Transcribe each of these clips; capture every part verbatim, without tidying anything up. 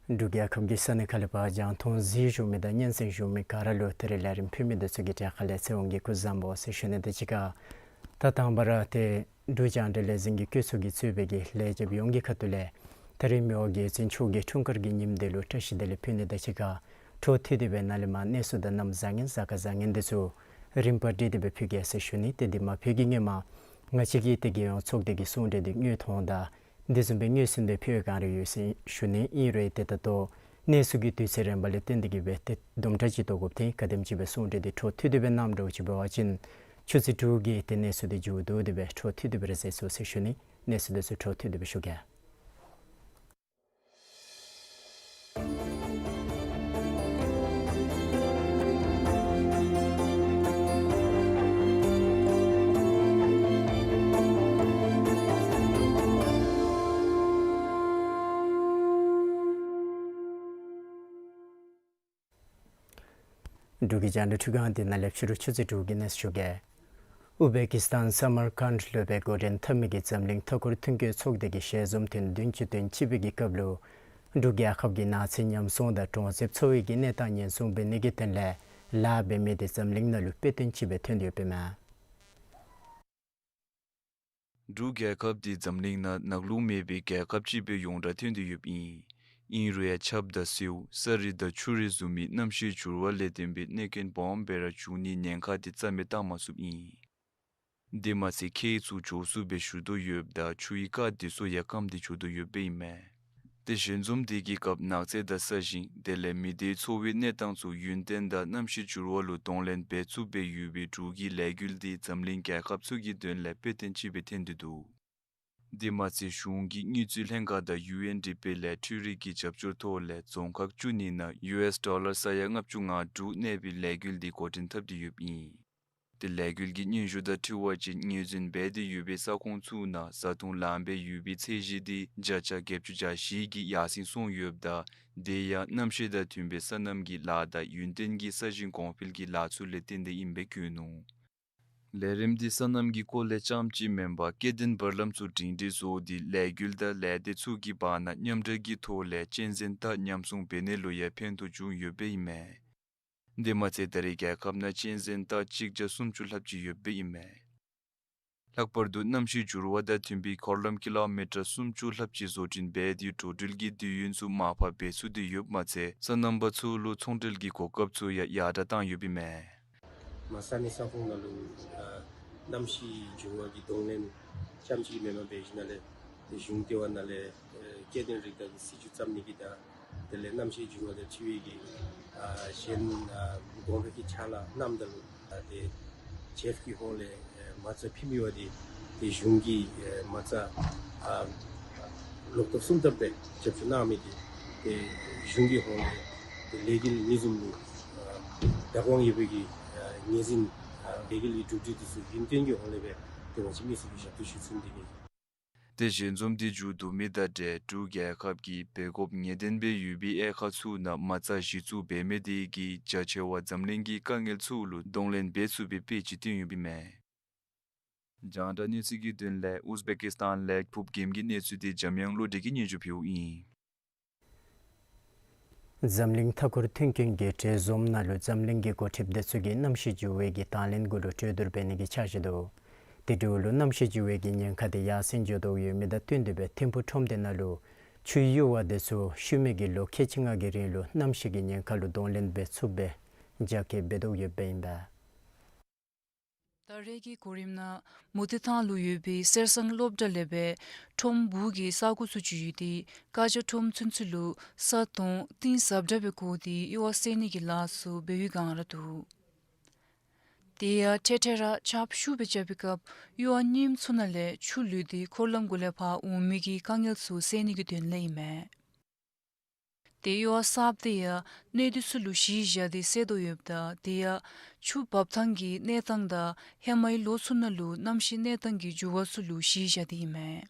འབྲུག་རྒྱལ་ཁབ་ཀྱི་ས་གནས་ཁག་ལས་ཕར་རྒྱང་མཐོང་གཟིགས་བཞུགས་མི་དང་སྙན་གསན་བཞུགས་མི་ག་ར་ལུ་ད་རིས་ལས་རིམ་ཕུལ་མི་དེ་ཚུ་གི་གྲས་ཁ་ལས་ཚེ་དབང་གིས་སྐུ་གཟུགས་བཟང་པོ་ཟེར་ཞུ་ནི། དེ་གཅིག་ཁར་ད་དང་པ་ར་ཏེ་འབྲུག་རྒྱང་བསྒྲགས་ལས་འཛིན་གྱི་བཀོད་ཚོགས་ཀྱིས་གཙོས་པའི་གི་ལས་བྱེདཔ་ཡོངས་ཀྱི་ཁ་ཐུག་ལས་ད་རིས་མི་དབང་རྒྱལ་བཙུན་མཆོག་གི་འཁྲུངས་སྐར་གྱི་ཉིནམ་དེ་ལུ་བཀྲ་ཤིས་བདེ་ལེགས་ཕུལ་ནི་དང་གཅིག་ཁར་འཕྲོ་མཐུད་དེ་སྦེ་ནཱ་ལས་མར་གནས་ཚུལ་དང་གནམ་བཟང་ངན་གཟའ་སྐར་བཟང་ངན་དེ་ཚུ་རིམ་པ་སྒྲིག་སྟེ་སྦེ་ཕུལ་གེ་ཟེར་ཞུ་ནི། ཏེ་དེ་མ་ཕུལ་གྱི་སྔོན་མ་ང་བཅས་ཀྱིས་ཏེ་རྒྱལ་ཡོངས་ཚོགས་སྡེ་གི་གསུང་གྲོས་འདི་དངོས་མཐོང་དང་དེ་བཟུམ་སྦེ་དངོས་སུ་འདི་ཕུལ་བའི་བསྒང་ར་ཡོད་ཟེར་ཞུ་ནི། ཨིན་རུང་ཏེ་ད་ལྟོ་གནས་ཚུལ་གྱི་དུས་ཚོད་རན་པ་ལས་བརྟེན་ཏེ་གིས་སྦེ་ཏེ་དུམ་གྲ་ཅིག་ཐོག་དགོཔ་ཐོན། ག་དེམ་ཅིག་སྦེ་གསུང་གྲོས་འདི་འཕྲོ་མཐུད་དེ་སྦེ་གནངམ་འདྲཝ་ཅིག་འབད་བ་ཅིན་ཆུ་ཚོད་དྲུག་གི་ཏེ་གནས་ཚུལ་འདི་མཇུག་བསྡུ་སྟེ་སྦེ་འཕྲོ་མཐུད་དེ་སྦེ་ར་གཟིགས་ཚུགས་ཟེར་ཞུ་ནི། གནས་ཚུལ་འདི་ཚུ་འཕྲོ་མཐུད་དེ་སྦེ་ཞུ་གེ། འབྲུག་གི་རྒྱང་བསྒྲགས་ཁྲི་སྒང་འདི་ནང་ལས་ཕྱི་རུ་ཆུ་ཚོད་དྲུག་གི་གནས་ཚུལ་ཞུ་གེ། ཨུ་སྦེ་ཀི་སི་ཐན་ས་མར་ཁཱནཌ་ལུ་སྦེ་འགོ་འདྲེན་འཐབ་མི་གི་འཛམ་གླིང་མཐའ་འཁོར་མཐུན་རྐྱེན་ཚོགས་སྡེ་གི་ཞལ་འཛོམས་ཐེངས་བདུན་ཅུ་དོན་གཅིག་པའི་གི་སྐབས་ལུ་འབྲུག་རྒྱལ་ཁབ་ཀྱི་ནགས་ཚལ་ཉམས་སྲུང་དང་གྲོང་གསེབ་འཚོ་བའི་གི་གནས་སྟངས་ཉེན་སྲུང་འབད་ནི་གི་དོན་ལས་ལཱ་འབད་མི་དེ་འཛམ་གླིང་ནང་ལུ་དཔེ་སྟོན་ཅིག་སྦེ་ཐོན་ཏེ་ཡོདཔ་ཨིན་མས། འབྲུག་རྒྱལ་ཁབ་འདི་འཛམ་གླིང་ནང་ནགས་ལུང་མེད་པའི་རྒྱལ་ཁབ་ཅིག་སྦེ་ཡོངས་གྲགས་ཐོན་ཏེ་ཡོདཔ་ཨིན། ཨིན་རུང་ཡང་ཆརཔ་དང་སེརཝ་ས་རུད་དང་ཆུ་རུད་བཟུམ་མའི་གནམ་གཤིས་འགྱུར་བ་ལས་བརྟེན་པའི་གནོད་རྐྱེན་སྦོམ་སྦེ་ར་འབྱུང་ནིའི་ཉེན་ཁ་དེ་རྩ་མེད་བཏང་མ་ཚུགསཔ་ཨིན། དེ་མ་ཚད་ཁྱེགས་ཚུ་མགྱོགས་སུ་སྦེ་ཞུ་དོ་ཡོདཔ་ད་ཆུའི་རྐ་དེ་ཚུ་ཡང་སྐམ་སྟེ་འགྱོ་དོ་ཡོདཔ་ཨིན་མས། ཏེ་ཞལ་འཛོམས་དེ་གི་སྐབས་ནགས་ཚལ་དང་ས་ཞིང་དེ་ལས་མི་སྡེའི་འཚོ་བའི་གནས་སྟངས་ཚུ་ཡུན་བརྟན་དང་གནམ་གཤིས་འགྱུར་བ་ལུ་གདོང་ལེན་འབད་ཚུགསཔ་སྦེ་ཡོད་པའི་འབྲུག་གི་ལས་འགུལ་དེ་འཛམ་གླིང་རྒྱལ་ཁབ་ཚུ་གི་དོན་ལས་དཔེ་སྟོན་ཅིག་སྦེ་ཐོན་ཏེ་འདུག། དེ་མ་ཚད་གཞུང་གི་དངུལ་རྩིས་ལྷན་ཁག་དང་ཡུ་ཨེན་ཌི་པི་ལས་འཕྲུལ་རིག་གི་རྒྱབ་སྐྱོར་ཐོག་ལས་རྫོང་ཁག་བཅུ་གཉིས་ནང་ཡུ་ཨེསི་ཌོ་ལར་ས་ཡ་ལྔ་བཅུ་ང་དྲུག་གནས་པའི་ལས་འགུལ་དེ་འགོ་འདྲེན་འཐབ་སྟེ་ཡོདཔ་ཨིན། དེ་ལས་འགུལ་གྱི་སྙན་ཞུ་དང་འཁྲིལ་བ་ཅིན་ངོས་འཛིན་འབད་དེ་ཡོད་པའི་ས་ཁོངས་ཚུ་ནང་བཟའ་བཏུང་ལངམ་སྦེ་ཡོད་པའི་ཚད་གཞི་དེ་བརྒྱ་ཆ་བརྒྱད་ཅུ་གྱ་བཞི་གིས་ཡར་སེང་སོང་ཡོདཔ་ད་དེ་ཡང་གནམ་གཤིས་དང་མཐུན་པའི་སོ་ནམ་གྱི་ལཱ་དང་ཡུན་བརྟན་གྱི་ས་ཞིང་གོང་འཕེལ་གྱི་ལཱ་ཚུ་ལས་བརྟེན་ཏེ་ཨིནམ་སྦེ་བཀོད་ནུག། ལས་རིམ་འདི་སོ་ནམ་གྱི་སྐོར་ལས་རྐྱངམ་ཅིག་མེན་པར་སྐྱེ་ལྡན་བར་ལམ་ཚུ་སྒྲིང་སྒྲིང་བཟོ་སྟེ་ལས་འགུལ་དང་ལས་སྡེ་ཚུ་གི་བར་ན་མཉམ་འབྲེལ་གྱི་ཐོག་ལས་གཅན་གཟན་སྟག་ཉམས་སྲུང་འབད་ནི་ལུ་ཡང་ཕན་ཐོགས་བྱུང་ཡོདཔ་ཨིན་མས། དེ་མ་ཚད་ད་རེས་རྒྱལ་ཁབ་ནང་གཅན་གཟན་སྟག་གཅིག་བརྒྱ་སུམ་ཅུ་ལྷགཔ་ཅིག་ཡོདཔ་ཨིན་མས། ལྷག་པར་དུ་གནམ་གཤིས་འགྱུར་བ་དང་མཐུན་པའི་འཁོར་ལམ་ཀི་ལོ་མི་ཊར་སུམ་ཅུ་ལྷགཔ་ཅིག་བཟོ་སྐྲུན་འབད་དེ་འགྲོ་འགྲུལ་གྱི་དུས་ཡུན་ཚུ་མར་ཕབ་འབད་ཚུགས་ཏེ་ཡོདཔ་མ་ཚད་སོ་ནམ་པ་ཚུ་ལུ་ཚོང་འབྲེལ་གྱི་གོ་སྐབས་ཚུ་ཡང་ཡར་དྲགས་བཏང་ཡོདཔ་ཨིན་མས། མར་ས་གནས་ས་ཁོངས་ནང་ལུ་ཨ་གནམ་གཤིས་འགྱུར་བ་གི་གདོང་ལེན་རྐྱངམ་ཅིག་མེན་པར་འབད་ཞིནམ་ལས་ཏེ་གཞུང་ལྟེ་བ་ནང་ལས་ཨེ་སྐྱེ་ལྡན་རིགས་དང་སྲིད་ཇུས་བརྩམ་ནི་གི་དང་དེ་ལས་གནམ་གཤིས་འགྱུར་བ་དང་འཁྲིལ་བའི་གི་ཨ་གཞན་ཨ་གོང་འཕེལ་གྱི་ཕྱག་ལཱ་གནངམ་ད་ལུ་ཨ་ཏེ་ཇེཕ་གི་ཧོངས་ལས་ཨེ་མ་རྩ་ཕུལ་མི་འབད་དེ་ཏེ་གཞུང་གིས་ཨེ་མ་རྩ་ཨ་ལོག་ཐོག་གསུམ་ཐོགཔ་སྦེ་རྒྱབ་སྐྱོར་གནང་མི་དེ་ཏེ་གཞུང་གི་ཧོངས་ལས་ཏེ་ལས་འགུལ་ཨ་ནི་བཟུམ་ལུ་ཨ་བདག་དབང་ཡོད་པའི་གི་ཨ་ངོས་འཛིན་ཨ་ལས་འགུལ་གྱི་གྲུབ་འབྲས་དེ་ཚུ་ཡུན་བརྟན་གྱི་ཧོངས་ལས་སྦེ་ཏེ་ང་བཅས་མི་སེར་གྱིས་ཞབས་ཏོག་ཞུ་ཚུགས་ནི་དེ་གིས། ཏེ་ཞལ་འཛོམས་དེ་མཇུག་བསྡུ་མི་དང་འབྲེལ་འབྲུག་རྒྱལ་ཁབ་ཀྱིས་འབད་དགོཔ་ངེས་གཏན་སྦེ་ཡོད་པའི་དབྱེ་ཁག་ཚུ་ནང་མ་རྩ་གཞི་བཙུགས་འབད་མི་དེ་གིས་རྒྱ་ཆེ་བ་འཛམ་གླིང་གི་དཀའ་ངལ་ཚུ་ལུ་གདོང་ལེན་འབད་ཚུགས་པའི་དཔེ་ཅིག་སྟོན་ཡོདཔ་ཨིན་མས། རྒྱང་བསྒྲགས་གནས་ཚུལ་གྱི་དོན་ལས་ཨུས་བེ་ཀིས་ཐན་ལས་ཕུབ་རྒྱལམོ་གི་གནས་ཚུལ་དེ་འཇམ་དབྱངས་བློ་གྲོས་ཀྱིས་སྙན་ཞུ་ཕུལཝ་ཨིན། འཛམ་གླིང་མཐའ་འཁོར་མཐུན་རྐྱེན་གྱི་གྲོས་འཛོམས་ནང་ལུ་འཛམ་གླིང་གི་འགོ་ཁྲིདཔ་དེ་ཚུ་གིས་གནམ་གཤིས་འགྱུར་བའི་གི་དང་ལེན་གུ་ལུ་གྲོས་བསྡུར་འབད་ནི་གི་འཆར་གཞི་འདུག། དེ་འབདཝ་ལུ་གནམ་གཤིས་འགྱུར་བའི་གི་ཉེན་ཁ་དེ་ཡར་སེང་འགྱོ་དོ་ཡོད་མི་དང་བསྟུན་ཏེ་སྦེ་ཐིམ་ཕུག་ཁྲོམ་སྡེ་ནང་ལུ་ཆུའི་ཡུར་བ་དེ་ཚུ་ཤུལ་མའི་གི་ལོ་ཁལ་གཅིག་ལྔ་གི་རིང་ལུ་གནམ་གཤིས་ཀྱི་ཉེན་ཁ་ལུ་གདོང་ལེན་འབད་ཚུགསཔ་སྦེ་རྒྱ་སྐྱེད་འབད་དོ་ཡོདཔ་ཨིན་པས། ད་རེས་ཀྱི་གོ་རིམ་ནང་མུ་ཏིག་ཐང་ལུ་ཡོད་པའི་གསེར་ཟངས་སློབ་གྲྭ་ལས་སྦེ་ཁྲོམ་སྦུག་གི་ས་གོ་ཚུ་ཅིག་ཡོད་དེ་ཀ་ཅ་ཁྲོམ་ཚུན་ཚོད་ལུ་ས་དོང་གཏིང་ཟབ་དྲགས་སྦེ་བརྐོ་སྟེ་ཡུར་བ་སེལ་ནི་གི་ལཱ་ཚུ་འབད་བའི་བསྒང་ར་འདུག། དེ་ཡང་འཕྲལ་འཕྲལ་ར་ཆརཔ་ཤུགས་སྦེ་རྐྱབ་པའི་སྐབས་ཡུར་བ་རྙིངམ་ཚུ་ནང་ལས་ཆུ་ལུད་དེ་འཁོར་ལམ་གུ་ལས་ཕར་འོང་མི་གི་དཀའ་ངལ་ཚུ་སེལ་ནི་གི་དོན་ལས་ཨིན་མས། ཏེ་ཡུར་བ་གསརཔ་དེ་ཡང་གནས་སྡུད་ཚུ་ལུ་གཞི་བཞག་སྟེ་སེལ་དོ་ཡོདཔ་ད་དེ་ཡང་ཆུ་འབབ་ཐངས་ཀྱི་གནས་སྟངས་དང་ཧེ་མའི་ལོ་ཚུ་ནང་ལུ་གནམ་གཤིས་གནས་སྟངས་ཀྱི་འགྱུར་བ་ཚུ་ལུ་གཞི་བཞག་སྟེ་ཨིན་མས།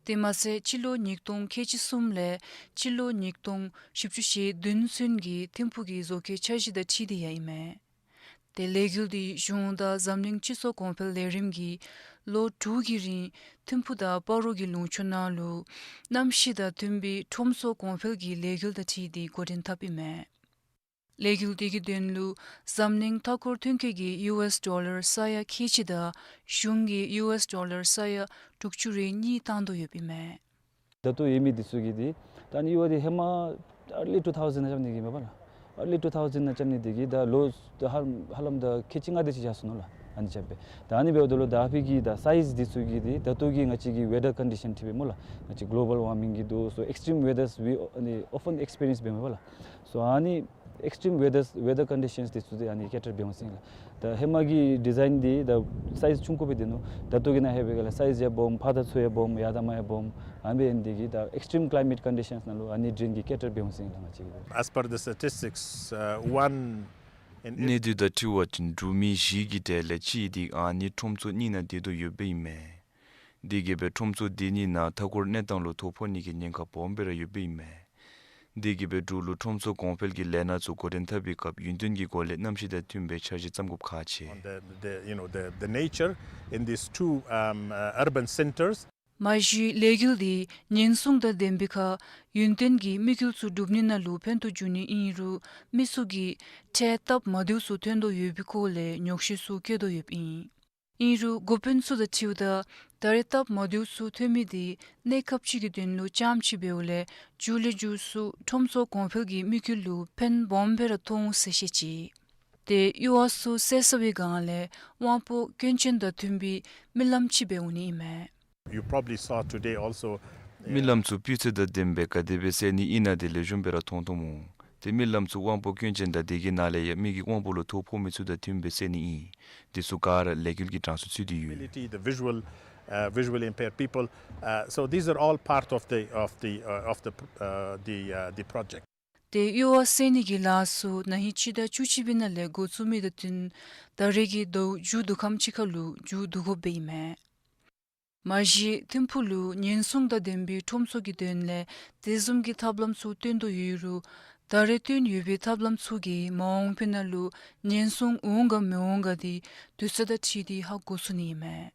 དེ་མ་ཚད་སྤྱི་ལོ་ཉིས་སྟོང་ཁལ་གཅིག་གསུམ་ལས་སྤྱི་ལོ་ཉིས་སྟོང་བཞི་བཅུ་ཞེ་བདུན་ཚུན་གྱི་ཐིམ་ཕུག་གི་བཟོ་བཀོད་འཆར་གཞི་དང་འཁྲིལ་ཏེ་ཡང་ཨིན་མས། ཏེ་ལས་འགུལ་འདི་གཞུང་དང་འཛམ་གླིང་སྤྱི་ཚོགས་གོང་འཕེལ་ལས་རིམ་གྱིས་ལོ་དྲུག་གི་རིང་ཐིམ་ཕུག་དང་སྤ་རོ་གི་ལུང་ཕྱོགས་ནང་ལུ་གནམ་གཤིས་དང་མཐུན་པའི་ཁྲོམ་ཚོགས་གོང་འཕེལ་གྱི་ལས་འགུལ་དང་འཁྲིལ་ཏེ་འགོ་འདྲེན་འཐབ་ཨིན་མས། ལས་འགུལ་འདི་གི་དོན་ལུ་འཛམ་གླིང་མཐའ་འཁོར་ཐོན་སྐྱེད་ཀྱི་ཡུ་ཨེསི་ཌོ་ལར་ས་ཡ་ཁལ་གཅིག་དང་གཞུང་གི་ཡུ་ཨེསི་ཌོ་ལར་ས་ཡ་དྲུག་ཅུ་རེ་གཉིས་བཏང་དོ་ཡོདཔ་ཨིན་མས། ད་ལྟོ་ཡོད་མི་འདི་ཚུ་གི་འདི་ད་ནི་ཡུ་ཨེསི་ཌི་ཧེ་མ་early two thousand ནང་རྐྱབ་ནི་གི་མས་པ་ལགས། early two thousand ནང་རྐྱབ་ནི་འདི་གིས་ད་ལོ་ད་ཧ་ཧ་ལམ་ད་ཁལ་གཅིག་ལྔ་དེ་ཅིག་བཞག་སོ་ནུག་ལགས། ཨ་ནི་རྐྱབ་སྦེ་ད་ཨ་ནི་འབདཝ་ད་ལུ་ད་ཨ་ཕི་གི་ད་སའིཛ་འདི་ཚུ་གི་འདི་ད་ལྟོ་གི་ང་བཅས་ཀྱི་ཝེ་ཌར་ཀོན་ཌི་ཤཱན་འཁྲིལ་སྦེ་སྨོ་ལགས། ང་བཅས་global warming གི་འདུག་སོ་extreme weathers we ཨ་ནི་often experience འབད་མས་པ་ལགས། སོ་ཨ་ནི་extreme weathers, weather conditions འདི་ཚུ་འདི་ཨ་ནི་ཀེ་ཊར་འབད་འོང་ཟེར་ཨིན་ལགས། ད་ཧེ་མ་གི་ཌི་ཛའིན་འདི་ད་སའིཛ་ཆུང་ཀུ་སྦེ་སྡོད་ནུག། ད་ལྟོ་གི་ནང་ལྷོད་པའི་སྒང་ལས་སའིཛ་ཡང་སྦོམ་ཕར་དང་ཚུར་ཡང་སྦོམ་ཡར་དང་མར་ཡང་སྦོམ། ཨ་ནི་འབད་ནི་འདི་གིས་ད་extreme climate conditions ནང་ལུ་ཨ་ནི་ཌི་རེན་གྱིས་ཀེ་ཊར་འབད་འོང་ཟེར་ཨིན་ལགས་ང་བཅས་ཀྱི། As per the statistics, uh, one in གནས་སྡུད་དང་འཁྲིལ་བ་ཅིན་འབྲུག་མི་བཞི་གི་གྲས་ལས་གཅིག་འདི་ཨ་ནི་ཁྲོམ་ཚོགས་གཉིས་ནང་སྡོད་དོ་ཡོདཔ་ཨིན་མས། དེ་གིས་སྦེ་ཁྲོམ་ཚོགས་འདི་གཉིས་ནང་མཐའ་འཁོར་གནས་སྟངས་ལུ་ཐོ་ཕོག་ནི་གི་ཉེན་ཁ་སྦོམ་སྦེ་ར་ཡོདཔ་ཨིན་མས། དེ་གིས་སྦེ་འབྲུག་ལུ་ཁྲོམ་ཚོགས་གོང་འཕེལ་གྱི་ལས་སྣ་ཚུ་འགོ་འདྲེན་འཐབ་པའི་སྐབས་ཡུན་བརྟན་གྱི་སྒོ་ལས་གནམ་གཤིས་དང་མཐུན་པའི་འཆར་གཞི་བརྩམ་དགོཔ་ཁག་ཆེ། On the, the, you know, the, the nature in these two, um, uh, urban centers. མ་གཞི་ལས་འགུལ་འདི་ཉེན་སྲུང་དང་ལྡན་པའི་ཁར་ཡུན་བརྟན་གྱི་དམིགས་ཡུལ་ཚུ་སྒྲུབ་ནི་ནང་ལུ་ཕན་ཐོགས་འབྱུང་ནི་ཨིན་རུང་མི་ཚུ་གིས་འཕྲལ་སྟབས་མ་བདེཝ་ཚུ་ཐོན་དོ་ཡོད་པའི་སྐོར་ལས་ཉོགས་བཤད་ཚུ་བཀོད་དོ་ཡོདཔ་ཨིན། ཨིན་རུང་འགོ་དཔོན་ཚུ་དང་འཁྲིལཝ་ད་ད་རེས་སྟབས་མ་བདེཝ་ཚུ་ཐོན་མི་འདི་གནས་སྐབས་ཅིག་གི་དོན་ལུ་ཙམ་ཅིག་འབདཝ་ལས་མཇུག་ལས་མཇུག་སུ་ཁྲོམ་ཚོགས་གོང་འཕེལ་གྱི་དམིགས་ཡུལ་ལུ་ཕན་སྦོམ་སྦེ་ར་ཐོགས་འོང་ཟེར་བཤད་ཅི། ཏེ་ཡུ་བ་ཚུ་བསད་ཚར་བའི་སྒང་ལས་དབང་པོ་སྐྱོན་ཅན་དང་མཐུན་པའི་རྨི་ལམ་ཅིག་འབད་འོང་ནི་ཨིན་མས། You probably saw today also, རྨི་ལམ་ཚུ་སྤུས་ཚད་དང་ལྡན་པའི་ག་དེ་སྦེ་བསད་ནི་ཨིན་ན་དེ་ལེགས་ཤོམ་སྦེ་ར་མཐོང་མཐོངམ་འོང་། ཏེ་རྨི་ལམ་ཚུ་དབང་པོ་སྐྱོན་ཅན་དང་དེ་གི་ནང་ལས་ཡང་མི་གི་དབང་པོ་ལུ་ཐོ་ཕོག་མི་ཚུ་དང་མཐུན་པའི་བསད་ནི་ཨིན། དེ་ཚུ་ག་ར་ལས་འགུལ་གྱི་གྲངས་སུ་ཚུད་དེ་ཡོད། Ability, the visual, uh, visually impaired people. Uh, so these are all part of the, of the, uh, of the, uh, the, uh, the project. ཏེ་ཡུ་བ་བསད་ནི་གི་ལཱ་ཚུ་ན་ཧིང་སྤྱི་ཟླ་བཅུ་གཅིག་པའི་ནང་ལས་འགོ་བཙུགས་མི་དང་བསྟུན་ད་རེས་ཀྱི་ཟླཝ་མཇུག་བསྡུ་ཁམས་ཅིག་ཁར་ལུ་མཇུག་བསྡུ་དགོཔ་སྦེ་ཨིན་མས། མ་གཞི་ཐིམ་ཕུག་ལུ་ཉེན་སྲུང་དང་ལྡན་པའི་ཁྲོམ་ཚོགས་ཀྱི་དོན་ལས་དེ་བཟུམ་གྱི་ཐབས་ལམ་ཚུ་བཏོན་དོ་ཡོད་རུང་ད་རེས་བཏོན་ཡོད་པའི་ཐབས་ལམ་ཚུ་གིས་མ་འོངས་པའི་ནང་ལུ་ཉེན་སྲུང་འོང་ག་མི་འོང་ག་འདི་དུས་ཚོད་དང་འཁྲིལ་ཏེ་ཧ་གོ་ཚུགས་ནི་ཨིན་མས།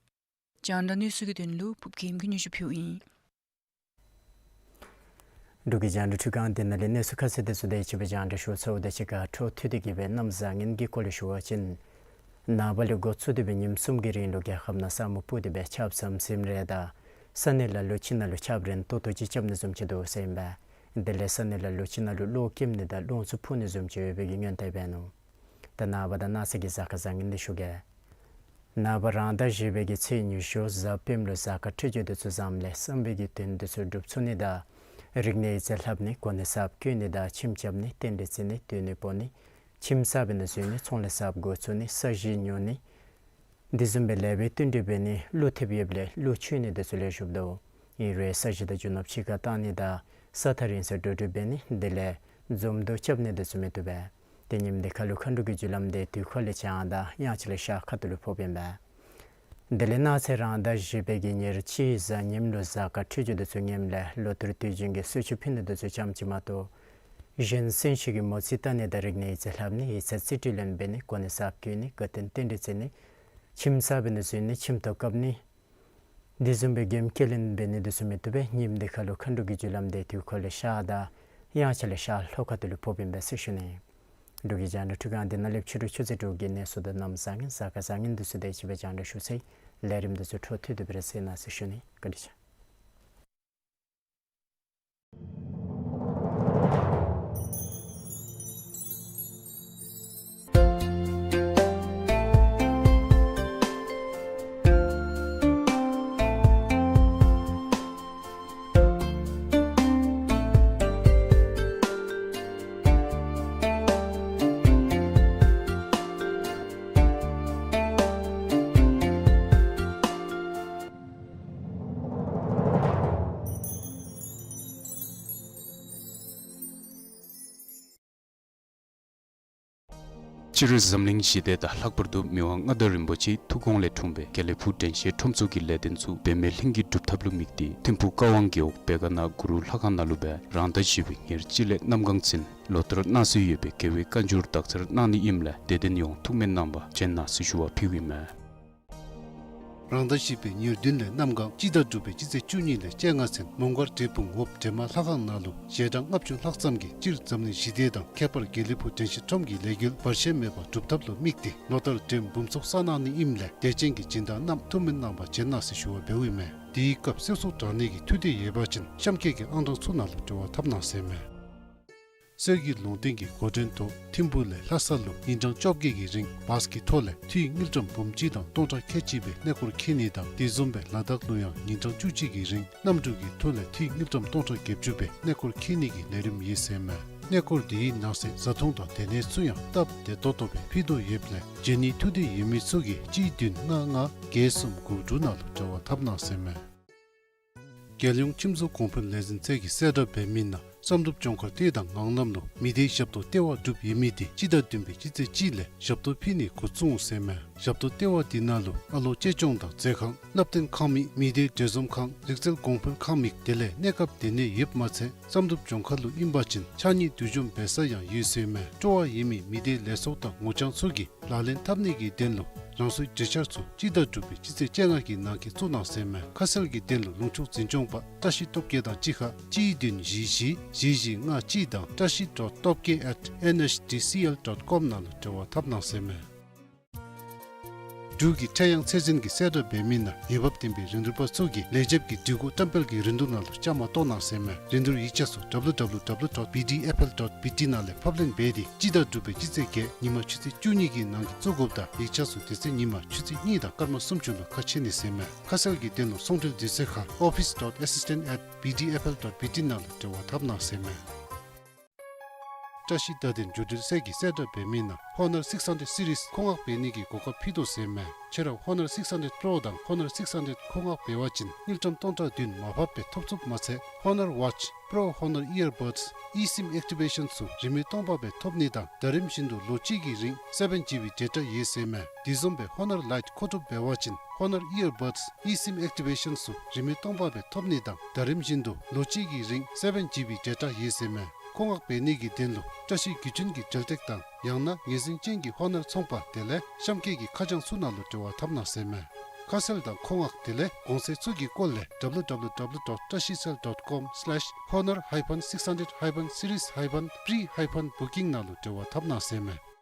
རྒྱང་བསྒྲགས་གནས་ཚུལ་གྱི་དོན་ལུ་ཕུབ་རྒྱལམ་གྱིས་སྙན་ཞུ་ཕུལཝ་ཨིན། འབྲུག་གི་རྒྱང་བསྒྲགས་འཕྲུལ་ཁང་འདི་ནང་ལས་གནས་ཚུལ་ཁ་གསལ་དེ་ཚུ་དེ་ཅིག་སྦེ་རྒྱང་བསྒྲགས་ཞུ་ཚརཝ་དང་གཅིག་ཁར་འཕྲོ་མཐུད་དེ་གི་སྦེ་གནམ་བཟང་ངན་གྱི་སྐོར་ལས་ཞུ་བ་ཅིན་ནངས་པ་ལས་འགོ་བཙུགས་ཏེ་སྦེ་ཉིནམ་གསུམ་གྱི་རིང་ལུ་རྒྱལ་ཁབ་ནང་ས་སྨུག་སྤུབས་ཏེ་སྦེ་ཆརཔ་ཟམ་ཟིམ་རེ་དང་ས་གནས་ལ་ལུ་ཅིག་ནང་ལུ་ཆརཔ་རན་ཏོག་ཏོ་ཅིག་རྐྱབ་ནི་བཟུམ་ཅིག་འདུག་ཟེར་ཨིན་པས། དེ་ལས་ས་གནས་ལ་ལུ་ཅིག་ནང་ལུ་གློག་ཀེམ་ནི་དང་རླུང་འཚུབ་འཕུ་ནི་བཟུམ་ཅིག་ཡོད་པའི་གི་སྔོན་བརྡ་འབད་ནུག། ད་ནངས་པ་དང་གནངས་ཚེ་གི་གཟའ་སྐར་བཟང་ངན་འདི་ཞུ་གེ། ནངས་པ་རང་ཟླ་བཞི་པའི་གི་ཚེས་ཉི་ཤུ་གཟའ་སྤེནམ་ལུ་གཟའ་སྐར་འཕྲོད་སྦྱོར་འདི་ཚུ་བཟངམ་ལས་བསམ་པའི་གི་དོན་འདི་ཚུ་འགྲུབ་ཚུགས་ནི་དང་རིག་གནས་ཡིག་རྩིས་ལྷབ་ནི་གོ་གནས་གསརཔ་བསྐོ་ནི་དང་ཁྱིམ་རྐྱབ་ནི་རྟེན་འབྲེལ་བརྩི་ནི་སྡོད་གནས་སྤོ་ནི་ཁྱིམ་གསརཔ་ཨིན་ན་བཟོ་ནི་ཚོང་ལས་གསརཔ་འགོ་བཙུགས་ནི་ས་གཞི་ཉོ་ནི་འདི་བཟུམ་སྦེ་ལེགས་པའི་བསྟུན་གྲོས་འབད་ནི་གླུ་ཐེབས་ཡོདཔ་ལས་གླུ་མཆོད་ནི་འདི་ཚུ་ལེགས་ཤོམ་འདུག། ཨིན་རུང་ས་གཞི་དང་རྒྱུ་ནོར་ཕྱི་ཁར་བཏང་ནི་དང་ས་ཐག་རིང་སར་འགྲོ་འགྲུལ་འབད་ནི་དེ་ལས་འཛོམས་འདུ་རྐྱབ་ནི་འདི་ཚུ་མི་བཏུབ་པས། ཏེ་ཉིནམ་འདི་ཁར་ལུ་མཁའ་འགྲོ་གི་རྒྱུ་ལམ་འདི་དུས་འཁོར་ལས་བྱང་དང་དབྱངས་འཆར་ལས་ཤར་ཁ་ཐུག་ལུ་ཕོགཔ་ཨིན་པས། དེ་ལས་གནངས་ཚེ་རང་ཟླ་བཞི་པའི་གི་ཉེར་གཅིག་གཟའ་ཉིམ་ལུ་གཟའ་སྐར་འཕྲོད་སྦྱོར་འདི་ཚུ་ངནམ་ལས་ལོ་ལྟར་དུས་རྒྱུན་གྱི་གསོལ་མཆོད་ཕུལ་ནི་འདི་ཚུ་ཙམ་ཅིག་མ་གཏོགས་གཞན་སེམས་ཤུགས་ཀྱི་མོ་རྩིས་བལྟ་ནི་དང་རིག་གནས་ཡིག་རྩིས་ལྷབ་ནི་ཡིག་ཚང་རྩིས་སྤྲོད་ལེན་འབད་ནི་གོ་གནས་གསརཔ་བསྐོ་ནི་དགའ་སྟོན་རྟེན་འབྲེལ་བརྩི་ནི་ཁྱིམ་གསརཔ་ཨིན་ན་བཟོ་ནི་ཁྱིམ་ཐོག་བཀབ་ནི་འདི་བཟུམ་སྦེ་མགྱོནམ་ཁས་ལེན་འབད་ནི་འདི་ཚུ་མི་བཏུབ་པས། ཉིནམ་འདི་ཁར་ལུ་མཁའ་འགྲོ་གི་རྒྱུ་ལམ་འདི་དུས་འཁོར་ལས་ཤར་དང་དབྱངས་འཆར་ལས་ཤར་ལྷོ་ཁ་ཐུག་ལུ་ཕོགཔ་ཨིན་པས་ཟེར་ཞུ་ནི། འབྲུག་གི་རྒྱང་བསྒྲགས་འཕྲུལ་ཁང་འདི་ནང་ལས་ཕྱི་རུ་ཆུ་ཚོད་དྲུག་གི་གནས་ཚུལ་དང་གནམ་བཟང་ངན་གཟའ་སྐར་བཟང་ངན་འདི་ཚུ་དེ་ཅིག་སྦེ་རྒྱང་བསྒྲགས་ཞུ་ཚར་ཡི། ལས་རིམ་འདི་ཚུ་འཕྲོ་མཐུད་དེ་སྦེ་ར་གསན་གནང་ཟེར་ཞུ་ནི། བཀའ་དྲིན་ཆེ། སྤྱིར་འཛམ་གླིང་ཞི་བདེ་དང་ལྷག་པར་དུ་མི་དབང་མངའ་བདག་རིན་པོ་ཆེའི་ཐུགས་དགོངས་ལས་འཁྲུངས་པའི་དགེ་ལེགས་ཕུག་དྲན་ཤེས་ཁྲོམ་ཚོགས་ཀྱི་ལས་དོན་ཚུ་འབད་མེད་ལྷུན་གྱིས་གྲུབ་ཐབས་ལུ་དམིགས་ཏེ་ཐིམ་ཕུག་ཀ་ཝང་རྒེད་འོག་བེ་ག་ན་གུ་རུ་ལྷ་ཁང་ནང་ལུ་སྦེ་རང་ཟླ་བཞི་པའི་ཉེར་གཅིག་ལས་གནམ་གང་ཚུན་ལོ་ལྟར་གནང་སྲོལ་ཡོད་པའི་དགེ་བའི་བཀའ་འགྱུར་དག་ཚར་གནང་ནི་ཨིནམ་ལས་དད་ལྡན་ཡོངས་ཐུགས་སྨོན་གནང་བར་བྱོན་གནང་ཟེར་ཞུ་བ་ཕུལཝ་ཨིན་མས། རང་ཟླ་བཞི་པའི་ཉེར་བདུན་ལས་གནམ་གང་སྤྱི་ཟླ་དྲུག་པའི་སྤྱི་ཚེས་བཅུ་གཉིས་ལས་བཅོ་ལྔ་ཚུན་མོང་སྒར་འབྲས་སྤུངས་འོབས་སྒྲོལ་མ་ལྷ་ཁང་ནང་ལུ་ཞལ་གྲངས་ལྔ་བཅུ་ལྷག་ཙམ་གྱིས་སྤྱིར་འཛམ་གླིང་ཞི་བདེ་དང་ཁྱད་པར་དགེ་ལེགས་ཕུག་དྲན་ཤེས་ཁྲོམ་གྱི་ལས་འགུལ་བར་ཆད་མེད་པར་གྲུབ་ཐབས་ལུ་དམིགས་ཏེ་ལོ་ལྟར་འགྲེམས་འབུམ་ཚོགས་བསགས་གནང་ནི་ཨིནམ་ལས་དད་ཅན་གྱི་སྦྱིན་བདག་རྣམས་ཐུགས་སྨོན་གནང་བར་བྱོན་གནང་ཟེར་ཞུ་བ་འབདཝ་ཨིན་མས། དེའི་སྐབས་གསོལ་ཚོགས་དྲང་ནི་གི་ཐུགས་འདོད་ཡོད་པ་ཅིན་གཤམ་འཁོད་ཀྱི་ཨང་གྲངས་ཚུ་ནང་ལུ་འབྲེལ་བ་འཐབ་གནང་ཟེར་ཨིན་མས། གསེར་གྱི་ལུང་བསྟན་གྱི་འགོ་འདྲེན་ཐོག་ཐིམ་ཕུག་ལས་ལྷ་ས་ལུ་ཉིན་གྲངས་བཅོ་བརྒྱད་ཀྱི་རིང་བཱས་ཀྱི་ཐོག་ལས་འཐུས་དངུལ་ཀྲམ་འབུམ་གཅིག་དང་སྟོང་ཕྲག་ཁལ་གཅིག་སྦེ་གནས་སྐོར་འཁྱིད་ནི་དང་དེ་བཟུམ་སྦེ་ལ་དྭགས་ལུ་ཡང་ཉིན་གྲངས་བཅུ་གཅིག་གི་རིང་གནམ་གྲུ་གི་ཐོག་ལས་འཐུས་དངུལ་ཀྲམ་སྟོང་ཕྲག་བརྒྱད་ཅུ་སྦེ་གནས་སྐོར་འཁྱིད་ནི་གི་ལས་རིམ་ཡོད་ཟེར་ཨིན་མས། གནས་སྐོར་དེའི་ནང་གསེས་བཟའ་འཐུང་དང་སྡོད་གནས་ཚུ་ཡང་སྟབས་བདེ་ཏོག་ཏོ་སྦེ་ཕུལ་དོ་ཡོདཔ་ལས་བྱོན་ནི་ཐུགས་འདོད་ཡོད་མི་ཚུ་གིས་གཅིག་བདུན་ལྔ་ལྔ་བརྒྱད་གསུམ་དགུ་དྲུག་ནང་ལུ་འབྲེལ་བ་འཐབ་གནང་ཟེར་ཨིན་མས། རྒྱལ་ཡོངས་ཁྱིམ་བཟོ་གོང་འཕེལ་ལས་འཛིན་ཚད་ཀྱིས་གསལ་བསྒྲགས་འབད་མི་ནང་བསམ་གྲུབ་ལྗོངས་མཁར་ལྟེ་དང་ངང་ལམ་ལུ་མི་སྡེའི་ཞབས་ཏོག་ལྟེ་བ་གྲུབ་ཡོད་མི་དེ་སྤྱི་ཟླ་བདུན་པའི་སྤྱི་ཚེས་གཅིག་ལས་ཞབས་ཏོག་ཕུལ་ནི་འགོ་བཙུགས་འོང་ཟེར་ཨིན་མས། ཞབས་ཏོག་ལྟེ་བ་དེ་ནང་ལུ་ཨ་ལོ་གཅེས་སྐྱོང་དང་མཛད་ཁང་བསླབ་སྟོན་ཁང་མིག་མི་སྡེའི་འབྲེལ་འཛོམས་ཁང་རིག་རྩལ་གོང་འཕེལ་ཁང་མིག་དེ་ལས་གནས་སྐབས་སྡོད་གནས་ཡོདཔ་མ་ཚད་བསམ་གྲུབ་ལྗོངས་མཁར་ལུ་ཨིན་པ་ཅིན་ཕྱགས་སྙིགས་འདུ་འཇོམས་འབད་ས་ཡང་ཡོད་ཟེར་ཨིན་མས། སྤྲོ་བ་ཡོད་མི་མི་སྡེའི་ལས་ཚོགས་དང་ངོ་རྐྱང་ཚུ་གིས་ལག་ལེན་འཐབ་ནི་གི་དོན་ལུ་རང་སོའི་གྲོས་འཆར་ཚུ་སྤྱི་ཟླ་དྲུག་པའི་སྤྱི་ཚེས་བཅོ་ལྔ་གི་ནང་འཁོད་བཙུགས་གནང་ཟེར་ཨིན་མས། ཁ་གསལ་གྱི་དོན་ལུ་ལུང་ཕྱོགས་འཛིན་སྐྱོང་པ་བཀྲ་ཤིས་སྟོབས་རྒྱས་དང་གཅིག་ཁར་གཅིག་བདུན་བཞི་བཞི་བཞི་བཞི་ལྔ་གཅིག་དང་བཀྲ་ཤིས་ཌོཊ་སྟོབས་རྒྱས་ཨེཊ་ཨེན་ཨེཆ་ཌི་སི་ཨེལ་ཌོཊ་ཀོམ་ནང་ལུ་འབྲེལ་བ་འཐབ་གནང་ཟེར་ཨིན་མས། འབྲུག་གི་ཁྲེང་ཡང་ཚད་འཛིན་གྱིས་གསལ་བསྒྲགས་འབད་མི་ནང་འོས་འབབ་ལྡན་པའི་རིན་བསྡུར་པ་ཚུ་གིས་ལས་བྱེདཔ་གི་སྒྲིག་གོ་བཀྲམ་སྤེལ་གྱི་རིན་བསྡུར་ནང་ལུ་བཅའ་མར་གཏོགས་གནང་ཟེར་ཨིན་མས། རིན་བསྡུར་ཡིག་ཆ་ཚུ་ཌབ་ལུ་ཌབ་ལུ་ཌབ་ལུ་ཌོཊ་བི་ཌི་ཨེཕ་ཨེལ་ཌོཊ་བི་ཊི་ནང་ལས་ཕབ་ལེན་འབད་དེ་སྤྱི་ཟླ་དྲུག་པའི་སྤྱི་ཚེས་བརྒྱད་ཉིན་མ་ཆུ་ཚོད་བཅུ་གཉིས་ཀྱི་ནང་འཁོད་བཙུགས་དགོཔ་དང་ཡིག་ཆ་ཚུ་དེ་ཚེ་ཉིན་མ་ཆུ་ཚོད་གཉིས་དང་སྐར་མ་སུམ་ཅུ་ལུ་ཁ་ཕྱེ་ནི་ཟེར་ཨིན་མས། ཁ་གསལ་གྱི་དོན་ལུ་ཚོང་འབྲེལ་དུས་ཚོད་ཁར་office dot assistant at B D F L dot B T ནང་ལུ་འབྲེལ་བ་འཐབ་གནང་ཟེར་ཨིན་མས། བཀྲ་ཤིས་བརྡ་དོན་བརྒྱུད་འབྲེལ་ཚད་ཀྱིས་གསལ་བསྒྲགས་འབད་མི་ནང་Honor six hundred series མཁོ་མངགས་འབད་ནི་གི་གོ་སྐབས་ཕུལ་དོ་ཟེར་ཨིན་མས། ཁྱེད་ར་Honor six hundred Pro དང་Honor six hundred མཁོ་མངགས་འབད་བ་ཅིན་དངུལ་ཀྲམ་སྟོང་ཕྲག་བདུན་མར་ཕབ་སྦེ་ཐོབ་ཚུགསཔ་མ་ཚད་Honor Watch, Pro Honor Earbuds, eSIM activation ཚུ་རིན་མེད་སྟོང་པ་སྦེ་ཐོབ་ནི་དང་ཟླ་རིམ་བཞིན་དུ་ལོ་གཅིག་གི་རིང་seven G B data ཡོད་ཟེར་ཨིན་མས། དེ་བཟུམ་སྦེ་Honor Lite མཁོ་སྒྲུབ་འབད་བ་ཅིན་Honor Earbuds, eSIM activation ཚུ་རིན་མེད་སྟོང་པ་སྦེ་ཐོབ་ནི་དང་ཟླ་རིམ་བཞིན་དུ་ལོ་གཅིག་གི་རིང་seven G B data ཡོད་ཟེར་ཨིན་མས། མཁོ་མངགས་འབད་ནི་གི་དོན་ལུ་བཀྲ་ཤིས་བརྒྱུད་འཕྲིན་གྱི་འབྲེལ་སྟེགས་དང་ཡང་ན་ངོས་འཛིན་ཅན་གྱི་Honor ཚོང་པ་དེ་ལས་གཤམ་འཁོད་ཀྱི་ཁ་བྱང་ཚུ་ནང་ལུ་འབྲེལ་བ་འཐབ་གནང་ཟེར་ཨིན་མས། ཁ་གསལ་དང་མཁོ་མངགས་དེ་ལས་གོང་ཚད་ཚུ་གི་སྐོར་ལས་W W W dot trashicell dot com slash honor hyphen six hundred hyphen series hyphen pre hyphen booking ནང་ལུ་འབྲེལ་བ་འཐབ་གནང་ཟེར་ཨིན་མས།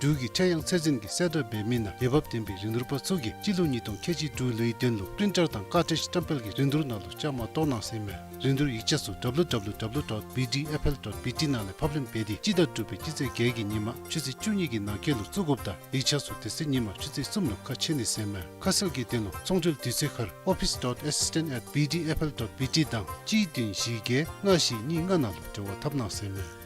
འབྲུག་གི་ཁྲེང་ཡང་ཚད་འཛིན་གྱིས་གསལ་བསྒྲགས་འབད་མི་ནང་འོས་འབབ་ལྡན་པའི་རིན་བསྡུར་པ་ཚུ་གིས་སྤྱི་ལོ་ཉིས་སྟོང་ཁལ་གཅིག་དྲུག་ལོའི་དོན་ལུ་པི་རིན་ཊར་དང་ཀར་ཊིཇ་བཀྲམ་སྤེལ་གྱི་རིན་བསྡུར་ནང་ལུ་བཅའ་མར་གཏོགས་གནང་ཟེར་ཨིན་མས། རིན་བསྡུར་ཡིག་ཆ་ཚུ་W W W dot B D F L dot B T ནང་ལས་ཕབ་ལེན་འབད་དེ་སྤྱི་ཟླ་དྲུག་པའི་སྤྱི་ཚེས་བརྒྱད་ཀྱི་ཉིན་མ་ཆུ་ཚོད་བཅུ་གཉིས་ཀྱི་ནང་འཁོད་ལུ་བཙུགས་དགོཔ་དང་ཡིག་ཆ་ཚུ་དེ་ཚེ་ཉིན་མ་ཆུ་ཚོད་གསུམ་ལུ་ཁ་ཕྱེ་ནི་ཟེར་ཨིན་མས། ཁ་གསལ་གྱི་དོན་ལུ་ཚོང་འབྲེལ་དུས་ཚོད་ཁར་office dot assistant at B D F L dot B T དང་གཅིག་བདུན་བཞི་བརྒྱད་ལྔ་བཞི་གཉིས་ལྔ་ནང་ལུ་འབྲེལ་བ་འཐབ་གནང་ཟེར་ཨིན་མས།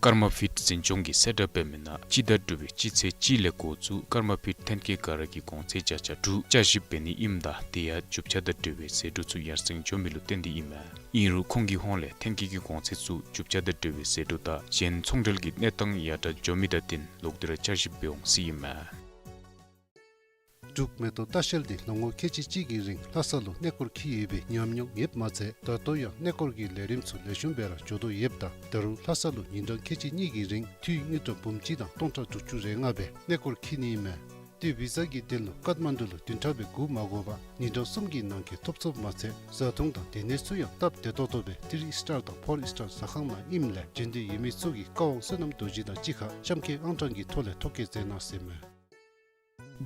ཀརྨ་ཕིཊ་འཛིན་སྐྱོང་གིས་གསལ་བསྒྲགས་འབད་མི་ནང་སྤྱི་ཟླ་དྲུག་པའི་སྤྱི་ཚེས་གཅིག་ལས་འགོ་བཙུགས་ཀརྨ་ཕིཊ་ཐོན་སྐྱེད་ག་ར་གི་གོང་ཚད་བརྒྱ་ཆ་དྲུག་བསྐྱར་ཞིབ་འབད་ནི་ཨིནམ་ད་དེ་ཡང་རྒྱུ་ཆ་དང་འབྲེལ་བའི་ཟད་འགྲོ་ཚུ་ཡར་སེང་འགྱོ་མི་ལུ་བརྟེན་ཏེ་ཨིན་མས། ཨིན་རུང་ཁོང་གི་ཧོངས་ལས་ཐོན་སྐྱེད་ཀྱི་གོང་ཚད་ཚུ་རྒྱུ་ཆ་དང་འབྲེལ་བའི་ཟད་འགྲོ་དང་གཞན་ཚོང་འབྲེལ་གྱི་གནས་སྟངས་ཡར་དྲག་འགྱོ་མི་དང་བསྟུན་ལོག་སྟེ་ར་བསྐྱར་ཞིབ་འབད་འོང་ཟེར་ཨིན་མས། འབྲུག་མེ་ཏོག་ལྟ་བཤལ་འདི་ལོ་ངོ་ཁལ་གཅིག་གཅིག་གི་རིང་ལྷ་ས་ལུ་གནས་སྐོར་འཁྱིད་ཡོད་པའི་ཉམས་མྱོང་ཡོདཔ་མ་ཚད་ད་ལྟོ་ཡང་གནས་སྐོར་གྱི་ལས་རིམ་ཚུ་ལེགས་ཤོམ་སྦེ་ར་འགྱོ་དོ་ཡོདཔ་ད་ད་རུང་ལྷ་ས་ལུ་ཉིན་གྲངས་ཁལ་གཅིག་གཉིས་ཀྱི་རིང་འཐུས་དངུལ་ཀྲམ་འབུམ་གཅིག་དང་སྟོང་ཕྲག་དྲུག་ཅུ་རེ་ལྔ་སྦེ་གནས་སྐོར་འཁྱིད་ནི་ཨིན་མས། ཏེ་བི་ཟ་གི་དོན་ལུ་ཀཏ་མན་ཌུ་ལུ་བདུན་ཕྲག་སྦེ་སྒུག་མ་དགོ་པར་ཉིན་གྲངས་གསུམ་གྱི་ནང་འཁོད་ཐོབ་ཚུགསཔ་མ་ཚད་བཟའ་འཐུང་དང་སྡོད་གནས་ཚུ་ཡང་སྟབས་བདེ་ཏོག་ཏོ་སྦེ་ཐི་རི་སི་ཊར་དང་ཕོར་སི་ཊར་ཟ་ཁང་ནང་ཨིནམ་ལས་བྱོན་འདོད་ཡོད་མི་ཚུ་གིས་ཀ་ཝང་བསོད་ནམས་རྡོ་རྗེ་དང་གཅིག་ཁར་གཤམ་འཁོད་ཨང་གྲངས་ཀྱི་ཐོག་ལས་ཐོ་བཀོད་མཛད་གནང་ཟེར་ཨིན་མས།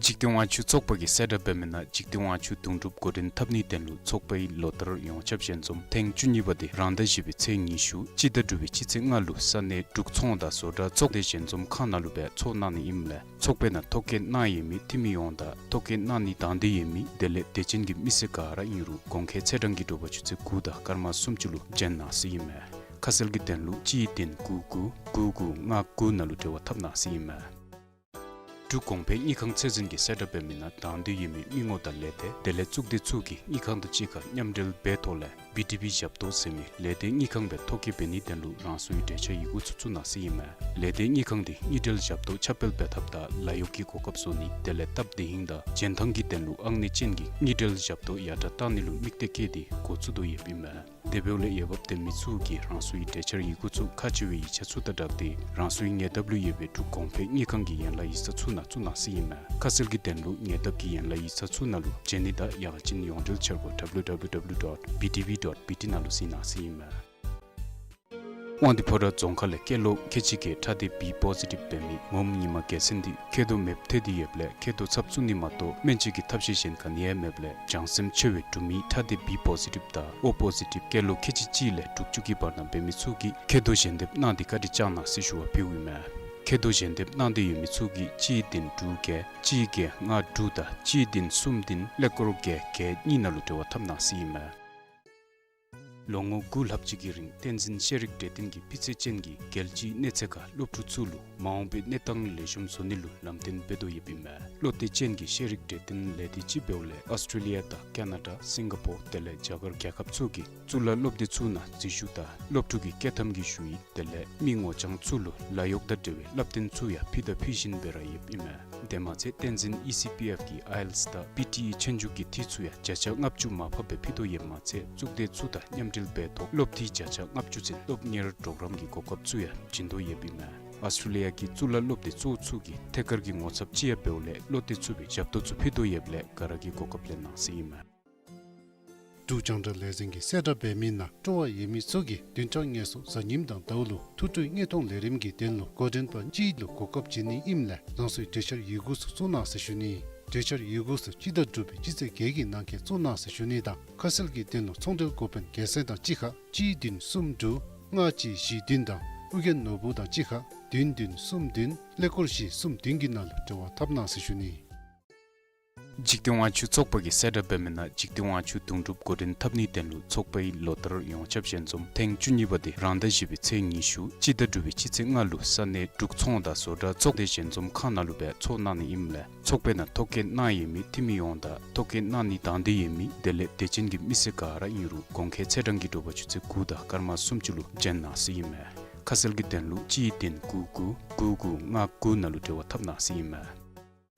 འཇིག་རྟེན་དབང་ཕྱུག་ཚོགས་པ་གིས་གསལ་བསྒྲགས་འབད་མི་ནང་འཇིག་རྟེན་དབང་ཕྱུག་དུང་སྒྲུབ་འགོ་འདྲེན་འཐབ་ནིའི་དོན་ལུ་ཚོགས་པའི་ལོ་ལྟར་ཡོངས་ཁྱབ་ཞལ་འཛོམས་ཐེངས་བཅུ་གཉིས་པ་དེ་རང་ཟླ་བཞི་པའི་ཚེས་ཉི་ཤུ་སྤྱི་ཟླ་དྲུག་པའི་སྤྱི་ཚེས་ལྔ་ལུ་ས་གནས་འབྲུག་ཚོང་དང་བཟོ་གྲྭ་ཚོགས་སྡེ་ཞལ་འཛོམས་ཁང་ནང་ལུ་སྦེ་ཚོགས་གནང་ནི་ཨིནམ་ལས་ཚོགས་པའི་ནང་ཐོ་བཀོད་གནང་ཡོད་མི་འཐུས་མི་ཡོངས་དང་ཐོ་བཀོད་གནང་ནི་དང་འདོད་ཡོད་མི་དེ་ལས་དད་ཅན་གྱི་མི་སེར་ག་ར་ཨིན་རུང་གོང་འཁོད་ཚེས་གྲངས་ཀྱི་དྲོ་པ་ཆུ་ཚོད་དགུ་དང་སྐར་མ་སུམ་ཅུ་ལུ་བྱོན་གནང་ཟེར་ཨིན་མས། ཁ་གསལ་གྱི་དོན་ལུ་གཅིག་བདུན་དགུ་དགུ་དགུ་དགུ་ལྔ་དགུ་ནང་ལུ་འབྲེལ་བ་འཐབ་གནང་ཟེར་ཨིན་མས། འབྲུག་གོང་འཕེལ་དངུལ་ཁང་ཚད་འཛིན་གྱིས་གསལ་བསྒྲགས་འབད་མི་ནང་དང་འདོད་ཡོད་མི་མི་ངོམ་དང་ལས་སྡེ་དེ་ལས་གཙུག་སྡེ་ཚུ་གིས་དངུལ་ཁང་དང་གཅིག་ཁར་མཉམ་འབྲེལ་འབད་ཐོག་ལས་བི་ཌི་བི་ཞབས་ཏོག་ཟེར་མི་ལས་སྡེ་དངུལ་ཁང་སྦེ་ཐོ་བཀོད་འབད་ནིའི་དོན་ལུ་རང་སོའི་གྲོས་འཆར་ཡི་གུ་ཚུ་བཙུགས་གནང་ཟེར་ཨིན་མས། ལས་སྡེ་དངུལ་ཁང་འདི་དངུལ་འབྲེལ་ཞབས་ཏོག་ཁྱབ་སྤེལ་འབད་ཐབས་དང་ལཱ་གཡོག་གི་གོ་སྐབས་བཟོ་ནི་དེ་ལས་སྟབས་བདེ་ཧིང་དང་འཇོན་ཐང་གི་དོན་ལུ་ཨང་གནས་ཅན་གྱི་དངུལ་འབྲེལ་ཞབས་ཏོག་ཡར་དྲག་གཏང་ནི་ལུ་དམིགས་གཏད་བསྐྱེད་དེ་འགོ་བཙུགས་དོ་ཡོདཔ་ཨིན་མས། དེ་འབདཝ་ལས་འོས་འབབ་ལྡན་མི་ཚུ་གིས་རང་སོའི་གྲོས་འཆར་ཡི་གུ་ཚུ་ཁག་ཆེ་བའི་ཡིག་ཆ་ཚུ་དང་སྦྲགས་ཏེ་རང་སོའི་ཉེ་འདབས་ལུ་ཡོད་པའི་འབྲུག་གོང་འཕེལ་དངུལ་ཁང་གི་ཡན་ལག་ཡིག་ཚང་ཚུ་ནང་བཙུགས་གནང་ཟེར་ཨིན་མས། ཁ་གསལ་གྱི་དོན་ལུ་ཉེ་འདབས་ཀྱི་ཡན་ལག་ཡིག་ཚང་ཚུ་ནང་ལུ་བྱོན་ནི་དང་ཡང་ཅིན་ཡོངས་འབྲེལ་འཆར་སྒོ་W W W dot B D B dot B T ནང་ལུ་གཟིགས་གནང་ཟེར་ཨིན་མས། དབང་འདུས་ཕོ་བྲང་རྫོང་ཁག་ལས་སྐྱེས་ལོ་ཁལ་གཅིག་བརྒྱད་ཁྲག་སྡེ་བི་པོ་ཟི་ཊིབ་འབད་མི་ངོམ་ཉི་མ་རྒྱལ་མཚན་འདི་མཁལ་རྡོག་མེདཔ་ཐལ་ཏེ་ཡོདཔ་ལས་མཁལ་རྡོག་ཚབ་བཙུགས་ནི་མ་གཏོགས་སྨན་བཅོས་ཀྱི་ཐབས་ཤེས་གཞན་ག་ནི་ཡང་མེདཔ་ལས་བྱང་སེམས་ཆེ་བའི་འབྲུག་མི་ཁྲག་སྡེ་བི་པོ་ཟི་ཊིབ་དང་ཨོ་པོ་ཟི་ཊིབ་སྐྱེས་ལོ་ཁལ་གཅིག་གཅིག་ལས་དྲུག་ཅུ་གི་བར་ན་འབད་མི་ཚུ་གིས་མཁལ་རྡོག་ཞལ་འདེབས་གནང་སྟེ་བཀའ་དྲིན་བསྐྱང་གནང་ཟེར་ཞུ་བ་ཕུལཝ་ཨིན་མས། མཁལ་རྡོག་ཞལ་འདེབས་གནང་སྟེ་ཡོད་མི་ཚུ་གིས་གཅིག་བདུན་དྲུག་བརྒྱད་གཅིག་བརྒྱད་ལྔ་དྲུག་དང་གཅིག་བདུན་གསུམ་བདུན་ཀླད་ཀོར་བརྒྱད་བརྒྱད་གཉིས་ནང་ལུ་འབྲེལ་བ་འཐབ་གནང་ཟེར་ཨིན་མས། ལོ་ངོ་དགུ་ལྷག་ཅིག་གི་རིང་བསྟན་འཛིན་ཤེས་རིག་གྲོས་སྟོན་གྱིས་སྤུས་ཚད་ཅན་གྱི་རྒྱལ་སྤྱིའི་གནས་ཚད་ཁར་སློབ་ཕྲུག་ཚུ་ལུ་མ་འོངས་པའི་གནས་སྟངས་ལེགས་ཤོམ་བཟོ་ནི་ལུ་ལམ་སྟོན་འབད་དོ་ཡོདཔ་ཨིན་མས། བློ་གཏད་ཅན་གྱི་ཤེས་རིག་གྲོས་སྟོན་ལས་སྡེ་ཅིག་འབདཝ་ལས་ཨོསི་ཊྲེ་ལི་ཡ་དང་ཀ་ན་ཌ་སིང་ག་པོར་དེ་ལས་རྒྱ་གར་རྒྱལ་ཁབ་ཚུ་གི་གཙུག་ལག་སློབ་སྡེ་ཚུ་ནང་འཛུལ་ཞུགས་དང་སློབ་ཕྲུག་གི་བསྐྱོད་ཐམ་གྱི་ཞུ་ཡིག་དེ་ལས་མི་ངོ་རྐྱང་ཚུ་ལུ་ལཱ་གཡོག་དང་འབྲེལ་བའི་བསླབ་སྟོན་ཚུ་ཡང་ཕུལ་དང་ཕུལ་བཞིན་སྦེ་ར་ཡོདཔ་ཨིན་མས། དེ་མ་ཚད་བསྟན་འཛིན་ཨི་སི་པི་ཨེཕ་གི་ཨའི་ཨེལ་ཊི་ཨེས་དང་པི་ཊི་ཨི་ཆོས་རྒྱུགས་ཀྱི་འཐུས་ཚུ་ཡང་བརྒྱ་ཆ་ལྔ་བཅུ་མར་ཕབ་སྦེ་ཕུལ་དོ་ཡོདཔ་མ་ཚད་གཙུག་སྡེ་ཚུ་དང་མཉམ་འབྲེལ་འབད་ཐོག་སློབ་འཐུས་བརྒྱ་ཆ་ལྔ་བཅུ་ཚུན་སློབ་གཉེར་གྲོགས་རམ་གྱི་གོ་སྐབས་ཚུ་ཡང་བྱིན་དོ་ཡོདཔ་ཨིན་མས། ཨོསི་ཊྲེ་ལི་ཡ་གི་གཙུག་ལག་སློབ་སྡེ་གཙོ་བོ་ཚུ་གི་ཐད་ཀར་གྱི་ངོ་ཚབ་ཅིག་ཡང་འབདཝ་ལས་བློ་གཏད་ཚུགས་པའི་ཞབས་ཏོག་ཚུ་ཕུལ་དོ་ཡོདཔ་ལས་ག་ར་གིས་གོ་སྐབས་ལེན་གནང་ཟེར་ཨིན་མས། འབྲུག་རྒྱང་བསྒྲགས་ལས་འཛིན་གྱིས་གསལ་བསྒྲགས་འབད་མི་ནང་སྤྲོ་བ་ཡོད་མི་ཚུ་གིས་བདུན་ཕྲག་ལྔ་ཚུ་གཟའ་ཉིམ་དང་ཟླཝ་ལུ་ཐུགས་སྤྲོའི་དངོས་མཐོང་ལས་རིམ་གྱི་དོན་ལུ་འགོ་འདྲེན་པ་གཅིག་ལུ་གོ་སྐབས་བྱིན་ནི་ཨིནམ་ལས་རང་སོའི་གྲོས་འཆར་ཡི་གུ་ཚུ་བཙུགས་གནང་ཟེར་ཞུ་ནི། གྲོས་འཆར་ཡི་གུ་ཚུ་སྤྱི་ཟླ་དྲུག་པའི་སྤྱི་ཚེས་བརྒྱད་ཀྱི་ནང་འཁོད་བཙུགས་གནང་ཟེར་ཞུ་ནི་དང་ཁ་གསལ་གྱི་དོན་ལུ་ཚོང་འབྲེལ་འགོ་དཔོན་རྒྱལ་མཚན་དང་གཅིག་ཁར་གཅིག་བདུན་གསུམ་དྲུག་ལྔ་གཅིག་བཞི་བདུན་དང་ཨོ་རྒྱན་ནོར་བུ་དང་གཅིག་ཁར་བདུན་བདུན་གསུམ་བདུན་ཀླད་ཀོར་བཞི་གསུམ་བདུན་གྱི་ནང་ལུ་འབྲེལ་བ་འཐབ་གནང་ཟེར་ཞུ་ནི། འཇིག་རྟེན་དབང་ཕྱུག་ཚོགས་པ་གིས་གསལ་བསྒྲགས་འབད་མི་ནང་འཇིག་རྟེན་དབང་ཕྱུག་དུང་སྒྲུབ་འགོ་འདྲེན་འཐབ་ནིའི་དོན་ལུ་ཚོགས་པའི་ལོ་བསྟར་ཡོངས་ཁྱབ་ཞལ་འཛོམས་ཐེངས་བཅུ་གཉིས་པ་དེ་རང་ཟླ་བཞི་པའི་ཚེས་ཉི་ཤུ་སྤྱི་ཟླ་དྲུག་པའི་སྤྱི་ཚེས་ལྔ་ལུ་ས་གནས་འབྲུག་ཚོང་དང་བཟོ་གྲྭ་ཚོགས་སྡེ་ཞལ་འཛོམས་ཁང་ནང་ལུ་སྦེ་ཚོགས་གནང་ནི་ཨིནམ་ལས་ཚོགས་པའི་ནང་ཐོ་བཀོད་གནང་ཡོད་མི་འཐུས་མི་ཡོངས་དང་ཐོ་བཀོད་གནང་ནི་དང་འདོད་ཡོད་མི་དེ་ལས་དད་ཅན་གྱི་མི་སེར་ག་ར་ཨིན་རུང་གོང་འཁོད་ཚེས་གྲངས་ཀྱི་དྲོ་པ་ཆུ་ཚོད་དགུ་དང་སྐར་མ་སུམ་ཅུ་ལུ་བྱོན་གནང་ཟེར་ཨིན་མས། ཁ་གསལ་གྱི་དོན་ལུ་གཅིག་བདུན་དགུ་དགུ་དགུ་དགུ་ལྔ་དགུ་ནང་ལུ་འབྲེལ་བ་འཐབ་གནང་ཟེར་ཨིན་མས།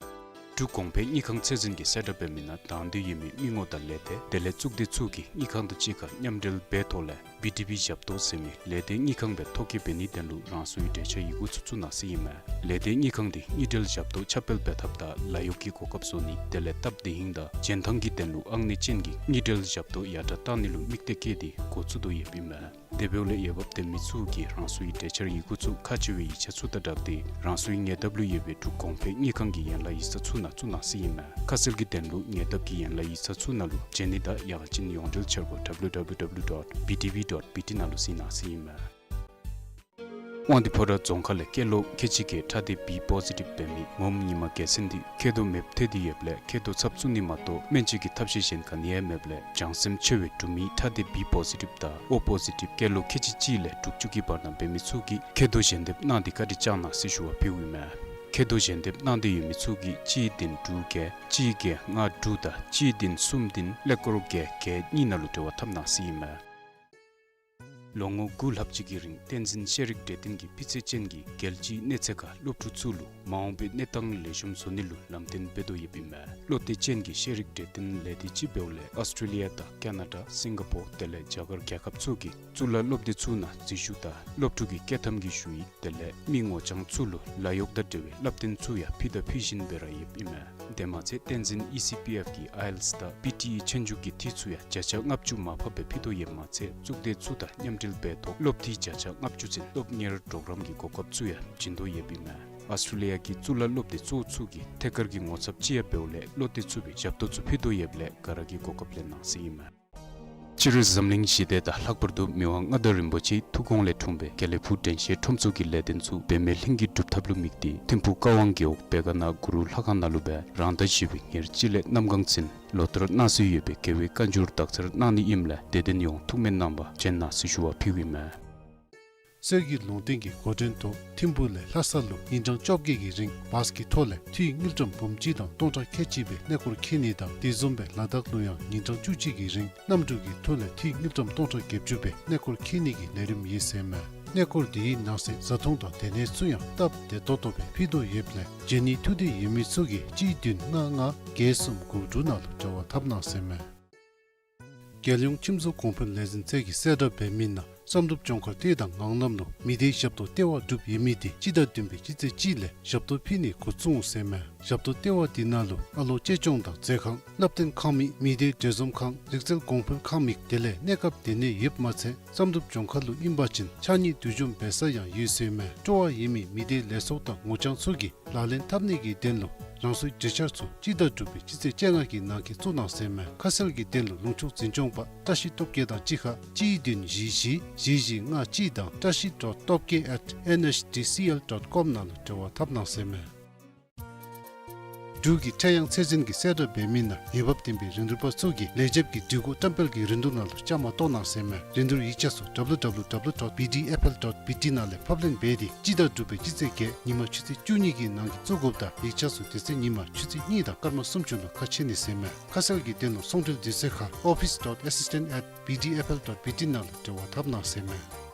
འབྲུག་གོང་འཕེལ་དངུལ་ཁང་ཚད་འཛིན་གྱིས་གསལ་བསྒྲགས་འབད་མི་ནང་དང་འདོད་ཡོད་མི་མི་ངོམ་དང་ལས་སྡེ་དེ་ལས་གཙུག་སྡེ་ཚུ་གིས་དངུལ་ཁང་དང་གཅིག་ཁར་མཉམ་འབྲེལ་འབད་ཐོག་ལས་བི་ཌི་བི་ཞབས་ཏོག་ཟེར་མི་ལས་སྡེ་དངུལ་ཁང་སྦེ་ཐོ་བཀོད་འབད་ནིའི་དོན་ལུ་རང་སོའི་གྲོས་འཆར་ཡི་གུ་ཚུ་བཙུགས་གནང་ཟེར་ཨིན་མས། ལས་སྡེ་དངུལ་ཁང་འདི་དངུལ་འབྲེལ་ཞབས་ཏོག་ཁྱབ་སྤེལ་འབད་ཐབས་དང་ལཱ་གཡོག་གི་གོ་སྐབས་བཟོ་ནི་དེ་ལས་སྟབས་བདེ་ཧིང་དང་འཇོན་ཐང་གི་དོན་ལུ་ཨང་གནས་ཅན་གྱི་དངུལ་འབྲེལ་ཞབས་ཏོག་ཡར་དྲག་གཏང་ནི་ལུ་དམིགས་གཏད་བསྐྱེད་དེ་འགོ་བཙུགས་དོ་ཡོདཔ་ཨིན་མས། དེ་འབདཝ་ལས་འོས་འབབ་ལྡན་མི་ཚུ་གིས་རང་སོའི་གྲོས་འཆར་ཡི་གུ་ཚུ་ཁག་ཆེ་བའི་ཡིག་ཆ་ཚུ་དང་སྦྲགས་ཏེ་རང་སོའི་ཉེ་འདབས་ལུ་ཡོད་པའི་འབྲུག་གོང་འཕེལ་དངུལ་ཁང་གི་ཡན་ལག་ཡིག་ཚང་ཚུ་ནང་བཙུགས་གནང་ཟེར་ཨིན་མས། ཁ་གསལ་གྱི་དོན་ལུ་ཉེ་འདབས་ཀྱི་ཡན་ལག་ཡིག་ཚང་ཚུ་ནང་ལུ་བྱོན་ནི་དང་ཡང་ཅིན་ཡོངས་འབྲེལ་འཆར་སྒོ་W W W dot B D B dot B T ནང་ལུ་གཟིགས་གནང་ཟེར་ཨིན་མས། དབང་འདུས་ཕོ་བྲང་རྫོང་ཁག་ལས་སྐྱེས་ལོ་ཁལ་གཅིག་བརྒྱད་ཁྲག་སྡེ་བི་པོ་ཟི་ཊིབ་འབད་མི་ངོམ་ཉི་མ་རྒྱལ་མཚན་འདི་མཁལ་རྡོག་མེདཔ་ཐལ་ཏེ་ཡོདཔ་ལས་མཁལ་རྡོག་ཚབ་བཙུགས་ནི་མ་གཏོགས་སྨན་བཅོས་ཀྱི་ཐབས་ཤེས་གཞན་ག་ནི་ཡང་མེདཔ་ལས་བྱང་སེམས་ཆེ་བའི་འབྲུག་མི་ཁྲག་སྡེ་བི་པོ་ཟི་ཊིབ་དང་ཨོ་པོ་ཟི་ཊིབ་སྐྱེས་ལོ་ཁལ་གཅིག་གཅིག་ལས་དྲུག་ཅུ་གི་བར་ན་འབད་མི་ཚུ་གིས་མཁལ་རྡོག་ཞལ་འདེབས་གནང་སྟེ་བཀའ་དྲིན་བསྐྱང་གནང་ཟེར་ཞུ་བ་ཕུལཝ་ཨིན་མས། མཁལ་རྡོག་ཞལ་འདེབས་གནང་སྟེ་ཡོད་མི་ཚུ་གིས་གཅིག་བདུན་དྲུག་བརྒྱད་གཅིག་བརྒྱད་ལྔ་དྲུག་དང་གཅིག་བདུན་གསུམ་བདུན་ཀླད་ཀོར་བརྒྱད་བརྒྱད་གཉིས་ནང་ལུ་འབྲེལ་བ་འཐབ་གནང་ཟེར་ཨིན་མས། ལོ་ངོ་དགུ་ལྷག་ཅིག་གི་རིང་བསྟན་འཛིན་ཤེས་རིག་གྲོས་སྟོན་གྱིས་སྤུས་ཚད་ཅན་གྱི་རྒྱལ་སྤྱིའི་གནས་ཚད་ཁར་སློབ་ཕྲུག་ཚུ་ལུ་མ་འོངས་པའི་གནས་སྟངས་ལེགས་ཤོམ་བཟོ་ནི་ལུ་ལམ་སྟོན་འབད་དོ་ཡོདཔ་ཨིན་མས། བློ་གཏད་ཅན་གྱི་ཤེས་རིག་གྲོས་སྟོན་ལས་སྡེ་ཅིག་འབདཝ་ལས་ཨོསི་ཊྲེ་ལི་ཡ་དང་ཀ་ན་ཌ་སིང་ག་པོར་དེ་ལས་རྒྱ་གར་རྒྱལ་ཁབ་ཚུ་གི་གཙུག་ལག་སློབ་སྡེ་ཚུ་ནང་འཛུལ་ཞུགས་དང་སློབ་ཕྲུག་གི་བསྐྱོད་ཐམ་གྱི་ཞུ་ཡིག་དེ་ལས་མི་ངོ་རྐྱང་ཚུ་ལུ་ལཱ་གཡོག་དང་འབྲེལ་བའི་བསླབ་སྟོན་ཚུ་ཡང་ཕུལ་དང་ཕུལ་བཞིན་སྦེ་ར་ཡོདཔ་ཨིན་མས། དེ་མ་ཚད་བསྟན་འཛིན་ཨི་སི་པི་ཨེཕ་གི་ཨའི་ཨེལ་ཊི་ཨེས་དང་པི་ཊི་ཨི་ཆོས་རྒྱུགས་ཀྱི་འཐུས་ཚུ་ཡང་བརྒྱ་ཆ་ལྔ་བཅུ་མར་ཕབ་སྦེ་ཕུལ་དོ་ཡོདཔ་མ་ཚད་གཙུག་སྡེ་ཚུ་དང་མཉམ་འབྲེལ་འབད་ཐོག་སློབ་འཐུས་བརྒྱ་ཆ་ལྔ་བཅུ་ཚུན་སློབ་གཉེར་གྲོགས་རམ་གྱི་གོ་སྐབས་ཚུ་ཡང་བྱིན་དོ་ཡོདཔ་ཨིན་མས། ཨོསི་ཊྲེ་ལི་ཡ་གི་གཙུག་ལག་སློབ་སྡེ་གཙོ་བོ་ཚུ་གི་ཐད་ཀར་གྱི་ངོ་ཚབ་ཅིག་ཡང་འབདཝ་ལས་བློ་གཏད་ཚུགས་པའི་ཞབས་ཏོག་ཚུ་ཕུལ་དོ་ཡོདཔ་ལས་ག་ར་གིས་གོ་སྐབས་ལེན་གནང་ཟེར་ཨིན་མས། སྤྱིར་འཛམ་གླིང་ཞི་བདེ་དང་ལྷག་པར་དུ་མི་དབང་མངའ་བདག་རིན་པོ་ཆེའི་ཐུགས་དགོངས་ལས་འཁྲུངས་པའི་དགེ་ལེགས་ཕུག་དྲན་ཤེས་ཁྲོམ་ཚོགས་ཀྱི་ལས་དོན་ཚུ་འབད་མེད་ལྷུན་གྱིས་གྲུབ་ཐབས་ལུ་དམིགས་ཏེ་ཐིམ་ཕུག་ཀ་ཝང་རྒེད་འོག་བེ་ག་ན་གུ་རུ་ལྷ་ཁང་ནང་ལུ་སྦེ་རང་ཟླ་བཞི་པའི་ཉེར་གཅིག་ལས་གནམ་གང་ཚུན་ལོ་ལྟར་གནང་སྲོལ་ཡོད་པའི་རྒྱལ་བའི་བཀའ་འགྱུར་དག་ཚར་གནང་ནི་ཨིནམ་ལས་དད་ལྡན་ཡོངས་ཐུགས་སྨོན་གནང་བར་བྱོན་གནང་ཟེར་ཞུ་བ་ཕུལཝ་ཨིན་མས། གསེར་གྱི་ལུང་བསྟན་གྱི་འགོ་འདྲེན་ཐོག་ཐིམ་ཕུག་ལས་ལྷ་ས་ལུ་ཉིན་གྲངས་བཅོ་བརྒྱད་ཀྱི་རིང་བཱས་ཀྱི་ཐོག་ལས་འཐུས་དངུལ་ཀྲམ་འབུམ་གཅིག་དང་སྟོང་ཕྲག་ཁལ་གཅིག་སྦེ་གནས་སྐོར་འཁྱིད་ནི་དང་དེ་བཟུམ་སྦེ་ལ་དྭགས་ལུ་ཡང་ཉིན་གྲངས་བཅུ་གཅིག་གི་རིང་གནམ་གྲུ་གི་ཐོག་ལས་འཐུས་དངུལ་ཀྲམ་སྟོང་ཕྲག་བརྒྱད་ཅུ་སྦེ་གནས་སྐོར་འཁྱིད་ནི་གི་ལས་རིམ་ཡོད་ཟེར་མས། གནས་སྐོར་དེའི་ནང་གསེས་བཟའ་འཐུང་དང་སྡོད་གནས་ཚུ་ཡང་སྟབས་བདེ་ཏོག་ཏོ་སྦེ་ཕུལ་དོ་ཡོདཔ་ལས་བྱོན་ནི་ཐུགས་འདོད་ཡོད་མི་ཚུ་གིས་གཅིག་བདུན་ལྔ་ལྔ་བརྒྱད་གསུམ་དགུ་དྲུག་ནང་ལུ་འབྲེལ་བ་འཐབ་གནང་ཟེར་མས། རྒྱལ་ཡོངས་ཁྱིམ་བཟོ་གོང་འཕེལ་ལས་འཛིན་ཚད་ཀྱིས་གསལ་བསྒྲགས་འབད་མི་ནང་བསམ་གྲུབ་ལྗོངས་མཁར་ལྟེ་དང་ངང་ལམ་ལུ་མི་སྡེའི་ཞབས་ཏོག་ལྟེ་བ་གྲུབ་ཡོད་མི་དེ་སྤྱི་ཟླ་བདུན་པའི་སྤྱི་ཚེས་གཅིག་ལས་ཞབས་ཏོག་ཕུལ་ནི་འགོ་བཙུགས་འོང་ཟེར་མས། ཞབས་ཏོག་ལྟེ་བ་དེ་ནང་ལུ་ཨ་ལོ་གཅེས་སྐྱོང་དང་མཛོད་ཁང་སློབ་སྟོན་ཁང་མིག་མི་སྡེའི་འབྲེལ་འཛོམས་ཁང་རིག་རྩལ་གོང་འཕེལ་ཁང་མིག་དེ་ལས་གནས་སྐབས་སྡོད་གནས་ཡོདཔ་མ་ཚད་བསམ་གྲུབ་ལྗོངས་མཁར་ལུ་ཨིན་པ་ཅིན་ཕྱགས་སྙིགས་འདུ་འཛོམས་འབད་ས་ཡང་ཡོད་ཟེར་མས། སྤྲོ་བ་ཡོད་མི་མི་སྡེའི་ལས་ཚོགས་དང་ངོ་རྐྱང་ཚུ་གིས་ལག་ལེན་འཐབ་ནི་གི་དོན་ལུ་རང་སོའི་གྲོས་འཆར་ཚུ་སྤྱི་ཟླ་དྲུག་པའི་སྤྱི་ཚེས་བཅོ་ལྔ་གི་ནང་འཁོད་བཙུགས་གནང་ཟེར་མས། ཁ་གསལ་གྱི་དོན་ལུ་ལུང་ཕྱོགས་འཛིན་སྐྱོང་པ་བཀྲ་ཤིས་སྟོབས་རྒྱས་དང་གཅིག་ཁར་གཅིག་བདུན་བཞི་བཞི་བཞི་བཞི་ལྔ་གཅིག་དང་བཀྲ་ཤིས་ཌོཊ་སྟོབས་རྒྱས་ཨེཊ་ཨེན་ཨེཆ་ཌི་སི་ཨེལ་ཌོཊ་ཀོམ་ནང་ལུ་འབྲེལ་བ་འཐབ་གནང་ཟེར་མས། འབྲུག་གི་ཁྲེ་ཡང་ཚད་འཛིན་གྱིས་གསལ་བསྒྲགས་འབད་མི་ནང་འོས་འབབ་ལྡན་པའི་རིན་བསྡུར་པ་ཚུ་གིས་ལས་བྱེདཔ་གི་སྒྲིག་གོ་བཀྲམ་སྤེལ་གྱི་རིན་བསྡུར་ནང་ལུ་བཅའ་མར་གཏོགས་གནང་ཟེར་མས། རིན་བསྡུར་ཡིག་ཆ་ཚུ་ཌབ་ལུ་ཌབ་ལུ་ཌབ་ལུ་ཌོཊ་བི་ཌི་ཨེཕ་ཨེལ་ཌོཊ་བི་ཊི་ནང་ལས་ཕབ་ལེན་འབད་དེ་སྤྱི་ཟླ་དྲུག་པའི་སྤྱི་ཚེས་བརྒྱད་ཉིན་མ་ཆུ་ཚོད་བཅུ་གཉིས་ཀྱི་ནང་འཁོད་བཙུགས་དགོཔ་དང་ཡིག་ཆ་ཚུ་དེ་ཚེ་ཉིན་མ་ཆུ་ཚོད་གཉིས་དང་སྐར་མ་སུམ་ཅུ་ལུ་ཁ་ཕྱེ་ནི་ཟེར་མས། ཁ་གསལ་གྱི་དོན་ལུ་ཚོང་འབྲེལ་དུས་ཚོད་ཁར་ཨོ་ཕིས་ཌོཊ་ཨེ་སིས་ཊེནཊ་ཨེཊ་བི་ཌི་ཨེཕ་ཨེལ་ཌོཊ་བི་ཊི་ནང་ལུ་འབྲེལ་བ་འཐབ་གནང་ཟེར་མས།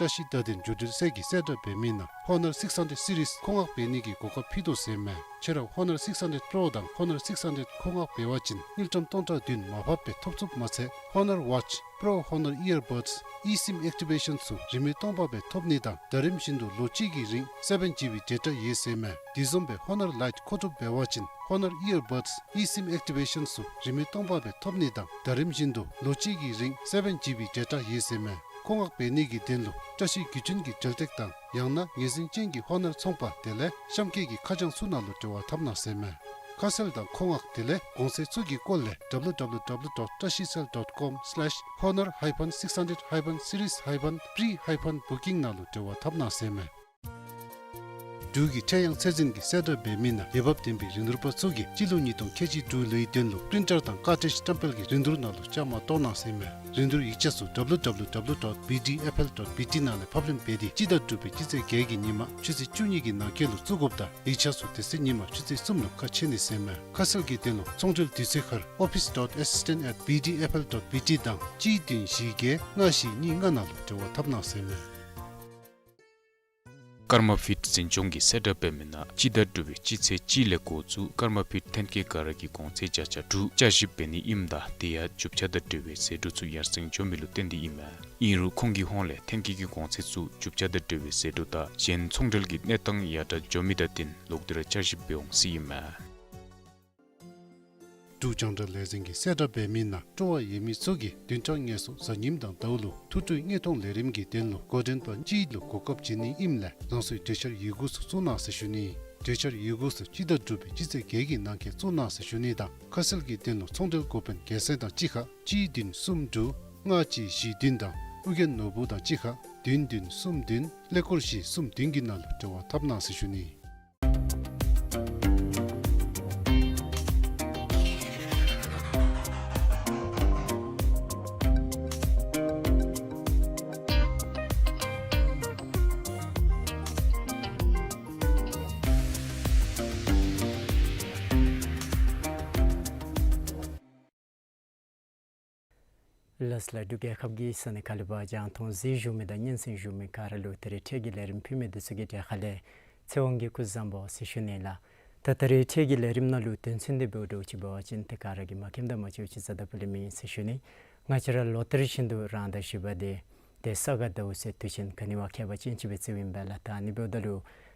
བཀྲ་ཤིས་བརྡ་དོན་བརྒྱུད་འབྲེལ་ཚད་ཀྱིས་གསལ་བསྒྲགས་འབད་མི་ནང་ཧོ་ནར་སིགས་ཧན་ཌེཌ་སི་རིསི་མཁོ་མངགས་འབད་ནི་གི་གོ་སྐབས་ཕུལ་དོ་ཟེར་མས། ཁྱོད་ར་ཧོ་ནར་སིགས་ཧན་ཌེཌ་པྲོ་དང་ཧོ་ནར་སིགས་ཧན་ཌེཌ་མཁོ་མངགས་འབད་བ་ཅིན་དངུལ་ཀྲམ་སྟོང་ཕྲག་བདུན་མར་ཕབ་སྦེ་ཐོབ་ཚུགསཔ་མ་ཚད་ཧོ་ནར་ཝ་ཆི་པྲོ་ཧོ་ནར་ཨི་ཡར་བཌསི་ཨི་སིམ་ཨེག་ཊི་བེ་ཤཱན་ཚུ་རིན་མེད་སྟོང་པ་སྦེ་ཐོབ་ནི་དང་ཟླ་རིམ་བཞིན་དུ་ལོ་གཅིག་གི་རིང་སེ་བཱན་ཇི་བི་ཌེ་ཊ་ཡོད་ཟེར་མས། དེ་བཟུམ་སྦེ་ཧོ་ནར་ལའིཊ་མཁོ་སྒྲུབ་འབད་བ་ཅིན་ཧོ་ནར་ཨི་ཡར་བཌསི་ཨི་སིམ་ཨེག་ཊི་བེ་ཤཱན་ཚུ་རིན་མེད་སྟོང་པ་སྦེ་ཐོབ་ནི་དང་ཟླ་རིམ་བཞིན་དུ་ལོ་གཅིག་གི་རིང་སེ་བཱན་ཇི་བི་ཌེ་ཊ་ཡོད་ཟེར་མས། མཁོ་མངགས་འབད་ནི་གི་དོན་ལུ་བཀྲ་ཤིས་བརྒྱུད་འཕྲིན་གྱི་འབྲེལ་གཏད་དང་ཡང་ན་ངོས་འཛིན་ཅན་གྱི་ཧོ་ནར་ཚོང་པ་དེ་ལས་གཤམ་འཁོད་ཀྱི་ཁ་བྱང་ཚུ་ནང་ལུ་འབྲེལ་བ་འཐབ་གནང་ཟེར་མས། ཁ་གསལ་དང་མཁོ་མངགས་དེ་ལས་གོང་ཚད་ཚུ་གི་སྐོར་ལས་ཌབ་ལུ་ཌབ་ལུ་ཌབ་ལུ་ཌོཊ་བཀྲ་ཤིས་སེལ་ཌོཊ་ཀོམ་སི་ལེཤ་ཧོ་ནར་ཧའི་ཕན་སིགས་ཧན་ཌེཌ་ཧའི་ཕན་སི་རིསི་ཧའི་ཕན་པྲི་ཧའི་ཕན་བུ་ཀིང་ནང་ལུ་འབྲེལ་བ་འཐབ་གནང་ཟེར་མས། འབྲུག་གི་ཁྲེ་ཡང་ཚད་འཛིན་གྱིས་གསལ་བསྒྲགས་འབད་མི་ནང་འོས་འབབ་ལྡན་པའི་རིན་བསྡུར་པ་ཚུ་གིས་སྤྱི་ལོ་ཉིས་སྟོང་ཁལ་གཅིག་དྲུག་ལོའི་དོན་ལུ་པི་རིན་ཊར་དང་ཀར་ཊིཇ་བཀྲམ་སྤེལ་གྱི་རིན་བསྡུར་ནང་ལུ་བཅའ་མར་གཏོགས་གནང་ཟེར་མས། རིན་བསྡུར་ཡིག་ཆ་ཚུ་ཌབ་ལུ་ཌབ་ལུ་ཌབ་ལུ་ཌོཊ་བི་ཌི་ཨེཕ་ཨེལ་ཌོཊ་བི་ཊི་ནང་ལས་ཕབ་ལེན་འབད་དེ་སྤྱི་ཟླ་དྲུག་པའི་སྤྱི་ཚེས་བརྒྱད་ཀྱི་ཉིན་མ་ཆུ་ཚོད་བཅུ་གཉིས་ཀྱི་ནང་འཁོད་ལུ་བཙུགས་དགོཔ་དང་ཡིག་ཆ་ཚུ་དེ་ཚེ་ཉིན་མ་ཆུ་ཚོད་གསུམ་ལུ་ཁ་ཕྱེ་ནི་ཟེར་མས། ཁ་གསལ་གྱི་དོན་ལུ་ཚོང་འབྲེལ་དུས་ཚོད་ཁར་ཨོ་ཕིས་ཌོཊ་ཨེ་སིས་ཊེནཊ་ཨེཊ་བི་ཌི་ཨེཕ་ཨེལ་ཌོཊ་བི་ཊི་དང་གཅིག་བདུན་བཞི་བརྒྱད་ལྔ་བཞི་གཉིས་ལྔ་ནང་ལུ་འབྲེལ་བ་འཐབ་གནང་ཟེར་མས། ཀརྨ་ཕིཌ་འཛིན་སྐྱོང་གིས་གསལ་བསྒྲགས་འབད་མི་ནང་སྤྱི་ཟླ་དྲུག་པའི་སྤྱི་ཚེས་གཅིག་ལས་འགོ་བཙུགས་ཀརྨ་ཕིཌ་ཐོན་སྐྱེད་ག་ར་གི་གོང་ཚད་བརྒྱ་ཆ་དྲུག་བསྐྱར་ཞིབ་འབད་ནི་ཨིནམ་ད་དེ་ཡང་རྒྱུ་ཆ་དང་འབྲེལ་བའི་ཟད་འགྲོ་ཚུ་ཡར་སེང་འགྱོ་མི་ལུ་བརྟེན་ཏེ་ཨིན་མས། ཨིན་རུང་ཁོང་གི་ཧོངས་ལས་ཐོན་སྐྱེད་ཀྱི་གོང་ཚད་ཚུ་རྒྱུ་ཆ་དང་འབྲེལ་བའི་ཟད་འགྲོ་དང་གཞན་ཚོང་འབྲེལ་གྱི་གནས་སྟངས་ཡར་དྲག་འགྱོ་མི་དང་བསྟུན་ལོག་སྟེ་ར་བསྐྱར་ཞིབ་འབད་འོང་ཟེར་ཨིན་མས། འབྲུག་རྒྱང་བསྒྲགས་ལས་འཛིན་གྱིས་གསལ་བསྒྲགས་འབད་མི་ནང་སྤྲོ་བ་ཡོད་མི་ཚུ་གིས་བདུན་ཕྲག་ལྔ་ཚུ་གཟའ་ཉིམ་དང་ཟླཝ་ལུ་ཐུགས་སྤྲོའི་དངོས་མཐོང་ལས་རིམ་གྱི་དོན་ལུ་འགོ་འདྲེན་པ་གཅིག་ལུ་གོ་སྐབས་བྱིན་ནི་ཨིནམ་ལས་རང་སོའི་གྲོས་འཆར་ཡི་གུ་ཚུ་བཙུགས་གནང་ཟེར་ཞུ་ནི། གྲོས་འཆར་ཡི་གུ་ཚུ་སྤྱི་ཟླ་དྲུག་པའི་སྤྱི་ཚེས་བརྒྱད་ཀྱི་ནང་འཁོད་བཙུགས་གནང་ཟེར་ཞུ་ནི་དང་ཁ་གསལ་གྱི་དོན་ལུ་ཚོང་འབྲེལ་འགོ་དཔོན་རྒྱལ་མཚན་དང་གཅིག་ཁར་གཅིག་བདུན་གསུམ་དྲུག་ལྔ་གཅིག་བཞི་བདུན་དང་ཨོ་རྒྱན་ནོར་བུ་དང་གཅིག་ཁར་བདུན་བདུན་གསུམ་བདུན་ཀླད་ཀོར་བཞི་གསུམ་བདུན་གྱི་ནང་ལུ་འབྲེལ་བ་འཐབ་གནང་ཟེར་ཞུ་ནི། ལགས་ལགས། འབྲུག་རྒྱལ་ཁབ་ཀྱི་ས་གནས་ཁག་ལས་ཕར་རྒྱང་མཐོང་གཟིགས་བཞུགས་མི་དང་སྙན་གསན་བཞུགས་མི་ག་ར་ལུ་ད་རིས་འཕྲལ་གྱི་ལས་རིམ་ཕུལ་མི་འདི་ཚུ་གི་གྲས་ཁ་ལས་ཚེ་དབང་གིས་སྐུ་གཟུགས་བཟང་པོ་ཟེར་ཞུ་ནི་ལགས། ད་ད་རིས་འཕྲལ་གྱི་ལས་རིམ་ནང་ལུ་དོན་ཚན་འདི་འབདཝ་ད་ཅིག་འབད་བ་ཅིན་ཏེ་ག་ར་གིས་མ་མཁྱེནམ་དང་མ་ཤེསཔ་ཅིག་རྩ་དང་པོ་ལས་མེད་ཟེར་ཞུ་ནི། ང་བཅས་ར་ལོ་ལྟར་བཞིན་དུ་རང་ཟླ་བཞི་པ་འདི་ཏེ་ས་ག་ཟླཝ་ཟེར་དུས་ཆེན་ག་ནི་བ་ཁྱད་པར་ཅན་ཅིག་སྦེ་བརྩིཝ་ཨིན་པས་ལགས། ད་ཨ་ནི་འབདཝ་ད་ལུ་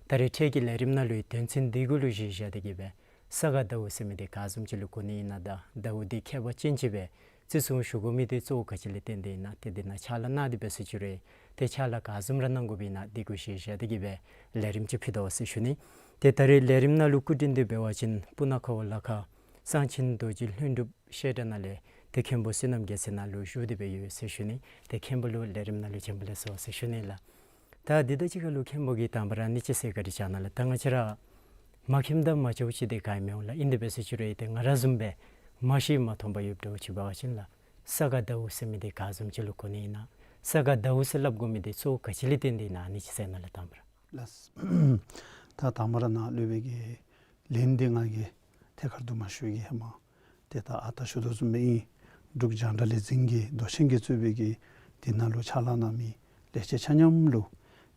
ད་རིས་འཕྲལ་གྱི་ལས་རིམ་ནང་ལུ་དོན་ཚན་འདི་གུ་ལུ་གཞི་བཞག་སྟེ་གིས་སྦེ་ས་ག་ཟླཝ་ཟེར་མི་འདི་ག་བཟུམ་ཅིག་ལུ་གོ་ནི་ཨིན་ན་དང་ཟླཝ་འདི་ཁྱད་པར་ཅན་ཅིག་སྦེ་བརྩི་སྲུང་ཞུ་དགོ་མི་འདི་གཙོ་བོ་ག་ཅི་ལས་བརྟེན་ཏེ་ཨིན་ན་ཏེ་འདི་ནང་ཕྱག་ལཱ་གནང་སྟེ་འབད་ཟེར་ཞུ་རུང་ཏེ་ཕྱག་ལཱ་ག་བཟུམ་ར་གནང་དགོཔ་ཨིན་ན་འདི་གུ་གཞི་བཞག་སྟེ་གིས་སྦེ་ལས་རིམ་ཅིག་ཕུལ་དོ་ཟེར་ཞུ་ནི། ཏེ་ད་རིས་ལས་རིམ་ནང་ལུ་སྐུ་མགྲོན་འདི་འབད་བ་ཅིན་སྤུ་ན་ཁ་བ་ལ་ཁ་གསང་ཆེན་རྡོ་རྗེ་ལྷུན་གྲུབ་བཤད་གྲྭ་ནང་ལས་ཏེ་མཁན་པོ་བསོད་ནམས་རྒྱལ་མཚན་ནཱ་ལུ་བཞུགས་ཏེ་སྦེ་ཡོད་ཟེར་ཞུ་ནི། ཏེ་མཁན་པོ་ལུ་ལས་རིམ་ནང་ལུ་བྱོན་པ་ལེགས་སོ་ཟེར་ཞུ་ནི་ལགས། ད་འདི་དང་གཅིག་ཁར་ལུ་མཁན་པོ་གིས་དང་པ་ར་ཨ་ནི་ཅིག་གསལ་བཀའ་དྲིན་བསྐྱང་གནང་ལགས། ད་ང་བཅས་ར་མ་མཁྱེནམ་དང་མ་ཤེསཔ་ཅིག་འདི་ག་ཡང་མི་འོང་ལགས། ཨིན་ཏེ་འབད་ཟེར་ཞུ་རུང་ཏེ་ང་ར་བཟུམ་སྦེ་མ་ཤེས་མ་མཐོང་པར་ཡོདཔ་འདྲཝ་ཅིག་འབད་བ་ཅིན་ལགས། ས་ག་ཟླཝ་ཟེར་མི་འདི་ག་བཟུམ་ཅིག་ལུ་གོ་ནི་ཨིན་ན། ས་ག་ཟླཝ་ཟེར་སླབ་དགོ་མི་འདི་གཙོ་བོ་ག་ཅི་ལས་བརྟེན་ཏེ་ཨིན་ན་ཨ་ནི་ཅིག་ཟེར་ནཱ་ལས་དང་པ་ར། ལགས། ད་དང་པ་ར་ནཱ་སློབ་དཔོན་གྱི་ལན་འདི་ང་གིས་ཐད་ཀར་དུ་མ་ཞུ་གེ། ཧེ་མ་ཏེ་ད་ཨ་རྟག་ཞུ་དོ་བཟུམ་སྦེ་ཨིན། འབྲུག་རྒྱང་བསྒྲགས་ལས་འཛིན་གྱི་མདོ་ཆེན་གྱིས་གཙོས་པའི་གི་འདི་ནང་ལུ་ཕྱག་ལཱ་གནང་མི་ལས་བྱེད་ཆ་མཉམ་ལུ་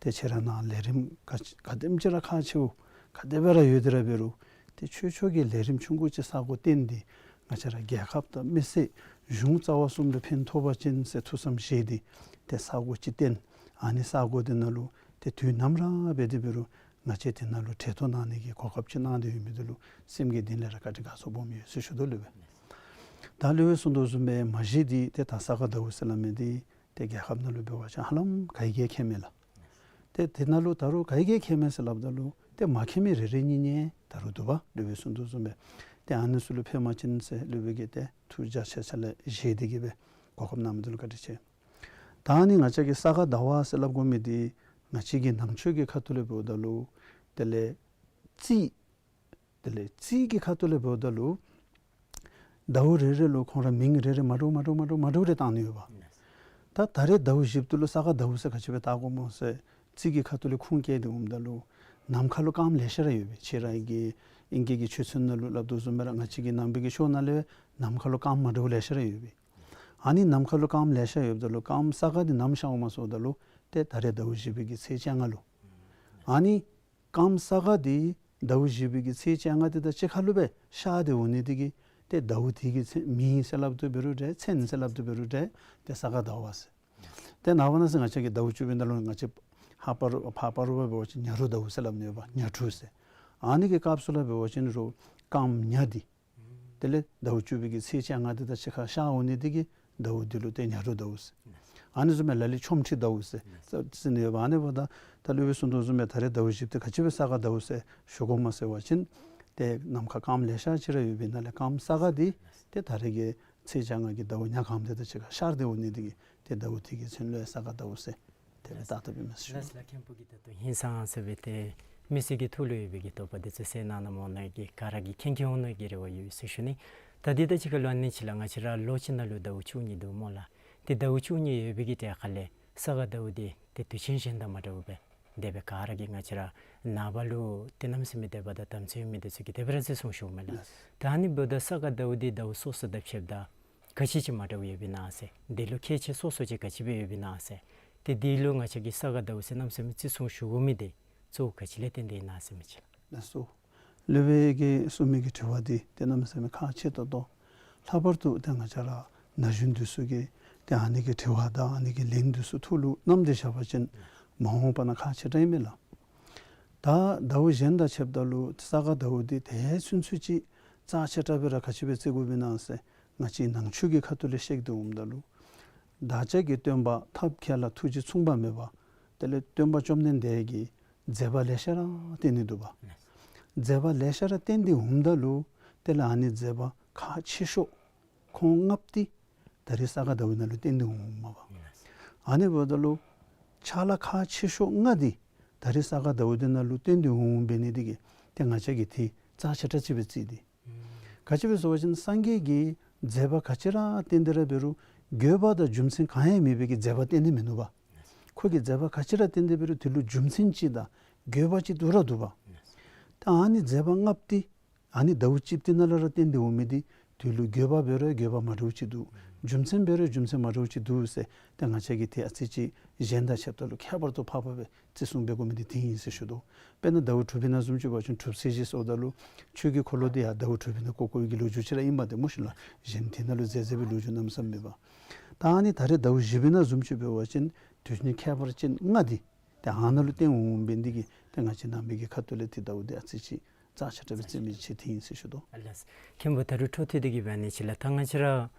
ཏེ་ཁྱེད་ར་ནཱ་ལས་རིམ་ག་ག་དེམ་ཅིག་ར་ཁག་ཆེཝ་ག་དེ་སྦེ་ར་ཡོད་དེ་ར་འབད་རུང་ཏེ་ཆོས་ཕྱོགས་ཀྱི་ལས་རིམ་ཆུང་ཀུ་ཅིག་ས་གོ་བཏོན་ཏེ་ང་བཅས་ར་རྒྱལ་ཁབ་དང་མི་སེར་གཞུང་རྩ་བ་གསུམ་ལུ་ཕན་ཐོགས་པ་ཅིན་ཟེར་ཐུགས་བསམ་བཞེས་ཏེ་ཏེ་ས་གོ་ཅིག་བཏོན། ཨ་ནི་ས་གོ་འདི་ནང་ལུ་ཏེ་དུས་ནམ་ར་འབད་དེ་འབད་རུང་ང་བཅས་འདི་ནང་ལུ་གྲལ་གཏོགས་གནང་ནི་གི་གོ་སྐབས་ཅིག་གནང་སྟེ་ཡོད་མི་འདི་ལུ་སེམས་ཀྱི་གཏིང་ལས་ར་བཀའ་དྲིན་དགའ་ཚོར་སྦོམ་ཡོད་ཟེར་ཞུ་དོ་སློབ་དཔོན། ད་སློབ་དཔོན་གསུང་དོ་བཟུམ་སྦེ་མ་གཞི་འདི་ཏེ་ད་ས་ག་ཟླཝ་ཟེར་སླབ་མི་འདི་ཏེ་རྒྱལ་ཁབ་ནང་ལུ་འབད་བ་ཅིན་ཧ་ལམ་ག་གིས་མཁྱེན་མས་ལགས། ཏེ་དེ་ནང་ལུ་ད་རུང་ག་གིས་མཁྱེན་མས་ཟེར་སླབ་ད་ལུ་ཏེ་མ་མཁྱེན་མི་རེ་རེ་གཉིས་གཉིས་ད་རུང་འདུག་པ། སློབ་དཔོན་གསུང་དོ་བཟུམ་སྦེ་ཏེ་ཨ་ནི་ཚུ་ལུ་ཕན་པ་ཅིན་ཟེར་སློབ་དཔོན་གྱིས་ཏེ་ཐུགས་རྒྱ་ཆེ་ས་ལས་བཞེས་ཏེ་གི་སྦེ་གོ་སྐབས་གནང་མི་འདི་ལུ་བཀའ་དྲིན་ཆེ། ད་ཨ་ནི་ང་བཅས་ཀྱི་ས་ག་ཟླཝ་ཟེར་སླབ་དགོ་མི་འདི་ང་བཅས་ཀྱི་ནང་ཆོས་ཀྱི་ཁ་ཐུག་ལས་འབདཝ་ད་ལུ་དེ་ལས་རྩིས་དེ་ལས་རྩིས་ཀྱི་ཁ་ཐུག་ལས་འབདཝ་ད་ལུ་ཟླཝ་རེ་རེ་ལུ་ཁོང་ར་མིང་རེ་རེ་མ་འདྲཝ་མ་འདྲཝ་མ་འདྲཝ་མ་འདྲཝ་རེ་བཏགས་ནི་ཡོདཔ། ད་ད་རེས་ཟླཝ་བཞི་པོ་འདི་ལུ་ས་ག་ཟླཝ་ཟེར་ག་ཅི་སྦེ་བཏགས་དགོཔ་སྨོ་ཟེར་རྩིས་ཀྱི་ཁ་ཐུག་ལས་ཁུངས་བཀལ་ཏེ་འོངམ་ད་ལུ་ནམ་མཁའ་ལུ་སྐརམ་ལེ་ཤ་ར་ཡོད་པས། ཁྱེད་ར་གི་ཨིང་སྐད་ཀྱི་ཆོས་ཚན་ནང་ལུ་སླབ་དོ་བཟུམ་སྦེ་ར་ང་བཅས་ཀྱི་ནང་པའི་གི་ཆོས་ནང་ལས་ནམ་མཁའ་ལུ་སྐརམ་མ་འདྲཝ་ལེ་ཤ་ར་ཡོད་པས། ཨ་ནི་ནམ་མཁའ་ལུ་སྐརམ་ལེ་ཤ་ཡོདཔ་ད་ལུ་སྐརམ་ས་ག་འདི་ནམ་ཤརཝ་སྨོ་ཟེརཝ་ད་ལུ་ཏེ་ད་རེས་ཟླཝ་བཞི་པའི་གི་ཚེས་བཅོ་ལྔ་ལུ། ཨ་ནི་སྐརམ་ས་ག་འདི་ཟླཝ་བཞི་པའི་གི་ཚེས་བཅོ་ལྔ་འདི་དང་གཅིག་ཁར་ལུ་སྦེ་ཤར་ཏེ་འོང་ནི་འདི་གིས་ཏེ་ཟླཝ་འདི་གི་མཚན་མིང་ཟེར་སླབ་དོ་འབད་རུང་འདྲ་མཚན་ཟེར་སླབ་དོ་འབད་རུང་འདྲ་ཏེ་ས་ག་ཟླཝ་ཟེར། ཏེ་ནངས་པ་གནངས་ཚེ་ང་བཅས་ཀྱི་ཟླཝ་བཅུ་པའི་ནང་ལུ་ང་བཅས་ཕར་ཕར་ཕར་ཕར་རུ་འབད་བ་ཅིན་ཉ་རུ་ཟླཝ་ཟེར་སླབ་ནི་ཡོདཔ། ཉ་དྲུག་ཟེར། ཨ་ནི་གི་སྐབས་སུ་ལུ་འབད་བ་ཅིན་རུང་སྐརམ་ཉ་འདི་དེ་ལས་ཟླཝ་བཅུ་པའི་གི་ཚེས་བཅོ་ལྔ་འདི་དང་གཅིག་ཁར་ཤར་འོང་ནི་འདི་གིས་ཟླཝ་འདི་ལུ་ཏེ་ཉ་རུ་ཟླཝ་ཟེར། ཨ་ནི་བཟུམ་སྦེ་ལ་ལུ་ཆོ་འཕྲུལ་ཟླཝ་ཟེར་ཟེར་ནི་ཡོདཔ། ཨ་ནི་འབདཝ་ད་ད་སློབ་དཔོན་གསུང་དོ་བཟུམ་སྦེ་ད་རེས་ཟླཝ་བཞི་པོ་འདི་ག་ཅི་སྦེ་ས་ག་ཟླཝ་ཟེར་ཞུ་དགོཔ་སྨོ་ཟེར་བ་ཅིན་ཏེ་ནམ་མཁའ་སྐརམ་ལེ་ཤ་ཅིག་ར་ཡོད་པའི་ནང་ལས་སྐརམ་ས་ག་འདི་ཏེ་ད་རེས་ཀྱི་ཚེས་བཅོ་ལྔ་གི་ཟླཝ་ཉ་གང་འདི་དང་གཅིག་ཁར་ཤར་ཏེ་འོང་ནི་འདི་གིས་ཏེ་ཟླཝ་འདི་གི་མཚན་ལུ་ཡང་ས་ག་ཟླཝ་ཟེར་ཏེ་བཏགས་བཏགསཔ་ཨིན་མས་ཟེར་ཞུ། ལགས་ལགས། མཁན་པོ་གིས་ད་ལྟོ་ཧིང་སངས་ཟེར་བའི་ཏེ་མི་སེར་གྱི་ཐུགས་ལུ་ཡོད་པའི་གི་དོགས་པ་འདི་ཚུ་སེལ་གནང་གནངམ་འོང་ནི་གི་ག་ར་གིས་མཁྱེན་མཁྱེན་འོང་ནི་གི་རེ་བ་ཡོད་ཟེར་ཞུ་ནི། ད་འདི་དང་གཅིག་ཁར་ལུ་ཨ་ནི་ཅིག་ལགས། ང་བཅས་ར་ལོ་གཅིག་ནང་ལུ་ཟླཝ་བཅུ་གཉིས་འདུག་སྨོ་ལགས། ཏེ་ཟླཝ་བཅུ་གཉིས་ཡོད་པའི་གི་གྲས་ཁ་ལས་ས་ག་ཟླཝ་འདི་ཏེ་དུས་ཆེན་གཞན་དང་མ་འདྲཝ་སྦེ་དེ་སྦེ་ག་ར་གིས་ང་བཅས་ར་ནངས་པ་ལུ་ཏེ་གནམ་མེད་ས་མེད་དད་པ་དང་དམ་ཚིག་ཡོད་མི་འདི་ཚུ་གིས་དེ་སྦེ་ར་བརྩི་སྲུང་ཞུཝ་མས་ལགས། ལགས། ད་ཨ་ནི་འབདཝ་ད་ས་ག་ཟླཝ་འདི་ཟླཝ་སོ་སོ་དང་ཕྱདཔ་ད་ག་ཅི་ཅིག་མ་འདྲཝ་ཡོདཔ་ཨིན་ན་ཟེར། འདི་ལུ་ཁྱད་ཆོས་སོ་སོ་ཅིག་ག་ཅི་སྦེ་ཡོདཔ་ཨིན་ན་ཟེར། ཏེ་འདི་ལུ་ང་བཅས་ཀྱིས་ས་ག་ཟླཝ་ཟེར་གནམ་མེད་ས་མེད་བརྩི་སྲུང་ཞུ་དགོ་མི་འདི་གཙོ་བོ་ག་ཅི་ལས་བརྟེན་ཏེ་ཨིན་ན་ཟེར་མི་ཅིག་ལགས། ལགས་སོ། སློབ་དཔོན་གྱིས་གསུངས་མི་གི་དྲི་བ་འདི་ཏེ་གནམ་མེད་ས་མེད་ཁག་ཆེ་ཏོག་ཏོ། ལྷག་པར་དུ་ཏེ་ང་བཅས་ར་ན་གཞོན་འདི་ཚུ་གིས་ཏེ་ཨ་ནི་གི་དྲི་བ་དང་ཨ་ནི་གི་ལན་འདི་ཚུ་ཐུགས་ལུ་བསྣམས་ཏེ་བཞག་པ་ཅིན་མ་འོངས་པ་ནང་ཁག་ཆེ་དྲགས་ཨིན་མས་ལགས། ད་ཟླཝ་གཞན་དང་ཕྱདཔ་ད་ལུ་ས་ག་ཟླཝ་འདི་ཏེ་ཚུན་ཚོད་ཅིག་རྩ་ཆེ་དྲགས་སྦེ་ར་ག་ཅི་སྦེ་བརྩི་དགོཔ་ཨིན་ན་ཟེར་ང་བཅས་ནང་ཆོས་ཀྱི་ཁ་ཐུག་ལས་བཤད་དེ་འོངམ་ད་ལུ་བདག་ཅག་གི་སྟོན་པ་ཐབས་མཁས་ལ་ཐུགས་རྗེ་མཚུངས་པ་མེད་པ་དེ་ལས་སྟོན་པ་བཅོམ་ལྡན་འདས་ཀྱིས་མཛད་པ་ལེ་ཤ་ར་བསྟན་ནི་འདུག་པ། མཛད་པ་ལེ་ཤ་ར་བསྟན་ཏེ་འོངམ་ད་ལུ་དེ་ལས་ཨ་ནི་མཛད་པ་ཁག་ཆེ་ཤོས་ཁོང་ལྔ་པོ་འདི་ད་རེས་ས་ག་ཟླཝ་ནང་ལུ་བསྟན་ཏེ་འོངམ་མས་པ། ཨ་ནི་འབདཝ་ད་ལུ་ཕྱག་ལཱ་ཁག་ཆེ་ཤོས་ལྔ་འདི་ད་རེས་ས་ག་ཟླཝ་འདི་ནང་ལུ་བསྟན་ཏེ་འོངམ་འབད་ནི་འདི་གིས་ཏེ་ང་བཅས་ཀྱིས་འདི་རྩ་ཆེ་དྲགས་ཅིག་སྦེ་བརྩི་སྟེ། ག་ཅི་སྦེ་ཟེར་བ་ཅིན་སངས་རྒྱས་ཀྱིས་མཛད་པ་ག་ཅི་ར་བསྟན་ཏེ་ར་འབད་རུང་དགོས་པ་དང་རྒྱུ་མཚན་གང་ཡང་མེད་པའི་གི་མཛད་པ་བསྟན་ཏེ་མིན་ནུག་པ། ཁོ་གིས་མཛད་པ་ག་ཅི་ར་བསྟན་ཏེ་འབད་རུང་དེ་ལུ་རྒྱུ་མཚན་ཅིག་དང་དགོས་པ་ཅིག་འདུག་ར་འདུག་པ། ད་ཨ་ནི་མཛད་པ་ལྔ་པོ་འདི་ཨ་ནི་ཟླཝ་གཅིག་པོ་འདི་ནང་ལུ་ར་བསྟན་ཏེ་འོང་མི་འདི་དེ་ལུ་དགོས་པ་འབད་རུང་དགོས་པ་མ་འདྲཝ་ཅིག་འདུག། རྒྱུ་མཚན་འབད་རུང་རྒྱུ་མཚན་མ་འདྲཝ་ཅིག་འདུག་ཟེར་ཏེ་ང་བཅས་ཀྱིས་ཏེ་ཨ་ཙི་ཅིག་གཞན་དང་ཕྱདཔ་ད་ལུ་ཁྱད་པར་དུ་འཕགས་པ་སྦེ་བརྩི་སྲུང་འབད་དགོ་མི་འདི་དེ་ཨིན་ཟེར་ཞུ་དོ། དཔེར་ན་ཟླཝ་དྲུག་པའི་ནང་བཟུམ་ཅིག་འབད་བ་ཅིན་དྲུག་ཚེས་བཞི་ཟེརཝ་ད་ལུ་ཆོས་ཀྱི་འཁོར་ལོ་འདི་ཡང་ཟླཝ་དྲུག་པའི་ནང་བསྐོར་བསྐོར་བའི་གི་ལོ་རྒྱུས་ཅིག་ར་ཨིན་པ་ཏེ་སྨོ་ཤིག་ལགས། གཞན་དེ་ནང་ལུ་མཛད་མཛད་པའི་ལོ་རྒྱུས་གནམ་མེད་ས་མེད་མེད་པ། ད་ཨ་ནི་ད་རེས་ཟླཝ་བཞི་པའི་ནང་བཟུམ་ཅིག་འབད་བ་ཅིན་དུས་ཆེན་ཁྱད་པར་ཅན་ལྔ་འདི་ཏེ་ཨ་ནཱ་ལུ་བསྟན་འོང་འབད་ནི་འདི་གིས་ཏེ་ང་བཅས་ནང་པའི་གི་ཁ་ཐུག་ལས་ཏེ་ཟླཝ་འདི་ཨ་ཙི་ཅིག་རྩ་ཆེ་དྲགས་སྦེ་བརྩི་མི་ཅིག་དེ་ཨིན་ཟེར་ཞུ་དོ། ཨ་ལགས། མཁན་པོ་ད་རུང་འཕྲོ་མཐུད་དེ་གི་སྦེ་ཨ་ནི་ཅིག་ལགས། ད་ང་བཅས་ར་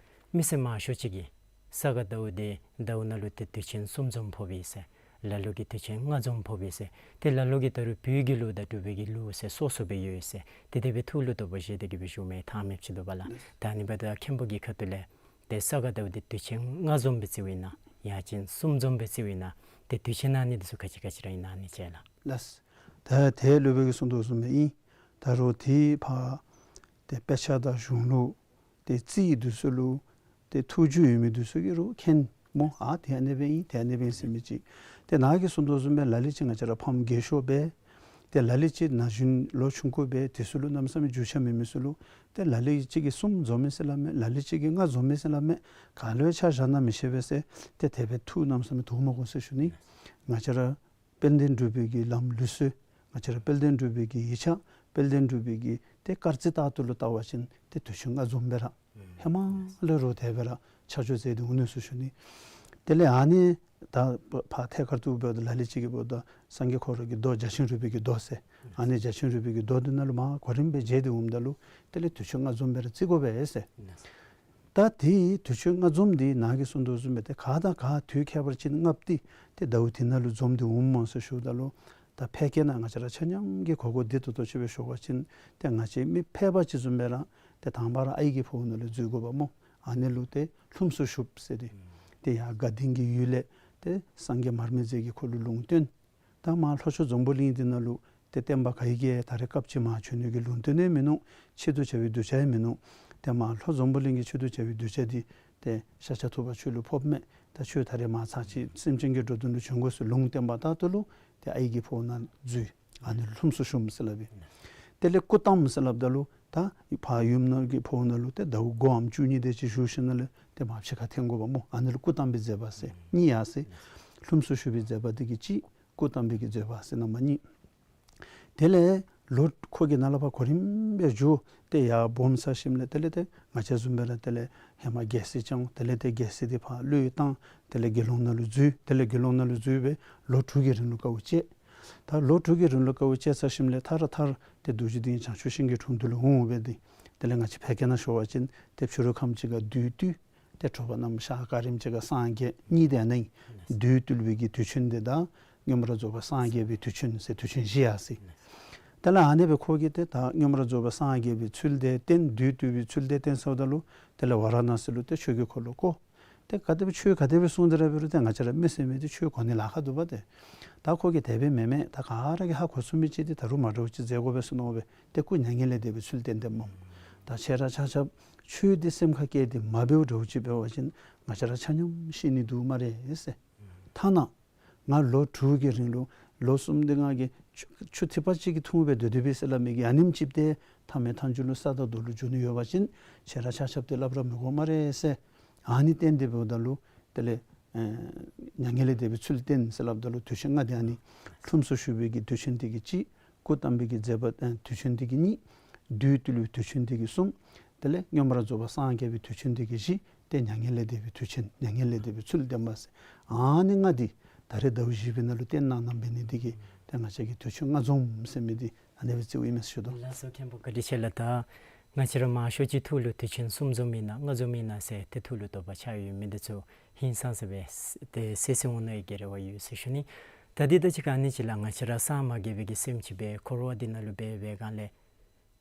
མི་སེར་མང་ཤོས་ཅིག་གིས་ས་ག་ཟླཝ་འདི་ཟླཝ་ནང་ལུ་ཏེ་དུས་ཆེན་གསུམ་འཛོམས་ཕོགཔ་ཨིན་ཟེར། ལ་ལུ་གིས་དུས་ཆེན་ལྔ་འཛོམས་ཕོགཔ་ཨིན་ཟེར། ཏེ་ལ་ལུ་གིས་ད་རུང་བོད་ཀྱི་ལུགས་དང་འབྲུག་པའི་གི་ལུགས་ཟེར་སོ་སོ་སྦེ་ཡོད་ཟེར། ཏེ་དེ་སྦེ་ཐུགས་ལུ་དོགས་པ་བཞེས་ཏེ་གི་སྦེ་བཞུགས་མི་ཐ་མལ་ཅིག་འདུག་པ་ལགས། ད་ཨ་ནི་འབདཝ་ད་མཁན་པོ་གི་ཁ་ཐུག་ལས་ཏེ་ས་ག་ཟླཝ་འདི་དུས་ཆེན་ལྔ་འཛོམས་སྦེ་བརྩིཝ་ཨིན་ན་ཡང་ཅིན་གསུམ་འཛོམས་སྦེ་བརྩིཝ་ཨིན་ན། ཏེ་དུས་ཆེན་ཨ་ནི་འདི་ཚུ་ག་ཅི་ག་ཅི་ར་ཨིན་ན་ཨ་ནི་ཅིག་ལགས། ལགས། ད་ཏེ་སློབ་དཔོན་གྱིས་གསུང་དོ་བཟུམ་སྦེ་ཨིན། ད་རུང་ཏེ་ཕར་ཏེ་དཔེ་ཆ་དང་གཞུང་ལུགས་ཏེ་རྩིས་འདི་ཚུ་ལུ་ཏེ་ཐུགས་རྒྱུས་ཡོད་མི་འདི་ཚུ་གིས་རུང་མཁྱེན། སྨོ། ཨ་དེ་ཨ་ནི་སྦེ་ཨིན། དེ་ཨ་ནི་སྦེ་ཨིན་ཟེར་མི་ཅིག། ཏེ་ནཱ་གིས་གསུངས་དོ་བཟུམ་སྦེ་ལ་ལུ་ཅིག་ང་བཅས་ར་ཕམ་རྒས་ཤོས་སྦེ་ཏེ་ལ་ལུ་ཅིག་ན་གཞོན་ལོ་ཆུང་ཀུ་སྦེ་དེ་ཚུ་ལུ་གནམ་མེད་ས་མེད་རྒྱུས་ཆ་མེད་མི་ཚུ་ལུ་ཏེ་ལ་ལུ་ཅིག་གིས་གསུམ་འཛོམས་མི་ཟེར་སླབ་མས། ལ་ལུ་ཅིག་གིས་ལྔ་འཛོམས་མི་ཟེར་སླབ་མས། ག་ལུ་ཡང་ཆ་བཞག་ན་མི་ཤེས་པས་ཟེར། ཏེ་དེ་སྦེ་ཐུགས་གནམ་མེད་ས་མེད་དོགས་མ་དགོ་ཟེར་ཞུ་ནི། ང་བཅས་ར་དཔལ་ལྡན་འབྲུག་པའི་གི་ལམ་ལུགས་སྲོལ། ང་བཅས་ར་དཔལ་ལྡན་འབྲུག་པའི་གི་ཡིག་ཆ། དཔལ་ལྡན་འབྲུག་པའི་གི་ཏེ་སྐར་རྩིས་ལྟར་དུ་ལུ་བལྟ་བ་ཅིན་ཏེ་དུས་ཆེན་ལྔ་འཛོམས་སྦེ་ར་ཧེ་མ་ལས་ར་དེ་སྦེ་ར་ཆ་འཇོག་མཛད་དེ་འོང་ནུག་ཟེར་ཞུ་ནི། དེ་ལས་ཨ་ནི་ད་ཕར་ཐད་ཀར་དུ་འབདཝ་ད་ལ་ལུ་ཅིག་གིས་འབདཝ་ད་སངས་རྒྱས་ཁོ་ར་གི་མདོ་རྒྱ་ཆེན་རིག་པའི་གི་མདོ་ཟེར། ཨ་ནི་རྒྱ་ཆེན་རིག་པའི་གི་མདོ་འདི་ནང་ལུ་མར་གོ་རིམ་སྦེ་མཇལ་ཏེ་འོངམ་ད་ལུ་དེ་ལས་དུས་ཆེན་ལྔ་འཛོམས་སྦེ་ར་བརྩི་དགོ་པས་ཟེར། ད་དེ་དུས་ཆེན་ལྔ་འཛོམས་འདི་ནཱ་གིས་གསུངས་དོ་བཟུམ་སྦེ་ཏེ་ག་དང་ག་དུས་ཁྱད་པར་ཅན་ལྔ་པོ་འདི་ཏེ་ཟླཝ་དེ་ནང་ལུ་འཛོམས་ཏེ་འོངམ་སྨོ་ཟེར་ཞུཝ་ད་ལུ། ད་ཕལ་སྐད་ནང་ང་བཅས་ར་ཆ་མཉམ་གྱིས་གོ་གོ་བདེ་ཏོག་ཏོ་ཅིག་སྦེ་ཞུ་བ་ཅིན་ཏེ་ང་བཅས་མི་ཕལ་པ་ཅིག་བཟུམ་སྦེ་ར་ཏེ་དང་པ་ར་ཨའི་གི་ཕོཝ་ནང་ལུ་འཛུལ་དགོཔ་སྨོ། ཨ་ནི་ལུ་ཏེ་ལྷུམས་སུ་ཞུགས་ཟེར་ཏེ། ཏེ་ཡར་དགའ་ལྡན་གྱི་ཡུལ་ལས་ཏེ་སངས་རྒྱས་མར་མེ་མཛད་ཀྱིས་ཁོ་ལུ་ལུང་བསྟན། ད་མར་ལྷོ་ཕྱོགས་འཛམ་བུ་གླིང་འདི་ནང་ལུ་ཏེ་བསྟན་པ་ག་ཡི་གི་ད་རེས་སྐབས་ཅིག་མར་བྱོན་ནི་གི་ལུང་བསྟན་ཡང་མིན་ནུག། ཆེད་དུ་བྱ་བའི་གདུལ་བྱ་ཡང་མིན་ནུག། ཏེ་མར་ལྷོ་འཛམ་བུ་གླིང་གི་ཆེད་དུ་བྱ་བའི་གདུལ་བྱ་འདི་ཏེ་ཤཱཀྱ་ཐུབ་པ་ཁྱོད་ལུ་ཕོགཔ་མས། ད་ཁྱོད་ད་རེས་མར་ཚར་གཅིག་སེམས་ཅན་གྱི་འགྲོ་དོན་ལུ་བྱོན་དགོ་ཟེར་ལུང་བསྟན་པ་ལྟར་དུ་ལུ་ཏེ་ཨའི་གི་ཕོཝ་ནང་འཛུལ། ཨ་ནི་ལྷུམས་སུ་ཞུགསཔ་ཟེར་སླབ་ཨིན། དེ་ལས་སྐུ་བལྟམས་ཟེར་སླབ་ད་ལུ་ད་ཕར་ཡུམ་ནང་གི་ཕོཝ་ནང་ལུ་ཏེ་ཟླཝ་དགུའམ་བཅུ་གཉིས་དེ་ཅིག་བཞུགས་ཞིནམ་ལས་ཏེ་མར་ཕྱི་ཁར་འཐོན་དགོཔ་སྨོ། ཨ་ནི་ལུ་སྐུ་བལྟམས་པའི་མཛད་པ་ཟེར་གཉིས་ཡར་སོ་ཡི། ལྷུམས་སུ་ཞུགས་པའི་མཛད་པ་འདི་གིས་གཅིག། སྐུ་བལྟམས་པའི་གི་མཛད་པ་ཟེར་རྣམ་པ་གཉིས། དེ་ལས་ལོ་ཁོ་གིས་ནཱ་ལས་ཕར་གོ་རིམ་སྦེ་འགྱོ་སྟེ་ཡར་སྦོམ་ཚར་ཞིནམ་ལས་དེ་ལས་ཏེ་ང་བཅས་བཟུམ་སྦེ་ར་དེ་ལས་ཧེ་མ་རྒྱལ་སྲིད་བསྐྱངས། དེ་ལས་ཏེ་རྒྱལ་སྲིད་འདི་ཕར་བློས་བཏང་། དེ་ལས་དགེ་སློང་ནང་ལུ་འཛུལ། དེ་ལས་དགེ་སློང་ནང་ལུ་འཛུལ་སྦེ་ལོ་དྲུག་གི་རིང་ལུ་དཀའཝ་སྤྱད། ད་ལོ་དྲུག་གི་རིང་ལུ་དཀའཝ་སྤྱད་ཚར་ཞིནམ་ལས་མཐར་མཐར་ཏེ་རྡོ་རྗེ་གདན་བྱང་ཆུབ་ཤིང་གི་དྲུང་དུ་ལུ་འོང་སྦེ་ཏེ་དེ་ལས་ང་བཅས་ཕལ་སྐད་ནང་ཞུ་བ་ཅིན་ཏེ་ཕྱི་རུ་ཁམས་ཅིག་ཁར་བདུད་བཏུལ། ཏེ་དྲོ་པ་གནམ་ཤར་སྐར་རིམ་ཅིག་ཁར་སངས་རྒྱས། གཉིས་དེ་ཨ་ནི་ཨིན། བདུད་བཏུལ་བའི་གི་དུས་ཆེན་འདི་དང་མངོན་པར་རྫོགས་པར་སངས་རྒྱས་པའི་དུས་ཆེན་ཟེར་དུས་ཆེན་བཞི་ཡར་སོ་ཡི། དེ་ལས་ཨ་ནི་སྦེ་ཁོ་གིས་ཏེ་ད་མངོན་པར་རྫོགས་པར་སངས་རྒྱས་པའི་ཚུལ་དེ་བསྟན། བདུད་བཏུལ་བའི་ཚུལ་དེ་བསྟན་ཚརཝ་ད་ལུ་དེ་ལས་ཝཱ་ར་ཎཱ་སི་ལུ་ཏེ་ཆོས་ཀྱི་འཁོར་ལོ་བསྐོར། ཏེ་ག་དེ་སྦེ་ཆོས་ག་དེ་སྦེ་གསུངས་ཏེ་ར་འབད་རུང་ཏེ་ང་བཅས་ར་མི་ཟེར་མི་འདི་ཆོས་གོ་ནི་ལཱ་ཁག་འདུག་པ་ཏེ། ད་ཁོ་གིས་དེ་སྦེ་མེན་མས། ད་ག་ར་གིས་ཧ་གོ་ཚུགས་མི་ཅིག་འདི་ད་རུང་མ་འདྲཝ་ཅིག་མཛད་དགོ་པས་ཟེར་མནོ་སྦེ་ཏེ་སྐུ་མྱ་ངན་ལས་འདས་པའི་ཚུལ་བསྟན་ཏེ་སྨོ། ད་ཁྱེད་ར་ཆ་ཁྱབ་ཆོས་འདི་སེམས་ཁར་བསྐྱེད་དེ་མ་འབདཝ་འདྲཝ་ཅིག་འབད་བ་ཅིན་ང་བཅས་ར་ཆ་མཉམ་ཤི་ནི་འདུག་སྨ་རེ་ཟེར། ཐ་ན་ང་ལོ་དྲུག་གི་རིང་ལུ་ལོ་གསུམ་འདི་ང་གིས་ཆུ་ཆུ་ཐིགས་པ་གཅིག་གི་འཐུང་སྦེ་སྡོད་སྡོད་པས་ཟེར་སླབ་མི་གི་ཨ་ནེམ་ཅིག་ཏེ་ཐ་མའི་མཐའ་མཇུག་ལུ་ས་དང་རྡོ་ལུ་འགྱུར་ནི་ཡོད་པ་ཅིན་ཁྱེད་ར་ཆ་ཁྱབ་ཏེ་སླབ་ར་མི་དགོ་སྨ་རེ་ཟེར། ཨ་ནི་བསྟན་ཏེ་འབདཝ་ད་ལུ་དེ་ལས་ཨེ་མྱ་ངན་ལས་འདས་པའི་ཚུལ་བསྟན་ཟེར་སླབ་ད་ལུ་དུས་ཆེན་ལྔ་འདི་ཨ་ནི་ལྷུམས་སུ་ཞུགས་པའི་གི་དུས་ཆེན་འདི་གིས་གཅིག། སྐུ་བལྟམས་པའི་གི་མཛད་པ་ཨེ་དུས་ཆེན་འདི་གིས་གཉིས། བདུད་བཏུལ་བའི་དུས་ཆེན་འདི་གིས་གསུམ། དེ་ལས་མངོན་པར་རྫོགས་པར་སངས་རྒྱས་པའི་དུས་ཆེན་འདི་གིས་བཞི། ཏེ་མྱ་ངན་ལས་འདས་པའི་དུས་ཆེན་མྱ་ངན་ལས་འདས་པའི་ཚུལ་བསྟན་པ་ཟེར། ཨ་ནི་ལྔ་འདི་ད་རེས་ཟླཝ་བཞི་པའི་ནང་ལུ་བསྟན་གནང་གནངམ་འབད་ནི་འདི་གིས་ཏེ་ང་བཅས་ཀྱིས་དུས་ཆེན་ལྔ་འཛོམས་ཟེར་མི་འདི་ཨ་ནི་སྦེ་བརྩིཝ་ཨིན་མས་ཞུ་དོ། ལགས་སོ་མཁན་པོ་བཀའ་དྲིན་ཆེ་ལགས། ད་ང་བཅས་ར་མང་ཤོས་ཅིག་ཐུགས་ལུ་དུས་ཆེན་གསུམ་འཛོམས་ཨིན་ན་ལྔ་འཛོམས་ཨིན་ན་ཟེར་ཏེ་ཐུགས་ལུ་དོགས་པ་ཆགས་ཡོད་མི་འདི་ཚུ་ཧིང་སངས་ས་སྦེ་ཏེ་སེལ་སེལ་འོང་ནི་གི་རེ་བ་ཡོད་ཟེར་ཞུ་ནི། ད་འདི་ད་ཅི་ག་ཨ་ནི་ཅིག་ལགས། ང་བཅས་ར་སངས་མ་རྒྱས་པའི་གི་སེམས་ཅིག་སྦེ་འཁོར་བ་འདི་ནང་ལུ་འབད་བའི་སྒང་ལས་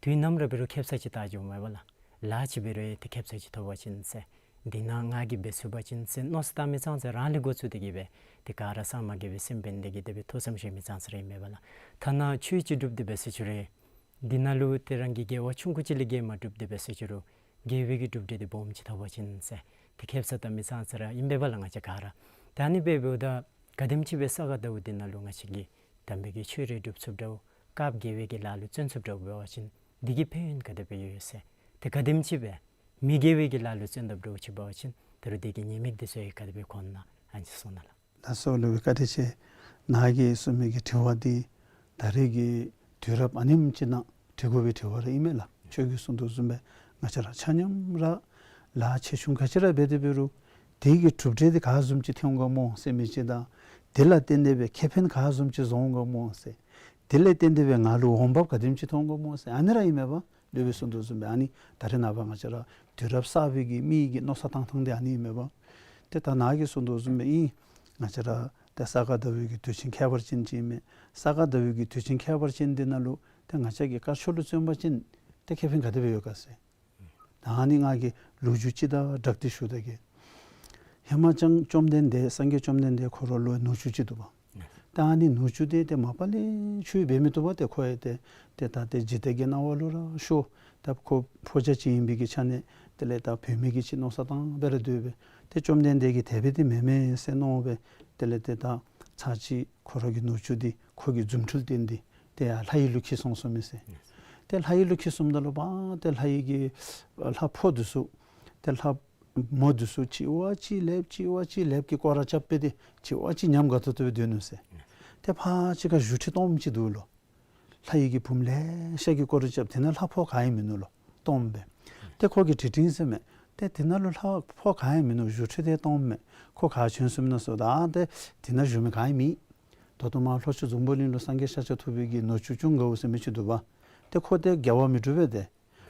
དུས་ནམ་ར་འབད་རུང་ཁེབ་ས་ཅིག་བལྟ་འགྱོཝ་མས་པ་ལགས། ལཱ་ཅིག་འབད་རུང་ཡང་ཏེ་ཁེབ་ས་ཅིག་ཐོབ་པ་ཅིན་ཟེར། འདི་ནང་ང་གིས་འབད་ཚུགས་པ་ཅིན་ཟེར་མནོ་བསམ་བཏང་མི་ཙང་ཙ་རང་ལས་འགོ་བཙུགས་ཏེ་གིས་སྦེ་ཏེ་ག་ར་སངས་མ་རྒྱས་པའི་སེམས་འབད་ནི་དེ་གིས་དེ་སྦེ་ཐུགས་བསམ་བཞེས་མི་ཙང་ཙ་ར་ཨིན་མས་པ་ལགས། ཐ་ན་ཆོས་ཅིག་སྒྲུབ་སྟེ་འབད་ཟེར་ཅི་རུང་འདི་ནང་ལུ་ཏེ་རང་གིས་དགེ་བ་ཆུང་ཀུ་ཅིག་ལས་བརྒལ་མ་སྒྲུབ་སྟེ་འབད་ཟེར་ཅི་རུང་དགེ་བའི་གི་གྲུབ་འབྲས་འདི་སྦོམ་ཅིག་ཐོབ་པ་ཅིན་ཟེར་ཏེ་ཁེབ་ས་བལྟ་མི་ཙང་ཙ་ར་ཨིན་པས་པ་ལགས། ང་བཅས་ག་ར་ད་ཨ་ནི་སྦེ་འབདཝ་ད་ག་དེམ་ཅིག་སྦེ་ས་ག་ཟླཝ་འདི་ནང་ལུ་ང་བཅས་ཀྱིས་དམ་པའི་གི་ཆོས་རེ་སྒྲུབ་ཚུགསཔ་འདྲཝ་སྐབས་དགེ་བའི་གི་ལཱ་ལུ་བརྩོན་ཚུགསཔ་འདྲཝ་འབད་བ་ཅིན་འདི་གི་ཕན་ཡོན་ག་དེ་སྦེ་ཡོད་ཟེར། ཏེ་ག་དེམ་ཅིག་སྦེ་མི་དགེ་བའི་གི་ལཱ་ལུ་བརྩོན་དཔ་འདྲཝ་ཅིག་འབད་བ་ཅིན་ད་རུང་དེ་གི་ཉེས་དམིགས་འདི་ཚུ་ཡང་ག་དེ་སྦེ་གོ་ནི་ཨ་ནི་ཅིག་གསུང་གནང་ལགས། ལགས་སོ་སློབ་དཔོན་བཀའ་དྲིན་ཆེ། ནཱ་གིས་གསུངས་མི་གི་དྲི་བ་འདི་ད་རེས་ཀྱི་དུས་རབས་ཨ་ནེམ་ཅིག་ནང་དྲི་དགོ་པའི་དྲི་བ་ར་ཨིན་མས་ལགས། ཁྱོད་ཀྱིས་གསུངས་དོ་བཟུམ་སྦེ་ང་བཅས་ར་ཆ་མཉམ་ར་ལཱ་ཆེ་ཆུང་ག་ཅི་ར་འབད་དེ་འབད་རུང་དེ་གི་གྲུབ་འབྲས་འདི་ག་བཟུམ་ཅིག་ཐོན་འོང་ག་སྨོ་ཟེར་མི་ཅིག་དང་དེ་ལ་བརྟེན་ཏེ་སྦེ་ཁེ་ཕན་ག་བཟུམ་ཅིག་བཟོ་འོང་ག་སྨོ་ཟེར། དེ་ལས་བརྟེན་ཏེ་སྦེ་ང་ལུ་འོང་འབབ་ག་དེམ་ཅིག་ཐོབ་འོང་ག་སྨོ་ཟེར་ཨ་ནི་ར་ཨིན་མས་པ། སློབ་དཔོན་གསུངས་དོ་བཟུམ་སྦེ་ཨ་ནི་ད་རེས་ནངས་པ་ང་བཅས་ར་དུས་རབས་གསར་པའི་གི་མི་གི་མནོ་བསམ་བཏང་ཐངས་འདི་ཨ་ནི་ཨིན་མས་པ། ཏེ་ད་ནཱ་གིས་གསུངས་དོ་བཟུམ་སྦེ་ཨིན། ང་བཅས་ར་ཏེ་ས་ག་ཟླ་བའི་གི་དུས་ཆེན་ཁྱད་པར་ཅན་ཅིག་ཨིན་མས། ས་ག་ཟླ་བའི་གི་དུས་ཆེན་ཁྱད་པར་ཅན་འདི་ནང་ལུ་ཏེ་ང་བཅས་ཀྱིས་དཀར་ཕྱོགས་ལུ་བརྩོན་པ་ཅིན་ཏེ་ཁེ་ཕན་ག་དེ་སྦེ་ཡོད་ག་ཟེར། ད་ཨ་ནི་ང་གིས་ལོ་རྒྱུས་ཅིག་དང་སྦྲགས་ཏེ་ཞུ་ད་གེ། ཧེ་མ་ཅང་བཅོམ་ལྡན་འདས་སངས་རྒྱས་བཅོམ་ལྡན་འདས་ཁོ་ར་ལུ་ནུ་གཅུང་ཅིག་འདུག་པ། ད་ཨ་ནི་ནུ་གཅུང་འདི་ཏེ་མ་པ་ལས་ཆོས་འབད་མི་བཏུབ་པས། ཏེ་ཁོ་ཡང་ཏེ་ཏེ་ད་ཏེ་འཇིག་རྟེན་གྱི་སྣང་བ་ལུ་ར་ཤོར། ད་ཁོ་ཕོ་རྒྱས་ཅིག་ཨིན་པའི་གི་ཆ་ནས་དེ་ལས་ད་བུད་མེད་ཀྱི་ཅིག་མནོ་བསམ་བཏང་སྦེ་ར་སྡོད་པས། ཏེ་བཅོམ་ལྡན་འདས་ཀྱིས་དེ་སྦེ་འདི་མེན་མེན་ཟེར་མནོ་སྦེ་དེ་ལས་ཏེ་ད་ཚར་གཅིག་ཁོ་ར་གི་ནུ་གཅུང་འདི་ཁོ་གི་རྫུ་འཕྲུལ་བསྟན་ཏེ་ཏེ་ཡར་ལྷ་ཡུལ་ལུ་འཁྱིད་སོང་སོངམ་མས་ཟེར། ཏེ་ལྷ་ཡུལ་ལུ་འཁྱིད་སོངམ་ད་ལུ་པ་ཏེ་ལྷ་ཡུལ་གྱི་ལྷ་ཕོ་འདི་ཚུ་ཏེ་ལྷ་མོ་འདི་ཚུ་གཅིག་བ་གཅིག་ལེབ་གཅིག་བ་གཅིག་ལེབ་ཀྱི་སྐོར་ར་རྐྱབ་སྦེ་ཏེ་གཅིག་བ་གཅིག་ཉམས་དགའ་ཏོག་ཏོ་སྦེ་སྡོད་ནུག་ཟེར། ཏེ་ཕར་ཕྱི་ཁར་བཞུགས་ཁྲི་སྟོངམ་ཅིག་འདུག་ལོ། ལྷ་ཡུལ་གྱི་བུམོ་ལེ་ཤ་གིས་སྐོར་ར་རྐྱབ། དེ་ནང་ལྷ་ཕོ་ག་ཡང་མིན་ནུག་ལོ། སྟོངམ་སྦེ། ཏེ་ཁོ་གིས་དྲི་དྲིས་ཟེར་མས། ཏེ་དེ་ནང་ལུ་ལྷ་ཕོ་ག་ཡང་མིན་ནུག། བཞུགས་ཁྲི་དེ་སྟོངམ་མས། ཁོ་ག་བྱོན་སོངམ་ཨིན་ན་ཟེརཝ་ད་ཨ་ཏེ་དེ་ནང་བཞུགས་མི་ག་ཡང་མེད། ད་ལྟོ་མར་ལྷོ་ཕྱོགས་འཛམ་བུ་གླིང་ལུ་སངས་རྒྱས་ཤཱཀྱ་ཐུབ་པའི་གི་ནུ་གཅུང་ཅུང་དགའ་བོ་ཟེར་མི་ཅིག་འདུག་པ། ཏེ་ཁོ་ཏེ་དགེ་བ་མི་སྒྲུབ་པས་ཏེ།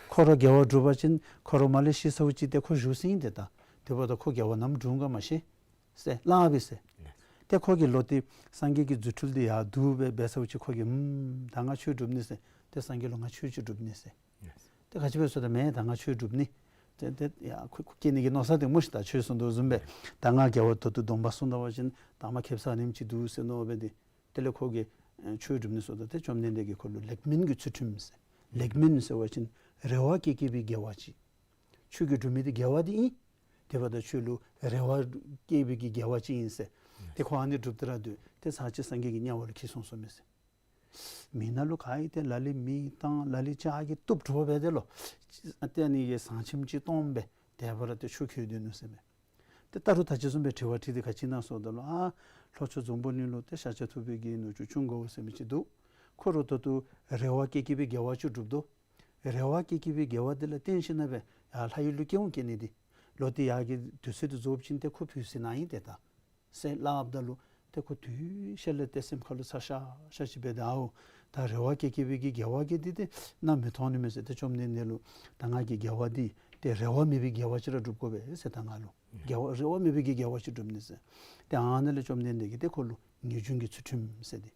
ཁོ་ར་དགེ་བ་སྒྲུབ་པ་ཅིན་ཁོ་ར་མར་ལས་ཤི་སོང་ཅི། ཏེ་ཁོ་བཞུགས་ཟེར་ཨིན་ཏེ་ད། དེ་འབདཝ་ད་ཁོ་དགེ་བ་ནམ་སྒྲུབ་ག་མ་ཤེས་ཟེར་སླབ་པས་ཟེར། ཏེ་ཁོ་གིས་ལོག་སྟེ་སངས་རྒྱས་ཀྱི་རྫུ་འཕྲུལ་འདི་ཡར་བསྡུ་སྦེ་འབད་ཚརཝ་ཅིག་ཁོ་གིས་ཨུམ་ད་ང་ཆོས་སྒྲུབ་ནི་ཟེར། ཏེ་སངས་རྒྱས་ལུ་ང་ཆོས་ཅིག་སྒྲུབ་ནི་ཟེར། ཏེ་ག་ཅི་སྦེ་ཟེརཝ་ད་མེན་ད་ང་ཆོས་སྒྲུབ་ནི། ཏེ་ཏེ་ཡ་ཁོ་ཁོ་སྐྱེ་ནི་གི་མནོ་བསམ་འདི་མོ་ཤིག་ད་ཆོས་གསུང་དོ་བཟུམ་སྦེ་ད་ང་དགེ་བ་ད་ལྟོ་སྡོམ་པ་སྲུང་ད་པ་ཅིན་ད་མར་ཁེབ་ས་ཨ་ནེམ་ཅིག་འདུག་ཟེར་མནོ་སྦེ་ཏེ། དེ་ལས་ཁོ་གིས་ཨེ་ཆོས་སྒྲུབ་ནི་ཟེརཝ་ད་ཏེ་བཅོམ་ལྡན་འདས་ཀྱིས་ཁོ་ལུ་ལེགས་སྨོན་གྱི་ཚུལ་ཁྲིམས་ཟེར། ལེགས་སྨོན་ཟེར་བ་ཅིན་རེ་བ་བསྐྱེད་བསྐྱེད་པའི་དགེ་བ་ཅིག། ཁྱོད་ཀྱིས་སྒྲུབ་མི་འདི་དགེ་བ་འདི་ཨིན། དེ་འབདཝ་ད་ཁྱོད་ལུ་རེ་བ་བསྐྱེད་པའི་གི་དགེ་བ་ཅིག་ཨིན་ཟེར། ཏེ་ཁོ་ཨ་ནི་སྒྲུབ་སྟེ་ར་སྡོད། ཏེ་ཚར་གཅིག་སངས་རྒྱས་ཀྱི་དམྱལ་བ་ལུ་འཁྱིད་སོང་སོངམ་མས་ཟེར། མི་ནང་ལུ་ག་ཨིན་ཏེ་ལ་ལུ་མེ་བཏང་ལ་ལུ་ལྕགས་ཀྱི་གཏུབ་འདྲོག་སྦེ་ཏེ་ལོ། ཏེ་ཨ་ནི་གི་ཟངས་ཆེམ་ཅིག་སྟོངམ་སྦེ་དེ་སྦེ་ར་ཏེ་ཆུ་འཁྱིལ་སྡོད་ནུག་ཟེར་མས། ཏེ་ད་རུང་ད་ཅི་བཟུམ་སྦེ་དྲི་བ་དྲིས་ཏེ་ག་ཅི་ཨིན་ན་ཟེརཝ་ད་ལུ་ཨ་ལྷོ་ཕྱོགས་འཛམ་བུ་གླིང་ལུ་ཏེ་ཤཱཀྱ་ཐུབ་པའི་གི་ནུ་གཅུང་ཅུང་དགའ་བོ་ཟེར་མི་ཅིག་འདུག། ཁོ་ར་ད་ལྟོ་རེ་བ་བསྐྱེད་བསྐྱེད་པའི་དགེ་བ་ཅིག་སྒྲུབ་དོ། རེ་བ་བསྐྱེད་བསྐྱེད་པའི་དགེ་བ་འདི་ལུ་བརྟེན་ཞིནམ་ལས་ཡར་ལྷ་ཡུལ་ལུ་སྐྱེ་འོང་སྐྱེ་ནི་འདི། ལོག་སྟེ་ཡར་གྱི་དུས་ཚོད་འདི་རྫོགསཔ་ཅིག་ཏེ་ཁོ་བུད་སོ་ནི་ཨིན་ཏེ་ད། ཟེར་སླབ་ད་ལུ་ཏེ་ཁོ་དུས་ཤར་ལས་ཏེ་སེམས་ཁ་ལུ་ཚ་ཤ་ཤ་ཅིག་འབད་དེ་ཨའོ་ད་རེ་བ་བསྐྱེད་བསྐྱེད་པའི་གི་དགེ་བ་གི་འདི་ཏེ་ནམ་མི་ཐོབ་ནི་མས་ཟེར། ཏེ་བཅོམ་ལྡན་འདས་ལུ་ད་ང་གི་དགེ་བ་འདི་ཏེ་རེ་བ་མེད་པའི་དགེ་བ་ཅིག་ར་སྒྲུབ་དགོ་པས་ཟེར། ད་ང་ལུ་དགེ་བ་རེ་བ་མེད་པའི་གི་དགེ་བ་ཅིག་སྒྲུབ་ནི་ཟེར། ཏེ་ཨ་ནི་ལས་བཅོམ་ལྡན་འདས་ཀྱིས་ཏེ་ཁོ་ལུ་ངེས་འབྱུང་གི་ཚུལ་ཁྲིམས་ཟེར་ཏེ།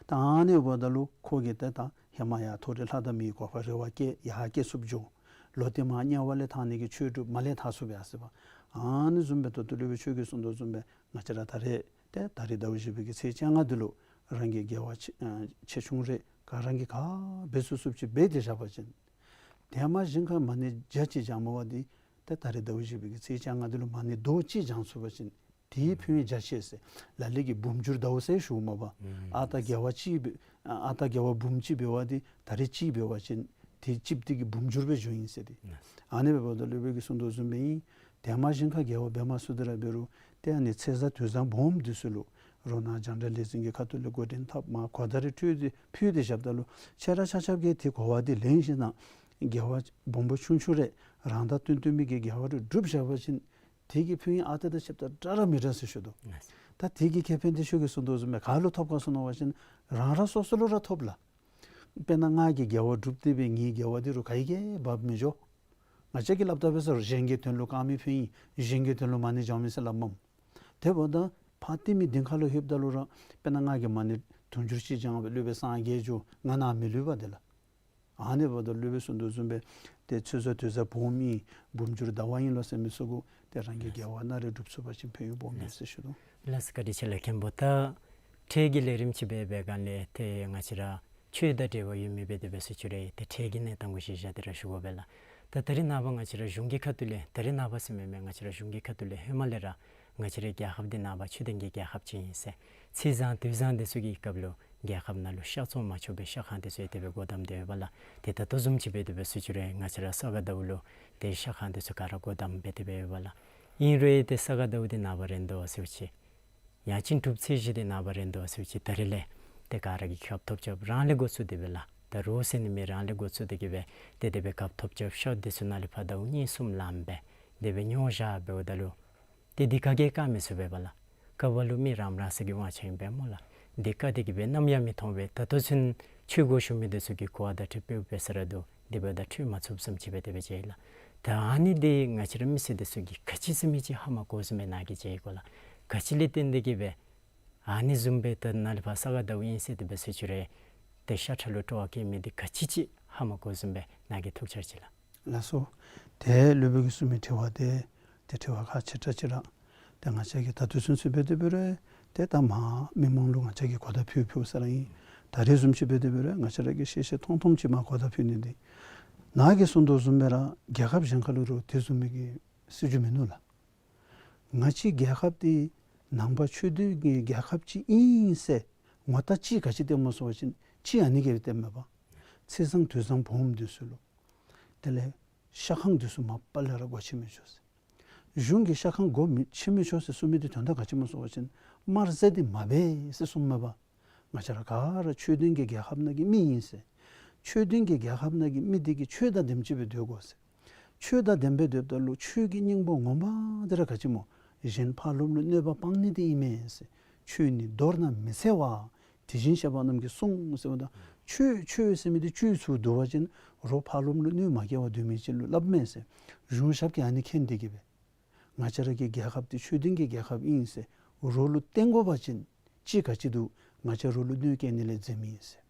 ད་ཨ་ནི་འབདཝ་ད་ལུ་ཁོ་གིས་ཏེ་ད་ཧེ་མ་ཡང་མཐོ་རིས་ལྷ་དང་མིའི་གོ་འཕང་རེ་བ་བསྐྱེད་ཡར་སྐྱེ་ཚུགསཔ་འགྱོ། ལོག་སྟེ་མར་དམྱལ་བ་ལས་ཐར་ནི་གི་ཆོས་སྒྲུབ་མར་ལས་ཐར་ཚུགས་པས་ཟེར་བ། ཨ་ནི་བཟུམ་སྦེ་ད་ལྟོ་སློབ་དཔོན་ཁྱོད་ཀྱིས་གསུངས་དོ་བཟུམ་སྦེ་ང་བཅས་ར་ད་རེས་ཏེ་ད་རེས་ཟླཝ་བཞི་པའི་གི་ཚེས་བཅོ་ལྔ་འདི་ལུ་རང་གི་དགེ་བ་ཆེ་ཆེ་ཆུང་རེ་ག་རང་གིས་ག་འབད་ཚུགས་ཚུགསཔ་ཅིག་འབད་དེ་བཞག་པ་ཅིན་ཏེ་མ་གཞི་ཁར་མ་ཎི་བརྒྱ་ཅིག་བགྱངམ་འབདཝ་འདི་ཏེ་ད་རེས་ཟླཝ་བཞི་པའི་གི་ཚེས་བཅོ་ལྔ་འདི་ལུ་མ་ཎི་རྡོག་གཅིག་བགྱང་ཚུགས་པ་ཅིན་དེའི་ཕན་ཡོན་རྒྱ་ཆེ་ཟེར། ལ་ལུ་གིས་འབུམ་འགྱུར་ཟླཝ་ཟེར་ཞུཝ་མས་པ། ཨ་རྟག་དགེ་བ་གཅིག་འབད་ཨ་རྟག་དགེ་བ་འབུམ་གཅིག་འབད་བ་འདི་ད་རེས་གཅིག་འབད་བ་ཅིན་དེ་གཅིག་འདི་གིས་འབུམ་འགྱུར་སྦེ་འགྱུར་ཨིན་ཟེར་ཏེ། ཨ་ནི་འབདཝ་ད་སློབ་དཔོན་གྱིས་གསུངས་དོ་བཟུམ་སྦེ་ཨིན། ཏེ་མ་གཞི་ཁར་དགེ་བ་འབད་མ་ཚུགས་ཏེ་ར་འབད་རུང་ཏེ་ཨ་ནི་ཚེས་བཟང་དུས་བཟང་སྦོམ་འདི་ཚུ་ལུ་རོ་ནང་རྒྱང་བསྒྲགས་ལས་འཛིན་གྱི་ཁ་ཐུག་ལས་འགོ་འདྲེན་འཐབ་མར་གོ་བརྡ་རེ་སྤྲོད་དེ་ཕུལ་ཏེ་བཞགཔ་ད་ལུ་ཁྱེད་ར་ཆ་ཁྱབ་ཀྱིས་དེ་གོ་བ་འདི་ལེན་ཞིནམ་ལས་དགེ་བ་སྦོམ་པོ་ཆུང་ཆུང་རེ་རང་དང་བསྟུན་བསྟུན་མི་གི་དགེ་བ་རེ་སྒྲུབ་བཞག་པ་ཅིན་དེ་གི་ཕན་ཡོན་ཨ་རྟག་དང་ཆབ་ཏ་འདྲ་ར་མི་འདྲ་ཟེར་ཞུ་དོ། ད་དེ་གི་ཁེ་ཕན་དེ་ཁྱོད་ཀྱིས་གསུངས་དོ་བཟུམ་སྦེ་ག་ལུ་ཐོབ་ག་ཟེར་མནོ་བ་ཅིན་རང་རང་སོ་སོ་ལུ་ར་ཐོབ་ལགས། དཔེར་ན་ང་གིས་དགེ་བ་སྒྲུབ་སྟེ་སྦེ་ངེའི་དགེ་བ་འདི་རུང་ག་གིས་འབག་མི་འགྱོ། ང་བཅས་ཀྱིས་སླབ་ད་འབད་ས་རུང་གཞན་གྱི་དོན་ལུ་དཀར་མེ་ཕུལ་ཡི། གཞན་གྱི་དོན་ལུ་མ་ཎི་བགྱང་མི་ཟེར་སླབ་མས། དེ་འབདཝ་ད་ཕར་ཏེ་མི་གདིང་ཁ་ལུ་ལྷོདཔ་ད་ལུ་ར་དཔེར་ན་ང་གིས་མ་ཎི་དུང་ཕྱུར་གཅིག་བགྱང་སྦེ་སློབ་དཔོན་སངས་རྒྱས་འགྱོ་ང་ནཱ་མི་ལུས་པ་དེ་ལགས། ཨ་ནི་འབདཝ་ད་སློབ་དཔོན་གསུངས་དོ་བཟུམ་སྦེ་ཏེ་ཚེས་བཟང་དུས་བཟང་སྦོམ་ཨིན་འབུམ་འགྱུར་ཟླཝ་ཨིན་ལོ་ཟེར་མི་ཚུ་གུ་ཏེ་རང་གི་དགེ་བ་སྣ་རེ་སྒྲུབ་ཚུགས་པ་ཅིན་ཕན་ཡོན་སྦོམ་ཨིན་ཟེར་ཞུ་དོ། ལགས་སོ་བཀའ་དྲིན་ཆེ་ལགས། མཁན་པོ་ད་འཕྲལ་གྱི་ལས་རིམ་ཅིག་འབད་བའི་སྒང་ལས་ཏེ་ང་བཅས་ར་ཆོས་དང་འབྲེལ་བ་ཡོད་མི་འབད་དེ་འབད་ཟེར་ཞུ་རུང་ཏེ་འཕྲལ་གྱི་གནས་སྟངས་གུ་གཞི་བཞག་སྟེ་ར་ཞུ་དགོ་པས་ལགས། ད་ད་རེས་ནངས་པ་ང་བཅས་ར་གཞུང་གི་ཁ་ཐུག་ལས་ད་རེས་ནངས་པ་ཟེར་མི་མེན་ང་བཅས་ར་གཞུང་གི་ཁ་ཐུག་ལས་ཧེ་མ་ལས་ར་ང་བཅས་རའི་རྒྱལ་ཁབ་འདི་ནངས་པ་ཆོས་ལྡན་གྱི་རྒྱལ་ཁབ་ཅིག་ཨིན་ཟེར། ཚེས་བཟང་དུས་བཟང་འདི་ཚུ་གི་སྐབས་ལུ་རྒྱལ་ཁབ་ནང་ལུ་གཤགས་བཙོང་མ་ཆོག་པའི་གཤགས་ཁང་འདི་ཚུ་ཡང་དེ་སྦེ་སྒོ་བསྡམས་ཏེ་ཡོད་པས་ལགས། ཏེ་ད་ལྟོ་བཟུམ་ཅིག་འབད་དེ་འབད་ཟེར་ཞུ་རུང་ང་བཅས་ར་ས་ག་ཟླཝ་ལུ་ཏེ་གཤགས་ཁང་འདི་ཚུ་ག་ར་སྒོ་བསྡམས་སྦེ་དེ་སྦེ་ཡོད་པས་ལགས། ཨིན་རུང་ཏེ་ས་ག་ཟླཝ་འདི་ནངས་པ་རན་དོ་ཟེར་བ་ཅིན་ཡང་ཅིན་དྲུག་ཚེས་བཞི་འདི་ནངས་པ་རན་དོ་ཟེར་བ་ཅིན་ད་རེས་ལས་ཏེ་ག་ར་གིས་སྐབས་ཐོབ་རྐྱབ་རང་ལས་འགོ་བཙུགས་ཏེ་སྦེ་ལགས། ད་རུང་ཟེར་ནི་མེད་རང་ལས་འགོ་བཙུགས་ཏེ་གི་སྦེ་ཏེ་དེ་སྦེ་སྐབས་ཐོབ་རྐྱབ་ཤོག་འདི་ཚུ་ནང་ལས་ཕར་ཟླཝ་གཉིས་གསུམ་ལངམ་སྦེ་དེ་སྦེ་ཉོ་བཞག་འབདཝ་ད་ལུ་ཏེ་འདི་ག་གིས་བཀག་མི་ཚུགས་པས་པ་ལགས། བཀག་པ་ལུ་མི་རང་རང་སོ་གི་དབང་ཆ་ཨིན་པས་སྨོ་ལགས། འདི་བཀག་སྟེ་གི་སྦེ་ནམ་ཡང་མི་གཏོང་པས། ད་ལྟོ་ཚུན་ཆོས་སྒོ་ཞུགས་མི་འདི་ཚུ་གིས་གོ་བ་བརྡ་སྤྲོད་འབད་འབད་ས་ར་འདུག། དེ་འབདཝ་ད་འཕྲོད་མ་ཚུགསཔ་བཟུམ་ཅིག་སྦེ་དེ་སྦེ་མཇལ་ལགས། ད་ཨ་ནི་འདི་ང་བཅས་ར་མི་སེར་འདི་ཚུ་གིས་ག་ཅི་ཟེར་མི་ཅིག་ཧ་མ་གོ་བཟུམ་སྦེ་ནཱ་གིས་མཇལ་གོ་ལགས། ག་ཅི་ལས་བརྟེན་ཏེ་གི་སྦེ་ཨ་ནི་བཟུམ་སྦེ་ད་ནཱ་ལས་ཕར་ས་ག་ཟླཝ་ཨིན་ཟེར་དེ་སྦེ་ཟེར་ཞུ་རུང་ཏེ་ཤ་ཁྲག་ལུ་སྤྲོ་བ་བསྐྱེད་མི་འདི་ག་ཅི་ཅིག་ཧ་མ་གོ་བཟུམ་སྦེ་ནཱ་གིས་ཐུགས་འཆར་ཅིག་ལགས། ལགས་སོ། ཏེ་སློབ་དཔོན་གྱིས་གསུངས་མི་དྲི་བ་དེ་ཏེ་དྲི་བ་ཁག་ཆེ་དྲགས་ཅིག་ར་ཏེ་ང་བཅས་ཀྱིས་ད་ལྟོ་ཚུན་ཚོད་འབད་དེ་འབད་རུང་ཏེ་ད་མར་མི་མང་ལུ་ང་བཅས་ཀྱིས་གོ་བརྡ་ཕུལ་ཕུལཝ་ས་ར་ཨིན། ད་རེས་བཟུམ་ཅིག་འབད་དེ་འབད་རུང་ང་བཅས་ར་གིས་ཤེས་ཤེས་མཐོང་མཐོངམ་ཅིག་མར་གོ་བརྡ་ཕུལ་ནི་འདི་ནཱ་གིས་གསུངས་དོ་བཟུམ་སྦེ་ར་རྒྱལ་ཁབ་གཞན་ཁ་ལུ་རུང་དེ་བཟུམ་མའི་གི་སྲིད་བྱུས་མིན་ནུག་ལགས། ང་བཅས་རྒྱལ་ཁབ་འདི་ནང་པ་ཆོས་ལྡན་གྱི་རྒྱལ་ཁབ་ཅིག་ཨིན་ཟེར་ངོ་རྟགས་ཅིག་ག་ཅི་སྟོནམ་སྨོ་ཟེར་བ་ཅིན་ཅིག་ཨ་ནི་གིས་སྟོནམ་མས་པ། ཚེས་བཟང་དུས་བཟང་ཕོགཔ་འདི་ཚུ་ལུ་དེ་ལས་ཤ་ཁང་འདི་ཚུ་མ་པ་ལས་ར་སྒོ་ཕྱེ་མི་ཆོག་ཟེར། གཞུང་གིས་ཤ་ཁང་སྒོ་མི་ཕྱེ་མི་ཆོག་ཟེར་གསུངས་མི་འདི་དོན་དག་ག་ཅི་སྨོ་ཟེར་བ་ཅིན་དམར་ཟས་འདི་མ་འབད་ཟེར་གསུངསམ་མས་པ། ང་བཅས་ར་ག་ར་ཆོས་ལྡན་གྱི་རྒྱལ་ཁབ་ནང་གི་མི་ཨིན་ཟེར། ཆོས་ལྡན་གྱི་རྒྱལ་ཁབ་ནང་གི་མི་འདི་གིས་ཆོས་དང་ལྡནམ་ཅིག་སྦེ་སྡོད་དགོ་ཟེར། ཆོས་དང་ལྡནམ་སྦེ་སྡོདཔ་ད་ལུ་ཆོས་ཀྱི་སྙིང་པོ་ངོ་མ་འདི་ར་ག་ཅི་སྨོ། གཞན་ཕ་རོལ་པོ་ལུ་གནོད་པ་སྤང་ནི་འདི་ཨིན་མས་ཟེར། ཆོས་ནི་མདོར་ན་མི་འཚེ་བ། དེ་བཞིན་གཤེགས་པ་རྣམས་ཀྱིས་གསུངས་ཟེརཝ་ད་ཆོས་ཆོས་ཟེར་མི་འདི་བཅུད་ཚུ་བསྡུ་བ་ཅིན་རོགས་ཕ་རོལ་པོ་ལུ་གནོདཔ་མ་བཀལ་བར་སྡོད་མི་ཅིག་ལུ་སླབ་མས་ཟེར། གཞུང་ཞབས་ཀྱིས་ཨ་ནི་མཁྱེན་ཏེ་གིས་སྦེ་ང་བཅས་ར་གི་རྒྱལ་ཁབ་འདི་ཆོས་ལྡན་གྱི་རྒྱལ་ཁབ་ཨིན་ཟེར་རོགས་ལུ་སྟོན་དགོ་པ་ཅིན་ཅིག་ག་ཅི་འདུག། ང་བཅས་རོགས་ལུ་གནོདཔ་བཀལ་ནི་ལས་འཛེམ་ཨིན་ཟེར།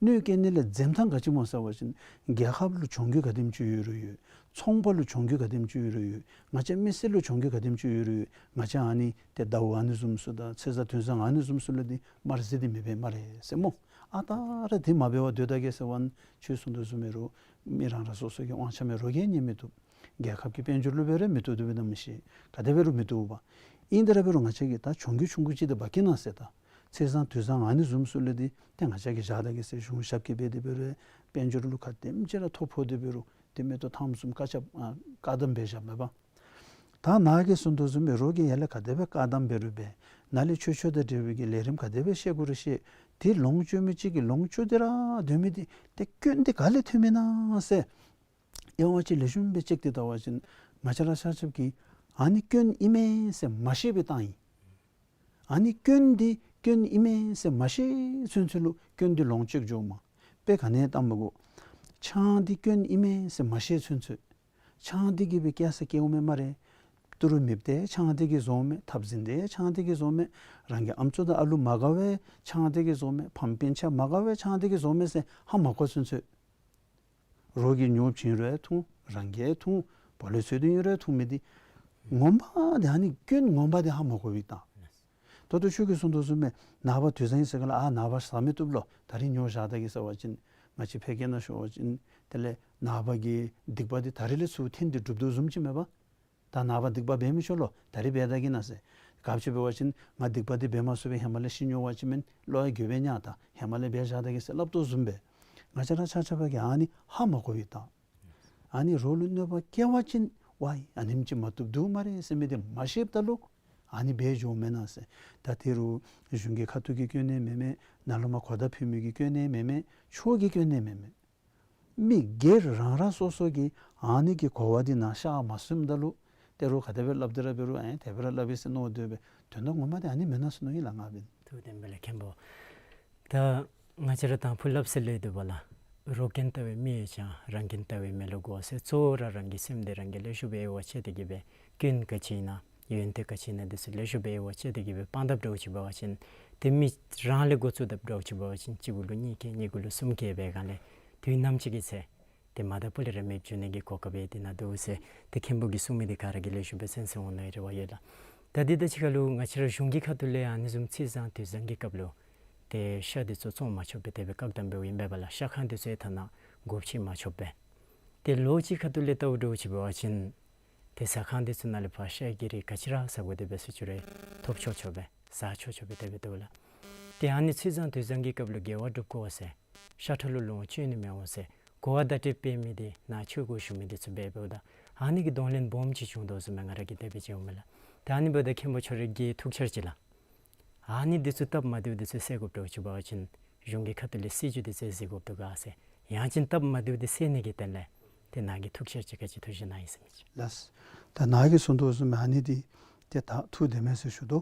གནོདཔ་བཀལ་ནི་ལས་འཛེམ་ཐངས་ག་ཅི་སྨོ་ཟེར་བ་ཅིན་རྒྱལ་ཁབ་ལུ་གྱོང་རྒུད་ག་དེམ་ཅིག་ཡོད་རུང་ཡོད། ཚོང་པ་ལུ་གྱོང་རྒུད་ག་དེམ་ཅིག་ཡོད་རུང་ཡོད། ང་བཅས་མི་སེར་ལུ་གྱོང་རྒུད་ག་དེམ་ཅིག་ཡོད་རུང་ཡོད། ང་བཅས་ཨ་ནི་ཏེ་ཟླཝ་ཨ་ནི་བཟུམ་ཚུ་དང་ཚེས་བཟང་དུས་བཟང་ཨ་ནི་བཟུམ་ཚུ་ལུ་འདི་དམར་ཟས་འདི་མི་འབད་སྨ་རེ་ཟེར་སྨོ། ཨ་རྟག་ར་དེ་མ་འབད་བར་སྡོད་ད་གེ་ཟེར་བ་ཅིན་ཁྱོད་གསུང་དོ་བཟུམ་སྦེ་རོགས་མི་རང་རང་སོ་སོ་གི་དབང་ཆ་མེད་རོགས་ཀྱིས་ཉན་མི་བཏུབ། རྒྱལ་ཁབ་ཀྱི་དཔལ་འབྱོར་ལུ་འབད་རུང་མི་བཏུབ་བཏུབ་སྦེ་ད་མི་ཤེས། ག་དེ་འབད་རུང་མི་བཏུབ་པ། ཨིན་ཏེ་ར་འབད་རུང་ང་བཅས་ཀྱིས་ད་གྱོང་རྒུད་ཆུང་ཀུ་ཅིག་འདི་འབག་གེ་ན་ཟེར། ད་ཚེས་བཟང་དུས་བཟང་ཨ་ནི་བཟུམ་ཚུ་ལུ་འདི་ཏེ་ང་བཅས་ཀྱིས་བཞག་ད་གེ་ཟེར། གཞུང་ཞབས་ཀྱིས་འབད་དེ་འབད་རུང་དཔལ་འབྱོར་ལུ་ག་དེམ་ཅིག་ར་ཐོ་ཕོག་སྟེ་འབད་རུང་དེ་མེན་ཏེ་ཐང་བཟུམ་བཀག་ཆ་ཨ་བཀག་དམ་འབད་བཞགཔ་མས་པ། ད་ནཱ་གིས་གསུང་དོ་བཟུམ་སྦེ་རོགས་ཀྱིས་ཡར་ལས་ག་དེ་སྦེ་བཀག་དམ་འབད་རུང་འབད། ནཱ་ལས་ཆོས་ཆོས་དང་འབྲེལ་བའི་གི་ལས་རིམ་ག་དེ་སྦེ་བཤད་དགོ་རུང་བཤད། དེ་ལོངས་སྤྱོད་མི་ཅིག་གིས་ལོངས་སྤྱོད་དེ་ར་སྡོད་མི་འདི་ཏེ་སྐྱོན་འདི་ག་ལས་ཐོནམ་ཨིན་ན་ཟེར། དབྱེ་བ་ཅིག་ལེགས་ཤོམ་སྦེ་དཔྱད་དེ་བལྟ་བ་ཅིན་ང་བཅས་ར་ཆ་ཁྱབ་ཀྱིས་ཨ་ནི་སྐྱོན་ཨིན་མས་ཟེར་མ་ཤེས་པའི་རྟགས་ཨིན། ཨ་ནི་སྐྱོན་འདི་སྐྱོན་ཨིན་མས་ཟེར་མ་ཤེས་ཚུན་ཚོད་ལུ་སྐྱོན་འདི་ལོངས་སྤྱོད་འགྱོཝ་མས། དཔེ་ག་ནི་བལྟ་མི་དགོ། ཆང་འདི་སྐྱོན་ཨིན་མས་ཟེར་མ་ཤེས་ཚུན་ཚོད། ཆང་འདི་གིས་སྦེ་སྐྱེ་ས་སྐྱེཝ་མས་སྨ་རེ། ཏི་རུ་མེདཔ་འདི་ཆང་འདི་གིས་བཟོཝ་མས། འཐབ་འཛིང་འདི་ཆང་འདི་གིས་བཟོཝ་མས། རང་གི་ཨམ་སྲུ་དང་ཨ་ལུ་མ་དགའ་བས་ཆང་འདི་གིས་བཟོཝ་མས། ཕམ་སྤུན་ཆ་མ་དགའ་བས་ཆང་འདི་གིས་བཟོཝ་མས་ཟེར་ཧ་མ་གོ་ཚུན་ཚོད། རོགས་ཀྱིས་ཉོ་བྱིན་རུང་འཐུང་། རང་གིས་འཐུང་། བུ་ལོན་ཚུ་འཐུང་རུང་འཐུང་མི་འདི་ངོ་མ་འདི་ཨ་ནི་སྐྱོན་ངོ་མ་འདི་ཧ་མ་གོ་བའི་རྟགས། ད་ལྟོ་ཁྱོད་ཀྱིས་གསུང་དོ་བཟུམ་སྦེ་ནངས་པ་དུས་བཟང་ཨིན་ཟེར་ག་ལགས། ཨ་ནངས་པ་ཟ་མི་བཏུབ་ལོ། ད་རིས་ཉོ་བཞག་ད་གེ་ཟེར་བ་ཅིན་ང་བཅས་ཕལ་སྐད་ནང་ཞུ་བ་ཅིན་དེ་ལས་ནངས་པ་གི་སྡིག་པ་འདི་ད་རིས་ལས་ཚུར་འཐེན་ཏེ་སྒྲུབ་དོ་བཟུམ་ཅིག་མས་པ། ད་ནངས་པ་སྡིག་པ་འབད་མི་ཆོག་ལོ། ད་རིས་འབད་ད་གེ་ན་ཟེར། ག་ཅི་འབད་བ་ཅིན་ང་སྡིག་པ་འདི་འབད་མ་ཚུགས་པས་ཧེ་མ་ལས་ཤི་ཉོ་བ་ཅིན་མེན་བློ་ཡང་འགྱོད་པས་ཉག་ད་ཧེ་མ་ལས་འབད་བཞག་ད་གེ་ཟེར་སླབ་དོ་བཟུམ་སྦེ། ང་བཅས་ར་ཆ་ཁྱབ་ཀྱིས་ཨ་ནི་ཧ་མ་གོ་བའི་རྟགས། ཨ་ནི་རོགས་ལུ་གནོད་པ་བཀལ་བ་ཅིན་ཝའི་ཨ་ནེམ་ཅིག་མ་བཏུབ་འདུག་སྨ་རེ་ཟེར་མི་འདི་མ་ཤེསཔ་ད་ལུ་ཨ་ནི་འབད་འགྱོཝ་མེན་ན་ཟེར། ད་དེ་རུ་གཞུང་གི་ཁ་ཐུག་གི་སྐྱོན་ནི་མེན་མས། ནཱ་ལུ་མ་གོ་བརྡ་ཕུལ་མི་གི་སྐྱོན་ནི་མེན་མས། ཆོས་ཀྱི་སྐྱོན་ནི་མེན་མས། མི་སྒེར་རང་རང་སོ་སོ་གིས་ཨ་ནི་གི་གོ་བ་འདི་ནཱ་ཤར་མ་སོངམ་ད་ལུ་ཏེ་རོགས་ག་དེ་སྦེ་སླབ་སྟེ་ར་འབད་རུང་ཨེ་དེ་སྦེ་ར་སླབ་ཨིན་ཟེར་མནོ་སྡོད་པས། དོན་དག་ངོ་མ་འདི་ཨ་ནི་མེན་ན་ཟེར་མནོཝ་ཨིན་ལགས་ང་འབདན། ཐུགས་བདེན་པས་ལགས་མཁན་པོ། ད་ང་བཅས་ར་དང་ཕུ་སླབ་ཟེར་སླབ་དོ་བ་ལགས། རོགས་རྐྱེན་བཏབ་པའི་མི་ཡོད་ཀྱང་རང་རྐྱེན་བཏབ་པའི་མི་ལུ་དགོ་ཟེར། གཙོ་བོ་ར་རང་གི་སེམས་འདི་རང་གིས་ལེགས་ཤོམ་སྦེ་དབྱེ་བ་ཕྱེ་སྟེ་གིས་སྦེ་སྐྱོན་ག་ཅི་ཨིན་ན་ཡོན་ཏན་ག་ཅི་ཨིན་ན་འདི་ཚུ་ལེགས་ཤོམ་སྦེ་དབྱེ་བ་ཕྱེ་སྟེ་གིས་སྦེ་སྤང་དཔ་འདྲཝ་ཅིག་འབད་བ་ཅིན་ཏེ་མི་རང་ལས་འགོ་བཙུགས་དཔ་འདྲཝ་ཅིག་འབད་བ་ཅིན་གཅིག་གུ་ལུ་གཉིས་བཀལ་གཉིས་གུ་ལུ་གསུམ་བཀལ་བའི་སྒང་ལས་དུས་ནམ་ཅིག་གི་ཚེ་ཏེ་མ་དག་པོ་ལས་ར་མེདཔ་འགྱོ་ནི་གི་གོ་སྐབས་ཡང་དེ་ནང་འདུག་ཟེར། ཏེ་མཁན་པོ་གིས་གསུངས་མི་འདི་ག་ར་གིས་ལེགས་ཤོམ་སྦེ་གསན་གསན་འོང་ནི་རེ་བ་ཡོད་ལགས། ད་འདི་དང་གཅིག་ཁར་ལུ་ང་བཅས་ར་གཞུང་གི་ཁ་ཐུག་ལས་ཨ་ནི་བཟུམ་ཚེས་བཟང་དུས་བཟང་གི་སྐབས་ལུ་ཏེ་ཤ་འདི་ཚུ་བཙོང་མ་ཆོགཔ་སྦེ་དེ་སྦེ་བཀག་དམ་འབདཝ་ཨིན་པས་ལགས། ཤ་ཁང་འདི་ཚུ་ཡང་ཐ་ན་སྒོ་ཕྱེ་མ་ཆོགཔ་སྦེ། ཏེ་ལོ་གཅིག་ཁ་ཐུག་ལས་བལྟཝ་འདྲཝ་ཅིག་འབད་བ་ཅིན་ཏེ་ཟ་ཁང་འདི་ཚུ་ནང་ལས་ཕར་ཤ་གི་རིགས་ག་ཅི་ར་ཟ་དགོ་དེ་སྦེ་ཟེར་ཅི་རུང་ཐོབ་ཆོག་ཆོག་སྦེ་ཟ་ཆོག་ཆོག་སྦེ་དེ་སྦེ་འདུག་ལགས། ཏེ་ཨ་ནི་ཚེས་བཟང་དུས་བཟང་གི་སྐབས་ལུ་དགེ་བ་སྒྲུབ་དགོ་ཟེར་ཤ་ཁྲག་ལུ་ལོངས་སྤྱོད་ནི་མི་འོང་ཟེར་གོ་བ་བརྡ་སྤྲོད་འབད་མི་འདི་ནཱ་ཆོས་གོས་ཞུ་མི་འདི་ཚུ་འབད་འབདཝ་ད་ཨ་ནི་གི་གདོང་ལེན་སྦོམ་ཅིག་བྱུང་དོ་བཟུམ་སྦེ་ང་ར་གིས་དེ་སྦེ་མཇལཝ་མས་ལགས། ད་ཨ་ནི་འབདཝ་ད་མཁན་པོ་ཁྱོད་ར་གིས་ཐུགས་འཆར་ཅིག་ལགས། ཨ་ནི་འདི་ཚུ་སྟབས་མ་བདེཝ་འདི་ཚུ་སེལ་དགོཔ་འདྲཝ་ཅིག་འབད་བ་ཅིན་གཞུང་གི་ཁ་ཐུག་ལས་སྲིད་བྱུས་འདི་ཚུ་གཟིགས་དགོཔ་འདུག་ག་ཟེར། ཡང་ཅིན་སྟབས་མ་བདེཝ་འདི་སེལ་ནི་གི་དོན་ལས་ཏེ་ནཱ་གི་ཐུགས་འཆར་ཅིག་ག་ཅི་ཐུགས་བཞེད་གནང་ཡི་ཟེར་མི་ཅིག། ལགས། ད་ནཱ་གིས་གསུངས་དོ་བཟུམ་སྦེ་ཨ་ནི་འདི་ཏེ་ད་ཐུགས་བདེན་མས་ཟེར་ཞུ་དོ།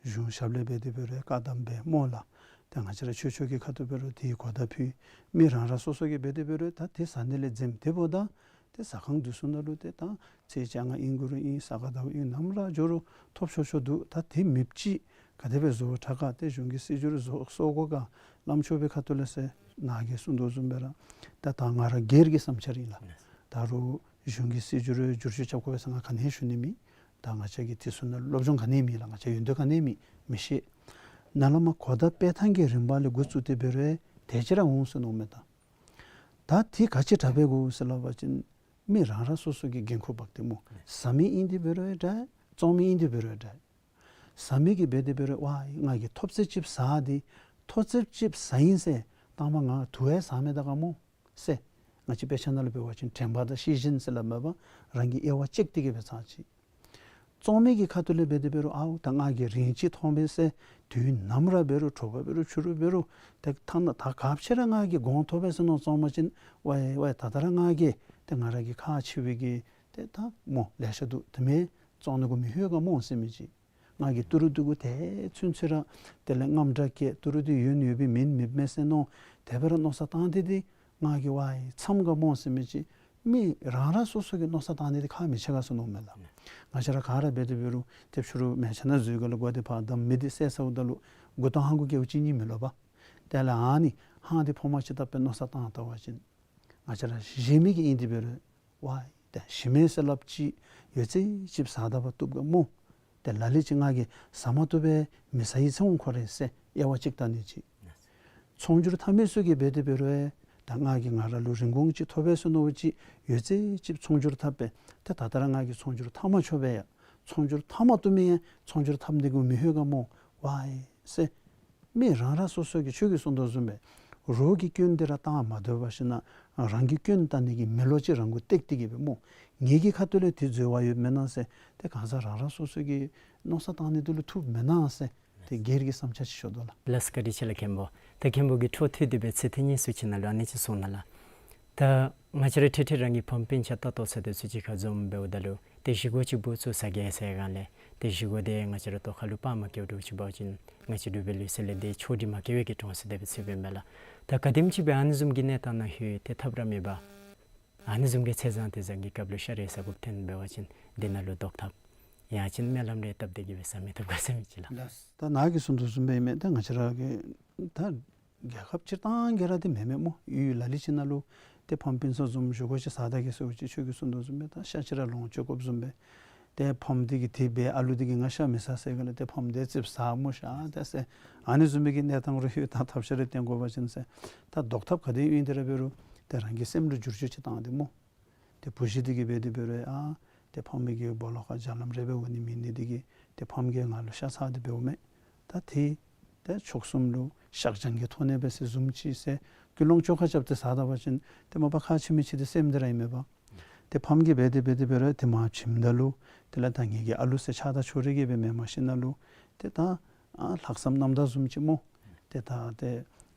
གཞུང་ཞབས་ལས་འབད་དེ་འབད་རུང་བཀག་དམ་འབད་སྨོ་ལགས། ཏེ་ང་བཅས་ར་ཆོས་ཕྱོགས་ཀྱི་ཁ་ཐུག་འབད་རུང་དེའི་གོ་བརྡ་ཕུལ། མི་རང་རང་སོ་སོ་གིས་འབད་དེ་འབད་རུང་ད་དེ་ཟ་ནི་ལས་འཛེམ། དེ་འབདཝ་ད་ཏེ་ཟ་ཁང་འདི་ཚུ་ནང་ལུ་ཏེ་ད་ཚེས་བཅོ་ལྔ་ཨིན་དགོ་རུང་ཨིན། ས་ག་ཟླཝ་ཨིན་ནམ་ར་འགྱོ་རུང་ཐོབ་ཆོག་ཆོག་འདུག། ད་དེ་མེདཔ་ཅིག་ག་དེ་སྦེ་བཟོ་དྲག་ག་ཏེ་གཞུང་གི་སྲིད་བྱུས་ར་བཟོ་བཟོ་དགོ་ག་བླམ་ཆོས་པའི་ཁ་ཐུག་ལས་ཟེར་ནཱ་གིས་གསུངས་དོ་བཟུམ་སྦེ་ར་ད་ད་ང་ར་སྒེར་གྱི་བསམ་འཆར་ཨིན་ལགས། ད་རུང་གཞུང་གི་སྲིད་བྱུས་ར་བསྒྱུར་བཅོས་རྐྱབ་དགོ་པས་ཟེར་ང་ག་ནི་ཡང་ཞུ་ནི་མེད། ད་ང་བཅས་ཀྱི་དེ་ཚུ་ནང་སློབ་སྦྱོང་ག་ནི་ཡང་མེད་ལགས། ང་བཅས་ཡོན་ཏན་ག་ནི་ཡང་མེད། མི་ཤེས། ནཱ་ལས་མར་གོ་བརྡ་སྤེལ་ཐངས་ཀྱི་རིམ་པ་ལས་འགོ་བཙུགས་ཏེ་འབད་རུང་དེ་ཅིག་ར་འོང་ཟེར་མནོཝ་མས་ད། ད་དེ་ག་ཅི་དྲག་འབད་དགོ་ཟེར་སླབ་པ་ཅིན་མི་རང་རང་སོ་སོ་གི་འགན་ཁུར་འབག་སྟེ་སྨོ། ཟ་མི་ཨིན་ཏེ་འབད་རུང་འདྲ། བཙོང་མི་ཨིན་ཏེ་འབད་རུང་འདྲ། ཟ་མི་གིས་འབད་དེ་འབད་རུང་ཝའི་ང་གིས་ཐོབ་ཚད་ཅིག་ཟ་སྟེ་ཐོབ་ཚད་ཅིག་ཟ་ཡི་ཟེར་ད་མ་ང་དུ་ཡང་ཟ་མི་ད་ག་མོ་ཟེར། ང་བཅས་དཔེ་ཆ་ནང་ལུ་འབད་བ་ཅིན་དྲན་པ་དང་ཤེས་བཞིན་ཟེར་སླབ་མས་པ། རང་གི་དབྱེ་བ་ཕྱེ་སྟེ་གི་འབད་ཚར་ཅི། བཙོང་མི་གི་ཁ་ཐུག་ལས་འབད་དེ་འབད་རུང་ཨའུ་ད་ང་གིས་རིན་ཅིག་ཐོབ་མས་ཟེར་དུས་ནམ་ར་འབད་རུང་དྲོ་པ་འབད་རུང་ཕྱི་རུ་འབད་རུང་ཏེ་ཐ་ན་ད་ག་ཅི་ར་ང་གིས་གོང་ཐོབ་པས་ཟེར་མནོ་བཙོང་པ་ཅིན་ཝའི་ཝའི་ད་ད་ར་ང་གིས་ཏེ་ང་ར་གི་ཁག་ཆེ་བའི་གི་ཏེ་ད་མོ་ལེ་ཤ་འདུག། དེ་མེན་བཙོང་ནི་གུ་མི་ལྷོད་ག་མོ་ཟེར་མི་ཅིག། ང་གིས་ཏི་རུ་འདི་གུ་ཏེ་ཚུན་ཚོད་ར་དེ་ལས་དངངམ་འདྲ་སྐྱེ་ཏི་རུ་འདི་ཡོན་ཡོད་པའི་མེན་མེདཔ་མས་ཟེར་མནོ་དེ་སྦེ་ར་མནོ་བསམ་བཏང་སྟེ་འདི་ང་གིས་ཝའི་མཚམས་ག་མོ་ཟེར་མི་ཅིག། མི་རང་རང་སོ་སོ་གི་མནོ་བསམ་བཏང་ནི་འདི་ཁག་མི་ཆེ་ག་ཟེར་མནོཝ་མས་ལགས། ང་བཅས་ར་ག་ར་འབད་དེ་འབད་རུང་ཏེ་ཕྱི་རུ་མལ་ཆ་ནང་འཛུལ་ག་ལུ་སྒོ་འདི་ཕར་བསྡམ་མེ་འདི་བསད་ཚརཝ་ད་ལུ་མགུ་ཏོ་ཧང་གོ་སྐྱེ་བ་ཅིག་ནི་མི་ལོ་པ། དེ་ལས་ཨ་ནི་ཧང་འདི་ཕོ་མ་ཅིག་བཏབ་སྦེ་མནོ་བསམ་བཏང་བལྟ་བ་ཅིན་ང་བཅས་ར་བཞེས་མི་གི་ཨིན་ཏེ་འབད་རུང་ཝའི་ད་བཞེས་མས་ཟེར་སླབ་ཅི། ཡོད་ཚད་ཅིག་ཟ་ད་པ་བཏུབ་ག་མོ། ཏེ་ལ་ལུ་ཅིག་ང་གིས་ཟ་མ་བཏུབ་པས་མི་ཟ་ཡི་ཟེར་འོང་ཁོ་རེ་ཟེར་དབྱེ་བ་ཅིག་བལྟ་ནི་ཅིག། ཚོང་སྒྱུར་འཐབ་མི་ཚུ་གིས་འབད་དེ་འབད་རུང་ད་ང་གིས་ང་ར་ལུ་རིན་གོང་ཅིག་ཐོབ་པས་ཟེར་མནོ་བ་ཅིན་ཡོད་ཚད་ཅིག་ཚོང་སྒྱུར་འཐབ་པས། ཏེ་ད་ད་ར་ང་གིས་ཚོང་སྒྱུར་འཐབ་མ་ཆོག་པས་ཡ། ཚོང་སྒྱུར་འཐབ་མ་བཏུབ་མི་ཡང་ཚོང་སྒྱུར་འཐབ་ནི་གུ་མི་ལྷོད་ག་མོ་ཝའི་ཟེར། མི་རང་རང་སོ་སོ་གི་ཁྱོད་ཀྱིས་གསུངས་དོ་བཟུམ་སྦེ་རོགས་ཀྱི་སྐྱོན་འདི་ར་བཏང་མ་སྡོད་པར་ཞིན་ན་རང་གི་སྐྱོན་བཏང་ནི་གི་མེ་ལོང་ཅིག་རང་གུ་བཏེག་སྟེ་གི་སྦེ་མོ་ངེ་གི་ཁ་ཐུག་ལས་དེ་འཛོལ་བ་ཡོདཔ་མེན་ན་ཟེར་ཏེ་གང་ཟག་རང་རང་སོ་སོ་གི་མནོ་བསམ་བཏང་ནི་འདི་ལུ་ཐུགཔ་མེན་ན་ཟེར་ཏེ་སྒེར་གྱི་བསམ་འཆར་ཅིག་ཞུ་དོ་ལགས། ལགས་སོ་བཀའ་དྲིན་ཆེ་ལགས་མཁན་པོ། ད་མཁན་པོ་གིས་འཕྲོ་མཐུད་དེ་སྦེ་ཚིག་ཐེངས་གཉིས་ཚུ་ཅིག་ནང་ལུ་ཨ་ནི་ཅིག་གསུངས་ནུག་ལགས། ད་ང་བཅས་ར་ཐེངས་ཐེངས་རང་གི་ཕམ་སྤུན་ཆ་ལྟ་ཏོག་ཚད་དེ་ཚུ་གཅིག་ཁར་འཛོམས་འབདཝ་ད་ལུ་ཏེ་བཞེས་སྒོ་གཅིག་པོ་ཚུ་ཟ་གེ་ཟེར་ག་ལས་ཏེ་བཞེས་སྒོ་དེ་ང་བཅས་ར་ལྟོ་ཁ་ལུ་དཔག་མ་བཀལཝ་འདྲཝ་ཅིག་འབད་བ་ཅིན་ང་བཅས་འབྲུག་པའི་ལུགས་སྲོལ་ལས་དེ་ཕྱོགས་སྒྲིག་མ་བཀལ་བའི་གི་གྲོང་གསེབ་དེ་སྦེ་ཚུད་པས་མས་ལགས། ད་ག་དེམ་ཅིག་སྦེ་ཨ་ནི་བཟུམ་གྱི་གནས་སྟངས་ནང་ལྷོད་དེ་ཐབས་ར་མེད་པ། ཨ་ནི་བཟུམ་གྱི་ཚེས་བཟང་དེ་བཟང་གི་སྐབས་ལུ་ཤ་རེ་ཟ་དགོཔ་ཐོན་འབད་བ་ཅིན་དེ་ནང་ལུ་བཟློག་ཐབས་ཡང་ཅིན་སྨོན་ལམ་རེ་བཏབ་སྟེ་གི་སྦེ་ཟ་མི་བཏུབ་ག་ཟེར་མི་ཅིག་ལགས། ལགས། ད་ནཱ་གིས་གསུངས་དོ་བཟུམ་སྦེ་ཨིན་མས། ད་ང་བཅས་ར་གི་ད་རྒྱལ་ཁབ་སྤྱིར་བཏང་གི་ར་དེ་མེན་མས་སྨོ། ཡུལ་ལ་ལུ་ཅིག་ནང་ལུ་ཏེ་ཕམ་སྤུན་ཆ་བཟུམ་བཞེས་སྒོ་ཅིག་ཟ་ད་གེ་ཟེར་བ་ཅིན་ཁྱོད་ཀྱིས་གསུངས་དོ་བཟུམ་སྦེ་ད་ཤ་ཅིག་ར་ལོངས་སྤྱོད་དགོཔ་བཟུམ་སྦེ་ཏེ་ཕམ་འདི་གིས་དེ་སྦེ་ཨ་ལུ་འདི་གིས་ང་ཤ་མི་ཟ་ཟེར་ག་ལས་ཏེ་ཕམ་འདི་ཙིགཔ་ཟ་སྨོ་ཤ་ཏེ་ཟེར་ཨ་ནི་བཟུམ་མའི་གི་གནས་སྟངས་རུ་ལྷོད་ད་ཐབས་ཤེས་རེ་བཏོན་དགོ་པ་ཅིན་ཟེར་ད་བཟློག་ཐབས་ག་དེ་ཨིན་དེ་ར་འབད་རུང་ཏེ་རང་གི་སེམས་ལུ་བསྒྱུར་བཅོས་ཅིག་བཏང་སྟེ་སྨོ། ཏེ་བུ་གཞི་འདི་གིས་འབད་དེ་འབད་རུང་ཨ་ཏེ་ཕམ་གི་སྦོ་ལོགས་ཁར་རྒྱ་ལམ་རེ་འབད་འོང་ནི་མེད་ནི་འདི་གིས་ཏེ་ཕམ་གིས་ང་ལུ་ཤ་ཚ་སྟེ་འབདཝ་མས། ད་དེ་ཏེ་མཆོག་གསུམ་ལུ་ཤག་བྱང་གི་ཐོག་ནས་འབད་ཟེར་བཟུམ་ཅིག་ཟེར་ཀུན་སློང་བཅོ་ཁ་རྐྱབ་སྟེ་ཟ་ད་པ་ཅིན་ཏེ་མ་པ་ཁག་ཆེ་མི་ཅིག་འདི་སེམས་འདི་ར་ཨིན་མས་པ། ཏེ་ཕམ་གིས་འབད་དེ་འབད་དེ་འབད་རུང་ཏེ་མར་བྱིནམ་ད་ལུ་དེ་ལས་ད་ངེ་གི་ཨ་ལུ་ཟེར་ཆགས་ད་ཆོག་རེ་གི་སྦེ་མེན། མ་གཞི་ནང་ལུ་ཏེ་ད་ཨ་ལྷག་བསམ་རྣམ་དག་བཟུམ་ཅིག་སྨོ། ཏེ་ད་ཏེ་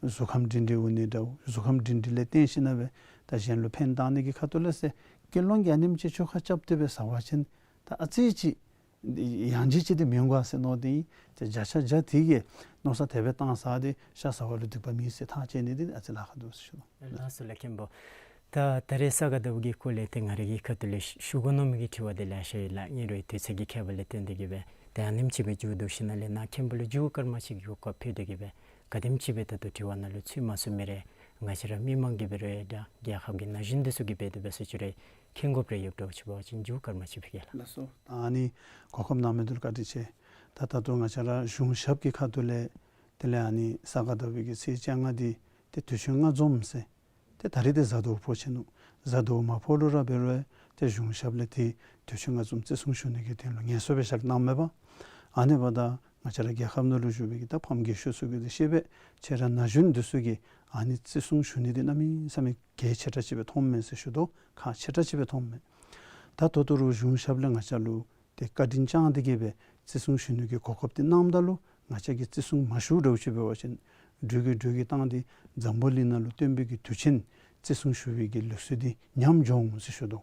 གཟུགས་ཁམས་སྒྲིང་སྒྲིང་འོང་ནི་འདྲཝ་གཟུགས་ཁམས་སྒྲིང་སྒྲིང་ལས་བརྟེན་ཞིན་ན་སྦེ་ད་གཞན་ལུ་ཕན་བཏགས་ནི་གི་ཁ་ཐུག་ལས་ཟེར་ཀུན་སློང་གིས་ཨ་ནེམ་ཅིག་བཅོ་ཁ་རྐྱབ་སྟེ་སྦེ་ཟ་བ་ཅིན་ད་ཨ་ཙི་ཅིག་ཡང་ཅིན་ཅིག་འདི་མི་འོང་ག་ཟེར་མནོ་སྟེ་ཏེ་བརྒྱ་ཆ་བརྒྱ་དེ་གིས་མནོ་བསམ་དེ་སྦེ་བཏང་ས་འདི་ཤ་ཟ་བ་ལུ་སྡིག་པ་མེད་ཟེར་ཐག་བཅད་ནི་འདི་ཨ་ཙི་ལཱ་ཁག་འདུག་ཟེར་ཞུ་དོ། ལགས་སོ་ལགས་མཁན་པོ། ད་ད་རེས་ས་ག་ཟླཝ་གི་སྐོར་ལས་ཏེ་ང་རའི་གི་ཁ་ཐུག་ལས་ཞུ་དགོ་མནོ་མི་གི་དྲི་བ་འདི་ལེ་ཤ་ཡོད་ལགས། ཨིན་རུང་དུས་ཚོད་ཀྱི་ཁྱད་པར་ལས་བརྟེན་ཏེ་གི་སྦེ་ཏེ་ཨ་ནེམ་ཅིག་སྦེ་མཇུག་བསྡུ་ཞིན་ན་ལས་ནཱ་མཁན་པོ་ལུ་མཇུག་སྐར་མ་ཅིག་གི་གོ་སྐབས་ཕུལ་ཏེ་གི་སྦེ་ག་དེམ་ཅིག་སྦེ་ད་ལྟོ་དྲི་བ་ནང་ལུ་ཚུད་མ་ཚུད་མི་རེ་ང་བཅས་ར་མི་མང་གིས་འབད་རུང་ཡང་རྒྱལ་ཁབ་ཀྱི་ན་གཞོན་འདི་ཚུ་གིས་འབད་དེ་འབད་ཟེར་ཅི་རེ་མཁྱེན་དགོཔ་རེ་ཡོདཔ་འདྲཝ་ཅིག་འབད་བ་ཅིན་མཇུག་སྐར་མ་ཅིག་ཕུལ་གེ་ལགས། ལགས་སོ། ད་ཨ་ནི་གོ་སྐབས་གནང་མི་འདི་ལུ་བཀའ་དྲིན་ཆེ། ད་ད་ལྟོ་ང་བཅས་ར་གཞུང་ཞབས་ཀྱི་ཁ་ཐུག་ལས་དེ་ལས་ཨ་ནི་ས་ག་ཟླ་བའི་གི་ཚེས་བཅོ་ལྔ་འདི་ཏེ་དུས་ཆེན་ལྔ་འཛོམས་ཟེར་ཏེ་ད་རེས་ཏེ་གཟའ་ཟླཝ་ཕོག་ཅི་ནུག། གཟའ་ཟླཝ་མ་ཕོག་ལུ་ར་འབད་རུང་ཏེ་གཞུང་ཞབས་ལས་ཏེ་དུས་ཆེན་ལྔ་འཛོམས་བརྩི་སྲུང་ཞུ་ནི་གི་དོན་ལུ་ངལ་གསོ་སྦེ་བཞག་གནངམ་མས་པ། ཨ་ནི་འབདཝ་ད་ང་བཅས་ར་རྒྱལ་ཁབ་ནང་ལུ་བཞུགས་པའི་གི་ད་ཕམ་རྒས་ཤོས་ཚུ་གིས་ཏེ་ཤེས་པས། ཁྱེད་ར་ན་གཞོན་འདི་ཚུ་གིས་ཨ་ནི་བརྩི་སྲུང་ཞུ་ནི་འདི་གནམ་མེད་ས་མེད་གལ་ཆེ་དྲགས་ཅིག་སྦེ་མཐོངམ་མས་ཟེར་ཞུ་དོ། ཁག་ཆེ་དྲགས་ཅིག་སྦེ་མཐོངམ་མས། ད་ད་ལྟོ་རུང་གཞུང་ཞབས་ལས་ང་བཅས་ལུ་ཏེ་བཀའ་དྲིན་བསྐྱངས་ཏེ་གི་སྦེ་བརྩི་སྲུང་ཞུ་ནི་གི་གོ་སྐབས་འདི་གནངམ་ད་ལུ་ང་བཅས་ཀྱིས་བརྩི་སྲུང་མ་ཞུ་འདྲཝ་ཅིག་འབད་བ་ཅིན་འགྲོས་ཀྱིས་འགྲོས་ཀྱིས་བཏང་སྟེ་འཛམ་བུ་གླིང་ནང་ལུ་སྟོན་པའི་གི་དུས་ཆེན་བརྩི་སྲུང་ཞུ་བའི་གི་ལུགས་སྲོལ་འདི་ཉམས་འགྱོ་འོང་ཟེར་ཞུ་དོ།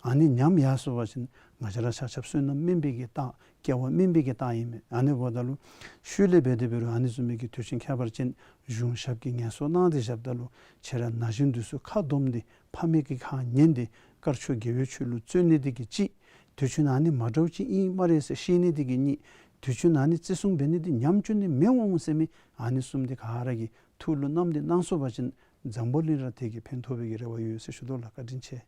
ཨ་ནི་ཉམས་ཡར་སོང་པ་ཅིན་ང་བཅས་ར་ཆ་ཁྱབ་བསོད་ནམས་དམན་པའི་གི་རྟགས་སྐྱེ་བ་དམན་པའི་གི་རྟགས་ཨིན་མས། ཨ་ནི་འབདཝ་ད་ལུ་ཤུལ་ལས་འབད་དེ་འབད་རུང་ཨ་ནི་བཟུམ་མའི་གི་དུས་ཆེན་ཁྱད་པར་ཅན་གཞུང་ཞབས་ཀྱིས་ངལ་གསོ་གནང་སྟེ་བཞགཔ་ད་ལུ་ཁྱེད་ར་ན་གཞོན་འདི་ཚུ་ཁ་བསྡོམས་ཏེ་ཕ་མའི་གི་ཁ་ཉན་ཏེ་དཀར་ཕྱོགས་དགེ་བའི་ཆོས་ལུ་བརྩོན་ནི་འདི་གིས་གཅིག། དུས་ཆེན་ཨ་ནི་མ་འདྲཝ་ཅིག་ཨིན་སྨ་རེ་ཟེར་ཤེས་ནི་འདི་གིས་གཉིས། དུས་ཆེན་ཨ་ནི་བརྩི་སྲུང་འབད་ནི་འདི་ཉམས་བཅུག་ནི་མི་འོང་ཟེར་མི་ཨ་ནི་གསུམ་འདི་ག་ར་གིས་ཐུགས་ལུ་བསྣམས་ཏེ་གནང་སོང་པ་ཅིན་འཛམ་བུ་གླིང་ར་དེ་གིས་ཕན་ཐོགས་པའི་གི་རེ་བ་ཡོད་ཟེར་ཞུ་དོ་ལགས། བཀའ་དྲིན་ཆེ།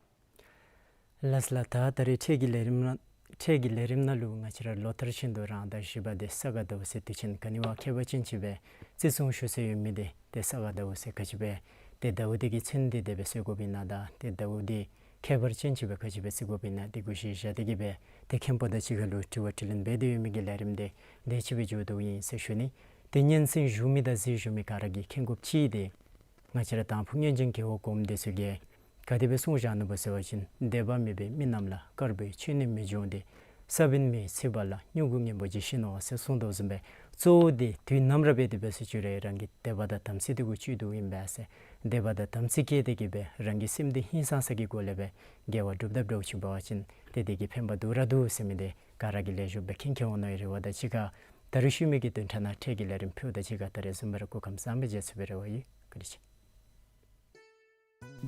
ལགས་ལགས། ད་ད་རེས་འཕྲལ་གྱི་ལས་རིམ་ནང་འཕྲལ་གྱི་ལས་རིམ་ནང་ལུ་ང་བཅས་ར་ལོ་ལྟར་བཞིན་དུ་རང་ཟླ་བཞི་པ་འདི་ས་ག་ཟླཝ་ཟེར་དུས་ཆེན་ག་ནི་བ་ཁྱད་པར་ཅན་ཅིག་སྦེ་བརྩི་སྲུང་ཞུ་སྲོལ་ཡོད་མི་འདི་ཏེ་ས་ག་ཟླཝ་ཟེར་ག་ཅི་སྦེ་ཏེ་ཟླཝ་འདི་གི་མཚན་འདི་དེ་སྦེ་གསོལ་དགོཔ་ཨིན་ན་དང་ཏེ་ཟླཝ་འདི་ ཁྱད་པར་ཅན་ཅིག་སྦེ་ག་ཅི་སྦེ་བརྩི་དགོཔ་ཨིན་ན་དེ་གུ་གཞི་བཞག་སྟེ་གི་སྦེ་ཏེ་མཁན་པོ་དང་གཅིག་ཁར་ལུ་དྲི་བ་དྲིས་ལན་འབད་དེ་ཡོད་མི་གི་ལས་རིམ་དེ་དེ་ཅིག་སྦེ་མཇུག་བསྡུཝ་ཨིན་ཟེར་ཞུ་ནི། ཏེ་སྙན་གསན་ཞུ་མི་དང་གཟིགས་ཞུ་མི་ག་ར་གིས་མཁྱེན་དགོཔ་ཅིག་ཏེ་ང་བཅས་ར་དང་ཕུ་སྔོན་བྱོན་རྒེད་འོག་གོངམ་དེ་ཚུ་གིས་ག་དེ་སྦེ་གསུངས་བཞག་ནུག་པ་ཟེར་བ་ཅིན། དད་པ་མེད་པའི་མི་རྣམས་ལ། དཀར་པོའི་ཆོས་ནི་མི་འབྱུང་སྟེ། ས་བོན་མེའི་ཚིག་པ་ལ། མྱུ་གུ་ངན་པོ་ཇི་བཞིན་ནོ་ཟེར་གསུངས་དོ་བཟུམ་སྦེ་གཙོ་བོ་དེ་དུས་ནམ་ར་འབད་དེ་འབད་སོ་ཅི་རུང་རང་གི་དད་པ་དང་དམ་ཚིག་དེ་གུ་བཅུད་དོ་ཨིན་པས་ཟེར། དད་པ་དང་དམ་ཚིག་བསྐྱེད་དེ་གི་སྦེ་རང་གི་སེམས་དེ་ཧིང་སངས་ས་གི་སྒོ་ལས་སྦེ་དགེ་བ་སྒྲུབ་ད་འགྱོ་ཅི་འབད་བ་ཅིན་ཏེ་དེ་གིས་ཕན་པ་འདུག་ར་འདུག་ཟེར་མི་དེ་ག་ར་གིས་ལེགས་ཤོམ་སྦེ་མཁྱེན་མཁྱེནམ་འོང་ནི་རེ་བ་དང་གཅིག་ཁར་ད་རིས་ཞུ་མི་གི་དོན་དག་ནང་ཁྲལ་གྱི་ལས་རིམ་ཕུལཝ་དང་གཅིག་ཁར་ད་རིས་བཟུམ་སྦེ་ར་སྐུ་ཁམས་བཟང་པོ་མཇལ་ཚུགས་པའི་རེ་བ་ཡོད། བཀའ་དྲིན་ཆེ།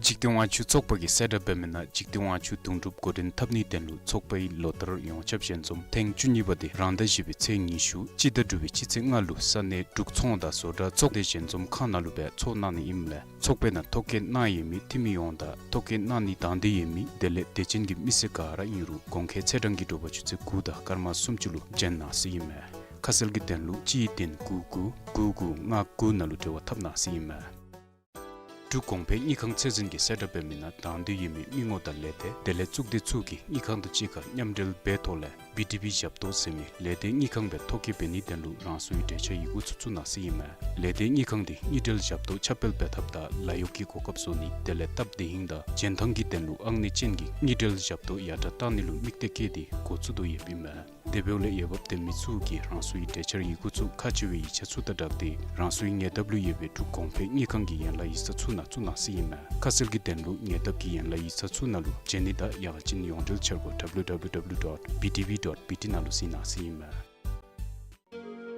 འཇིག་རྟེན་དབང་ཕྱུག་ཚོགས་པ་གིས་གསལ་བསྒྲགས་འབད་མི་ནང་འཇིག་རྟེན་དབང་ཕྱུག་དུང་སྒྲུབ་འགོ་འདྲེན་འཐབ་ནིའི་དོན་ལུ་ཚོགས་པའི་ལོ་བསྟར་ཡོངས་ཁྱབ་ཞལ་འཛོམས་ཐེངས་བཅུ་གཉིས་པ་དེ་རང་ཟླ་བཞི་པའི་ཚེས་ཉི་ཤུ་སྤྱི་ཟླ་དྲུག་པའི་སྤྱི་ཚེས་ལྔ་ལུ་ས་གནས་འབྲུག་ཚོང་དང་བཟོ་གྲྭ་ཚོགས་སྡེ་ཞལ་འཛོམས་ཁང་ནང་ལུ་སྦེ་ཚོགས་གནང་ནི་ཨིནམ་ལས་ཚོགས་པའི་ནང་ཐོ་བཀོད་གནང་ཡོད་མི་འཐུས་མི་ཡོངས་དང་ཐོ་བཀོད་གནང་ནི་དང་འདོད་ཡོད་མི་དེ་ལས་དད་ཅན་གྱི་མི་སེར་ག་ར་ཨིན་རུང་གོང་འཁོད་ཚེས་གྲངས་ཀྱི་དྲོ་པ་ཆུ་ཚོད་དགུ་དང་སྐར་མ་སུམ་ཅུ་ལུ་བྱོན་གནང་ཟེར་ཨིན་མས། ཁ་གསལ་གྱི་དོན་ལུ་གཅིག་བདུན་དགུ་དགུ་དགུ་དགུ་ལྔ་དགུ་ནང་ལུ་འབྲེལ་བ་འཐབ་གནང་ཟེར་ཨིན་མས། འབྲུག་གོང་འཕེལ་དངུལ་ཁང་ཚད་འཛིན་གྱིས་གསལ་བསྒྲགས་འབད་མི་ནང་དང་འདོད་ཡོད་མི་མི་ངོམ་དང་ལས་སྡེ་དེ་ལས་གཙུག་སྡེ་ཚུ་གིས་དངུལ་ཁང་དང་གཅིག་ཁར་མཉམ་འབྲེལ་འབད་ཐོག་ལས་བི་ཌི་བི་ཞབས་ཏོག་ཟེར་མི་ལས་སྡེ་དངུལ་ཁང་སྦེ་ཐོ་བཀོད་འབད་ནིའི་དོན་ལུ་རང་སོའི་གྲོས་འཆར་ཡི་གུ་ཚུ་བཙུགས་གནང་ཟེར་ཨིན་མས། ལས་སྡེ་དངུལ་ཁང་དེ་དངུལ་འབྲེལ་ཞབས་ཏོག་ཁྱབ་སྤེལ་འབད་ཐབས་དང་ལཱ་གཡོག་གི་གོ་སྐབས་བཟོ་ནི་དེ་ལས་སྟབས་བདེ་ཧིང་དང་འཇོན་ཐང་གི་དོན་ལུ་ཨང་གནས་ཅན་གྱི་དངུལ་འབྲེལ་ཞབས་ཏོག་ཡར་དྲག་གཏང་ནི་ལུ་དམིགས་གཏད་བསྐྱེད་དེ་འགོ་བཙུགས་དོ་ཡོདཔ་ཨིན་མས། དེ་འབདཝ་ལས་འོས་འབབ་ལྡན་མི་ཚུ་གིས་རང་སོའི་གྲོས་འཆར་ཡི་གུ་ཚུ་ཁག་ཆེ་བའི་ཡིག་ཆ་ཚུ་དང་སྦྲགས་ཏེ་རང་སོའི་ཉེ་འདབས་ལུ་ཡོད་པའི་འབྲུག་གོང་འཕེལ་དངུལ་ཁང་གི་ཡན་ལག་ཡིག་ཚང་ཚུ་ནང་བཙུགས་གནང་ཟེར་ཨིན་མས། ཁ་གསལ་གྱི་དོན་ལུ་ཉེ་འདབས་ཀྱི་ཡན་ལག་ཡིག་ཚང་ཚུ་ནང་ལུ་བྱོན་ནི་དང་ཡང་ཅིན་ཡོངས་འབྲེལ་འཆར་སྒོ་W W W dot B D B dot B T ནང་ལུ་གཟིགས་གནང་ཟེར་ཨིན་མས།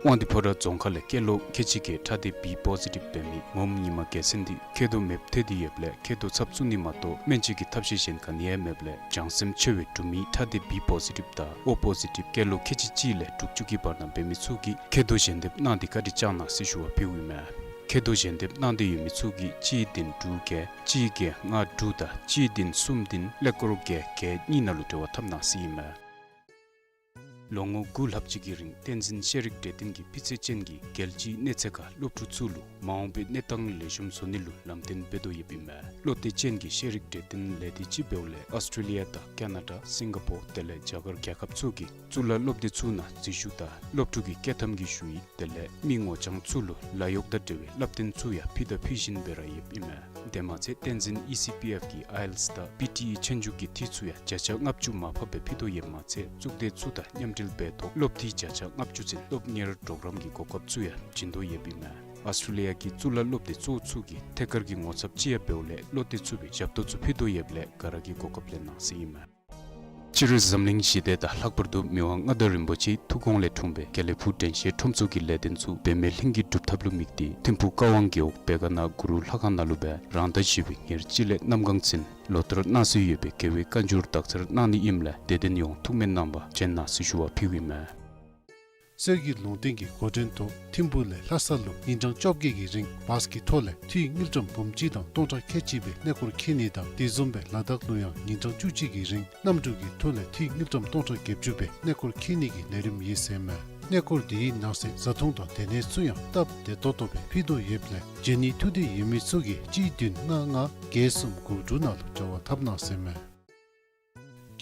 དབང་འདུས་ཕོ་བྲང་རྫོང་ཁག་ལས་སྐྱེས་ལོ་ཁལ་གཅིག་བརྒྱད་ཁྲག་ལྡན་བི་པོ་ཟི་ཊིབ་འབད་མི་ངོམ་ཉི་མ་རྒྱལ་མཚན་འདི་མཁལ་རྡོག་མེདཔ་ཐལ་ཏེ་ཡོདཔ་ལས་མཁལ་རྡོག་ཚབ་བཙུགས་ནི་མ་གཏོགས་སྨན་བཅོས་ཀྱི་ཐབས་ཤེས་གཞན་ག་ནི་ཡང་མེདཔ་ལས་བྱང་སེམས་ཆེ་བའི་འབྲུག་མི་ཁྲག་ལྡན་བི་པོ་ཟི་ཊིབ་དང་ཨོ་པོ་ཟི་ཊིབ་སྐྱེས་ལོ་ཁལ་གཅིག་གཅིག་ལས་དྲུག་ཅུ་གི་བར་ན་འབད་མི་ཚུ་གིས་མཁལ་རྡོག་ཞལ་འདེབས་གནང་སྟེ་བཀའ་དྲིན་བསྐྱང་གནང་ཟེར་ཞུ་བ་ཕུལཝ་ཨིན་མས། མཁལ་རྡོག་ཞལ་འདེབས་གནང་འདོད་ཡོད་མི་ཚུ་གིས་གཅིག་བདུན་དྲུག་བརྒྱད་གཅིག་བརྒྱད་ལྔ་དྲུག་དང་གཅིག་བདུན་གསུམ་བདུན་ཀླད་ཀོར་བརྒྱད་བརྒྱད་གཉིས་ནང་ལུ་འབྲེལ་བ་འཐབ་གནང་ཟེར་ཨིན་མས། ལོ་ངོ་དགུ་ལྷག་ཅིག་གི་རིང་བསྟན་འཛིན་ཤེས་རིག་གྲོས་སྟོན་གྱིས་སྤུས་ཚད་ཅན་གྱི་རྒྱལ་སྤྱིའི་གནས་ཚད་ཁར་སློབ་ཕྲུག་ཚུ་ལུ་མ་འོངས་པའི་གནས་སྟངས་ལེགས་ཤོམ་བཟོ་ནི་ལུ་ལམ་སྟོན་འབད་དོ་ཡོདཔ་ཨིན་མས། བློ་གཏད་ཅན་གྱི་ཤེས་རིག་གྲོས་སྟོན་ལས་སྡེ་ཅིག་འབདཝ་ལས་ཨོསི་ཊྲེ་ལི་ཡ་དང་ཀ་ན་ཌ་སིང་ག་པོར་དེ་ལས་རྒྱ་གར་རྒྱལ་ཁབ་ཚུ་གི་གཙུག་ལག་སློབ་སྡེ་ཚུ་ནང་འཛུལ་ཞུགས་དང་སློབ་ཕྲུག་གི་སྐྱེ་ཐངས་ཀྱི་ཞུ་ཡིག་དེ་ལས་མི་ངོ་རྐྱང་ཚུ་ལུ་ལཱ་གཡོག་དང་འབྲེལ་བའི་བསླབ་སྟོན་ཚུ་ཡང་ཕུལ་དང་ཕུལ་བཞིན་སྦེ་ར་ཡོདཔ་ཨིན་མས། དེ་མ་ཚད་བསྟན་འཛིན་ཨི་སི་པི་ཨེཕ་གིས་ཨའི་ཨེལ་ཊི་ཨེསི་དང་པི་ཊི་ཨི་ཆོས་རྒྱུགས་ཀྱི་འཐུས་ཚུ་ཡང་བརྒྱ་ཆ་ལྔ་བཅུ་མར་ཕབ་སྦེ་ཕུལ་དོ་ཡོདཔ་མ་ཚད་གཙུག་སྡེ་ཚུ་དང་མཉམ་འབྲེལ་འབད་ཐོག་སློབ་འཐུས་བརྒྱ་ཆ་ལྔ་བཅུ་ཚུན་སློབ་གཉེར་གྲོགས་རམ་གྱི་གོ་སྐབས་ཚུ་ཡང་བྱིན་དོ་ཡོདཔ་ཨིན་མས། ཨོསི་ཊྲེ་ལི་ཡ་གི་གཙུག་ལག་སློབ་སྡེ་གཙོ་བོ་ཚུ་གི་ཐད་ཀར་གྱི་ངོ་ཚབ་ཅིག་ཡང་འབདཝ་ལས་བློ་གཏད་ཚུགས་པའི་ཞབས་ཏོག་ཚུ་ཕུལ་དོ་ཡོདཔ་ལས་ག་ར་གིས་གོ་སྐབས་ལེན་གནང་ཟེར་ཨིན་མས། སྤྱིར་འཛམ་གླིང་ཞི་བདེ་དང་ལྷག་པར་དུ་མི་དབང་མངའ་བདག་རིན་པོ་ཆེའི་ཐུགས་དགོངས་ལས་འཁྲུངས་པའི་དགེ་ལེགས་ཕུག་དྲན་ཤེས་ཁྲོམ་ཚོགས་ཀྱི་ལས་དོན་ཚུ་འབད་མེད་ལྷུན་གྱིས་གྲུབ་ཐབས་ལུ་དམིགས་ཏེ་ཐིམ་ཕུག་ཀ་ཝང་རྒེད་འོག་བེ་ག་ན་གུ་རུ་ལྷ་ཁང་ནང་ལུ་སྦེ་རང་ཟླ་བཞི་པའི་ཉེར་གཅིག་ལས་གནམ་གང་ཚུན་ལོ་བསྟར་གནང་སྲོལ་ཡོད་པའི་རྒྱལ་བའི་བཀའ་འགྱུར་དག་ཚར་གནང་ནི་ཨིནམ་ལས་དད་ལྡན་ཡོངས་ཐུགས་སྨོན་གནང་བར་བྱོན་གནང་ཟེར་ཞུ་བ་ཕུལཝ་ཨིན་མས། གསེར་གྱི་ལུང་བསྟན་གྱི་འགོ་འདྲེན་ཐོག་ཐིམ་ཕུག་ལས་ལྷ་ས་ལུ་ཉིན་གྲངས་བཅོ་བརྒྱད་ཀྱི་རིང་བཱས་ཀྱི་ཐོག་ལས་འཐུས་དངུལ་ཀྲམ་འབུམ་གཅིག་དང་སྟོང་ཕྲག་ཁལ་གཅིག་སྦེ་གནས་སྐོར་འཁྱིད་ནི་དང་དེ་བཟུམ་སྦེ་ལ་དྭགས་ལུ་ཡང་ཉིན་གྲངས་བཅུ་གཅིག་གི་རིང་གནམ་གྲུ་གི་ཐོག་ལས་འཐུས་དངུལ་ཀྲམ་སྟོང་ཕྲག་བརྒྱད་ཅུ་སྦེ་གནས་སྐོར་འཁྱིད་ནི་གི་ལས་རིམ་ཡོད་ཟེར་མས། གནས་སྐོར་དེའི་ནང་གསེས་བཟའ་འཐུང་དང་སྡོད་གནས་ཚུ་ཡང་སྟབས་བདེ་ཏོག་ཏོ་སྦེ་ཕུལ་དོ་ཡོདཔ་ལས་བྱོན་ནི་ཐུགས་འདོད་ཡོད་མི་ཚུ་གིས་གཅིག་བདུན་ལྔ་ལྔ་བརྒྱད་གསུམ་དགུ་དྲུག་ནང་ལུ་འབྲེལ་བ་འཐབ་གནང་ཟེར་མས།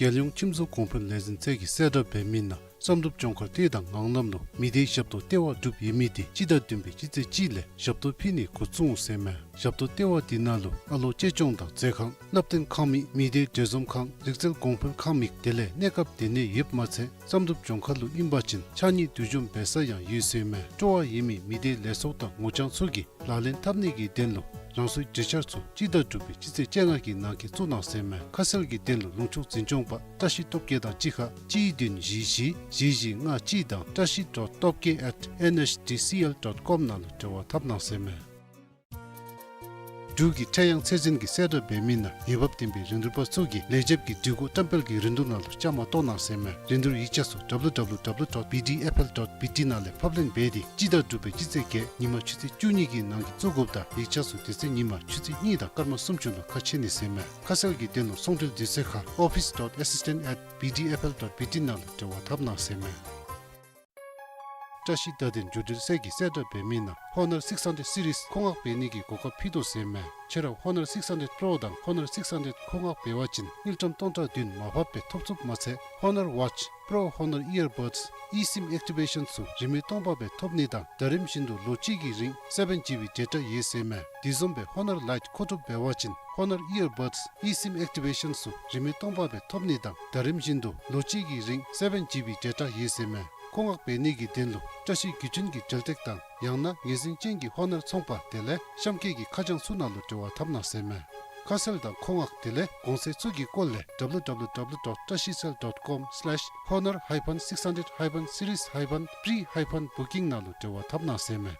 རྒྱལ་ཡོངས་ཁྱིམ་བཟོ་གོང་འཕེལ་ལས་འཛིན་ཚད་ཀྱིས་གསལ་བསྒྲགས་འབད་མི་ནང་བསམ་གྲུབ་ལྗོངས་མཁར་སྡེ་དང་ངང་ལམ་ལུ་མི་སྡེའི་ཞབས་ཏོག་ལྟེ་བ་གྲུབ་ཡོད་མི་དེ་སྤྱི་ཟླ་བདུན་པའི་སྤྱི་ཚེས་གཅིག་ལས་ཞབས་ཏོག་ཕུལ་ནི་འགོ་བཙུགས་འོང་ཟེར་མས། ཞབས་ཏོག་ལྟེ་བ་དེ་ནང་ལུ་ཨ་ལོ་གཅེས་སྐྱོང་དང་མཛད་ཁང་བསླབ་སྟོན་ཁང་མིག་མི་སྡེའི་འབྲེལ་འཛོམས་ཁང་རིག་རྩལ་གོང་འཕེལ་ཁང་མིག་དེ་ལས་གནས་སྐབས་སྡོད་གནས་ཡོདཔ་མ་ཚད་བསམ་གྲུབ་ལྗོངས་མཁར་ལུ་ཨིན་པ་ཅིན་ཕྱགས་སྙིགས་བསྡུ་འཇོམས་འབད་ས་ཡང་ཡོད་ཟེར་མས། སྤྲོ་བ་ཡོད་མི་མི་སྡེའི་ལས་ཚོགས་དང་ངོ་རྐྱང་ཚུ་གིས་ལག་ལེན་འཐབ་ནི་གི་དོན་ལུ་རང་སོའི་གྲོས་འཆར་ཚུ་སྤྱི་ཟླ་དྲུག་པའི་སྤྱི་ཚེས་བཅོ་ལྔ་གི་ནང་འཁོད་བཙུགས་གནང་ཟེར་མས། ཁ་གསལ་གྱི་དོན་ལུ་ལུང་ཕྱོགས་འཛིན་སྐྱོང་པ་བཀྲ་ཤིས་སྟོབས་རྒྱས་དང་གཅིག་ཁར་གཅིག་བདུན་བཞི་བཞི་བཞི་བཞི་ལྔ་གཅིག་དང་བཀྲ་ཤིས་ཌོཊ་སྟོབས་རྒྱས་ཨེཊ་ཨེན་ཨེཆ་ཌི་སི་ཨེལ་ཌོཊ་ཀོམ་ནང་ལུ་འབྲེལ་བ་འཐབ་གནང་ཟེར་མས། འབྲུག་གི་ཁྲེ་ཡང་ཚད་འཛིན་གྱིས་གསལ་བསྒྲགས་འབད་མི་ནང་འོས་འབབ་ལྡན་པའི་རིན་བསྡུར་པ་ཚུ་གིས་ལས་བྱེདཔ་གི་སྒྲིག་གོ་བཀྲམ་སྤེལ་གྱི་རིན་བསྡུར་ནང་ལུ་བཅའ་མར་གཏོགས་གནང་ཟེར་མས། རིན་བསྡུར་ཡིག་ཆ་ཚུ་W W W dot B D F L dot B T ནང་ལས་ཕབ་ལེན་འབད་དེ་སྤྱི་ཟླ་དྲུག་པའི་སྤྱི་ཚེས་བརྒྱད་ཉིན་མ་ཆུ་ཚོད་བཅུ་གཉིས་ཀྱི་ནང་འཁོད་བཙུགས་དགོཔ་དང་ཡིག་ཆ་ཚུ་དེ་ཚེ་ཉིན་མ་ཆུ་ཚོད་གཉིས་དང་སྐར་མ་སུམ་ཅུ་ལུ་ཁ་ཕྱེ་ནི་ཟེར་མས། ཁ་གསལ་གྱི་དོན་ལུ་ཚོང་འབྲེལ་དུས་ཚོད་ཁར་office dot assistant at B D F L dot B T ནང་ལུ་འབྲེལ་བ་འཐབ་གནང་ཟེར་མས། བཀྲ་ཤིས་བརྡ་དོན་བརྒྱུད་འབྲེལ་ཚད་ཀྱིས་གསལ་བསྒྲགས་འབད་མི་ནང་Honor six hundred series མཁོ་མངགས་འབད་ནིའི་གོ་སྐབས་ཕུལ་དོ་ཟེར་མས། ཁྱེད་ར་Honor six hundred Pro དང་Honor six hundred མཁོ་མངགས་འབད་བ་ཅིན་དངུལ་ཀྲམ་སྟོང་ཕྲག་བདུན་མར་ཕབ་སྦེ་ཐོབ་ཚུགསཔ་མ་ཚད་Honor Watch, Pro Honor Earbuds, eSIM Activation ཚུ་རིན་མེད་སྟོང་པ་སྦེ་ཐོབ་ནི་དང་ད་རིམ་བཞིན་དུ་ལོ་གཅིག་གི་རིང་seven G B data ཡོད་ཟེར་མས། དེ་བཟུམ་སྦེ་Honor Lite མཁོ་སྒྲུབ་འབད་བ་ཅིན་Honor Earbuds, eSIM Activation ཚུ་རིན་མེད་སྟོང་པ་སྦེ་ཐོབ་ནི་དང་ད་རིམ་བཞིན་དུ་ལོ་གཅིག་གི་རིང་seven G B data ཡོད་ཟེར་མས། མཁོ་མངགས་འབད་ནིའི་དོན་ལུ་བཀྲ་ཤིས་བརྒྱུད་འཕྲིན་གྱི་འབྲེལ་སྟེགས་དང་ཡང་ན་ངེས་འཛིན་ཅན་གྱི་Honor ཚོང་པ་དེ་ལས་གཤམ་འཁོད་ཀྱི་ཁ་བྱང་ཚུ་ནང་ལུ་འབྲེལ་བ་འཐབ་གནང་ཟེར་མས། ཁ་གསལ་དང་མཁོ་མངགས་དེ་ལས་གོང་ཚད་ཚུ་གི་སྐོར་ལས www dot trashicell dot com slash honor hyphen six hundred hyphen series hyphen pre hyphen booking ནང་ལུ་འབྲེལ་བ་འཐབ་གནང་ཟེར་མས།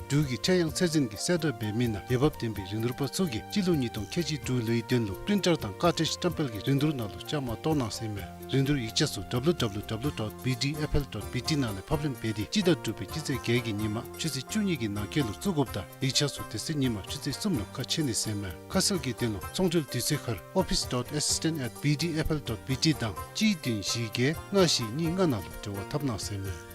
འབྲུག་གི་ཁྲལ་གཡང་ཚད་འཛིན་གྱིས་གསལ་བསྒྲགས་འབད་མི་ནང་འོས་འབབ་ལྡན་པའི་རིན་བསྡུར་པ་ཚུ་གིས་སྤྱི་ལོ་ཉིས་སྟོང་ཁལ་གཅིག་དྲུག་ལོའི་དོན་ལུ་པི་རིན་ཊར་དང་ཀར་ཊིཇ་བཀྲམ་སྤེལ་གྱི་རིན་བསྡུར་ནང་ལུ་བཅའ་མར་གཏོགས་གནང་ཟེར་མས། རིན་བསྡུར་ཡིག་ཆ་ཚུ་www dot bdfl dot bt ནང་ལས་ཕབ་ལེན་འབད་དེ་སྤྱི་ཟླ་དྲུག་པའི་སྤྱི་ཚེས་བརྒྱད་ཀྱི་ཉིན་མ་ཆུ་ཚོད་བཅུ་གཉིས་ཀྱི་ནང་འཁོད་ལུ་བཙུགས་དགོཔ་དང་ཡིག་ཆ་ཚུ་དེ་ཚེ་ཉིན་མ་ཆུ་ཚོད་གསུམ་ལུ་ཁ་ཕྱེ་ནི་ཟེར་མས། ཁ་གསལ་གྱི་དོན་ལུ་ཚོང་འབྲེལ་དུས་ཚོད་ཁར་office dot assistant at bdfl dot bt དང་གཅིག་བདུན་བཞི་བརྒྱད་ལྔ་བཞི་གཉིས་ལྔ་ནང་ལུ་འབྲེལ་བ་འཐབ་གནང་ཟེར་མས།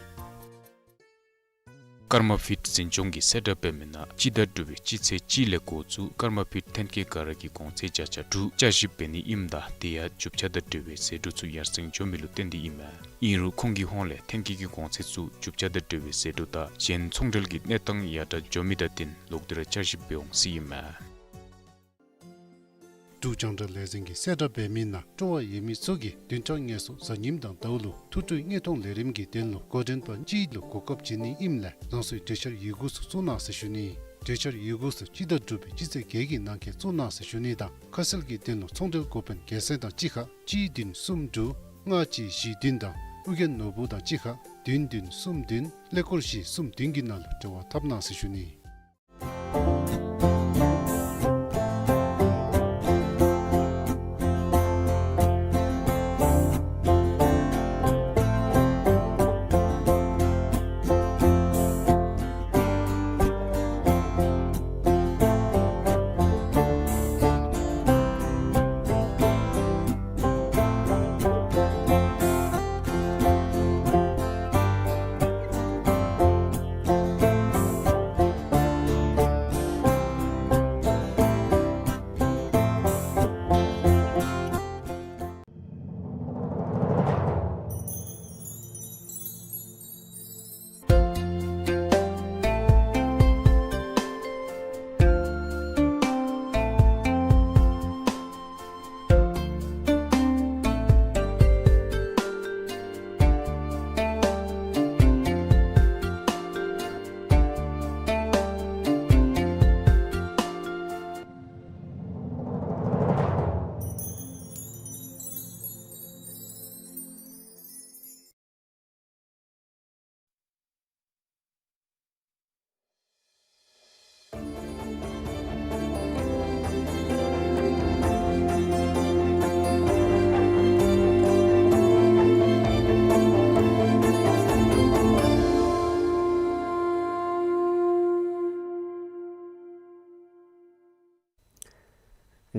ཀརྨ་ཕིཊ་འཛིན་སྐྱོང་གིས་གསལ་བསྒྲགས་འབད་མི་ནང་སྤྱི་ཟླ་དྲུག་པའི་སྤྱི་ཚེས་གཅིག་ལས་འགོ་བཙུགས་ཀརྨ་ཕིཊ་ཐོན་སྐྱེད་ག་ར་གི་གོང་ཚད་བརྒྱ་ཆ་དྲུག་བསྐྱར་ཞིབ་འབད་ནི་ཨིནམ་ད་དེ་ཡང་རྒྱུ་ཆ་དང་འབྲེལ་བའི་ཟད་འགྲོ་ཚུ་ཡར་སེང་འགྱོ་མི་ལུ་བརྟེན་ཏེ་ཨིན་མས། ཨིན་རུང་ཁོང་གི་ཧོངས་ལས་ཐོན་སྐྱེད་ཀྱི་གོང་ཚད་ཚུ་རྒྱུ་ཆ་དང་འབྲེལ་བའི་ཟད་འགྲོ་དང་གཞན་ཚོང་འབྲེལ་གྱི་གནས་སྟངས་ཡར་དྲག་འགྱོ་མི་དང་བསྟུན་ལོག་སྟེ་ར་བསྐྱར་ཞིབ་འབད་འོང་ཟེར་ཨིན་མས། འབྲུག་རྒྱང་བསྒྲགས་ལས་འཛིན་གྱིས་གསལ་བསྒྲགས་འབད་མི་ནང་སྤྲོ་བ་ཡོད་མི་ཚུ་གིས་བདུན་ཕྲག་ལྔ་སོ་གཟའ་ཉིམ་དང་ཟླཝ་ལུ་ཐུགས་སྤྲོའི་དངོས་མཐོང་ལས་རིམ་གྱི་དོན་ལུ་འགོ་འདྲེན་པ་གཅིག་ལུ་གོ་སྐབས་བྱིན་ནི་ཨིནམ་ལས་རང་སོའི་གྲོས་འཆར་ཡི་གུ་ཚུ་བཙུགས་གནང་ཟེར་ཞུ་ནི། གྲོས་འཆར་ཡི་གུ་ཚུ་སྤྱི་ཟླ་དྲུག་པའི་སྤྱི་ཚེས་བརྒྱད་ཀྱི་ནང་འཁོད་བཙུགས་གནང་ཟེར་ཞུ་ནི་དང་ཁ་གསལ་གྱི་དོན་ལུ་ཚོང་འབྲེལ་འགོ་དཔོན་རྒྱལ་མཚན་དང་གཅིག་ཁར་གཅིག་བདུན་གསུམ་དྲུག་ལྔ་གཅིག་བཞི་བདུན་དང་ཨོ་རྒྱན་ནོར་བུ་དང་གཅིག་ཁར་བདུན་བདུན་གསུམ་བདུན་ཀླད་ཀོར་བཞི་གསུམ་བདུན་གྱི་ནང་ལུ་འབྲེལ་བ་འཐབ་གནང་ཟེར་ཞུ་ནི།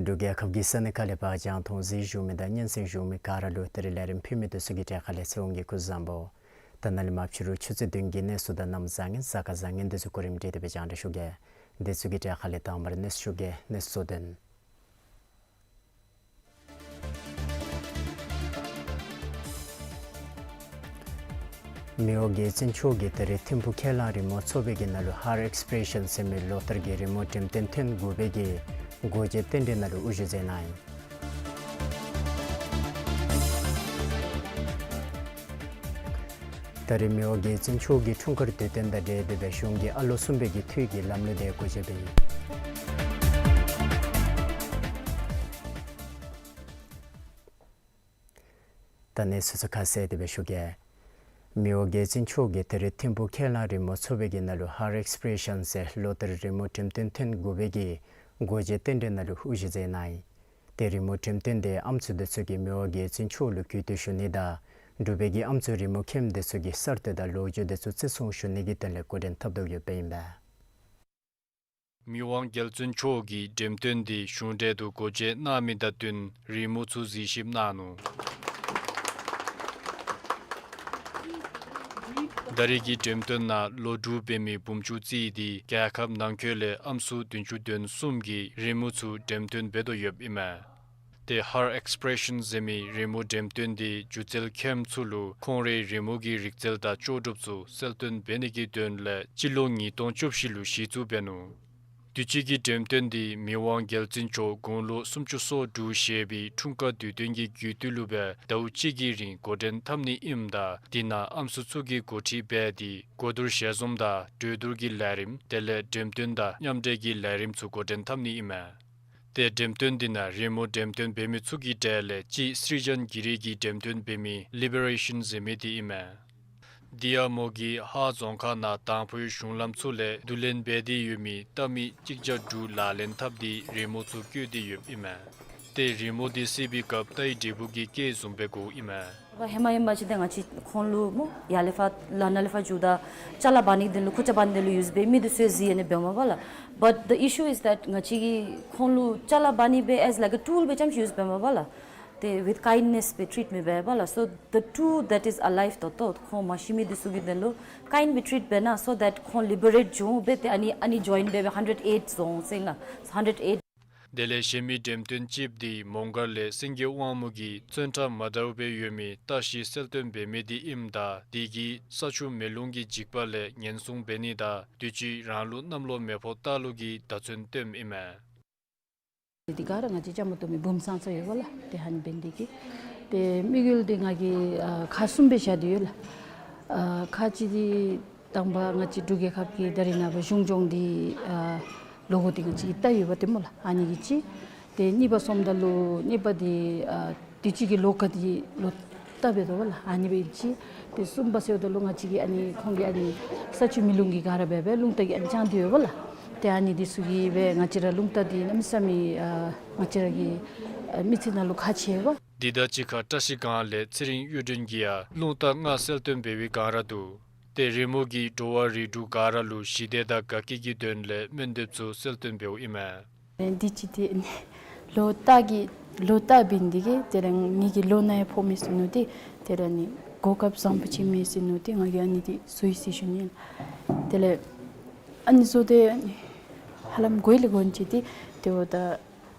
འབྲུག་རྒྱལ་ཁབ་ཀྱི་ས་གནས་ཁག་ལས་ཕར་རྒྱང་མཐོང་གཟིགས་བཞུགས་མི་དང་སྙན་གསན་བཞུགས་མི་ག་ར་ལུ་ད་རིས་ལས་རིམ་ཕུལ་མི་དེ་ཚུ་གི་གྲས་ཁ་ལས་ཚེ་དབང་གིས་སྐུ་གཟུགས་བཟང་པོ། ད་ནཱ་ལས་མར་ཕྱི་རུ་ཆུ་ཚོད་བདུན་གྱི་གནས་ཚུལ་དང་གནམ་བཟང་ངན་གཟའ་སྐར་བཟང་ངན་དེ་ཚུ་གོ་རིམ་སྒྲིག་སྟེ་སྦེ་རྒྱང་བསྒྲགས་ཞུ་གེ། དེ་ཚུ་གི་གྲས་ཁ་ལས་དང་པ་ར་གནས་ཚུལ་ཞུ་གེ། གནས་ཚུལ་གཙོ་དོན། མི་དབང་རྒྱལ་བཙུན་མཆོག་གིས་ད་རིས་ཐིམ་ཕུག་ཁས་བླངས་རི་མོ་ཚོགས་པའི་གི་ནང་ལུ་ཧར་ཨེགསི་པི་རེ་ཤཱན་ཟེར་མི་ལོ་ལྟར་གྱི་རི་མོ་འགྲེམས་སྟོན་ཐེངས་དགུ་པའི་གི་སྒོ་འབྱེད་རྟེན་འབྲེལ་ནང་ལུ་དབུ་བཞུགས་མཛད་གནང་ཡི། ད་རིས་མི་དབང་རྒྱལ་བཙུན་མཆོག་གི་འཁྲུངས་སྐར་དུས་སྟོན་དང་འབྲེལ་ཏེ་སྦེ་གཞུང་གིས་ཨ་ལོ་གསུམ་པའི་གི་འཐུས་ཀྱི་ལམ་ལུགས་དེ་སྒོ་འབྱེད་འབད་ཡི། ད་གནས་ཚུལ་ཚུ་ཁ་གསལ་ཏེ་སྦེ་ཞུ་གེ། མི་དབང་རྒྱལ་བཙུན་མཆོག་གིས་ད་རིས་ཐིམ་ཕུག་ཁས་བླངས་རི་མོ་ཚོགས་པའི་གི་ནང་ལུ་ཧར་ཨེགསི་པི་རེ་ཤཱན་ཟེར་ལོ་ལྟར་རི་མོ་འགྲེམས་སྟོན་ཐེངས་དགུ་པའི་གི་སྒོ་འབྱེད་རྟེན་འབྲེལ་ནང་ལུ་དབུ་བཞུགས་མཛད་གནང་ཡི། ཏེ་རི་མོ་འགྲེམས་སྟོན་དེ་ཨམ་སྲུ་དེ་ཚུ་གིས་མི་དབང་རྒྱལ་བཙུན་མཆོག་ལུ་གུས་བཏུད་ཞུ་ནི་དང་འབྲུག་པའི་གི་ཨམ་སྲུ་རི་མོ་མཁནམ་དེ་ཚུ་གི་གསར་གཏོད་དང་ལོ་རྒྱུས་དེ་ཚུ་བརྩི་སྲུང་ཞུ་ནི་གི་དོན་ལས་འགོ་འདྲེན་འཐབ་དོ་ཡོདཔ་ཨིན་པས། མི་དབང་རྒྱལ་བཙུན་མཆོག་གིས་འགྲེམས་སྟོན་དེ་གཞུང་འབྲེལ་དུ་སྒོ་འབྱེད་གནང་མི་དང་བསྟུན་རི་མོ་ཚུ་གཟིགས་ཞིབ་གནང་ནུག། ད་རེས་ཀྱི་འགྲེམས་སྟོན་ནང་ལོ་དྲུག་འབད་མི་བུམོ་ཆུང་བརྩིས་ཏེ་རྒྱལ་ཁབ་ནང་འཁོད་ལས་ཨམ་སྲུ་བདུན་ཅུ་དོན་གསུམ་གྱིས་རི་མོ་ཚུ་འགྲེམས་སྟོན་འབད་དོ་ཡོདཔ་ཨིན་མས། ཏེ་ཧར་ཨེགསི་པི་རེ་ཤཱན་ཟེར་མི་རི་མོ་འགྲེམས་སྟོན་འདི་སྒྱུ་རྩལ་མཁནམ་ཚུ་ལུ་ཁོང་རའི་རི་མོ་གི་རིག་རྩལ་དང་ལྕོགས་གྲུབ་ཚུ་གསལ་སྟོན་འབད་ནི་གི་དོན་ལས་སྤྱི་ལོ་ཉིས་སྟོང་བཅུ་བཞི་ལུ་གཞི་བཙུགས་འབད་ནུག། དུས་ཅི་གི་འགྲེམས་སྟོན་འདི་མི་དབང་རྒྱལ་བཙུན་མཆོག་དགུང་ལོ་སུམ་ཅུ་སོ་དྲུག་བཞེས་པའི་འཁྲུངས་སྐར་དུས་སྟོན་གྱི་རྒྱུད་སྟོད་ལུ་སྦེ་ཟླཝ་གཅིག་གི་རིང་འགོ་འདྲེན་འཐབ་ནི་ཨིནམ་ད་དེ་ནང་ཨམ་སྲུ་ཚུ་གིས་འགོ་ཁྲིད་འབད་དེ་གོ་བསྡུར་ཞལ་འཛོམས་དང་གྲོས་བསྡུར་གྱི་ལས་རིམ་དེ་ལས་འགྲེམས་སྟོན་དང་མཉམ་འབྲེལ་གྱི་ལས་རིམ་ཚུ་འགོ་འདྲེན་འཐབ་ནི་ཨིན་མས། ཏེ་འགྲེམས་སྟོན་འདི་ནང་རི་མོ་འགྲེམས་སྟོན་འབད་མི་ཚུ་གི་གྲས་ལས་གཅིག་སྲིད་འཛིན་གྱི་རིགས་ཀྱིས་འགྲེམས་སྟོན་འབད་མི་ལི་བེ་རེ་ཤཱན་ཟེར་མི་འདི་ཨིན་མས། དེ་ཡང་མོ་གིས་ཧཱ་རྫོང་ཁག་ནང་དང་ཕུའི་གཞུང་ལམ་ཚུ་ལས་བསྡུ་ལེན་འབད་དེ་ཡོད་མི་རྟ་མི་གཅིག་བརྒྱ་དྲུག་ལག་ལེན་འཐབ་སྟེ་རི་མོ་ཚུ་བཀོད་དེ་ཡོདཔ་ཨིན་མས། ཏེ་རི་མོ་འདི་གཟིགས་པའི་སྐབས་རྟའི་འབྲས་བུ་གི་སྐད་བཟུམ་སྦེ་གོཝ་ཨིན་མས། ཧེ་མ་ཧེ་མ་ཅིག་ཏེ་ང་བཅས་ཁོང་ལུ་མོ་ཡར་ལས་ཕར་ལ་ནཱ་ལས་ཕར་འགྱོཝ་ད་ཅ་ལ་འབག་ནི་དོན་ལུ་ཁུར་ཆ་འབག་ནི་དོན་ལུ་use་འབད་མི་འདི་ཚུ་ཡང་གཟིགས་ཨ་ནི་འབདཝ་མས་པ་ལགས། But the issue is that ང་བཅས་ཀྱིས་ཁོང་ལུ་ཅ་ལ་འབག་ནི་སྦེ་as like a tool སྦེ་རྐྱངམ་ཅིག་use འབདཝ་མས་པ་ལགས། ཏེ་with kindness སྦེ་treat མི་འབད་པ་ལགས། So the two that is alive ད་ལྟོ་ཁོང་མ་ཤི་མི་འདི་ཚུ་གི་དོན་ལུ་kind སྦེ་treat འབད་གནང་so that ཁོང་liberate འགྱོ་འབད་དེ་ཨ་ནི་ཨ་ནི་join འབད་སྦེ་hundred eight རྫོང་ཟེར་ལགས། Hundred eight དེ་ལས་གཞན་མི་འགྲེམས་སྟོན་ཅིག་འདི་མོང་སྒར་ལས་སེང་གེ་དབང་མོ་གིས་བཙོན་ཁྲལ་མ་དརཝ་སྦེ་ཡོད་མི་བཀྲ་ཤིས་གསལ་སྟོན་འབད་མི་འདི་ཨིནམ་ད་དེ་གིས་ས་ཆུ་མེ་རླུང་གི་འཇིགས་པ་ལས་ཉེན་སྲུང་འབད་ནི་དང་དུས་ཅི་རང་ལུ་གནམ་ལོ་མེ་ཕོ་སྟག་ལོ་གི་དར་ཚོན་སྟོནམ་ཨིན་མས། དེ་ག་ར་ང་བཅས་ཅ་མ་ཏོ་མི་བུམོ་ཚང་ཚང་ཡོད་པ་ལགས། ཏེ་ཧ་ནི་འབད་ནི་དེ་གིས་ཏེ་དམིགས་ཡུལ་འདི་ང་གིས་ཨ་ཁག་གསུམ་སྦེ་བཞག་སྟེ་ཡོད་ལགས། ཨ་ཁག་གཅིག་འདི་དང་པ་ང་བཅས་འབྲུག་རྒྱལ་ཁབ་ཀྱི་ད་རེས་ནངས་པ་གཞུང་སྐྱོང་འདི་ཨ་ལོ་འགོ་འདི་ང་བཅས་ཀྱི་རྟ་ཡོད་པ་འདི་སྨོ་ལགས། ཨ་ནི་གི་གཅིག། ཏེ་གཉིས་པ་སོངམ་ད་ལུ་གཉིས་པ་འདི་ཨ་དུས་ཅི་གི་ལོ་ག་དེ་ལོ་རྟ་འབད་དོ་པ་ལགས། ཨ་ནི་འབད་གཅིག། ཏེ་གསུམ་པ་ཟེརཝ་ད་ལུ་ང་བཅས་ཀྱི་ཨ་ནི་ཁོང་གི་ཨ་ནི་ས་ཆུ་མེ་རླུང་གི་ག་ར་འབད་སྦེ་རླུང་རྟ་གི་ཨ་ནི་དཔྱང་སྟེ་ཡོད་པ་ལགས། ཏེ་ཨ་ནི་འདི་ཚུ་གིས་སྦེ་ང་བཅས་ར་རླུང་རྟ་འདི་གནམ་མེད་ས་མེད་ཨ་ང་བཅས་ར་གི་ཨ་མི་ཚེ་ནང་ལུ་ཁག་ཆེ་བས། འདི་དང་གཅིག་ཁར་བཀྲ་ཤིས་སྒང་ལས་ཚེ་རིང་གཡུ་སྒྲོན་གྱིས་ཡང་རླུང་རྟ་ལྔ་གསལ་སྟོན་འབད་བའི་སྒང་ར་འདུག། ཏེ་རི་མོ་གིས་འགྲོ་བ་རིགས་དྲུག་ག་ར་ལུ་ཞི་བདེ་དང་དགའ་སྐྱིད་ཀྱི་དོན་ལས་སྨོན་འདེབས་ཚུ་གསལ་སྟོན་འབདཝ་ཨིན་མས། འདི་ཅིག་ཏེ་ལོ་རྟ་གི་ལོ་རྟ་འབད་ནི་དེ་གིས་དེ་ལས་ངེ་གི་ལོ་ན་ཡང་ཕོག་མས་ཟེར་མནོ་སྟེ་དེ་ལས་ནི་གོ་སྐབས་བཟང་པོ་ཅིག་མས་ཟེར་མནོ་སྟེ་ང་གིས་ཨ་ནི་འདི་བཟོ་ཡི་ཟེར་ཞུ་ནི་ཨིན། དེ་ལས་ཨ་ནི་བཟོ་སྟེ་ཧ་ལམ་གོ་ལས་གོ་ཅི་སྟེ་དེ་འབདཝ་ད་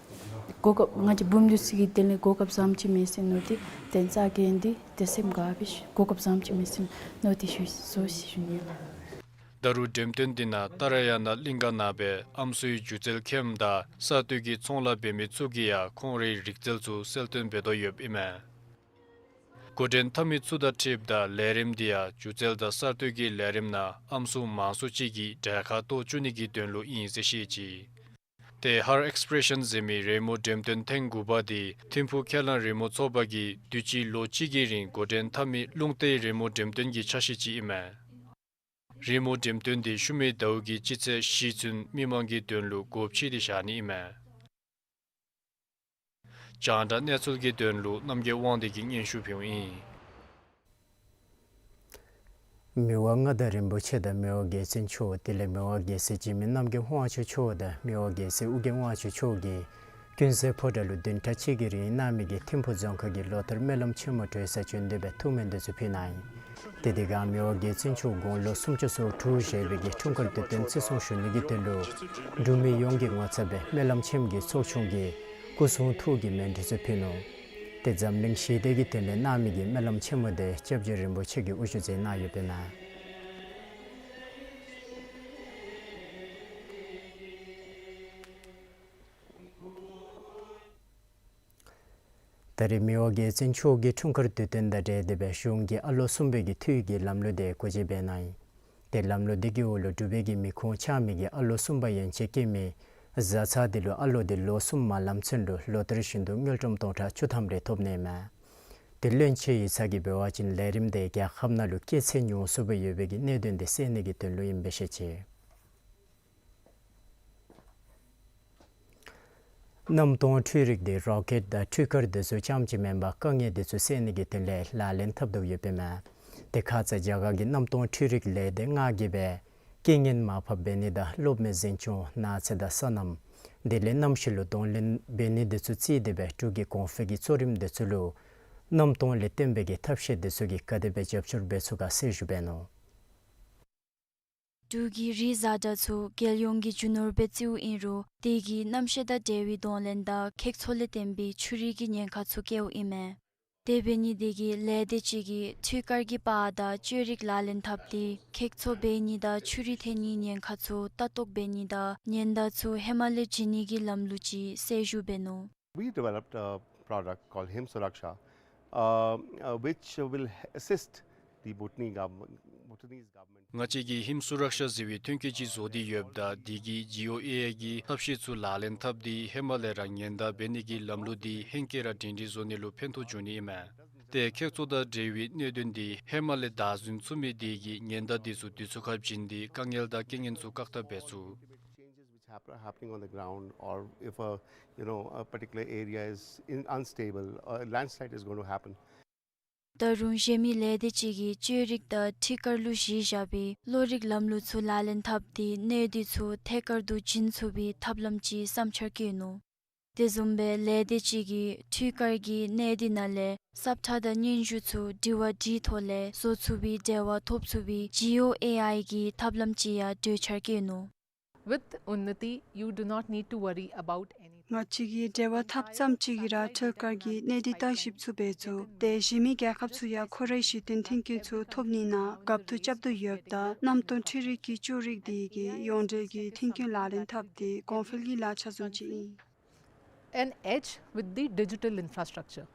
གོ་སྐབས་ང་བཅས་བུམོ་འདི་ཚུ་གི་དོན་ལས་གོ་སྐབས་བཟངམ་ཅིག་མས་ཟེར་མནོ་སྟེ་དེ་ཙ་གི་འདི་དེ་སེམས་དགའ་སྦེ་གོ་སྐབས་བཟངམ་ཅིག་མས་ཟེར་མནོ་སྟེ་ཞུ་བཟོ་ཡི་ཟེར་ཞུ་ནི་ཨིན། ད་རུང་འགྲེམས་སྟོན་འདི་ནང་ཏཱ་ར་ཡ་ན་གླིང་ག་ནང་སྦེ་ཨམ་སྲུའི་སྒྱུ་རྩལ་མཁནམ་དང་གསར་གཏོད་ཀྱི་ཚོང་ལཱ་འབད་མི་ཚུ་གིས་ཡང་ཁོང་རའི་རིག་རྩལ་ཚུ་གསལ་སྟོན་འབད་དོ་ཡོདཔ་ཨིན་མས། འགོ་འདྲེན་འཐབ་མི་ཚུ་དང་འཁྲིལཝ་ད་ལས་རིམ་འདི་ཡང་སྒྱུ་རྩལ་དང་གསར་གཏོད་ཀྱི་ལས་རིམ་ནང་ཨམ་སྲུ་མང་སུ་ཅིག་གིས་གྲལ་ཁར་གཏོགས་བཅུག་ནི་གི་དོན་ལུ་ཨིན་ཟེར་བཤད་ཅི། ཏེ་ཧར་ཨེགསི་པི་རེ་ཤཱན་ཟེར་མི་རི་མོ་འགྲེམས་སྟོན་ཐེངས་དགུ་པ་འདི་ཐིམ་ཕུག་ཁས་བླངས་རི་མོ་ཚོགས་པ་གིས་དུས་ཅི་ལོ་གཅིག་གི་རིང་འགོ་འདྲེན་འཐབ་མི་རླུང་རྟའི་རི་མོ་འགྲེམས་སྟོན་གྱི་ཆ་ཤས་ཅིག་ཨིན་མས། རི་མོ་འགྲེམས་སྟོན་འདི་ཤུལ་མའི་ཟླཝ་གི་སྤྱི་ཚེས་བཞི་ཚུན་མི་མང་གི་དོན་ལུ་སྒོ་ཕྱེ་སྟེ་བཞག་ནི་ཨིན་མས། རྒྱང་བསྒྲགས་གནས་ཚུལ་གྱི་དོན་ལུ་རྣམ་རྒྱལ་དབང་འདུས་ཀྱིས་སྙན་ཞུ་ཕུལཝ་ཨིན། མི་དབང་མངའ་བདག་རིན་པོ་ཆེ་དང་མི་དབང་རྒྱལ་བཙུན་མཆོག་དེ་ལས་མི་དབང་རྒྱལ་སྲས་འཇིགས་མེད་རྣམ་རྒྱལ་དབང་ཕྱུག་མཆོག་དང་མི་དབང་རྒྱལ་སྲས་ཨོ་རྒྱན་དབང་ཕྱུག་མཆོག་གིས་ཀུན་གསལ་ཕོ་བྲང་ལུ་བདུན་ཕྲག་གཅིག་གི་རིང་གནང་མི་གི་ཐིམ་ཕུག་རྫོང་ཁག་གི་ལོ་ཐར་སྨོན་ལམ་ཆེན་མོ་གྲོལ་སར་བྱོན་ཏེ་སྦེ་ཐུགས་སྨོན་འདི་ཚུ་ཕུལ་གནང་ཡི། ཏེ་དེ་སྒང་མི་དབང་རྒྱལ་བཙུན་མཆོག་དགུང་ལོ་སུམ་ཅུ་སོ་དྲུག་བཞེས་པའི་གི་འཁྲུངས་སྐར་དུས་སྟོན་བརྩི་སྲུང་ཞུ་ནི་གི་དོན་ལུ་འབྲུག་མི་ཡོངས་ཀྱི་ངོ་ཚབ་སྦེ་སྨོན་ལམ་ཆེན་མོ་གི་ཚོགས་ཆུང་གིས་སྐུ་གསུང་ཐུགས་ཀྱི་སྨོན་འདི་ཚུ་ཕུལ་ནུག། ཏེ་འཛམ་གླིང་ཞི་བདེ་གི་དོན་ལས་གནང་མི་གི་སྨོན་ལམ་ཆེན་མོ་འདི་སྐྱབས་རྗེ་རིན་པོ་ཆེ་གིས་དབུ་བཞུགས་མཛད་གནང་ཡོདཔ་ཨིན་མས། ད་རེས་མི་དབང་རྒྱལ་བཙུན་མཆོག་གི་འཁྲུངས་སྐར་དུས་སྟོན་དང་འབྲེལ་ཏེ་སྦེ་གཞུང་གིས་ཨ་ལོ་གསུམ་པའི་གི་འཐུས་ཀྱི་ལམ་ལུགས་འདི་འགོ་འབྱེད་འབད་གནང་ཡི། ཏེ་ལམ་ལུགས་འདི་གི་འོག་ལུ་འབྲུག་པའི་གི་མི་ཁུངས་ཆགས་མི་གི་ཨ་ལོ་གསུམ་པ་ཡན་ཆད་ཀྱི་མི་བཟའ་ཚང་འདི་ལུ་ཨ་ལོ་འདི་ལོ་གསུམ་མ་ལང་ཚུན་ལུ་ལོ་ལྟར་བཞིན་དུ་དངུལ་ཀྲམ་སྟོང་ཕྲག་བཅུ་ཐམ་རེ་ཐོབ་ནི་མས། ཏེ་བློན་ཆེན་ཡིག་ཚང་གིས་འབད་བ་ཅིན་ལས་རིམ་འདི་རྒྱལ་ཁབ་ནང་ལུ་སྐྱེད་ཚད་ཉུང་སུ་སྦེ་ཡོད་པའི་གི་གནད་དོན་འདི་སེལ་ནི་གི་དོན་ལུ་ཨིནམ་སྦེ་བཤད་ཅི། གནམ་སྟོང་འཕྲུལ་རིག་འདི་རོ་ཀེཊ་དང་འཕྲུལ་མཁར་འདི་ཚུ་ཙམ་ཅིག་མེན་པར་དཀའ་ངལ་འདི་ཚུ་སེལ་ནི་གི་དོན་ལས་ལག་ལེན་འཐབ་དོ་ཡོདཔ་ཨིན་མས། ཏེ་ཁ་ཙ་རྒྱ་གར་གྱི་གནམ་སྟོང་འཕྲུལ་རིག་ལས་སྡེ་ལྔ་གིས་སྦེ་རྐྱེན་ངན་མར་ཕབ་འབད་ནི་དང་གློག་མེ་འཛིན་སྐྱོང་ནགས་ཚལ་དང་སོ་ནམ་དེ་ལས་གནམ་གཤིས་ལུ་གདོང་ལེན་འབད་ནི་འདི་ཚུ་རྩིས་ཏེ་སྦེ་འབྲུག་གི་གོང་འཕེལ་གྱི་གཙོ་རིམ་འདི་ཚུ་ལུ་གནམ་སྟོང་ལས་བརྟེན་པའི་གི་ཐབས་ཤེས་འདི་ཚུ་གིས་ག་དེ་སྦེ་རྒྱབ་སྐྱོར་འབད་ཚུགས་ག་གསལ་ཞུ་འབད་ནུག། འབྲུག་གི་རིགས་བཟའ་ཟླ་ཚུ་རྒྱལ་ཡོངས་ཀྱི་རྒྱུ་ནོར་སྦེ་བརྩིཝ་ཨིན་རུང་དེ་གིས་གནམ་གཤིས་དང་འབྲེལ་བའི་གདོང་ལེན་དང་ཁེགས་ཚོར་ལས་བརྟེན་པའི་ཆུ་རིགས་ཀྱི་ཉེན་ཁ་ཚུ་བཀལཝ་ཨིན་མས། དེ་འབད་ནི་དེ་གིས་ལས་སྡེ་ཅིག་གིས་འཕྲུལ་དཀར་གྱི་པར་དང་བཅོས་རིག་ལག་ལེན་འཐབ་སྟེ་ཁེགས་ཚོར་འབད་ནི་དང་ཆུ་རིགས་ཐལ་ནིའི་ཉེན་ཁ་ཚུ་ལྟ་རྟོག་འབད་ནི་དང་ཉེན་བརྡ་ཚུ་ཧེ་མ་ལས་བྱིན་ནིའི་ལམ་ལུགས་ཅིག་གསལ་ཞུ་འབད་ནུག། We developed a product called Him Suraksha, uh, uh, which will assist the Bhutanese government, Bhutanese government. ང་བཅས་ཀྱིས་ཧིམ་སུ་རཀ་ཤ་ཟེར་བའི་མཐུན་རྐྱེན་ཅིག་བཟོ་སྟེ་ཡོདཔ་ད་དེ་གིས་ཇི་ཨོ་ཨེ་ཨའི་གི་ཐབས་ཤེས་ཚུ་ལག་ལེན་འཐབ་སྟེ་ཧེ་མ་ལས་ར་ཉེན་བརྡ་འབད་ནིའི་ལམ་ལུགས་དེ་ཧེང་སྐལ་ར་སྒྲིང་སྒྲིང་བཟོ་ནི་ལུ་ཕན་ཐོགས་འབྱུང་ནི་ཨིན་མས། ཏེ་ཁེགས་ཚོར་དང་འབྲེལ་བའི་གནད་དོན་དེ་ཧེ་མ་ལས་བདའ་ཟུན་ཚུགས་མི་དེ་གིས་ཉེན་བརྡ་དེ་ཚུ་དུས་ཚོད་ཁར་བྱིན་ཏེ་དཀའ་ངལ་དང་རྐྱེན་ངན་ཚུ་བཀག་ཐབས་འབད་ཚུགས། Changes which happen, happening on the ground, or if a, you know, a particular area is in, unstable, a landslide is going to happen. ད་རུང་གཞན་མི་ལས་སྡེ་ཅིག་གིས་བཅོས་རིག་དང་འཕྲུལ་དཀར་ལུ་གཞི་བཞག་པའི་གློག་རིག་ལམ་ལུགས་ཚུ་ལག་ལེན་འཐབ་སྟེ་གནས་དེ་ཚུ་ཐད་ཀར་དུ་བྱིན་ཚུགས་པའི་ཐབས་ལམ་ཅིག་བསམ་འཆར་བཀོད་ནུག། དེ་བཟུམ་སྦེ་ལས་སྡེ་ཅིག་གིས་འཕྲུལ་དཀར་གྱིས་གནས་དེ་ནང་ལས་སྲབ་ཁྲ་དང་སྙན་ཞུ་ཚུ་དྲི་བ་དྲིས་ཐོག་ལས་བཟོ་ཚུགས་པའི་འབྲེལ་བ་ཐོབ་ཚུགས་པའི་ཇི་ཨོ་ཨེ་ཨའི་གི་ཐབས་ལམ་ཅིག་ཡང་གྲོས་འཆར་བཀོད་ནུག། With Unnati, you do not need to worry about anything. ང་བཅས་ཀྱིས་འབྲེལ་བ་འཐབ་ཙམ་ཅིག་གིས་ར་འཕྲུལ་དཀར་གྱིས་གནས་དེ་བརྟག་ཞིབ་ཚུ་འབད་ཚུགས། ཏེ་གཞན་མི་རྒྱལ་ཁབ་ཚུ་ཡང་ཁོ་རའི་གཞི་རྟེན་མཐུན་རྐྱེན་ཚུ་ཐོབ་ནི་ནང་རྒཔོ་འཐུ་རྐྱབ་དོ་ཡོདཔ་ད་གནམ་སྟོང་འཕྲུལ་རིག་གི་བཅོས་རིག་དེ་གིས་ཡོངས་འབྲེལ་གྱི་མཐུན་རྐྱེན་ལག་ལེན་འཐབ་སྟེ་གོང་འཕེལ་གྱི་ལག་ཆ་བཟུམ་ཅིག་ཨིན། An edge with the digital infrastructure.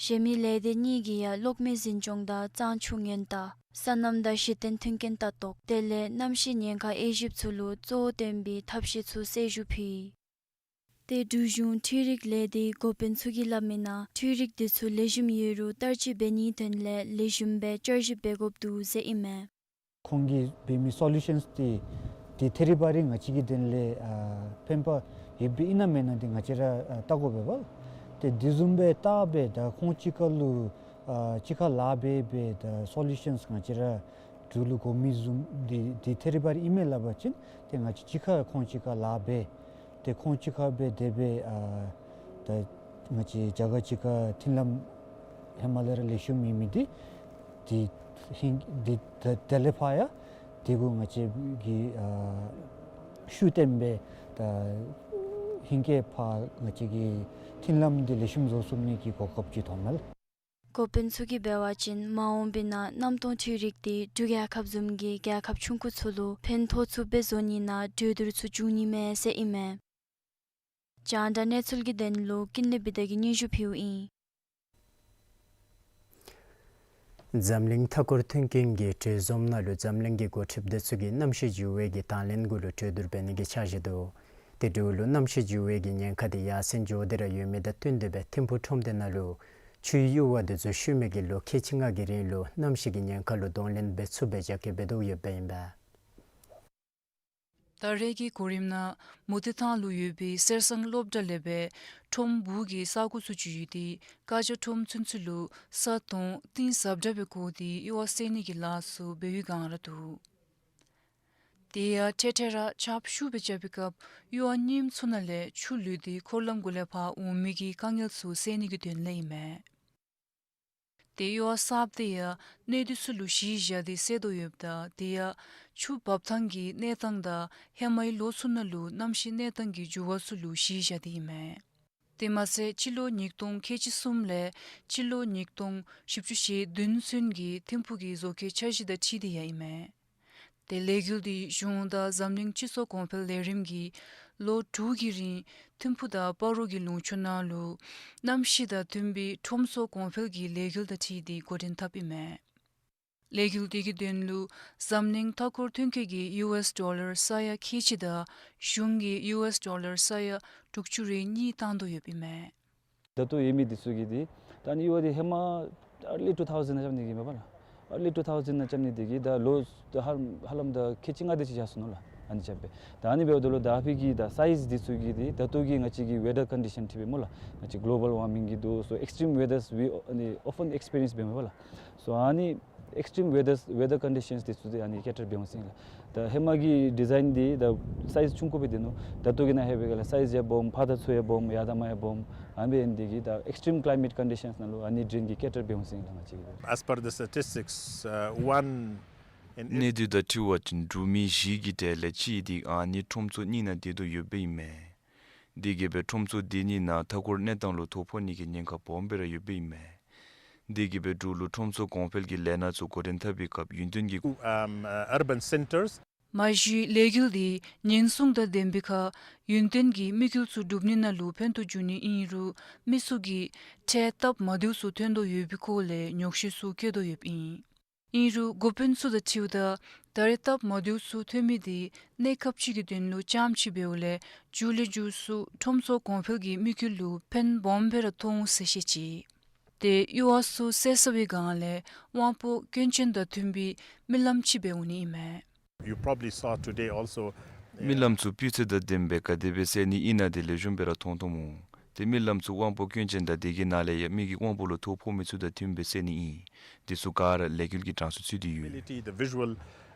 གཞན་མི་ལས་སྡེ་གཉིས་ཀྱིས་ཡང་གློག་མེ་འཛིན་སྐྱོང་དང་གཙང་ཆུ་ཉེན་བརྡ་སོ་ནམ་དང་གཞི་རྟེན་མཐུན་རྐྱེན་ལྟ་རྟོག་དེ་ལས་གནམ་གཤིས་ཉེན་ཁ་དབྱེ་ཞིབ་ཚུ་ལུ་གཙོ་བོ་བཏོན་པའི་ཐབས་ཤེས་ཚུ་གསལ་ཞུ་ཕུལ་ཡི། ཏེ་འབྲུག་གཞུང་འཕྲུལ་རིག་ལས་སྡེའི་འགོ་དཔོན་ཚུ་གིས་སླབ་མི་ནང་འཕྲུལ་རིག་དེ་ཚུ་ལེགས་ཤོམ་ཡོད་རུང་བསྟར་སྤྱོད་འབད་ནིའི་དོན་ལས་ལེགས་ཤོམ་སྦེ་བསྐྱར་ཞིབ་འབད་དགོཔ་འདུག་ཟེར་ཨིན་མས། ཁོང་གིས་འབད་མི་སོ་ལུ་ཤཱནསི་དེ་དེ་ཐད་རི་བ་རི་ང་བཅས་ཀྱི་དོན་ལས་ཨ་ཕན་པ་ཡོདཔ་ཨིན་ན་མེན་ན་དེ་ང་བཅས་ར་ཨ་བལྟ་དགོ་པས་པ། ཏེ་དེ་བཟུམ་སྦེ་བལྟ་སྦེ་ད་ཁོང་གཅིག་ཁར་ལུ་ཨ་གཅིག་ཁར་ལཱ་འབད་སྦེ་ད་སོ་ལུ་ཤཱནསི་ང་བཅས་ར་འབྲུག་ལུ་དགོ་མི་བཟུམ་དེ་དེ་ཐད་རི་བ་རི་ཨིན་མས་སླབ་པ་ཅིན་ཏེ་ང་བཅས་གཅིག་ཁར་ཁོང་གཅིག་ཁར་ལཱ་འབད། ཏེ་ཁོང་གཅིག་ཁར་སྦེ་དེ་སྦེ་ཨ་ད་ང་བཅས་རྒྱ་གར་གཅིག་ཁར་མཐུན་ལམ་ཧེ་མ་ལས་ར་ལེགས་ཤོམ་ཨིན་མི་དེ་དེ་ཧིང་དེ་ད་དེ་ལས་ཕར་ཡང་དེ་གུ་ང་བཅས་ཀྱིས་ཨ་ཤུགས་བཏོན་སྦེ་ད་ཧིང་གི་ཕར་ང་བཅས་ཀྱི་མཐུན་ལམ་དེ་ལེགས་ཤོམ་བཟོ་ཚུགས་ནིའི་གོ་སྐབས་ཅིག་ཐོབ་མས། འགོ་དཔོན་ཚུ་གིས་འབད་བ་ཅིན་མ་འོངས་པའི་ནང་གནམ་སྟོང་འཕྲུལ་རིག་དེ་འབྲུག་རྒྱལ་ཁབ་བཟུམ་གྱི་རྒྱལ་ཁབ་ཆུང་ཀུ་ཚུ་ལུ་ཕན་ཐོགས་ཚུགསཔ་སྦེ་བཟོ་ནི་ནང་གྲོས་བསྡུར་ཚུ་འབྱུང་ནི་མས་ཟེར་ཨིན་མས། རྒྱང་བསྒྲགས་གནས་ཚུལ་གྱི་དོན་ལུ་ཀུན་ལེགས་བི་དྷ་གིས་སྙན་ཞུ་ཕུལཝ་ཨིན། འཛམ་གླིང་མཐའ་འཁོར་མཐུན་རྐྱེན་གྱི་གྲོས་འཛོམས་ནང་ལུ་འཛམ་གླིང་གི་འགོ་ཁྲིདཔ་དེ་ཚུ་གིས་གནམ་གཤིས་འགྱུར་བའི་གི་དང་ལེན་གུ་ལུ་གྲོས་བསྡུར་འབད་ནི་གི་འཆར་གཞི་འདུག། ཏེ་འབྲུག་ལུ་གནམ་གཤིས་འགྱུར་བའི་གི་ཉེན་ཁ་དེ་ཡར་སེང་འགྱོ་སྟེ་ར་ཡོད་མི་དང་བསྟུན་ཏེ་སྦེ་ཐིམ་ཕུག་ཁྲོམ་སྡེ་ནང་ལུ་ཆུའི་ཡུར་བ་དེ་ཚུ་བཤུད་མི་གི་ལོ་ཁལ་གཅིག་ལྔ་གི་རིང་ལུ་གནམ་གཤིས་ཀྱི་ཉེན་ཁ་ལུ་གདོང་ལེན་འབད་ཚུགསཔ་སྦེ་རྒྱ་སྐྱེད་འབད་དོ་ཡོདཔ་ཨིན་པས། ད་རེས་ཀྱི་གོ་རིམ་ནང་མུ་ཏིག་ཐང་ལུ་ཡོད་པའི་གསེར་ཟངས་སློབ་གྲྭ་ལས་སྦེ་ཁྲོམ་སྦུག་གི་ས་གོ་ཚུ་བརྒྱུད་དེ་ཀ་ཇ་ཁྲོམ་ཚུན་ཚོད་ལུ་ས་དོང་གཏིང་ཟབ་དྲགས་སྦེ་བརྐོ་སྟེ་ཡུར་བ་བསལ་ནི་གི་ལཱ་ཚུ་འབད་བའི་བསྒང་ར་འདུག། དེ་ཡང་འཕྲལ་འཕྲལ་ར་ཆརཔ་ཤུགས་སྦེ་རྐྱབ་པའི་སྐབས་ཡུར་བ་རྙིངམ་ཚུ་ནང་ལས་ཆུ་ལུད་དེ་འཁོར་ལམ་གུ་ལས་ཕར་འོང་མི་གི་དཀའ་ངལ་ཚུ་སེལ་ནི་གི་དོན་ལས་ཨིན་མས། ཏེ་ཡུར་བ་གསརཔ་དེ་ཡང་གནས་དེ་ཚུ་ལུ་གཞི་བཞག་སྟེ་བསལ་དོ་ཡོདཔ་ད་དེ་ཡང་ཆུ་འབབ་ཐངས་ཀྱི་གནས་སྟངས་དང་ཧེ་མའི་ལོ་ཚུ་ནང་ལུ་གནམ་གཤིས་གནས་སྟངས་ཀྱི་འགྱུར་བ་ཚུ་ལུ་གཞི་བཞག་སྟེ་ཨིན་མས། དེ་མ་ཚད་སྤྱི་ལོ་ཉིས་སྟོང་ཁལ་གཅིག་གསུམ་ལས་སྤྱི་ལོ་ཉིས་སྟོང་བཞི་བཅུ་ཞེ་བདུན་ཚུན་གྱི་ཐིམ་ཕུག་གི་བཟོ་བཀོད་འཆར་གཞི་དང་འཁྲིལ་ཏེ་ཡང་ཨིན་མས། ཏེ་ལས་འགུལ་འདི་གཞུང་དང་འཛམ་གླིང་སྤྱི་ཚོགས་གོང་འཕེལ་ལས་རིམ་གྱིས་ལོ་དྲུག་གི་རིང་ཐིམ་ཕུག་དང་སྤ་རོ་གི་ལུང་ཕྱོགས་ནང་ལུ་གནམ་གཤིས་དང་མཐུན་པའི་ཁྲོམ་སོགས་གོང་འཕེལ་གྱི་ལས་འགུལ་དང་འཁྲིལ་ཏེ་འགོ་འདྲེན་འཐབ་ཨིན་མས། ལས་འགུལ་འདི་གི་དོན་ལུ་འཛམ་གླིང་མཐའ་འཁོར་མཐུན་རྐྱེན་གྱིས་ཡུ་ཨེསི་ཌོ་ལར་ས་ཡ་ཁལ་གཅིག་དང་གཞུང་གིས་ཡུ་ཨེསི་ཌོ་ལར་ས་ཡ་དྲུག་ཅུ་རེ་གཉིས་བཏང་དོ་ཡོདཔ་ཨིན་མས། ད་ལྟོ་ཡོད་མི་འདི་ཚུ་གིས་འདི་ད་ཨ་ནི་ཡུར་བ་འདི་ཧེ་མ་early two thousand ནང་རྐྱབ་ནི་གི་མས་པ་ལགས། early two thousand ནང་རྐྱབ་ནི་འདི་གིས་ད་ལོ་ཧ་ཧ་ལམ་ད་ཁལ་གཅིག་ལྔ་དེ་ཅིག་ཡར་སོང་ནུག་ལགས། ཨ་ནི་རྐྱབ་སྦེ་ད་ཨ་ནི་འབདཝ་ད་ལུ་ད་ཨ་ཕི་གི་ད་སའིཛ་འདི་ཚུ་གི་འདི་ད་ལྟོ་གི་ང་བཅས་ཀྱི་ཝེ་ཌར་ཀོན་ཌི་ཤཱན་འཁྲིལ་སྦེ་སྨོ་ལགས། ང་བཅས་global warming གི་འདུག། so extreme weathers we ཨ་ནི་often experience འབད་མས་པ་ལགས། so ཨ་ནི་extreme weathers, weather conditions འདི་ཚུ་འདི་ཨ་ནི་ཀེ་ཊར་འབད་འོང་ཟེར་ཨིན་ལགས། ད་ཧེ་མ་གི་ཌི་ཛའིན་འདི་ད་སའིཛ་ཆུང་ཀུ་སྦེ་སྡོད་ནུག། ད་ལྟོ་གི་ནང་ཧེ་བའི་སྒང་ལས་སའིཛ་ཡང་སྦོམ་ཕར་དང་ཚུར་ཡང་སྦོམ་ཡར་དང་མར་ཡང་སྦོམ། ཨ་ནི་འབད་ནི་འདི་གིས་ད་extreme climate conditions ནང་ལུ་ཨ་ནི་ཌི་རེན་གྱིས་ཀེ་ཊར་འབད་འོང་ཟེར་ཨིན་ལགས་ང་བཅས་ཀྱི། As per the statistics, uh, one གནས་སྡུད་དང་འཁྲིལ་བ་ཅིན་འབྲུག་མི་བཞི་གི་གྲས་ལས་གཅིག་འདི་ཨ་ནི་ཁྲོམ་ཚོགས་གཉིས་ནང་སྡོད་དོ་ཡོདཔ་ཨིན་མས། དེ་གིས་སྦེ་ཁྲོམ་ཚོགས་དེ་གཉིས་ནང་མཐའ་འཁོར་གནས་སྟངས་ལུ་ཐོ་ཕོག་ནི་གི་ཉེན་ཁ་སྦོམ་སྦེ་ར་ཡོདཔ་ཨིན་མས། དེ་གིས་སྦེ་འབྲུག་ལུ་ཁྲོམ་ཚོགས་གོང་འཕེལ་གྱི་ལས་སྣ་ཚུ་འགོ་འདྲེན་འཐབ་པའི་སྐབས་ཡུན་བརྟན་གྱི um, uh, urban centers. མ་གཞི་ལས་འགུལ་འདི་ཉེན་སྲུང་དང་ལྡན་པའི་ཁར་ཡུན་བརྟན་གྱི་དམིགས་ཡུལ་ཚུ་སྒྲུབ་ནི་ནང་ལུ་ཕན་ཐོགས་འབྱུང་ནི་ཨིན་རུང་མི་ཚུ་གིས་འཕྲལ་སྟབས་མ་བདེཝ་ཚུ་ཐོན་དོ་ཡོད་པའི་སྐོར་ལས་ཉོགས་བཤད་ཚུ་བཀོད་དོ་ཡོདཔ་ཨིན། ཨིན་རུང་འགོ་དཔོན་ཚུ་དང་འཁྲིལཝ་ད་ད་རེས་སྟབས་མ་བདེཝ་ཚུ་ཐོན་མི་འདི་གནས་སྐབས་ཅིག་གི་དོན་ལུ་ཙམ་ཅིག་འབདཝ་ལས་མཇུག་ལས་མཇུག་སུ་ཁྲོམ་ཚོགས་གོང་འཕེལ་གྱི་དམིགས་ཡུལ་ལུ་ཕན་སྦོམ་སྦེ་ར་ཐོགས་འོང་ཟེར་བཤད་ཅི། ཏེ་ཡུར་བ་ཚུ་བསལ་བསལ་བའི་སྒང་ལས་དབང་པོ་སྐྱོན་ཅན་དང་མཐུན་པའི་རྨི་ལམ་ཅིག་འབད་འོང་ནི་ཨིན་མས། You probably saw today also. རྨི་ལམ་ཚུ་སྤུས་ཚད་དང་ལྡནམ་སྦེ་ག་དེ་སྦེ་བསལ་ནི་ཨིན་ན་དེ་ལེགས་ཤོམ་སྦེ་ར་མཐོང་མཐོངམ་འོང་། ཏེ་རྨི་ལམ་ཚུ་དབང་པོ་སྐྱོན་ཅན་དང་དེ་གི་ནང་ལས་ཡང་མི་གི་དབང་པོ་ལུ་ཐོ་ཕོག་མི་ཚུ་དང་མཐུནམ་སྦེ་བསལ་ནི་ཨིན། དེ་ཚུ་ག་ར་ལས་འགུལ་གྱི་གྲངས་སུ་ཚུད་དེ་ཡོད། Ability, the visual,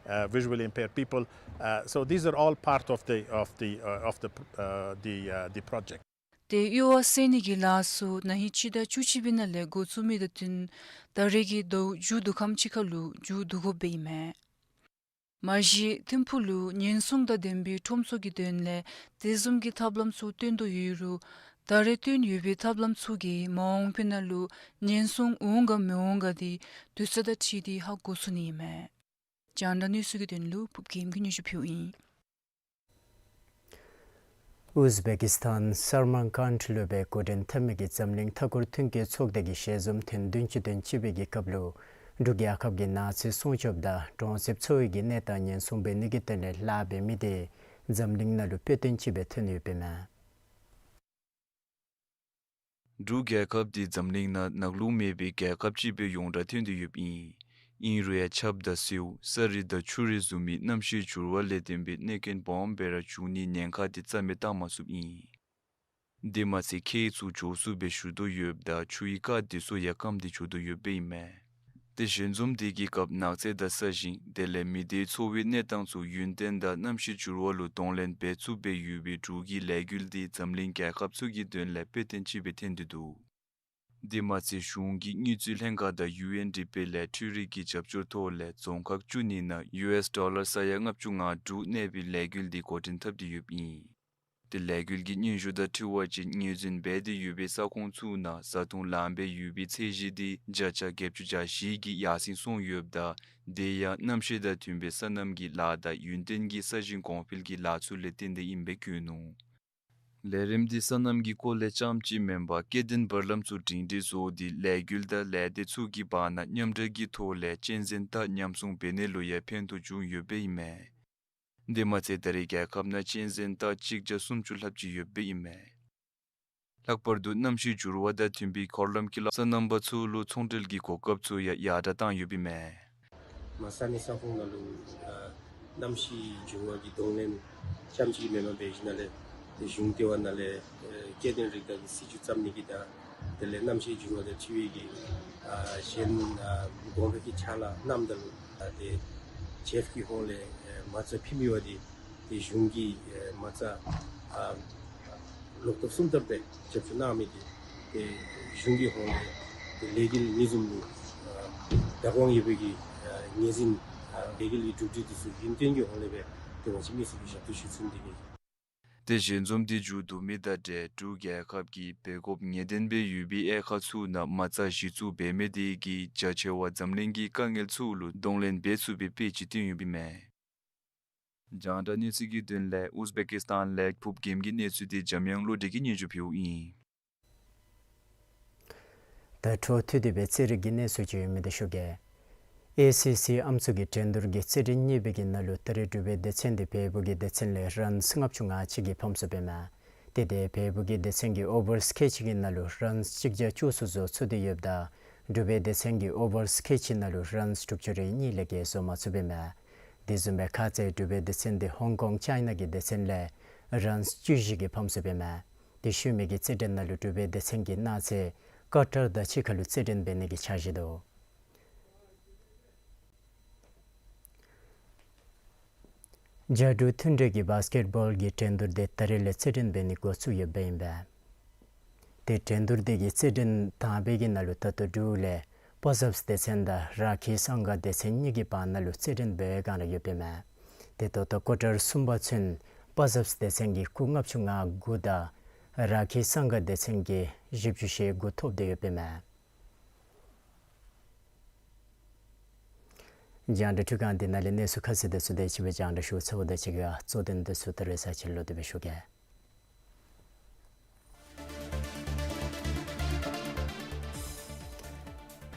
uh, visually impaired people. Uh, so these are all part of the, of the, uh, of the, uh, the, uh, the project. ཏེ་ཡུར་བ་བསལ་ནི་གི་ལཱ་ཚུ་ན་ཧིང་སྤྱི་ཟླ་བཅུ་གཅིག་པའི་ནང་ལས་འགོ་བཙུགས་མི་དང་བསྟུན་ད་རེས་ཀྱི་ཟླཝ་མཇུག་བསྡུ་ཁམས་ཅིག་ཁར་ལུ་མཇུག་བསྡུ་དགོཔ་སྦེ་ཨིན་མས། མ་གཞི་ཐིམ་ཕུག་ལུ་ཉེན་སྲུང་དང་ལྡན་པའི་ཁྲོམ་ཚོགས་ཀྱི་དོན་ལས་དེ་བཟུམ་གྱི་ཐབས་ལམ་ཚུ་བཏོན་དོ་ཡོད་རུང་ད་རེས་བཏོན་ཡོད་པའི་ཐབས་ལམ་ཚུ་གིས་མ་འོངས་པའི་ནང་ལུ་ཉེན་སྲུང་འོང་ག་མི་འོང་ག་དེ་དུས་ཚོད་དང་འཁྲིལ་ཏེ་ཧ་གོ་ཚུགས་ནི་ཨིན་མས། རྒྱང་བསྒྲགས་གནས་ཚུལ་གྱི་དོན་ལུ་ཕུབ་རྒྱལམ་གྱིས་སྙན་ཞུ་ཕུལཝ་ཨིན། ཨུཛ་བེ་ཀིས་ཐཱན་སར་མར་ཀཱནཌ་ལུ་སྦེ་འགོ་འདྲེན་འཐབ་མི་གི་འཛམ་གླིང་མཐའ་འཁོར་མཐུན་རྐྱེན་ཚོགས་སྡེ་གི་ཞལ་འཛོམས་ཐེངས་བདུན་ཅུ་དོན་གཅིག་པའི་གི་སྐབས་ལུ་འབྲུག་རྒྱལ་ཁབ་ཀྱིས་ནགས་ཚལ་སྲུང་སྐྱོབ་དང་གྲོང་གསེབ་འཚོ་བའི་གི་གནས་སྟངས་ཉེན་སྲུང་འབད་ནི་གི་དོན་ལས་ལཱ་འབད་མི་དེ་འཛམ་གླིང་ནང་ལུ་དཔེ་སྟོན་ཅིག་སྦེ་ཐོན་ཡོདཔ་ཨིན་མས། འབྲུག་རྒྱལ་ཁབ་འདི་འཛམ་གླིང་ནང་ནག་རླུང་མེད་པའི་རྒྱལ་ཁབ་ཅིག་སྦེ་ཡོངས་གྲགས་ཐོན་ཏེ་ཡོདཔ་ཨིན། ཨིན་རུང་ཡང་ཆརཔ་དང་སེརཝ་ས་རི་དང་ཆུ་རི་བཟུམ་མའི་གནམ་གཤིས་འགྱུར་བ་ལས་བརྟེན་པའི་གནོད་རྐྱེན་སྦོམ་སྦེ་ར་འབྱུང་ནིའི་ཉེན་ཁ་དེ་རྩ་མེད་བཏང་མ་ཚུགསཔ་ཨིན། དེ་མ་ཚད་ཁྱེགས་ཚུ་མགྱོགས་སུ་སྦེ་ཞུ་དོ་ཡོདཔ་ད་ཆུའི་རྐ་དེ་ཚུ་ཡང་སྐམ་སྟེ་འགྱོ་དོ་ཡོདཔ་ཨིན་མས། ཏེ་ཞལ་འཛོམས་དེ་གི་སྐབས་ནགས་ཚལ་དང་ས་ཞིང་དེ་ལས་མི་སྡེའི་འཚོ་བའི་གནས་སྟངས་ཚུ་ཡུན་བརྟན་དང་གནམ་གཤིས་འགྱུར་བ་ལུ་གདོང་ལེན་འབད་ཚུགསཔ་སྦེ་ཡོད་པའི་འབྲུག་གི་ལས་འགུལ་དེ་འཛམ་གླིང་རྒྱལ་ཁབ་ཚུ་གི་དོན་ལས་དཔེ་སྟོན་ཅིག་སྦེ་ཐོན་ཏེ་འདུག། དེ་མ་ཚད་གཞུང་གི་དངུལ་རྩིས་ལྷན་ཁག་དང་ཡུ་ཨེན་ཌི་པི་ལས་འཕྲུལ་རིག་གི་རྒྱབ་སྐྱོར་ཐོག་ལས་རྫོང་ཁག་བཅུ་གཉིས་ནང་ཡུ་ཨེསི་ཌོ་ལར་ས་ཡ་ལྔ་བཅུ་ང་དྲུག་གནས་པའི་ལས་འགུལ་དེ་འགོ་འདྲེན་འཐབ་སྟེ་ཡོདཔ་ཨིན། དེ་ལས་འགུལ་གྱི་སྙན་ཞུ་དང་འཁྲིལ་བ་ཅིན་ངོས་འཛིན་འབད་དེ་ཡོད་པའི་ས་ཁོངས་ཚུ་ནང་བཟའ་བཏུང་ལངམ་སྦེ་ཡོད་པའི་ཚད་གཞི་དེ་བརྒྱ་ཆ་བརྒྱད་ཅུ་གྱ་བཞི་གིས་ཡར་སེང་སོང་ཡོདཔ་ད་དེ་ཡང་གནམ་གཤིས་དང་མཐུན་པའི་སོ་ནམ་གྱི་ལཱ་དང་ཡུན་བརྟན་གྱི་ས་ཞིང་གོང་འཕེལ་གྱི་ལཱ་ཚུ་ལས་བརྟེན་ཏེ་ཨིནམ་སྦེ་བཀོད་ནུག། ལས་རིམ་དེ་སོ་ནམ་གྱི་སྐོར་ལས་རྐྱངམ་ཅིག་མེན་པར་སྐྱེ་ལྡན་བར་ལམ་ཚུ་སྒྲིང་སྒྲིང་བཟོ་སྟེ་ལས་འགུལ་དང་ལས་སྡེ་ཚུ་གི་བར་ན་མཉམ་འབྲེལ་གྱི་ཐོག་ལས་གཅན་གཟན་སྟག་ཉམས་སྲུང་འབད་ནི་ལུ་ཡང་ཕན་ཐོགས་བྱུང་ཡོདཔ་ཨིན་མས། དེ་མ་ཚད་ད་རེས་རྒྱལ་ཁབ་ནང་གཅན་གཟན་སྟག་གཅིག་བརྒྱ་སུམ་ཅུ་ལྷགཔ་ཅིག་ཡོདཔ་ཨིན་མས། ལྷག་པར་དུ་གནམ་གཤིས་འགྱུར་བ་དང་མཐུན་པའི་འཁོར་ལམ་གྱི་ལམ་སོ་ནམ་པ་ཚུ་ལུ་ཚོང་འབྲེལ་གྱི་གོ་སྐབས་ཚུ་ཡང་ཡར་དྲགས་བཏང་ཡོདཔ་ཨིན་མས། མ་ས་གནས་ས་ཁོངས་ནང་ལུ་ཨ་གནམ་གཤིས་འགྱུར་བ་གི་གདོང་ལེན་རྐྱངམ་ཅིག་མེན་པར་འབད་ཞིནམ་ལས་ཏེ་གཞུང་ལྟེ་བ་ནང་ལས་ཨེ་སྐྱེ་ལྡན་རིགས་བདག་གི་སྲིད་བྱུས་བརྩམ་ནི་གི་དང་དེ་ལས་གནམ་གཤིས་འགྱུར་བ་དང་འཁྲིལ་བའི་གི་ཨ་གཞན་ཨ་གོང་འཕེལ་གྱི་ཕྱག་ལཱ་གནངམ་ད་ལུ་ཨ་ཏེ་ཇེཕ་ཀྱི་ཧོངས་ལས་ཨེ་མ་རྩ་ཕུལ་མི་བ་དེ་ཏེ་གཞུང་གིས་ཨེ་མ་རྩ་ཨ་ལོག་ཐོབ་གསུམ་ཐོབ་སྦེ་རྒྱབ་སྐྱོར་གནང་མི་དེ་ཏེ་གཞུང་གི་ཧོངས་ལས་ཏེ་ལས་འགུལ་ཨ་ནི་བཟུམ་ལུ་ཨ་བདག་དབང་ཡོད་པའི་གི་ཨ་ངོས་འཛིན་ཨ་ལས་འགུལ་གྱི་གྲུབ་འབྲས་དེ་ཚུ་ཡུན་བརྟན་གྱི་ཧོངས་ལས་སྦེ་ཏེ་ང་བཅས་མི་སེར་གྱིས་ཞབས་ཏོག་ཞུ་ཚུགས་ནི་དེ་གིས། ཏེ་ཞལ་འཛོམས་དེ་མཇུག་བསྡུ་མི་དང་འབྲེལ་འབྲུག་རྒྱལ་ཁབ་ཀྱིས་འབད་དགོཔ་ངེས་གཏན་སྦེ་ཡོད་པའི་དབྱེ་ཁག་ཚུ་ནང་མ་རྩ་གཞི་བཙུགས་འབད་མི་དེ་གིས་རྒྱ་ཆེ་བ་འཛམ་གླིང་གི་དཀའ་ངལ་ཚུ་ལུ་གདོང་ལེན་འབད་ཚུགས་པའི་དཔེ་ཅིག་བཏོན་ཡོདཔ་ཨིན་མས། རྒྱང་བསྒྲགས་གནས་ཚུལ་གྱི་དོན་ལས་ཨུཛ་བེ་ཀིས་ཐཱན་ལས་ཕུབ་རྒྱལམ་གྱི་གནས་ཚུལ་དེ་འཇམ་དབྱངས་བློ་གྲོས་ཀྱིས་སྙན་ཞུ་ཕུལཝ་ཨིན། ད་འཕྲོ་མཐུད་དེ་སྦེ་རྩེད་རིགས་ཀྱི་གནས་ཚུལ་ཅིག་ཡོད་མི་དེ་ཞུ་གེ། ཨེ་སི་སི་ཨམ་སྲུ་གི་འགྲན་བསྡུར་གྱི་རྩེད་འགྲན་གཉིས་པའི་གི་ནང་ལུ་ད་རེས་འབྲུག་པའི་སྡེ་ཚན་དེ་བལ་པོ་གི་སྡེ་ཚན་ལས་རཱནསི་ལྔ་བཅུ་ང་གཅིག་གིས་ཕམ་སོངམ་ཨིན་མས། དེ་དེ་བལ་པོ་གི་སྡེ་ཚན་གྱིས་ཨོ་བར་ཁལ་གཅིག་གི་ནང་ལུ་རཱནསི་གཅིག་བརྒྱ་བཅུ་གསུམ་བཟོ་ཚུགས་ཏེ་ཡོདཔ་ད་འབྲུག་པའི་སྡེ་ཚན་གྱིས་ཨོ་བར་ཁལ་གཅིག་ནང་ལུ་རཱནསི་དྲུག་ཅུ་རེ་གཉིས་ལས་བརྒལ་བཟོ་མ་ཚུགསཔ་ཨིན་མས། དེ་བཟུམ་སྦེ་ཁ་ཙ་འབྲུག་པའི་སྡེ་ཚན་དེ་ཧོང་ཀོང་ཅའི་ན་གི་སྡེ་ཚན་ལས་རཱནསི་བཅུ་བཞི་གིས་ཕམ་སོངམ་ཨིན་མས། དེ་ཤུལ་མའི་གི་རྩེད་འགྲན་ནང་ལུ་འབྲུག་པའི་སྡེ་ཚན་གྱིས་གནངས་ཚེ་ཀ་ཊར་དང་གཅིག་ཁར་ལུ་རྩེད་འགྲན་འབད་ནི་གི་འཆར་གཞི་འདུག། རྒྱ་འབྲུག་མཐུན་འབྲེལ་གྱི་བཱསི་ཀེཊ་བཱོལ་གྱི་འགྲན་བསྡུར་དེ་ད་རེས་ལས་རྩེད་འགྲན་འབད་ནི་འགོ་བཙུགས་ཡོདཔ་ཨིན་པས། དེ་འགྲན་བསྡུར་དེ་གི་རྩེད་འགྲན་དང་པའི་གི་ནང་ལུ་ད་ལྟོ་འབྲུག་ལས་ པ་ཟབ་སྡེ་ཚན་དང་ར་ཁི་སངྒ་སྡེ་ཚན་གཉིས་ཀྱི་བར་ན་ལུ་རྩེད་འགྲན་འབད་བའི་བསྒང་ར་ཡོདཔ་ཨིན་མས། དེ་ད་ལྟོ་ཀོ་ཊར་གསུམ་པ་ཚུན་པ་ཟབ་སྡེ་ཚན་གྱིས་སྐུགས་ལྔ་བཅུ་ང་དགུ་དང་ར་ཁི་སངྒ་སྡེ་ཚན་གྱིས་བཞི་བཅུ་ཞེ་དགུ་ཐོབ་སྟེ་ཡོདཔ་ཨིན་མས། རྒྱང་བསྒྲགས་འཕྲུལ་ཁང་འདི་ནང་ལས་གནས་ཚུལ་ཁ་གསལ་དེ་ཚུ་དེ་ཅིག་སྦེ་རྒྱང་བསྒྲགས་ཞུ་ཚརཝ་དང་གཅིག་ཁར་གཙོ་དོན་དེ་ཚུ་ད་རེས་ཚར་ཅིག་ལོག་སྟེ་སྦེ་ཞུ་གེ།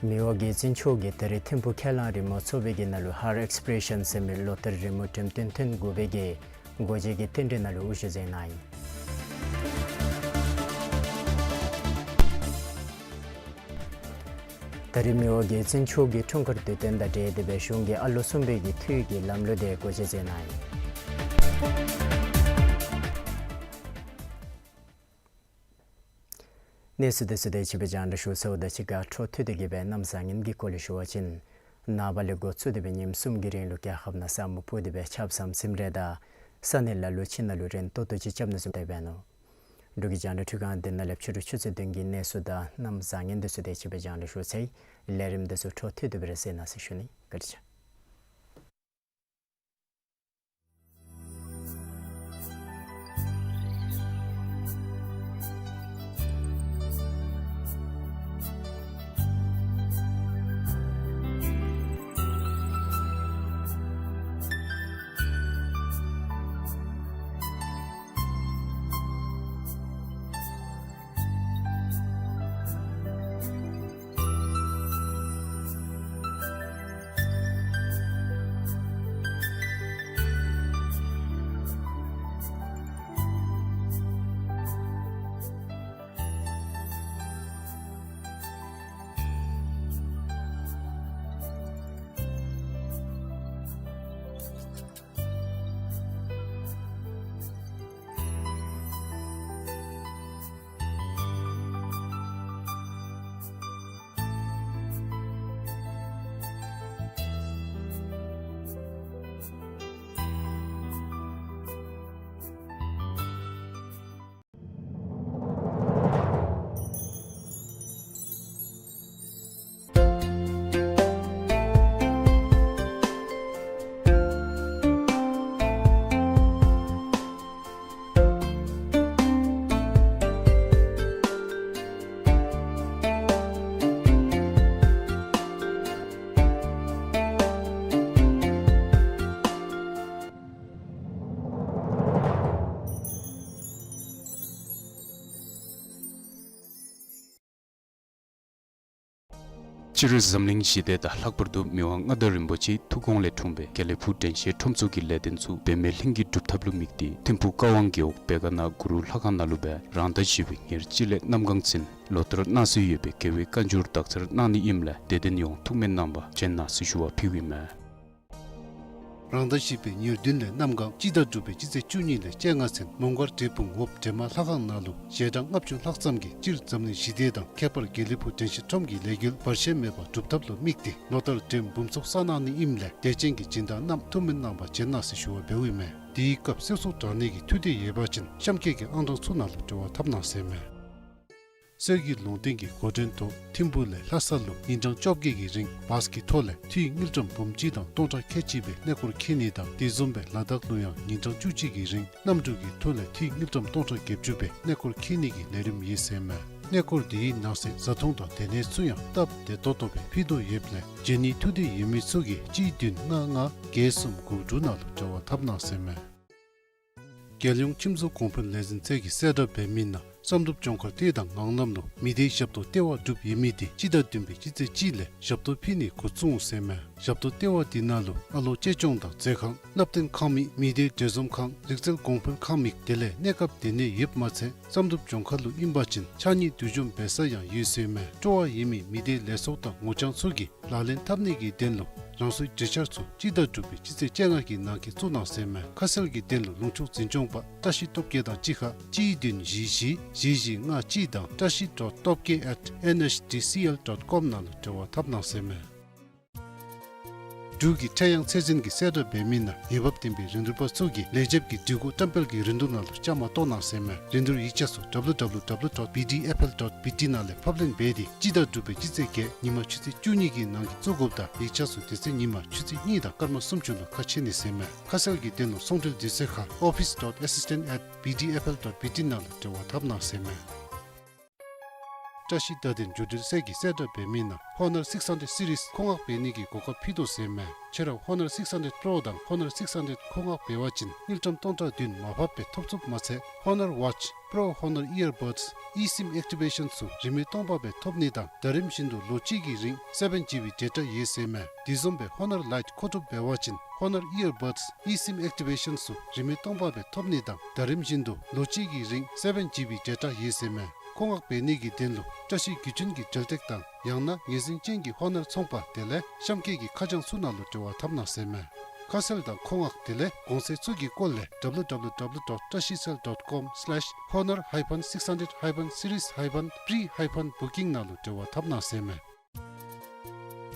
མི་དབང་རྒྱལ་བཙུན་མཆོག་གིས་ད་རེས་ཐིམ་ཕུག་ཁས་བླངས་རི་མོ་ཚོགས་པའི་གི་ནང་ལུ་ཧར་ཨེགསི་པི་རེ་ཤཱན་ཟེར་མི་ལོ་ལྟར་རི་མོ་འགྲེམས་སྟོན་ཐེངས་དགུ་པའི་གི་སྒོ་འབྱེད་ཀྱི་རྟེན་འབྲེལ་ནང་ལུ་དབུ་བཞུགས་མཛད་གནང་ཡི། ད་རེས་མི་དབང་རྒྱལ་བཙུན་མཆོག་གིས་འཁྲུངས་སྐར་དུས་སྟོན་དང་འབྲེལ་ཏེ་སྦེ་གཞུང་གི་ཨ་ལོ་གསུམ་པའི་གི་འཐུས་ཀྱི་ལམ་ལུགས་དེ་སྒོ་འབྱེད་མཛད་གནང་ཡི། གནས་ཚུལ་དེ་ཚུ་དེ་ཅིག་སྦེ་རྒྱང་བསྒྲགས་ཞུ་ཚརཝ་དང་གཅིག་ཁར་འཕྲོ་མཐུད་དེ་གི་སྦེ་གནམ་བཟང་ངན་གྱི་སྐོར་ལས་ཞུ་བ་ཅིན་ནངས་པ་ལས་འགོ་བཙུགས་ཏེ་སྦེ་ཉིནམ་གསུམ་གྱི་རིང་ལུ་རྒྱལ་ཁབ་ནང་ས་སྨུག་སྤུབས་ཏེ་སྦེ་ཆརཔ་ཟམ་ཟིམ་རེ་དང་ས་གནས་ལ་ལུ་ཕྱི་ནང་ལུ་རན་ཏོག་ཏོ་ཅིག་རྐྱབ་ནི་བཟུམ་སྦེ་འབད་ནུག། འབྲུག་གི་རྒྱང་བསྒྲགས་འཕྲུལ་ཁང་འདི་ནང་ལས་ཕྱི་རུ་ཆུ་ཚོད་བདུན་གྱི་གནས་ཚུལ་དང་གནམ་བཟང་ངན་དེ་ཚུ་དེ་ཅིག་སྦེ་རྒྱང་བསྒྲགས་ཞུ་ཚར་ཡི། ལས་རིམ་དེ་ཚུ་འཕྲོ་མཐུད་དེ་སྦེ་ར་གསན་གནང་ཟེར་ཞུ་ནི། བཀའ་དྲིན་ཆེ། སྤྱིར་འཛམ་གླིང་ཞི་བདེ་དང་ལྷག་པར་དུ་མི་དབང་མངའ་བདག་རིན་པོ་ཆེའི་ཐུགས་དགོངས་ལས་འཁྲུངས་པའི་དགེ་ལེགས་ཕུག་དྲན་ཤེས་ཁྲོམ་ཚོགས་ཀྱི་ལས་དོན་ཚུ་འབད་མེད་ལྷུན་གྱིས་འགྲུབ་ཐབས་ལུ་དམིགས་ཏེ་ཐིམ་ཕུག་ཀ་ཝང་རྒེད་འོག་བེ་ག་ན་གུ་རུ་ལྷ་ཁང་ནང་ལུ་སྦེ་རང་ཟླ་བཞི་པའི་ཉེར་གཅིག་ལས་གནམ་གང་ཚུན་ལོ་ལྟར་གནང་སྲོལ་ཡོད་པའི་རྒྱལ་བའི་བཀའ་འགྱུར་དག་ཚར་གནང་ནི་ཨིནམ་ལས་དད་ལྡན་ཡོངས་ཐུགས་སྨོན་གནང་བར་བྱོན་གནང་ཟེར་ཞུ་བ་ཕུལཝ་ཨིན་མས། རང་ཟླ་བཞི་པའི་ཉེར་བདུན་ལས་གནམ་གང་སྤྱི་ཟླ་དྲུག་པའི་སྤྱི་ཚེས་བཅུ་གཉིས་ལས་བཅོ་ལྔ་ཚུན་མོང་སྒར་འབྲས་སྤུངས་འོབས་སྒྲོལ་མ་ལྷ་ཁང་ནང་ལུ་ཞལ་གྲངས་ལྔ་བཅུ་ལྷག་ཙམ་གྱིས་སྤྱིར་འཛམ་གླིང་ཞི་བདེ་དང་ཁྱད་པར་དགེ་ལེགས་ཕུག་དྲན་ཤེས་ཁྲོམ་གྱི་ལས་འགུལ་བར་ཆད་མེད་པར་སྒྲུབ་ཐབས་ལུ་དམིགས་ཏེ་ལོ་ལྟར་འགྲེམས་འབུམ་ཚོགས་བསགས་གནང་ནི་ཨིནམ་ལས་དད་ཅན་གྱི་སྦྱིན་བདག་རྣམས་ཐུགས་སྨོན་གནང་བར་བྱོན་གནང་ཟེར་ཞུ་བ་འབདཝ་ཨིན་མས། དེའི་སྐབས་གསོལ་ཚོགས་དྲང་གནས་ཀྱི་ཐུགས་འདོད་ཡོད་པ་ཅིན་གཤམ་འཁོད་ཀྱི་ཨང་གྲངས་ཚུ་ནང་ལུ་འབྲེལ་བ་འཐབ་གནང་ཟེར་ཨིན་མས། གསེར་གྱི་ལུང་བསྟན་གྱི་འགོ་འདྲེན་ཐོག་ཐིམ་ཕུག་ལས་ལྷ་ས་ལུ་ཉིན་གྲངས་བཅོ་བརྒྱད་ཀྱི་རིང་བཱས་ཀྱི་ཐོག་ལས་འཐུས་དངུལ་ཀྲམ་འབུམ་གཅིག་དང་སྟོང་ཕྲག་ཁལ་གཅིག་སྦེ་གནས་སྐོར་འཁྱིད་ནི་དང་དེ་བཟུམ་སྦེ་ལ་དྭགས་ལུ་ཡང་ཉིན་གྲངས་བཅུ་གཅིག་གི་རིང་གནམ་གྲུ་གི་ཐོག་ལས་འཐུས་དངུལ་ཀྲམ་སྟོང་ཕྲག་བརྒྱད་ཅུ་སྦེ་གནས་སྐོར་འཁྱིད་ནི་གི་ལས་རིམ་ཡོད་ཟེར་ཨིན་མས། གནས་སྐོར་དེའི་ནང་གསེས་བཟའ་འཐུང་དང་སྡོད་གནས་ཚུ་ཡང་སྟབས་བདེ་ཏོག་ཏོ་སྦེ་ཕུལ་དོ་ཡོདཔ་ལས་འབྱོན་ནིའི་ཐུགས་འདོད་ཡོད་མི་ཚུ་གིས་གཅིག་བདུན་ལྔ་ལྔ་བརྒྱད་གསུམ་དགུ་དྲུག་ནང་ལུ་འབྲེལ་བ་འཐབ་གནང་ཟེར་ཨིན་མས། རྒྱལ་ཡོངས་ཁྱིམ་བཟོ་གོང་འཕེལ་ལས་འཛིན་ཚད་ཀྱིས་གསལ་བསྒྲགས་འབད་མི་ནང་བསམ་གྲུབ་ལྗོངས་མཁར་སྡེ་དང་ངང་ལམ་ལུ་མི་སྡེའི་ཞབས་ཏོག་ལྟེ་བ་གྲུབ་ཡོད་མི་དེ་སྤྱི་ཟླ་བདུན་པའི་སྤྱི་ཚེས་གཅིག་ལས་ཞབས་ཏོག་ཕུལ་ནི་འགོ་བཙུགས་འོང་ཟེར་ཨིན་མས། ཞབས་ཏོག་ལྟེ་བ་དེ་ནང་ལུ་ཨ་ལོ་གཅེས་སྐྱོང་དང་མཛོད་ཁང་བསླབ་སྟོན་ཁང་མིག་མི་སྡེའི་འབྲེལ་འཛོམས་ཁང་རིག་རྩལ་གོང་འཕེལ་ཁང་མིག་དེ་ལས་གནས་སྐབས་སྡོད་གནས་ཡོདཔ་མ་ཚད་བསམ་གྲུབ་ལྗོངས་མཁར་ལུ་ཨིན་པ་ཅིན་ཕྱགས་སྙིགས་བསྡུ་འཇོམས་འབད་ས་ཡང་ཡོད་ཟེར་ཨིན་མས། སྤྲོ་བ་ཡོད་མི་མི་སྡེའི་ལས་ཚོགས་དང་ངོ་རྐྱང་ཚུ་གིས་ལག་ལེན་འཐབ་ནི་གི་དོན་ལུ་རང་སོའི་གྲོས་འཆར་ཚུ་སྤྱི་ཟླ་དྲུག་པའི་སྤྱི་ཚེས་བཅོ་ལྔ་གི་ནང་འཁོད་བཙུགས་གནང་ཟེར་ཨིན་མས། ཁ་གསལ་གྱི་དོན་ལུ་ལུང་ཕྱོགས་འཛིན་སྐྱོང་པ་བཀྲ་ཤིས་སྟོབས་རྒྱས་དང་གཅིག་ཁར་གཅིག་བདུན་བཞི་བཞི་བཞི་བཞི་ལྔ་གཅིག་དང་བཀྲ་ཤིས་dot top k at N H D C L dot com ནང་ལུ་འབྲེལ་བ་འཐབ་གནང་ཟེར་ཨིན་མས། འབྲུག་གི་ཕྲན་ཡང་ཚད་འཛིན་གྱི་གསལ་བསྒྲགས་འབད་མི་ནང་འོས་འབབ་ལྡན་པའི་རིན་བསྡུར་པ་ཚུ་གིས་ལས་བྱེདཔ་གི་དྲི་གུ་བཀྲམ་སྤེལ་གྱི་རིན་བསྡུར་ནང་ལུ་བཅའ་མར་གཏོགས་གནང་ཟེར་མས། རིན་བསྡུར་ཡིག་ཆ་ཚུ་W W W dot B D F L dot B T ནང་ལས་ཕབ་ལེན་འབད་དེ་སྤྱི་ཟླ་དྲུག་པའི་སྤྱི་ཚེས་བརྒྱད་ཉིན་མ་ཆུ་ཚོད་བཅུ་གཉིས་ཀྱི་ནང་གི་བཙུགས་དགོཔ་དང་ཡིག་ཆ་ཚུ་དེ་ཚེ་ཉིན་མ་ཆུ་ཚོད་གཉིས་དང་སྐར་མ་སུམ་ཅུ་ལུ་ཁ་ཕྱེ་ནི་ཟེར་མས། ཁ་གསལ་གྱི་དོན་ལུ་ཚོང་འབྲེལ་དུས་ཚོད་ཁར་office dot assistant at B D F L dot B T ནང་ལུ་འབྲེལ་བ་འཐབ་གནང་ཟེར་མས། བཀྲ་ཤིས་བརྡ་དོན་བརྒྱུད་འབྲེལ་ཚད་ཀྱི་གསལ་བསྒྲགས་འབད་མི་ནང་Honor six hundred series མཁོ་མངགས་འབད་ནི་གི་གོ་སྐབས་ཕུལ་དོ་ཟེར་མས། ཁྱེད་ར་Honor six hundred Pro དང་Honor six hundred མཁོ་མངགས་འབད་བ་ཅིན་དངུལ་ཀྲམ་སྟོང་ཕྲག་བདུན་མར་ཕབ་སྦེ་ཐོབ་ཚུགསཔ་མ་ཚད་Honor Watch, Pro Honor Earbuds, eSIM activation ཚུ་རིན་མེད་སྟོང་པ་སྦེ་ཐོབ་ནི་དང་ཟླ་རིམ་བཞིན་དུ་ལོ་གཅིག་གི་རིང་seven G B data ཡོད་ཟེར་མས། དེ་བཟུམ་སྦེ་Honor Lite མཁོ་སྒྲུབ་འབད་བ་ཅིན་Honor Earbuds, eSIM activation ཚུ་རིན་མེད་སྟོང་པ་སྦེ་ཐོབ་ནི་དང་ཟླ་རིམ་བཞིན་དུ་ལོ་གཅིག་གི་རིང་seven G B data ཡོད་ཟེར་མས། མཁོ་མངགས་འབད་ནི་གི་དོན་ལུ་བཀྲ་ཤིས་བརྒྱུད་འཕྲིན་གྱི་འབྲེལ་སྟེགས་དང་ཡང་ན་ངོས་འཛིན་ཅན་གྱི་Honor ཚོང་པ་དེ་ལས་གཤམ་འཁོད་ཀྱི་ཁ་བྱང་ཚུ་ནང་ལུ་འབྲེལ་བ་འཐབ་གནང་ཟེར་མས། ཁ་གསལ་དང་མཁོ་མངགས་དེ་ལས་གོང་ཚད་ཚུ་གི་སྐོར་ལས W W W dot trashiesell dot com slash honor hyphen six hundred hyphen series hyphen pre hyphen booking ནང་ལུ་འབྲེལ་བ་འཐབ་གནང་ཟེར་མས།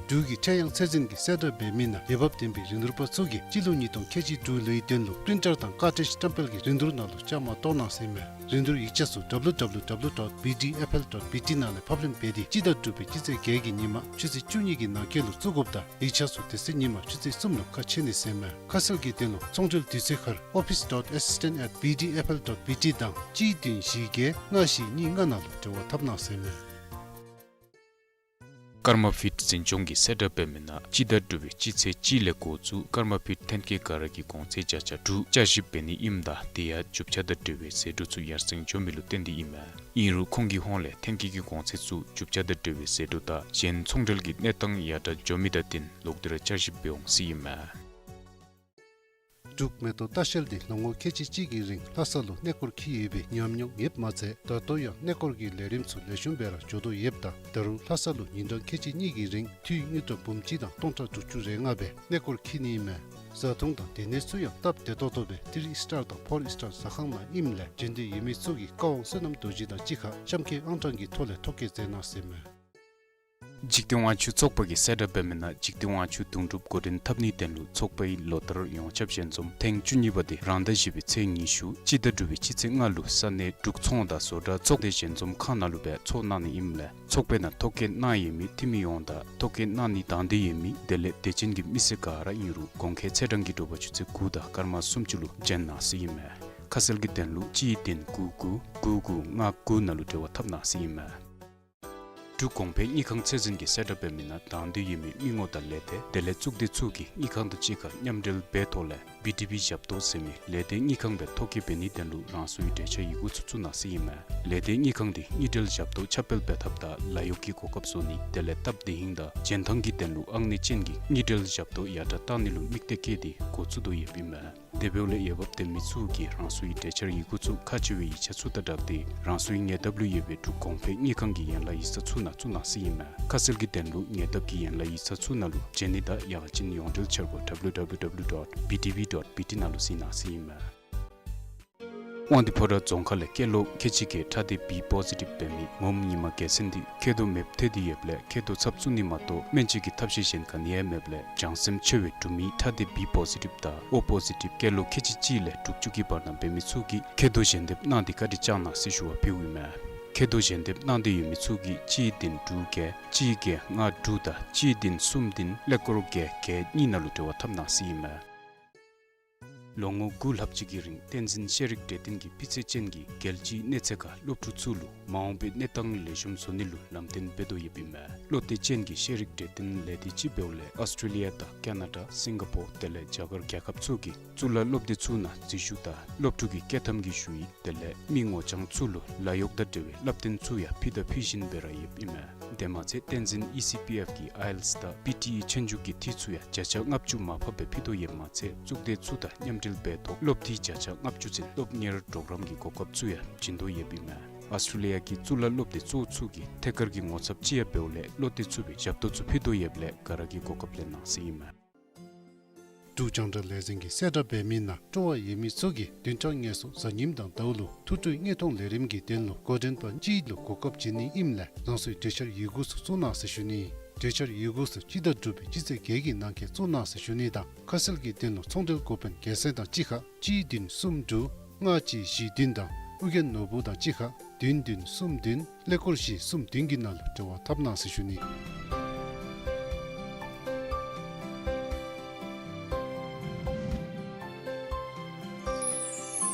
འབྲུག་གི་ཕྲན་ཡང་ཚད་འཛིན་གྱི་གསལ་བསྒྲགས་འབད་མི་ནང་འོས་འབབ་ལྡན་པའི་རིན་བསྡུར་པ་ཚུ་གིས་སྤྱི་ལོ་ཉིས་སྟོང་ཁལ་གཅིག་དྲུག་ལོའི་དོན་ལུ་པི་རིན་ཊར་དང་ཀར་ཊིཇ་བཀྲམ་སྤེལ་གྱི་རིན་བསྡུར་ནང་ལུ་བཅའ་མར་གཏོགས་གནང་ཟེར་མས། རིན་བསྡུར་ཡིག་ཆ་ཚུ་W W W dot B D F L dot B T ནང་ལས་ཕབ་ལེན་འབད་དེ་སྤྱི་ཟླ་དྲུག་པའི་སྤྱི་ཚེས་བརྒྱད་ཀྱི་ཉིན་མ་ཆུ་ཚོད་བཅུ་གཉིས་ཀྱི་ནང་འཁོད་ལུ་བཙུགས་དགོཔ་དང་ཡིག་ཆ་ཚུ་དེ་ཚེ་ཉིན་མ་ཆུ་ཚོད་གསུམ་ལུ་ཁ་ཕྱེ་ནི་ཟེར་མས། ཁ་གསལ་གྱི་དོན་ལུ་ཚོང་འབྲེལ་དུས་ཚོད་ཁར་office dot assistant at B D F L dot B T དང་གཅིག་བདུན་བཞི་བརྒྱད་ལྔ་བཞི་གཉིས་ལྔ་ནང་ལུ་འབྲེལ་བ་འཐབ་གནང་ཟེར་མས། ཀརྨ་ཕིཊ་འཛིན་སྐྱོང་གི་གསལ་བསྒྲགས་འབད་མི་ནང་སྤྱི་ཟླ་དྲུག་པའི་སྤྱི་ཚེས་གཅིག་ལས་འགོ་བཙུགས་ཀརྨ་ཕིཊ་ཐོན་སྐྱེད་ག་ར་གི་གོང་ཚད་བརྒྱ་ཆ་དྲུག་བསྐྱར་ཞིབ་འབད་ནི་ཨིནམ་ད་དེ་ཡང་རྒྱུ་ཆ་དང་འབྲེལ་བའི་ཟད་འགྲོ་ཚུ་ཡར་སེང་འགྱོ་མི་ལུ་བརྟེན་ཏེ་ཨིན་མས། ཨིན་རུང་ཁོང་གི་ཧོངས་ལས་ཐོན་སྐྱེད་ཀྱི་གོང་ཚད་ཚུ་རྒྱུ་ཆ་དང་འབྲེལ་བའི་ཟད་འགྲོ་དང་གཞན་ཚོང་འབྲེལ་གྱི་གནས་སྟངས་ཡར་དྲག་འགྱོ་མི་དང་བསྟུན་ལོག་སྟེ་ར་བསྐྱར་ཞིབ་འབད་འོང་ཟེར་ཨིན་མས། འབྲུག་མེ་ཏོག་ལྟ་བཤལ་འདི་ལོ་ངོ་ཁལ་གཅིག་གཅིག་གི་རིང་ལྷ་ས་ལུ་གནས་སྐོར་འཁྱིད་ཡོད་པའི་ཉམས་མྱོང་ཡོདཔ་མ་ཚད་ད་ལྟོ་ཡང་གནས་སྐོར་གྱི་ལས་རིམ་ཚུ་ལེགས་ཤོམ་སྦེ་ར་འགྱོ་དོ་ཡོདཔ་ད་ད་རུང་ལྷ་ས་ལུ་ཉིན་གྲངས་ཁལ་གཅིག་གཉིས་ཀྱི་རིང་འཐུས་དངུལ་ཀྲམ་འབུམ་གཅིག་དང་སྟོང་ཕྲག་དྲུག་ཅུ་རེ་ལྔ་སྦེ་གནས་སྐོར་འཁྱིད་ནི་ཨིན་མས། བཟའ་འཐུང་དང་སྡོད་གནས་ཚུ་ཡང་སྟབས་བདེ་ཏོག་ཏོ་སྦེ་ཐི་རི་ཨིསི་ཊར་དང་ཕོར་ཨིསི་ཊར་ཟ་ཁང་ནང་ཨིནམ་ལས་འབྱོན་འདོད་ཡོད་མི་ཚུ་གིས་བཀའ་དབང་བསོད་ནམས་རྡོ་རྗེ་དང་གཅིག་ཁར་གཤམ་འཁོད་ཨང་གྲངས་ཀྱི་ཐོག་ལས་ཐོ་བཀོད་མཛད་གནང་ཟེར་མས། འཇིག་རྟེན་དབང་ཕྱུག་ཚོགས་པ་གི་གསལ་བསྒྲགས་འབད་མི་ནང་འཇིག་རྟེན་དབང་ཕྱུག་དོན་གྲུབ་འགོ་འདྲེན་འཐབ་ནིའི་དོན་ལུ་ཚོགས་པའི་ལོ་བསྟར་ཡོངས་ཁྱབ་ཞལ་འཛོམས་ཐེངས་བཅུ་གཉིས་པ་འདི་རང་ཟླ་བཞི་པའི་ཚེས་ཉི་ཤུ་སྤྱི་ཟླ་དྲུག་པའི་སྤྱི་ཚེས་ལྔ་ལུ་ས་གནས་འབྲུག་ཚོང་དང་བཟོ་གྲྭ་ཚོགས་སྡེ་ཞལ་འཛོམས་ཁང་ནང་ལུ་སྦེ་ཚོགས་གནང་ནི་ཨིནམ་ལས་ཚོགས་པའི་ནང་ཐོ་བཀོད་གནང་ཡོད་མི་འཐུས་མི་ཡོངས་དང་ཐོ་བཀོད་གནང་ནི་དང་འདོད་ཡོད་མི་དེ་ལས་དད་ཅན་གྱི་མི་སེར་ག་ར་ཨིན་རུང་གོང་འཁོད་ཚེས་གྲངས་ཀྱི་དྲོ་པ་ཆུ་ཚོད་དགུ་དང་སྐར་མ་སུམ་ཅུ་ལུ་བྱོན་གནང་ཟེར་ཨིན་མས། ཁ་གསལ་གྱི་དོན་ལུ་གཅིག་བདུན་དགུ་དགུ་དགུ་དགུ་ལྔ་དགུ་ནང་ལུ་འབྲེལ་བ་འཐབ་གནང་ཟེར་ཨིན་མས། འབྲུག་གོང་འཕེལ་དངུལ་ཁང་ཚད་འཛིན་གྱི་གསལ་བསྒྲགས་འབད་མི་ནང་དང་འདོད་ཡོད་མི་མི་ངོམ་དང་ལས་སྡེ་དེ་ལས་གཙུག་སྡེ་ཚུ་གིས་དངུལ་ཁང་དང་གཅིག་ཁར་མཉམ་འབྲེལ་འབད་ཐོག་ལས་བི་ཌི་བི་ཞབས་ཏོག་ཟེར་མི་ལས་སྡེ་དངུལ་ཁང་སྦེ་ཐོ་བཀོད་འབད་ནིའི་དོན་ལུ་རང་སོའི་གྲོས་འཆར་ཡི་གུ་ཚུ་བཙུགས་གནང་ཟེར་ཨིན་མས། ལས་སྡེ་དངུལ་ཁང་འདི་དངུལ་འབྲེལ་ཞབས་ཏོག་ཁྱབ་སྤེལ་འབད་ཐབས་དང་ལཱ་གཡོག་གི་གོ་སྐབས་བཟོ་ནི་དེ་ལས་སྟབས་བདེ་ཧིང་དང་འཇོན་ཐང་གི་དོན་ལུ་ཨང་གནས་ཅན་གྱི་དངུལ་འབྲེལ་ཞབས་ཏོག་ཡར་དྲག་བཏང་ནི་ལུ་དམིགས་གཏད་བསྐྱེད་དེ་འགོ་བཙུགས་དོ་ཡོདཔ་ཨིན་མས། དེ་འབདཝ་ལས་འོས་འབབ་ལྡན་མི་ཚུ་གིས་རང་སོའི་གྲོས་འཆར་ཡི་གུ་ཚུ་ཁག་ཆེ་བའི་ཡིག་ཆ་ཚུ་དང་སྦྲགས་ཏེ་རང་སོའི་ཉེ་འདབས་ལུ་ཡོད་པའི་འབྲུག་གོང་འཕེལ་དངུལ་ཁང་གི་ཡན་ལག་ཡིག་ཚང་ཚུ་ནང་བཙུགས་གནང་ཟེར་ཨིན་མས། ཁ་གསལ་གྱི་དོན་ལུ་ཉེ་འདབས་ཀྱི་ཡན་ལག་ཡིག་ཚང་ཚུ་ནང་ལུ་བྱོན་ནི་དང་ཡང་ཅིན་ཡོངས་འབྲེལ་འཆར་སྒོ་W W W dot B D V dot B T ནང་ལུ་གཟིགས་གནང་ཟེར་ཨིན་མས། དབང་འདུས་ཕོ་བྲང་རྫོང་ཁག་ལས་སྐྱེས་ལོ་ཁལ་གཅིག་བརྒྱད་ཕྲ་སྡེ་བི་པོ་ཟི་ཊིབ་འབད་མི་ངོམ་ཉི་མ་རྒྱལ་མཚན་འདི་མཁལ་རྡོག་མེདཔ་ཐལ་ཏེ་ཡོདཔ་ལས་མཁལ་རྡོག་ཚབ་བཙུགས་ནི་མ་གཏོགས་སྨན་བཅོས་ཀྱི་ཐབས་ཤེས་གཞན་ག་ནི་ཡང་མེདཔ་ལས་བྱང་སེམས་ཆེ་བའི་འབྲུག་མི་ཕྲ་སྡེ་བི་པོ་ཟི་ཊིབ་དང་ཨོ་པོ་ཟི་ཊིབ་སྐྱེས་ལོ་ཁལ་གཅིག་གཅིག་ལས་དྲུག་ཅུ་གི་བར་ན་འབད་མི་ཚུ་གིས་མཁལ་རྡོག་ཞལ་འདེབས་གནང་སྟེ་བཀའ་དྲིན་བསྐྱང་གནང་ཟེར་ཞུ་བ་ཕུལཝ་ཨིན་མས། མཁལ་རྡོག་ཞལ་འདེབས་གནང་འདོད་ཡོད་མི་ཚུ་གིས་གཅིག་བདུན་དྲུག་བརྒྱད་གཅིག་བརྒྱད་ལྔ་དྲུག་དང་གཅིག་བདུན་གསུམ་བདུན་ཀླད་ཀོར་བརྒྱད་བརྒྱད་གཉིས་ནང་ལུ་འབྲེལ་བ་འཐབ་གནང་ཟེར་ཨིན་མས། ལོ་ངོ་དགུ་ལྷག་ཅིག་གི་རིང་བསྟན་འཛིན་ཤེས་རིག་གྲོས་སྟོན་གྱི་སྤུས་ཚད་ཅན་གྱི་རྒྱལ་སྤྱིའི་གནས་ཚད་ཁར་སློབ་ཕྲུག་ཚུ་ལུ་མ་འོངས་པའི་གནས་སྟངས་ལེགས་ཤོམ་བཟོ་ནི་ལུ་ལམ་སྟོན་འབད་དོ་ཡོདཔ་ཨིན་མས། བློ་གཏད་ཅན་གྱི་ཤེས་རིག་གྲོས་སྟོན་ལས་སྡེ་ཅིག་འབདཝ་ལས་ཨོསི་ཊྲེ་ལི་ཡ་དང་ཀེ་ན་ཌ་སིང་ག་པོར་དེ་ལས་རྒྱ་གར་རྒྱལ་ཁབ་ཚུ་གི་གཙུག་ལག་སློབ་སྡེ་ཚུ་ནང་འཛུལ་ཞུགས་དང་སློབ་ཕྲུག་གི་སྐྱོད་ཐམ་གྱི་ཞུ་ཡིག་དེ་ལས་མི་ངོ་རྐྱང་ཚུ་ལུ་ལཱ་གཡོག་དང་འབྲེལ་བའི་བསླབ་སྟོན་ཚུ་ཡང་ཕུལ་དང་ཕུལ་བཞིན་སྦེ་ར་ཡོདཔ་ཨིན་མས། དེ་མ་ཚད་བསྟན་འཛིན་ཨི་སི་པི་ཨེཕ་གི་ཨའི་ཨེལ་ཊིས་དང་པི་ཊི་ཨི་ཆོས་རྒྱུགས་ཀྱི་འཐུས་ཚུ་ཡང་བརྒྱ་ཆ་ལྔ་བཅུ་མར་ཕབ་སྦེ་ཕུལ་དོ་ཡོདཔ་མ་ཚད་གཙུག་སྡེ་ཚུ་དང་མཉམ་འབྲེལ་འབད་ཐོག་སློབ་འཐུས་བརྒྱ་ཆ་ལྔ་བཅུ་ཚུན་སློབ་གཉེར་གྲོགས་རམ་གྱི་གོ་སྐབས་ཚུ་ཡང་བྱིན་དོ་ཡོདཔ་ཨིན་མས། ཨོསི་ཊྲེ་ལི་ཡ་གི་གཙུག་ལག་སློབ་སྡེ་གཙོ་བོ་ཚུ་གི་ཐད་ཀར་གྱི་ངོ་ཚབ་ཅིག་ཡང་འབདཝ་ལས་བློ་གཏད་ཚུགས་པའི་ཞབས་ཏོག་ཚུ་ཕུལ་དོ་ཡོདཔ་ལས་ག་ར་གིས་གོ་སྐབས་ལེན་གནང་ཟེར་ཨིན་མས། འབྲུག་རྒྱང་བསྒྲགས་ལས་འཛིན་གྱི་གསལ་བསྒྲགས་འབད་མི་ནང་སྤྲོ་བ་ཡོད་མི་ཚུ་གིས་བདུན་ཕྲག་ལྔ་སོ་གཟའ་ཉིམ་དང་ཟླཝ་ལུ་ཐུགས་སྤྲོའི་དངོས་མཐོང་ལས་རིམ་གྱི་དོན་ལུ་འགོ་འདྲེན་པ་གཅིག་ལུ་གོ་སྐབས་བྱིན་ནི་ཨིནམ་ལས་རང་སོའི་གྲོས་འཆར་ཡི་གུ་ཚུ་བཙུགས་གནང་ཟེར་ཞུ་ནི། གྲོས་འཆར་ཡི་གུ་ཚུ་སྤྱི་ཟླ་དྲུག་པའི་སྤྱི་ཚེས་བརྒྱད་ཀྱི་ནང་འཁོད་བཙུགས་གནང་ཟེར་ཞུ་ནི་དང་ཁ་གསལ་གྱི་དོན་ལུ་ཚོང་འབྲེལ་འགོ་དཔོན་རྒྱལ་མཚན་དང་གཅིག་ཁར་གཅིག་བདུན་གསུམ་དྲུག་ལྔ་གཅིག་བཞི་བདུན་དང་ཨོ་རྒྱན་ནོར་བུ་དང་གཅིག་ཁར་བདུན་བདུན་གསུམ་བདུན་ཀླད་ཀོར་བཞི་གསུམ་བདུན་གྱི་ནང་ལུ་འབྲེལ་བ་འཐབ་གནང་ཟེར་ཞུ་ནི།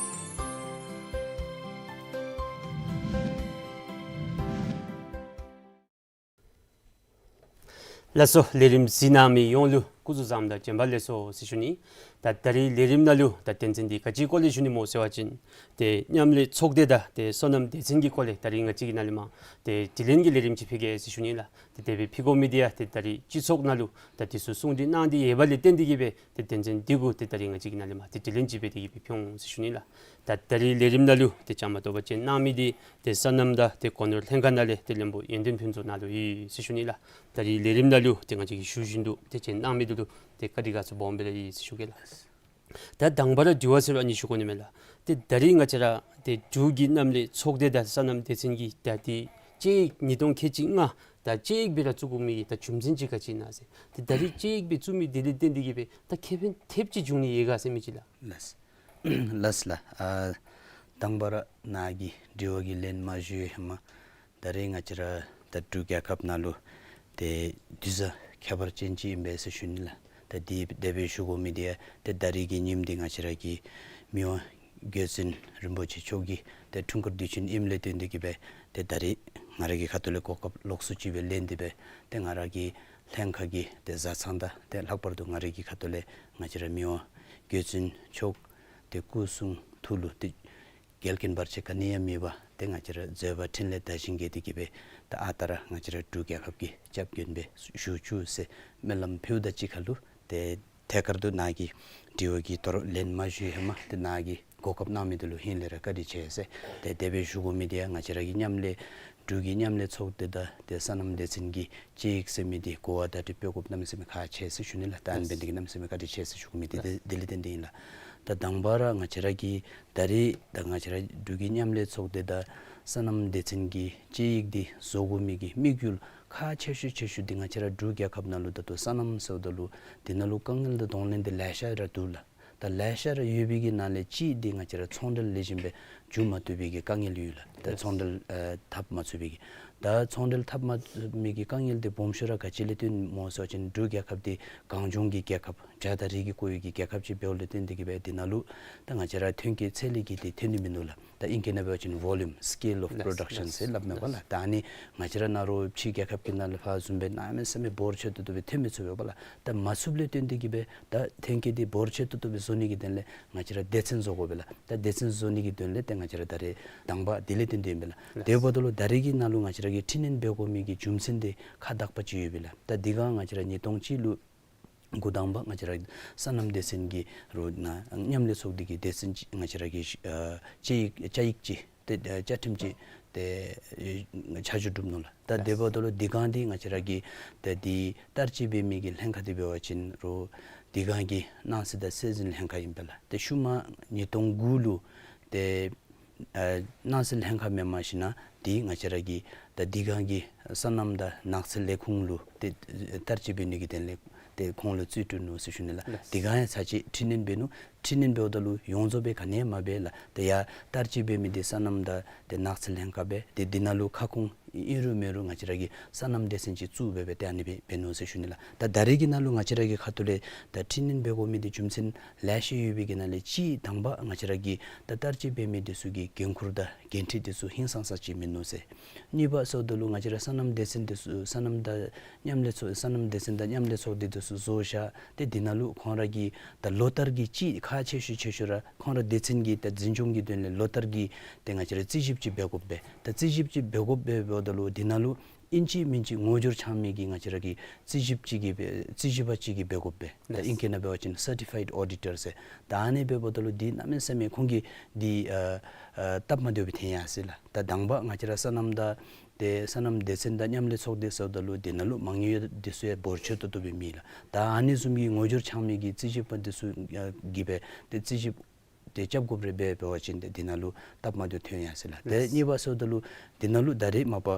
ལགས་སོ། ལས་རིམ་གཟིགས་གནང་མི་ཡོངས་ལུ་སྐུ་གཟུགས་བཟང་དང་བྱོན་པ་ལེགས་སོ་ཟེར་ཞུ་ནི། ད་ད་རིས་ལས་རིམ་ནང་ལུ་ད་དོན་ཚན་འདི་ག་ཅིའི་སྐོར་ལས་ཞུ་ནི་སྨོ་ཟེར་བ་ཅིན་ཏེ་མཉམ་ལས་ཚོགས་སྡེ་དང་ཏེ་སོ་ནམ་སྡེ་ཚན་གྱི་སྐོར་ལས་ད་རིས་ང་བཅས་ཀྱི་ནང་ལས་མར་ཏེ་དྲི་ལན་གྱི་ལས་རིམ་ཅིག་ཕུལ་གེ་ཟེར་ཞུ་ནི་ལགས། ཏེ་དེ་སྦེ་ཕུལ་དགོ་མི་འདི་ཡང་ཏེ་ད་རིས་སྤྱི་ཚོགས་ནང་ལུ་ད་དེ་ཚུ་གསུང་གྲོས་གནང་སྟེ་ཡོད་པ་ལས་བརྟེན་ཏེ་གིས་སྦེ་ཏེ་དོན་ཚན་འདི་གུ་ཏེ་ད་རིས་ང་བཅས་ཀྱི་ནང་ལས་མར་ཏེ་དྲི་ལན་ཅིག་འབད་དེ་གིས་སྦེ་ཕུལ་འོང་ཟེར་ཞུ་ནི་ལགས། ད་ད་རིས་ལས་རིམ་ནང་ལུ་ཏེ་བཅའ་མར་གཏོགས་པ་ཅིན་གནང་མི་འདི་ཏེ་སོ་ནམ་དང་ཏེ་སྒོ་ནོར་ལྷན་ཁག་ནང་ལས་ཏེ་བློན་པོ་ཡོན་ཏན་ཕུན་ཚོགས་ནཱ་ལུ་ཡོད་ཟེར་ཞུ་ནི་ལགས། ད་རིས་ལས་རིམ་ནང་ལུ་ཏེ་ང་བཅས་ཀྱིས་ཞུ་བཞིན་དུ་ཏེ་ཅིག་གནང་མི་འདི་ལུ་ཏེ་བཀའ་དྲིན་དགའ་ཚོར་སྦོམ་སྦེ་ར་ཡོད་ཟེར་ཞུ་གེ་ལགས། ད་དང་པ་ར་དྲི་བ་ཟེར་བ་ཨ་ནི་ཞུ་དགོ་ནི་མས་ལགས། ཏེ་ད་རིས་ང་བཅས་ར་ཏེ་འབྲུག་གི་མཉམ་ལས་ཚོགས་སྡེ་དང་སོ་ནམ་སྡེ་ཚན་གྱི་ད་ཏེ་དཔྱད་ཡིག་ཉིས་སྟོང་ཁལ་གཅིག་ལྔ་ད་དཔྱད་ཡིག་སྦེ་ར་བཙུགས་དགོ་མི་གི་ད་རྒྱུ་མཚན་ཅིག་ག་ཅི་ཨིན་ན་ཟེར། ཏེ་ད་རིས་དཔྱད་ཡིག་སྦེ་བཙུགས་མི་འདི་ལས་བརྟེན་ཏེ་གིས་སྦེ་ད་ཁེ་ཕན་ཐེབས་ཅིག་འབྱུང་ནི་ཡོད་ག་ཟེར་མི་ཅིག་ལགས། ལགས། ལགས་ལགས། ཨ་དང་པ་ར་ནཱ་གི་དྲི་བ་གི་ལན་མ་ཞུ་བའི་ཧེ་མ་ད་རིས་ང་བཅས་ར་ད་འབྲུག་རྒྱལ་ཁབ་ནང་ལུ་ཏེ་དུས་བཟང་ཁྱད་པར་ཅན་ཅིག་ཨིན་པས་ཟེར་ཞུ་ནི་ལགས། ད་འདི་དེ་སྦེ་ཞུ་དགོ་མི་འདི་ཡང་ཏེ་ད་རིས་ཀྱི་ཉིནམ་འདི་ང་བཅས་ར་གི་མི་དབང་རྒྱལ་བཙུན་རིན་པོ་ཆེ་མཆོག་གི་ཏེ་འཁྲུངས་སྐར་དུས་ཆེན་ཨིནམ་ལས་བརྟེན་ཏེ་གིས་སྦེ་ཏེ་ད་རིས་ང་ར་གི་ཁ་ཐུག་ལས་གོ་སྐབས་ལོགས་སུ་ཅིག་སྦེ་ལེན་ཏེ་སྦེ་ཏེ་ང་ར་གི་ལྷན་ཁག་གི་ཏེ་བཟའ་ཚང་དང་ཏེ་ལྷག་པར་དུ་ང་ར་གི་ཁ་ཐུག་ལས་ང་བཅས་ར་མི་དབང་རྒྱལ་བཙུན་མཆོག་ཏེ་སྐུ་གསུང་ཐུགས་ལུ་ཏེ་འགལ་རྐྱེན་བར་ཆད་ག་ནི་ཡང་མེད་པར་ཏེ་ང་བཅས་ར་བཟོད་པ་འཕྲིན་ལས་དར་ཞིང་རྒྱས་ཏེ་གིས་སྦེ་ད་ཨ་རྟག་ར་ང་བཅས་ར་འབྲུག་རྒྱལ་ཁབ་ཀྱི་སྐྱབས་མགོན་སྦེ་བཞུགས་བཅུག་ཟེར་སྨོན་ལམ་ཕུལཝ་ད་གཅིག་ཁར་ལུ་ཏེ་ཐད་ཀར་དུ་ནཱ་གི་དྲི་བ་གི་དོ་རུང་ལན་མ་ཞུ་བའི་ཧེ་མ་ཏེ་ནཱ་གི་གོ་སྐབས་གནང་མི་འདི་ལུ་ཧིང་ལས་ར་བཀའ་དྲིན་ཆེ་ཟེར། ཏེ་དེ་སྦེ་ཞུ་དགོ་མི་འདི་ཡང་ང་བཅས་ར་གི་མཉམ་ལས་འབྲུག་གི་མཉམ་ལས་ཚོགས་སྡེ་དང་ཏེ་སོ་ནམ་སྡེ་ཚན་གྱི་དཔྱད་ཡིག་ཟེར་མི་འདི་གོ་བ་བརྡ་སྤྲོད་འབད་དགོཔ་གནམ་མེད་ས་མེད་ཁག་ཆེ་ཟེར་ཞུ་ནི་ལགས། ད་ཨ་ནི་འབད་ནི་འདི་གིས་གནམ་མེད་ས་མེད་བཀའ་དྲིན་ཆེ་ཟེར་ཞུ་དགོ་མི་འདི་ལགས། དེ་དེ་ལས་བརྟེན་ཏེ་ཨིན་ལགས། ད་དང་པ་ར་ང་བཅས་ར་གི་ད་རིས་ད་ང་བཅས་ར་འབྲུག་གི་མཉམ་ལས་ཚོགས་སྡེ་དང་སོ་ནམ་སྡེ་ཚན་གྱི་དཔྱད་ཡིག་འདི་བཟོ་དགོ་མི་གི་དམིགས་ཡུལ་ཁག་ཆེ་ཤོས་ཆེ་ཤོས་འདི་ང་བཅས་ར་འབྲུག་རྒྱལ་ཁབ་ནང་ལུ་ད་ལྟོ་སོ་ནམ་ཟེརཝ་ད་ལུ་འདི་ནང་ལུ་དཀའ་ངལ་དང་གདོང་ལེན་འདི་ལེ་ཤ་ར་འདུག་ལགས། ད་ལེ་ཤ་ར་ཡོད་པའི་གི་ནང་ལས་གཅིག་འདི་ང་བཅས་ར་ཚོང་འབྲེལ་ལེགས་ཤོམ་སྦེ་འགྱོ་མ་བཏུབ་པའི་གི་དཀའ་ངལ་ཡོད་ལགས། ད་ཚོང་འབྲེལ་ཨ་འཐབ་མ་ཚུགས་པའི་གི་ད་ཚོང་འབྲེལ་འཐབ་མ་ཚུགས་མི་གི་དཀའ་ངལ་འདི་སྦོམ་ཤོས་ར་ག་ཅི་ལས་བརྟེན་སྨོ་ཟེར་བ་ཅིན་འབྲུག་རྒྱལ་ཁབ་འདི་གངས་ལྗོངས་ཀྱི་རྒྱལ་ཁབ་བྱག་དང་རི་གིས་བསྐོར་བའི་གི་རྒྱལ་ཁབ་ཅིག་འབདཝ་ལས་བརྟེན་ཏེ་གིས་སྦེ་འདི་ནང་ལུ་ད་ང་བཅས་ར་ཐོན་སྐྱེད་ཚད་ལས་བརྒལ་ཏེ་ཐོན་ནི་མིན་འདུག་ལགས། ད་ཨིང་སྐད་ནང་འབད་བ་ཅིན་volume, scale of production ཟེར་སླབ་མས་པ་ལགས། ད་ཨ་ནི་ང་བཅས་ར་ནཱ་རོགས་ཕྱི་རྒྱལ་ཁབ་ཀྱི་ནང་ལས་ཕར་བཟུམ་སྦེ་གནམ་མེད་ས་མེད་འབོར་ཆེ་ཏོག་ཏོ་སྦེ་ཐོན་མི་ཚུགས་པས་པ་ལགས། ད་མ་ཚུགསཔ་ལས་བརྟེན་ཏེ་གིས་སྦེ་ད་ཐོན་སྐྱེད་འདི་འབོར་ཆེ་ཏོག་ཏོ་སྦེ་བཟོ་ནི་གི་དོན་ལས་ང་བཅས་ར་སྡེ་ཚན་བཟོ་དགོ་པས་ལགས། ད་སྡེ་ཚན་བཟོ་ནི་གི་དོན་ལས་ཏེ་ང་བཅས་ར་ད་རེས་དང་པ་འདི་ལས་བརྟེན་ཏེ་ཨིན་པས་ལགས། དེ་འབདཝ་ད་ལུ་ད་རེས་ཀྱི་ནང་ལུ་ང་བཅས་ར་གིས་འཕྲི་སྣོན་འབད་དགོ་མི་གི་རྒྱུ་མཚན་འདི་ཁག་དག་པ་ཅིག་ཡོད་པས་ལགས། ད་འདི་ག་ང་བཅས་ར་ཉིས་སྟོང་གཅིག་ལུ་འགོ་དང་པ་ང་བཅས་ར་སོ་ནམ་སྡེ་ཚན་གྱི་རོགས་ནཱ་མཉམ་ལས་ཚོགས་སྡེ་གི་སྡེ་ཚན་ཅིག་ང་བཅས་ར་གི་ཨ་དཔྱད་ཡིག་བཅའ་ཡིག་ཅིག་ཏེ་ཨ་བཅའ་ཁྲིམས་ཅིག་ཏེ་ཨེ་ཆ་འཇོག་གྲུབ་ནུག་ལགས། ད་དེ་འབདཝ་ད་ལུ་འདི་ག་འདི་ང་བཅས་ར་གི་ཏེ་འདི་བསྟར་སྤྱོད་འབད་མི་གི་ལྷན་ཁག་འདི་འབད་བ་ཅིན་རོགས་འདི་ག་གི་སྣང་སྲིད་དང་སྲོལ་འཛིན་ལྷན་ཁག་ཨིན་པས་ལགས། ཏེ་ཤུལ་མ་ཉིས་སྟོང་དགུ་ལུ་ཏེ་ཨ་སྣང་སྲིད་ལྷན་ཁག་མེན་པར་ཞིན་ན་འདི་ང་བཅས་ར་གི་ད་འདི་ག་གི་སོ་ནམ་དང་ནགས་ཚལ་ལས་ཁུངས་ལུ་ཏེ་བསྟར་སྤྱོད་འབད་ནི་གི་དོན་ལས་ཏེ་ཁོང་ལུ་བརྩི་བཀུར་ནུག་ཟེར་ཞུ་ནི་ལགས། ལགས། འདི་ག་ཡང་ཚར་གཅིག་འཕྲི་སྣོན་འབད་ནུག། འཕྲི་སྣོན་འབདཝ་ད་ལུ་ཡོངས་རྫོགས་སྦེ་ག་ནི་ཡང་མ་འབད་ལགས། ཏེ་ཡར་བསྟར་སྤྱོད་འབད་མི་འདི་སོ་ནམ་དང་ཏེ་ནགས་ཚལ་ལྷན་ཁག་སྦེ་ཏེ་འདི་ནང་ལུ་ཁ་སྐོང་ཨིན་རུང་མེན་རུང་ང་བཅས་ར་གི་སོ་ནམ་སྡེ་ཚན་ཅིག་བཙུགས་སྦེ་སྦེ་ཏེ་ཨ་ནི་སྦེ་འབད་ནུག་ཟེར་ཞུ་ནི་ལགས། ད་ད་རེས་ཀྱི་ནང་ལུ་ང་བཅས་ར་གི་ཁ་ཐུག་ལས་ད་འཕྲི་སྣོན་འབད་དགོ་མི་འདི་རྒྱུ་མཚན་ལེ་ཤ་ཡོད་པའི་གི་ནང་ལས་གཅིག་དང་པ་ང་བཅས་ར་གི་ད་བསྟར་སྤྱོད་འབད་མི་འདི་ཚུ་གི་འགན་ཁུར་དང་འགན་འཁྲི་འདི་ཚུ་ཧིང་སངས་ས་ཅིག་མིན་ནུག་ཟེར། གཉིས་པ་ཟེརཝ་ད་ལུ་ང་བཅས་ར་སོ་ནམ་སྡེ་ཚན་འདི་ཚུ་སོ་ནམ་དང་མཉམ་ལས་ཚོགས་སོ་ནམ་སྡེ་ཚན་དང་མཉམ་ལས་ཚོགས་སྡེ་འདི་ཚུ་བཟོ་བཞག་སྟེ་འདི་ནང་ལུ་ཁོང་ར་གི་ད་ལོ་ལྟར་གྱི་ཅིག་ཁག་ཆེ་ཤོས་ཆེ་ཤོས་ར་ཁོང་ར་སྡེ་ཚན་གྱི་ད་འཛིན་སྐྱོང་གི་དོན་ལས་ལོ་ལྟར་གྱི་ཏེ་ང་བཅས་ར་རྩིས་ཞིབ་ཅིག་འབད་དགོ་པས། ད་རྩིས་ཞིབ་ཅིག་འབད་དགོ་པས་འབདཝ་ད་ལུ་འདི་ནང་ལུ་ཨིན་ཅི་མིན་ཅི་ངོ་སྦྱོར་འཆང་མི་གི་ང་བཅས་ར་གི་རྩིས་ཞིབ་ཅིག་གིས་འབད་རྩིས་ཞིབ་པ་ཅིག་གིས་འབད་དགོ་པས། ད་ལགས། ཨིང་སྐད་ནང་འབད་བ་ཅིན་certified auditor ཟེར། ད་ཨ་ནི་འབདཝ་ད་ལུ་འདི་གནམ་མེད་ས་མེད་ཁོང་གིས་འདི་ཨ་ཨ་སྟབས་མ་བདེཝ་སྦེ་ཐོན་ཡར་སོ་ཡི་ལགས། ད་དང་པ་ང་བཅས་ར་སོ་ནམ་དང་ཏེ་སོ་ནམ་སྡེ་ཚན་དང་མཉམ་ལས་ཚོགས་སྡེ་ཟེརཝ་ད་ལུ་འདི་ནང་ལུ་མ་དངུལ་འདི་ཚུ་ཡང་འབོར་ཆེ་ཏོག་ཏོ་སྦེ་མེད་ལགས། ད་ཨ་ནི་བཟུམ་གྱི་ངོ་སྦྱོར་འཆང་མི་གི་རྩིས་ཞིབ་པ་འདི་ཚུ་གིས་འབད་ཏེ་རྩིས་ཞིབ་ཏེ་རྐྱབ་དགོཔ་རེ་འབད་འབད་བ་ཅིན་ཏེ་འདི་ནང་ལུ་སྟབས་མ་བདེཝ་ཐོན་ཡར་སོ་ཡི་ལགས། ཏེ་ལགས། གཉིས་པ་ཟེརཝ་ད་ལུ་འདི་ནང་ལུ་ད་རེས་མ་པ་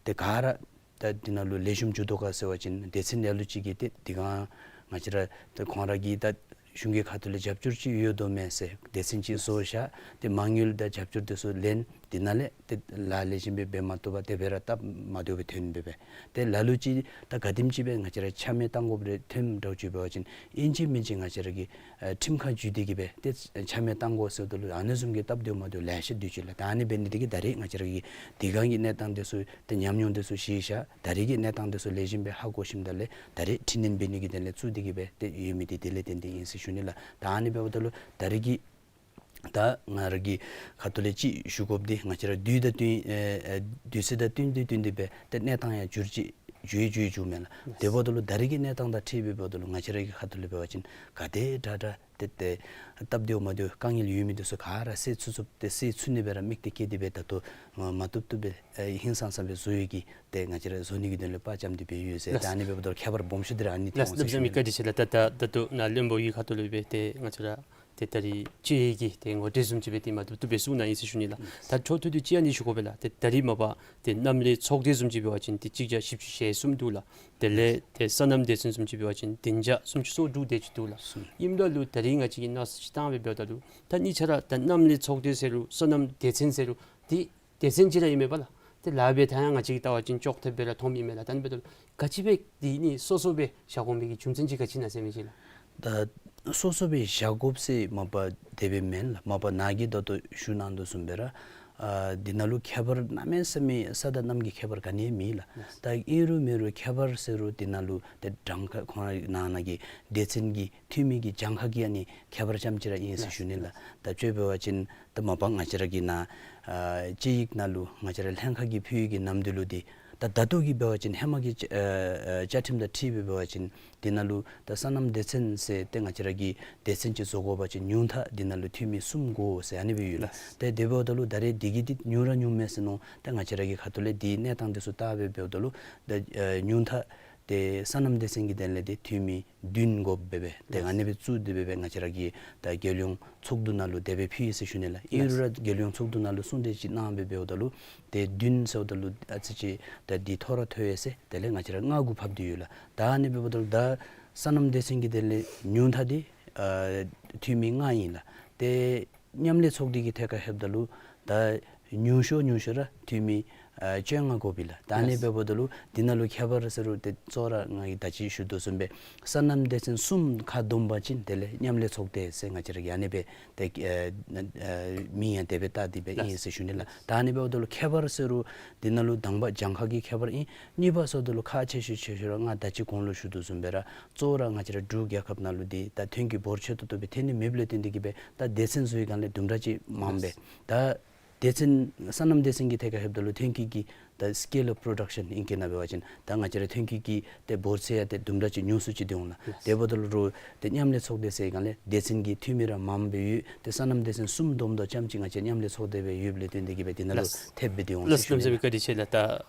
ཏེ་ག་ར་ ད་འདི་ནང་ལུ་ལེགས་ཤོམ་འགྱོ་དོ་ག་ཟེར་བ་ཅིན་སྡེ་ཚན་ལ་ལུ་ཅིག་གིས་ཏེ་འདི་ག་ང་བཅས་ར་ཏེ་ཁོང་ར་གི་ད་གཞུང་གི་ཁ་ཐུག་ལས་རྒྱབ་སྐྱོར་ཅིག་ཡོད་དོ་མས་ཟེར་སྡེ་ཚན་ཅིག་བཟོ་བཞག་ཏེ་མ་དངུལ་དང་རྒྱབ་སྐྱོར་དེ་ཚུ་ལེན། འདི་ནང་ལས་ཏེ་ལཱ་ལེགས་ཤོམ་སྦེ་འབད་མ་བཏུབ་པར་དེ་སྦེ་ར་སྟབས་མ་བདེཝ་སྦེ་ཐོན་སྦེ་སྦེ། ཏེ་ལ་ལུ་ཅིག་ད་ག་དེམ་ཅིག་སྦེ་ང་བཅས་ར་ཆ་མེད་བཏང་དགོཔ་རེ་ཐོནམ་འདྲཝ་ཅིག་འབད་བ་ཅིན་ཨིན་ཅི་མིན་ཅི་ང་བཅས་ར་གི་ཨ་ཁྲིམས་ཁང་བརྒྱུད་དེ་གིས་སྦེ་ཏེ་ཆ་མེད་བཏང་དགོ་ཟེརཝ་ད་ལུ་ཨ་ནི་བཟུམ་གྱི་སྟབས་བདེཝ་མ་བདེཝ་ལེ་ཤ་འདུག་ཅི་ལགས། ད་ཨ་ནི་འབད་ནི་དེ་གིས་ད་རེས་ང་བཅས་ར་གིས་འདི་ག་གི་གནས་སྟངས་དེ་ཚུ་ཏེ་ཉམས་མྱོང་དེ་ཚུ་ཤེས་བཞག། ད་རེས་ཀྱི་གནས་སྟངས་དེ་ཚུ་ལེགས་ཤོམ་སྦེ་ཧ་གོ་ཞིནམ་ད་ལས་ད་རེས་འཕྲི་སྣོན་འབད་ནི་གི་དོན་ལས་བཙུགས་ཏེ་གིས་སྦེ་ཏེ་ཡོད་མི་འདི་དེ་ལས་བརྟེན་ཏེ་ཨིན་ཟེར་ཞུ་ནི་ལགས། ད་ཨ་ནི་འབདཝ་ད་ལུ་ད་རེས་ཀྱི་ད་ང་ར་གི་ཁ་ཐུག་ལས་ཅིག་ཞུ་དགོཔ་འདི་ང་བཅས་ར་དུས་དང་བསྟུན་ཨེ་ཨེ་དུས་ཚོད་དང་བསྟུན་ཏེ་བསྟུན་ཏེ་སྦེ་ཏེ་གནས་སྟངས་ཡང་འགྱུར་ཅིག་འགྱུར་འགྱུར་འགྱོཝ་མས་ལགས། དེ་འབདཝ་ད་ལུ་ད་རེས་ཀྱི་གནས་སྟངས་དང་འཁྲིལ་སྦེ་འབདཝ་ད་ལུ་ང་བཅས་ར་གི་ཁ་ཐུག་ལས་འབད་བ་ཅིན་ག་དེ་དྲག་དྲག་ཏེ་ཏེ་སྟབས་བདེཝ་མ་བདེཝ་དཀའ་ངལ་ཡོད་མི་དེ་ཚུ་ག་ར་སེལ་ཚུགས་ཚུགསཔ་ཏེ་སེལ་ཚུགས་ནི་སྦེ་ར་དམིགས་གཏད་བསྐྱེད་དེ་སྦེ་ད་ལྟོ་མ་བཏུབ་བཏུབ་སྦེ་ཨེ་ཧིང་སངས་ས་སྦེ་བཟོ་ཡོད་གི་ཏེ་ང་བཅས་ར་བཟོ་ནི་གི་དོན་ལས་དཔའ་བཅམ་སྟེ་སྦེ་ཡོད་ཟེར། ལགས། ད་ཨ་ནི་འབདཝ་ད་ལུ་ཁྱད་པར་སྦོམ་ཤོས་འདི་ར་ཨ་ནི་ལགས། ཐོན་ཟེར་ཞུ་ནི་ལགས། བཀའ་དྲིན་ཆེ་ལགས། ད་ད་ད་ལྟོ་ནཱ་བློན་པོ་གི་ཁ་ཐུག་ལས་སྦེ་ཏེ་ང་བཅས་ར་ཏེ་ད་རེས་དཔྱད་ཡིག་གི་ཏེ་ངོ་སྤྲོད་བཟུམ་ཅིག་སྦེ་ཏེ་མ་བཏུབ་བཏུབ་སྦེ་གསུངས་གནང་ཡི་ཟེར་ཞུ་ནི་ལགས། ད་འཕྲོ་མཐུད་དེ་ཅིག་ཨ་ནི་ཞུ་དགོ་པས་ལགས། ཏེ་ད་རེས་མ་པ་ཏེ་མཉམ་ལས་ཚོགས་སྡེ་བཟུམ་ཅིག་འབད་བ་ཅིན་ཏེ་གཅིག་བརྒྱ་བཞི་བཅུ་ཞེ་གསུམ་འདུག་ལགས། དེ་ལས་ཏེ་སོ་ནམ་སྡེ་ཚན་བཟུམ་ཅིག་འབད་བ་ཅིན་བདུན་བརྒྱ་སུམ་ཅུ་སོ་དྲུག་དེ་ཅིག་འདུག་ལགས། ཨིནམ་ད་ལུ་ད་རེས་ང་བཅས་ཀྱིས་མནོ་བསམ་ཅིག་བཏང་སྦེ་འབདཝ་ད་ལུ་ད་གཉིས་ཆ་ར་ད་མཉམ་ལས་ཚོགས་སྡེ་ཟེར་རུང་སོ་ནམ་སྡེ་ཚན་ཟེར་རུང་ཏེ་སྡེ་ཚན་ཅིག་ར་ཨིན་མས་པ་ལགས། ཏེ་ལཱ་འབད་ཐངས་ཡང་ང་བཅས་ཀྱིས་བལྟ་བ་ཅིན་ཅོག་འཐདཔ་སྦེ་ར་མཐོངམ་ཨིན་མས་ལགས། ད་ཨ་ནི་འབདཝ་ད་ལུ་ག་ཅི་སྦེ་འདི་ནི་སོ་སོ་སྦེ་བཞག་དགོ་མི་གི་རྒྱུ་མཚན་ཅིག་ག་ཅི་ཨིན་ན་ཟེར་མི་ཅིག་ལགས། ད་སོ་སོ་སྦེ་བཞག་དགོཔ་ཟེར་མ་པ་དེ་སྦེ་མེན་ལགས། མ་པ་ནཱ་གིས་ད་ལྟོ་ཞུ་གནང་དོ་བཟུམ་སྦེ་ར་ཨ་འདི་ནང་ལུ་ཁྱད་པར་གནམ་མེད་ས་མེད་ས་དང་གནམ་གྱི་ཁྱད་པར་ག་ནི་ཡང་མེད་ལགས། ད་ཨིན་རུང་མེན་རུང་ཁྱད་པར་ཟེར་རུང་འདི་ནང་ལུ་ཏེ་གྲངས་ཀ་ཁོང་ར་ནང་ན་གི་སྡེ་ཚན་གྱི་འཐུས་མི་གི་གྱངས་ཁ་གི་ཨ་ནི་ཁྱད་པར་ཙམ་ཅིག་ར་ཨིན་ཟེར་ཞུ་ནི་ལགས། ད་དཔྱེ་འབད་བ་ཅིན་ད་མ་པ་ང་བཅས་ར་གི་ནཱ་ཨ་དཔྱད་ཡིག་ནང་ལུ་ང་བཅས་ར་ལྷན་ཁག་གིས་ཕུལ་བའི་གི་རྣམ་འགྱུར་ལུ་འདི་ད་ད་ལྟོ་གི་འབད་བ་ཅིན་ཧེ་མ་གི་བཅའ་ཨ་ཨ་བཅའ་ཁྲིམས་དང་འཁྲིལ་སྦེ་འབད་བ་ཅིན་འདི་ནང་ལུ་ད་སོ་ནམ་སྡེ་ཚན་ཟེར་ཏེ་ང་བཅས་ར་གི་སྡེ་ཚན་ཅིག་བཟོ་དགོ་པ་ཅིན་ཉུང་མཐའ་འདི་ནང་ལུ་འཐུས་མི་གསུམ་དགོ་ཟེར་ཨ་ནི་སྦེ་ཡོད་ལགས། ཏེ་དེ་འབདཝ་ད་ལུ་ད་རེས་འདི་གིས་འདི་ཉུང་ར་ཉུངམ་མས་ཟེར་མནོ། ཏེ་ང་བཅས་ར་གི་ཁ་ཐུག་ལས་འདི་གནས་སྟངས་འདི་ཚུ་བལྟ་སྦེ་འབདཝ་ད་ལུ་ད་ཨ་ཉུང་མཐའ་ཏེ་སོ་ནམ་སྡེ་ཚན་གྱི་དོན་ལས་འདི་འཐུས་མི་བདུན་དགོཔ་སྦེ་སྦེ་ཏེ་ཨ་ནི་སྦེ་བཙུགས་ཏེ་སྦེ་སྦེ་ང་བཅས་ར་གི་ད་རྒྱལ་ཡོངས་ཚོགས་འདུ་ནང་ལུ་དེ་སྦེ་ཕུལ་ཡི་ཟེར་ཞུ་ནི་ལགས། ཨིན་རུང་ར་རྒྱལ་ཡོངས་ཚོགས་འདུ་ནང་ལུ་གསུང་གྲོས་ཅིག་གནང་སྦེ་འབདཝ་ད་ལུ་ཏེ་བདུན་ཟེརཝ་ད་ལུ་ཨ་ཙི་ཅིག་ད་འདི་མཐོ་ར་མཐོ་ཡི་ཟེར། དེ་ལས་ང་བཅས་ར་ལྔ་དགུ་ཕབ་སྟེ་ཡོད་ལགས། ད་ཨ་ནི་འབདཝ་ད་ལུ་ད་སོ་ནམ་སྡེ་ཚན་གྱི་དོན་ལས་ཉུང་མཐའ་འདི་ཨ་འཐུས་མི་ལྔ་ཨིན་ལགས། ཏེ་མཉམ་ལས་ཚོགས་སྡེ་གི་ཐད་ཁར་ལྷོདཔ་ད་ལུ་ད་ཉུང་ཤོས་ཉུང་ཤོས་ར་འཐུས་མི་ཨ་བཅོ་ལྔ་དགོ་པས་ལགས། ད་ཨ་ནི་ལགས། འབདཝ་ད་ལུ་འདི་ནང་ལུ་ཁྱད་པར་ཟེར་རུང་ཏེ་གཙོ་བོ་ར་ང་གིས་ད་ཅི་ཞུ་དོ་བཟུམ་སྦེ་སོ་ནམ་སྡེ་ཚན་གསུམ་ཁ་བསྡོམས་པ་ཅིན་དེ་ལས་མཉམ་ལས་ཚོགས་སྡེ་ཟེར་ང་བཅས་ར་གིས་ཨ་ནི་སྦེ་ཏེ་ཨ་ཨ་མིང་ཡང་དེ་སྦེ་བཏགས་ཏེ་སྦེ་ཨིན་ཟེར་ཞུ་ནི་ལགས། ད་ཨ་ནི་འབདཝ་ད་ལུ་ཁྱད་པར་ཟེར་རུང་འདི་ནང་ལུ་དང་པ་གྱངས་ཁ་གི་ཁྱད་པར་ཨིན། གཉིས་པ་ཟེརཝ་ད་ལུ་ཁག་ཆེ་ཤོས་ཆེ་ཤོས་ར་ང་ད་ཅི་གོང་ལུ་ཞུ་དོ་བཟུམ་སྦེ་ར་གཙོ་བོ་ར་ང་བཅས་ར་འབྲུག་རྒྱལ་ཁབ་ནང་ལུ་འདི་ད་ཐོན་སྐྱེད་འབོར་ཆེ་ཏོག་ཏོ་སྦེ་ཐོན་ནི་མེདཔ་ལས་བརྟེན་ཏེ་གིས་སྦེ་ད་སྡེ་ཚན་བཟོ་བའི་སྒང་ལས་དུམ་གྲ་ཅིག་མངམ་སྦེ། ད་སྡེ་ཚན་སོ་ནམ་སྡེ་ཚན་གྱི་ཐད་ཁར་ལྷོདཔ་ད་ལུ་ཐོན་སྐྱེད་ཀྱི་ད་སི་ཀེལ་ཨོཕ་པྲོ་ཌག་ཤཱན་ཨིང་སྐད་ནང་འབད་བ་ཅིན་ད་ང་བཅས་ར་ཐོན་སྐྱེད་ཀྱི་ཏེ་འབོར་ཚད་ཡང་ཏེ་དུམ་གྲ་ཅིག་ཉུང་སུ་ཅིག་སྡོད་འོང་ལགས། དེ་འབདཝ་ད་ལུ་ཏེ་མཉམ་ལས་ཚོགས་སྡེ་ཟེར་སྒང་ལས་སྡེ་ཚན་གྱི་འཐུས་མི་ར་མངམ་སྦེ་ཡོད། ཏེ་སོ་ནམ་སྡེ་ཚན་གསུམ་བསྡོམས་ད་ཙམ་ཅིག་ང་བཅས་མཉམ་ལས་ཚོགས་སྡེ་སྦེ་ཡོདཔ་ལས་བརྟེན་ཏེ་གིས་སྦེ་འདི་ནང་ལུ་ལགས། ཐེབས་སྦེ་འདི་འོང་ལགས། ཟེར་ཞུ་ནི་ལགས། བཀའ་དྲིན་ཆེ་ལགས། ད་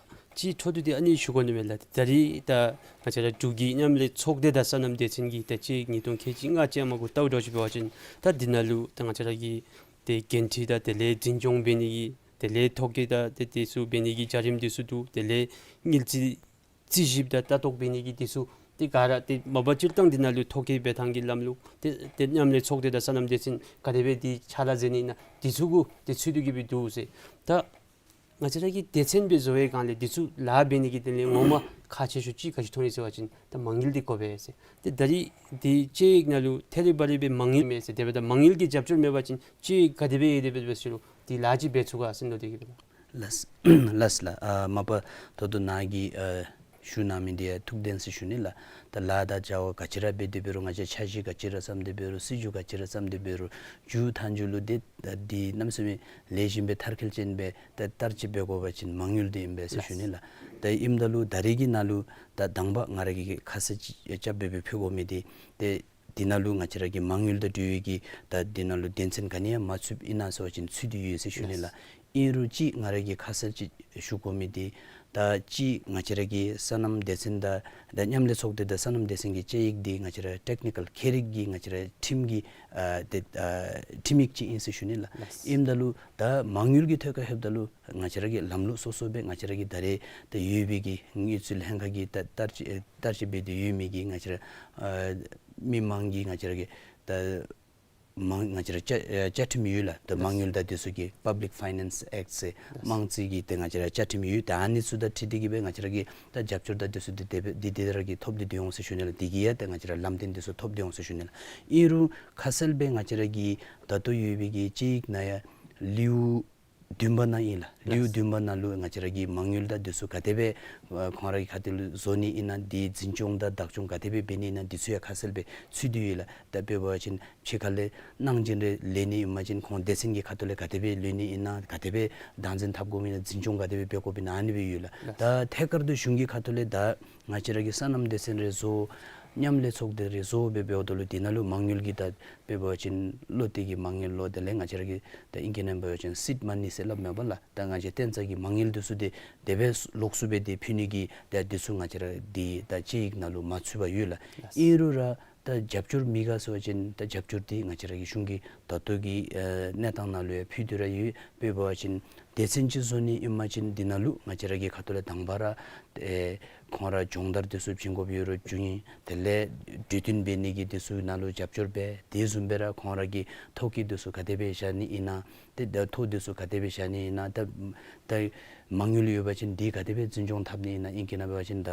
ཅིག་འཕྲོ་མཐུད་དེ་ཨ་ནི་ཞུ་དགོ་ནི་མས་ལགས། ད་རེས་ད་ང་བཅས་ར་འབྲུག་གི་མཉམ་ལས་ཚོགས་སྡེ་དང་སོ་ནམ་སྡེ་ཚན་གྱི་ད་ཅིག་ཉིས་སྟོང་ཁལ་གཅིག་ལྔ་ཅན་མ་གུ་བལྟཝ་འདྲཝ་ཅིག་འབད་བ་ཅིན་ད་འདི་ནང་ལུ་ད་ང་བཅས་ར་གི་ཏེ་འགན་འཁྲི་དང་དེ་ལས་འཛིན་སྐྱོང་འབད་ནི་གི་དེ་ལས་ཐོ་བཀོད་དང་ཏེ་དེ་ཚུ་འབད་ནི་གི་བྱ་རིམ་དེ་ཚུ་འདུག། དེ་ལས་དངུལ་རྩིས་རྩིས་ཞིབ་དང་ལྟ་རྟོག་འབད་ནི་གི་དེ་ཚུ་ཏེ་ག་ར་ཏེ་མ་པ་སྤྱིར་བཏང་འདི་ནང་ལུ་ཐོ་བཀོད་འབད་ཐངས་ཀྱི་ལམ་ལུགས་ཏེ་ཏེ་མཉམ་ལས་ཚོགས་སྡེ་དང་སོ་ནམ་སྡེ་ཚན་ག་དེ་སྦེ་འདི་ཕྱག་ལཱ་མཛད་ནི་ཨིན་ན་དེ་ཚུ་གུ་ཏེ་ཚུད་དེ་གིས་སྦེ་འདུག་ཟེར། ད་ང་བཅས་ར་གི་སྡེ་ཚན་སྦེ་བཟོ་བའི་སྒང་ལས་དེ་ཚུ་ལཱ་འབད་ནི་གི་དོན་ལས་ངོ་མ་ཁག་ཆེ་ཤོས་ཅིག་ག་ཅི་མཐོང་ཡི་ཟེར་བ་ཅིན་ད་མ་དངུལ་འདི་དགོ་པས་ཟེར། ཏེ་ད་རེས་འདི་དཔྱད་ཡིག་ནང་ལུ་ཐད་རི་བ་རི་སྦེ་མ་དངུལ་མེད་ཟེར། དེ་འབདཝ་ད་མ་དངུལ་གྱི་རྒྱབ་སྐྱོར་མེད་པ་ཅིན་དཔྱད་ཡིག་ག་དེ་སྦེ་ཡོད་དེ་སྦེ་འབད་ཟེར་རུང་འདི་ལཱ་ཅིག་འབད་ཚུགས་ག་ཟེར་མནོ་སྟེ་གིས་སྦེ། ལགས་ལགས་ལགས། ཨ་མ་པ་ད་ལྟོ་ནཱ་གིས་ཨ་ཞུ་གནང་མི་འདི་ཡང་ཐུགས་བདེན་ཟེར་ཞུ་ནི་ལགས། ད་ལཱ་དང་བྱ་བ་ག་ཅི་ར་འབད་དེ་འབད་རུང་ང་བཅས་འཆར་གཞི་ག་ཅི་ར་བརྩམས་ཏེ་འབད་རུང་སྲིད་བྱུས་ག་ཅི་ར་བརྩམས་ཏེ་འབད་རུང་མཇུག་མཐའ་མཇུག་ལུ་འདི་ད་འདི་གནམ་མེད་ས་མེད་ལེགས་ཤོམ་སྦེ་མཐར་འཁྱོལ་ཅན་སྦེ་ད་བསྟར་སྤྱོད་འབད་དགོ་པ་ཅིན་མ་དངུལ་འདི་ཨིན་པས་ཟེར་ཞུ་ནི་ལགས། ད་ཨིནམ་ད་ལུ་ད་རེས་ཀྱི་ནང་ལུ་ད་དང་པ་ང་ར་གིས་ཁ་གསལ་ཅིག་རྐྱབ་སྦེ་སྦེ་ཕུལ་དགོ་མི་འདི་ཏེ་འདི་ནང་ལུ་ང་བཅས་ར་གི་མ་དངུལ་དང་འབྲེལ་བའི་གི་ད་འདི་ནང་ལུ་དོན་ཚན་ག་ནི་ཡང་མ་ཚུདཔ་ཨིན་ན་ཟེར་བ་ཅིན་ཚུད་དེ་ཡོད་ཟེར་ཞུ་ནི་ལགས། ཨིན་རུང་ཅིག་ང་ར་གིས་ཁ་གསལ་ཅིག་ཞུ་དགོ་མི་འདི་ད་ཅིག་ང་བཅས་ར་གི་སོ་ནམ་སྡེ་ཚན་དང་ད་མཉམ་ལས་ཚོགས་སྡེ་དང་སོ་ནམ་སྡེ་ཚན་གྱི་དཔྱད་ཡིག་འདི་ང་བཅས་ར་ཊེཀ་ནི་ཀཱལ་ཁྱད་རིག་གི་ང་བཅས་ར་ཁྲིམས་ཀྱི་ཨ་དེ་ཨ་ཁྲིམས་ཡིག་ཅིག་ཨིན་ཟེར་ཞུ་ནི་ལགས། ལགས། ཨིནམ་ད་ལུ་ད་མ་དངུལ་གྱི་ཐད་ཁར་ལྷོདཔ་ད་ལུ་ང་བཅས་ར་གི་ལམ་ལུགས་སོ་སོ་སྦེ་ང་བཅས་ར་གི་ད་རེས་ད་ཡོད་པའི་གི་དངུལ་རྩིས་ལྷན་ཁག་གིས་ད་བསྟར་སྤྱོད་བསྟར་སྤྱོད་འབད་དེ་ཡོད་མི་གི་ང་བཅས་ར་ཨ་མི་མང་གི་ང་བཅས་ར་གི་ད་མང་ང་བཅས་ར་བཅའ་ཨ་བཅའ་ཁྲིམས་ཡོད་ལགས། ད་མ་དངུལ་དང་དེ་ཚུ་གི་Public Finance Act ཟེར་དམངས་རྩིས་ཀྱི་ཏེ་ང་བཅས་ར་བཅའ་ཁྲིམས་ཡོད། ད་ཨ་ནི་ཚུ་དང་འཁྲིལ་ཏེ་གིས་སྦེ་ང་བཅས་ར་གིས་ད་རྒྱབ་སྐྱོར་དང་དེ་ཚུ་འདི་དེ་སྦེ་འདི་དེ་ར་གིས་ཐོབ་སྟེ་འདི་འོང་ཟེར་ཞུ་ནི་ལགས། འདི་གིས་ཡང་ཏེ་ང་བཅས་ར་ལམ་སྟོན་དེ་ཚུ་ཐོབ་སྟེ་འོང་ཟེར་ཞུ་ནི་ལགས། ཨིན་རུང་ཁ་གསལ་སྦེ་ང་བཅས་ར་གི་ད་ལྟོ་ཡོད་པའི་གི་དཔྱད་ཡིག་ནང་ཡང་ལེའུ་བདུན་པ་ནང་ཨིན་ལགས། ལེའུ་བདུན་པ་ནང་ལུ་ང་བཅས་ར་གི་མ་དངུལ་དང་དེ་ཚུ་ག་དེ་སྦེ་ཨ་ཁོང་ར་གི་ཁ་ཐུག་ལུ་བཟོ་ནི་ཨིན་ན་འདི་འཛིན་སྐྱོང་དང་བདག་སྐྱོང་ག་དེ་སྦེ་འབད་ནི་ཨིན་ན་འདི་ཚུ་ཡང་ཁ་གསལ་སྦེ་ཚུད་དེ་ཡོད་ལགས། ད་དཔེ་འབད་བ་ཅིན་ཕྱི་ཁ་ལས་གནང་སྦྱིན་རེ་ལེན་ནི་ཨིན་པ་ཅིན་ཁོང་སྡེ་ཚན་གྱི་ཁ་ཐུག་ལས་ག་དེ་སྦེ་ལེན་ནི་ཨིན་ན་ག་དེ་སྦེ་བདག་འཛིན་འཐབ་དགོཔ་ཨིན་ན་འཛིན་སྐྱོང་ག་དེ་སྦེ་འབད་དགོཔ་ཨིན་ན་ཨ་ནི་སྦེ་ཡོད་ལགས། ལགས། ད་ཐད་ཀར་དུ་གཞུང་གི་ཁ་ཐུག་ལས་ད་ང་བཅས་ར་གི་སོ་ནམ་སྡེ་ཚན་རེ་བཟོ་མཉམ་ལས་ཚོགས་སྡེ་རེ་བཟོ་སྦེ་འབདཝ་ད་ལུ་འདི་ནང་ལུ་མ་དངུལ་གྱི་ད་དཔེ་འབད་བ་ཅིན་བློ་གཏད་ཀྱི་མ་དངུལ་ལོ། དེ་ལས་ང་བཅས་ར་གི་ད་ཨིང་སྐད་ནང་འབད་བ་ཅིན་seed money ཟེར་སླབ་མས་པ་ལགས། ད་ང་བཅས་ཏན་ཚ་གི་མ་དངུལ་འདི་ཚུ་འདི་དེ་སྦེ་ལོགས་སུ་སྦེ་འདི་ཕུལ་ནི་གི་ད་འདི་ཚུ་ང་བཅས་ར་འདི་ད་དཔྱད་ཡིག་ནང་ལུ་མ་ཚུད་པར་ཡོད་ལགས། ཨིན་རུང་ར་ད་རྒྱབ་སྐྱོར་མེད་ག་ཟེར་བ་ཅིན་ད་རྒྱབ་སྐྱོར་འདི་ང་བཅས་ར་གི་གཞུང་གིས་ད་ལྟོ་གི་ཨ་གནས་སྟངས་ནང་ལུ་ཡང་ཕུལ་ཏེ་ར་ཡོད། དཔེ་འབད་བ་ཅིན་སྡེ་ཚན་ཅིག་བཟོ་ནི་ཨིན་པ་ཅིན་འདི་ནང་ལུ་ང་བཅས་ར་གི་ཁ་ཐུག་ལས་དང་པ་ར་ཨེ་ཁོང་ར་སྦྱོང་བརྡར་འདི་ཚུ་བྱིན་དགོཔ་ཡོད་རུང་བྱིན། དེ་ལས་གྲོས་བསྟུན་འབད་ནི་གི་འདི་ཚུ་ནང་ལུ་རྒྱབ་སྐྱོར་འབད། དེ་བཟུམ་སྦེ་ར་ཁོང་ར་གི་ཐོ་བཀོད་འདི་ཚུ་ག་དེ་སྦེ་བཞག་ནི་ཨིན་ན། ཏེ་ད་ཐོ་འདི་ཚུ་ག་དེ་སྦེ་བཞག་ནི་ཨིན་ན། ད་ད་མ་དངུལ་ཡོད་པ་ཅིན་འདི་ག་དེ་སྦེ་འཛིན་སྐྱོང་འཐབ་ནི་ཨིན་ན། ཨིང་སྐད་ནང་འབད་བ་ཅིན་ད་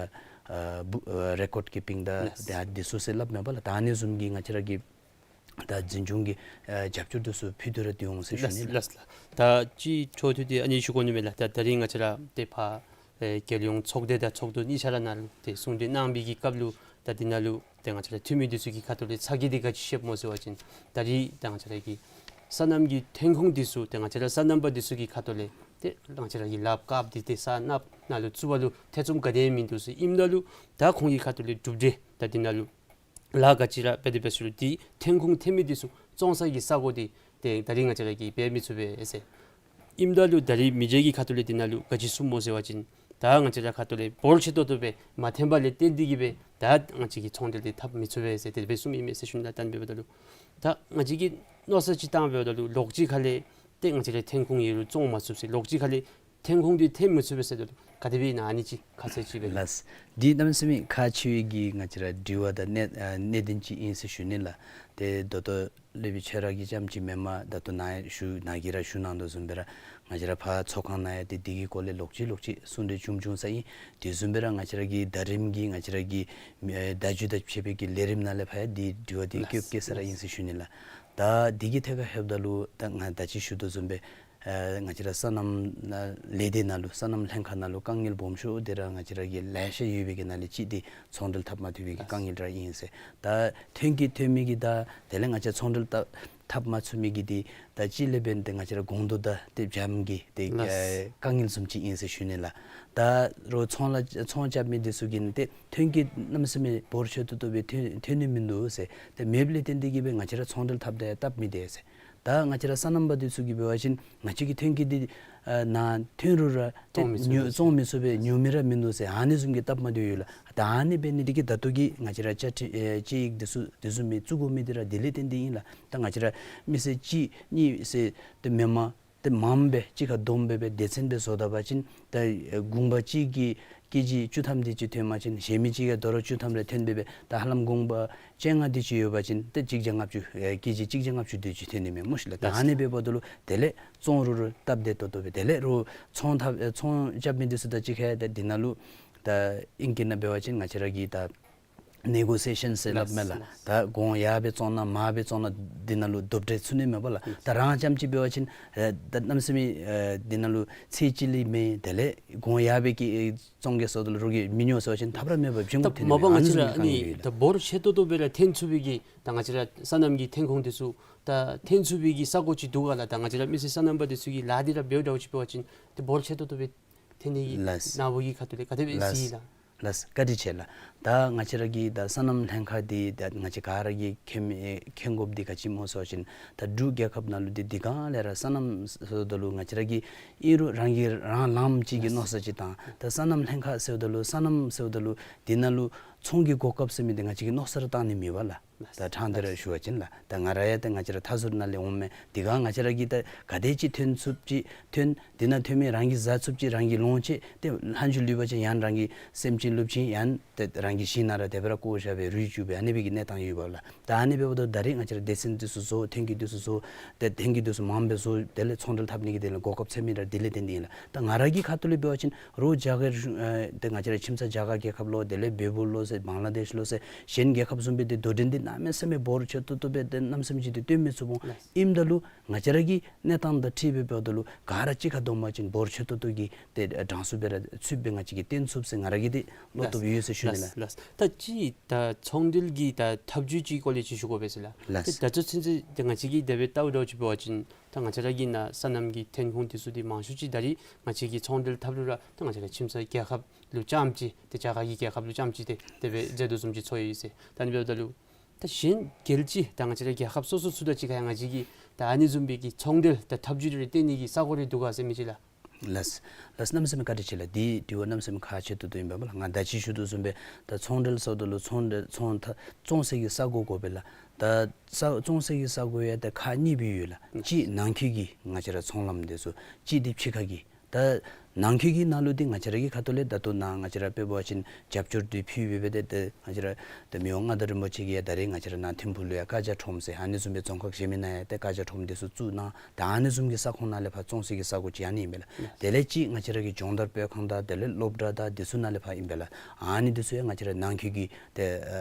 ཨ་བུ་ཨ་རེ་ཀོཌ་ཀི་པིང་ད་ལགས། ད་འདི་ཚུ་ཟེར་སླབ་མས་པ་ལགས། ད་ཨ་ནི་བཟུམ་གྱི་ང་བཅས་ར་གི་ད་འཛིན་སྐྱོང་གི་ཨ་རྒྱབ་སྐྱོར་འདི་ཚུ་ཕུལ་ཏེ་ར་འདི་འོང་ཟེར་ཞུ་ནི་ལགས། ལགས་ལགས། ད་ཅི་ཆོས་ཐུ་འདི་ཨ་ནི་ཞུ་དགོ་ནི་མས་ལགས། ད་ད་རིས་ང་བཅས་ར་ཏེ་ཕར་ཨེ་རྒྱལ་ཡོངས་ཚོགས་སྡེ་དང་ཚོགས་འདུ་གཉིས་ཆ་ར་ནང་ལུ་ཏེ་གསུང་གྲོས་གནང་བའི་གི་སྐབས་ལུ་ད་འདི་ནང་ལུ་ཏེ་ང་བཅས་ར་འཐུས་མི་འདི་ཚུ་གི་ཁ་ཐུག་ལས་ཚ་གྱང་འདི་ག་ཅི་བཤདཔ་སྨོ་ཟེར་བ་ཅིན་ད་རིས་ད་ང་བཅས་ར་གི་སོ་ནམ་གྱི་ཐོན་ཁུངས་འདི་ཚུ་ཏེ་ང་བཅས་ར་སོ་ནམ་པ་འདི་ཚུ་གི་ཁ་ཐུག་ལས་ཏེ་ང་བཅས་ར་གི་ལགཔ་དཀརཔོ་འདི་ཏེ་སོ་ནམ་ནང་ལུ་བཙུགས་པ་ལུ་ཐེ་ཚོམ་ག་དེ་མིན་འདུག་ཟེར། ཨིནམ་ད་ལུ་ད་ཁོང་གི་ཁ་ཐུག་ལས་གྲུབ་འབྲས་ད་འདི་ནང་ལུ་ལཱ་ག་ཅི་ར་འབད་དེ་འབད་ཚུགས་རུང་འདི་ཐོན་ཁུངས་ཐོན་མི་འདི་ཚུ་བཙོང་ས་གི་ས་གོ་འདི་ཏེ་ད་རིས་ང་བཅས་ར་གིས་འབད་མི་ཚུགས་པས་ཟེར། ཨིནམ་ད་ལུ་ད་རིས་མི་རྗེ་གི་ཁ་ཐུག་ལས་འདི་ནང་ལུ་ག་ཅི་གསུངམ་སྨོ་ཟེར་བ་ཅིན་ད་ང་བཅས་ར་ཁ་ཐུག་ལས་འབོར་ཆེ་ཏོག་ཏོ་སྦེ་མ་ཐོན་པ་ལས་བརྟེན་ཏེ་གིས་སྦེ་ད་ང་བཅས་ཀྱིས་ཚོང་འབྲེལ་འདི་འཐབ་མི་ཚུགས་པས་ཟེར་དེ་སྦེ་གསུངམ་ཨིན་མས་ཟེར་ཞུ་ནི་ལགས། ད་ཨ་ནི་འབདཝ་ད་ལུ་ད་ང་བཅས་ཀྱིས་མནོ་བསམ་ཅིག་བཏངམ་འབདཝ་ད་ལུ་ལོགས་ཅིག་ཁ་ལས་ཏེ་ང་བཅས་ར་ཐོན་ཁུངས་ཡོད་རུང་བཙོང་མ་ཚུགས་ཟེར། ལོགས་ཅིག་ཁ་ལས་ཐོན་ཁུངས་འདི་ཐོན་མི་ཚུགས་པས་ཟེར་ད་ལུ་ག་དེ་སྦེ་ཨིན་ན་ཨ་ནི་ཅིག་ཁ་གསལ་ཅིག་སྦེ། ལགས། འདི་གནམ་མེད་ས་མེད་ཁག་ཆེ་བའི་གི་ང་བཅས་ར་དྲི་བ་དང་གནད་ཨ་གནད་དོན་ཅིག་ཨིན་ཟེར་ཞུ་ནི་ལགས། ཏེ་ད་ལྟོ་སློབ་དཔོན་ཁྱོད་ར་གིས་རྐྱངམ་ཅིག་མེན་པར་ད་ལྟོ་ནཱ་ཞུ་ནཱ་གིས་ར་ཞུ་གནང་དོ་བཟུམ་སྦེ་ར་ང་བཅས་ར་ཕར་ཚོགས་ཁང་ནང་ཡང་ཏེ་འདི་གི་སྐོར་ལས་ལོགས་ཅིག་ལོགས་ཅིག་གསུང་གྲོས་བྱུང་བྱུང་ས་ཨིན། དེ་བཟུམ་སྦེ་ར་ང་བཅས་ར་གི་ཟླ་རིམ་གྱི་ང་བཅས་ར་གི་ཨེ་བརྡ་བརྒྱུད་དང་ཕྱད་པའི་གི་ལས་རིམ་ནང་ལས་ཕར་ཡང་འདི་དྲི་བ་འདི་ལགས། སྐྱོན་བཀལ་ས་ར་ཨིན་ཟེར་ཞུ་ནི་ལགས། ད་འདི་གི་ཐད་ཁར་ལྷོདཔ་ད་ལུ་ད་ང་ད་ཅི་ཞུ་དོ་བཟུམ་སྦེ་ཨ་ང་བཅས་ར་སོ་ནམ་ལས་སྡེ་ནང་ལུ་སོ་ནམ་ལྷན་ཁག་ནང་ལུ་དཀའ་ངལ་སྦོམ་ཤོས་འདི་ར་ང་བཅས་ར་གི་ལེ་ཤ་ཡོད་པའི་གི་ནང་ལས་གཅིག་འདི་ཚོང་འབྲེལ་འཐབ་མ་ཚུགས་པའི་གི་དཀའ་ངལ་ར་ཨིན་ཟེར། ད་ཐོན་སྐྱེད་ཐོན་མི་གི་ད་དེ་ལས་ང་བཅས་ཚོང་འབྲེལ་འཐབ་འཐབ་མ་ཚུགས་མི་གི་འདི་ད་གཅིག་ལས་འབདན་ཏེ་ང་བཅས་ར་གོང་ཐོག་དང་ཏེ་བྱམས་ཀྱི་ཏེ་ལགས། ཨེ་དཀའ་ངལ་བཟུམ་ཅིག་ཨིན་ཟེར་ཞུ་ནི་ལགས། ད་རོགས་ཚོང་ལཱ་ཚོང་རྐྱབ་མི་འདི་ཚུ་གིས་ཏེ་ཐོན་སྐྱེད་གནམ་མེད་ས་མེད་འབོར་ཆེ་ཏོག་ཏོ་སྦེ་ཐོན་ཐོན་ནི་མིན་འདུག་ཟེར། ཏེ་མེདཔ་ལས་བརྟེན་ཏེ་གིས་སྦེ་ང་བཅས་ར་ཚོང་འབྲེལ་འཐབ་དེ་སྟབས་མི་བདེ་ཟེར། ད་ང་བཅས་ར་སོ་ནམ་པ་འདི་ཚུ་གིས་འབད་བ་ཅིན་ང་བཅས་ཀྱི་ཐོན་སྐྱེད་འདི་ཨ་ནཱ་ཐོན་རུང་ར་ཏེ་བཙོང་མི་ཚུགས་ཉོ་པས་བཙོང་མི་ཚུགས་པས། ཉོ་མི་ར་མིན་འདུག་ཟེར་ཨ་ནི་བཟུམ་གྱི་སྟབས་མ་བདེཝ་ཡོད་ལགས། ད་ཨ་ནི་འབད་ནི་འདི་གིས་ད་ལྟོ་གི་ང་བཅས་ར་བཅའ་ཁྲིམས་ཨེ་དཔྱད་ཡིག་འདི་ཚུ་འདི་བཟུམ་མའི་བཙུགས་དགོ་མི་འདི་ར་འདི་ལས་བརྟེན་ཏེ་ཨིན་ལགས། ད་ང་བཅས་ར་མི་སེར་གཅིག་གཉིས་ཟེར་ཏེ་མེན་པར་ཏེ་མངམ་སྦེ་གཅིག་ཁར་བསྡོམས་སྦེ་སྦེ་སྡེ་ཚན་སྦེ་བཟོ་ད་པ་ཅིན་ད་ཨེ་གུང་པ་གཅིག་གིས་ཀེ་ཇི་བཅུ་ཐམ་དེ་ཅིག་ཐོན་པ་ཅིན་གཞན་མི་གཅིག་གིས་དོ་རུང་བཅུ་ཐམ་རེ་ཐོན་སྦེ་སྦེ་ད་ཧ་ལམ་གུང་པ་བཅོ་ལྔ་དེ་ཅིག་ཡོད་པ་ཅིན་ཏེ་གཅིག་བརྒྱ་ལྔ་བཅུ་ཨེ་ཀེ་ཇི་གཅིག་བརྒྱ་ལྔ་བཅུ་དེ་ཅིག་ཐོན་ནི་མས་སྨོ་ཤིག་ལགས། ད་ཨ་ནི་འབདཝ་ད་ལུ་དེ་ལས་བཙོང་རུང་རུང་སྟབས་བདེ་ཏོག་ཏོ་སྦེ་དེ་ལས་རོགས་ཚོང་འཐབ་ཨེ་ཚོང་རྐྱབ་མི་འདི་ཚུ་དང་གཅིག་ཁར་ད་འདི་ནང་ལུ་ད་ཨིང་སྐད་ནང་འབད་བ་ཅིན་ང་བཅས་ར་གི་ད་ནེ་གོ་སི་ཡེ་ཤཱན་ཟེར་སླབ་མས་ལགས། ལགས། ད་གོང་ཡར་སྦེ་བཙོང་ན་མར་སྦེ་བཙོང་ན་འདི་ནང་ལུ་རྡོག་འདྲེས་ཚུད་ནི་མས་པ་ལགས། ལགས། ད་རང་རྐྱངམ་ཅིག་འབད་བ་ཅིན་ཨེ་ད་གནམ་མེད་ས་མེད་ཨེ་འདི་ནང་ལུ་ཚད་ཅིག་ལས་མེད། དེ་ལས་གོང་ཡར་སྦེ་གི་ཨེ་བཙོང་གེ་ཟེརཝ་ད་ལུ་རོགས་ཀྱིས་མི་ཉོ་ཟེར་བ་ཅིན་ཐབས་ར་མེད་པར་བྱིན་དགོཔ་ཐོན་ནི་མས། ཨ་ནི་བཟུམ་གྱི་དཀའ་ངལ་ཡོད་ལགས། ད་འབོར་ཆེ་ཏོག་ཏོ་སྦེ་ར་ཐོན་ཚུགས་པའི་གི་ད་ང་བཅས་ར་སོ་ནམ་གྱི་ཐོན་ཁུངས་འདི་ཚུ་ད་ཐོན་ཚུགས་པའི་གི་ས་གོ་ཅིག་འདུག་ག་ལགས། ད་ང་བཅས་ར་མི་སེར་སོ་ནམ་པ་འདི་ཚུ་གིས་ལཱ་འདི་ར་འབདཝ་འདྲཝ་ཅིག་འབད་བ་ཅིན་ད་འབོར་ཆེ་ཏོག་ཏོ་སྦེ་ཐོན་ནི་གི་ལགས། ནཱ་བུ་གི་ཁ་ཐུག་ལས་ག་དེ་སྦེ་ཨིན་ཟེར་ལགས། ལགས། བཀའ་དྲིན་ཆེ་ལགས། ད་ང་བཅས་ར་གི་ད་སོ་ནམ་ལྷན་ཁག་འདི་ད་ང་བཅས་ག་ར་གིས་མཁྱེན་མཁྱེན་དགོཔ་འདི་ག་ཅི་སྨོ་ཟེར་བ་ཅིན་ད་འབྲུག་རྒྱལ་ཁབ་ནང་ལུ་འདི་འདི་ག་ལས་ར་སོ་ནམ་ཟེརཝ་ད་ལུ་ང་བཅས་ར་གིས་ཨིན་རུང་རང་གིས་རང་ལངམ་ཅིག་གི་མནོ་ས་ཅིག་དང་ད་སོ་ནམ་ལྷན་ཁག་ཟེརཝ་ད་ལུ་སོ་ནམ་ཟེརཝ་ད་ལུ་འདི་ནང་ལུ་ཚོང་གི་གོ་སྐབས་ཟེར་མི་འདི་ང་བཅས་ཀྱིས་མནོ་བསམ་ར་བཏང་ནི་མེད་པས་ལགས། ད་དྲང་སྟེ་ར་ཞུ་བ་ཅིན་ལགས། ད་ང་ར་ཡང་ད་ང་བཅས་ར་མཐའ་ཟུར་ནང་ལས་འོངམ་མས། འདི་ག་ང་བཅས་ར་གིས་ད་ག་དེ་ཅིག་ཐོན་ཚུགསཔ་ཅིག་ཐོན་འདི་ནང་ཐོན་མི་རང་གིས་བཟའ་ཚུགསཔ་ཅིག་རང་གིས་ལོངས་སྤྱོད་དེ་ལྷག་ཅིག་ལུས་པ་ཅིན་ཡང་རང་གི་སེམས་ཅན་ལུསཔ་ཅིག་ཡང་ཏེ་རང་གི་ཞིང་ནང་ར་དེ་སྦེ་ར་བཀོ་བཞག་སྦེ་རུལ་བཅུག་སྦེ་ཨ་ནི་སྦེ་གི་གནས་སྟངས་ཡོདཔ་ལགས། ད་ཨ་ནི་འབདཝ་ད་ད་རེས་ང་བཅས་ར་སྡེ་ཚན་འདི་ཚུ་བཟོ་ཐོན་སྐྱེད་འདི་ཚུ་བཟོ་ཏེ་ཐོན་སྐྱེད་འདི་ཚུ་མངམ་སྦེ་བཟོ་དེ་ལས་ཚོང་འབྲེལ་འཐབ་ནི་གི་དེ་ལས་གོ་སྐབས་ཟེར་མི་ར་དེ་ལས་བརྟེན་ཏེ་ཨིན་ལགས། ད་ང་ར་གི་ཁ་ཐུག་ལས་འབད་བ་ཅིན་རོགས་རྒྱ་གར་ཨེ་ཏེ་ང་བཅས་ར་ཁྱིམ་ཚང་རྒྱ་གར་རྒྱལ་ཁབ་ལུ་དེ་ལས་བལ་པོ་ལུ་ཟེར་བང་ལ་དེཤ་ལུ་ཟེར་གཞན་རྒྱལ་ཁབ་བཟུམ་སྦེ་ཏེ་དོ་འགྲན་འདི་གནམ་མེད་ས་མེད་འབོར་ཆེ་ཏོག་ཏོ་སྦེ་ཏེ་གནམ་མེད་ས་མེད་ཅིག་ཏེ་སྟོན་མི་ཚུགས་འོང་། ལགས། ཨིནམ་ད་ལུ་ང་བཅས་ར་གི་གནས་སྟངས་དང་འཁྲིལ་སྦེ་འབདཝ་ད་ལུ་ག་ར་གཅིག་ཁར་བསྡོམས་པ་ཅིན་འབོར་ཆེ་ཏོག་ཏོ་གི་ཏེ་གྲངས་སུ་སྦེ་ར་ཚུདཔ་སྦེ་ང་བཅས་ཀྱིས་སྟོན་ཚུགས་ཟེར་ང་ར་གི་ཏེ་བློ་སྟོབས་ཡོད་ཟེར་ཞུ་ནི་ལགས། ལགས། ད་ཅི་ད་ཚོང་འབྲེལ་གྱི་ད་ཐབས་བྱུས་ཅིག་སྐོར་ལས་ཅིག་ཞུ་དགོ་པས་ཟེར་ལགས། ལགས། ད་ད་ལྟོ་ཚུན་ཚོད་ད་ང་བཅས་ཀྱིས་དེ་སྦེ་བལྟཝ་ད་ཅིག་འབད་བ་ཅིན་ད་ང་བཅས་ར་གི་ནཱ་སོ་ནམ་གྱི་ཐོན་ཁུངས་འདི་ཚུ་འདི་མང་ཤོས་ཅིག་ད་རེས་ང་བཅས་ཀྱི་ཚོང་འབྲེལ་འཐབ་རུང་ར་ད་ང་བཅས་ར་ཁྱིམ་ཚང་རྒྱལ་ཁབ་ལུ་རྐྱངམ་ཅིག་ཏེ་རྒྱ་གར་གྱི་རྒྱལ་ཁབ་ལུ་རྐྱངམ་ཅིག་ཏེ་དེ་སྦེ་མཛད་དོ་བཟུམ་ཅིག་ཚོར་ཡི་ཟེར། ད་ཨ་ནི་འབདཝ་ད་ལུ་ད་གཞན་རྒྱལ་སྤྱི་ད་ང་བཅས་ར་རྒྱལ་ཁབ་སོ་སོ་ཚུ་དང་གཅིག་ཁར་ཡང་ང་བཅས་ཀྱིས་ད་ཨ་ནི་བཟུམ་སྦེ་གི་ཚོང་འབྲེལ་ད་འཐབ་ཇུས་རེ་བཏོན་ནི་གི་ས་གོ་རེ་འདུག་ག་ཟེར་མི་ཅིག་ལགས། ལགས། ལགས། གནམ་མེད་ས་མེད་བཀའ་དྲིན་ཆེ་ལགས། འདི་དྲི་བ་གནམ་མེད་ས་མེད་ཁག་ཆེ་ཏོག་ཏོ་ཨིན་པས་ལགས། ང་ད་ཅི་ཞུ་དོ་བཟུམ་སྦེ་ད་ཚོང་འབྲེལ་ཟེརཝ་ད་ལུ་ཚོང་འབྲེལ་ཚོང་ད་བཙོང་སའི་གི་ས་གོ་དགོ་པས་ལགས། ད་ས་བཙོང་སའི་གི་ས་གོ་ཡང་ད་ཁག་གཉིས་སྦེ་ཡོད་ལགས། གཅིག་ནང་འཁོད་ཀྱི་ང་བཅས་ར་ཚོང་ལམ་འདི་ཚུ་གཅིག་འདི་ཕྱི་ཁ་གི་ད་ནང་འཁོད་ཀྱི་ནང་ལུ་འདི་ང་བཅས་ར་གི་ཁ་ཐུག་ལས་ད་ལྟོ་ནཱ་ང་བཅས་ར་དཔེ་འབད་བ་ཅིན་རྒྱབ་སྐྱོར་འདི་ཕུལ་སྦེ་སྦེ་ཏེ་ཏེ་ང་བཅས་ར་ཏེ་མི་དབང་མངའ་བདག་རིན་པོ་ཆེ་གིས་ཡང་ད་རེས་ང་བཅས་ར་ནཱ་ཐིམ་ཕུག་ལུ་ཡང་ཀ་ཇ་ཁྲོམ་ཟེར་ཨ་ནི་བཟུམ་སྦེ་རྫོང་ཁག་གཞན་མི་ནང་ཡང་ཏེ་ཀ་ཇ་ཁྲོམ་འདི་ཚུ་བཙུགས་གནང་། ད་ཨ་ནི་བཟུམ་གྱི་ས་ཁོངས་ནང་ལས་ཕར་བཙོང་སའི་གི་ས་གོ་ཅིག་ཨ་ནི་ཨིན་པས་ལགས། དེ་ལས་གཅིག་ང་བཅས་ར་གི་སྦྱོང་བརྡར་སྤེལ་ཁང་དང་དེ་ལས་སློབ་གྲྭ་དང་འདི་ཚུ་ནང་ལས་ཕར་ཨིན་པས་ལགས། ཨ་ནི་འདི་ཚུ་ཡང་ང་བཅས་ར་ནང་འཁོད་ཀྱི་ཏེ་ཨ་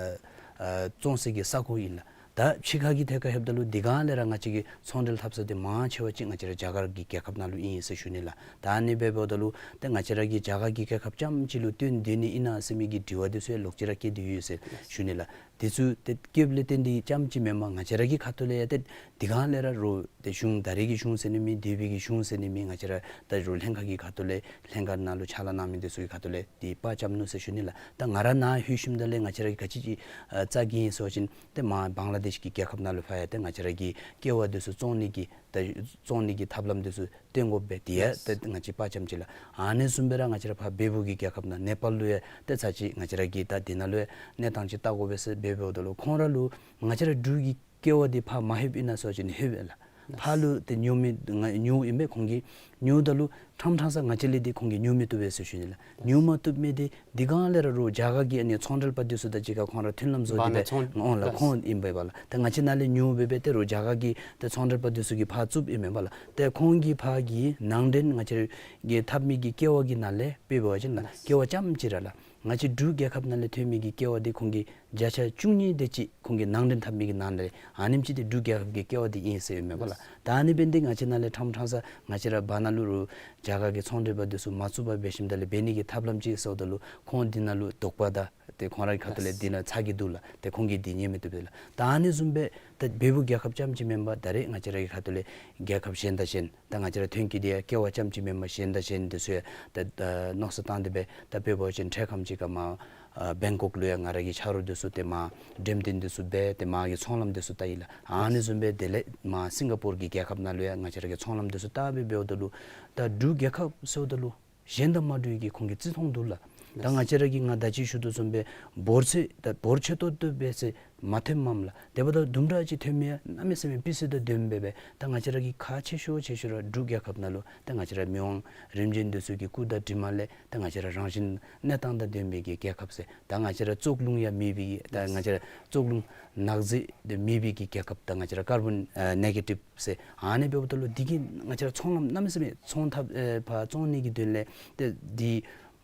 ཨ་བཙོང་སའི་གི་ས་གོ་ཨིན་ལགས། ད་ཕྱི་ཁ་གི་ཐད་ཁར་ལྷོདཔ་ད་ལུ་འདི་ག་ལས་ར་ང་བཅས་ཀྱི་ཚོང་འབྲེལ་འཐབ་ས་འདི་མང་ཆེ་བ་ཅིག་ང་བཅས་ར་རྒྱ་གར་གྱི་རྒྱལ་ཁབ་ནང་ལུ་ཨིན་ཟེར་ཞུ་ནི་ལགས། ད་ཨ་ནི་སྦེ་འབདཝ་ད་ལུ་ཏེ་ང་བཅས་ར་གིས་རྒྱ་གར་གྱི་རྒྱལ་ཁབ་རྐྱངམ་ཅིག་ལུ་བརྟེན་སྡོད་ནི་ཨིན་ན་ཟེར་མི་གི་དྲི་བ་འདི་ཚུ་ཡང་ལོག་ཅི་ར་བཀོད་དེ་ཡོད་ཟེར་ཞུ་ནི་ལགས། འདི་ཚུ་ཏེ་བཀོདཔ་ལས་བརྟེན་ཏེ་རྐྱངམ་ཅིག་མེན་པར་ང་བཅས་ར་གི་ཁ་ཐུག་ལས་ཡང་ཏེ་འདི་ག་ལས་ར་རོགས་ཏེ་གཞུང་ད་རེས་ཀྱི་གཞུང་ཟེར་ནི་མེད། འདས་པའི་གི་གཞུང་ཟེར་ནི་མེད། ང་བཅས་ར་ད་རོགས་ལྷན་ཁག་གི་ཁ་ཐུག་ལས་ལྷན་ཁག་ནང་ལུ་ཕྱག་ལཱ་གནང་མི་འདི་ཚུ་གི་ཁ་ཐུག་ལས་འདི་པར་རྐྱབ་ནུག་ཟེར་ཞུ་ནི་ལགས། ད་ང་ར་ནཱ་ལྷོད་ཞིནམ་ད་ལས་ང་བཅས་ར་གིས་ག་ཅི་ཅིག་ཨ་རྩ་འགེངས་ཡི་ཟེར་བ་ཅིན་ཏེ་མར་བང་ལ་དེཤ་གི་རྒྱལ་ཁབ་ནང་ལུ་ཕར་ཡང་ཏེ་ང་བཅས་ར་གི་ཀེ་བ་འདི་ཚུ་བཙོང་ནི་གི་ད་བཙོང་ནི་གི་ཐབས་ལམ་འདི་ཚུ་སྟོན་དགོ་པས། དེ་ཡང་ཏེ་ང་བཅས་པར་རྐྱབ་ཅི་ལགས། ཨ་ནི་བཟུམ་སྦེ་ར་ང་བཅས་ར་ཕར་བལ་པོ་གི་རྒྱལ་ཁབ་ནང་ནེ་པཱལ་ལུ་ཡང་ཏེ་ཚར་གཅིག་ང་བཅས་ར་གིས་ད་འདི་ནང་ལུ་ཡང་གནས་སྟངས་ཅིག་བལྟ་དགོ་པས་ཟེར་སྦེ་འབདཝ་ད་ལུ་ཁོང་ར་ལུ་ང་བཅས་ར་འབྲུག་གི་ཀེ་བ་འདི་ཕར་མ་ལྷོདཔ་ཨིན་ན་ཟེར་བ་ཅིན་ལྷོདཔ་ཨིན་ལགས། ཕར་ལུ་ཏེ་ཉོ་མི་ང་ཉོཝ་ཨིན་པས། ཁོང་གིས་ཉོཝ་ད་ལུ་ཕྲང་ཕྲང་ས་ང་བཅས་ལས་འདི་ཁོང་གིས་ཉོ་མི་བཏུབ་པས་ཟེར་ཞུ་ནི་ལགས། ཉོ་མ་བཏུབ་མི་འདི་འདི་ག་ལས་ར་རོགས་རྒྱ་གར་གྱི་ཨ་ནི་ཚོང་འབྲེལ་པ་འདི་ཚུ་དང་གཅིག་ཁར་ཁོང་ར་མཐུན་ལམ་བཟོ་སྟེ་སྦེ་འོང་ལགས། ཁོང་ཨིན་པས་ལགས། ད་ང་བཅས་ནཱ་ལས་ཉོ་སྦེ་སྦེ་ཏེ་རོགས་རྒྱ་གར་གྱི་ཏེ་ཚོང་འབྲེལ་པ་འདི་ཚུ་གིས་ཕར་བཙུགསཔ་ཨིན་མས་པ་ལགས། ཏེ་ཁོང་གིས་ཕར་གྱི་ནང་འདྲེན་ང་བཅས་ཀྱིས་འཐབ་མི་གི་ཀེ་བ་གི་ནང་ལས་དཔེ་འབད་བ་ཅིན་ལགས་ཀེ་བ་རྐྱངམ་ཅིག་ར་ལགས། ང་བཅས་འབྲུག་རྒྱལ་ཁབ་ནང་ལས་ཐོན་མི་གི་ཀེ་བ་འདི་ཁོང་གིས་བརྒྱ་ཆ་བཅུ་གཉིས་དེ་ཅིག་ཁོང་གིས་ནང་འདྲེན་འཐབ་མི་གི་ནང་ལས་ཨ་ནེམ་ཅིག་འདི་འབྲུག་རྒྱལ་ཁབ་ཀྱི་ཀེ་བ་འདི་ཨིན་ཟེར་ཨིན་མས་པ་ལགས། ད་ཨ་ནི་འབདན་འདི་ང་བཅས་ནཱ་ལས་ཕྲང་ཕྲང་ས་ང་བཅས་ར་བར་ན་ལུ་རོགས་རྒྱ་གར་གྱི་ཚོང་འབྲེལ་པ་འདི་ཚུ་མ་བཙུགས་པར་འབད་ཞིནམ་ད་ལས་འབད་ནི་གི་ཐབས་ལམ་ཅིག་ཟེརཝ་ད་ལུ་ཁོང་འདི་ནང་ལུ་དོགས་པ་དང་ཏེ་ཁོང་རའི་ཁ་ཐུག་ལས་འདི་ནང་ཚ་གྱང་འདུག་ལགས། ཏེ་ཁོང་གིས་འདི་ཉན་མི་བཏུབ་པས་ལགས། ད་ཨ་ནི་བཟུམ་སྦེ་ད་བལ་པོ་རྒྱལ་ཁབ་རྐྱངམ་ཅིག་མེན་པར་ད་རེས་ང་བཅས་ར་གི་ཁ་ཐུག་ལས་རྒྱལ་ཁབ་གཞན་དང་གཞན་ད་ང་བཅས་ར་ཐོན་སྐྱེད་འདི་ཡང་ཀེ་བ་རྐྱངམ་ཅིག་མེན་པར་གཞན་དང་གཞན་འདི་ཚུ་ཡང་ད་ད་མནོ་བསམ་བཏང་སྟེ་སྦེ་ད་དཔེ་འབད་བ་ཅིན་འཕྲལ་ཁམས་ཅིག་ཁར་མར་ཨ་བེང་ཀོག་ལུ་ཡང་ང་ར་གི་ཆ་རོགས་འདི་ཚུ་ཏེ་མར་འགྲེམས་སྟོན་འདི་ཚུ་འབད་དེ་མར་གྱི་ཚོང་ལམ་འདི་ཚུ་བལྟ་ཡི་ལགས། ཨ་ནི་བཟུམ་སྦེ་དེ་ལས་མར་སིང་ག་པོར་གྱི་རྒྱལ་ཁབ་ནང་ལུ་ཡང་ང་བཅས་ར་གི་ཚོང་ལམ་འདི་ཚུ་བལྟ་སྦེ་འབདཝ་ད་ལུ་ད་འབྲུག་རྒྱལ་ཁབ་ཟེརཝ་ད་ལུ་གཞན་དང་མ་འདྲཝ་གི་ཁོང་གི་བརྩི་མཐོང་འདུག་ལགས། ད་ང་བཅས་ར་གིས་ང་ད་ཅི་ཞུ་དོ་བཟུམ་སྦེ་འབོར་ཚད་ད་འབོར་ཆེ་ཏོག་ཏོ་སྦེ་ཟེར་མ་ཐོནམ་མས་ལགས། དེ་འབདཝ་ད་དུམ་གྲ་ཅིག་ཐོན་མི་ཡང་གནམ་མེད་ས་མེད་སྤུས་ཚད་དང་ལྡནམ་སྦེ་སྦེ་ད་ང་བཅས་ར་གི་ཁག་ཆེ་ཤོས་ཆེ་ཤོས་ར་འབྲུག་རྒྱལ་ཁབ་ནང་ལུ་ད་ང་བཅས་ར་མི་དབང་རིམ་བྱོན་འདི་ཚུ་གི་སྐུ་དང་གྲིབ་མ་ལས་ད་ང་བཅས་ར་རང་བཞིན་གནས་སྟངས་དང་ལྡན་པའི་གི་རྒྱལ་ཁབ་ཟེར། ད་ང་བཅས་ར་བཙོག་རླུང་ཡང་མེད་པའི་གི་ད་ང་བཅས་ར་བཙོག་རླུང་ནག་རྫས་དེ་མེད་པའི་གི་རྒྱལ་ཁབ། ད་ང་བཅས་ར་ཀར་བོན་ཨ་ནེ་གེ་ཊིབ་ཟེར། ཨ་ནི་འབདཝ་ད་ལུ་འདི་གིས་ང་བཅས་ར་ཚོང་ལམ་གནམ་མེད་ས་མེད་ཚོང་ཐབས་ཨེ་ཕར་བཙོང་ནི་གི་དོན་ལས་ཏེ་འདི་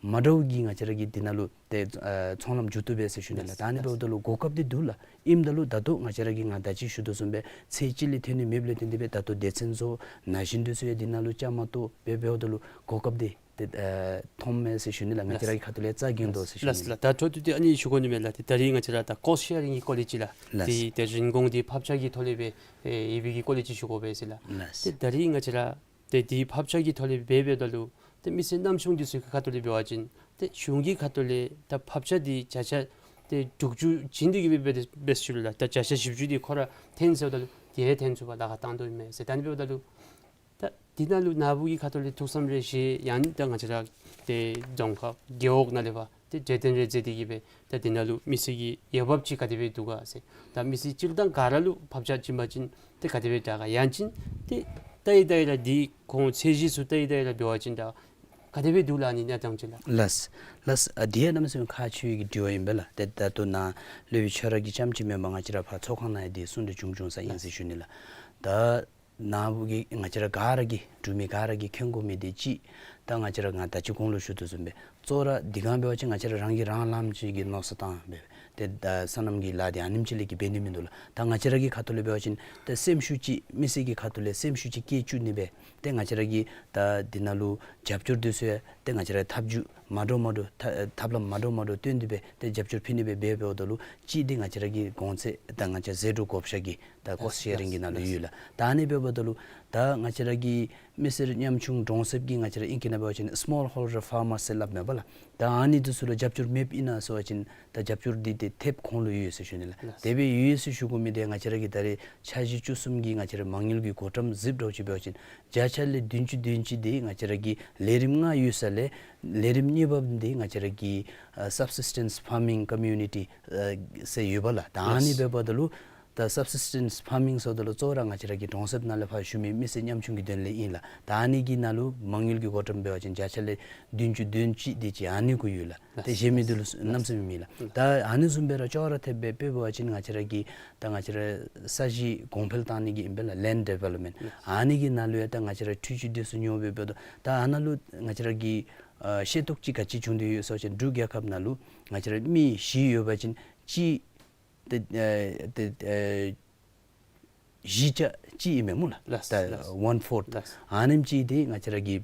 མ་འདྲཝ་གི་ང་བཅས་ར་གི་འདི་ནང་ལུ་ཏེ་ཨེ་ཚོང་ལམ་འགྱོ་བཏུབ་པས་ཟེར་ཞུ་ནི་ལགས། ད་ཨ་ནི་འབདཝ་ད་ལུ་གོ་སྐབས་འདི་འདུག་ལགས། ཨིནམ་ད་ལུ་ད་ལྟོ་ང་བཅས་ར་གིས་ང་ད་ཅི་ཞུ་དོ་བཟུམ་སྦེ་ཚེས་གཅིག་ལས་ཐོན་ནི་མེདཔ་ལས་བརྟེན་ཏེ་སྦེ་ད་ལྟོ་སྡེ་ཚན་ཚུ་ན་གཞོན་འདི་ཚུ་ཡང་འདི་ནང་ལུ་བཅའ་མར་གཏོགས་སྦེ་འབདཝ་ད་ལུ་གོ་སྐབས་འདི་ཏེ་ཨེ་མཐོངམ་མས་ཟེར་ཞུ་ནི་ལགས། ང་བཅས་ར་གི་ཁ་ཐུག་ལས་རྩ་འགེངས་དོ་ཟེར་ཞུ་ནི་ལགས། ལགས་ལགས། ད་འཕྲོ་མཐུད་དེ་ཨ་ནི་ཞུ་དགོ་ནི་མས་ལགས། ཏེ་ད་རིས་ང་བཅས་ར་ད་ཀོསཊ་ཤེ་རིང་གི་སྐོར་ལས་ཅིག་ལགས། ལགས། ཏེ་ཏེ་རིན་གོང་འདི་ཕབ་ཆག་གི་ཐོག་ལས་སྦེ་ཨེ་ཡོད་པའི་གི་སྐོར་ལས་ཅིག་ཞུ་དགོ་པས་ཟེར་ལགས། ལགས། ཏེ་ད་རིས་ང་བཅས་ར་ཏེ་འདི་ཕབ་ཆག་གི་ཐོག་ལས་སྦེ་འབདཝ་ད་ལུ་ ཏེ་མི་སེར་ཉམ་ཆུང་འདི་ཚུ་གི་ཁ་ཐུག་ལས་འབད་བ་ཅིན་ཏེ་གཞུང་གི་ཁ་ཐུག་ལས་ད་ཕབ་ཆ་འདི་བརྒྱ་ཆ་ཏེ་དྲུག་ཅུ་བྱིན་ཏེ་གི་སྦེ་འབད་དེ་འབད་ཞུ་ལགས། ད་བརྒྱ་ཆ་བཞི་བཅུ་འདི་ཁོ་ར་འཐོན་ཟེརཝ་ད་ལུ་དེ་འཐོན་ཚུགས་པར་ལཱ་ཁག་བཏང་དོ་ཨིན་མས་ཟེར། ད་ཨ་ནི་འབདཝ་ད་ལུ་ད་འདི་ནང་ལུ་ནཱ་བུ་གི་ཁ་ཐུག་ལས་ཐུགས་བསམ་རེ་བཞེས་ཡང་ད་ང་བཅས་ར་ཏེ་རྫོང་ཁག་རྒེད་འོག་ནང་ལས་ཕར་ཏེ་གྲོས་བསྟུན་རེ་མཛད་དེ་གི་སྦེ་ད་འདི་ནང་ལུ་མི་སེར་གྱི་འོས་འབབ་ཅིག་ག་དེ་སྦེ་འདུག་ག་ཟེར། ད་མི་སེར་སྤྱིར་བཏང་ག་ར་ལུ་ཕབ་ཆ་བྱིན་པ་ཅིན་ཏེ་ག་དེ་སྦེ་དྲག་ག། ཡང་ཅིན་ཏེ་ད་ཨེ་ད་ཨེ་ར་འདི་ཁོང་ཚད་གཞི་ཚུ་ད་ཨེ་ད་ཨེ་ར་འབད་བ་ཅིན་ད་ག་དེ་སྦེ་འདུག་ལགས། ཨ་ནི་གནས་སྟངས་ཅིག་ལགས། ལགས། ལགས། ཨ་འདི་ཡང་གནམ་མེད་ས་མེད་ཁག་ཆེ་བའི་གི་དྲི་བ་ཨིན་པས་ལགས། ཏེ་ད་ལྟོ་ནཱ་སློབ་དཔོན་ཁྱོད་ར་གིས་རྐྱངམ་ཅིག་མེན་པར་ང་བཅས་ར་ཕར་ཚོགས་ཁང་ནང་ཡང་འདི་གསུང་གྲོས་ཅུང་ཅུང་ཟེར་ཨིན་ཟེར་ཞུ་ནི་ལགས། ད་ནཱ་བུ་གི་ང་བཅས་ར་ག་ར་གིས་འབྲུག་མི་ག་ར་གིས་མཁྱེན་དགོ་མི་འདི་ཅིག་ད་ང་བཅས་ར་ང་ད་ཅི་གོང་ལུ་ཞུ་དོ་བཟུམ་སྦེ་གཙོ་བོ་ར་འདི་ག་འབད་བ་ཅིན་ང་བཅས་ར་རང་གིས་རང་ལངམ་ཅིག་གི་མནོ་བསམ་བཏང་སྦེ་ཏེ་ད་སོ་ནམ་གྱི་ལཱ་འདི་ཨ་ནེམ་ཅིག་ལས་ཀྱི་འབད་ནི་མིན་འདུག་ལགས། ད་ང་བཅས་ར་གི་ཁ་ཐུག་ལས་འབད་བ་ཅིན་ཏེ་སེམས་ཤུགས་ཅིག་མི་སེར་གྱི་ཁ་ཐུག་ལས་སེམས་ཤུགས་ཅིག་བསྐྱེད་བཅུག་ནི་སྦེ་ཏེ་ང་བཅས་ར་གིས་ད་འདི་ནང་ལུ་རྒྱབ་སྐྱོར་འདི་ཚུ་ཡང་ཏེ་ང་བཅས་ར་ཐབས་བྱུས་མ་འདྲཝ་མ་འདྲཝ་ཐབས་ལམ་མ་འདྲཝ་མ་འདྲཝ་སྟོན་ཏེ་སྦེ་ཏེ་རྒྱབ་སྐྱོར་ཕུལ་ནི་སྦེ་འབད་འབདཝ་ད་ལུ་གཅིག་འདི་ང་བཅས་ར་གི་གོང་ཚད་ད་ང་བཅས་ཟད་འགྲོ་བགོ་བཤའ་གི་ད་ཀོསཊ་ཤེ་རིང་གི་ནང་ལུ་ཡོད་ལགས། ད་ཨ་ནི་འབདཝ་ད་ལུ་ད་ང་བཅས་ར་གི་མི་སེར་ཉམ་ཆུང་གྲོང་གསེབ་ཀྱི་ང་བཅས་ར་ཨིང་སྐད་ནང་འབད་བ་ཅིན་སི་མོལ་ཧོལ་ཌར་ཕར་མར་ཟེར་སླབ་མས་པ་ལགས། ད་ཨ་ནི་འདི་ཚུ་ལུ་རྒྱབ་སྐྱོར་མེདཔ་ཨིན་ན་ཟེར་བ་ཅིན་ད་རྒྱབ་སྐྱོར་འདི་ཏེ་ཐེབས་ཁོང་ལུ་ཡོད་ཟེར་ཞུ་ནི་ལགས། དེ་སྦེ་ཡོད་ཟེར་ཞུ་དགོ་མི་འདི་ང་བཅས་ར་གི་ད་རེས་འཆར་གཞི་བཅུ་གསུམ་གྱི་ང་བཅས་ར་མ་དངུལ་གྱི་བགོ་བཀྲམ་ཟེརཝ་ཅིག་འབད་བ་ཅིན་བརྒྱ་ཆ་ལས་བདུན་ཅུ་དོན་གཅིག་འདི་ང་བཅས་ར་གི་ལས་རིམ་ལྔ་ཡོད་ས་ལས་ལས་རིམ་གཉིས་པ་འདི་ང་བཅས་ར་གི་ཨ་སབ་སིས་ཊེནསི་ཕར་མིང་ཀོ་མིའུ་ནི་ཊི་ཨ་ཟེར་ཡོད་པ་ལགས། ད་ཨ་ནི་འབདཝ་ད་ལུ་ད་སབ་སིས་ཊེནསི་ཕར་མིང་ཟེརཝ་ད་ལུ་གཙོ་བོ་ར་ང་བཅས་ར་གི་གྲོང་གསེབ་ནང་ལས་ཕར་བཞུགས་མི་མི་སེར་ཉམ་ཆུང་གི་དོན་ལས་ཨིན་ལགས། ད་ཨ་ནི་གི་ནང་ལུ་མ་དངུལ་གྱི་བགོ་བཀྲམ་འབད་བ་ཅིན་བརྒྱ་ཆ་ལས་བདུན་ཅུ་དོན་གཅིག་འདི་ཅིག་ཨ་ནི་གུ་ཡོད་ལགས། ཏེ་གཞན་མི་འདི་ལུ་གནམ་མེད་ས་མེད་མེད་ལགས། ད་ཨ་ནི་བཟུམ་སྦེ་ར་ཅོག་ར་འཐདཔ་སྦེ་དཔེ་འབད་བ་ཅིན་ང་བཅས་ར་གི་ད་ང་བཅས་ར་ས་གཞི་གོང་འཕེལ་བཏང་ནི་གི་ཨིན་པས་ལགས། ལེནཌ་ཌི་ཝེ་ལོབ་མེནཊ། ཨ་ནི་གི་ནང་ལུ་ཡང་ད་ང་བཅས་ར་འཕྲུལ་ཆས་འདི་ཚུ་ཉོ་སྦེ་འབདཝ་ད་ད་ཨ་ནཱ་ལུ་ང་བཅས་ར་གི་ཨ་ཤེས་རྟོགས་ཅིག་ག་ཅི་བྱུང་སྟེ་ཡོད་ཟེར་བ་ཅིན་འབྲུག་རྒྱལ་ཁབ་ནང་ལུ་ང་བཅས་ར་མི་བཞི་ཡོད་པ་ཅིན་གཅིག་ཏེ་ཨ་ཏེ་ཨ་བཞི་ཆ་གཅིག་ཨིན་མས་སྨོ་ལགས། ལགས། ད་ལགས། ཝན་ཕོརཐ། ལགས། ཨ་ནེམ་ཅིག་འདི་ང་བཅས་ར་གི་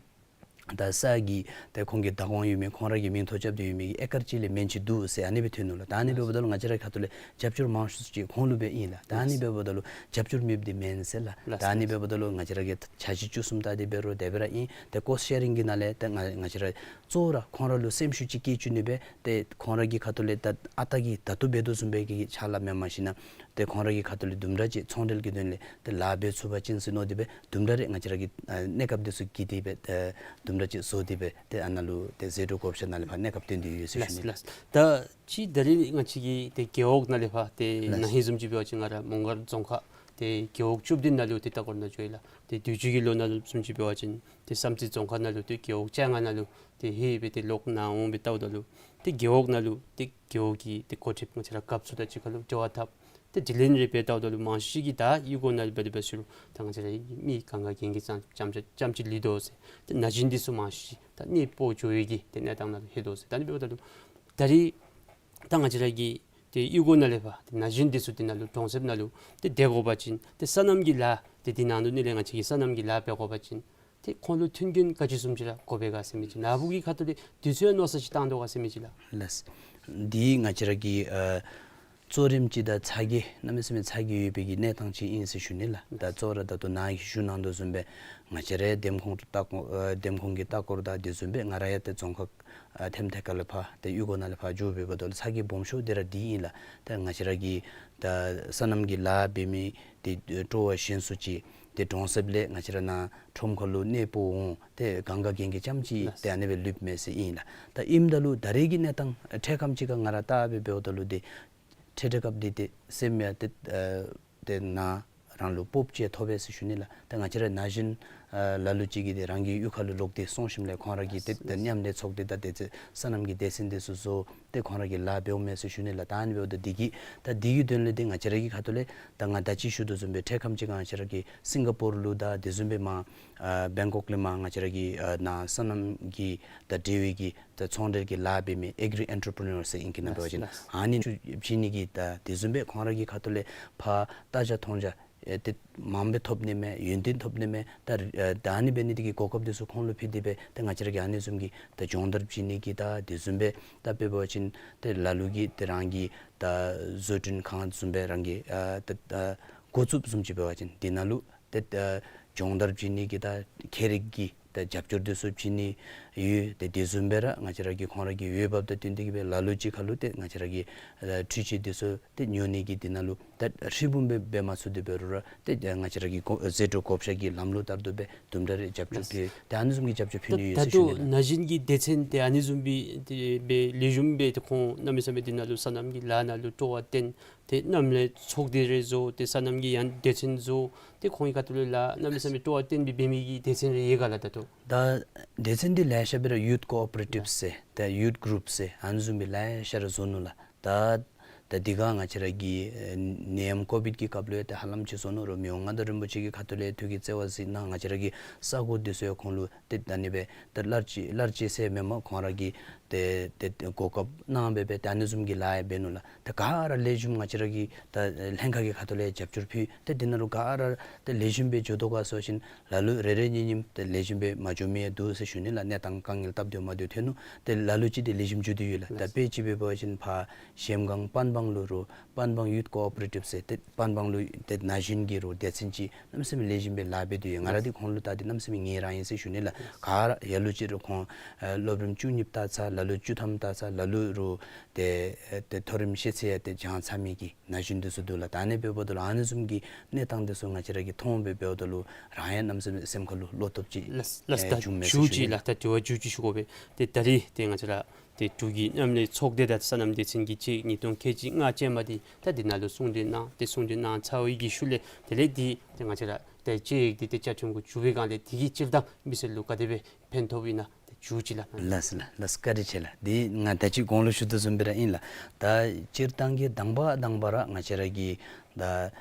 ད་ས་གི་ད་ཁོང་གི་བདག་དབང་ཡོད་མི་ཁོང་ར་གི་མིང་ཐོ་རྐྱབ་སྟེ་ཡོད་མི་གི་ཨེ་ཀར་གཅིག་ལས་མེན་ཅིག་འདུག་ཟེར་ཨ་ནི་སྦེ་ཐོན་ནུག་ལགས། ད་ཨ་ནི་འབདཝ་ད་ལུ་ང་བཅས་ར་ཁ་ཐུག་ལས་རྒྱབ་སྐྱོར་མང་ཤོས་ཅིག་ཁོང་ལུ་སྦེ་ཨིན་ལགས། ད་ཨ་ནི་འབདཝ་ད་ལུ་རྒྱབ་སྐྱོར་མེདཔ་འདི་མེན་ཟེར་ལགས། ལགས། ད་ཨ་ནི་འབདཝ་ད་ལུ་ང་བཅས་ར་གི་འཆར་གཞི་བཅུ་གསུམ་ད་འདི་འབད་རུང་དེ་སྦེ་ར་ཨིན། ཏེ་ཀོསཊ་ཤེ་རིང་གི་ནང་ལས་ཏེ་ང་ང་བཅས་ར་གཙོ་བོ་ར་ཁོང་ར་ལུ་སེམས་ཤུགས་ཅིག་བསྐྱེད་བཅུག་ནི་སྦེ་ཏེ་ཁོང་ར་གི་ཁ་ཐུག་ལས་ད་ཨ་རྟག་གི་ད་ལྟོ་འབད་དོ་བཟུམ་སྦེ་གི་ཕྱག་ལཱ་མེན་མ་ཤེས་ན་ཏེ་ཁོང་ར་གི་ཁ་ཐུག་ལས་དུམ་གྲ་ཅིག་ཚོང་འབྲེལ་གྱི་དོན་ལས་ཏེ་ལཱ་འབད་ཚུགས་པ་ཅིན་ཟེར་མནོ་སྟེ་སྦེ་དུམ་གྲ་རེ་ང་བཅས་ར་གིས་ཨ་གནས་སྐབས་འདི་ཚུ་བགྱིས་ཏེ་སྦེ་ཨ་དུམ་གྲ་ཅིག་བཟོ་སྟེ་སྦེ་ཏེ་ཨ་ནཱ་ལུ་ཏེ་ཟད་འགྲོ་བགོ་བཤའ་ནང་ལས་ཕར་གནས་སྐབས་བཏོན་ཏེ་ཡོད་ཟེར་ཞུ་ནི། ལགས་ལགས། ད་ཅི་ད་རེས་ང་བཅས་ཀྱི་ཏེ་རྒེད་འོག་ནང་ལས་ཕར་ཏེ་ལགས། ན་ཧིང་བཟུམ་ཅིག་འབད་བ་ཅིན་ང་ར་མོང་སྒར་རྫོང་ཁག་ཏེ་རྒེད་འོག་བཅུ་བདུན་ནང་ལུ་ཏེ་ལྟ་སྐོར་ནང་འགྱོ་ཡི་ལགས། ཏེ་དུས་ཅི་གི་ལོ་ནང་ལུ་བཟུམ་ཅིག་འབད་བ་ཅིན་ཏེ་བསམ་རྩེ་རྫོང་ཁག་ནང་ལུ་ཏེ་རྒེད་འོག་བཅོ་ལྔ་ནང་ལུ་ཏེ་ཧེ་སྦེ་ཏེ་ལོག་ནཱ་འོང་སྦེ་ལྟཝ་ད་ལུ་ཏེ་རྒེད་འོག་ནང་ལུ་ཏེ་རྒེད་འོག་གི་ཏེ་འགོ་ཁྲིདཔ་ང་བཅས་ར་རྒཔོ་ཚུ་དང་གཅིག་ཁར་ལུ་འབྲེལ་བ་འཐབ། ཏེ་དྲི་ལན་རེ་འབད་ལྟཝ་ད་ལུ་མང་ཤོས་ཅིག་གིས་ད་གཡུས་སྒོ་ནང་ལུ་འབད་དེ་འབད་ཞུ་རུང་ད་ང་བཅས་ར་མི་གང་ག་གན་གི་ཙམ་ཙམ་ཅིག་ལུས་དོ་ཟེར། ཏེ་ན་གཞོན་འདི་ཚུ་མང་ཤོས་ཅིག་ད་གནས་སྤོ་འགྱོ་ཡི་གི་ཏེ་གནས་སྟངས་ནང་ལུ་ལྷོད་དོ་ཟེར། ད་ཨ་ནི་འབདཝ་ད་ལུ་ད་རེས་ད་ང་བཅས་ར་གི་ཏེ་གཡུས་སྒོ་ནང་ལས་ཕར་ཏེ་ན་གཞོན་འདི་ཚུ་འདི་ནང་ལུ་གྲོང་གསེབ་ནང་ལུ་ཏེ་སྡོད་དགོ་པ་ཅིན་ཏེ་སོ་ནམ་གྱི་ལཱ་ཏེ་འདི་ནང་ལུ་ནི་ལས་ང་བཅས་ཀྱིས་སོ་ནམ་གྱི་ལཱ་འབད་དགོ་པ་ཅིན་ཏེ་ཁོང་ལུ་མཐུན་རྐྱེན་ག་ཅི་བཟུམ་ཅིག་ར་དགོ་པས་ག་ཟེར་མི་ཅིག་ནཱ་བུ་གི་ཁ་ཐུག་ལས་དུས་ཚོད་མནོ་བསམ་ཅིག་བཏང་དོ་ག་ཟེར་མི་ཅིག་ལགས། ལགས། འདི་ང་བཅས་ར་གི་ཨ་གཙོ་རིམ་ཅིག་དང་ཚ་གྱང་གནམ་མེད་ས་མེད་ཚ་གྱང་ཡོད་པའི་གི་གནས་སྟངས་ཅིག་ཨིན་ཟེར་ཞུ་ནི་ལགས། ད་གཙོ་བོ་ར་ད་ལྟོ་ནཱ་གིས་ཞུ་གནང་དོ་བཟུམ་སྦེ་ང་བཅས་རའི་འདེམས་ཁོངས་ལྟ་སྐོར་ཨ་འདེམས་ཁོངས་ཀྱི་ལྟ་སྐོར་དང་དེ་བཟུམ་སྦེ་ང་ར་ཡང་ཏེ་རྫོང་ཁག་ཨ་ཐེམ་ཐེ་ཀ་ལས་ཕར་ཏེ་གཡུས་སྒོ་ནང་ལས་ཕར་འགྱོ་སྦེ་འབདཝ་ད་ལུ་ཚ་གྱང་སྦོམ་ཤོས་འདི་ར་འདི་ཨིན་ལགས། ཏེ་ང་བཅས་ར་གི་ད་སོ་ནམ་གྱི་ལཱ་འབད་མི་ཏེ་སྤྲོ་བ་ཞན་སུ་ཅིག་ཏེ་གྲོང་གསེབ་ལས་ང་བཅས་ར་ནཱ་ཁྲོམ་ཁ་ལུ་གནས་སྤོ་འོང་ཏེ་གང་ག་གན་གི་ཙམ་ཅིག་ལགས། ཏེ་ཨ་ནི་སྦེ་ལུསཔ་མས་ཟེར་ཨིན་ལགས། ད་ཨིནམ་ད་ལུ་ད་རེས་ཀྱི་གནས་སྟངས་འཕྲལ་ཁམས་ཅིག་ཁར་ང་ར་བལྟ་སྦེ་འབདཝ་ད་ལུ་ཏེ་འཕྲལ་འཕྲལ་སྐབས་འདི་ཏེ་སེམས་ཡང་ཏེ་ཨ་ཏེ་ནཱ་རང་ལུ་སྤོབས་ཅིག་ཐོབ་པས་ཟེར་ཞུ་ནི་ལགས། ཏེ་ང་བཅས་ར་ན་གཞོན་ཨ་ལ་ལུ་ཅིག་གིས་ཏེ་རང་གི་གཡུས་ཁ་ལུ་ལོག་སྟེ་སོང་ཞིནམ་ལས་ཁོང་ར་གིས་ཏེ་ཏེ་མཉམ་ལས་ཚོགས་ཏེ་ད་ཏེ་ཏེ་སོ་ནམ་གྱི་སྡེ་ཚན་འདི་ཚུ་བཟོ་སྟེ་ཁོང་ར་གིས་ལཱ་འབདཝ་མས་ཟེར་ཞུ་ནི་ལགས། ད་ཨ་ནི་འབདཝ་ད་འདི་གིས་ད་འདི་གི་དོན་ལས་ཏེ་ང་བཅས་ར་གི་ཁ་ཐུག་ལས་ད་ང་ད་ཅི་ཞུ་དོ་བཟུམ་སྦེ་འཕྲལ་ཁམས་ཅིག་ཁར་ང་བཅས་ར་གི་སིང་ག་པོར་ལུ་དང་དེ་བཟུམ་སྦེ་མར་ཨ་བེང་ཀོག་ལས་མར་ང་བཅས་ར་གི་ཨ་ནཱ་སོ་ནམ་གྱི་ད་འབྲེལ་བའི་གི་ད་ཚོང་འབྲེལ་གྱི་ལཱ་འབད་མི་ཨེག་རི་ཨེན་ཊར་པི་རི་ནར་ཟེར་ཨིང་སྐད་ནང་འབད་བ་ཅིན་ལགས། ཨ་ནི་ཚུ་བྱིན་ནི་གི་ད་དེ་བཟུམ་སྦེ་ཁོང་ར་གི་ཁ་ཐུག་ལས་ཕར་ལྟ་བྱ་མཐོང་བྱ་ཨེ་ཏེ་མང་སྦེ་ཐོབ་ནི་མས། ཡོན་ཏན་ཐོབ་ནི་མས། ད་ཨ་ད་ཨ་ནི་འབད་ནི་འདི་གིས་གོ་སྐབས་འདི་ཚུ་ཁོང་ལུ་ཕུལ་ཏེ་སྦེ་ད་ང་བཅས་ར་གིས་ཨ་ནི་བཟུམ་གྱི་ད་སྦྱོང་བརྡར་བྱིན་ནི་གི་ད་དེ་བཟུམ་སྦེ་ད་དཔེ་འབད་བ་ཅིན་ད་ལ་ལུ་གིས་ད་རང་གི་ད་བཟོ་སྐྲུན་ཁང་བཟུམ་སྦེ་རང་གི་ཨ་ད་ད་འགོ་བཙུགསཔ་བཟུམ་ཅིག་འབད་བ་ཅིན་འདི་ནང་ལུ་ཏེ་ཨ་སྦྱོང་བརྡར་བྱིན་ནི་གི་ད་ཁྱད་རིག་གི་ ད་རྒྱབ་སྐྱོར་འདི་ཚུ་བྱིན་ནི་ཡོད། ཏེ་དེ་བཟུམ་སྦེ་ར་ང་བཅས་ར་གི་ཁོང་ར་གི་འོས་འབབ་དང་བསྟུན་ཏེ་གི་སྦེ་ལ་ལུ་ཅིག་ཁ་ལུ་ཏེ་ང་བཅས་ར་གི་ཨ་འཕྲུལ་ཆས་འདི་ཚུ་ཏེ་ཉོ་ནི་གི་འདི་ནང་ལུ་ད་ཧྲིལ་བུམ་སྦེ་འབད་མ་ཚུགས་ཏེ་འབད་རུང་ར་ཏེ་ང་བཅས་ར་གི་གོ་ཟད་འགྲོ་བགོ་བཤའ་གི་ལམ་ལུགས་ལྟར་དུ་སྦེ་དུམ་གྲ་རེ་རྒྱབ་སྐྱོར་ལགས། ཕུལ། ཏེ་ཨ་ནི་བཟུམ་གྱི་རྒྱབ་སྐྱོར་ཕུལ་ད་ནི་ཡོད་ད་ཟེར་ཞུ་ལྟོ་ནི་ལགས། ན་གཞོན་གྱི་སྡེ་ཚན་ཏེ་ཨ་ནི་བཟུམ་སྦེ་ཏེ་སྦེ་ལེགས་ཤོམ་སྦེ་ཏེ་ཁོང་གནམ་མེད་ས་མེད་འདི་ནང་ལུ་སོ་ནམ་གྱི་ལཱ་ནང་ལུ་སྤྲོ་བ་བསྟེན། ཏེ་གནམ་ལས་ཚོགས་སྡེ་རེ་བཟོ། ཏེ་སོ་ནམ་གྱི་ཡང་སྡེ་ཚན་བཟོ། ཏེ་ཁོང་གི་ཁ་ཐུག་ལས་ལཱ་གནམ་མེད་ས་མེད་སྤྲོ་བ་བསྟེན་སྦེ་འབད་མི་གི་སྡེ་ཚན་རེ་ཡོད་ག་ལགས་ད་ལྟོ། ད་སྡེ་ཚན་འདི་ལེ་ཤ་སྦེ་ར་ཡུཐ་ཀོ་ཨོ་པ་རེ་ཊིབ་ཟེར་ད་ཡུཐ་གུ་རུབ་ཟེར་ཨ་ནི་བཟུམ་སྦེ་ལེ་ཤ་ར་བཟོ་ནུག་ལགས། ད་ད་འདི་ག་ང་བཅས་ར་གི་ཨེ་ནད་ཡམས་ཀོ་བིཌ་ཀྱི་སྐབས་ལུ་ཡང་ཏེ་ཧ་ལམ་ཅིག་བཟོ་ནུག་རུང་མི་དབང་མངའ་བདག་རིན་པོ་ཆེ་གི་ཁ་ཐུག་ལས་ཐུགས་ཀྱི་བརྩེ་བ་གཟིགས་གནང་། ང་བཅས་ར་གི་ས་གོ་འདི་ཚུ་ཡང་ཁོང་ལུ་ཏེ་ད་ནི་སྦེ་ད་གླར་ཅི་གླར་ཅི་ཟེར་མེན་མས། ཁོང་ར་གིས་ཏེ་ཏེ་གོ་སྐབས་གནང་སྦེ་སྦེ་ད་ཨ་ནི་བཟུམ་གྱི་ལཱ་ཡང་འབད་ནུག་ལགས། ད་ག་ར་ལེགས་ཤོམ་ང་བཅས་ར་གི་ད་ལྷན་ཁག་གི་ཁ་ཐུག་ལས་རྒྱབ་སྐྱོར་ཕུལ། ཏེ་འདི་ནང་ལུ་ག་ར་ད་ལེགས་ཤོམ་སྦེ་འགྱོ་དོ་ག་ཟེར་བ་ཅིན་ལ་ལུ་རེ་རེ་གཉིས་གཉིས་ད་ལེགས་ཤོམ་སྦེ་མ་འགྱོ་མི་ཡང་འདུག་ཟེར་ཞུ་ནི་ལགས། གནས་སྟངས་དཀའ་ངལ་སྟབས་བདེ་མ་བདེ་ཐོན་ནུག། ཏེ་ལ་ལུ་ཅིག་ཏེ་ལེགས་ཤོམ་འགྱོ་སྟེ་ཡོད་ལགས། ད་དཔེ་ཅིག་འབད་བ་ཅིན་ཕར་གཞལམ་སྒང་པན་སྦང་ལུ་རུང་པན་སྦང་ཡུཐ་ཀོ་ཨོ་པ་རེ་ཊིབ་ཟེར་ཏེ་པན་སྦང་ལུ་ཏེ་ན་གཞོན་གྱི་རུང་སྡེ་ཚན་ཅིག་གནམ་མེད་ས་མེད་ལེགས་ཤོམ་སྦེ་ལཱ་འབད་དེ་ཡོད། ང་ར་འདི་ཁོང་ལུ་བལྟ་སྟེ་གནམ་མེད་ས་མེད་ངལ་རངས་ཡི་ཟེར་ཞུ་ནི་ལགས། ག་ར་ལ་ལུ་ཅིག་རུང་ཁོང་ཨ་སློབ་རིམ་བཅུ་གཉིས་ལྟ་ཚར། ལ་ལུ་བཅུ་ཐམ་ལྟ་ཚར། ལ་ལུ་རུང་ཏེ་ཨེ་ཏེ་མཐོ་རིམ་ཤེས་ཚད་ཡང་ཏེ་སྦྱང་ཚར་མི་གི་ན་གཞོན་འདི་ཚུ་འདུག་ལགས། ད་ཨ་ནི་འབདཝ་ད་ལུ་ཨ་ནི་བཟུམ་གྱི་གནས་སྟངས་འདི་ཚུ་ང་བཅས་ར་གིས་མཐོང་སྦེ་འབདཝ་ད་ལུ་རང་ཡང་གནམ་མེད་ས་མེད་སེམས་ཁ་ལུ་བློ་སྟོབས་ཅིག་ལགས་ལགས། ཨེ་ད་བྱུང་མས་ཟེར་ཞུ་ནི་ལགས། ད་དྲི་བ་མཇུག་ཅིག་ཞུ་དགོ་པས། ཏེ་ད་རིས་ཏེ་ང་བཅས་ར་ཏེ་འབྲུག་གི་མཉམ་ལས་ཚོགས་སྡེ་དང་སོ་ནམ་སྡེ་ཚན་གྱིས་ཅིག་ཉིས་སྟོང་ཁལ་གཅིག་ལྔ་ཅན་མ་འདི་ད་འདི་ནང་ལུ་གསུང་གྲོས་གནང་། ཏེ་གསུང་གྲོས་གནང་ཚར་བའི་གི་ཤུལ་ལས་དེ་ལས་འདི་ཏེ་ང་བཅས་ར་ཏེ་དཔྱད་ཡིག་འདི་ཏེ་བཅའ་ཁྲིམས་གུ་བཅུག་པའི་སྒང་ལས་དེ་གིས་སྤྱིར་བཏང་མི་སེར་ལུ་ག་དེ་སྦེ་ཕན་ཐོགས་ཨིན་ན་ཏེ་མཇུག་ཅིག་ལགས། ལགས་སོ་ལགས། ལགས་སོ། བཀའ་དྲིན་ཆེ་ལགས། འདི་ང་ད་ཅི་གོང་ལུ་ཞུ་དོ་བཟུམ་སྦེ་ར་ཨིན་ལགས། ད་སྤྱིར་བཏང་གི་དང་པ་དང་པ་ར་ང་བཅས་ར་གི་ད་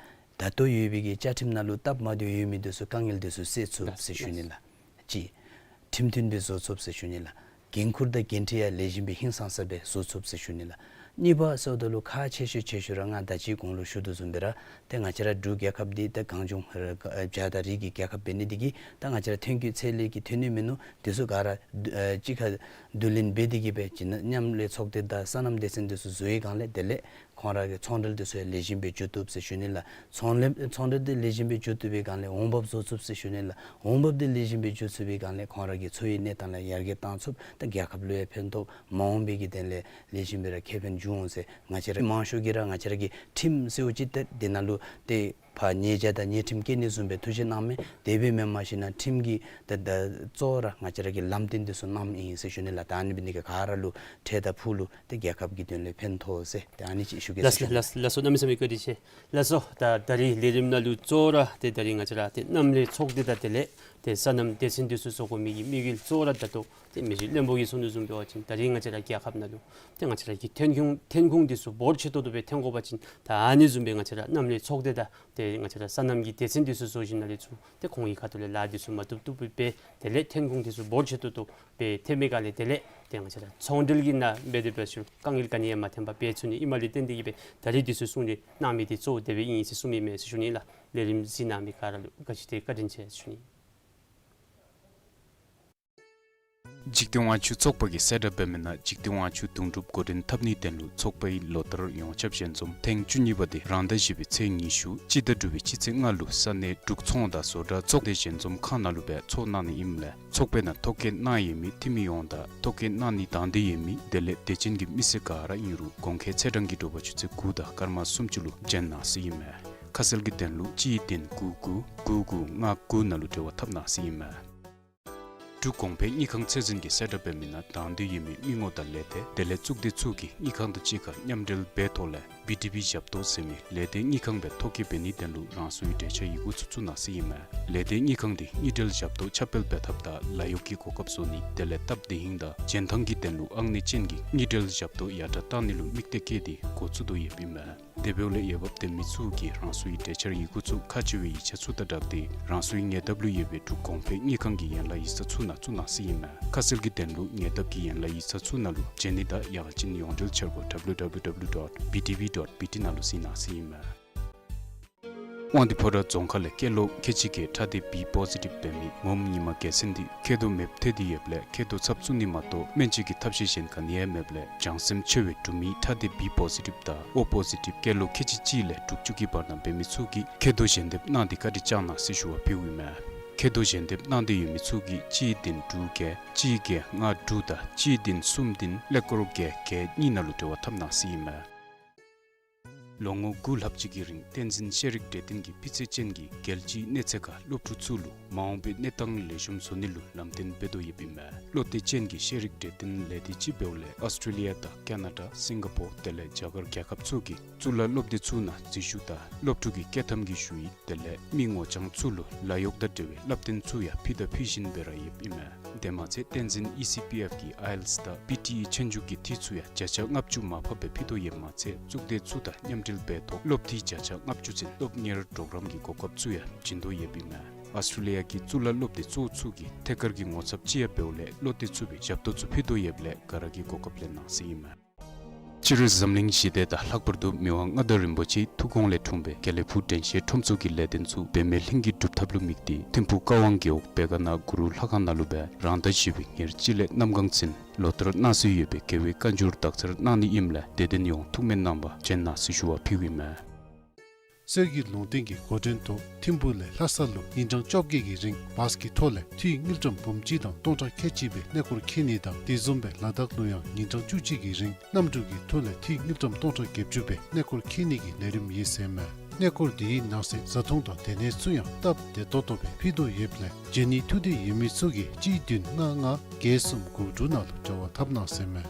ད་ལྟོ་ཡོད་པའི་གི་བཅའ་ཁྲིམས་ནང་ལུ་སྟབས་མ་བདེཝ་ཡོད་མི་འདི་ཚུ་དཀའ་ངལ་འདི་ཚུ་སེལ་ཚུགས་ཟེར་ཞུ་ནི་ལགས། གཅིག་ཁྲིམས་མཐུན་སྦེ་བཟོ་ཚུགས་ཟེར་ཞུ་ནི་ལགས། འགན་ཁུར་དང་འགན་འཁྲི་ཡང་ལེགས་ཤོམ་སྦེ་ཧིང་སངས་ས་སྦེ་བཟོ་ཚུགས་ཟེར་ཞུ་ནི་ལགས། གཉིས་པ་ཟེརཝ་ད་ལུ་ཁག་ཆེ་ཤོས་ཆེ་ཤོས་ར་ང་ད་ཅི་གོང་ལུ་ཞུ་དོ་བཟུམ་སྦེ་ར་ཏེ་ང་བཅས་ར་འབྲུག་རྒྱལ་ཁབ་འདི་ད་གངས་ལྗོངས་ར་བྱཱར་དང་རིགས་ཀྱི་རྒྱལ་ཁབ་འབད་ནི་འདི་གིས་ད་ང་བཅས་ར་ཐོན་སྐྱེད་ཚད་ལས་ཀྱི་ཐོན་ནི་མིན་ནུག། འདི་ཚུ་ག་ར་ཨེ་གཅིག་ཁར་བསྡུ་ལེན་འབད་དེ་གི་སྦེ་ཅིག་ནང་མཉམ་ལས་ཚོགས་སྡེ་དང་སོ་ནམ་སྡེ་ཚན་འདི་ཚུ་བཟོ་བའི་སྒང་ལས་དེ་ལས་ཁོང་ར་གི་ཚོང་འབྲེལ་འདི་ཚུ་ཡང་ལེགས་ཤོམ་སྦེ་འགྱོ་བཏུབ་ཟེར་ཞུ་ནི་ལགས། ཚོང་ལས་ཚོང་འབྲེལ་འདི་ལེགས་ཤོམ་སྦེ་འགྱོ་བཏུབ་པའི་སྒང་ལས་འོང་འབབ་བཟོ་ཚུགས་ཟེར་ཞུ་ནི་ལགས། འོང་འབབ་འདི་ལེགས་ཤོམ་སྦེ་འགྱོ་ཚུགས་པའི་སྒང་ལས་ཁོང་ར་གི་འཚོ་བའི་གནས་སྟངས་ལུ་ཡར་རྒྱས་བཏང་ཚུགས། ད་རྒྱལ་ཁབ་ལུ་ཡང་ཕན་ཐོགས། མ་འོངས་པའི་གི་དོན་ལས་ལེགས་ཤོམ་སྦེ་ར་ཁེ་ཕན་འབྱུང་འོང་ཟེར། ང་བཅས་ར་མང་ཤོས་ཀྱིས་ར་ང་བཅས་ར་གི་ཁྲིམས་ཟེརཝ་ཅིག་ཏེ་འདི་ནང་ལུ་ཏེ་ཕར་ཉེས་བྱ་དང་ཉེས་ཁྲིམས་བཀལ་ནི་བཟུམ་སྦེ་ཐུགས་བཞེད་གནངམ་མས། དེ་སྦེ་མེན་པར་ཞིན་ན་ཁྲིམས་ཀྱི་ད་ད་གཙོ་བོ་ར་ང་བཅས་ར་གི་ལམ་སྟོན་འདི་ཚུ་གནངམ་ཨིན་ཟེར་ཞུ་ནི་ལགས། ད་ཨ་ནི་འབད་ནི་དེ་གིས་ག་ར་ལུ་འཕྲལ་དང་ཕུགས་ལུ་ཏེ་རྒྱལ་ཁབ་ཀྱི་དོན་ལས་ཕན་ཐོགས་ཟེར་ཏེ་ཨ་ནི་ཅིག་ཞུ་གེ་ཟེར་ཞུ་ནི། ལགས་སོ་ལགས་སོ། གནམ་མེད་ས་མེད་བཀའ་དྲིན་ཆེ། ལགས་སོ། ད་ད་རིས་ལས་རིམ་ནང་ལུ་གཙོ་བོ་ར་ཏེ་ད་རིས་ང་བཅས་ར་ཏེ་མཉམ་ལས་ཚོགས་སྡེ་དང་དེ་ལས་ཏེ་སོ་ནམ་སྡེ་ཚན་འདི་ཚུ་བཟོ་དགོ་མི་གི་དམིགས་ཡུལ་གཙོ་བོ་ར་ད་ལྟོ་ཏེ་མི་རྗེ་བློན་པོ་གིས་གསུང་དོ་བཟུམ་འབད་བ་ཅིན་ད་རིས་ང་བཅས་ར་རྒྱལ་ཁབ་ནང་ལུ་ཏེ་ང་བཅས་ར་གི་ཐོན་ཁུངས་ཐོན་ཁུངས་འདི་ཚུ་འབོར་ཆེ་ཏོག་ཏོ་སྦེ་ཐོན་དགོ་པ་ཅིན་ད་ཨ་ནི་བཟུམ་སྦེ་ང་བཅས་ར་མཉམ་ལས་ཚོགས་སྡེ་དང་ཏེ་ང་བཅས་ར་སོ་ནམ་གྱི་སྡེ་ཚན་འདི་ཚུ་བཟོ་ཞིནམ་ལས་ཚུར་ཏེ་ཁོང་གི་ཁ་ཐུག་ལས་ལཱ་འདི་ཚུ་མ་བཏུབ་བཏུབ་སྦེ་དེ་ལས་ཐོན་ཁུངས་འདི་ཚུ་འབོར་ཆེ་ཏོག་ཏོ་སྦེ་ཐོན་མི་ག་ལས་དེ་ལས་ཏེ་ང་བཅས་ར་ཚོང་འབྲེལ་གྱི་ནང་འབད་དེ་འབད་ཞིནམ་དཀའ་ངལ་ག་ནི་ཡང་མ་ཐོན་པར་འབད་ཚུགས་ནི་ཨིནམ་ལས་བརྟེན་ཏེ་གིས་སྦེ་ད་རིས་འདི་ཚུ་གསུང་གྲོས་གནང་མི་འདི་གཙོ་བོ་དེ་སྦེ་ཨིན་ཟེར་གསུངམ་ཨིན་མས་ཟེར་ཞུ་ནི་ལགས། ལས་རིམ་གཟིགས་གནང་མི་ག་ར་ལུ་ག་ཅི་ཏེ་བཀའ་དྲིན་ཆེ་ཟེར་ཞུ་ནི། འཇིག་རྟེན་དབང་ཕྱུག་ཚོགས་པ་གིས་གསལ་བསྒྲགས་འབད་མི་ནང་འཇིག་རྟེན་དབང་ཕྱུག་དུང་སྒྲུབ་འགོ་འདྲེན་འཐབ་ནིའི་དོན་ལུ་ཚོགས་པའི་ལོ་བསྟར་ཡོངས་ཁྱབ་ཞལ་འཛོམས་ཐེངས་བཅུ་གཉིས་པ་འདི་རང་ཟླ་བཞི་པའི་ཚེས་ཉི་ཤུ་སྤྱི་ཟླ་དྲུག་པའི་སྤྱི་ཚེས་ལྔ་ལུ་ས་གནས་འབྲུག་ཚོང་དང་བཟོ་གྲྭ་ཚོགས་སྡེ་ཞལ་འཛོམས་ཁང་ནང་ལུ་སྦེ་ཚོགས་གནང་ནི་ཨིནམ་ལས་ཚོགས་པའི་ནང་ཐོ་བཀོད་གནང་ཡོད་མི་འཐུས་མི་ཡོངས་དང་ཐོ་བཀོད་གནང་ནི་དང་འདོད་ཡོད་མི་དེ་ལས་དད་ཅན་གྱི་མི་སེར་ག་ར་ཨིན་རུང་གོང་འཁོད་ཚེས་གྲངས་ཀྱི་དྲོ་པ་ཆུ་ཚོད་དགུ་དང་སྐར་མ་སུམ་ཅུ་ལུ་བྱོན་གནང་ཟེར་ཨིན་མས། ཁ་གསལ་གྱི་དོན་ལུ་གཅིག་བདུན་དགུ་དགུ་དགུ་དགུ་ལྔ་དགུ་ནང་ལུ་འབྲེལ་བ་འཐབ་གནང་ཟེར་ཨིན་མས། འབྲུག་གོང་འཕེལ་དངུལ་ཁང་ཚད་འཛིན་གྱིས་གསལ་བསྒྲགས་འབད་མི་ནང་དང་འདོད་ཡོད་མི་མི་ངོམ་དང་ལས་སྡེ་དེ་ལས་གཙུག་སྡེ་ཚུ་གིས་དངུལ་ཁང་དང་གཅིག་ཁར་མཉམ་འབྲེལ་འབད་ཐོག་ལས་བི་ཌི་བི་ཞབས་ཏོག་ཟེར་མི་ལས་སྡེ་དངུལ་ཁང་སྦེ་ཐོ་བཀོད་འབད་ནིའི་དོན་ལུ་རང་སོའི་གྲོས་འཆར་ཡི་གུ་ཚུ་བཙུགས་གནང་ཟེར་ཨིན་མས། ལས་སྡེ་དངུལ་ཁང་འདི་དངུལ་འབྲེལ་ཞབས་ཏོག་ཁྱབ་སྤེལ་འབད་ཐབས་དང་ལཱ་གཡོག་གི་གོ་སྐབས་བཟོ་ནི་དེ་ལས་སྟབས་བདེ་ཧིང་དང་འཇོན་ཐང་གི་དོན་ལུ་ཨང་གནས་ཅན་གྱི་དངུལ་འབྲེལ་ཞབས་ཏོག་ཡར་དྲག་བཏང་ནི་ལུ་དམིགས་གཏད་བསྐྱེད་དེ་འགོ་བཙུགས་དོ་ཡོདཔ་ཨིན་མས། དེ་འབདཝ་ལས་འོས་འབབ་ལྡན་མི་ཚུ་གིས་རང་སོའི་གྲོས་འཆར་ཡི་གུ་ཚུ་ཁག་ཆེ་བའི་ཡིག་ཆ་ཚུ་དང་སྦྲགས་ཏེ་རང་སོའི་ཉེ་འདབས་ལུ་ཡོད་པའི་འབྲུག་གོང་འཕེལ་དངུལ་ཁང་གི་ཡན་ལག་ཡིག་ཚང་ཚུ་ནང་བཙུགས་གནང་ཟེར་ཨིན་མས། ཁ་གསལ་གྱི་དོན་ལུ་ཉེ་འདབས་ཀྱི་ཡན་ལག་ཡིག་ཚང་ཚུ་ནང་ལུ་བྱོན་ནི་དང་ཡང་ཅིན་ཡོངས་འབྲེལ་འཆར་སྒོ་ཌབ་ལུ་ཌབ་ལུ་ཌབ་ལུ་ཌོཊ་བི་ཌི་བི་ཌོཊ་བི་ཊི་ནང་ལུ་གཟིགས་གནང་ཟེར་ཨིན་མས། དབང་འདུས་ཕོ་བྲང་རྫོང་ཁག་ལས་སྐྱེས་ལོ་ཁལ་གཅིག་གི་ཁྲག་སྡེ་བི་པོ་ཟི་ཊིབ་འབད་མི་ངོམ་ཉི་མ་རྒྱལ་མཚན་འདི་མཁལ་རྡོག་མེདཔ་ཐལ་ཏེ་ཡོདཔ་ལས་མཁལ་རྡོག་ཚབ་བཙུགས་ནི་མ་གཏོགས་སྨན་བཅོས་ཀྱི་ཐབས་ཤེས་གཞན་ག་ནི་ཡང་མེདཔ་ལས་བྱང་སེམས་ཆེ་བའི་འབྲུག་མི་ཁྲག་སྡེ་བི་པོ་ཟི་ཊིབ་དང་ཨོ་པོ་ཟི་ཊིབ་སྐྱེས་ལོ་ཁལ་གཅིག་གཅིག་ལས་དྲུག་ཅུ་གི་བར་ན་འབད་མི་ཚུ་གིས་མཁལ་རྡོག་ཞལ་འདེབས་གནང་སྟེ་བཀའ་དྲིན་བསྐྱང་གནང་ཟེར་ཞུ་བ་ཕུལཝ་ཨིན་མས། ཁེ་དོ་ཞལ་འདེབས་གནང་སྟེ་ཡོད་མི་ཚུ་གིས་གཅིག་བདུན་དྲུག་བརྒྱད་གཅིག་བརྒྱད་ལྔ་དྲུག་དང་གཅིག་བདུན་གསུམ་བདུན་ཀླད་ཀོར་བརྒྱད་བརྒྱད་གཉིས་ནང་ལུ་འབྲེལ་བ་འཐབ་གནང་ཟེར་ཨིན་མས། ལོ་ངོ་དགུ་ལྷག་ཅིག་གི་རིང་བསྟན་འཛིན་ཤེས་རིག་གྲོས་སྟོན་གྱིས་སྤུས་ཚད་ཅན་གྱི་རྒྱལ་སྤྱིའི་གནས་ཚད་ཁར་སློབ་ཕྲུག་ཚུ་ལུ་མ་འོངས་པའི་གནས་སྟངས་ལེགས་ཤོམ་བཟོ་ནི་ལུ་ལམ་སྟོན་འབད་དོ་ཡོདཔ་ཨིན་མས། བློ་གཏད་ཅན་གྱི་ཤེས་རིག་གྲོས་སྟོན་ལས་སྡེ་ཅིག་འབདཝ་ལས་ཨོསི་ཊྲེ་ལི་ཡ་དང་ཀེ་ན་ཌ་སིང་ག་པོར་དེ་ལས་རྒྱ་གར་རྒྱལ་ཁབ་ཚུ་གི་གཙུག་ལག་སློབ་སྡེ་ཚུ་ནང་འཛུལ་ཞུགས་དང་སློབ་ཕྲུག་གི་བསྐྱོད་ཐམ་གྱི་ཞུ་ཡིག་དེ་ལས་མི་ངོ་རྐྱང་ཚུ་ལུ་ལཱ་གཡོག་དང་འབྲེལ་བའི་བསླབ་སྟོན་ཚུ་ཡང་ཕུལ་དང་ཕུལ་བཞིན་པའི་ར་ཡོདཔ་ཨིན་མས། དེ་མ་ཚད་བསྟན་འཛིན་ཨི་སི་པི་ཨེཕ་གིས་ཨའི་ཨེལ་ཊི་ཨེསི་དང་པི་ཊི་ཨི་ཆོས་རྒྱུགས་ཀྱི་འཐུས་ཚུ་ཡང་བརྒྱ་ཆ་ལྔ་བཅུ་མར་ཕབ་སྦེ་ཕུལ་དོ་ཡོདཔ་མ་ཚད་གཙུག་སྡེ་ཚུ་དང་མཉམ་འབྲེལ་འབད་ཐོག་སློབ་འཐུས་བརྒྱ་ཆ་ལྔ་བཅུ་ཚུན་སློབ་གཉེར་གྲོགས་རམ་གྱི་གོ་སྐབས་ཚུ་ཡང་བྱིན་དོ་ཡོདཔ་ཨིན་མས། ཨོསི་ཊྲེ་ལི་ཡ་གི་གཙུག་ལག་སློབ་སྡེ་གཙོ་བོ་ཚུ་གི་ཐད་ཀར་གྱི་ངོ་ཚབ་ཅིག་ཡང་འབདཝ་ལས་བློ་གཏད་ཚུགས་པའི་ཞབས་ཏོག་ཚུ་ཕུལ་དོ་ཡོདཔ་ལས་ག་ར་གིས་གོ་སྐབས་ལེན་གནང་ཟེར་ཨིན་མས། སྤྱིར་འཛམ་གླིང་ཞི་བདེ་དང་ལྷག་པར་དུ་མི་དབང་མངའ་བདག་རིན་པོ་ཆེའི་ཐུགས་དགོངས་ལས་འཁྲུངས་པའི་དགེ་ལེགས་ཕུག་དྲན་ཤེས་ཁྲོམ་ཚོགས་ཀྱི་ལས་དོན་ཚུ་འབད་མེད་ལྷུན་གྱིས་གྲུབ་ཐབས་ལུ་དམིགས་ཏེ་ཐིམ་ཕུག་ཀ་ཝང་རྒེད་འོག་བེ་ཀ་ན་གུ་རུ་ལྷ་ཁང་ནང་ལུ་སྦེ་རང་ཟླ་བཞི་པའི་ཉེར་གཅིག་ལས་གནམ་གང་ཚུན་ལོ་ལྟར་གནང་སྲོལ་ཡོད་པའི་དགེ་བའི་བཀའ་འགྱུར་དག་ཚར་གནང་ནི་ཨིནམ་ལས་དད་ལྡན་ཡོངས་ཐུགས་སྨོན་གནང་བར་བྱོན་གནང་ཟེར་ཞུ་བ་ཕུལཝ་ཨིན་མས། གསེར་གྱི་ལུང་བསྟན་གྱི་འགོ་འདྲེན་ཐོག་ཐིམ་ཕུག་ལས་ལྷ་ས་ལུ་ཉིན་གྲངས་བཅོ་བརྒྱད་ཀྱི་རིང་བཱས་ཀྱི་ཐོག་ལས་འཐུས་དངུལ་ཀྲམ་འབུམ་གཅིག་དང་སྟོང་ཕྲག་ཁལ་གཅིག་སྦེ་གནས་སྐོར་འཁྱིད་ནི་དང་དེ་བཟུམ་སྦེ་ལ་དྭགས་ལུ་ཡང་ཉིན་གྲངས་བཅུ་གཅིག་གི་རིང་གནམ་གྲུ་གི་ཐོག་ལས་འཐུས་དངུལ་ཀྲམ་སྟོང་ཕྲག་བརྒྱད་ཅུ་སྦེ་གནས་སྐོར་འཁྱིད་ནི་གི་ལས་རིམ་ཡོད་ཟེར་མས། གནས་སྐོར་དེའི་ནང་གསེས་བཟའ་འཐུང་དང་སྡོད་གནས་ཚུ་ཡང་སྟབས་བདེ་ཏོག་ཏོ་སྦེ་ཕུལ་དོ་ཡོདཔ་ལས་འབྱོན་ནི་ཐུགས་འདོད་ཡོད་མི་ཚུ་གིས་གཅིག་བདུན་ལྔ་ལྔ་བརྒྱད་གསུམ་དགུ་དྲུག་ནང་ལུ་འབྲེལ་བ་འཐབ་གནང་ཟེར་མས།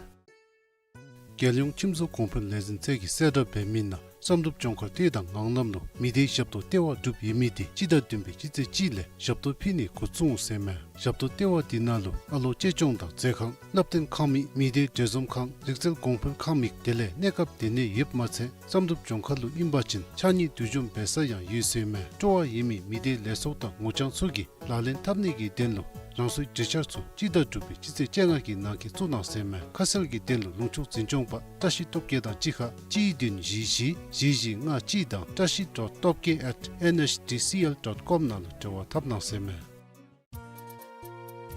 རྒྱལ་ཡོངས་ཁྱིམ་བཟོ་གོང་འཕེལ་ལས་འཛིན་ཚད་ཀྱིས་གསལ་བསྒྲགས་འབད་མི་ནང་བསམ་གྲུབ་ལྗོངས་མཁར་སྡེ་དང་ངང་ལམ་ལུ་མི་སྡེའི་ཞབས་ཏོག་ལྟེ་བ་གྲུབ་ཡོད་མི་དེ་སྤྱི་ཟླ་བདུན་པའི་སྤྱི་ཚེས་གཅིག་ལས་ཞབས་ཏོག་ཕུལ་ནི་འགོ་བཙུགས་འོང་ཟེར་མས། ཞབས་ཏོག་ལྟེ་བ་དེ་ནང་ལུ་ཨ་ལོ་གཅེས་སྐྱོང་དང་མཛད་ཁང་བསླབ་སྟོན་ཁང་མིག་མི་སྡེའི་འབྲེལ་འཛོམས་ཁང་རིག་རྩལ་གོང་འཕེལ་ཁང་མིག་དེ་ལས་གནས་སྐབས་སྡོད་གནས་ཡོདཔ་མ་ཚད་བསམ་གྲུབ་ལྗོངས་མཁར་ལུ་ཨིན་པ་ཅིན་ཕྱགས་སྙིགས་འདུ་འཛོམས་འབད་ས་ཡང་ཡོད་ཟེར་མས། སྤྲོ་བ་ཡོད་མི་མི་སྡེའི་ལས་ཚོགས་དང་ངོ་རྐྱང་ཚུ་གིས་ལག་ལེན་འཐབ་ནི་གི་དོན་ལུ་རང་སོའི་གྲོས་འཆར་ཚུ་སྤྱི་ཟླ་དྲུག་པའི་སྤྱི་ཚེས་བཅོ་ལྔ་གི་ནང་འཁོད་བཙུགས་གནང་ཟེར་མས། ཁ་གསལ་གྱི་དོན་ལུ་ལུང་ཕྱོགས་འཛིན་སྐྱོང་པ་བཀྲ་ཤིས་སྟོབས་རྒྱས་དང་གཅིག་ཁར་གཅིག་བདུན་བཞི་བཞི་བཞི་བཞི་ལྔ་གཅིག་དང་བཀྲ་ཤིས་ཌོཊ་སྟོབས་རྒྱས་ཨེཊ་ཨེན་ཨེཆ་ཌི་སི་ཨེལ་ཌོཊ་ཀོམ་ནང་ལུ་འབྲེལ་བ་འཐབ་གནང་ཟེར་མས།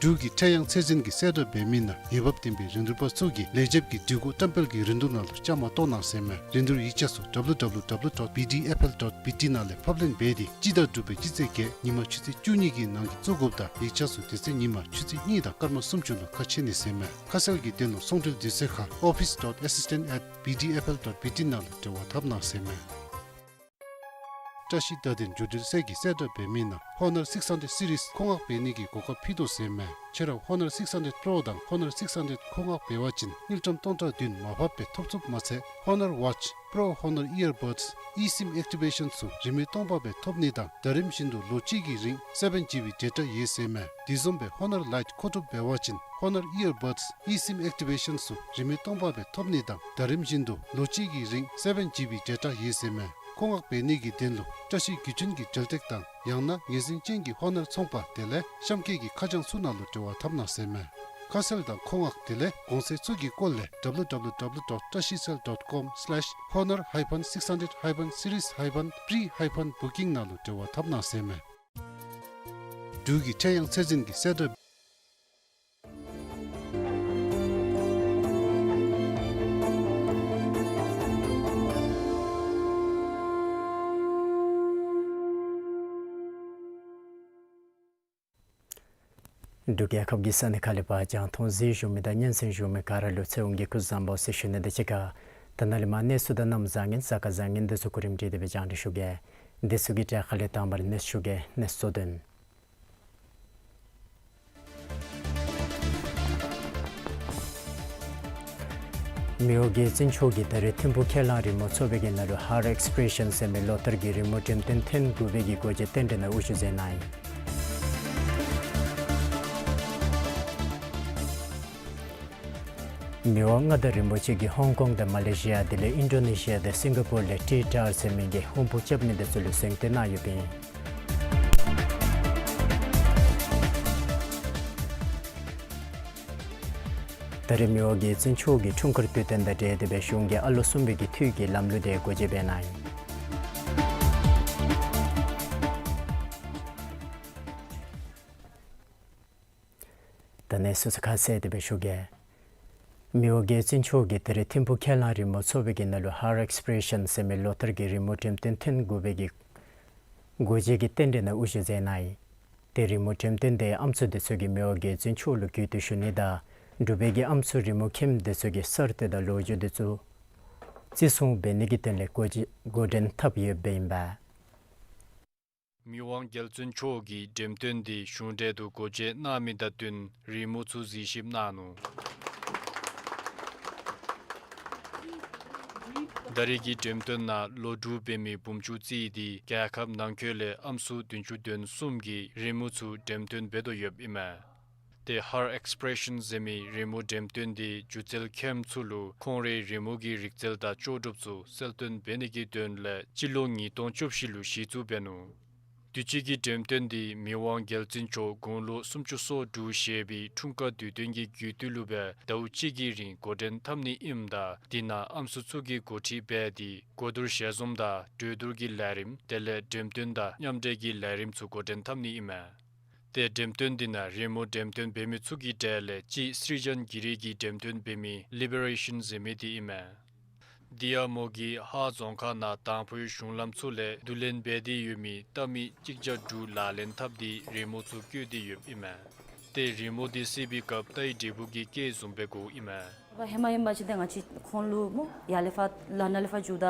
འབྲུག་གི་འཕྲེད་དབྱངས་ཚད་འཛིན་གྱིས་གསལ་བསྒྲགས་འབད་མི་ནང་འོས་འབབ་ལྡན་པའི་རིན་བསྡུར་པ་ཚུ་གིས་ལས་བྱེདཔ་གི་སྒྲིག་གོ་བཀྲམ་སྤེལ་གྱི་རིན་བསྡུར་ནང་ལུ་བཅའ་མར་གཏོགས་གནང་ཟེར་མས། རིན་བསྡུར་ཡིག་ཆ་ཚུ་ཌབ་ལུ་ཌབ་ལུ་ཌབ་ལུ་ཌོཊ་བི་ཌི་ཨེཕ་ཨེལ་ཌོཊ་བི་ཊི་ནང་ལས་ཕབ་ལེན་འབད་དེ་སྤྱི་ཟླ་དྲུག་པའི་སྤྱི་ཚེས་བརྒྱད་ཉིན་མ་ཆུ་ཚོད་བཅུ་གཉིས་ཀྱི་ནང་འཁོད་བཙུགས་དགོཔ་དང་ཡིག་ཆ་ཚུ་དེ་ཚེ་ཉིན་མ་ཆུ་ཚོད་གཉིས་དང་སྐར་མ་སུམ་ཅུ་ལུ་ཁ་ཕྱེ་ནི་ཟེར་མས། ཁ་གསལ་གྱི་དོན་ལུ་ཚོང་འབྲེལ་དུས་ཚོད་ཁར་ཨོ་ཕིས་ཌོཊ་ཨེ་སིས་ཊེནཊ་ཨེཊ་བི་ཌི་ཨེཕ་ཨེལ་ཌོཊ་བི་ཊི་ནང་ལུ་འབྲེལ་བ་འཐབ་གནང་ཟེར་མས། བཀྲ་ཤིས་བརྡ་དོན་བརྒྱུད་འབྲེལ་ཚད་ཀྱིས་གསལ་བསྒྲགས་འབད་མི་ནང་ཧོ་ནར་སིགས་ཧན་ཌེཌ་སི་རིསི་མཁོ་མངགས་འབད་ནི་གི་གོ་སྐབས་ཕུལ་དོ་ཟེར་མས། ཁྱོད་ར་ཧོ་ནར་སིགས་ཧན་ཌེཌ་པྲོ་དང་ཧོ་ནར་སིགས་ཧན་ཌེཌ་མཁོ་མངགས་འབད་བ་ཅིན་དངུལ་ཀྲམ་སྟོང་ཕྲག་བདུན་མར་ཕབ་སྦེ་ཐོབ་ཚུགསཔ་མ་ཚད་ཧོ་ནར་ཝ་ཆི་པྲོ་ཧོ་ནར་ཨི་ཡར་བཱཌསི་ཨི་སིམ་ཨེག་ཊི་བེ་ཤཱན་ཚུ་རིན་མེད་སྟོང་པ་སྦེ་ཐོབ་ནི་དང་ཟླ་རིམ་བཞིན་དུ་ལོ་གཅིག་གི་རིང་སེ་བེན་ཇི་བི་ཌེ་ཊ་ཡོད་ཟེར་མས། དེ་བཟུམ་སྦེ་ཧོ་ནར་ལའིཊ་མཁོ་སྒྲུབ་འབད་བ་ཅིན་ཧོ་ནར་ཨི་ཡར་བཱཌསི་ཨི་སིམ་ཨེག་ཊི་བེ་ཤཱན་ཚུ་རིན་མེད་སྟོང་པ་སྦེ་ཐོབ་ནི་དང་ཟླ་རིམ་བཞིན་དུ་ལོ་གཅིག་གི་རིང་སེ་བེན་ཇི་བི་ཌེ་ཊ་ཡོད་ཟེར་མས། མཁོ་མངགས་འབད་ནི་གི་དོན་ལུ་བཀྲ་ཤིས་བརྒྱུད་འཕྲིན་གྱི་འབྲེལ་སྟེགས་དང་ཡང་ན་ངེས་འཛིན་ཅན་གྱི་ཧོ་ནར་ཚོང་པ་དེ་ལས་གཤམ་འཁོད་ཀྱི་ཁ་བྱང་ཚུ་ནང་ལུ་འབྲེལ་བ་འཐབ་གནང་ཟེར་མས། ཁ་གསལ་དང་མཁོ་མངགས་དེ་ལས་གོང་ཚད་ཚུ་གི་སྐོར་ལས་ཌབ་ལུ་ཌབ་ལུ་ཌབ་ལུ་ཌོཊ་བཀྲ་ཤིས་སེལ་ཌོཊ་ཀོམ་སི་ལེཤ་ཧོ་ནར་ཧའི་ཕན་སིགས་ཧན་ཌེཌ་ཧའི་ཕན་སི་རིསི་ཧའི་ཕན་པྲི་ཧའི་ཕན་བུ་ཀིང་ནང་ལུ་འབྲེལ་བ་འཐབ་གནང་ཟེར་མས། འབྲུག་གི་འཕྲེད་དབྱངས་ཚད་འཛིན་གྱིས་གསལ་བསྒྲགས། འབྲུག་རྒྱལ་ཁབ་ཀྱི་ས་གནས་ཁག་ལས་ཕར་རྒྱང་མཐོང་གཟིགས་བཞུགས་མི་དང་སྙན་གསན་བཞུགས་མི་ག་ར་ལུ་ཚེ་དབང་གི་སྐུ་གཟུགས་བཟང་པོ་ཟེར་ཞུ་ནི་དང་གཅིག་ཁར་ད་ནཱ་ལས་མར་གནས་ཚུལ་དང་གནམ་བཟང་ངན་གཟའ་སྐར་བཟང་ངན་དེ་ཚུ་གོ་རིམ་སྒྲིག་སྟེ་སྦེ་རྒྱང་བསྒྲགས་ཞུ་གེ། དེ་ཚུ་གི་གྲས་ཁ་ལས་དང་པ་ར་གནས་ཚུལ་ཞུ་གེ། གནས་ཚུལ་དོན། མི་དབང་རྒྱལ་བཙུན་མཆོག་གིས་ད་རེས་ཐིམ་ཕུག་ཁས་བླངས་རི་མོ་ཚོགས་པའི་གི་ནང་ལུ་ཧར་ཨེགསི་པི་རེ་ཤཱན་ཟེར་མི་ལོ་ལྟར་གྱི་རི་མོ་འགྲེམས་སྟོན་ཐེངས་དགུ་པའི་གི་སྒོ་འབྱེད་རྟེན་འབྲེལ་ནང་དབུ་བཞུགས་མཛད་གནང་ཡི། མི་དབང་མངའ་བདག་རིན་པོ་ཆེ་གིས་ཧོང་ཀོང་དང་མ་ལེ་ཤི་ཡ་དེ་ལས་ཨིན་ཌོ་ནེ་ཤི་ཡ་དང་སིང་ག་པོར་ལས་ཊི་ཊར་ཟེར་མི་གི་ཧོང་ཕུ་རྐྱབ་ནི་དེ་ཚུ་ལུ་གཟེངས་བསྟོད་གནང་ཡོདཔ་ཨིན། ད་རེས་མི་དབང་རྒྱལ་བཙུན་མཆོག་གི་འཁྲུངས་སྐར་དུས་སྟོན་དང་འབྲེལ་ཏེ་སྦེ་གཞུང་གི་ཨ་ལོ་གསུམ་པའི་གི་འཐུས་ཀྱི་ལམ་ལུགས་དེ་སྒོ་འབྱེད་འབད་གནང་ཡི། ད་གནས་ཚུལ་ཚུ་ཁ་གསལ་ཏེ་སྦེ་ཞུ་གེ། མི་དབང་རྒྱལ་བཙུན་མཆོག་གིས་ད་རེས་ཐིམ་ཕུག་ཁས་བླངས་རི་མོ་ཚོགས་པའི་གི་ནང་ལུ་ཧར་ཨེགསི་པི་རེ་ཤཱན་ཟེར་མི་ལོ་ལྟར་གྱི་རི་མོ་འགྲེམས་སྟོན་ཐེངས་དགུ་པའི་གི་སྒོ་འབྱེད་ཀྱི་རྟེན་འབྲེལ་ནང་དབུ་བཞུགས་མཛད་གནང་ཡི། ཏེ་རི་མོ་འགྲེམས་སྟོན་དེ་ཨམ་སྲུ་དེ་ཚུ་གིས་མི་དབང་རྒྱལ་བཙུན་མཆོག་ལུ་གུས་བཏུད་ཞུ་ནི་དང་འབྲུག་པའི་གི་ཨམ་སྲུ་རི་མོ་མཁནམ་དེ་ཚུ་གི་གསར་གཏོད་དང་ལོ་རྒྱུས་དེ་ཚུ་བརྩི་སྲུང་འབད་ནི་གི་དོན་ལས་འགོ་འགོ་འདྲེན་འཐབ་ཡོདཔ་ཨིན་པས། མི་དབང་རྒྱལ་བཙུན་མཆོག་གིས་འགྲེམས་སྟོན་དེ་གཞུང་འབྲེལ་དུ་སྒོ་འབྱེད་གནང་མི་དང་བསྟུན་རི་མོ་ཚུ་གཟིགས་ཞིབ་གནང་ནུག། ད་རེས་ཀྱི་འགྲེམས་སྟོན་ནང་ལོ་དྲུག་འབད་མི་བུམ་ཆུང་རྩིས་དེ་རྒྱལ་ཁབ་ནང་འཁོད་ལས་ཨམ་སྲུ་བདུན་ཅུ་དོན་གསུམ་གྱིས་རི་མོ་ཚུ་འགྲེམས་སྟོན་འབད་དོ་ཡོདཔ་ཨིན་མས། ཏེ་ཧར་ཨེགསི་པི་རེ་ཤཱན་ཟེར་མི་རི་མོ་འགྲེམས་སྟོན་དེ་སྒྱུ་རྩལ་མཁནམ་ཚུ་ལུ་ཁོང་རའི་རི་མོ་གི་རིག་རྩལ་དང་ལྕོགས་གྲུབ་ཚུ་གསལ་སྟོན་འབད་ནི་གི་དོན་ལས་སྤྱི་ལོ་ཉིས་སྟོང་བཅུ་བཞི་ལུ་གཞི་བཙུགས་འབད་ནུག། དུས་ཅི་གི་འགྲེམས་སྟོན་དེ་མི་དབང་རྒྱལ་བཙུན་མཆོག་དགུང་ལོ་སུམ་ཅུ་སོ་དྲུག་བཞེས་པའི་འཁྲུངས་སྐར་དུས་སྟོན་གྱི་རྒྱུད་སྟོད་ལུ་སྦེ་ཟླཝ་གཅིག་གི་རིང་འགོ་འདྲེན་འཐབ་ནི་ཨིནམ་ད་དེ་ནང་ཨམ་སྲུ་ཚུ་གིས་འགོ་ཁྲིད་འབད་དེ་གོ་བསྡུར་ཞལ་འཛོམས་དང་གྲོས་བསྡུར་གྱི་ལས་རིམ་དེ་ལས་འགྲེམས་སྟོན་དང་མཉམ་འབྲེལ་གྱི་ལས་རིམ་ཚུ་འགོ་འདྲེན་འཐབ་ནི་ཨིན་མས། ཏེ་འགྲེམས་སྟོན་དེ་ནང་རི་མོ་འགྲེམས་སྟོན་འབད་མི་ཚུ་གི་གྲས་ལས་གཅིག་སྲིད་འཇམ་གྱི་རི་གི་འགྲེམས་སྟོན་འབད་མི་ལི་བེ་རེ་ཤཱན་ཟེར་མི་དེ་ཨིན་མས། དེ་ཡང་མོ་གིས་ཧཱ་རྫོང་ཁག་ནང་དང་ཕུའི་གཞུང་ལམ་ཚུ་ལས་བསྡུ་ལེན་འབད་དེ་ཡོད་མི་རྟ་མི་གཅིག་བརྒྱ་དྲུག་ལག་ལེན་འཐབ་སྟེ་རི་མོ་ཚུ་བཀོད་དེ་ཡོདཔ་ཨིན་མས། ཏེ་རི་མོ་དེ་བསད་པའི་སྐབས་རྟའི་འབྲས་བུ་གི་སྐད་བཟུམ་སྦེ་གོཝ་ཨིན་མས། ཧེ་མ་ཧེ་མ་ཅིག་ཏེ་ང་བཅས་ཁོང་ལུ་སྨོ་ཡར་ལས་ཕར་ལ་ནཱ་ལས་ཕར་འགྱོཝ་ད་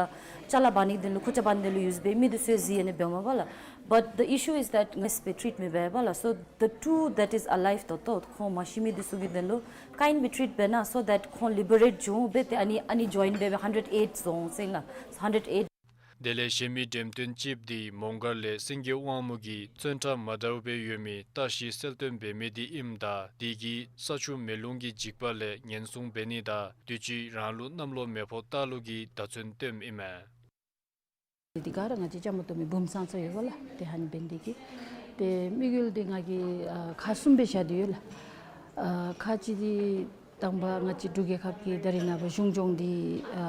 ཅ་ལ་འབག་ནི་གི་དོན་ལུ་ཁུར་ཆ་འབག་ནི་གི་དོན་ལུ་ཡོདཔ་སྦེ་མི་དེ་ཚུ་གིས་གཟིགས་ཨ་ནི་འབདཝ་མས་པ་ལགས། But the issue is that ང་བཅས་སྦེ་ཊིཊ་མི་འབད་བས་པ་ལགས། So the two that is alive ད་ལྟོ་ཁོང་མ་ཤི་མི་དེ་ཚུ་གི་དོན་ལུ་ག་ཨིན་སྦེ་ཊིཊ་འབད་ན་so that ཁོང་ལི་བེ་རེཊ་འགྱོ་འོང་སྦེ་ཏེ་ཨ་ནི་ཨ་ནི་ཇོའིན་འབད་སྦེ་ཧན་ཌེཌ་ཨེཊ་རྫོང་ཟེར་ལགས། ཧན་ཌེཌ་ཨེཊ། དེ་ལས་གཞན་མི་འགྲེམས་སྟོན་ཅིག་དེ་མོང་སྒར་ལས་སེང་གེ་དབང་མོ་གིས་བཙོན་ཁྲལ་མ་འདྲཝ་སྦེ་ཡོད་མི་རྟ་ཤི་གསལ་སྟོན་འབད་མི་དེ་ཨིནམ་ད་དེ་གིས་ས་ཆུ་མེ་རླུང་གི་འཇིགས་པ་ལས་ཉེན་སྲུང་འབད་ནི་དང་དུས་ཅི་རང་ལུ་གནམ་ལོ་མེ་ཕོ་རྟ་ལོ་གི་བརྡ་མཚོན་སྟོནམ་ཨིན་མས། དེ་ག་ར་ང་བཅས་ཅ་མ་ཏོ་མི་བུམ་ཚང་ཚང་ཡོད་པ་ལགས། ཏེ་ཧ་ནི་འབད་ནི་དེ་གིས་ཏེ་དམིགས་ཡུལ་དེ་ང་གིས་ཨ་ཁག་གསུམ་སྦེ་བཞག་སྟེ་ཡོད་ལགས། ཨ་ཁག་གཅིག་དེ་དང་པ་ང་བཅས་འབྲུག་རྒྱལ་ཁབ་ཀྱི་ད་རེས་ནངས་པ་གཞུང་སྐྱོང་དེ་ཨ་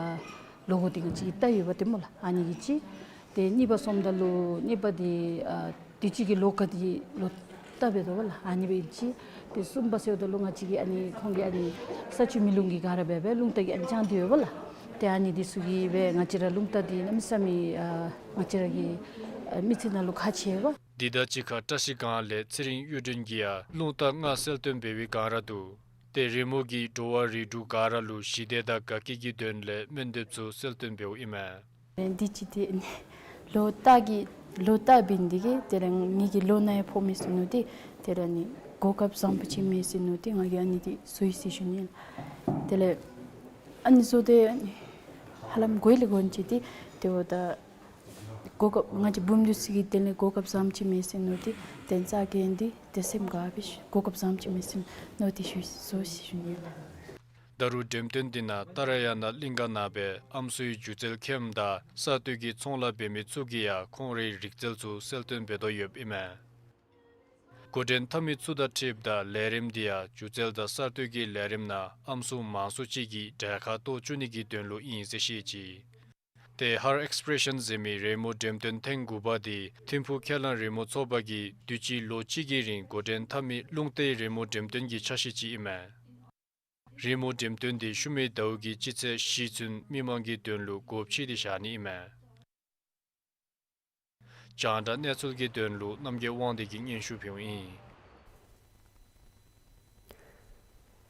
ལོ་གོ་དེ་ང་བཅས་ཀྱི་རྟ་ཡོད་པ་དེ་སྨོ་ལགས། ཨ་ནི་གི་གཅིག། ཏེ་གཉིས་པ་སོངམ་ད་ལུ་གཉིས་པ་དེ་ཨ་དུས་ཅི་གི་ལོ་ཁ་དེ་ལོ་རྟ་འབད་དོ་པ་ལགས། ཨ་ནི་སྦེ་གཅིག། ཏེ་གསུམ་པ་ཟེརཝ་ད་ལུ་ང་བཅས་ཀྱི་ཨ་ནི་ཁོང་གི་ཨ་ནི་ས་ཆུ་མེ་རླུང་གིས་ག་ར་འབད་སྦེ་རླུང་རྟ་གིས་ཨ་ནི་དཔྱང་སྟེ་ཡོད་པ་ལགས། ཏེ་ཨ་ནི་དེ་ཚུ་གིས་སྦེ་ང་བཅས་ར་རླུང་རྟ་དེ་གནམ་མེད་ས་མེད་ཨ་ང་བཅས་ར་གི་ཨ་མི་ཚེ་ནང་ལུ་ཁག་ཆེ་བས། དེ་དང་གཅིག་ཁར་བཀྲ་ཤིས་སྒང་ལས་ཚེ་རིང་གཡུ་སྒྲོན་གྱིས་ཡང་རླུང་རྟ་ལྔ་གསལ་སྟོན་འབད་བའི་སྒང་ར་འདུག། ཏེ་རི་མོ་གིས་འགྲོ་བ་རིགས་དྲུག་ག་ར་ལུ་ཞི་བདེ་དང་དགའ་སྐྱིད་ཀྱི་དོན་ལས་སྨོན་འདེབས་ཚུ་གསལ་སྟོན་འབདཝ་ཨིན་མས། འདི་ཅིག་ཏེ་ལོ་རྟ་གི་ལོ་རྟ་འབད་ནི་དེ་གིས་དེ་ལས་ངེ་གི་ལོ་ནཱ་ཡང་ཕོག་མས་ཟེར་མནོ་སྟེ་དེ་ལས་ནི་གོ་སྐབས་བཟངམ་ཅིག་མས་ཟེར་མནོ་སྟེ་ང་གིས་ཨ་ནི་དེ་བཟོ་ཡི་ཟེར་ཞུ་ནི་ལགས། དེ་ལས་ཨ་ནི་བཟོ་སྟེ་ཧ་ལམ་གོ་ལས་གོ་ཅི་སྟེ་དེ་འབདཝ་ད་གོ་སྐབས་ང་བཅས་བུམོ་འདི་ཚུ་གི་དོན་ལས་གོ་སྐབས་བཟངམ་ཅིག་མས་ཟེར་མནོ་སྟེ་དེ་ཚ་གྱང་འདི་དེ་སེམས་དགའ་བའི་གོ་སྐབས་བཟངམ་ཅིག་མས་ཟེར་མནོ་སྟེ་ཞུ་བཟོ་ཡི་ཟེར་ཞུ་ནི་ལགས། ད་རུང་འགྲེམས་སྟོན་འདི་ནང་ཏཱ་ར་ཡ་ན་གླིང་ག་ནང་སྦེ་ཨམ་སྲུའི་སྒྱུ་རྩལ་མཁནམ་དང་གསར་གཏོད་ཀྱི་ཚོང་ལཱ་འབད་མི་ཚུ་གིས་ཡང་ཁོང་རའི་རིག་རྩལ་ཚུ་གསལ་སྟོན་འབད་དོ་ཡོདཔ་ཨིན་མས། འགོ་འདྲེན་འཐབ་མི་ཚུ་དང་འཁྲིལཝ་ད་ལས་རིམ་འདི་ཡང་སྒྱུ་རྩལ་དང་གསར་གཏོད་ཀྱི་ལས་རིམ་ནང་ཨམ་སྲུ་མང་སུ་ཅིག་གིས་གྲལ་ཁར་གཏོགས་བཅུག་ནི་གི་དོན་ལུ་ཨིན་ཟེར་བཤད་ཅི། ཏེ་ཧར་ཨེགསི་པི་རེ་ཤཱན་ཟེར་མི་རི་མོ་འགྲེམས་སྟོན་ཐེངས་དགུ་པ་འདི་ཐིམ་ཕུག་ཁས་བླངས་རི་མོ་ཚོགས་པ་གིས་དུས་ཅི་ལོ་གཅིག་གི་རིང་འགོ་འདྲེན་འཐབ་མི་རླུང་རྟའི་རི་མོ་འགྲེམས་སྟོན་གྱི་ཆ་ཤས་ཅིག་ཨིན་མས། རི་མོ་འགྲེམས་སྟོན་འདི་ཤུལ་མའི་ཟླཝ་གི་སྤྱི་ཚེས་བཞི་ཚུན་མི་མང་གི་དོན་ལུ་སྒོ་ཕྱེ་སྟེ་བཞག་ནི་ཨིན་མས། རྒྱང་བསྒྲགས་གནས་ཚུལ་གྱི་དོན་ལུ་རྣམ་རྒྱལ་དབང་འདུས་ཀྱིས་སྙན་ཞུ་ཕུལཝ་ཨིན།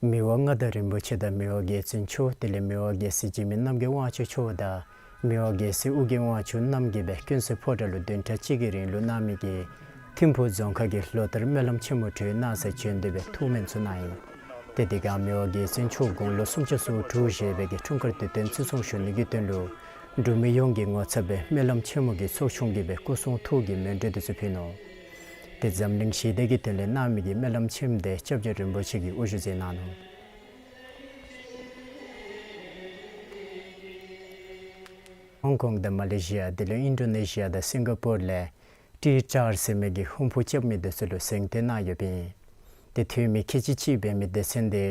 མི་དབང་མངའ་བདག་རིན་པོ་ཆེ་དང་མི་དབང་རྒྱལ་བཙུན་མཆོག་དེ་ལས་མི་དབང་རྒྱལ་སྲས་འཇིགས་མེད་རྣམ་རྒྱལ་དབང་ཕྱུག་མཆོག་དང་མི་དབང་རྒྱལ་སྲས་ཨོ་རྒྱན་དབང་ཕྱུག་རྣམ་གཉིས་སྦེ་ཀུན་གསལ་ཕོ་བྲང་ལུ་བདུན་ཕྲག་གཅིག་གི་རིང་ལུ་གནང་མི་གི་ཐིམ་ཕུག་རྫོང་ཁག་གི་ལོ་ལྟར་སྨོན་ལམ་ཆེན་མོ་གྲོལ་གནང་སའི་བྱོན་དུས་སྦེ་ཐུགས་སྨོན་ཚུ་གནང་ཡི། ཏེ་དེ་སྒང་མི་དབང་རྒྱལ་བཙུན་མཆོག་དགུང་ལོ་སུམ་ཅུ་སོ་དྲུག་བཞེས་པའི་གི་འཁྲུངས་སྐར་དུས་སྟོན་བརྩི་སྲུང་ཞུ་ནི་གི་དོན་ལུ་འབྲུག་མི་ཡོངས་ཀྱི་ངོ་ཚབ་སྦེ་སྨོན་ལམ་ཆེན་མོ་གི་ཚོགས་ཆུང་གིས་སྦེ་སྐུ་གསུང་ཐུགས་ཀྱི་སྨོན་འདུན་དེ་ཚུ་ཕུལ་ནུག། ཏེ་འཛམ་གླིང་ཞི་བདེ་གི་དོན་ལས་གནང་མི་གི་སྨོན་ལམ་ཆེན་མོ་དེ་སྐྱབས་རྗེ་རིན་པོ་ཆེ་གིས་དབུ་བཞུགས་མཛད་གནང་ནུག། ཧོང་ཀོང་དང་མ་ལེ་ཤི་ཡ་དེ་ལས་ཨིན་ཌོ་ནེ་ཤི་ཡ་དང་སིང་ག་པོར་ལས་ཊི་ཊར་ཟེར་མི་གི་ཧུམ་ཕུ་རྐྱབ་མི་དེ་ཚུ་ལུ་གཟེངས་བསྟོད་གནང་ཡོདཔ་ཨིན། ཏེ་འཐུས་མི་ཁལ་གཅིག་གཅིག་འབད་མི་སྡེ་ཚན་དེ་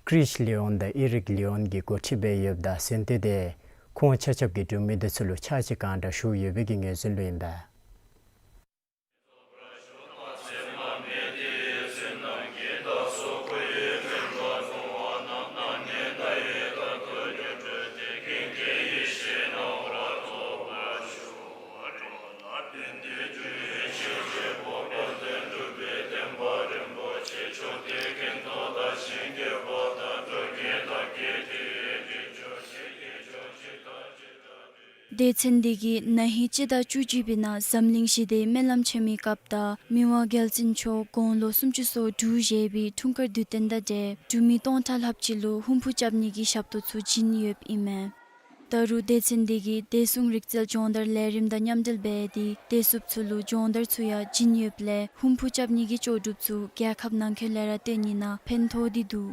ཀྲིས་ལི་ཡོན་དང་ཨི་རིག་ལི་ཡོན་གྱིས་འགོ་ཁྲིད་འབད་ཡོདཔ་ད་གཟེངས་བསྟོད་དེ་ཁོང་ཆ་ཁྱབ་ཀྱིས་འབྲུག་མི་དེ་ཚུ་ལུ་ཕྱག་ཕྱི་གང་དྲག་ཞུ་ཡོད་པའི་གི་ངོས་འཛིན་ལུ་ཨིན་པས། སྡེ་ཚན་འདི་གིས་ན་ཧིང་སྤྱི་ཟླ་བཅུ་གཅིག་པའི་ནང་འཛམ་གླིང་ཞི་བདེའི་སྨོན་ལམ་ཆེན་མོའི་སྐབས་དང་མི་དབང་རྒྱལ་བཙུན་མཆོག་དགུང་ལོ་སུམ་ཅུ་སོ་དྲུག་བཞེས་པའི་འཁྲུངས་སྐར་དུས་སྟོན་དང་འབྲེལ་འབྲུག་མི་སྟོང་ཕྲག་ལྷགཔ་ཅིག་ལུ་ཧུམ་བུ་རྐྱབ་ནི་གི་ཞབས་ཏོག་ཚུ་བྱིན་ཡོདཔ་ཨིན་མས། ད་རུང་སྡེ་ཚན་འདི་གིས་བདེ་སྲུང་རིག་རྩལ་སྦྱོང་བརྡར་ལས་རིམ་དང་མཉམ་འབྲེལ་འབད་དེ་བདེ་སྲུངཔ་ཚུ་ལུ་སྦྱོང་བརྡར་ཚུ་ཡང་བྱིན་ཡོདཔ་ལས་ཧུམ་བུ་རྐྱབ་ནི་གི་ལྕོགས་གྲུབ་ཚུ་རྒྱལ་ཁབ་ནང་འཁོད་ལས་ར་སྟོན་ནི་ནང་ཕན་ཐོགས་ཏེ་འདུག།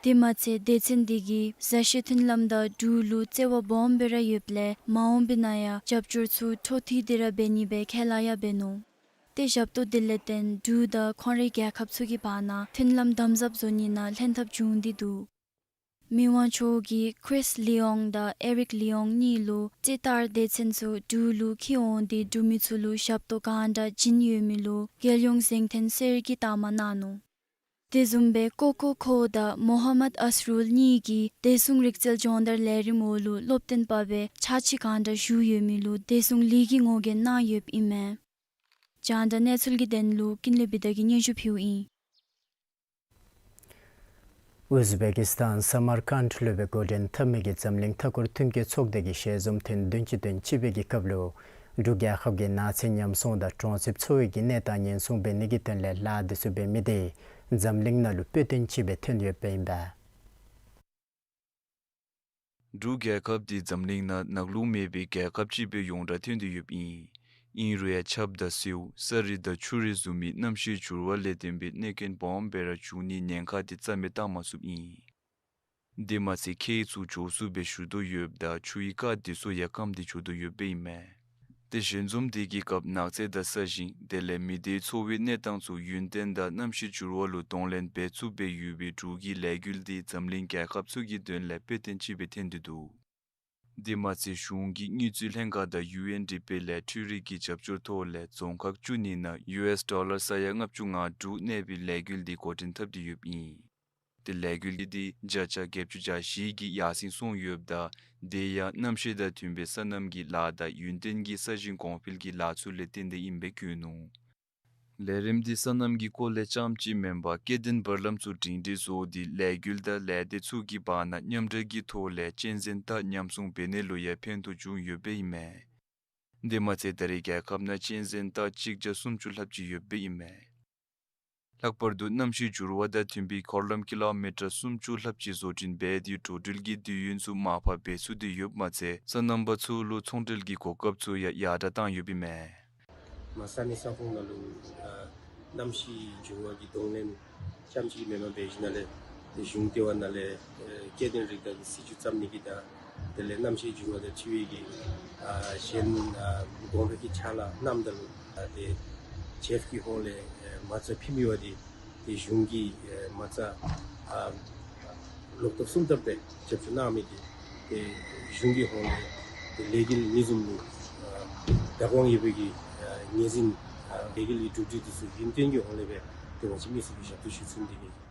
དེ་མ་ཚད་སྡེ་ཚན་འདི་གིས་བཟའ་བཤའི་མཐུན་ལམ་དང་འབྲུག་ལུ་བརྩེ་བ་སྦོམ་སྦེ་ར་ཡོདཔ་ལས་མ་འོངས་པའི་ནང་ཡང་རྒྱབ་སྐྱོར་ཚུ་འཕྲོ་མཐུད་དེ་ར་འབད་ནི་སྦེ་ཁས་བླངས་ཡང་འབད་ནུག། ཏེ་ཞབས་ཏོག་འདི་ལས་བརྟེན་འབྲུག་དང་ཁོང་རའི་རྒྱལ་ཁབ་ཚུ་གི་བར་ན་མཐུན་ལམ་དམ་ཟབ་བཟོ་ནི་ནང་ལྷན་ཐབས་བྱུང་སྟེ་འདུག། མི་དབང་མཆོག་གིས་ཁྲིས་ལི་ཨོང་དང་ཨེ་རིག་ལི་ཨོང་གཉིས་ལུ་ཅི་ལྟར་སྡེ་ཚན་ཚུ་འབྲུག་ལུ་འཁྱིད་འོང་སྟེ་འབྲུག་མི་ཚུ་ལུ་ཞབས་ཏོག་གང་དྲག་བྱིན་ཡོད་མི་ལུ་རྒྱལ་ཡོངས་གཟེངས་བསྟོད་གསེར་གྱི་རྟགས་མ་གནང་ནུག། དེ་བཟུམ་སྦེ་ཀོ་ཀོ་ཁོ་དང་མོ་ཧམ་མད་ཨས་རུལ་གཉིས་ཀྱིས་བདེ་སྲུང་རིག་རྩལ་སྦྱོང་བརྡར་ལས་རིམ་འོག་ལུ་སློབ་སྟོན་པ་སྦེ་ཕྱག་ཕྱིད་གང་དྲག་ཞུ་ཡོད་མི་ལུ་བདེ་སྲུང་ལི་གི་ངོ་རྒོལ་གནང་ཡོདཔ་ཨིན་མས། རྒྱང་བསྒྲགས་གནས་ཚུལ་གྱི་དོན་ལུ་ཀུན་ལེགས་བི་དྷ་གིས་སྙན་ཞུ་ཕུལཝ་ཨིན། ཨུ་ཛི་བེ་ཀི་སི་ཐན་སམར་ཀཱནཌ་ལུ་སྦེ་འགོ་འདྲེན་འཐབ་མི་གི་འཛམ་གླིང་མཐའ་འཁོར་མཐུན་རྐྱེན་ཚོགས་སྡེ་གི་ཞལ་འཛོམས་ཐེངས་བདུན་ཅུ་དོན་གཅིག་པའི་གི་སྐབས་ལུ་འབྲུག་རྒྱལ་ཁབ་ཀྱི་ནགས་ཚལ་ཉམས་སྲུང་དང་གྲོང་གསེབ་འཚོ་བའི་གི་གནས་སྟངས་ཉེན་སྲུང་འབད་ནི་གི་དོན་ལས་ལཱ་འདི་ཚུ་འབད་མི་དེ་འཛམ་གླིང་ནང་ལུ་དཔེ་སྟོན་ཅིག་སྦེ་ཐོན་ཡོདཔ་ཨིན་པས། འབྲུག་རྒྱལ་ཁབ་འདི་འཛམ་གླིང་ནང་ནག་རླུང་མེད་པའི་རྒྱལ་ཁབ་ཅིག་སྦེ་ཡོངས་གྲགས་ཐོན་ཏེ་ཡོདཔ་ཨིན། ཨིན་རུང་ཡང་ཆརཔ་དང་སེརཝ་ས་རུད་དང་ཆུ་རུད་བཟུམ་མའི་གནམ་གཤིས་འགྱུར་བ་ལས་བརྟེན་པའི་གནོད་རྐྱེན་སྦོམ་སྦེ་ར་འབྱུང་ནིའི་ཉེན་ཁ་འདི་རྩ་མེད་བཏང་མ་ཚུགསཔ་ཨིན། དེ་མ་ཚད་ཁྱེགས་ཚུ་མགྱོགས་སུ་སྦེ་ཞུ་དོ་ཡོདཔ་ད་ཆུའི་རྐ་འདི་ཚུ་ཡང་སྐམ་སྟེ་འགྱོ་དོ་ཡོདཔ་ཨིན་མས། ཏེ་ཞལ་འཛོམས་འདི་གི་སྐབས་ནགས་ཚལ་དང་ས་ཞིང་དེ་ལས་མི་སྡེའི་འཚོ་བའི་གནས་སྟངས་ཚུ་ཡུན་བརྟན་དང་གནམ་གཤིས་འགྱུར་བ་ལུ་གདོང་ལེན་འབད་ཚུགསཔ་སྦེ་ཡོད་པའི་འབྲུག་གི་ལས་འགུལ་འདི་འཛམ་གླིང་རྒྱལ་ཁབ་ཚུ་གི་དོན་ལས་དཔེ་སྟོན་ཅིག་སྦེ་ཐོན་ཏེ་འདུག། དེ་མ་ཚད་གཞུང་གི་དངུལ་རྩིས་ལྷན་ཁག་དང་ཡུ་ཨེན་ཌི་པི་ལས་འཕྲུལ་རིག་གི་རྒྱབ་སྐྱོར་ཐོག་ལས་རྫོང་ཁག་བཅུ་གཉིས་ནང་ཡུ་ཨེསི་ཌོ་ལར་ས་ཡ་ལྔ་བཅུ་ང་དྲུག་གནས་པའི་ལས་འགུལ་འདི་འགོ་འདྲེན་འཐབ་སྟེ་ཡོདཔ་ཨིན། དེ་ལས་འགུལ་འདི་བརྒྱ་ཆ་བརྒྱད་ཅུ་གྱ་བཞི་གིས་ཡར་སེང་སོང་ཡོདཔ་ད་དེ་ཡང་གནམ་གཤིས་དང་མཐུན་པའི་སོ་ནམ་གྱི་ལཱ་དང་ཡུན་བརྟན་གྱི་ས་ཞིང་གོང་འཕེལ་གྱི་ལཱ་ཚུ་ལས་བརྟེན་ཏེ་ཨིནམ་སྦེ་བཀོད་ནུག། ལས་རིམ་འདི་སོ་ནམ་གྱི་སྐོར་ལས་རྐྱངམ་ཅིག་མེན་པར་སྐྱེ་ལྡན་བར་ལམ་ཚུ་སྒྲིང་སྒྲིང་བཟོ་སྟེ་ལས་འགུལ་དང་ལས་སྡེ་ཚུ་གི་བར་ན་མཉམ་འབྲེལ་གྱི་ཐོག་ལས་གཅན་གཟན་སྟག་ཉམས་སྲུང་འབད་ནི་ལུ་ཡང་ཕན་ཐོགས་བྱུང་ཡོདཔ་ཨིན་མས། དེ་མ་ཚད་ད་རེས་རྒྱལ་ཁབ་ནང་གཅན་གཟན་སྟག་གཅིག་བརྒྱ་སུམ་ཅུ་ལྷགཔ་ཅིག་ཡོདཔ་ཨིན་མས། ལྷག་པར་དུ་གནམ་གཤིས་འགྱུར་བ་དང་མཐུན་པའི་འཁོར་ལམ་ཀི་ལོ་མི་ཊར་སུམ་ཅུ་ལྷགཔ་ཅིག་བཟོ་སྐྲུན་འབད་དེ་འགྲོ་འགྲུལ་གྱི་དུས་ཡུན་ཚུ་མར་ཕབ་འབད་ཚུགས་ཏེ་ཡོདཔ་མ་ཚད་སོ་ནམ་པ་ཚུ་ལུ་ཚོང་འབྲེལ་གྱི་གོ་སྐབས་ཚུ་ཡང་ཡར་དྲགས་བཏང་ཡོདཔ་ཨིན་མས། མར་ས་གནས་ས་ཁོངས་ནང་ལུ་ཨ་གནམ་གཤིས་འགྱུར་བ་གི་གདོང་ལེན་རྐྱངམ་ཅིག་མེན་པར་འབད་ཞིནམ་ལས་ཏེ་གཞུང་ལྟེ་བ་ནང་ལས་ཨེ་སྐྱེ་ལྡན་རིགས་དང་གི་སྲིད་བྱུས་བརྩམ་ནི་གི་དང་དེ་ལས་གནམ་གཤིས་འགྱུར་བ་དང་འཁྲིལ་བའི་གི་ཨ་གཞན་ཨ་གོང་འཕེལ་གྱི་ཕྱག་ལཱ་གནངམ་ད་ལུ་ཨ་ཏེ་ཇེཕ་གི་ཧོངས་ལས་ཨེ་མ་རྩ་ཕུལ་མི་འབད་དེ་ཏེ་གཞུང་གིས་ཨེ་མ་རྩ་ཨ་ལོག་ཐོག་གསུམ་ལྟབ་སྦེ་རྒྱབ་སྐྱོར་གནང་མི་འདི་ཏེ་གཞུང་གི་ཧོངས་ལས་ཏེ་ལས་འགུལ་ཨ་ནི་བཟུམ་ལུ་ཨ་བདག་དབང་ཡོད་པའི་གི་ཨ་ངོས་འཛིན་ཨ་ལས་འགུལ་གྱི་གྲུབ་འབྲས་འདི་ཚུ་ཡུན་བརྟན་གྱི་ཧོངས་ལས་སྦེ་ཏེ་ང་བཅས་མི་སེར་གྱིས་ཞབས་ཏོག་ཞུ་ཚུགས་ནི་དེ་གིས།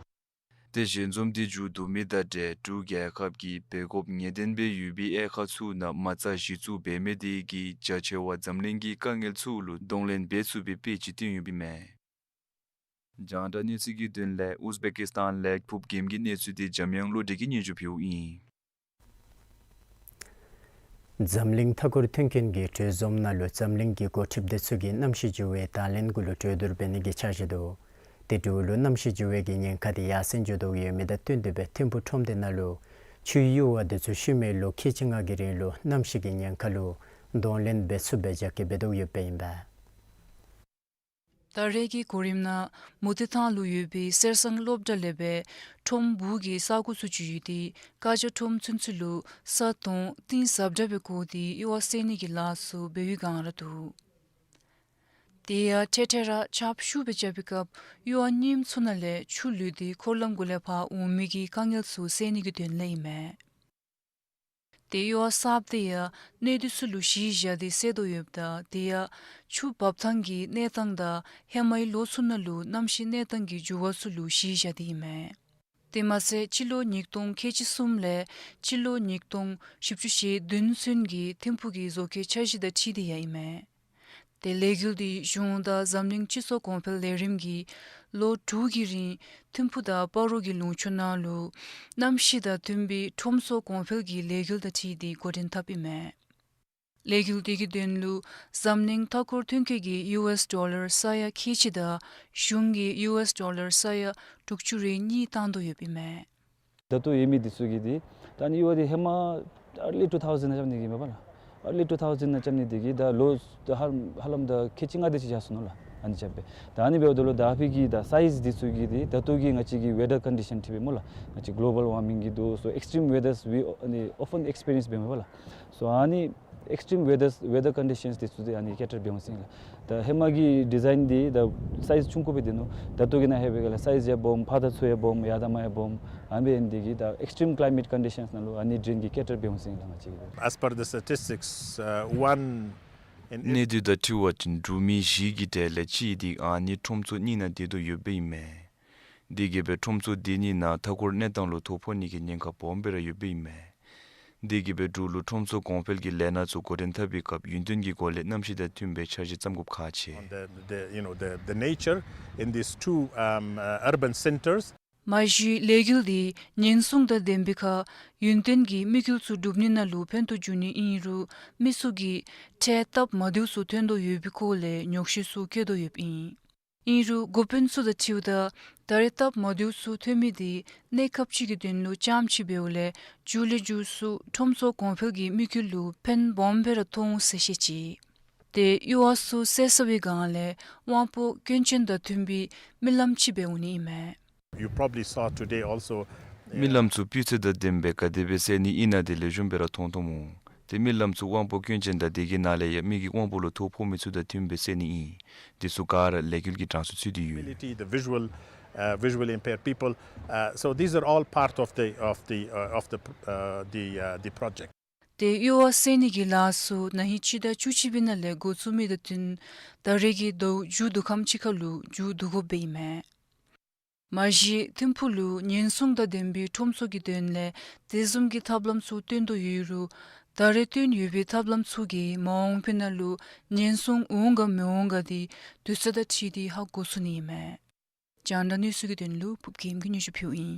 ཏེ་ཞལ་འཛོམས་འདི་མཇུག་བསྡུ་མི་དང་འབྲེལ་འབྲུག་རྒྱལ་ཁབ་ཀྱིས་འབད་དགོཔ་ངེས་བདེན་སྦེ་ཡོད་པའི་དབྱེ་ཁག་ཚུ་ནང་མ་རྩ་གཞི་བཙུགས་འབད་མི་དེ་གིས་རྒྱ་ཆེ་བ་འཛམ་གླིང་གི་དཀའ་ངལ་ཚུ་ལུ་གདོང་ལེན་འབད་ཚུགས་པའི་དཔེ་ཅིག་སྟོན་ཡོདཔ་ཨིན་མས། རྒྱང་བསྒྲགས་གནས་ཚུལ་གྱི་དོན་ལས་ཨུ་ཛི་བེ་ཀི་སི་ཐན་ལས་ཕུབ་རྒྱལམོ་གི་གནས་ཚུལ་འདི་འཇམ་དབྱངས་བློ་གྲོས་ཀྱིས་སྙན་ཞུ་ཕུལཝ་ཨིན། འཛམ་གླིང་མཐའ་འཁོར་མཐུན་རྐྱེན་གྱི་གྲོས་འཛོམས་ནང་ལུ་འཛམ་གླིང་གི་འགོ་ཁྲིདཔ་དེ་ཚུ་གིས་གནམ་གཤིས་འགྱུར་བའི་དང་ལེན་གུ་ལུ་གྲོས་བསྡུར་འབད་ནི་གི་འཆར་གཞི་འདུག། ཏེ་འབྲུག་ལུ་གནམ་གཤིས་འགྱུར་བའི་གི་ཉེན་ཁ་དེ་ཡར་སེང་འགྱོ་དོ་ཡོད་མི་དང་བསྟུན་ཏེ་སྦེ་ཐིམ་ཕུག་ཁྲོམ་སྡེ་ནང་ལུ་ཆུའི་ཡུར་བ་དེ་ཚུ་ཤུལ་མའི་ལོ་ཁལ་གཅིག་ལྔ་གི་རིང་ལུ་གནམ་གཤིས་ཀྱི་ཉེན་ཁ་ལུ་གདོང་ལེན་འབད་ཚུགསཔ་སྦེ་རྒྱ་སྐྱེད་འབད་དོ་ཡོདཔ་ཨིན་པས། ད་རེས་ཀྱི་གོ་རིམ་ནང་མུ་ཏིག་ཐང་ལུ་ཡོད་པའི་གསེར་སྲང་སློབ་གྲྭ་ལས་སྦེ་ཁྲོམ་སྦུག་གི་ས་གོ་ཚུ་ཅིག་ཡོད་དེ་ཀ་ཇ་ཁྲོམ་ཚུན་ཚོད་ལུ་ས་དོང་ཏིང་ཟབ་དྲགས་སྦེ་བརྐོ་སྟེ་ཡུར་བ་བསལ་ནི་གི་ལཱ་ཚུ་འབད་བའི་བསྒང་ར་འདུག། དེ་ཡང་ཐེངས་ཐེངས་ར་ཆརཔ་ཤུགས་སྦེ་རྐྱབ་པའི་སྐབས་ཡུར་བ་རྙིངམ་ཚུ་ནང་ལས་ཆུ་ལུད་དེ་འཁོར་ལམ་གུ་ལས་ཕར་འོང་མི་གི་དཀའ་ངལ་ཚུ་སེལ་ནི་གི་དོན་ལས་ཨིན་མས། ཏེ་ཡུར་བ་གསརཔ་དེ་ཡང་གནས་སྡུད་ཚུ་ལུ་གཞི་བཞག་སྟེ་བསལ་དོ་ཡོདཔ་ད་དེ་ཡང་ཆུ་འབབ་ཐངས་ཀྱི་གནས་སྟངས་དང་ཧེ་མའི་ལོ་ཚུ་ནང་ལུ་གནམ་གཤིས་གནས་སྟངས་ཀྱི་འགྱུར་བ་ཚུ་ལུ་གཞི་བཞག་སྟེ་ཨིན་མས། དེ་མ་ཚད་སྤྱི་ལོ་ཉིས་སྟོང་ཁལ་གཅིག་གསུམ་ལས་སྤྱི་ལོ་ཉིས་སྟོང་བཞི་བཅུ་ཞེ་བདུན་ཚུན་གྱི་ཐིམ་ཕུག་གི་བཟོ་བཀོད་འཆར་གཞི་དང་འཁྲིལ་ཏེ་ཡང་ཨིན་མས། ཏེ་ལས་འགུལ་འདི་གཞུང་དང་འཛམ་གླིང་སྤྱི་ཚོགས་གོང་འཕེལ་ལས་རིམ་གྱིས་ལོ་དྲུག་གི་རིང་ཐིམ་ཕུག་དང་སྤ་རོ་གི་ལུང་ཕྱོགས་ནང་ལུ་གནམ་གཤིས་དང་མཐུན་པའི་ཁྲོམ་སོགས་གོང་འཕེལ་གྱི་ལས་འགུལ་དང་འཁྲིལ་ཏེ་འགོ་འདྲེན་འཐབ་ཨིན་མས། ལས་འགུལ་དེ་གི་དོན་ལུ་འཛམ་གླིང་མཐའ་འཁོར་ཐོན་སྐྱེད་ཀྱི་ཡུ་ཨེསི་ཌོ་ལར་ས་ཡ་ཁལ་གཅིག་དང་གཞུང་གིས་ཡུ་ཨེསི་ཌོ་ལར་ས་ཡ་དྲུག་ཅུ་རེ་གཉིས་བཏང་དོ་ཡོདཔ་ཨིན་མས། ད་ལྟོ་ཡོད་མི་འདི་ཚུ་གི་འདི་ད་ཨ་ནི་ཡུ་ཨེསི་ཌི་ཧེ་མ་early two thousand ནང་རྐྱབ་ནི་གི་མས་པ་ལགས། early two thousand ནང་རྐྱབ་ནི་འདི་གིས་ད་ལོ་ད་ཧ་ཧ་ལམ་ད་ཁལ་གཅིག་ལྔ་དེ་ཅིག་བཞག་སོ་ནུག་ལགས། ཨ་ནི་རྐྱབ་སྦེ་ད་ཨ་ནི་འབདཝ་ད་ལུ་ད་ཨ་ཕི་གི་ད་སའིཛ་འདི་ཚུ་གི་འདི་ད་ལྟོ་གི་ང་བཅས་ཀྱི་ཝེ་ཌར་ཀོན་ཌི་ཤཱན་འདི་འབད་སྨོ་ལགས། ང་བཅས་གོ་ལོ་བཱལ་ཝར་མིང་གི་འདུག། so extreme weathers we ཨ་ནི་often experience འབད་མས་པ་ལགས། so ཨ་ནི་extreme weathers, weather conditions འདི་ཚུ་འདི་ཨ་ནི་ཀེ་ཊར་འབད་འོང་ཟེར་ཨིན་ལགས། ད་ཧེ་མ་གི་ཌི་ཛའིན་འདི་ད་སའིཛ་ཆུང་ཀུ་སྦེ་སྡོད་ནུག། ད་ལྟོ་གི་ནང་ཧེ་བེ་ག་ལགས་སའིཛ་ཡང་སྦོམ། ཕར་དང་ཚུར་ཡང་སྦོམ། ཡར་དང་མར་ཡང་སྦོམ། ཨ་ནི་སྦེ་འདི་གིས་ད་extreme climate conditions ནང་ལུ་ཨ་ནི་ཌི་རེན་གྱི་ཀེ་ཊར་འབད་འོང་ཟེར་ཨིན་ལགས། ང་བཅས་ཀྱི་As per the statistics, uh, one in གནས་སྡུད་དང་འཁྲིལ་བ་ཅིན་འབྲུག་མི་བཞི་གི་གྲས་ལས་གཅིག་འདི་ཨ་ནི་ཁྲོམ་ཚུ་གཉིས་ནང་སྡོད་དོ་ཡོདཔ་ཨིན་མས། དེ་གིས་སྦེ་ཁྲོམ་ཚུ་དེ་གཉིས་ནང་མཐའ་འཁོར་གནས་སྟངས་ལུ་ཐོ་ཕོག་ནི་གི་ཉེན་ཁ་སྦོམ་སྦེ་ར་ཡོདཔ་ཨིན་མས། དེ་གིས་སྦེ་འབྲུག་ལུ་ཁྲོམ་ཚུ་གོང་འཕེལ་གྱི་ལས་སྣ་ཚུ་འགོ་འདྲེན་འཐབ་པའི་སྐབས་ཡུན་བརྟན་གྱི་སྒོ་ལས་གནམ་གཤིས་དང་མཐུན་པའི་འཆར་གཞི་བརྩམ་དགོཔ་ཁག་ཆེ། On the, the, you know, the, the nature in these two, um, uh, urban centers. མ་གཞི་ལས་འགུལ་འདི་ཉེན་སྲུང་དང་ལྡན་པའི་ཁར་ཡུན་བརྟན་གྱི་དམིགས་ཡུལ་ཚུ་སྒྲུབ་ནི་ནང་ལུ་ཕན་ཐོགས་འབྱུང་ནི་ཨིན་རུང་མི་ཚུ་གིས་འཕྲལ་སྟབས་མ་བདེཝ་ཚུ་ཐོན་དོ་ཡོད་པའི་སྐོར་ལས་ཉོགས་བཤད་ཚུ་བཀོད་དོ་ཡོདཔ་ཨིན། ཨིན་རུང་འགོ་དཔོན་ཚུ་དང་འཁྲིལཝ་ད་ད་རེས་སྟབས་མ་བདེཝ་ཚུ་ཐོན་མི་འདི་གནས་སྐབས་ཅིག་གི་དོན་ལུ་ཙམ་ཅིག་འབདཝ་ལས་མཇུག་ལས་མཇུག་སུ་ཁྲོམ་ཚུ་གོང་འཕེལ་གྱི་དམིགས་ཡུལ་ལུ་ཕན་སྦོམ་སྦེ་ར་ཐོགས་འོང་ཟེར་བཤད་ཅི། ཏེ་ཡུར་བ་ཚུ་བསལ་ཚར་བའི་སྒང་ལས་དབང་པོ་སྐྱོན་ཅན་དང་མཐུན་པའི་རྨི་ལམ་ཅིག་འབད་འོང་ནི་ཨིན་མས། You probably saw today also, uh, རྨི་ལམ་ཚུ་སྤུས་ཚད་དང་ལྡནམ་སྦེ་ག་དེ་སྦེ་བསལ་ནི་ཨིན་ན་དེ་ལེགས་ཤོམ་སྦེ་ར་མཐོང་མཐོངམ་འོང་། ཏེ་རྨི་ལམ་ཚུ་དབང་པོ་སྐྱོན་ཅན་དང་དེ་གི་ནང་ལས་ཡང་མི་གི་དབང་པོ་ལུ་ཐོ་ཕོག་མི་ཚུ་དང་མཐུནམ་སྦེ་བསལ་ནི་ཨིན། དེ་ཚུ་ག་ར་ལས་འགུལ་གྱི་གྲངས་སུ་ཚུད་དེ་ཡོད། Ability, the visual, uh, visually impaired people. Uh, so these are all part of the, of the, uh, of the, uh, the, uh, the project. ཏེ་ཡུར་བ་བསལ་ནི་གི་ལཱ་ཚུ་ན་ཧིང་སྤྱི་ཟླ་བཅུ་གཅིག་པའི་ནང་ལས་འགོ་བཙུགས་མི་དང་བསྟུན་ད་རེས་ཀྱི་ཟླཝ་མཇུག་བསྡུ་ཁམས་ཅིག་ཁར་ལུ་མཇུག་བསྡུ་དགོཔ་སྦེ་ཨིན་མས། མ་གཞི་ཐིམ་ཕུག་ལུ་ཉེན་སྲུང་དང་ལྡན་པའི་ཁྲོམ་ཚུ་གི་དོན་ལས་དེ་བཟུམ་གྱི་ཐབས་ལམ་ཚུ་བཏོན་དོ་ཡོད་རུང་ད་རེས་བཏོན་ཡོད་པའི་ཐབས་ལམ་ཚུ་གིས་མ་འོངས་པའི་ནང་ལུ་ཉེན་སྲུང་འོང་ག་མི་འོང་ག་འདི་དུས་ཚོད་དང་འཁྲིལ་ཏེ་ཧ་གོ་ཚུགས་ནི་ཨིན་མས། རྒྱང་བསྒྲགས་གནས་ཚུལ་གྱི་དོན་ལུ་ཕུརབ་རྒྱལམ་གྱིས་སྙན་ཞུ་ཕུལཝ་ཨིན།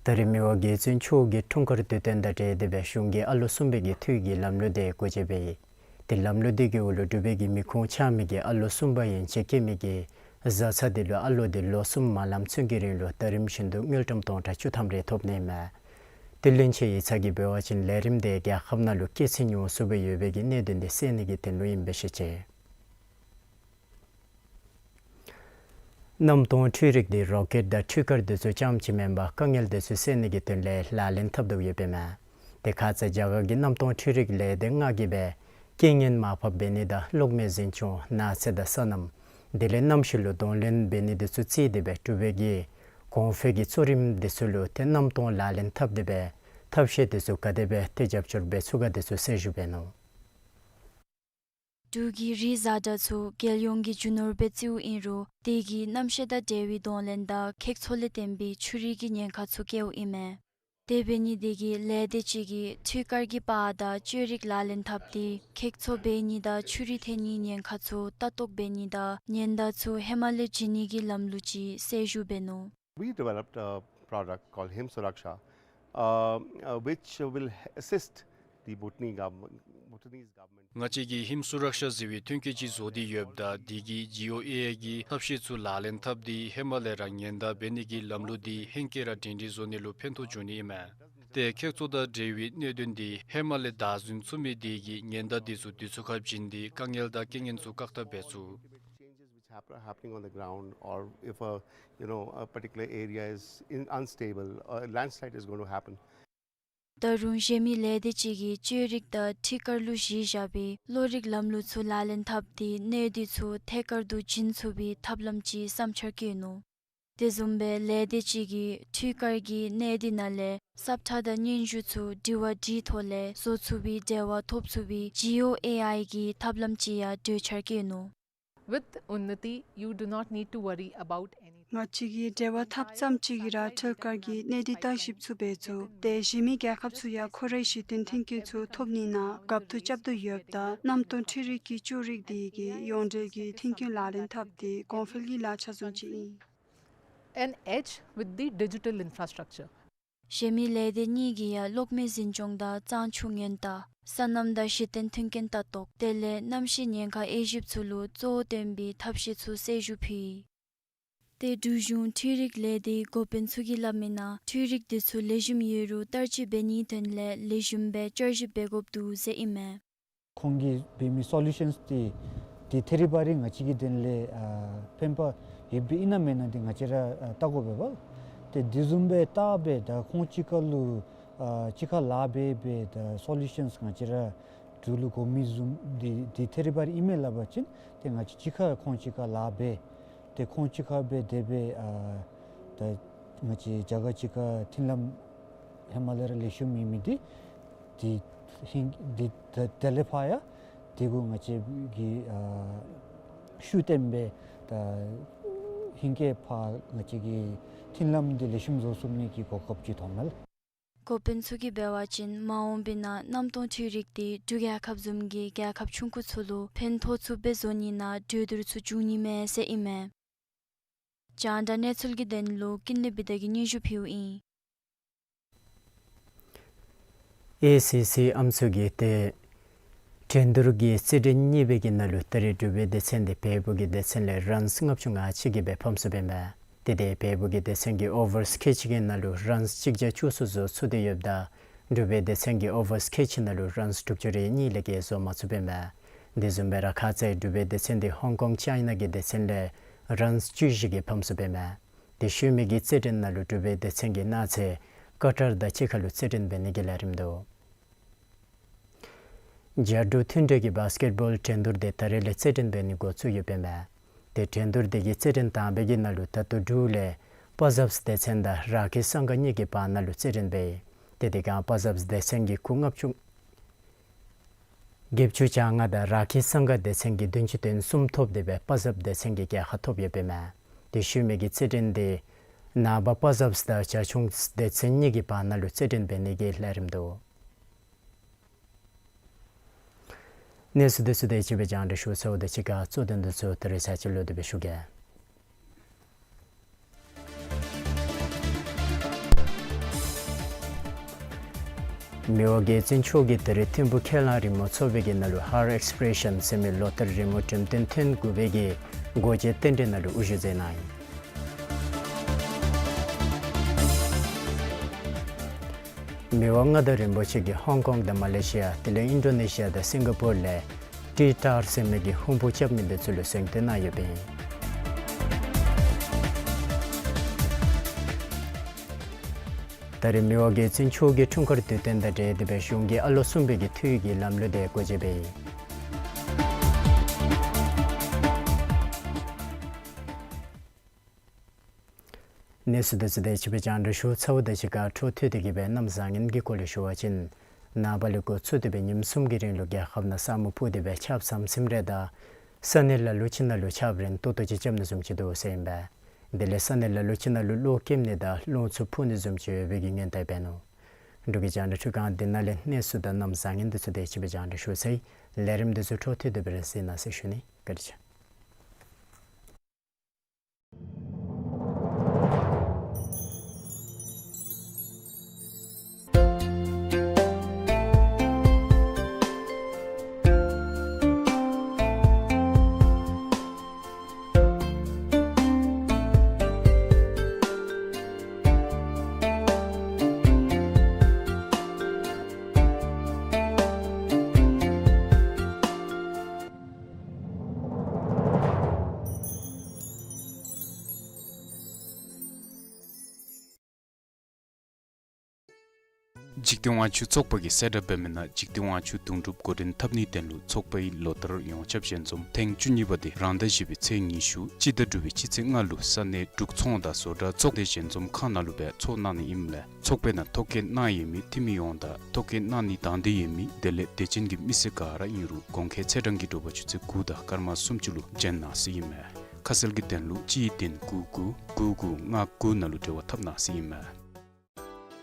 ད་རེས་མི་དབང་རྒྱལ་བཙུན་མཆོག་གིས་འཁྲུངས་སྐར་དུས་སྟོན་དང་འབྲེལ་ཏེ་སྦེ་གཞུང་གིས་ཨ་ལོ་གསུམ་པའི་གི་འཐུས་ཀྱི་ལམ་ལུགས་འདི་འགོ་འབྱེད་འབད་ཡི། ཏེ་ལམ་ལུགས་འདི་གི་འོག་ལུ་འབྲུག་པའི་གི་མི་ཁུངས་ཆགས་མི་གིས་ཨ་ལོ་གསུམ་པ་ཡན་ཆད་སྐྱེས་མི་གི་བཟའ་ཚང་འདི་ལུ་ཨ་ལོ་འདི་ལོ་གསུམ་མ་ལང་ཚུན་གྱི་རིང་ལུ་ཟླ་རིམ་བཞིན་དུ་དངུལ་ཀྲམ་སྟོང་ཕྲག་བཅུ་ཐམ་རེ་ཐོབ་ནི་མས། ཏེ་བློན་ཆེན་ཡིག་ཚང་གིས་འབད་བ་ཅིན་ལས་རིམ་འདི་རྒྱལ་ཁབ་ནང་ལུ་སྐྱེད་ཚལ་ཉུང་སུ་སྦེ་ཡོད་པའི་གི་གནད་དོན་འདི་སེལ་ནི་གི་དོན་ལུ་ཨིན་པས་ཟེར་བཤད་ཅི། གནམ་སྟོང་འཕྲུལ་རིག་འདི་རོ་ཀེཊ་དང་འཕྲུལ་དཀར་འདི་ཚུ་རྐྱངམ་ཅིག་མེན་པར་དཀའ་ངལ་འདི་ཚུ་སེལ་ནི་གི་དོན་ལས་ལག་ལེན་འཐབ་དོ་ཡོདཔ་ཨིན་མས། ཏེ་ཁ་ཙ་རྒྱ་གར་གྱི་གནམ་སྟོང་འཕྲུལ་རིག་ལས་སྡེ་ལྔ་གིས་སྦེ་རྐྱེན་ངན་མར་ཕབ་འབད་ནི་དང་གློག་མེ་འཛིན་སྐྱོང་ནགས་ཚལ་དང་སོ་ནམ་དེ་ལས་གནམ་གཤིས་ལུ་གདོང་ལེན་འབད་ནི་འདི་ཚུ་རྩིས་ཏེ་སྦེ་འབྲུག་པའི་གི་གོང་འཕེལ་གྱི་གཙོ་རིམ་འདི་ཚུ་ལུ་ཏེ་གནམ་སྟོང་ལག་ལེན་འཐབ་སྟེ་སྦེ་ཐབས་ཤེས་འདི་ཚུ་ག་དེ་སྦེ་ཏེ་རྒྱབ་སྐྱོར་འབད་ཚུགས་ག་འདི་ཚུ་གསལ་ཞུ་འབད་ནུག། འབྲུག་གི་རིགས་བཟའ་གྲྭ་ཚུ་རྒྱལ་ཡོངས་ཀྱི་རྒྱུ་ནོར་སྦེ་བརྩིཝ་ཨིན་རུང་དེ་གིས་གནམ་གཤིས་དང་འབྲེལ་བའི་གདོང་ལེན་དང་ཁེག་ཚོར་ལས་བརྟེན་པའི་ཆུ་རུད་ཀྱི་ཉེན་ཁ་ཚུ་བཀལཝ་ཨིན་མས། དེ་འབད་ནི་དེ་གིས་ལས་སྡེ་ཅིག་གིས་འཕྲུལ་དཀར་གྱི་པར་དང་བཅོས་རིག་ལག་ལེན་འཐབ་སྟེ་ཁེག་ཚོར་འབད་ནི་དང་ཆུ་རུད་ཐལ་ནིའི་ཉེན་ཁ་ཚུ་ལྟ་རྟོག་འབད་ནི་དང་ཉེན་བརྡ་ཚུ་ཧེ་མ་ལས་བྱིན་ནི་གི་ལམ་ལུགས་ཅིག་གསལ་ཞུ་འབད་ནུག། We developed a product called Him Suraksha, uh, uh, which will assist the Bhutanese government, Bhutanese government. ང་བཅས་ཀྱིས་ཧིམ་སུ་རཀ་ཤ་ཟེར་བའི་ཐོན་སྐྱེད་ཅིག་བཟོ་སྟེ་ཡོདཔ་ད་དེ་གིས་ཇི་ཨོ་ཨེ་ཨའི་གི་ཐབས་ཤེས་ཚུ་ལག་ལེན་འཐབ་སྟེ་ཧེ་མ་ལས་ར་ཉེན་བརྡ་འབད་ནི་གི་ལམ་ལུགས་འདི་ཧེང་སྐལ་ར་སྒྲིང་སྒྲིང་བཟོ་ནི་ལུ་ཕན་ཐོགས་འབྱུང་ནི་ཨིན་མས། ཏེ་ཁེག་ཚོར་དང་འབྲེལ་བའི་གནད་དོན་འདི་ཧེ་མ་ལས་བདའ་ཟུན་ཚུགས་མི་དེ་གིས་ཉེན་བརྡ་འདི་ཚུ་དུས་ཚོད་ཁར་བྱིན་ཏེ་དཀའ་ངལ་དང་རྐྱེན་ངན་ཚུ་བཀག་ཐབས་འབད་ཚུགས། Which hap- happening on the ground, or if a, you know, a particular area is in, unstable, a landslide is going to happen. ད་རུང་གཞན་མི་ལས་སྡེ་ཅིག་གིས་བཅོས་རིག་དང་འཕྲུལ་དཀར་ལུ་གཞི་བཞག་པའི་གློག་རིག་ལམ་ལུགས་ཚུ་ལག་ལེན་འཐབ་སྟེ་གནོད་འདི་ཚུ་ཐད་ཀར་དུ་བྱིན་ཚུགས་པའི་ཐབས་ལམ་ཅིག་བསམ་འཆར་བཀོད་ནུག། དེ་བཟུམ་སྦེ་ལས་སྡེ་ཅིག་གིས་འཕྲུལ་དཀར་གྱི་གནོད་འདི་ནང་ལས་སབ་ཁྲ་དང་སྙན་ཞུ་ཚུ་དྲི་བ་དྲིས་ཐོག་ལས་བཟོ་ཚུགས་པའི་འབྲེལ་བ་ཐོབ་ཚུགས་པའི་ཇི་ཨོ་ཨེ་ཨའི་གི་ཐབས་ལམ་ཅིག་ཡང་གྲོས་འཆར་བཀོད་ནུག། With Unnati, you do not need to worry about anything. ང་བཅས་ཀྱིས་འབྲེལ་བ་འཐབ་ཙམ་ཅིག་གིས་ར་འཕྲུལ་དཀར་གྱི་གནོད་འདི་བརྟག་ཞིབ་ཚུ་འབད་ཚུགས། ཏེ་གཞན་མི་རྒྱལ་ཁབ་ཚུ་ཡང་ཁོ་རའི་གཞི་རྟེན་མཐུན་རྐྱེན་ཚུ་ཐོབ་ནི་ནང་རྒཔོ་ཚུ་རྐྱབ་དོ་ཡོདཔ་ད་གནམ་སྟོང་འཕྲུལ་རིག་གི་བཅོས་རིག་འདི་གིས་ཡོངས་འབྲེལ་གྱི་མཐུན་རྐྱེན་ལག་ལེན་འཐབ་སྟེ་གོང་འཕེལ་གྱི་ལག་ཆ་བཟུམ་ཅིག་ཨིན། An edge with the digital infrastructure. གཞན་མི་ལས་སྡེ་གཉིས་ཀྱིས་ཡང་གློག་མེ་འཛིན་སྐྱོང་དང་གཙང་ཆུ་ཉེན་བརྡ། སོ་ནམ་དང་གཞི་རྟེན་མཐུན་རྐྱེན་ལྟ་རྟོག། དེ་ལས་གནམ་གཤིས་ཉེན་ཁ་དབྱེ་ཞིབ་ཚུ་ལུ་གཙོ་བོ་བཏོན་པའི་ཐབས་ཤེས་ཚུ་གསལ་ཞུ་ཕུལ་ཡི། ཏེ་འབྲུག་གཞུང་འཕྲུལ་རིག་ལས་སྡེའི་འགོ་དཔོན་ཚུ་གིས་སླབ་མི་ནང་འཕྲུལ་རིག་འདི་ཚུ་ལེགས་ཤོམ་ཡོད་རུང་བསྟར་སྤྱོད་འབད་ནིའི་དོན་ལས་ལེགས་ཤོམ་སྦེ་བསྐྱར་ཞིབ་འབད་དགོཔ་འདུག་ཟེར་ཨིན་མས། ཁོང་གིས་འབད་མི་སོ་ལུ་ཤཱནསི་འདི་འདི་ཐད་རི་བ་རི་ང་བཅས་ཀྱི་དོན་ལས་ཨ་ཕན་པ་ཡོདཔ་ཨིན་ན་མེན་ན་འདི་ང་བཅས་ར་ཨ་བལྟ་དགོ་པས་པ། ཏེ་འདི་བཟུམ་སྦེ་བལྟ་སྦེ་ད་ཁོང་གཅིག་ཁར་ལུ་ཨ་གཅིག་ཁར་ལཱ་འབད་སྦེ་ད་སོ་ལུ་ཤཱནསི་ང་བཅས་ར་འབྲུག་ལུ་དགོ་མི་བཟུམ་འདི་འདི་ཐད་རི་བ་རི་ཨིན་མས་སླབ་པ་ཅིན་ཏེ་ང་བཅས་གཅིག་ཁར་ཁོང་གཅིག་ཁར་ལཱ་འབད། ཏེ་ཁོང་གཅིག་ཁར་སྦེ་དེ་སྦེ་ཨ་ད་ང་བཅས་རྒྱ་གར་གཅིག་ཁར་མཐུན་ལམ་ཧེ་མ་ལས་ར་ལེགས་ཤོམ་ཨིན་མི་འདི་འདི་ཧིང་འདི་ད་དེ་ལས་ཕར་ཡང་དེ་གུ་ང་བཅས་ཀྱིས་ཨ་ཤུགས་བཏོན་སྦེ་ད་ཧིང་གི་ཕར་ང་བཅས་ཀྱི་མཐུན་ལམ་འདི་ལེགས་ཤོམ་བཟོ་ཚུགས་ནི་གི་གོ་སྐབས་ཅིག་ཐོབ་མས། འགོ་དཔོན་ཚུ་གིས་འབད་བ་ཅིན་མ་འོངས་པའི་ནང་གནམ་སྟོང་འཕྲུལ་རིག་འདི་འབྲུག་རྒྱལ་ཁབ་བཟུམ་གྱི་རྒྱལ་ཁབ་ཆུང་ཀུ་ཚུ་ལུ་ཕན་ཐོགས་ཚུགསཔ་སྦེ་བཟོ་ནི་ནང་གྲོས་བསྡུར་ཚུ་འབྱུང་ནི་མས་ཟེར་ཨིན་མས། རྒྱང་བསྒྲགས་གནས་ཚུལ་གྱི་དོན་ལུ་ཀུན་ལེགས་བི་དྷ་གིས་སྙན་ཞུ་ཕུལཝ་ཨིན། ཨེ་སི་སི་ཨམ་སྲུ་གིས་ཏེ་འགྲན་བསྡུར་གྱི་རྩེད་འགྲན་གཉིས་པའི་གི་ནང་ལུ་ད་རེས་འབྲུག་པའི་སྡེ་ཚན་འདི་བལ་པོ་གི་སྡེ་ཚན་ལས་རཱནསི་ལྔ་བཅུ་ང་གཅིག་གི་སྦེ་ཕམ་སོང་པས་མས། ཏེ་དེ་བལ་པོ་གི་སྡེ་ཚན་གྱི་ཨོ་ཝརསི་ཁལ་གཅིག་གི་ནང་ལུ་རཱནསི་གཅིག་བརྒྱ་བཅུ་གསུམ་བཟོ་ཚུགས་ཏེ་ཡོདཔ་ད་འབྲུག་པའི་སྡེ་ཚན་གྱི་ཨོ་ཝརསི་ཁལ་གཅིག་ནང་ལུ་རཱནསི་དྲུག་ཅུ་རེ་གཉིས་ལས་བརྒལ་བཟོ་མ་ཚུགས་པས་མས། དེ་བཟུམ་སྦེ་ར་ཁ་ཙ་འབྲུག་པའི་སྡེ་ཚན་འདི་ཧོང་ཀོང་ཅའི་ན་གི་སྡེ་ཚན་ལས་རཱནསི་བཅུ་བཞི་གི་ཕམ་སོང་པས་མས། དེ་ཤུལ་མའི་གི་རྩེད་འགྲན་ནང་ལུ་འབྲུག་པའི་སྡེ་ཚན་གྱིས་གནངས་ཚེ་ཀ་ཏར་དང་གཅིག་ཁར་ལུ་རྩེད་འགྲན་འབད་ནི་གི་ལས་རིམ་འདུག། རྒྱ་འབྲུག་མཐུན་གྲོས་ཀྱི་བཱསི་ཀེཊ་བཱོལ་འགྲན་བསྡུར་འདི་ད་རེས་ལས་རྩེད་འགྲན་འབད་ནི་འགོ་བཙུགས་ཡོདཔ་མས། དེ་འགྲན་བསྡུར་འདི་གི་རྩེད་འགྲན་དང་པའི་གི་ནང་ལུ་ད་ལྟོ་འབྲུག་ལས་པ་ཟབས་སྡེ་ཚན་དང་ར་ཁི་སངྒ་གཉིས་ཀྱི་བར་ན་ལུ་རྩེད་འགྲན་འབད་ཡི། དེ་དེ་སྒང་པ་ཟབས་སྡེ་ཚན་གྱིས་གུ་ལྔ་བཅུ་བརྒྱད་ཅུ་གྱ་ལྔ་དང་ར་ཁི་སངྒ་སྡེ་ཚན་གྱིས་བདུན་ཅུ་དོན་གསུམ་ཐོབ་སྟེ་སྦེ་པ་ཟབས་སྡེ་ཚན་གྱིས་རྒྱལ་ཁ་ཐོབ་ཡོདཔ་མས། དེ་ཤུལ་མའི་གི་རྩེད་འགྲན་འདི་ནངས་པ་པ་ཟབས་དང་བྱ་ཁྱུང་སྡེ་ཚན་གཉིས་ཀྱི་བར་ན་ལུ་རྩེད་འགྲན་འབད་ནི་གི་ལས་རིམ་འདུག། གནས་ཚུལ་འདི་ཚུ་དེ་ཅིག་སྦེ་རྒྱང་བསྒྲགས་ཞུ་ཚརཝ་དང་གཅིག་ཁར་གཙོ་དོན་འདི་ཚུ་ད་རེས་ཚར་གཅིག་ལོག་སྟེ་སྦེ་ཞུ་གེ། མི་དབང་རྒྱལ་བཙུན་མཆོག་གིས་ད་རེས་ཐིམ་ཕུག་ཁས་བླངས་རི་མོ་ཚོགས་པའི་གི་ནང་ལུ་ཧར་ཨེགསི་པི་རེ་ཤཱན་ཟེར་མི་ལོ་ལྟར་རི་མོ་འགྲེམས་སྟོན་ཐེངས་དགུ་པའི་གི་སྒོ་འབྱེད་རྟེན་འབྲེལ་ནང་ལུ་དབུ་བཞུགས་མཛད་གནང་ཡི། མི་དབང་མངའ་བདག་རིན་པོ་ཆེ་གིས་ཧོང་ཀོང་དང་མ་ལེ་ཤི་ཡ་དེ་ལས་ཨིན་ཌོ་ནེ་ཤི་ཡ་དང་སིང་ག་པོར་ལས་ཊི་ཊར་ཟེར་མི་གི་ཧུམ་བུ་རྐྱབ་མི་འདི་ཚུ་ལུ་གཟེངས་བསྟོད་གནང་ཡོདཔ་ཨིན། ད་རེས་མི་དབང་རྒྱལ་བཙུན་མཆོག་གི་འཁྲུངས་སྐར་དུས་སྟོན་དང་འབྲེལ་ཏེ་སྦེ་གཞུང་གི་ཨ་ལོ་གསུམ་པའི་གི་འཐུས་ཀྱི་ལམ་ལུགས་འདི་འགོ་འབྱེད་འབད་ཡི། གནས་ཚུལ་འདི་ཚུ་དེ་ཅིག་སྦེ་རྒྱང་བསྒྲགས་ཞུ་ཚརཝ་དང་གཅིག་ཁར་འཕྲོ་མཐུད་དེ་གི་སྦེ་གནམ་བཟང་ངན་གྱི་སྐོར་ལས་ཞུ་བ་ཅིན་ནངས་པ་ལས་འགོ་བཙུགས་ཏེ་སྦེ་ཉིནམ་གསུམ་གྱི་རིང་ལུ་རྒྱལ་ཁབ་ནང་ས་སྨུག་ཕུབ་སྟེ་སྦེ་ཆརཔ་ཟམ་ཟིམ་རེ་དང་ས་གནས་ལ་ལུ་ཅིག་ནང་ལུ་ཆརཔ་རན་ཏོག་ཏོ་ཅིག་རྐྱབ་ནི་བཟུམ་ཅིག་འདུག་ཟེར་ཨིན་པས། དེ་ལས་ས་གནས་ལ་ལུ་ཅིག་ནང་ལུ་གློག་འཁྱུག་ནི་དང་རླུང་འཚུབ་འཕུ་ནི་བཟུམ་ཅིག་ཡོད་པའི་གི་སྔོན་བརྡ་འབད་ནུག། འབྲུག་གི་རྒྱང་བསྒྲགས་ཁྲི་ཁང་འདི་ནང་ལས་གནས་ཚུལ་དང་གནམ་བཟང་ངན་འདི་ཚུ་དེ་ཅིག་སྦེ་རྒྱང་བསྒྲགས་ཞུ་ཚར་ཡི། ལས་རིམ་འདི་ཚུ་འཕྲོ་མཐུད་དེ་སྦེ་ར་གཟིགས་གནང་ཟེར་ཞུ་ནི། བཀའ་དྲིན་ཆེ། འཇིག་རྟེན་དབང་ཕྱུག་ཚོགས་པ་གིས་གསལ་བསྒྲགས་འབད་མི་ནང་འཇིག་རྟེན་དབང་ཕྱུག་དུང་སྒྲུབ་འགོ་འདྲེན་འཐབ་ནིའི་དོན་ལུ་ཚོགས་པའི་ལོ་ལྟར་ཡོངས་ཁྱབ་ཞལ་འཛོམས་ཐེངས་བཅུ་གཉིས་པ་འདི་རང་ཟླ་བཞི་པའི་ཚེས་ཉི་ཤུ་སྤྱི་ཟླ་དྲུག་པའི་སྤྱི་ཚེས་ལྔ་ལུ་ས་གནས་འབྲུག་ཚོང་དང་བཟོ་གྲྭ་ཚོགས་སྡེ་ཞལ་འཛོམས་ཁང་ནང་ལུ་སྦེ་ཚོགས་གནང་ནི་ཨིནམ་ལས་ཚོགས་པའི་ནང་ཐོ་བཀོད་གནང་ཡོད་མི་འཐུས་མི་ཡོངས་དང་ཐོ་བཀོད་གནང་ནི་དང་འདོད་ཡོད་མི་དེ་ལས་དད་ཅན་གྱི་མི་སེར་ག་ར་ཨིན་རུང་གོང་འཁོད་ཚེས་གྲངས་ཀྱི་དྲོ་པ་ཆུ་ཚོད་དགུ་དང་སྐར་མ་སུམ་ཅུ་ལུ་བྱོན་གནང་ཟེར་ཨིན་མས། ཁ་གསལ་གྱི་དོན་ལུ་གཅིག་བདུན་དགུ་དགུ་དགུ་དགུ་ལྔ་དགུ་ནང་ལུ་འབྲེལ་བ་འཐབ་གནང་ཟེར་ཨིན་མས།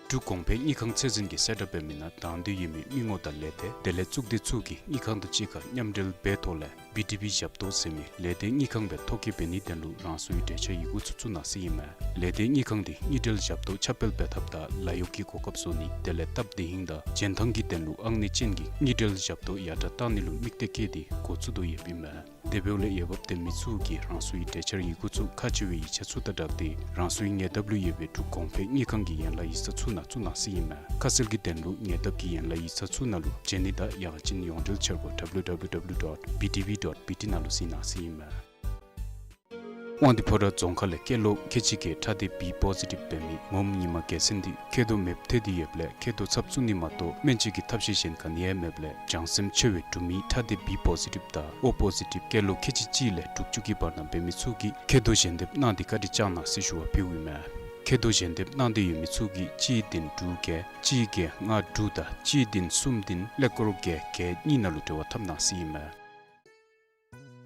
འབྲུག་གོང་འཕེལ་དངུལ་ཁང་ཚད་འཛིན་གྱིས་གསལ་བསྒྲགས་འབད་མི་ནང་དང་འདོད་ཡོད་མི་མི་ངོམ་དང་ལས་སྡེ་དེ་ལས་གཙུག་སྡེ་ཚུ་གིས་དངུལ་ཁང་དང་གཅིག་ཁར་མཉམ་འབྲེལ་འབད་ཐོག་ལས་བི་ཌི་བི་ཞབས་ཏོག་ཟེར་མི་ལས་སྡེ་དངུལ་ཁང་སྦེ་ཐོ་བཀོད་འབད་ནིའི་དོན་ལུ་རང་སོའི་གྲོས་འཆར་ཡི་གུ་ཚུ་བཙུགས་གནང་ཟེར་ཨིན་མས། ལས་སྡེ་དངུལ་ཁང་འདི་དངུལ་འབྲེལ་ཞབས་ཏོག་ཁྱབ་སྤེལ་འབད་ཐབས་དང་ལཱ་གཡོག་གི་གོ་སྐབས་བཟོ་ནི་དེ་ལས་སྟབས་བདེ་ཧིང་དང་འཇོན་ཐང་གི་དོན་ལུ་ཨང་གནས་ཅན་གྱི་དངུལ་འབྲེལ་ཞབས་ཏོག་ཡར་དྲག་གཏང་ནི་ལུ་དམིགས་གཏད་བསྐྱེད་དེ་འགོ་བཙུགས་དོ་ཡོདཔ་ཨིན་མས། དེ་འབདཝ་ལས་འོས་འབབ་ལྡན་མི་ཚུ་གིས་རང་སོའི་གྲོས་འཆར་ཡི་གུ་ཚུ་ཁག་ཆེ་བའི་ཡིག་ཆ་ཚུ་དང་སྦྲགས་ཏེ་རང་སོའི་ཉེ་འདབས་ལུ་ཡོད་པའི་འབྲུག་གོང་འཕེལ་དངུལ་ཁང་གི་ཡན་ལག་ཡིག་ཚང་ཚུ་ནང་བཙུགས་གནང་ཟེར་ཨིན་མས། ཁ་གསལ་གྱི་དོན་ལུ་ཉེ་འདབས་ཀྱི་ཡན་ལག་ཡིག་ཚང་ཚུ་ནང་ལུ་བྱོན་ནི་དང་ཡང་ཅིན་ཡོངས་འབྲེལ་འཆར་སྒོ་W W W dot B D V dot B T ནང་ལུ་གཟིགས་གནང་ཟེར་ཨིན་མས། དབང་འདུས་ཕོ་བྲང་རྫོང་ཁག་ལས་སྐྱེས་ལོ་ཁལ་གཅིག་བརྒྱད་ཁྲག་སྡེ་བི་པོ་ཟི་ཊིབ་འབད་མི་ངོམ་ཉི་མ་རྒྱལ་མཚན་འདི་མཁལ་རྡོག་མེདཔ་ཐལ་ཏེ་ཡོདཔ་ལས་མཁལ་རྡོག་ཚབ་བཙུགས་ནི་མ་གཏོགས་སྨན་བཅོས་ཀྱི་ཐབས་ཤེས་གཞན་ག་ནི་ཡང་མེདཔ་ལས་བྱང་སེམས་ཆེ་བའི་འབྲུག་མི་ཁྲག་སྡེ་བི་པོ་ཟི་ཊིབ་དང་ཨོ་པོ་ཟི་ཊིབ་སྐྱེས་ལོ་ཁལ་གཅིག་གཅིག་ལས་དྲུག་ཅུ་གི་བར་ན་འབད་མི་ཚུ་གིས་མཁལ་རྡོག་ཞལ་འདེབས་གནང་སྟེ་བཀའ་དྲིན་བསྐྱང་གནང་ཟེར་ཞུ་བ་ཕུལཝ་ཨིན་མས། མཁལ་རྡོག་ཞལ་འདེབས་གནང་འདོད་ཡོད་མི་ཚུ་གིས་གཅིག་བདུན་དྲུག་བརྒྱད་གཅིག་བརྒྱད་ལྔ་དྲུག་དང་གཅིག་བདུན་གསུམ་བདུན་ཀླད་ཀོར་བརྒྱད་བརྒྱད་གཉིས་ནང་ལུ་འབྲེལ་བ་འཐབ་གནང་ཟེར་ཨིན་མས།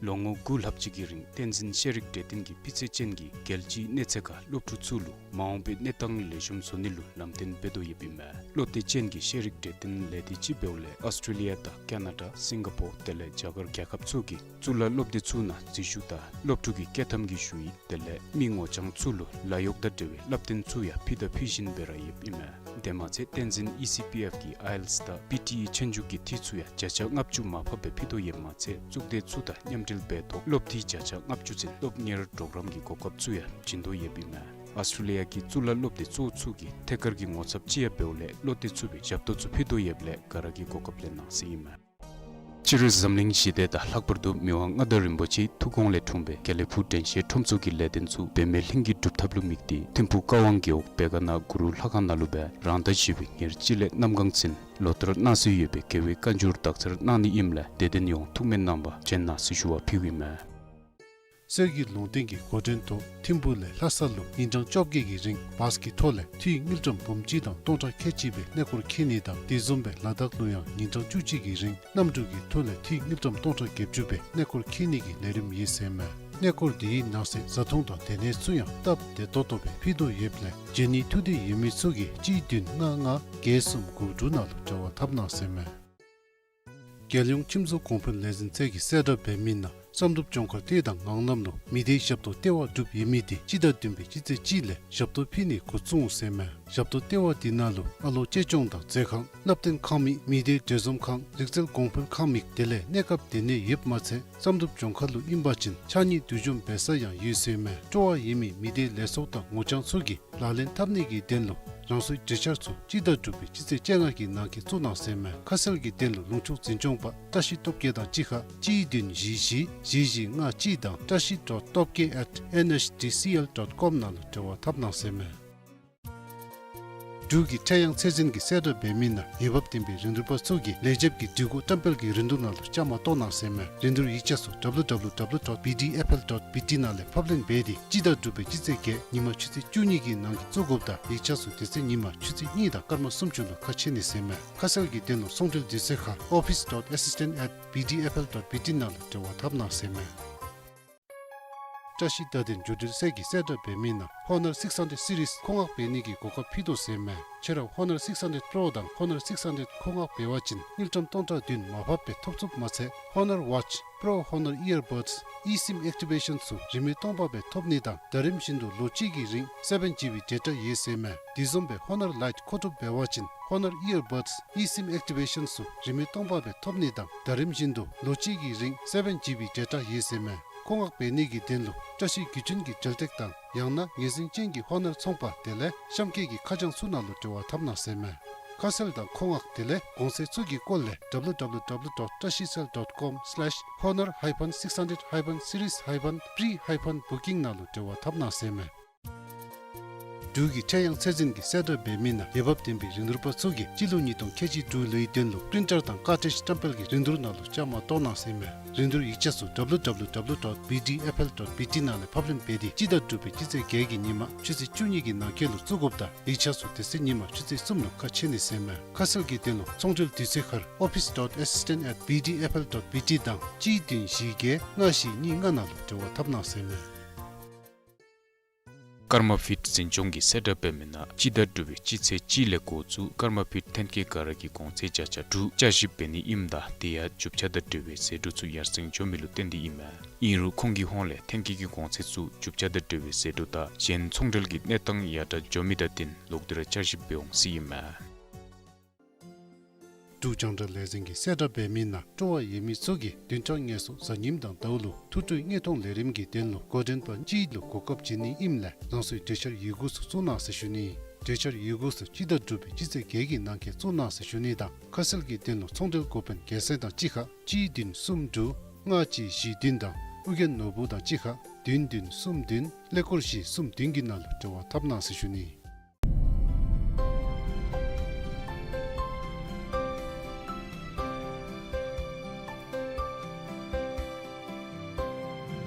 ལོ་ངོ་དགུ་ལྷག་ཅིག་གི་རིང་བསྟན་འཛིན་ཤེས་རིག་གྲོས་སྟོན་གྱི་སྤུས་ཚད་ཅན་གྱི་རྒྱལ་སྤྱིའི་གནས་ཚད་ཁར་སློབ་ཕྲུག་ཚུ་ལུ་མ་འོངས་པའི་གནས་སྟངས་ལེགས་ཤོམ་བཟོ་ནི་ལུ་ལམ་སྟོན་འབད་དོ་ཡོདཔ་ཨིན་མས། བློ་གཏད་ཅན་གྱི་ཤེས་རིག་གྲོས་སྟོན་ལས་སྡེ་ཅིག་འབདཝ་ལས་ཨོསི་ཊྲེ་ལི་ཡ་དང་ཀ་ན་ཌ་སིང་ག་པོར་དེ་ལས་རྒྱ་གར་རྒྱལ་ཁབ་ཚུ་གི་གཙུག་ལག་སློབ་སྡེ་ཚུ་ནང་འཛུལ་ཞུགས་དང་སློབ་ཕྲུག་གི་སྐྱེལ་ཐམ་གྱི་ཞུ་ཡིག་དེ་ལས་མི་ངོ་རྐྱང་ཚུ་ལུ་ལཱ་གཡོག་དང་འབྲེལ་བའི་བསླབ་སྟོན་ཚུ་ཡང་ཕུལ་དང་ཕུལ་བཞིན་སྦེ་ར་ཡོདཔ་ཨིན་མས། དེ་མ་ཚད་བསྟན་འཛིན་ཨི་སི་པི་ཨེཕ་གི་ཨའི་ཨེལ་ཊི་ཨེསི་དང་པི་ཊི་ཨི་ཆོས་རྒྱུགས་ཀྱི་འཐུས་ཚུ་ཡང་བརྒྱ་ཆ་ལྔ་བཅུ་མར་ཕབ་སྦེ་ཕུལ་དོ་ཡོདཔ་མ་ཚད་གཙུག་སྡེ་ཚུ་དང་མཉམ་འབྲེལ་འབད་ཐོག་སློབ་འཐུས་བརྒྱ་ཆ་ལྔ་བཅུ་ཚུན་སློབ་གཉེར་གྲོགས་རམ་གྱི་གོ་སྐབས་ཚུ་ཡང་བྱིན་དོ་ཡོདཔ་ཨིན་མས། ཨོསི་ཊྲེ་ལི་ཡ་གི་གཙུག་ལག་སློབ་སྡེ་གཙོ་བོ་ཚུ་གི་ཐད་ཀར་གྱི་ངོ་ཚབ་ཅིག་ཡང་འབདཝ་ལས་བློ་གཏད་ཚུགས་པའི་ཞབས་ཏོག་ཚུ་ཕུལ་དོ་ཡོདཔ་ལས་ག་ར་གིས་གོ་སྐབས་ལེན་གནང་ཟེར་ཨིན་མས། སྤྱིར་འཛམ་གླིང་ཞི་བདེ་དང་ལྷག་པར་དུ་མི་དབང་མངའ་བདག་རིན་པོ་ཆེའི་ཐུགས་དགོངས་ལས་འཁྲུངས་པའི་དགེ་ལེགས་ཕུག་དྲན་ཤེས་ཁྲོམ་ཚོགས་ཀྱི་ལས་དོན་ཚུ་འབད་མེད་ལྷུན་གྱིས་གྲུབ་ཐབས་ལུ་དམིགས་ཏེ་ཐིམ་ཕུག་ཀ་ཝང་རྒེད་འོག་བེ་ག་ན་གུ་རུ་ལྷ་ཁང་ནང་ལུ་སྦེ་རང་ཟླ་བཞི་པའི་ཉེར་གཅིག་ལས་གནམ་གང་ཚུན་ལོ་ལྟར་གནང་སྲོལ་ཡོད་པའི་དགེ་བའི་བཀའ་འགྱུར་དག་ཚར་གནང་ནི་ཨིནམ་ལས་དད་ལྡན་ཡོངས་ཐུགས་སྨོན་གནང་བར་བྱོན་གནང་ཟེར་ཞུ་བ་ཕུལཝ་ཨིན་མས། གསེར་གྱི་ལུང་བསྟན་གྱི་འགོ་འདྲེན་ཐོག་ཐིམ་ཕུག་ལས་ལྷ་ས་ལུ་ཉིན་གྲངས་བཅོ་བརྒྱད་ཀྱི་རིང་བཱས་ཀྱི་ཐོག་ལས་འཐུས་དངུལ་ཀྲམ་འབུམ་གཅིག་དང་སྟོང་ཕྲག་ཁལ་གཅིག་སྦེ་གནས་སྐོར་འཁྱིད་ནི་དང་དེ་བཟུམ་སྦེ་ལ་དྭགས་ལུ་ཡང་ཉིན་གྲངས་བཅུ་གཅིག་གི་རིང་གནམ་གྲུ་གི་ཐོག་ལས་འཐུས་དངུལ་ཀྲམ་སྟོང་ཕྲག་བརྒྱད་ཅུ་སྦེ་གནས་སྐོར་འཁྱིད་ནི་གི་ལས་རིམ་ཡོད་ཟེར་མས། གནས་སྐོར་དེའི་ནང་གསེས་བཟའ་འཐུང་དང་སྡོད་གནས་ཚུ་ཡང་སྟབས་བདེ་ཏོག་ཏོ་སྦེ་ཕུལ་དོ་ཡོདཔ་ལས་འབྱོན་ནི་ཐུགས་འདོད་ཡོད་མི་ཚུ་གིས་གཅིག་བདུན་ལྔ་ལྔ་བརྒྱད་གསུམ་དགུ་དྲུག་ནང་ལུ་འབྲེལ་བ་འཐབ་གནང་ཟེར་མས། རྒྱལ་ཡོངས་ཁྱིམ་བཟོ་གོང་འཕེལ་ལས་འཛིན་ཚད་ཀྱིས་གསལ་བསྒྲགས་འབད་མི་ནང་བསམ་གྲུབ་ལྗོངས་མཁར་ལྟེ་དང་ངང་ལམ་ལུ་མི་སྡེའི་ཞབས་ཏོག་ལྟེ་བ་གྲུབ་ཡོད་མི་དེ་སྤྱི་ཟླ་བདུན་པའི་སྤྱི་ཚེས་གཅིག་ལས་ཞབས་ཏོག་ཕུལ་ནི་འགོ་བཙུགས་འོང་ཟེར་མས། ཞབས་ཏོག་ལྟེ་བ་དེ་ནང་ལུ་ཨ་ལོ་གཅེས་སྐྱོང་དང་མཛོད་ཁང་བསླབ་སྟོན་ཁང་མིག་མི་སྡེའི་འབྲེལ་འཛོམས་ཁང་རིག་རྩལ་གོང་འཕེལ་ཁང་མིག་དེ་ལས་གནས་སྐབས་སྡོད་གནས་ཡོདཔ་མ་ཚད་བསམ་གྲུབ་ལྗོངས་མཁར་ལུ་ཨིན་པ་ཅིན་ཕྱགས་སྙིགས་བསྡུ་འཇོམས་འབད་ས་ཡང་ཡོད་ཟེར་མས། སྤྲོ་བ་ཡོད་མི་མི་སྡེའི་ལས་ཚོགས་དང་ངོ་རྐྱང་ཚུ་གིས་ལག་ལེན་འཐབ་ནི་གི་དོན་ལུ་རང་སོའི་གྲོས་འཆར་ཚུ་སྤྱི་ཟླ་དྲུག་པའི་སྤྱི་ཚེས་བཅོ་ལྔ་གི་ནང་འཁོད་བཙུགས་གནང་ཟེར་མས། ཁ་གསལ་གྱི་དོན་ལུ་ལུང་ཕྱོགས་འཛིན་སྐྱོང་པ་བཀྲ་ཤིས་སྟོབས་རྒྱས་དང་གཅིག་ཁར་གཅིག་བདུན་བཞི་བཞི་བཞི་བཞི་ལྔ་གཅིག་དང་བཀྲ་ཤིས་dot སྟོབས་རྒྱས་at N H D C L dot com ནང་ལུ་འབྲེལ་བ་འཐབ་གནང་ཟེར་མས། འབྲུག་གི་ཁྲེ་ཡང་ཚད་འཛིན་གྱིས་གསལ་བསྒྲགས་འབད་མི་ནང་འོས་འབབ་ལྡན་པའི་རིན་བསྡུར་པ་ཚུ་གིས་ལས་བྱེདཔ་གི་སྒྲིག་གོ་བཀྲམ་སྤེལ་གྱི་རིན་བསྡུར་ནང་ལུ་བཅའ་མར་གཏོགས་གནང་ཟེར་མས། རིན་བསྡུར་ཡིག་ཆ་ཚུ་W W W dot B D F L dot B T ནང་ལས་ཕབ་ལེན་འབད་དེ་སྤྱི་ཟླ་དྲུག་པའི་སྤྱི་ཚེས་བརྒྱད་ཉིན་མ་ཆུ་ཚོད་བཅུ་གཉིས་ཀྱི་ནང་འཁོད་བཙུགས་དགོཔ་དང་ཡིག་ཆ་ཚུ་དེ་ཚེ་ཉིན་མ་ཆུ་ཚོད་གཉིས་དང་སྐར་མ་སུམ་ཅུ་ལུ་ཁ་ཕྱེ་ནི་ཟེར་མས། ཁ་གསལ་གྱི་དོན་ལུ་ཚོང་འབྲེལ་དུས་ཚོད་ཁར་office dot assistant at B D F L dot B T ནང་ལུ་འབྲེལ་བ་འཐབ་གནང་ཟེར་མས། བཀྲ་ཤིས་བརྡ་དོན་བརྒྱུད་འབྲེལ་ཚད་ཀྱིས་གསལ་བསྒྲགས་འབད་མི་ནང་Honor six hundred series མཁོ་མངགས་འབད་ནི་གི་གོ་སྐབས་ཕུལ་དོ་ཟེར་མས། ཁྱོད་ར་Honor six hundred Pro དང་Honor six hundred མཁོ་མངགས་འབད་བ་ཅིན་དངུལ་ཀྲམ་སྟོང་ཕྲག་བདུན་མར་ཕབ་སྦེ་ཐོབ་ཚུགསཔ་མ་ཚད་Honor Watch, Pro Honor Earbuds, eSIM activation ཚུ་རིན་མེད་སྟོང་པ་སྦེ་ཐོབ་ནི་དང་ཟླ་རིམ་བཞིན་དུ་ལོ་གཅིག་གི་རིང་seven G B data ཡོད་ཟེར་མས། དེ་བཟུམ་སྦེ་Honor Lite མཁོ་སྒྲུབ་འབད་བ་ཅིན་Honor Earbuds, eSIM activation ཚུ་རིན་མེད་སྟོང་པ་སྦེ་ཐོབ་ནི་དང་ཟླ་རིམ་བཞིན་དུ་ལོ་གཅིག་གི་རིང་seven G B data ཡོད་ཟེར་མས། མཁོ་མངགས་འབད་ནི་གི་དོན་ལུ་བཀྲ་ཤིས་བརྒྱུད་འཕྲིན་གྱི་འབྲེལ་སྟེགས་དང་ཡང་ན་ངོས་འཛིན་ཅན་གྱི་Honor ཚོང་པ་དེ་ལས་གཤམ་འཁོད་ཀྱི་ཁ་བྱང་ཚུ་ནང་ལུ་འབྲེལ་བ་འཐབ་གནང་ཟེར་མས། ཁ་གསལ་དང་མཁོ་མངགས་དེ་ལས་གོང་ཚད་ཚུ་གི་སྐོར་ལས W W W dot trashicell dot com slash honor hyphen six hundred hyphen series hyphen pre hyphen booking ནང་ལུ་འབྲེལ་བ་འཐབ་གནང་ཟེར་མས། འབྲུག་གི་ཁྲེ་ཡང་ཚད་འཛིན་གྱིས་གསལ་བསྒྲགས་འབད་མི་ནང་འོས་འབབ་ལྡན་པའི་རིན་བསྡུར་པ་ཚུ་གིས་སྤྱི་ལོ་ཉིས་སྟོང་ཁལ་གཅིག་དྲུག་ལོའི་དོན་ལུ་པི་རིན་ཊར་དང་ཀར་ཊིཇ་བཀྲམ་སྤེལ་གྱི་རིན་བསྡུར་ནང་ལུ་བཅའ་མར་གཏོགས་གནང་ཟེར་མས། རིན་བསྡུར་ཡིག་ཆ་ཚུ་W W W dot B D F L dot B T ནང་ལས་ཕབ་ལེན་འབད་དེ་སྤྱི་ཟླ་དྲུག་པའི་སྤྱི་ཚེས་བརྒྱད་ཀྱི་ཉིན་མ་ཆུ་ཚོད་བཅུ་གཉིས་ཀྱི་ནང་འཁོད་ལུ་བཙུགས་དགོཔ་དང་ཡིག་ཆ་ཚུ་དེ་ཚེ་ཉིན་མ་ཆུ་ཚོད་གསུམ་ལུ་ཁ་ཕྱེ་ནི་ཟེར་མས། ཁ་གསལ་གྱི་དོན་ལུ་ཚོང་འབྲེལ་དུས་ཚོད་ཁར་office dot assistant at B D F L dot B T དང་གཅིག་བདུན་བཞི་བརྒྱད་ལྔ་བཞི་གཉིས་ལྔ་ནང་ལུ་འབྲེལ་བ་འཐབ་གནང་ཟེར་མས། ཀརྨ་ཕིཊ་འཛིན་སྐྱོང་གིས་གསལ་བསྒྲགས་འབད་མི་ནང་སྤྱི་ཟླ་དྲུག་པའི་སྤྱི་ཚེས་གཅིག་ལས་འགོ་བཙུགས་ཀརྨ་ཕིཊ་ཐོན་སྐྱེད་ག་ར་གི་གོང་ཚད་བརྒྱ་ཆ་དྲུག་བསྐྱར་ཞིབ་འབད་ནི་ཨིནམ་ད་དེ་ཡང་རྒྱུ་ཆ་དང་འབྲེལ་བའི་ཟད་འགྲོ་ཚུ་ཡར་སེང་འགྱོ་མི་ལུ་བརྟེན་ཏེ་ཨིན་མས། ཨིན་རུང་ཁོང་གི་ཧོངས་ལས་ཐོན་སྐྱེད་ཀྱི་གོང་ཚད་ཚུ་རྒྱུ་ཆ་དང་འབྲེལ་བའི་ཟད་འགྲོ་དང་གཞན་ཚོང་འབྲེལ་གྱི་གནས་སྟངས་ཡར་དྲག་འགྱོ་མི་དང་བསྟུན་ལོག་སྟེ་ར་བསྐྱར་ཞིབ་འབད་འོང་ཟེར་ཨིན་མས། འབྲུག་རྒྱང་བསྒྲགས་ལས་འཛིན་གྱིས་གསལ་བསྒྲགས་འབད་མི་ནང་སྤྲོ་བ་ཡོད་མི་ཚུ་གིས་བདུན་ཕྲག་ལྔ་སོང་གཟའ་ཉིམ་དང་ཟླཝ་ལུ་ཐུགས་སྤྲོའི་དངོས་མཐོང་ལས་རིམ་གྱི་དོན་ལུ་འགོ་འདྲེན་པ་གཅིག་ལུ་གོ་སྐབས་བྱིན་ནི་ཨིནམ་ལས་རང་སོའི་གྲོས་འཆར་ཡི་གུ་ཚུ་བཙུགས་གནང་ཟེར་ཞུ་ནི། གྲོས་འཆར་ཡི་གུ་ཚུ་སྤྱི་ཟླ་དྲུག་པའི་སྤྱི་ཚེས་བརྒྱད་ཀྱི་ནང་འཁོད་བཙུགས་གནང་ཟེར་ཞུ་ནི་དང་ཁ་གསལ་གྱི་དོན་ལུ་ཚོང་འབྲེལ་འགོ་དཔོན་སྒེར་སེམས་དང་གཅིག་ཁར་གཅིག་བདུན་གསུམ་དྲུག་ལྔ་གཅིག་བཞི་བདུན་དང་ཨོ་རྒྱན་ནོར་བུ་དང་གཅིག་ཁར་བདུན་བདུན་གསུམ་བདུན་ཀླད་ཀོར་བཞི་གསུམ་བདུན་གྱི་ནང་ལུ་འབྲེལ་བ་འཐབ་གནང་ཟེར་ཞུ་ནི།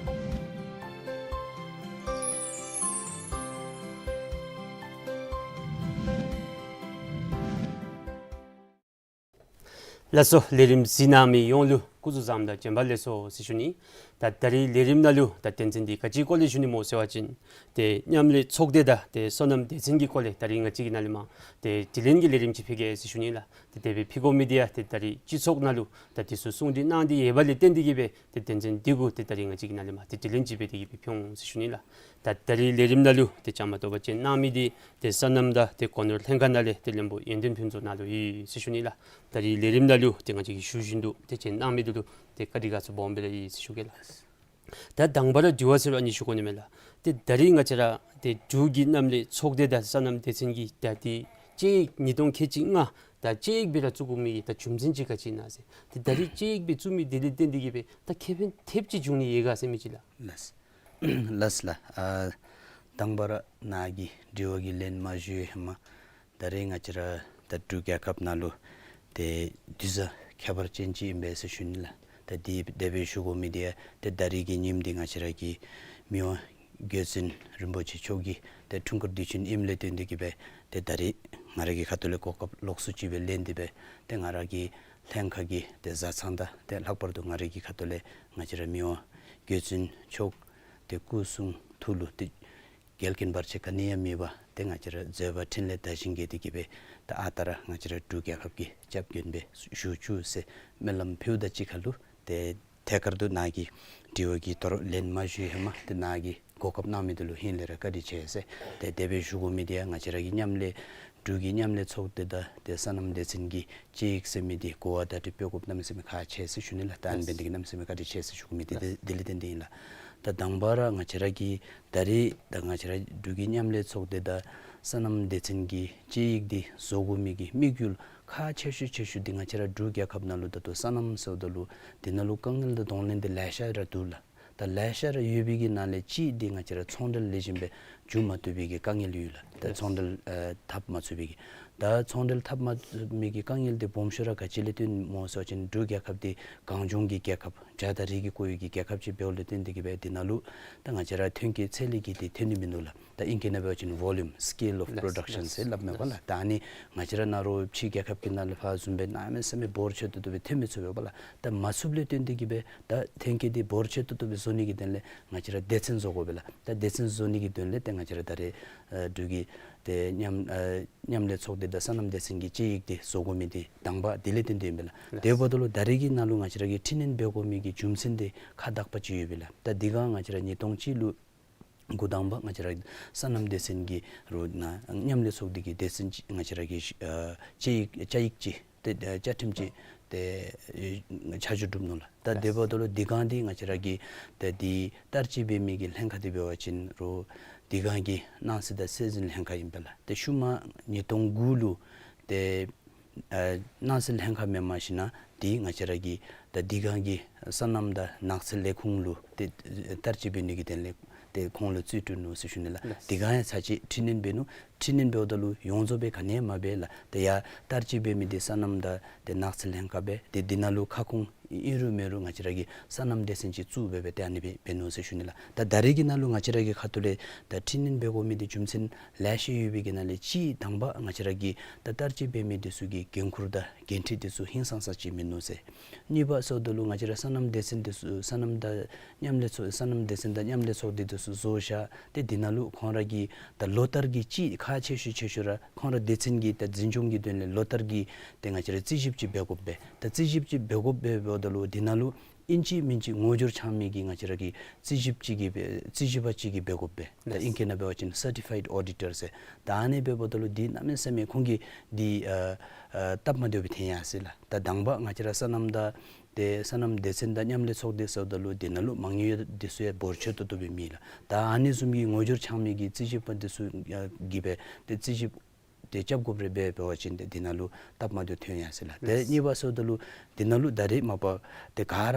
ལགས་སོ། ལས་རིམ་གཟིགས་གནང་མི་ཡོངས་ལུ་སྐུ་གཟུགས་བཟང་དང་བྱོན་པ་ལེགས་སོ་ཟེར་ཞུ་ནི། ད་ད་རིས་ལས་རིམ་ནང་ལུ་ད་དོན་ཚན་འདི་ག་ཅིའི་སྐོར་ལས་ཞུ་ནི་སྨོ་ཟེར་བ་ཅིན་ཏེ་མཉམ་ལས་ཚོགས་སྡེ་དང་ཏེ་སོ་ནམ་སྡེ་ཚན་གྱི་སྐོར་ལས་ད་རིས་ང་བཅས་ཀྱི་ནཱ་ལས་མར་ཏེ་དྲི་ལན་གྱི་ལས་རིམ་ཅིག་ཕུལ་གེ་ཟེར་ཞུ་ནི་ལགས། ཏེ་དེ་སྦེ་ཕུལ་དགོ་མི་འདི་ཡང་ཏེ་ད་རིས་སྤྱི་ཚོགས་ནང་ལུ་ད་དེ་ཚུ་གསུང་གྲོས་གནང་སྟེ་ཡོད་པ་ལས་བརྟེན་ཏེ་གིས་སྦེ་ཏེ་དོན་ཚན་འདི་གུ་ཏེ་ད་རིས་ང་བཅས་ཀྱི་ནཱ་ལས་མར་ཏེ་དྲི་ལན་ཅིག་འབད་དེ་གིས་སྦེ་ཕུལ་འོང་ཟེར་ཞུ་ནི་ལགས། ད་ད་རིས་ལས་རིམ་ནང་ལུ་ཏེ་བཅའ་མར་གཏོགས་པར་བྱོན་གནང་མི་འདི་ཏེ་སོ་ནམ་དང་ཏེ་སྒོ་ནོར་ལྷན་ཁག་ནང་ལས་ཏེ་བློན་པོ་ཡོན་ཏན་ཕུན་ཚོགས་ནཱ་ལུ་ཡོད་ཟེར་ཞུ་ནི་ལགས། ད་རིས་ལས་རིམ་ནང་ལུ་ཏེ་ང་བཅས་ཀྱིས་ཞུ་བཞིན་དུ་ཏེ་བྱོན་གནང་མི་འདི་ལུ་ཏེ་བཀའ་དྲིན་དགའ་ཚོར་སྦོམ་སྦེ་ར་ཡོད་ཟེར་ཞུ་གེ་ལགས། ད་དང་པ་ར་དྲི་བ་ཟེར་བ་ཨ་ནི་ཞུ་དགོ་ནི་མས་ལགས། ཏེ་ད་རིས་ང་བཅས་ར་ཏེ་འབྲུག་གི་མཉམ་ལས་ཚོགས་སྡེ་དང་སོ་ནམ་སྡེ་ཚན་གྱི་ད་ཏེ་དཔྱད་ཡིག་ཉིས་སྟོང་ཁལ་གཅིག་ལྔ་ད་དཔྱད་ཡིག་སྦེ་ར་བཙུགས་དགོ་མི་གི་ད་རྒྱུ་མཚན་ཅིག་ག་ཅི་ཨིན་ན་ཟེར། ཏེ་ད་རིས་དཔྱད་ཡིག་སྦེ་བཙུགས་མི་འདི་ལས་བརྟེན་ཏེ་གིས་སྦེ་ད་ཁེ་ཕན་ཐེབས་ཅིག་འབྱུང་ནི་ཡོད་ག་ཟེར་མི་ཅིག་ལགས། ལགས། ལགས་ལགས། ཨ་དང་པ་ར་ནཱ་གི་དྲི་བ་གི་ལན་མ་ཞུ་བའི་ཧེ་མ་ད་རིས་ང་བཅས་ར་ད་འབྲུག་རྒྱལ་ཁབ་ནང་ལུ་ཏེ་དུས་བཟང་ཁྱད་པར་ཅན་ཅིག་ཨིན་པས་ཟེར་ཞུ་ནི་ལགས། ད་འདི་དེ་སྦེ་ཞུ་དགོ་མི་འདི་ཡང་ཏེ་ད་རིས་ཀྱི་ཉིནམ་འདི་ང་བཅས་ར་གི་མི་དབང་རྒྱལ་བཙུན་རིན་པོ་ཆེ་མཆོག་གི་ཏེ་འཁྲུངས་སྐར་དུས་ཆེན་ཨིནམ་ལས་བརྟེན་ཏེ་གིས་སྦེ་ཏེ་ད་རིས་ང་ར་གི་ཁ་ཐུག་ལས་གོ་སྐབས་ལོགས་སུ་ཅིག་སྦེ་ལེན་ཏེ་སྦེ་ཏེ་ང་ར་གི་ལྷན་ཁག་གི་ཏེ་བཟའ་ཚང་དང་ཏེ་ལྷག་པར་དུ་ང་ར་གི་ཁ་ཐུག་ལས་ང་བཅས་ར་མི་དབང་རྒྱལ་བཙུན་མཆོག་ཏེ་སྐུ་གསུང་ཐུགས་ལུ་ཏེ་འགལ་རྐྱེན་བར་ཆད་ག་ནི་ཡང་མེད་པར་ཏེ་ང་བཅས་ར་བཟོད་པ་འཕྲིན་ལས་དར་ཞིང་རྒྱས་ཏེ་གིས་སྦེ་ད་ཨ་རྟག་ར་ང་བཅས་ར་འབྲུག་རྒྱལ་ཁབ་ཀྱི་སྐྱབས་མགོན་སྦེ་བཞུགས་བཅུག་ཟེར་སྨོན་ལམ་ཕུལཝ་དང་གཅིག་ཁར་ལུ་ཏེ་ཐད་ཀར་དུ་ནཱ་གི་དྲི་བ་གི་དོ་རུང་ལན་མ་ཞུ་བའི་ཧེ་མ་ཏེ་ནཱ་གིས་གོ་སྐབས་གནང་མི་འདི་ལུ་ཧིང་ལས་ར་བཀའ་དྲིན་ཆེ་ཟེར། ཏེ་དེ་སྦེ་ཞུ་དགོ་མི་འདི་ཡང་ང་བཅས་ར་གི་མཉམ་ལས་འབྲུག་གི་མཉམ་ལས་ཚོགས་སྡེ་དང་ཏེ་སོ་ནམ་སྡེ་ཚན་གྱི་དཔྱད་ཡིག་ཟེར་མི་འདི་གོ་བ་བརྡ་སྤྲོད་འབད་དགོཔ་གནམ་མེད་ས་མེད་ཁག་ཆེ་ཟེར་ཞུ་ནི་ལགས། ད་ཨ་ནི་འབད་ནི་འདི་གིས་གནམ་མེད་ས་མེད་བཀའ་དྲིན་ཆེ་ཟེར་ཞུ་དགོ་མི་འདི་དེ་ལས་བརྟེན་ཏེ་ཨིན་ལགས། ད་དང་པ་ར་ང་བཅས་ར་གི་ད་རིས་ད་ང་བཅས་ར་འབྲུག་གི་མཉམ་ལས་ཚོགས་སྡེ་དང་སོ་ནམ་སྡེ་ཚན་གྱི་དཔྱད་ཡིག་འདི་བཟོ་དགོ་མི་གི་དམིགས་ཡུལ་ཁག་ཆེ་ཤོས་ཆེ་ཤོས་འདི་ང་བཅས་ར་འབྲུག་རྒྱལ་ཁབ་ནང་ལུ་ད་ལྟོ་སོ་ནམ་ཟེརཝ་ད་ལུ་འདི་ནང་ལུ་དཀའ་ངལ་དང་གདོང་ལེན་འདི་ལེ་ཤ་ར་འདུག་ལགས། ད་ལེ་ཤ་ར་ཡོད་པའི་གི་ནང་ལས་གཅིག་འདི་ང་བཅས་ར་ཚོང་འབྲེལ་ལེགས་ཤོམ་སྦེ་འགྱོ་མ་བཏུབ་པའི་གི་དཀའ་ངལ་ཡོད་ལགས། ད་ཚོང་འབྲེལ་ཨ་འཐབ་མ་ཚུགས་པའི་གི་ད་ཚོང་འབྲེལ་འཐབ་མ་ཚུགས་མི་གི་དཀའ་ངལ་འདི་སྦོམ་ཤོས་ར་ག་ཅི་ལས་བརྟེན་སྨོ་ཟེར་བ་ཅིན་འབྲུག་རྒྱལ་ཁབ་འདི་གངས་ལྗོངས་ཀྱི་རྒྱལ་ཁབ་བྱཱ་དང་རི་གིས་བསྐོར་བའི་གི་རྒྱལ་ཁབ་ཅིག་འབདཝ་ལས་བརྟེན་ཏེ་གིས་སྦེ་འདི་ནང་ལུ་ད་ང་བཅས་ར་ཐོན་སྐྱེད་ཚད་ལས་ཀྱི་འདི་ཐོན་ནི་མིན་འདུག་ལགས། ད་ཨིང་སྐད་ནང་འབད་བ་ཅིན་volume, scale of production ཟེར་སླབ་མས་པ་ལགས། ད་ཨ་ནི་ང་བཅས་ར་ནཱ་རོགས་ཕྱི་རྒྱལ་ཁབ་ཀྱི་ནང་ལས་ཕར་བཟུམ་སྦེ་གནམ་མེད་ས་མེད་འབོར་ཆེ་ཏོག་ཏོ་སྦེ་ཐོན་མི་ཚུགས་པས་པ་ལགས། ད་མ་ཚུགསཔ་ལས་བརྟེན་ཏེ་གིས་སྦེ་ད་ཐོན་སྐྱེད་འདི་འབོར་ཆེ་ཏོག་ཏོ་སྦེ་བཟོ་ནི་གི་དོན་ལས་ང་བཅས་ར་སྡེ་ཚན་བཟོ་དགོ་པས་ལགས། ད་སྡེ་ཚན་བཟོ་ནི་གི་དོན་ལས་ཏེ་ང་བཅས་ར་ད་རེས་ཨ་འབྲུག་གི་ཏེ་མཉམ་ཨ་མཉམ་ལས་ཚོགས་སྡེ་དང་སོ་ནམ་སྡེ་ཚན་གྱི་དཔྱད་ཡིག་འདི་བཟོ་དགོ་མི་འདི་དང་པ་དེ་ལས་བརྟེན་ཏེ་ཨིན་པས་ལགས། དེ་འབདཝ་ད་ལུ་ད་རེས་ཀྱི་ནང་ལུ་ང་བཅས་ར་གིས་འཕྲི་སྣོན་འབད་དགོ་མི་གི་རྒྱུ་མཚན་འདི་ཁག་དག་པ་ཅིག་ཡོད་པས་ལགས། ད་འདི་ག་ང་བཅས་ར་ཉིས་སྟོང་གཅིག་ལུ་འགོ་དང་པ་ང་བཅས་ར་སོ་ནམ་སྡེ་ཚན་གྱི་རོགས་ནཱ་མཉམ་ལས་ཚོགས་སྡེ་གི་སྡེ་ཚན་ཅིག་ང་བཅས་ར་གི་ཨ་དཔྱད་ཡིག་བཅའ་ཡིག་ཅིག་ཏེ་ཨ་བཅའ་ཁྲིམས་ཅིག་ཏེ་ཨེ་ཆ་འཇོག་གྲུབ་ནུག་ལགས། ད་དེ་འབདཝ་ད་ལུ་འདི་ག་འདི་ང་བཅས་ར་གི་ཏེ་འདི་བསྟར་སྤྱོད་འབད་མི་གི་ལྷན་ཁག་འདི་འབད་བ་ཅིན་རོགས་འདི་ག་གི་སྣང་སྲིད་དང་སྲོལ་འཛིན་ལྷན་ཁག་ཨིན་པས་ལགས། ཏེ་ཤུལ་མ་ཉིས་སྟོང་དགུ་ལུ་ཏེ་ཨ་སྣང་སྲིད་ལྷན་ཁག་མེན་པར་ཞིན་ན་འདི་ང་བཅས་ར་གི་ད་འདི་ག་གི་སོ་ནམ་དང་ནགས་ཚལ་ལས་ཁུངས་ལུ་ཏེ་བསྟར་སྤྱོད་འབད་ནི་གི་དོན་ལས་ཏེ་ཁོང་ལུ་བཙུགས་གྲུབ་ནུག་ཟེར་ཞུ་ནི་ལགས། ལགས། འདི་ག་ཡང་ཚར་གཅིག་འཕྲི་སྣོན་འབད་ནུག། ཁྲིམས་ནན་འབདཝ་ད་ལུ་ཡོངས་རྫོགས་སྦེ་ག་ནི་ཡང་མ་འབད་ལགས། ཏེ་ཡར་བསྟར་སྤྱོད་འབད་མི་འདི་སོ་ནམ་དང་ཏེ་ནགས་ཚལ་ལྷན་ཁག་སྦེ་ཏེ་འདི་ནང་ལུ་ཁ་སྐོང་ཨིན་རུང་མེན་རུང་ང་བཅས་ར་གིས་སོ་ནམ་སྡེ་ཚན་ཅིག་བཙུགས་སྦེ་སྦེ་ཏེ་ཨ་ནི་སྦེ་འབད་ནུག་ཟེར་ཞུ་ནི་ལགས། ད་ད་རེས་ཀྱི་ནང་ལུ་ང་བཅས་ར་གི་ཁ་ཐུག་ལས་ད་ཁྲིམས་ནན་འབད་དགོ་མི་འདི་རྒྱུ་མཚན་ལེ་ཤ་ཡོད་པའི་གི་ནང་ལས་གཅིག་དང་པ་ང་བཅས་ར་གིས་ད་བསྟར་སྤྱོད་འབད་མི་འདི་ཚུ་གི་འགན་ཁུར་དང་འགན་འཁྲི་འདི་ཚུ་ཧིང་སངས་ས་ཅིག་མིན་ནུག་ཟེར། གཉིས་པ་ཟེརཝ་ད་ལུ་ང་བཅས་ར་སོ་ནམ་སྡེ་ཚན་འདི་ཚུ་སོ་ནམ་དང་མཉམ་ལས་ཚོགས་སོ་ནམ་སྡེ་ཚན་དང་མཉམ་ལས་ཚོགས་སྡེ་འདི་ཚུ་བཟོ་བཞག་སྟེ་འདི་ནང་ལུ་ཁོང་ར་གི་ད་ལོ་ལྟར་གྱི་གཅིག་ཁག་ཆེ་ཤོས་ཆེ་ཤོས་ར་ཁོང་ར་སྡེ་ཚན་གྱི་ད་འཛིན་སྐྱོང་གི་དོན་ལས་ལོ་ལྟར་གྱི་ཏེ་ང་བཅས་ར་རྩིས་ཞིབ་ཅིག་འབད་དགོ་པས། ད་རྩིས་ཞིབ་ཅིག་འབད་དགོ་པས། འབདཝ་ད་ལུ་འདི་ནང་ལུ་ཨིན་ཅི་མིན་ཅི་ངོ་སྦྱོར་འཆང་མི་གི་ང་བཅས་ར་གི་རྩིས་ཞིབ་ཅིག་གིས་འབད་རྩིས་ཞིབ་པ་ཅིག་གིས་འབད་དགོ་པས། ད་ཨིང་སྐད་ནང་འབད་བ་ཅིན་སར་ཊི་ཕའིཌ་ཨོ་ཌི་ཊར་ཟེར། ད་ཨ་ནི་འབདཝ་ད་ལུ་འདི་གནམ་མེད་ས་མེད་ཁོང་གིས་འདི་ཨ་ཨ་སྟབས་མ་བདེཝ་སྦེ་ཐོན་ཡར་སོ་ཡི་ལགས། ད་དང་པ་ང་བཅས་ར་སོ་ནམ་དང་ཏེ་སོ་ནམ་སྡེ་ཚན་དང་མཉམ་ལས་ཚོགས་སྡེ་ཟེརཝ་ད་ལུ་འདི་ནང་ལུ་མ་དངུལ་འདི་ཚུ་ཡང་འབོར་ཆེ་ཏོག་ཏོ་སྦེ་མེད་ལགས། ད་ཨ་ནི་བཟུམ་གྱི་ངོ་སྦྱོར་འཆང་མི་གི་རྩིས་ཞིབ་པ་འདི་ཚུ་གིས་འབད་ཏེ་རྩིས་ཞིབ་ཏེ་རྐྱབ་དགོཔ་རེ་འབད་འབད་བ་ཅིན་ཏེ་འདི་ནང་ལུ་སྟབས་མ་བདེཝ་ཐོན་ཡར་སོ་ཡི་ལགས། ཏེ་གཉིས་པ་ཟེརཝ་ད་ལུ་འདི་ནང་ལུ་ད་རེས་མ་པ་ཏེ་ག་ར་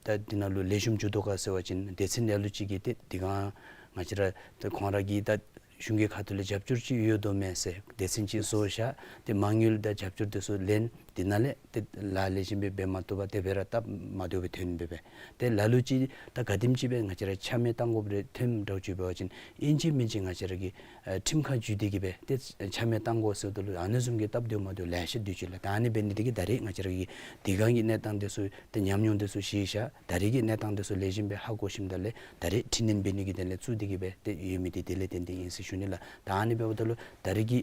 ད་འདི་ནང་ལུ་ལེགས་ཤོམ་འགྱོ་དོ་ག་ཟེར་བ་ཅིན་སྡེ་ཚན་ལ་ལུ་ཅིག་གིས་ཏེ་འདི་གང་ང་བཅས་ར་ཏེ་ཁོང་ར་གི་ད་གཞུང་གི་ཁ་ཐུག་ལས་རྒྱབ་སྐྱོར་ཅིག་ཡོད་དོ་མས་ཟེར་སྡེ་ཚན་ཅིག་བཟོ་བཞག་སྟེ་མ་དངུལ་དང་རྒྱབ་སྐྱོར་འདི་ཚུ་ལེན། འདི་ནང་ལས་ཏེ་ལཱ་ལེགས་ཤོམ་སྦེ་འབད་མ་བཏུབ་པར་དེ་སྦེ་ར་སྟབས་མ་བདེཝ་སྦེ་ཐོན་སྦེ་སྦེ། ཏེ་ལ་ལུ་ཅིག་ད་ག་དེམ་ཅིག་སྦེ་ང་བཅས་ར་ཆ་མེད་བཏང་དགོཔ་རེ་ཐོནམ་འདྲཝ་ཅིག་འབད་བ་ཅིན་ཨིན་ཅི་མིན་ཅི་ང་བཅས་ར་གི་ཨ་ཁྲིམས་ཁང་བརྒྱུད་དེ་གིས་སྦེ་ཏེ་ཆ་མེད་བཏང་དགོ་ཟེརཝ་ད་ལུ་ཨ་ནི་བཟུམ་གྱི་སྟབས་བདེཝ་མ་བདེཝ་ལེ་ཤ་འདུག་ཅི་ལགས། ད་ཨ་ནི་འབད་ནི་འདི་གིས་ད་རེས་ང་བཅས་ར་གིས་འདི་གང་གི་གནས་སྟངས་འདི་ཚུ་ཏེ་ཉམས་མྱོང་འདི་ཚུ་ཤེས་བཞག་ད་རེས་ཀྱི་གནས་སྟངས་འདི་ཚུ་ལེགས་ཤོམ་སྦེ་ཧ་གོ་ཞིནམ་ད་ལས་ད་རེས་ཁྲིམས་ནན་འབད་ནི་གི་དོན་ལས་བཙུགས་ཏེ་གིས་སྦེ་ཏེ་ཡོད་མི་འདི་དེ་ལས་བརྟེན་ཏེ་ཨིན་ཟེར་ཞུ་ནི་ལགས། ད་ཨ་ནི་འབདཝ་ད་ལུ་ད་རེས་ཀྱི་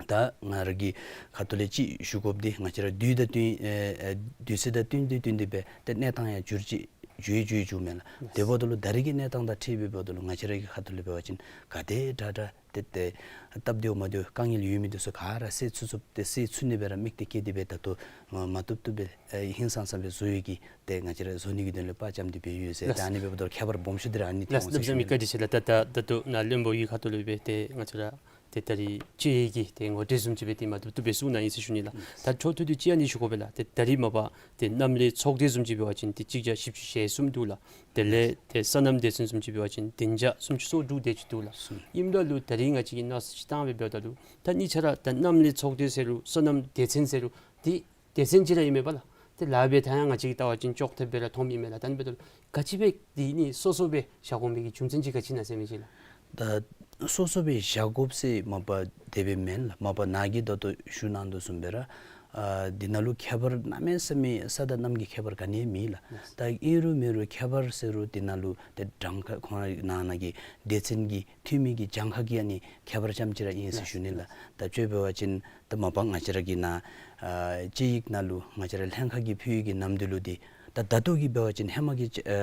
ད་ང་ར་གི་ཁ་ཐུག་ལས་ཅིག་ཞུ་དགོཔ་འདི་ང་བཅས་ར་དུས་དང་བསྟུན་ཨེ་ཨེ་དུས་ཚོད་དང་བསྟུན་ཏེ་བསྟུན་ཏེ་སྦེ་ཏེ་གནས་སྟངས་ཡང་འགྱུར་ཅིག་འགྱུར་འགྱུར་འགྱུརཝ་མས་ལགས། དེ་འབདཝ་ད་ལུ་ད་རེས་ཀྱི་གནས་སྟངས་དང་འཁྲིལ་སྦེ་འབདཝ་ད་ལུ་ང་བཅས་ར་གི་ཁ་ཐུག་ལས་འབད་བ་ཅིན་ག་དེ་དྲག་དྲག་ཏེ་ཏེ་སྟབས་བདེཝ་མ་བདེཝ་དཀའ་ངལ་ཡོད་མི་འདི་ཚུ་ག་ར་སེལ་ཚུགས་ཚུགསཔ་ཏེ་སེལ་ཚུགས་ནི་སྦེ་ར་དམིགས་གཏད་བསྐྱེད་དེ་སྦེ་ད་ལྟོ་མ་མ་བཏུབ་བཏུབ་སྦེ་ཨེ་ཧིང་སངས་ས་སྦེ་བཟོ་ཡོད་གི། ཏེ་ང་བཅས་ར་བཟོ་ནི་གི་དོན་ལས་དཔའ་བཅམ་སྟེ་སྦེ་ཡོད་ཟེར། ཏེ་ཨ་ནི་འབདཝ་ད་ལུ་ཁྱད་པར་སྦོམ་ཤོས་འདི་ར་ཨ་ནི་ལགས། ཐོན་འོང་ཟེར་ཞུ་ནི་ལགས། བཀའ་དྲིན་ཆེ་ལགས། ད་ད་ད་ལྟོ་ནཱ་བློན་པོ་གི་ཁ་ཐུག་ལས་སྦེ་ཏེ་ང་བཅས་ར་ཏེ་ད་རེས་ཅིག་གི་ཏེ་ངོ་སྤྲོད་བཟུམ་ཅིག་སྦེ་ཏེ་མ་བཏུབ་བཏུབ་སྦེ་གསུངས་གནང་ཡི་ཟེར་ཞུ་ནི་ལགས། ད་འཕྲོ་མཐུད་དེ་ཅིག་ཨ་ནི་ཞུ་དགོ་པས་ལགས། ཏེ་ད་རེས་མ་པ་ཏེ་མཉམ་ལས་ཚོགས་སྡེ་བཟུམ་ཅིག་འབད་བ་ཅིན་ཏེ་གཅིག་བརྒྱ་བཞི་བཅུ་ཞེ་གསུམ་འདུག་ལགས། དེ་ལས་ཏེ་སོ་ནམ་སྡེ་ཚན་བཟུམ་ཅིག་འབད་བ་ཅིན་བདུན་བརྒྱ་སུམ་ཅུ་སོ་དྲུག་དེ་ཅིག་འདུག་ལགས། ཨིནམ་ད་ལུ་ད་རེས་ང་བཅས་ཀྱིས་མནོ་བསམ་ཅིག་བཏང་སྦེ་འབདཝ་ད་ལུ་ད་གཉིས་ཆ་ར་ད་མཉམ་ལས་ཚོགས་སྡེ་ཟེར་རུང་སོ་ནམ་སྡེ་ཚན་ཟེར་རུང་ཏེ་སྡེ་ཚན་ཅིག་ར་ཨིན་མས་པ་ལགས། ཏེ་ལཱ་འབད་ཐངས་ཡང་ང་བཅས་ཀྱིས་བལྟ་བ་ཅིན་ཅོག་འཐདཔ་སྦེ་ར་མཐོངམ་ཨིན་མས་ལགས། ད་ཨ་ནི་འབདཝ་ད་ལུ་ག་ཅི་སྦེ་འདི་ནི་སོ་སོ་སྦེ་བཞག་དགོ་མི་གི་རྒྱུ་མཚན་ཅིག་ག་ཅི་ཨིན་ན་ཟེར་མི་ཅིག་ལགས། ད་སོ་སོ་སྦེ་བཞག་དགོཔ་ཟེར་མ་པ་དེ་སྦེ་མེན་ལགས། མ་པ་ནཱ་གིས་ད་ལྟོ་ཞུ་གནང་དོ་བཟུམ་སྦེ་ར་ཨ་འདི་ནང་ལུ་ཁྱད་པར་གནམ་མེད་ས་མེད་ས་དང་གནམ་གྱི་ཁྱད་པར་ག་ནི་ཡང་མེད་ལགས། ད་ཨིན་རུང་མེན་རུང་ཁྱད་པར་ཟེར་རུང་འདི་ནང་ལུ་ཏེ་གྱངས་ཁ་ཁོང་ར་ནང་ན་གི་སྡེ་ཚན་གྱི་འཐུས་མི་གི་གྱངས་ཁ་གིས་ཨ་ནི་ཁྱད་པར་ཙམ་ཅིག་ར་ཨིན་ཟེར་ཞུ་ནི་ལགས། ད་དཔྱེ་འབད་བ་ཅིན་ད་མ་པ་ང་བཅས་ར་གི་ནཱ་ཨ་སྤྱི་ཡིག་ནང་ལུ་ང་བཅས་ར་ལྷན་ཁག་གིས་ཕུལ་བའི་གི་ནམ་དུས་ལུ་འདི་ད་ད་ལྟོ་གི་འབད་བ་ཅིན་ཧེ་མ་གི་བཅའ་ཨ་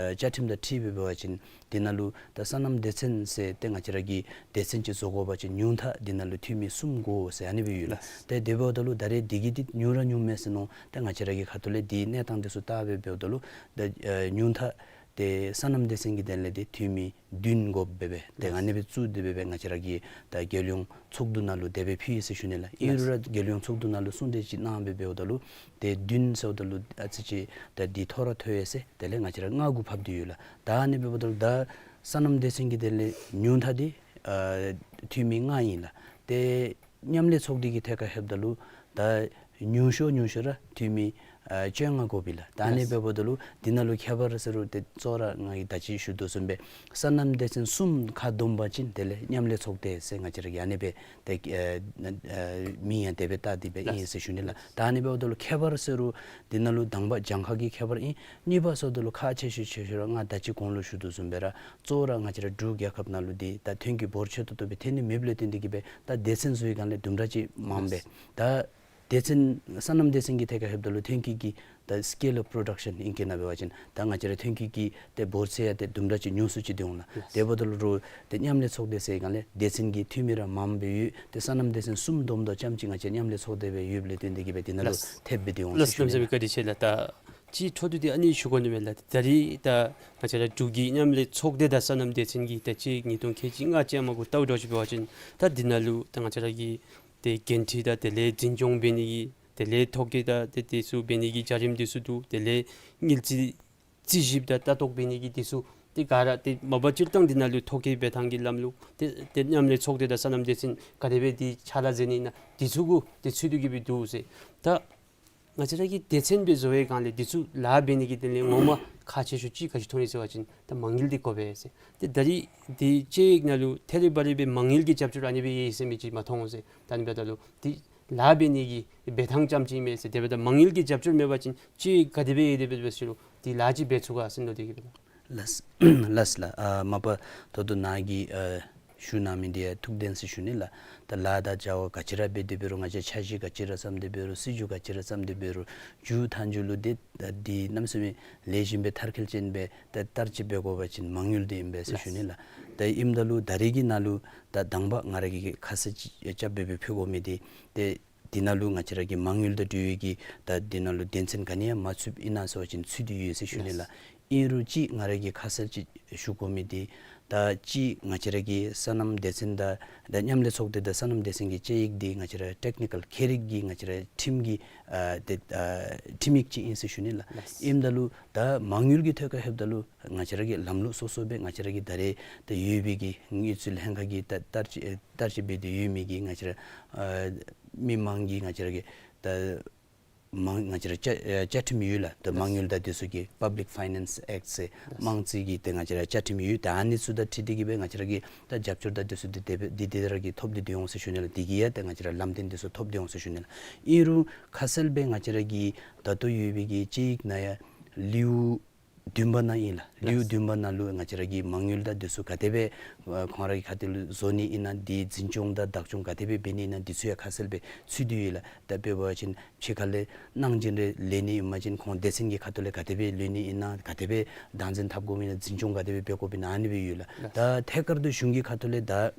ཨ་བཅའ་ཁྲིམས་དང་འཁྲིལ་སྦེ་འབད་བ་ཅིན་འདི་ནང་ལུ་ད་སོ་ནམ་སྡེ་ཚན་ཟེར་ཏེ་ང་བཅས་ར་གི་སྡེ་ཚན་ཅིག་བཟོ་དགོ་པ་ཅིན་ཉུང་མཐའ་འདི་ནང་ལུ་འཐུས་མི་གསུམ་དགོ་ཟེར་ཨ་ནི་སྦེ་ཡོད་ལགས། ཏེ་དེ་འབདཝ་ད་ལུ་ད་རེས་འདི་གིས་འདི་ཉུང་ར་ཉུངམ་མས་ཟེར་མནོ། ཏེ་ང་བཅས་ར་གི་ཁ་ཐུག་ལས་འདི་གནས་སྟངས་འདི་ཚུ་བལྟ་སྦེ་འབདཝ་ད་ལུ་ད་ཨ་ཉུང་མཐའ་ཏེ་སོ་ནམ་སྡེ་ཚན་གྱི་དོན་ལས་ཏེ་འཐུས་མི་བདུན་དགོཔ་སྦེ་སྦེ་ཏེ་ཨ་ནི་སྦེ་བཙུགས་ཏེ་སྦེ་སྦེ་ང་བཅས་ར་གི་ད་རྒྱལ་ཡོངས་ཚོགས་འདུ་ནང་ལུ་དེ་སྦེ་ཕུལ་ཡི་ཟེར་ཞུ་ནི་ལགས། ཨིན་རུང་ར་རྒྱལ་ཡོངས་ཚོགས་འདུ་ནང་ལུ་གསུང་གྲོས་ཅིག་གནང་སྦེ་འབདཝ་ད་ལུ་ཏེ་བདུན་ཟེརཝ་ད་ལུ་ཨ་ཙི་ཅིག་ད་འདི་མཐོ་ར་མཐོ་ཡི་ཟེར། དེ་ལས་ང་བཅས་ར་ལྔ་དགུ་ཕབ་སྟེ་ཡོད་ལགས། ད་ཨ་ནི་འབདཝ་ད་ལུ་ད་སོ་ནམ་སྡེ་ཚན་གྱི་དོན་ལས་ཉུང་མཐའ་འདི་ཨ་འཐུས་མི་ལྔ་ཨིན་ལགས། ཏེ་མཉམ་ལས་ཚོགས་སྡེ་གི་ཐད་ཁར་ལྷོདཔ་ད་ལུ་ད་ཉུང་ཤོས་ཉུང་ཤོས་ར་འཐུས་མི་ཨ་བཅོ་ལྔ་དགོ་པས་ལགས། ད་ཨ་ནི་ལགས། འབདཝ་ད་ལུ་འདི་ནང་ལུ་ཁྱད་པར་ཟེར་རུང་ཏེ་གཙོ་བོ་ར་ང་གིས་ད་ཅི་ཞུ་དོ་བཟུམ་སྦེ་སོ་ནམ་སྡེ་ཚན་གསུམ་ཁ་བསྡོམས་པ་ཅིན་དེ་ལས་མཉམ་ལས་ཚོགས་སྡེ་ཟེར་ང་བཅས་ར་གིས་ཨ་ནི་སྦེ་ཏེ་ཨ་ཨ་མིང་ཡང་དེ་སྦེ་བཏགས་ཏེ་སྦེ་ཨིན་ཟེར་ཞུ་ནི་ལགས། ད་ཨ་ནི་འབདཝ་ད་ལུ་ཁྱད་པར་ཟེར་རུང་འདི་ནང་ལུ་དང་པ་གྱངས་ཁ་གི་ཁྱད་པར་ཨིན། གཉིས་པ་ཟེརཝ་ད་ལུ་ཁག་ཆེ་ཤོས་ཆེ་ཤོས་ར་ང་ད་ཅི་གོང་ལུ་ཞུ་དོ་བཟུམ་སྦེ་ར་གཙོ་བོ་ར་ང་བཅས་ར་འབྲུག་རྒྱལ་ཁབ་ནང་ལུ་འདི་ད་ཐོན་སྐྱེད་འབོར་ཆེ་ཏོག་ཏོ་སྦེ་ཐོན་ནི་མེདཔ་ལས་བརྟེན་ཏེ་གིས་སྦེ་ད་སྡེ་ཚན་བཟོ་བའི་སྒང་ལས་དུམ་གྲ་ཅིག་མངམ་སྦེ་ད་སྡེ་ཚན་སོ་ནམ་སྡེ་ཚན་གྱི་ཐད་ཁར་ལྷོདཔ་ད་ལུ་ཐོན་སྐྱེད་ཀྱི་ད་སི་ཀེལ་ཨོཕ་པྲོ་ཌག་ཤཱན་ཨིང་སྐད་ནང་འབད་བ་ཅིན་ད་ང་བཅས་ར་ཐོན་སྐྱེད་ཀྱི་ཏེ་འབོར་ཚད་ཡང་ཏེ་དུམ་གྲ་ཅིག་ཉུང་སུ་ཅིག་སྡོད་འོང་ལགས། དེ་འབདཝ་ད་ལུ་རུང་ཏེ་མཉམ་ལས་ཚོགས་སྡེ་ཟེར་སྒང་ལས་སྡེ་ཚན་གྱི་འཐུས་མི་ར་མངམ་སྦེ་ཡོད། ཏེ་སོ་ནམ་སྡེ་ཚན་གསུམ་བསྡོམས་ད་ཙམ་ཅིག་ང་བཅས་མཉམ་ལས་ཚོགས་སྡེ་སྦེ་ཡོདཔ་ལས་བརྟེན་ཏེ་གིས་སྦེ་འདི་ནང་ལུ་ལགས། ཐེབས་སྦེ་སྡོད་འོང་ལགས། ཟེར་ཞུ་ནི་གནམ་མེད་ས་མེད་བཀའ་དྲིན་ཆེ་ལགས། ད་ཅི་འཕྲོ་མཐུད་དེ་ཨ་ནི་ཞུ་དགོ་ནི་མས་ལགས། ད་རེས་ད་ང་བཅས་ར་འབྲུག་གི་མཉམ་ལས་ཚོགས་སྡེ་དང་སོ་ནམ་སྡེ་ཚན་གྱི་ད་ཅི་ཉིས་སྟོང་ཁལ་གཅིག་ལྔ་ཅན་མ་གུ་ལྟཝ་འདྲཝ་ཅིག་འབད་བ་ཅིན་ད་འདི་ནང་ལུ་ད་ང་བཅས་ར་གི་ཏེ་འགན་འཁྲི་དང་དེ་ལས་འཛིན་སྐྱོང་འབད་ནི་གི་དེ་ལས་ཐོ་བཀོད་དང་ཏེ་དེ་ཚུ་འབད་ནི་གི་བྱ་རིམ་འདི་ཚུ་འདུག། དེ་ལས་དངུལ་རྩིས་རྩིས་ཞིབ་དང་ལྟ་རྟོག་འབད་ནི་གི་འདི་ཚུ་ ཏེ་ག་ར་ཏེ་མ་པ་སྤྱིར་བཏང་འདི་ནང་ལུ་ཐོ་བཀོད་འབད་ཐངས་ཀྱི་ལམ་ལུགས་ཏེ་ཏེ་མཉམ་ལས་ཚོགས་སྡེ་དང་སོ་ནམ་སྡེ་ཚན་ག་དེ་སྦེ་འདི་ཕྱག་ལཱ་མཛད་ནི་ཨིན་ན་འདི་ཚུ་གུ་ཏེ་ཚུད་དེ་གི་སྦེ་འདུག་ཟེར། ད་ང་བཅས་ར་གིས་སྡེ་ཚན་སྦེ་བཟོ་བའི་སྒང་ལས་འདི་ཚུ་ལཱ་འབད་ནི་གི་དོན་ལས་ངོ་མ་ཁག་ཆེ་ཤོས་ཅིག་ག་ཅི་མཐོང་ནི་ཟེར་བ་ཅིན་ད་མ་དངུལ་འདི་དགོ་པས་ཟེར། ཏེ་ད་རིས་འདི་དཔྱད་ཡིག་ནང་ལུ་ཐད་རི་བ་རི་སྦེ་མ་དངུལ་གྱི་རྒྱབ་སྐྱོར་ཨ་ནི་སྦེ་ཡོད་ཟེར་མི་ཅིག་མ་མཐོང་ཟེར། ད་ཨ་ནི་འབདཝ་ད་ལུ་འདི་ལཱ་འབད་ནི་གི་འབད་ཐངས་རྐྱངམ་ཅིག་མེན་ཟེར། དེ་འབདཝ་ད་མ་དངུལ་གྱི་རྒྱབ་སྐྱོར་མེད་པ་ཅིན་དཔྱད་ཡིག་ག་དེ་སྦེ་ཡོད་དེ་འབད་འབད་ཞུ་རུང་འདི་ལཱ་ཅིག་འབད་ཚུགས་ག་ཟེར་མནོ་སྟེ་གི་སྦེ། ལགས་ལགས་ལགས། ཨ་མ་པ་ད་ལྟོ་ནཱ་གིས་ཨ་ཞུ་གནང་མི་འདི་ཡང་ཐུགས་བདེན་ཟེར་ཞུ་ནི་ལགས། ད་ལཱ་དང་བྱ་བ་ག་ཅི་ར་འབད་དེ་འབད་རུང་ང་བཅས་འཆར་གཞི་ག་ཅི་ར་བརྩམས་ཏེ་འབད་རུང་སྲིད་བྱུས་ག་ཅི་ར་བརྩམས་ཏེ་འབད་རུང་མཇུག་མཐའ་མཇུག་ལུ་འདི་ད་འདི་གནམ་མེད་ས་མེད་ལེགས་ཤོམ་སྦེ་མཐར་འཁྱོལ་ཅན་སྦེ་ད་བསྟར་སྤྱོད་འབད་དགོ་པ་ཅིན་མ་དངུལ་འདི་ཨིན་པས་ཟེར་ཞུ་ནི་ལགས། ད་ཨིནམ་ད་ལུ་ད་རེས་ཀྱི་ནང་ལུ་ད་དང་པ་ང་ར་གིས་ཁ་གསལ་ཅིག་རྐྱབ་སྦེ་སྦེ་ཕུལ་དགོ་མི་འདི་ཏེ་འདི་ནང་ལུ་ང་བཅས་ར་གི་མ་དངུལ་དང་འབྲེལ་བའི་གི་ད་འདི་ནང་ལུ་སྡེ་ཚན་ག་ནི་ཡང་མ་ཚུདཔ་ཨིན་ན་ཟེར་བ་ཅིན་ཚུད་དེ་ཡོད་ཟེར་ཞུ་ནི་ལགས། ཨིན་རུང་ཅིག་ང་ར་གིས་ཁ་གསལ་ཅིག་ཞུ་དགོ་མི་འདི་ད་ཅིག་ང་བཅས་ར་གི་སོ་ནམ་སྡེ་ཚན་དང་ད་མཉམ་ལས་ཚོགས་སྡེ་དང་སོ་ནམ་སྡེ་ཚན་གྱི་དཔྱད་ཡིག་འདི་ང་བཅས་ར་ཊེཀ་ནི་ཀཱལ་ཁྱད་རིག་གི་ང་བཅས་ར་ཁྲིམས་ཀྱི་ཨ་ཏེ་ཨ་ཁྲིམས་ཡིག་ཅིག་ཨིན་ཟེར་ཞུ་ནི་ལགས། ལགས། ཨིནམ་ད་ལུ་ད་མ་དངུལ་གྱི་ཐད་ཁར་ལྷོདཔ་ད་ལུ་ང་བཅས་ར་གི་ལམ་ལུགས་སོ་སོ་སྦེ་ང་བཅས་ར་གི་ད་རེས་ད་ཡོད་པའི་གི་དངུལ་རྩིས་ལྷན་ཁག་གིས་ད་བསྟར་སྤྱོད་བསྟར་སྤྱོད་འབད་དེ་ཡོད་མི་གི་ང་བཅས་ར་ཨ་མི་མང་གི་ང་བཅས་ར་གི་ད་མང་ང་བཅས་ར་བཅའ་ཨ་བཅའ་ཁྲིམས་ཡོད་ལགས། ད་མ་དངུལ་དང་དེ་ཚུ་གི་Public Finance Act ཟེར་དམངས་རྩིས་ཀྱི་ད་ང་བཅས་ར་བཅའ་ཁྲིམས་ཡོད། ད་ཨ་ནི་ཚུ་དང་འཁྲིལ་ཏེ་གི་སྦེ་ང་བཅས་ར་གི་ད་རྒྱབ་སྐྱོར་དང་དེ་ཚུ་འདི་དེ་སྦེ་འདི་དེ་ར་གིས་ཐོབ་སྟེ་འདི་འོང་ཟེར་ཞུ་ནི་ལགས། འདི་གི་ཡང་ད་ང་བཅས་ར་ལམ་སྟོན་དེ་ཚུ་ཐོབ་སྟེ་འོང་ཟེར་ཞུ་ནི་ལགས། ཨིན་རུང་ཁ་གསལ་སྦེ་ང་བཅས་ར་གི་ད་ལྟོ་ཡོད་པའི་གི་དཔྱད་ཡིག་ནང་ཡང་ལེའུ་བདུན་པ་ནང་ཨིན་ལགས། ལེའུ་ལགས། བདུན་པ་ནང་ལུ་ང་བཅས་ར་གི་མ་དངུལ་དང་དེ་ཚུ་ག་དེ་སྦེ་ཨ་ཁོང་ར་གི་ཁ་ཐུག་ལུ་བཟོ་ནི་ཨིན་ན་འདི་འཛིན་སྐྱོང་དང་བདག་སྐྱོང་ག་དེ་སྦེ་འབད་ནི་ཨིན་ན་འདི་ཚུ་ཡང་ཁ་གསལ་སྦེ་ཚུད་དེ་ཡོད་ལགས། ད་དཔེ་འབད་བ་ཅིན་ཕྱི་ཁ་ལས་གནང་སྦྱིན་རེ་ལེན་ནི་ཨིན་པ་ཅིན་ཁོང་སྡེ་ཚན་གྱི་ཁ་ཐུག་ལས་ག་དེ་སྦེ་ལེན་ནི་ཨིན་ན་ག་དེ་སྦེ་བདག་འཛིན་འཐབ་དགོ་མི་ཨིན་ན་འཛིན་སྐྱོང་ག་དེ་སྦེ་འབད་དགོཔ་ཨིན་ན་ཨ་ནི་སྦེ་ཡོད་ལགས། ལགས། ད་ཐད་ཀར་དུ་གཞུང་གི་ཁ་ཐུག་ལས་ད་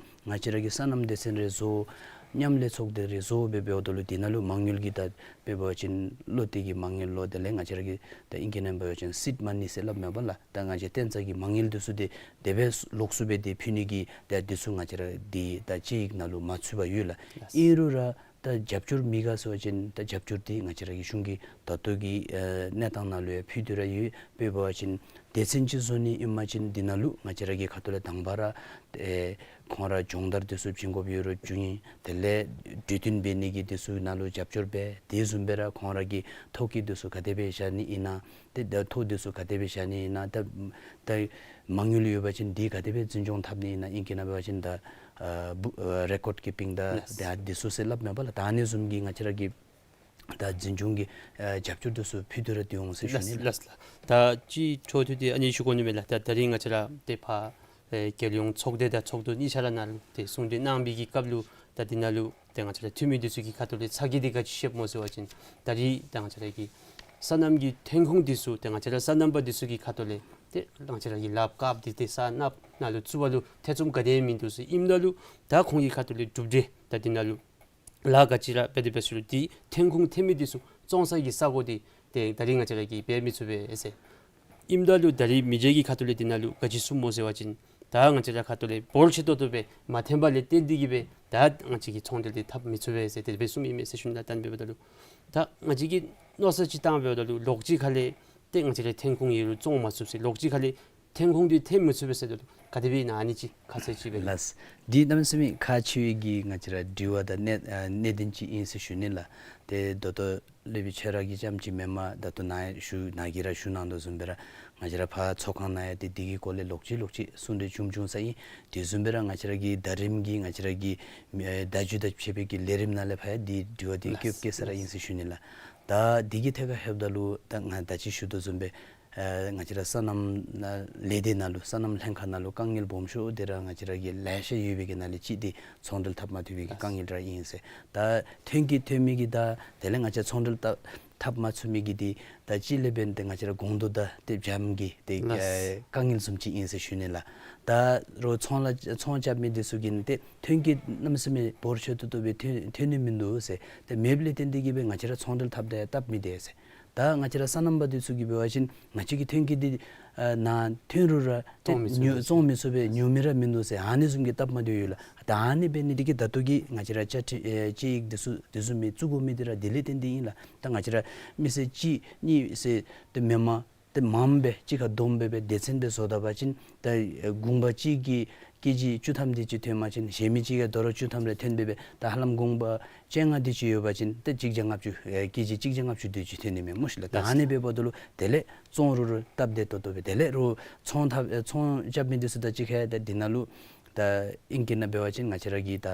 ང་བཅས་ར་གི་སོ་ནམ་སྡེ་ཚན་རེ་བཟོ་མཉམ་ལས་ཚོགས་སྡེ་རེ་བཟོ་སྦེ་འབདཝ་ད་ལུ་འདི་ནང་ལུ་མ་དངུལ་གྱི་ད་དཔེ་འབད་བ་ཅིན་བློ་གཏད་ཀྱི་མ་དངུལ་ལོ་དེ་ལས་ང་བཅས་ར་གི་ད་ཨིང་སྐད་ནང་འབད་བ་ཅིན་seed money ཟེར་སླབ་མས་པ་ལགས། ད་ང་བཅས་བརྟན་རྩ་གི་མ་དངུལ་འདི་ཚུ་འདི་དེ་སྦེ་ལོགས་སུ་སྦེ་འདི་ཕུལ་ནི་གི་ད་འདི་ཚུ་ང་བཅས་ར་འདི་ད་དཔྱད་ཡིག་ནང་ལུ་མ་ཚུད་པར་ཡོད་ལགས། ཨིན་རུང་ར་ད་རྒྱབ་སྐྱོར་མེད་ག་ཟེར་བ་ཅིན་ད་རྒྱབ་སྐྱོར་འདི་ང་བཅས་ར་གི་གཞུང་གི་ད་ལྟོ་གི་ཨ་གནས་སྟངས་ནང་ལུ་ཡང་ཕུལ་ཏེ་ར་ཡོད། དཔེ་འབད་བ་ཅིན་སྡེ་ཚན་ཅིག་བཟོ་ནི་ཨིན་པ་ཅིན་འདི་ནང་ལུ་ང་བཅས་ར་གི་ཁ་ཐུག་ལས་དང་པ་ར་ཨེ་ཁོང་ར་སྦྱོང་བརྡར་འདི་ཚུ་བྱིན་དགོཔ་ཡོད་རུང་བྱིན། དེ་ལས་གྲོས་བསྟུན་འབད་ནི་གི་འདི་ཚུ་ནང་ལུ་རྒྱབ་སྐྱོར་འབད། དེ་བཟུམ་སྦེ་ར་ཁོང་ར་གི་ཐོ་བཀོད་འདི་ཚུ་ག་དེ་སྦེ་བཞག་ནི་ཨིན་ན། ཏེ་ད་ཐོ་འདི་ཚུ་ག་དེ་སྦེ་བཞག་ནི་ཨིན་ན། ད་ད་མ་དངུལ་ཡོད་པ་ཅིན་འདི་ག་དེ་སྦེ་འཛིན་སྐྱོང་འཐབ་ནི་ཨིན་ན། ཨིང་སྐད་ནང་འབད་བ་ཅིན་ད་ཨ་བུ་ཨ་record keeping ད་ལགས། ད་འདི་ཚུ་ཟེར་སླབ་མས་པ་ལགས། ད་ཨ་ནི་བཟུམ་གྱི་ང་བཅས་ར་གི་ད་འཛིན་སྐྱོང་གི་ཨ་རྒྱབ་སྐྱོར་འདི་ཚུ་ཕུལ་ཏེ་ར་འདི་འོང་ཟེར་ཞུ་ནི་ལགས། ལགས་ལགས། ད་ཅིག་འཕྲོ་མཐུད་དེ་ཨ་ནི་ཞུ་དགོ་ནི་མས་ལགས། ད་ད་རིས་ང་བཅས་ར་ཏེ་ཕར་ཨེ་རྒྱལ་ཡོངས་ཚོགས་སྡེ་དང་ཚོགས་འདུ་གཉིས་ཆ་ར་ནང་ལུ་ཏེ་གསུང་གྲོས་གནང་བའི་གི་སྐབས་ལུ་ད་འདི་ནང་ལུ་ཏེ་ང་བཅས་ར་འཐུས་མི་འདི་ཚུ་གི་ཁ་ཐུག་ལས་ཚ་གྱང་འདི་ག་ཅི་བཤདཔ་སྨོ་ཟེར་བ་ཅིན་ད་རིས་ད་ང་བཅས་ར་གི་སོ་ནམ་གྱི་ཐོན་ཁུངས་འདི་ཚུ་ཏེ་ང་བཅས་ར་སོ་ནམ་པ་འདི་ཚུ་གི་ཁ་ཐུག་ལས་ཏེ་ང་བཅས་ར་གི་ལགཔ་དཀརཔོ་འདི་ཏེ་ས་ནགཔོ་ནང་ལུ་བཙུགས་པ་ལུ་ཐེ་ཚོམ་ག་ནི་ཡང་མིན་འདུག་ཟེར། ཨིནམ་ད་ལུ་ད་ཁོང་གི་ཁ་ཐུག་ལས་གྲུབ་འབྲས་ད་འདི་ནང་ལུ་ལཱ་ག་ཅི་ར་འབད་དེ་འབད་ཞུ་རུང་འདི་ཐོན་ཁུངས་ཐོན་མི་འདི་ཚུ་བཙོང་ས་གི་ས་གོ་འདི་ཏེ་ད་རིས་ང་བཅས་ར་གིས་འབད་མི་ཚུགས་པས་ཟེར། ཨིནམ་ད་ལུ་ད་རིས་མི་རྗེ་གི་ཁ་ཐུག་ལས་འདི་ནང་ལུ་ག་ཅི་གསུངམ་སྨོ་ཟེར་བ་ཅིན་ད་ང་བཅས་ར་ཁ་ཐུག་ལས་འབོར་ཆེ་ཏོག་ཏོ་སྦེ་མ་ཐོན་པ་ལས་བརྟེན་ཏེ་གི་སྦེ་ད་ང་བཅས་ཀྱིས་ཚོང་འབྲེལ་འདི་འཐབ་མི་ཚུགས་པས་ཟེར་དེ་སྦེ་གསུངམ་ཨིན་མས་ཟེར་ཞུ་ནི་ལགས། ད་ཨ་ནི་འབདཝ་ད་ལུ་ད་ང་བཅས་ཀྱིས་མནོ་བསམ་ཅིག་བཏང་འབདཝ་ད་ལུ་ལོགས་ཅིག་ཁ་ལས་ཏེ་ང་བཅས་ར་ཐོན་ཁུངས་ཡོད་རུང་བཙོང་མ་ཚུགས་ཟེར། ལོགས་ཅིག་ཁ་ལས་ཐོན་ཁུངས་འདི་ཐོན་མི་ཚུགས་པས་ཟེར་འདུག། ག་དེ་སྦེ་ཨིན་ན་ཨ་ནི་ཅིག་ཁ་གསལ་ཅིག་སྦེ། ལགས། འདི་གནམ་མེད་ས་མེད་ཁག་ཆེ་བའི་གི་ང་བཅས་ར་དྲི་བ་དང་གནད་ཨ་གནད་དོན་ཅིག་ཨིན་ཟེར་ཞུ་ནི་ལགས། ཏེ་ད་ལྟོ་སློབ་དཔོན་ཁྱོད་ར་གིས་རྐྱངམ་ཅིག་མེན་པར་ད་ལྟོ་ནཱ་ཞུ་ནཱ་གིས་ར་ཞུ་གནང་དོ་བཟུམ་སྦེ་ར་ང་བཅས་ར་ཕར་ཚོགས་ཁང་ནང་ཡང་ཏེ་འདི་གི་སྐོར་ལས་ལོག་ཅི་ལོག་ཅི་གསུང་གྲོས་བྱུང་བྱུང་ས་ཨིན། དེ་བཟུམ་སྦེ་ར་ང་བཅས་ར་གི་ཟླ་རིམ་གྱི་ང་བཅས་ར་གི་ཨེ་བརྡ་བརྒྱུད་དང་ཕྱད་པའི་གི་ལས་རིམ་ནང་ལས་ཕར་ཡང་འདི་དྲི་བ་འདི་ལགས། བཀོད་བཀོད་ས་ར་ཨིན་ཟེར་ཞུ་ནི་ལགས། ད་འདི་གི་ཐད་ཁར་ལྷོདཔ་ད་ལུ་ད་ང་ད་ཅི་ཞུ་དོ་བཟུམ་སྦེ་ཨ་ང་བཅས་ར་སོ་ནམ་ལས་སྡེ་ནང་ལུ་སོ་ནམ་ལྷན་ཁག་ནང་ལུ་དཀའ་ངལ་སྦོམ་ཤོས་འདི་ར་ང་བཅས་ར་གི་ལེ་ཤ་ཡོད་པའི་གི་ནང་ལས་གཅིག་འདི་ཚོང་འབྲེལ་འཐབ་མ་ཐུབ་པའི་གི་དཀའ་ངལ་ར་ཨིན་ཟེར། ད་ཐོན་སྐྱེད་ཐོན་མི་གི་ད་དེ་ལས་ང་བཅས་ཚོང་འབྲེལ་ད་འཐབ་མ་ཚུགས་མི་གི་འདི་ད་གཅིག་ལས་འབདན་ཏེ་ང་བཅས་ར་གོང་ད་ད་ཏེ་འཇམ་གྱི་ཏེ་ལགས། ཨེ་དཀའ་ངལ་བཟུམ་ཅིག་ཨིན་ཟེར་ཞུ་ནི་ལགས། ད་རོགས་ཚོང་ལཱ་ཚོང་རྐྱབ་མི་འདི་ཚུ་གིས་ཏེ་ཐོན་སྐྱེད་གནམ་མེད་ས་མེད་འབོར་ཆེ་ཏོག་ཏོ་སྦེ་ཐོན་ཐོན་ནི་མིན་འདུག་ཟེར། ཏེ་མེདཔ་ལས་བརྟེན་ཏེ་གི་སྦེ་ང་བཅས་ར་ཚོང་འབྲེལ་འཐབ་ད་ཡང་སྟབས་མི་བདེ་ཟེར། ད་ང་བཅས་ར་སོ་ནམ་པ་འདི་ཚུ་གིས་འབད་བ་ཅིན་ང་བཅས་ཀྱི་ཐོན་སྐྱེད་འདི་ཨ་ནཱ་ཐོན་རུང་ར་ཏེ་བཙོང་མི་ཚུགས་ཉོ་པས། བཙོང་མི་ཚུགས་པས། ཉོ་མི་ར་མིན་འདུག་ཟེར་ཨ་ནི་བཟུམ་གྱི་སྟབས་མ་བདེཝ་ཡོད་ལགས། ད་ཨ་ནི་འབད་ནི་འདི་གིས་ད་ལྟོ་གི་ང་བཅས་ར་བཅའ་ཁྲིམས་ཨེ་དཔྱད་ཡིག་འདི་ཚུ་འདི་བཟུམ་མའི་བཙུགས་དགོ་མི་འདི་ར་དེ་ལས་བརྟེན་ཏེ་ཨིན་ལགས། ད་ང་བཅས་ར་མི་སེར་གཅིག་གཉིས་ཟེར་ཏེ་མེན་པར་ ཏེ་མངམ་སྦེ་གཅིག་ཁར་བསྡོམས་སྦེ་སྦེ་སྡེ་ཚན་སྦེ་བཟོ་ད་པ་ཅིན་ད་ཨེ་གུང་པ་གཅིག་གིས་ཀེ་ཇི་བཅུ་ཐམ་དེ་ཅིག་ཐོན་པ་ཅིན་གཞན་མི་གཅིག་གིས་དོ་རུང་བཅུ་ཐམ་རེ་ཐོན་སྦེ་སྦེ་ད་ཧ་ལམ་གུང་པ་བཅོ་ལྔ་དེ་ཅིག་ཡོད་པ་ཅིན་ཏེ་གཅིག་བརྒྱ་ལྔ་བཅུ་ཨེ་ཀེ་ཇི་གཅིག་བརྒྱ་ལྔ་བཅུ་དེ་ཅིག་ཐོན་ནི་མས་སྨོ་ཤིག་ལགས། ད་ཨ་ནི་འབདཝ་ད་ལུ་དེ་ལས་བཙོང་རུང་རུང་སྟབས་བདེ་ཏོག་ཏོ་སྦེ་དེ་ལས་རུང་ཚོང་འཐབ་ཨེ་ཚོང་རྐྱབ་མི་འདི་ཚུ་དང་གཅིག་ཁར་ད་འདི་ནང་ལུ་ད་ཨིང་སྐད་ནང་འབད་བ་ཅིན་ང་བཅས་ར་གི་ད་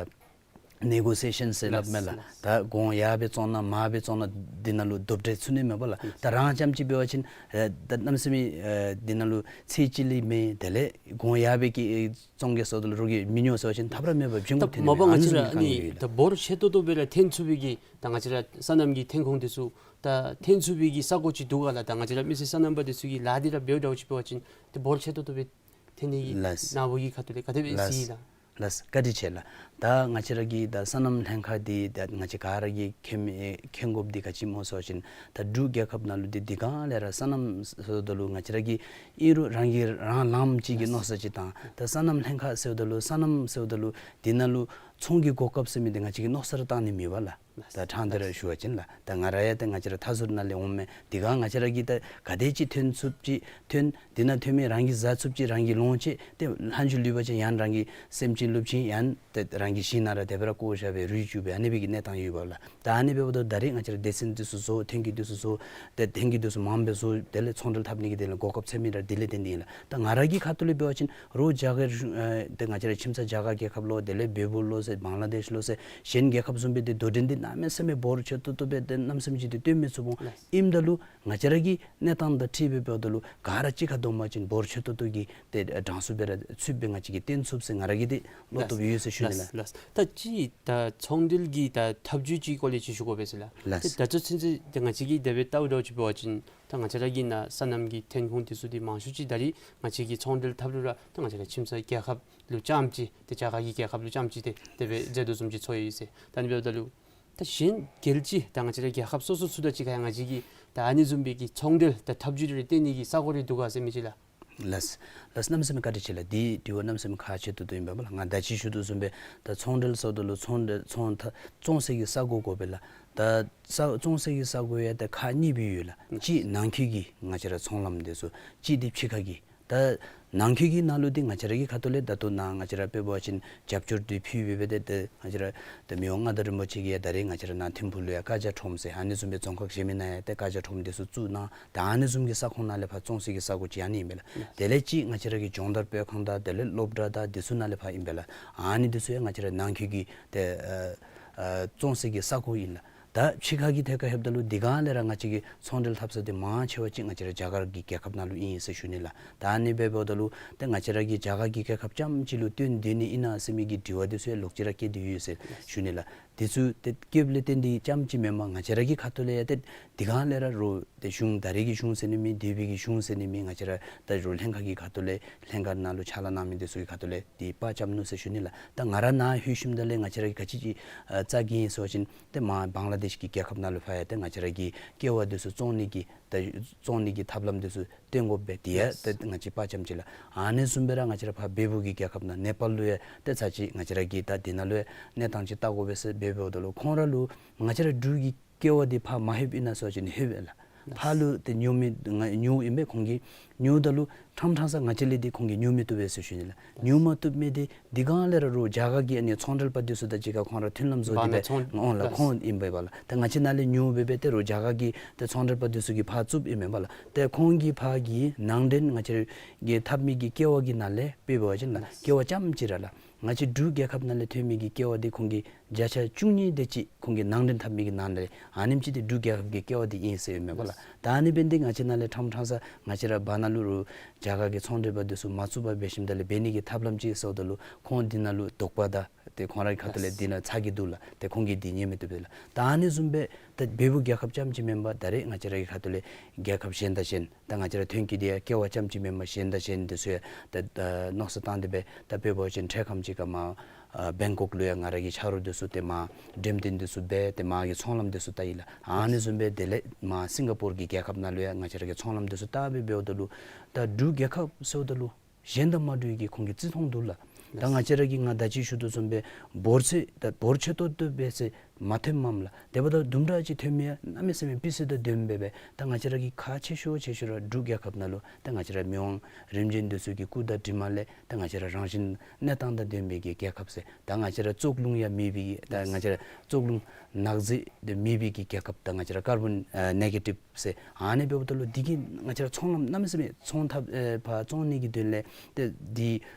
ནེ་གོ་སི་ཡེ་ཤཱན་ཟེར་སླབ་མས་ལགས། ལགས། ད་གོང་ཡར་སྦེ་བཙོང་གནང་མར་སྦེ་བཙོང་གནང་འདི་ནང་ལུ་རྡོབ་ཁྲེས་ཚུད་ནི་མས་པ་ལགས། ད་རང་རྐྱངམ་གཅིག་འབད་བ་ཅིན་ཨེ་ད་གནམ་མེད་ས་མེད་ཨེ་འདི་ནང་ལུ་ཚད་ཅིག་ལས་མེད། དེ་ལས་གོང་ཡར་སྦེ་གི་ཨེ་བཙོང་གེ་ཟེརཝ་ད་ལུ་རོགས་ཀྱིས་མི་ཉོ་ཟེར་བ་ཅིན་ཐབས་ར་མེད་པར་བྱིང་ད་དགོཔ་ཐོན་ནི་མ་པ་མས། ང་ཨ་ནི་བཅས་ར་བཟུམ་གྱི་ཨ་དཀའ་ངལ་ནི་ཡོད་ད་ལགས། འབོར་ཆེ་ཏོག་ཏོ་སྦེ་ར་འཐོན་ཚུགས་པའི་གི་ད་ང་བཅས་ར་སོ་ནམ་གྱི་ཐོན་ཁུངས་འདི་ཚུ་ད་འཐོན་ཚུགས་པའི་གི་ས་གོ་ཅིག་འདུག་ག་ལགས། ད་ང་བཅས་ར་མི་སེར་སོ་ནམ་པ་འདི་ཚུ་གིས་ལཱ་འདི་ར་འབདཝ་འདྲཝ་ཅིག་འབད་བ་ཅིན་ཏེ་འབོར་ཆེ་ཏོག་ཏོ་སྦེ་འཐོན་ནི་གི་ལགས། ནཱ་བུ་གི་ཁ་ཐུག་ལས་ག་དེ་སྦེ་ལགས། གཟིགས་ལགས། ལགས། བཀའ་དྲིན་ཆེ་ལགས། ད་ང་བཅས་ར་གི་ད་སོ་ནམ་ལྷན་ཁག་འདི་ད་ང་བཅས་ག་ར་གིས་མཁྱེན་མི་མཁྱེན་དགོཔ་འདི་ག་ཅི་སྨོ་ཟེར་བ་ཅིན་ད་འབྲུག་རྒྱལ་ཁབ་ནང་ལུ་འདི་འདི་གང་ལས་ར་སོ་ནམ་ཟེརཝ་ད་ལུ་ང་བཅས་ར་གིས་ཨིན་རུང་རང་གིས་རང་ལངམ་ཅིག་གི་མནོ་ས་ཅིག་དང་ད་སོ་ནམ་ལྷན་ཁག་ཟེརཝ་ད་ལུ་སོ་ནམ་ཟེརཝ་ད་ལུ་འདི་ནང་ལུ་ཚོང་གི་གོ་སྐབས་ཟེར་མི་འདི་ང་བཅས་ཀྱིས་མནོ་ས་ར་བཏང་ནི་མེད་པ་ལགས། ད་དྲང་སྟེ་ར་ཞུ་བ་ཅིན་ལགས། ད་ང་ར་ཡང་ཏེ་ང་བཅས་ར་མཐའ་ཟུར་ནང་ལས་འོངམ་མས། འདི་ག་ང་བཅས་ར་གིས་ད་ག་དེ་ཅིག་ཐོན་ཚུགསཔ་ཅིག་ཐོན། འདི་ནང་ཐོན་མི་རང་གིས་བཟའ་ཚུགསཔ་ཅིག་རང་གིས་ལོངས་སྤྱོད། ཏེ་ལྷག་ཅིག་ལུས་པ་ཅིན་ཡང་རང་གི་སེམས་ཅན་སློབ་ཆེན་ཡང་ཏེ་རང་གི་ཞིང་ནང་ར་དེ་སྦེ་ར་བཀོ་བཞག་སྦེ་རུལ་བཅུག་སྦེ་ཨ་ནི་སྦེ་གི་གནས་སྟངས་ཡོདཔ་ལགས། ད་ཨ་ནི་འབདཝ་ད་ད་རེས་ང་བཅས་ར་སྡེ་ཚན་འདི་ཚུ་བཟོ་ཐོན་སྐྱེད་འདི་ཚུ་བཟོ་ཏེ་ཐོན་སྐྱེད་འདི་ཚུ་མངམ་སྦེ་བཟོ་དེ་ལས་ཚོང་འབྲེལ་འཐབ་ནི་གི་དེ་ལས་གོ་སྐབས་འཚོལ་མི་ར་དེ་ལས་བརྟེན་ཏེ་ཨིན་ལགས། ད་ང་ར་གི་ཁ་ཐུག་ལས་འབད་བ་ཅིན་རོགས་རྒྱ་གར་ཨེ་ཏེ་ང་བཅས་ར་ཁྱིམ་ཚང་རྒྱ་གར་རྒྱལ་ཁབ་ལོ་དེ་ལས་བལ་པོ་ལོ་ཟེར་བང་ལ་དེཤ་ལོ་ཟེར་གཞན་རྒྱལ་ཁབ་བཟུམ་སྦེ་ཏེ་དོ་འགྲན་འདི་གནམ་མེད་ས་མེད་འབོར་ཆེ་ཏོག་ཏོ་སྦེ་ཏེ་གནམ་མེད་ས་མེད་ཅིག་ཏེ་སྟོན་མི་ཚུགས་འོང་། ལགས། ཨིནམ་ད་ལུ་ང་བཅས་ར་གི་གནས་སྟངས་དང་འཁྲིལ་སྦེ་འབདཝ་ད་ལུ་ག་ར་གཅིག་ཁར་བསྡོམས་པ་ཅིན་འབོར་ཆེ་ཏོག་ཏོ་གི་ཏེ་གྲངས་སུ་སྦེ་ར་ཚུདཔ་སྦེ་ང་བཅས་ཀྱིས་བཏོན་ཚུགས་ཟེར་ང་ར་གིས་ཏེ་བློ་སྟོབས་ཡོད་ཟེར་ཞུ་ནི་ལགས། ལགས། ད་ཅི་ད་ཚོང་འབྲེལ་གྱི་ད་ཐབས་བྱུས་ཅིག་སྐོར་ལས་ཅིག་ཞུ་དགོ་པས་ཟེར་ལགས། ལགས། ཏེ་ད་ཚུན་ཚོད་ཏེ་ང་བཅས་ཀྱིས་དེ་སྦེ་བལྟཝ་འདྲཝ་ཅིག་འབད་བ་ཅིན་ད་ང་བཅས་ར་གི་ནཱ་སོ་ནམ་གྱི་ཐོན་ཁུངས་འདི་ཚུ་འདི་མང་ཤོས་ཅིག་ད་རེས་ང་བཅས་ཀྱིས་ཚོང་འབྲེལ་འཐབ་རུང་ར་ད་ང་བཅས་ར་ཁྱིམ་ཚང་རྒྱལ་ཁབ་ལུ་རྐྱངམ་ཅིག་ཏེ་རྒྱ་གར་གྱི་རྒྱལ་ཁབ་ལུ་རྐྱངམ་ཅིག་ཏེ་དེ་སྦེ་མཛད་དོ་བཟུམ་ཅིག་ཚོར་ཡི་ཟེར། ད་ཨ་ནི་འབདཝ་ད་ལུ་ད་གཞན་རྒྱལ་སྤྱི་ད་ང་བཅས་ར་རྒྱལ་ཁབ་སོ་སོ་ཚུ་དང་གཅིག་ཁར་ཡང་ང་བཅས་ཀྱིས་ད་ཨ་ནི་བཟུམ་སྦེ་གི་ཚོང་འབྲེལ་ད་ཐབས་བྱུས་རེ་བཏོན་ནི་གི་ས་གོ་རེ་འདུག་ག་ཟེར་མི་ཅིག་ལགས། ལགས། ལགས། གནམ་མེད་ས་མེད་བཀའ་དྲིན་ཆེ་ལགས། འདི་དྲི་བ་གནམ་མེད་ས་མེད་ཁག་ཆེ་ཏོག་ཏོ་ཨིན་པས་ལགས། ང་ད་ཅི་ཞུ་དོ་བཟུམ་སྦེ་ད་ཚོང་འབྲེལ་ཟེརཝ་ད་ལུ་ཚོང་འབྲེལ་ཚོང་ད་བཙོང་སའི་གི་ས་གོ་དགོ་པས་ལགས། ད་ས་བཙོང་སའི་གི་ས་གོ་ཡང་ད་ཁག་གཉིས་སྦེ་ཡོད་ལགས། གཅིག་ནང་འཁོད་ཀྱི་ང་བཅས་ར་ཚོང་ལམ་འདི་ཚུ་གཅིག་འདི་ཕྱི་ཁ་གི། ད་ནང་འཁོད་ཀྱི་ནང་ལུ་འདི་ང་བཅས་ར་གི་ཁ་ཐུག་ལས་ད་ལྟོ་ནཱ་ང་བཅས་ར་དཔེ་འབད་བ་ཅིན་རྒྱབ་སྐྱོར་འདི་ཕུལ་སྦེ་སྦེ་ཏེ་ཏེ་ང་བཅས་ར་ད་མི་དབང་མངའ་བདག་རིན་པོ་ཆེ་གིས་ཡང་ད་རེས་ང་བཅས་ར་ནཱ་ཐིམ་ཕུག་ལུ་ཡང་ཀ་ཇ་ཁྲོམ་ཟེར་ཨ་ནི་བཟུམ་སྦེ་རྫོང་ཁག་གཞན་མི་ནང་ཡང་ཏེ་ཀ་ཇ་ཁྲོམ་འདི་ཚུ་བཙུགས་གནང་། ད་ཨ་ནི་བཟུམ་གྱི་ས་ཁོངས་ནང་ལས་ཕར་བཙོང་སའི་གི་ས་གོ་ཅིག་ཨ་ནི་ཨིན་པས་ལགས། དེ་ལས་གཅིག་ང་བཅས་ར་གི་སྦྱོང་བརྡར་སྤེལ་ཁང་དང་དེ་ལས་སློབ་གྲྭ་དང་འདི་ཚུ་ནང་ལས་ཕར་ཨིན་པས་ལགས། ཨ་ནི་འདི་ཚུ་ཡང་ང་བཅས་ར་ནང་འཁོད་ཀྱི་ཏེ་ཨ་ཨ་བཙོང་སའི་གི་ས་གོ་ཨིན་ལགས། ད་ཕྱི་ཁ་གི་ཐད་ཁར་ལྷོདཔ་ད་ལུ་འདི་གང་ལས་ར་ང་བཅས་ཀྱི་ཚོང་འབྲེལ་འཐབ་ས་འདི་མང་ཆེ་བ་ཅིག་ང་བཅས་ར་རྒྱ་གར་གྱི་རྒྱལ་ཁབ་ནང་ལུ་ཨིན་ཟེར་ཞུ་ནི་ལགས། ད་ཨ་ནི་སྦེ་འབདཝ་ད་ལུ་ཏེ་ང་བཅས་ར་གི་རྒྱ་གར་གྱི་རྒྱལ་ཁབ་རྐྱངམ་ཅིག་ལུ་བཏོན་སྡོད་ནི་ཨིན་ན་ཟེར་མི་གི་དྲི་བ་འདི་ཚུ་ཡང་ལོག་ཅི་ར་བཀོད་དེ་ཡོད་ཟེར་ཞུ་ནི་ལགས། འདི་ཚུ་ཏེ་བཀོདཔ་ལས་བརྟེན་ཏེ་རྐྱངམ་ཅིག་མེན་པར་ང་བཅས་ར་གི་ཁ་ཐུག་ལས་ཡང་ཏེ་འདི་གང་ལས་ར་རོགས་ཏེ་གཞུང་ད་རེས་ཀྱི་གཞུང་ཟེར་ནི་མེད། འདས་པའི་གི་གཞུང་ཟེར་ནི་མེད། ང་བཅས་ར་ད་རོགས་ལྷན་ཁག་གི་ཁ་ཐུག་ལས་ལྷན་ཁག་ནང་ལུ་ཕྱག་ལཱ་གནང་མི་འདི་ཚུ་གི་ཁ་ཐུག་ལས་འདི་པར་རྐྱབ་ནུག་ཟེར་ཞུ་ནི་ལགས། ད་ང་ར་ནཱ་ལྷོད་ཞིནམ་ད་ལས་ང་བཅས་ར་གིས་ག་ཅི་ཅིག་ཨ་རྩ་འགེངས་ཡི་ཟེར་བ་ཅིན་ཏེ་མར་བང་ལ་དེཤ་གི་རྒྱལ་ཁབ་ནང་ལུ་ཕར་ཡང་ཏེ་ང་བཅས་ར་གི་ཀེ་བ་འདི་ཚུ་བཙོང་ནི་གི་ད་བཙོང་ནི་གི་ཐབས་ལམ་འདི་ཚུ་སྟོན་དགོ་པས། དེ་ཡང་ཏེ་ང་བཅས་པར་རྐྱབ་ཅི་ལགས། ཨ་ནི་བཟུམ་སྦེ་ར་ང་བཅས་ར་ཕར་བལ་པོ་གི་རྒྱལ་ཁབ་ནང་ནེ་པཱལ་ལུ་ཡང་ཏེ་ཚར་གཅིག་ང་བཅས་ར་གིས་ད་འདི་ནང་ལུ་ཡང་གནས་སྟངས་ཅིག་བལྟ་དགོ་པས་ཟེར་འབད་འབདཝ་ད་ལུ་ཁོང་ར་ལུ་ང་བཅས་ར་འབྲུག་གི་ཀེ་བ་འདི་ཕར་མ་ལྷོདཔ་ཨིན་ན་ཟེར་བ་ཅིན་ལྷོད་པས་ལགས། ཕར་ལུ་ཏེ་ཉོ་མི་ང་ཉོཝ་ཨིན་པས། ཁོང་གིས་ཉོཝ་ད་ལུ་ཕྲང་ཕྲང་ས་ང་བཅས་ལས་འདི་ཁོང་གིས་ཉོ་མི་བཏུབ་པས་ཟེར་ཞུ་ནི་ལགས། ཉོ་མ་བཏུབ་མི་འདི་འདི་གང་ལས་ར་རོགས་རྒྱ་གར་གྱི་ཨ་ནི་ཚོང་འབྲེལ་པ་འདི་ཚུ་དང་གཅིག་ཁར་ཁོང་ར་མཐུན་ལམ་བཟོ་སྟེ་སྦེ་འོང་ལགས། ཁོང་ཨིན་པས་པ་ལགས། ཏེ་ང་བཅས་ནཱ་ལས་ཉོ་སྦེ་སྦེ་ཏེ་རོགས་རྒྱ་གར་གྱི་ཏེ་ཚོང་འབྲེལ་པ་འདི་ཚུ་གིས་ཕར་བཙུགསཔ་ཨིན་མས་པ་ལགས། ཏེ་ཁོང་གིས་ཕར་གྱི་ནང་འདྲེན་ང་བཅས་ཀྱིས་འཐབ་མི་གི་ཀེ་བ་གི་ནང་ལས་དཔེ་འབད་བ་ཅིན་ལགས་ཀེ་བ་རྐྱངམ་ཅིག་ར་ལགས། ང་བཅས་འབྲུག་རྒྱལ་ཁབ་ནང་ལས་ཐོན་མི་གི་ཀེ་བ་འདི་ཁོང་གིས་བརྒྱ་ཆ་བཅུ་གཉིས་དེ་ཅིག་ཁོང་གིས་ནང་འདྲེན་འཐབ་མི་གི་ནང་ལས་ཨ་ནེམ་ཅིག་འདི་འབྲུག་རྒྱལ་ཁབ་ཀྱི་ཀེ་བ་འདི་ཨིན་ཟེར་ཨིན་མས་པ་ལགས། ད་ཨ་ནི་འབད་ནི་འདི་ང་བཅས་ནཱ་ལས་ཕྲང་ཕྲང་ས་ང་བཅས་ར་བར་ན་ལུ་རོགས་རྒྱ་གར་གྱི་ཚོང་འབྲེལ་པ་འདི་ཚུ་མ་བཙུགས་པར་འབད་ཞིནམ་ད་ལས་འབད་ནི་གི་ཐབས་ལམ་ཅིག་ཟེརཝ་ད་ལུ་ཁོང་འདི་ནང་ལུ་དོགས་པ་དང་ཏེ་ཁོང་ར་གི་ཁ་ཐུག་ལས་འདི་ནང་ཚ་གྱང་འདུག་ལགས། ཏེ་ཁོང་གིས་འདི་ཉན་མི་བཏུབ་པས་ལགས། ད་ཨ་ནི་བཟུམ་སྦེ་ད་བལ་པོ་རྒྱལ་ཁབ་རྐྱངམ་ཅིག་མེན་པར་ད་རེས་ང་བཅས་ར་གི་ཁ་ཐུག་ལས་རྒྱལ་ཁབ་གཞན་དང་གཞན་ད་ང་བཅས་ར་ཐོན་སྐྱེད་འདི་ཡང་ཀེ་བ་རྐྱངམ་ཅིག་མེན་པར་གཞན་དང་གཞན་འདི་ཚུ་ཡང་ད་ཨ་མནོ་བསམ་བཏང་སྟེ་སྦེ་ད་དཔེ་འབད་བ་ཅིན་འཕྲལ་ཁམས་ཅིག་ཁར་མར་ཨ་བེང་ཀོག་ལུ་ཡང་ང་ར་གི་ཆ་རོགས་འདི་ཚུ་ཏེ་མར་འགྲེམས་སྟོན་འདི་ཚུ་འབད་དེ་མར་གྱི་ཚོང་ལམ་འདི་ཚུ་བལྟ་ཡི་ལགས། ཨ་ནི་བཟུམ་སྦེ་དེ་ལས་མར་སིང་ག་པོར་གྱི་རྒྱལ་ཁབ་ནང་ལུ་ཡང་ང་བཅས་ར་གི་ཚོང་ལམ་འདི་ཚུ་བལྟ་སྦེ་འབདཝ་ད་ལུ་ད་འབྲུག་རྒྱལ་ཁབ་ཟེརཝ་ད་ལུ་གཞན་དང་མ་འདྲ་བའི་གི་ཁོང་གི་བརྩི་མཐོང་འདུག་ལགས། ད་ང་བཅས་ར་གིས་ང་ད་ཅི་ཞུ་དོ་བཟུམ་སྦེ་འབོར་ཚད་ད་འབོར་ཆེ་ཏོག་ཏོ་སྦེ་ཟེར་མ་ཐོནམ་མས་ལགས། དེ་འབདཝ་ད་དུམ་གྲ་ཅིག་ཐོན་མི་ཡང་གནམ་མེད་ས་མེད་སྤུས་ཚད་དང་ལྡནམ་སྦེ་སྦེ་ད་ང་བཅས་ར་གིས་ཁག་ཆེ་ཤོས་ཆེ་ཤོས་ར་འབྲུག་རྒྱལ་ཁབ་ནང་ལུ་ད་ང་བཅས་ར་མི་དབང་རིམ་བྱོན་འདི་ཚུ་གི་སྐུ་དང་གྲིབ་མ་ལས་ད་ང་བཅས་ར་རང་བཞིན་གནས་སྟངས་དང་ལྡན་པའི་གི་རྒྱལ་ཁབ་ཟེར། ད་ང་བཅས་ར་བཙོག་རླུང་ཡང་མེད་པའི་གི་ད་ང་བཅས་ར་བཙོག་རླུང་ནག་རྫས་དེ་མེད་པའི་གི་རྒྱལ་ཁབ། ད་ང་བཅས་ར་ཀར་བོན་ཨ་ནེ་གེ་ཊིབ་ཟེར། ཨ་ནི་འབདཝ་ད་ལུ་འདི་གིས་ང་བཅས་ར་ཚོང་ལམ་གནམ་མེད་ས་མེད་ཚོང་ཐབས་ཨེ་ཕར་བཙོང་ནི་གི་དོན་ལས་ཏེ་འདི་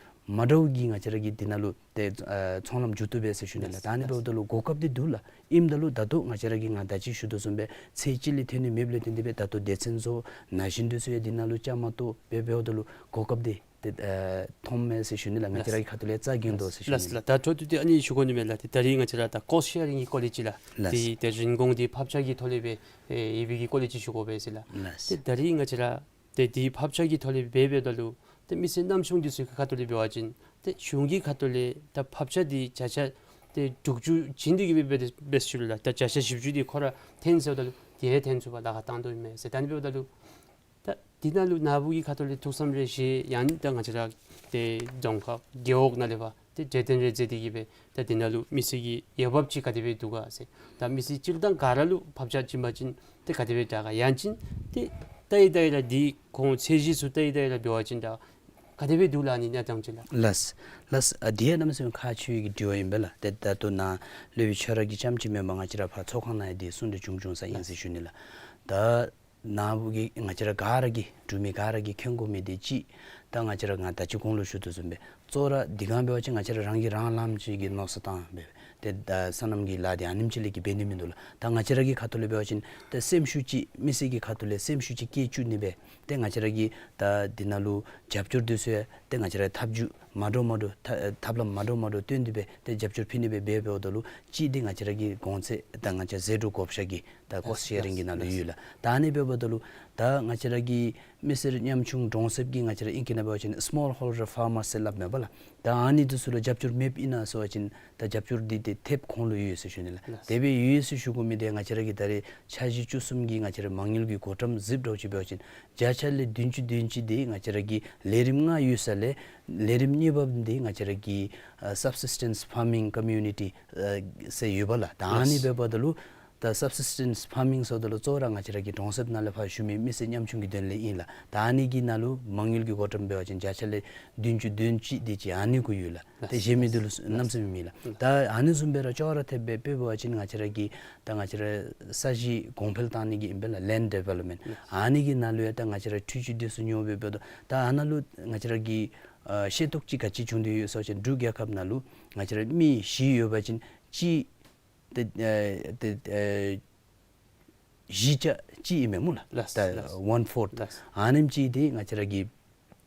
མ་འདྲཝ་གི་ང་བཅས་ར་གི་འདི་ནང་ལུ་ཏེ་ཨ་ཚོང་ལམ་མཇུག་བསྡུ་སྦེ་ཟེར་ཞུ་ནི་ལགས། ད་ཨ་ནི་འབདཝ་ད་ལུ་གོ་སྐབས་འདི་འདུག་ལགས། ཨིནམ་ད་ལུ་ད་ལྟོ་ང་བཅས་ར་གིས་ང་ད་ཅི་ཞུ་དོ་བཟུམ་སྦེ་ཚེ་གཅིག་ལས་ཐོན་ནི་མེདཔ་ལས་བརྟེན་ཏེ་སྦེ་ད་ལྟོ་སྡེ་ཚན་བཟོ་ན་གཞོན་འདི་ཚུ་ཡང་འདི་ནང་ལུ་བཅའ་མར་གཏོགས་སྦེ་འབདཝ་ད་ལུ་གོ་སྐབས་འདི་ཏེ་ཨ་མཐོངམ་མས་ཟེར་ཞུ་ནི་ལགས། ང་བཅས་ར་གི་ཁ་ཐུག་ལས་རྩ་འགེངས་དོ་ཟེར་ཞུ་ནི་ལགས། ལགས་ལགས། ད་འཕྲོ་མཐུད་དེ་ཨ་ནི་ཞུ་དགོ་ནི་མས་ལགས། ཏེ་ད་རིས་ང་བཅས་ར་ད་ཀོསཊ་ཤེ་རིང་གི་སྐོར་ལས་ཅིག་ལགས། ལགས། ཏེ་ཏེ་རིན་གོང་འདི་ཕབ་ཆག་གི་ཐོག་ལས་སྦེ་ཨེ་ཡོད་པའི་གི་སྐོར་ལས་ཅིག་ཞུ་དགོ་པས་ཟེར་ལགས། ལགས། ཏེ་ད་རིས་ང་བཅས་ར་ཏེ་འདི་ཕབ་ཆག་གི་ཐོག་ལས་སྦེ་འབདཝ་ད་ལུ་ཏེ་མི་སེར་ཉམ་ཆུང་འདི་ཚུ་གི་ཁ་ཐུག་ལས་འབད་བ་ཅིན་ཏེ་གཞུང་གི་ཁ་ཐུག་ལས་ད་ཕབ་ཆག་འདི་བརྒྱ་ཆ་ཏེ་དྲུག་ཅུ་བྱིན་ཏེ་གི་སྦེ་སྦེ་སྦེ་ཞུ་ལགས། ད་བརྒྱ་ཆ་བཞི་བཅུ་འདི་ཁོ་ར་འཐོན་ཟེརཝ་ད་ལུ་དེ་ཡང་འཐོན་ཚུགས་པར་ལཱ་ཁག་བཏང་དོ་ཨིན་མས་ཟེར། ད་ཨ་ནི་འབདཝ་ད་ལུ་ད་འདི་ནང་ལུ་ནཱ་བུ་གི་ཁ་ཐུག་ལས་ཐུགས་བསམ་རེ་བཞེས། ཡང་ན་ད་ང་བཅས་ར་ཏེ་རྫོང་ཁག་རྒེད་འོག་ནང་ལས་ཕར་ཏེ་གྲོས་བསྟུན་རེ་མཛད་དེ་གི་སྦེ་ད་འདི་ནང་ལུ་མི་སེར་གྱི་འོས་འབབ་ཅིག་ག་དེ་སྦེ་འདུག་ག་ཟེར། ད་མི་སེར་སྤྱིར་བཏང་ག་ར་ལུ་ཕབ་ཆག་བྱིན་པ་ཅིན་ཏེ་ག་དེ་སྦེ་དྲག་ག། ཡང་ཅིན་ཏེ་ལྟ་ཡི་ལྟ་ཡི་ར་འདི་ཁོང་ཚད་གཞི་ཚུ་ལྟ་ཡི་ལྟ་ཡི་ར་འབད་བ་ཅིན་ད་ག་དེ་སྦེ་འདུག་ལགས། ཨ་ནི་གནས་སྟངས་ཅིག་ལགས། ལགས། ལགས། ཨ་འདི་ཡང་གནམ་མེད་ས་མེད་ཁག་ཆེ་བའི་གི་དྲི་བ་ཨིན་པས་ལགས། ཏེ་ད་ལྟོ་ནཱ་སློབ་དཔོན་ཁྱོད་ར་གིས་རྐྱངམ་ཅིག་མེན་པར་ང་བཅས་ར་ཕར་ཚོགས་ཁང་ནང་ཡང་འདི་གསུང་གྲོས་བྱུང་བྱུང་ས་ཨིན་ཟེར་ཞུ་ནི་ལགས། ད་ནཱ་བུ་གིས་ང་བཅས་ར་ག་ར་གིས་འབྲུག་མི་ག་ར་གིས་མཁྱེན་དགོ་མི་འདི་གཅིག་ད་ང་བཅས་ར་ང་ད་ཅི་གོང་ལུ་ཞུ་དོ་བཟུམ་སྦེ་གཙོ་བོ་ར་འདི་ག་འབད་བ་ཅིན་ང་བཅས་ར་རང་གིས་རང་ལངམ་ཅིག་གི་མནོ་བསམ་བཏང་སྦེ་ཏེ་ད་སོ་ནམ་གྱི་ལཱ་འདི་ཨ་ནེམ་ཅིག་ལས་ཀྱི་འབད་ནི་མིན་འདུག་ལགས། ད་ང་བཅས་ར་གི་ཁ་ཐུག་ལས་འབད་བ་ཅིན་ཏེ་སེམས་ཤུགས་ཅིག་མི་སེར་གྱི་ཁ་ཐུག་ལས་སེམས་ཤུགས་ཅིག་བསྐྱེད་བཅུག་ནི་སྦེ་ཏེ་ང་བཅས་ར་གིས་ད་འདི་ནང་ལུ་རྒྱབ་སྐྱོར་འདི་ཚུ་ཡང་ཏེ་ང་བཅས་ར་ཐབས་བྱུས་མ་འདྲཝ་མ་འདྲཝ་ཐབས་ཐབས་ལམ་མ་འདྲཝ་མ་འདྲཝ་སྟོན་ཏེ་སྦེ་ཏེ་རྒྱབ་སྐྱོར་ཕུལ་ནི་སྦེ་འབད་འབདཝ་ད་ལུ་གཅིག་འདི་ང་བཅས་ར་གི་གོང་ཚད་ད་ང་བཅས་ཟད་འགྲོ་བགོ་བཤའ་གི་ད་ཀོསཊ་ཤེ་རིང་གི་ནང་ལུ་ཡོད་ལགས། ད་ཨ་ནི་འབདཝ་ད་ལུ་ད་ང་བཅས་ར་གི་མི་སེར་ཉམ་ཆུང་གྲོང་གསེབ་ཀྱི་ང་བཅས་ར་ཨིང་སྐད་ནང་འབད་བ་ཅིན་སི་མོལ་ཧོལ་ཌར་ཕར་མར་ཟེར་སླབ་མས་པ་ལགས། ད་ཨ་ནི་འདི་ཚུ་ལུ་རྒྱབ་སྐྱོར་མེདཔ་ཨིན་ན་ཟེར་བ་ཅིན་ད་རྒྱབ་སྐྱོར་འདི་ཏེ་ཐེབས་ཁོང་ལུ་ཡོད་ཟེར་ཞུ་ནི་ལགས། ལགས། དེ་སྦེ་ཡོད་ཟེར་ཞུ་དགོ་མི་འདི་ང་བཅས་ར་གི་ད་རེས་འཆར་གཞི་བཅུ་གསུམ་གྱི་ང་བཅས་ར་མ་དངུལ་གྱི་བགོ་བཀྲམ་གཟིགས་འདྲཝ་ཅིག་འབད་བ་ཅིན་བརྒྱ་ཆ་ལས་བདུན་ཅུ་དོན་གཅིག་འདི་ང་བཅས་ར་གི་ལས་རིམ་ལྔ་ཡོད་ས་ལས་ལས་རིམ་གཉིས་པ་འདི་ང་བཅས་ར་གི་ཨ་སབ་སིས་ཊེནསི་ཕར་མིང་ཀོ་མིའུ་ནི་ཊི་ཨ་ཟེར་ཡོད་པ་ལགས། ད་ཨ་ནི་ལགས། འབདཝ་ད་ལུ་ད་སབ་སིས་ཊེནསི་ཕར་མིང་ཟེརཝ་ད་ལུ་གཙོ་བོ་ར་ང་བཅས་ར་གི་གྲོང་གསེབ་ནང་ལས་ཕར་བཞུགས་མི་མི་སེར་ཉམ་ཆུང་གི་དོན་ལས་ཨིན་ལགས། ད་ཨ་ནི་གི་ནང་ལུ་མ་དངུལ་གྱི་བགོ་བཀྲམ་འབད་བ་ཅིན་བརྒྱ་ཆ་ལས་བདུན་ཅུ་དོན་གཅིག་འདི་ཅིག་ཨ་ནི་གུ་ཡོད་ལགས། ལགས། ཏེ་གཞན་མི་འདི་ལུ་ལགས། གནམ་མེད་ས་མེད་མེད་ལགས། ལགས། ད་ཨ་ནི་བཟུམ་སྦེ་ར་ཅོག་ར་འཐདཔ་སྦེ་དཔེ་འབད་བ་ཅིན་ང་བཅས་ར་གི་ད་ང་བཅས་ར་ས་གཞི་གོང་འཕེལ་བཏང་ནི་གི་ཨིན་པས་ལགས། ལེནཌ་ཌི་ཝེ་ལོབ་མེནཊ། ལགས། ཨ་ནི་གི་ནང་ལུ་ཡང་ད་ང་བཅས་ར་འཕྲུལ་ཆས་འདི་ཚུ་ཉོ་སྦེ་འབདཝ་ད་ད་ཨ་ནཱ་ལུ་ང་བཅས་ར་གི་ཨ་ཤེས་རྟོགས་ཅིག་ག་ཅི་བྱུང་སྟེ་ཡོད་ཟེར་བ་ཅིན་འབྲུག་རྒྱལ་ཁབ་ནང་ལུ་ང་བཅས་ར་མི་བཞི་ཡོད་པ་ཅིན་གཅིག་ཏེ་ཨེ་ཏེ་ཨེ་བཞི་ཆ་གཅིག་ཨིན་མས་སྨོ་ལགས། ལགས། ད་ལགས། ཝན་ཕོརཐ། ལགས། ཨ་ནེམ་ཅིག་འདི་ང་བཅས་ར་གི་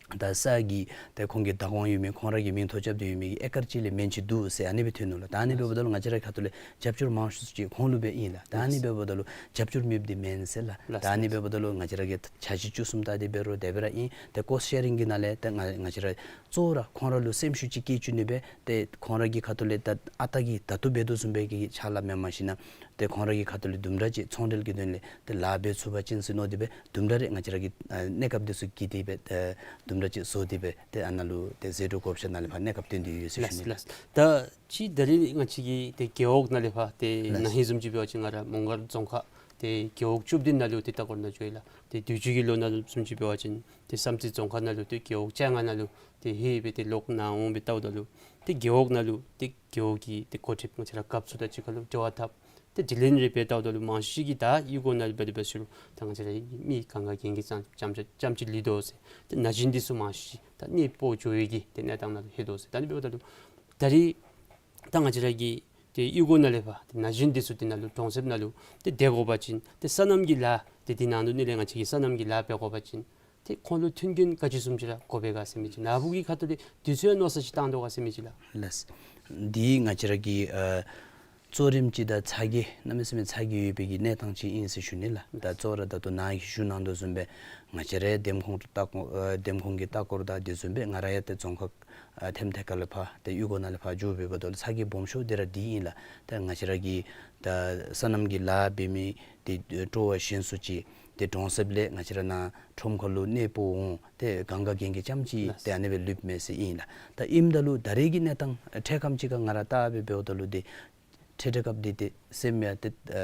ད་ས་གི་ད་ཁོང་གི་བདག་དབང་ཡོད་མི་ཁོང་ར་གི་མིང་ཐོ་རྐྱབ་སྟེ་ཡོད་མི་གི་ཨེ་ཀར་གཅིག་ལས་མེན་ཅིག་འདུག་ཟེར་ཨ་ནི་སྦེ་ཐོན་ནུག་ལགས། ད་ཨ་ནི་འབདཝ་ད་ལུ་ང་བཅས་ར་ཁ་ཐུག་ལས་རྒྱབ་སྐྱོར་མང་ཤོས་ཅིག་ཁོང་ལུ་སྦེ་ཨིན་ལགས། ད་ཨ་ནི་ལགས། འབདཝ་ད་ལུ་རྒྱབ་སྐྱོར་མེདཔ་འདི་མེན་ཟེར་ལགས། ལགས། ད་ཨ་ནི་ལགས། འབདཝ་ད་ལུ་ང་བཅས་ར་གི་འཆར་གཞི་བཅུ་གསུམ་ལྟ་སྟེ་འབད་རུང་དེ་སྦེ་ར་ཨིན། ཏེ་ཀོསཊ་ཤེ་རིང་གི་ནང་ལས་ཏེ་ང་ང་བཅས་ར་གཙོ་བོ་ར་ཁོང་ར་ལུ་སེམས་ཤུགས་ཅིག་བསྐྱེད་བཅུག་ནི་སྦེ་ཏེ་ཁོང་ར་གི་ཁ་ཐུག་ལས་ད་ཨ་རྟག་གི་ད་ལྟོ་འབད་དོ་བཟུམ་སྦེ་གི་ཕྱག་ལཱ་མེན་མ་ཤེས་ན་ཏེ་ཁོང་ར་གི་ཁ་ཐུག་ལས་དུམ་གྲ་ཅིག་ཚོང་འབྲེལ་གྱི་དོན་ལས་ཏེ་ལཱ་འབད་ཚུགས་པ་ཅིན་ཟེར་མནོ་སྟེ་སྦེ་དུམ་གྲ་རེ་ང་བཅས་ར་གིས་ཨ་གནས་སྐབས་འདི་ཚུ་བསྐྱིས་ཏེ་སྦེ་ཨ་དུམ་གྲ་ཅིག་བཟོ་སྟེ་སྦེ་ཏེ་ཨ་ནཱ་ལུ་ཏེ་ཟད་འགྲོ་བགོ་བཤའ་ནང་ལས་ཕར་གནས་སྐབས་བཏོན་ཏེ་ཡོད་ཟེར་ཞུ་ལགས། ནི། ལགས། ད་ཅི་ད་རེས་ང་བཅས་ཀྱི་ཏེ་རྒེད་འོག་ནང་ལས་ཕར་ཏེ་ལགས། ན་ཧིང་བཟུམ་ཅིག་འབད་བ་ཅིན་ང་ར་མོང་སྒར་རྫོང་ཁག་ཏེ་རྒེད་འོག་བཅུ་བདུན་ནང་ལུ་ཏེ་ལྟ་སྐོར་ནང་འགྱོ་ཡི་ལགས། ཏེ་དུས་ཅི་གི་ལོ་ནང་ལུ་བཟུམ་ཅིག་འབད་བ་ཅིན་ཏེ་བསམ་རྩེ་རྫོང་ཁག་ནང་ལུ་ཏེ་རྒེད་འོག་བཅོ་ལྔ་ནང་ལུ་ཏེ་ཧེ་སྦེ་ཏེ་ལོག་ནཱ་འོང་སྦེ་ལྟཝ་ད་ལུ་ཏེ་རྒེད་འོག་ནང་ལུ་ཏེ་རྒེད་འོག་གི་ཏེ་འགོ་ཁྲིདཔ་ང་བཅས་ར་རྒཔོ་ཚུ་དང་གཅིག་ཁར་ལུ་འབྲེལ་བ་འཐབ། ཏེ་དྲི་ལན་རེ་འབད་ལྟཝ་ད་ལུ་མང་ཤོས་ཅིག་གིས་ད་གཡུས་སྒོ་ནང་ལུ་འབད་དེ་འབད་ཟེར་རུང་ད་ང་བཅས་ར་མི་གང་ག་གན་གི་ཙམ་ཙམ་ཙམ་ཅིག་ལུས་དོ་ཟེར། ཏེ་ན་གཞོན་འདི་ཚུ་མང་ཤོས་ཅིག་ད་གནས་སྤོ་འགྱོ་ཡི་གི་ཏེ་གནས་སྟངས་ནང་ལུ་ལྷོད་དོ་ཟེར། ད་ཨ་ནི་འབདཝ་ད་ལུ་ད་རེས་ད་ང་བཅས་ར་གི་ཏེ་གཡུས་སྒོ་ནང་ལས་ཕར་ཏེ་ན་གཞོན་འདི་ཚུ་འདི་ནང་ལུ་གྲོང་གསེབ་ནང་ལུ་ཏེ་སྡོད་དགོ་པ་ཅིན་ཏེ་སོ་ནམ་གྱི་ལཱ་ཏེ་འདི་ནང་ལུ་ནི་ལས་ང་བཅས་ཀྱིས་སོ་ནམ་གྱི་ལཱ་འབད་དགོ་པ་ཅིན་ཏེ་ཁོང་ལུ་མཐུན་རྐྱེན་ག་ཅི་བཟུམ་ཅིག་ར་དགོ་པས་ག་ཟེར་མི་ཅིག་ནཱ་བུ་གི་ཁ་ཐུག་ལས་དུས་ཚོད་མནོ་བསམ་ཅིག་བཏང་དོ་ག་ཟེར་མི་ཅིག་ལགས། ལགས། འདི་ང་བཅས་ར་གི་ཨ་གཙོ་རིམ་ཅིག་དང་ཚ་གྱང་གནམ་མེད་ས་མེད་ཚ་གྱང་ཡོད་པའི་གི་གནས་སྟངས་ཅིག་ཨིན་ཟེར་ཞུ་ནི་ལགས། ད་གཙོ་བོ་ར་ད་ལྟོ་ནཱ་གིས་ཞུ་གནང་དོ་བཟུམ་སྦེ་ང་བཅས་རའི་འདེམས་ཁོངས་ལྟ་སྐོར་ཨ་འདེམས་ཁོངས་ཀྱི་ལྟ་སྐོར་དང་དེ་བཟུམ་སྦེ་ང་ར་ཡང་ཏེ་རྫོང་ཁག་ཨ་ཐེམ་ཐེ་ཁ་ལས་ཕར་ཏེ་གཡུས་སྒོ་ནང་ལས་ཕར་འགྱོ་སྦེ་འབདཝ་ད་ལུ་ཚ་གྱང་སྦོམ་ཤོས་འདི་ར་འདི་ཨིན་ལགས། ཏེ་ང་བཅས་ར་གི་ད་སོ་ནམ་གྱི་ལཱ་འབད་མི་ཏེ་སྤྲོ་བ་ཞན་སུ་ཅིག་ ཏེ་གྲོང་གསེབ་ལས་ང་བཅས་ར་ནཱ་ཁྲོམ་ཁ་ལུ་གནས་སྤོ་འོང་། ཏེ་གང་ག་གན་གི་རྐྱངམ་ཅིག་ལགས། ཏེ་ཨ་ནི་སྦེ་ལུསཔ་མས་ཟེར་ཨིན་ལགས། ད་ཨིནམ་ད་ལུ་ད་རེས་ཀྱི་གནས་སྟངས་འཕྲལ་ཁམས་ཅིག་ཁར་ང་ར་བལྟ་སྦེ་འབདཝ་ད་ལུ་ཏེ་འཕྲལ་འཕྲལ་སྐབས་འདི་ཏེ་སེམས་ཡང་ཏེ་ཨ་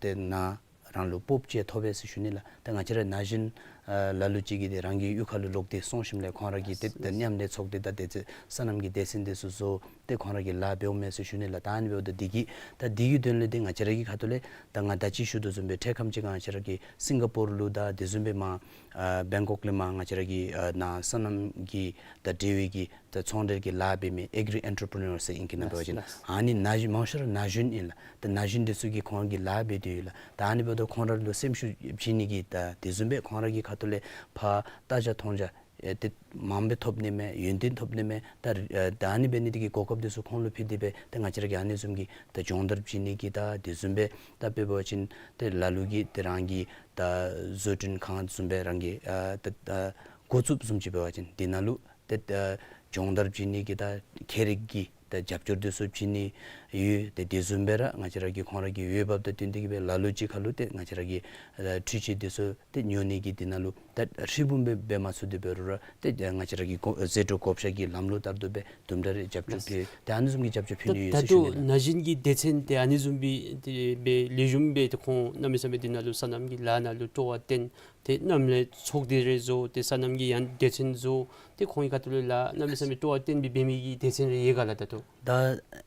ཏེ་ནཱ་རང་ལུ་སྤོབས་ཅིག་ཐོབ་པས་ཟེར་ཞུ་ནི་ལགས། ད་ང་བཅས་ར་ན་གཞོན་ཨ་ལ་ལུ་ཅིག་གིས་ཏེ་རང་གི་གཡུས་ཁ་ལུ་ལོག་སྟེ་སོང་ཞིནམ་ལས་ཁོང་ར་གི་ཏེ་ཏེ་མཉམ་ལས་ཚོགས་སྡེ་དང་ཏེ་ཚེ་སོ་ནམ་གྱི་སྡེ་ཚན་འདི་ཚུ་བཟོ་སྟེ་ཁོང་ར་གིས་ལཱ་འབདཝ་མས་ཟེར་ཞུ་ནི་ལགས། ད་ཨ་ནི་འབདཝ་ད་འདི་གིས་ད་འདི་གི་དོན་ལས་ཏེ་ང་བཅས་ར་གི་ཁ་ཐུག་ལས་ད་ང་ད་ཅི་ཞུ་དོ་བཟུམ་སྦེ་འཕྲལ་ཁམས་ཅིག་ཁར་ང་བཅས་ར་གི་སིང་ག་པོར་ལུ་དང་དེ་བཟུམ་སྦེ་མར་ཨ་བེང་ཀོག་ལས་མར་ང་བཅས་ར་གི་ཨ་ནཱ་སོ་ནམ་གྱི་ད་འབྲེལ་བའི་གི་ད་ཚོང་འབྲེལ་གྱི་ལཱ་འབད་མི་ཨེག་རི་ཨེན་ཊར་པི་རི་ནོར་ཟེར་ཨིང་སྐད་ནང་འབད་བ་ཅིན་ལགས། ཨ་ནི་ན་གཞོན་མང་ཤོས་ར་ན་གཞོན་ཨིན་ལགས། ད་ན་གཞོན་འདི་ཚུ་གིས་ཁོང་གི་ལཱ་འབད་དེ་ཡོད་ལགས། ད་ཨ་ནི་འབདཝ་ད་ཁོང་ར་ལུ་སེམས་ཤུགས་བྱིན་ནི་གི་ད་དེ་བཟུམ་སྦེ་ཁོང་ར་གི་ཁ་ཐུག་ལས་ཕར་ལྟ་བྱ་མཐོང་བྱ་ཨེ་ཏེ་མངམ་སྦེ་ཐོབ་ནི་མས། ཡོན་ཏན་ཐོབ་ནི་མས། ད་ཨེ་ད་ཨ་ནི་འབད་ནི་འདི་གིས་གོ་སྐབས་འདི་ཚུ་ཁོང་ལུ་ཕུལ་ཏེ་སྦེ་ཏེ་ང་བཅས་ར་གིས་ཨ་ནི་བཟུམ་གྱི་ད་སྦྱོང་བརྡར་བྱིན་ནི་གི་ད་དེ་བཟུམ་སྦེ་ད་དཔེ་འབད་བ་ཅིན་ཏེ་ལ་ལུ་གིས་ཏེ་རང་གི་ད་བཟོ་སྐྲུན་ཁང་བཟུམ་སྦེ་རང་གི་ཨ་ད་ད་འགོ་བཙུགསཔ་བཟུམ་ཅིག་འབད་བ་ཅིན་འདི་ནང་ལུ་ཏེ་ད་སྦྱོང་བརྡར་བྱིན་ནི་གི་ད་ཁྱད་རིག་གི་ད་རྒྱབ་སྐྱོར་འདི་ཚུ་བྱིན་ནི་ཡོད། ཏེ་དེ་བཟུམ་སྦེ་ར་ང་བཅས་ར་གིས་ཁོང་ར་གི་འོས་འབབ་དང་བསྟུན་ཏེ་གིས་སྦེ་ལ་ལུ་ཅིག་ཁར་ལུ་ཏེ་ང་བཅས་ར་གི་ཨ་འཕྲུལ་ཆས་འདི་ཚུ་ཏེ་ཉོ་ནི་གི་འདི་ནང་ལུ་ད་ཧྲིལ་བུམ་སྦེ་འབད་མ་ཚུགས་ཏེ་འབད་རུང་ར་ཏེ་ང་བཅས་ར་གི་གོ་ཟད་འགྲོ་བགོ་བཤའ་གི་ལམ་ལུགས་ལྟར་དུ་སྦེ་དུམ་གྲ་རེ་རྒྱབ་སྐྱོར་ལགས། ཕུལ། ཏེ་ཨ་ནི་བཟུམ་གྱི་རྒྱབ་སྐྱོར་ཕུལ་ནི་ཡོད་ད་ཟེར་ཞུ་ནི་ལགས། ད་ལྟོ་ན་གཞོན་གྱི་སྡེ་ཚན་ཏེ་ཨ་ནི་བཟུམ་སྦེ་ཏེ་སྦེ་ལེགས་ཤོམ་སྦེ་ཏེ་ཁོང་གནམ་མེད་ས་མེད་འདི་ནང་ལུ་སོ་ནམ་གྱི་ལཱ་ནང་ལུ་སྤྲོ་བ་བརྟེན་ཏེ་མཉམ་ལས་ཚོགས་སྡེ་རེ་བཟོ་སྟེ་སོ་ནམ་གྱི་ཡང་སྡེ་ཚན་བཟོ་སྟེ་ཁོང་གི་ཁ་ཐུག་ལས་ལཱ་གནམ་མེད་ས་མེད་སྤྲོ་བ་བརྟེན་སྦེ་འབད་མི་གི་སྡེ་ཚན་རེ་ཡོད་ག་ལགས། ད་ལྟོ་ད་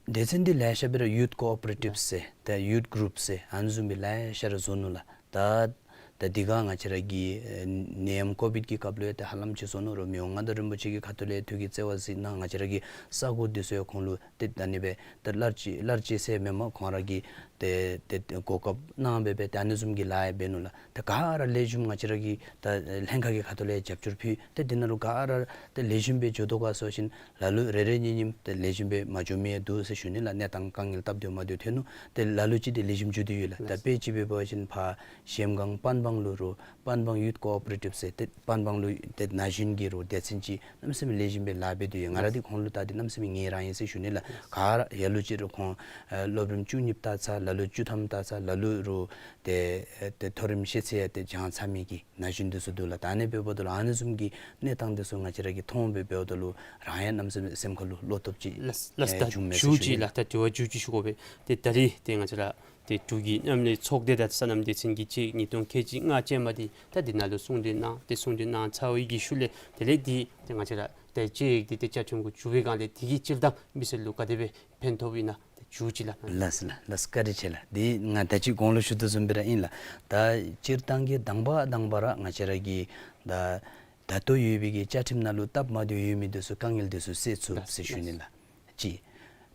སྡེ་ཚན་འདི་ལེ་ཤ་སྦེ་ར་ཡུཐ་ཀོ་ཨོ་པ་རེ་ཊིབ་ཟེར་ད་ཡུཐ་གུ་རུབ་ཟེར་ཨ་ནི་བཟུམ་སྦེ་ལེ་ཤ་ར་བཟོ་ནུག་ལགས། ད་ད་འདི་ག་ང་བཅས་ར་གི་ཨེ་ནད་ཡམས་ཀོ་བིཌ་ཀྱི་སྐབས་ལུ་ཡང་ཏེ་ཧ་ལམ་ཅིག་བཟོ་ནུག་རུང་མི་དབང་མངའ་བདག་རིན་པོ་ཆེ་གི་ཁ་ཐུག་ལས་ཐུགས་ཀྱི་བརྩེ་བ་གཟིགས་གནང་། ང་བཅས་ར་གི་ས་གོ་འདི་ཚུ་ཡང་ཁོང་ལུ་ཏེ་ད་ཨ་ནི་སྦེ་ཏེ་གླར་ཅིག་གླར་ཅིག་ཟེར་མེན་པར་ཁོང་ར་གིས་ཏེ་ཏེ་ཏེ་གོ་སྐབས་གནང་སྦེ་སྦེ་ཏེ་ཨ་ནི་བཟུམ་གྱི་ལཱ་ཡང་འབད་ནུག་ལགས། ཏེ་ག་ར་ལེགས་ཤོམ་ང་བཅས་ར་གི་ད་ལྷན་ཁག་གི་ཁ་ཐུག་ལས་རྒྱབ་སྐྱོར་ཕུལ། ཏེ་འདི་ནང་ལུ་ག་ར་ཏེ་ལེགས་ཤོམ་སྦེ་འགྱོ་དོ་ག་ཟེར་བ་ཅིན་ལ་ལུ་རེ་རེ་གཉིས་གཉིསམ་ཏེ་ལེགས་ཤོམ་སྦེ་མ་འགྱོ་མི་ཡང་འདུག་ཟེར་ཞུ་ནི་ལགས། གནས་སྟངས་དཀའ་ངལ་སྟབས་བདེཝ་མ་བདེཝ་ཐོན་ནུག། ཏེ་ལ་ལུ་ཅིག་ཏེ་ལེགས་ཤོམ་འགྱོ་དོ་ཡོད་ལགས། ད་དཔེ་ཅིག་འབད་བ་ཅིན་ཕར་གཞལམ་སྒང་པན་སྦང་ལུ་རུང་པན་སྦང་ཡུཐ་ཀོ་ཨོ་པ་རེ་ཊིབ་ཟེར་ཏེ་པན་སྦང་ལུ་ཏེ་ན་གཞོན་གྱི་རུང་སྡེ་ཚན་ཅིག་གནམ་མེད་ས་མེད་ལེགས་ཤོམ་སྦེ་ལཱ་འབད་དོ་ཡོད། ང་ར་འདི་ཁོང་ལུ་བལྟ་སྟེ་གནམ་མེད་ས་མེད་ངལ་རངས་ཡི་ཟེར་ཞུ་ནི་ལགས། ག་ར་ལ་ལུ་ཅིག་རུང་ཁོང་ཨེ་སློབ་རིམ་བཅུ་གཉིསཔ་བལྟ་ཚར། ལ་ལུ་བཅུ་ཐམ་བལྟ་ཚར། ལ་ལུ་རུང་ཏེ་ཨེ་ཏེ་མཐོ་རིམ་ཤེས་ཚད་ཡང་ཏེ་སྦྱང་ཚར་མི་གི་ན་གཞོན་འདི་ཚུ་འདུག་ལགས། ད་ཨ་ནི་འབདཝ་ད་ལུ་ཨ་ནི་བཟུམ་གྱི་གནས་སྟངས་འདི་ཚུ་ང་བཅས་ར་གིས་མཐོང་སྦེ་འབདཝ་ད་ལུ་རང་ཡང་གནམ་མེད་ས་མེད་སེམས་ཁ་ལུ་བློ་སྟོབས་ཅིག་ལགས་ལགས། ཨེ་ད་བྱུངམ་མས་ཟེར་ཞུ་ནི་ལགས། ད་དེ་བ་མཇུག་ཅིག་ཞུ་དགོ་པས། ཏེ་ད་རིས་ཏེ་ང་བཅས་ར་ཏེ་འབྲུག་གི་མཉམ་ལས་ཚོགས་སྡེ་དང་སོ་ནམ་སྡེ་ཚན་གྱི་ཅིག་ཉིས་སྟོང་ཁལ་གཅིག་ལྔ་ཅན་མ་འདི་ད་འདི་ནང་ལུ་གསུང་གྲོས་གནང་། ཏེ་གསུང་གྲོས་གནང་ཚར་བའི་གི་ཤུལ་ལས་དེ་ལས་འདི་ཏེ་ང་བཅས་ར་ཏེ་དཔྱད་ཡིག་འདི་ཏེ་བཅའ་ཁྲིམས་གུ་བཅུག་པའི་སྒང་ལས་དེ་གིས་སྤྱིར་བཏང་མི་སེར་ལུ་ག་དེ་སྦེ་ཕན་ཐོགས་ཨིན་ན་ཏེ་མཇུག་ཅིག་ལགས། ལགས་སོ་ལགས། ལགས་སོ། བཀའ་དྲིན་ཆེ་ལགས། འདི་ང་ད་ཅི་གོང་ལུ་ཞུ་དོ་བཟུམ་སྦེ་ར་ཨིན་ལགས། ད་སྤྱིར་བཏང་གི་དང་པ་དང་པ་ར་ང་བཅས་ར་གི་ད་ད་ལྟོ་ཡོད་པའི་གི་བཅའ་ཁྲིམས་ནང་ལུ་སྟབས་མ་བདེཝ་ཡོད་མི་འདི་ཚུ་དཀའ་ངལ་འདི་ཚུ་སེལ་ཚུགས་ཟེར་ཞུ་ནི་ལགས། གཅིག་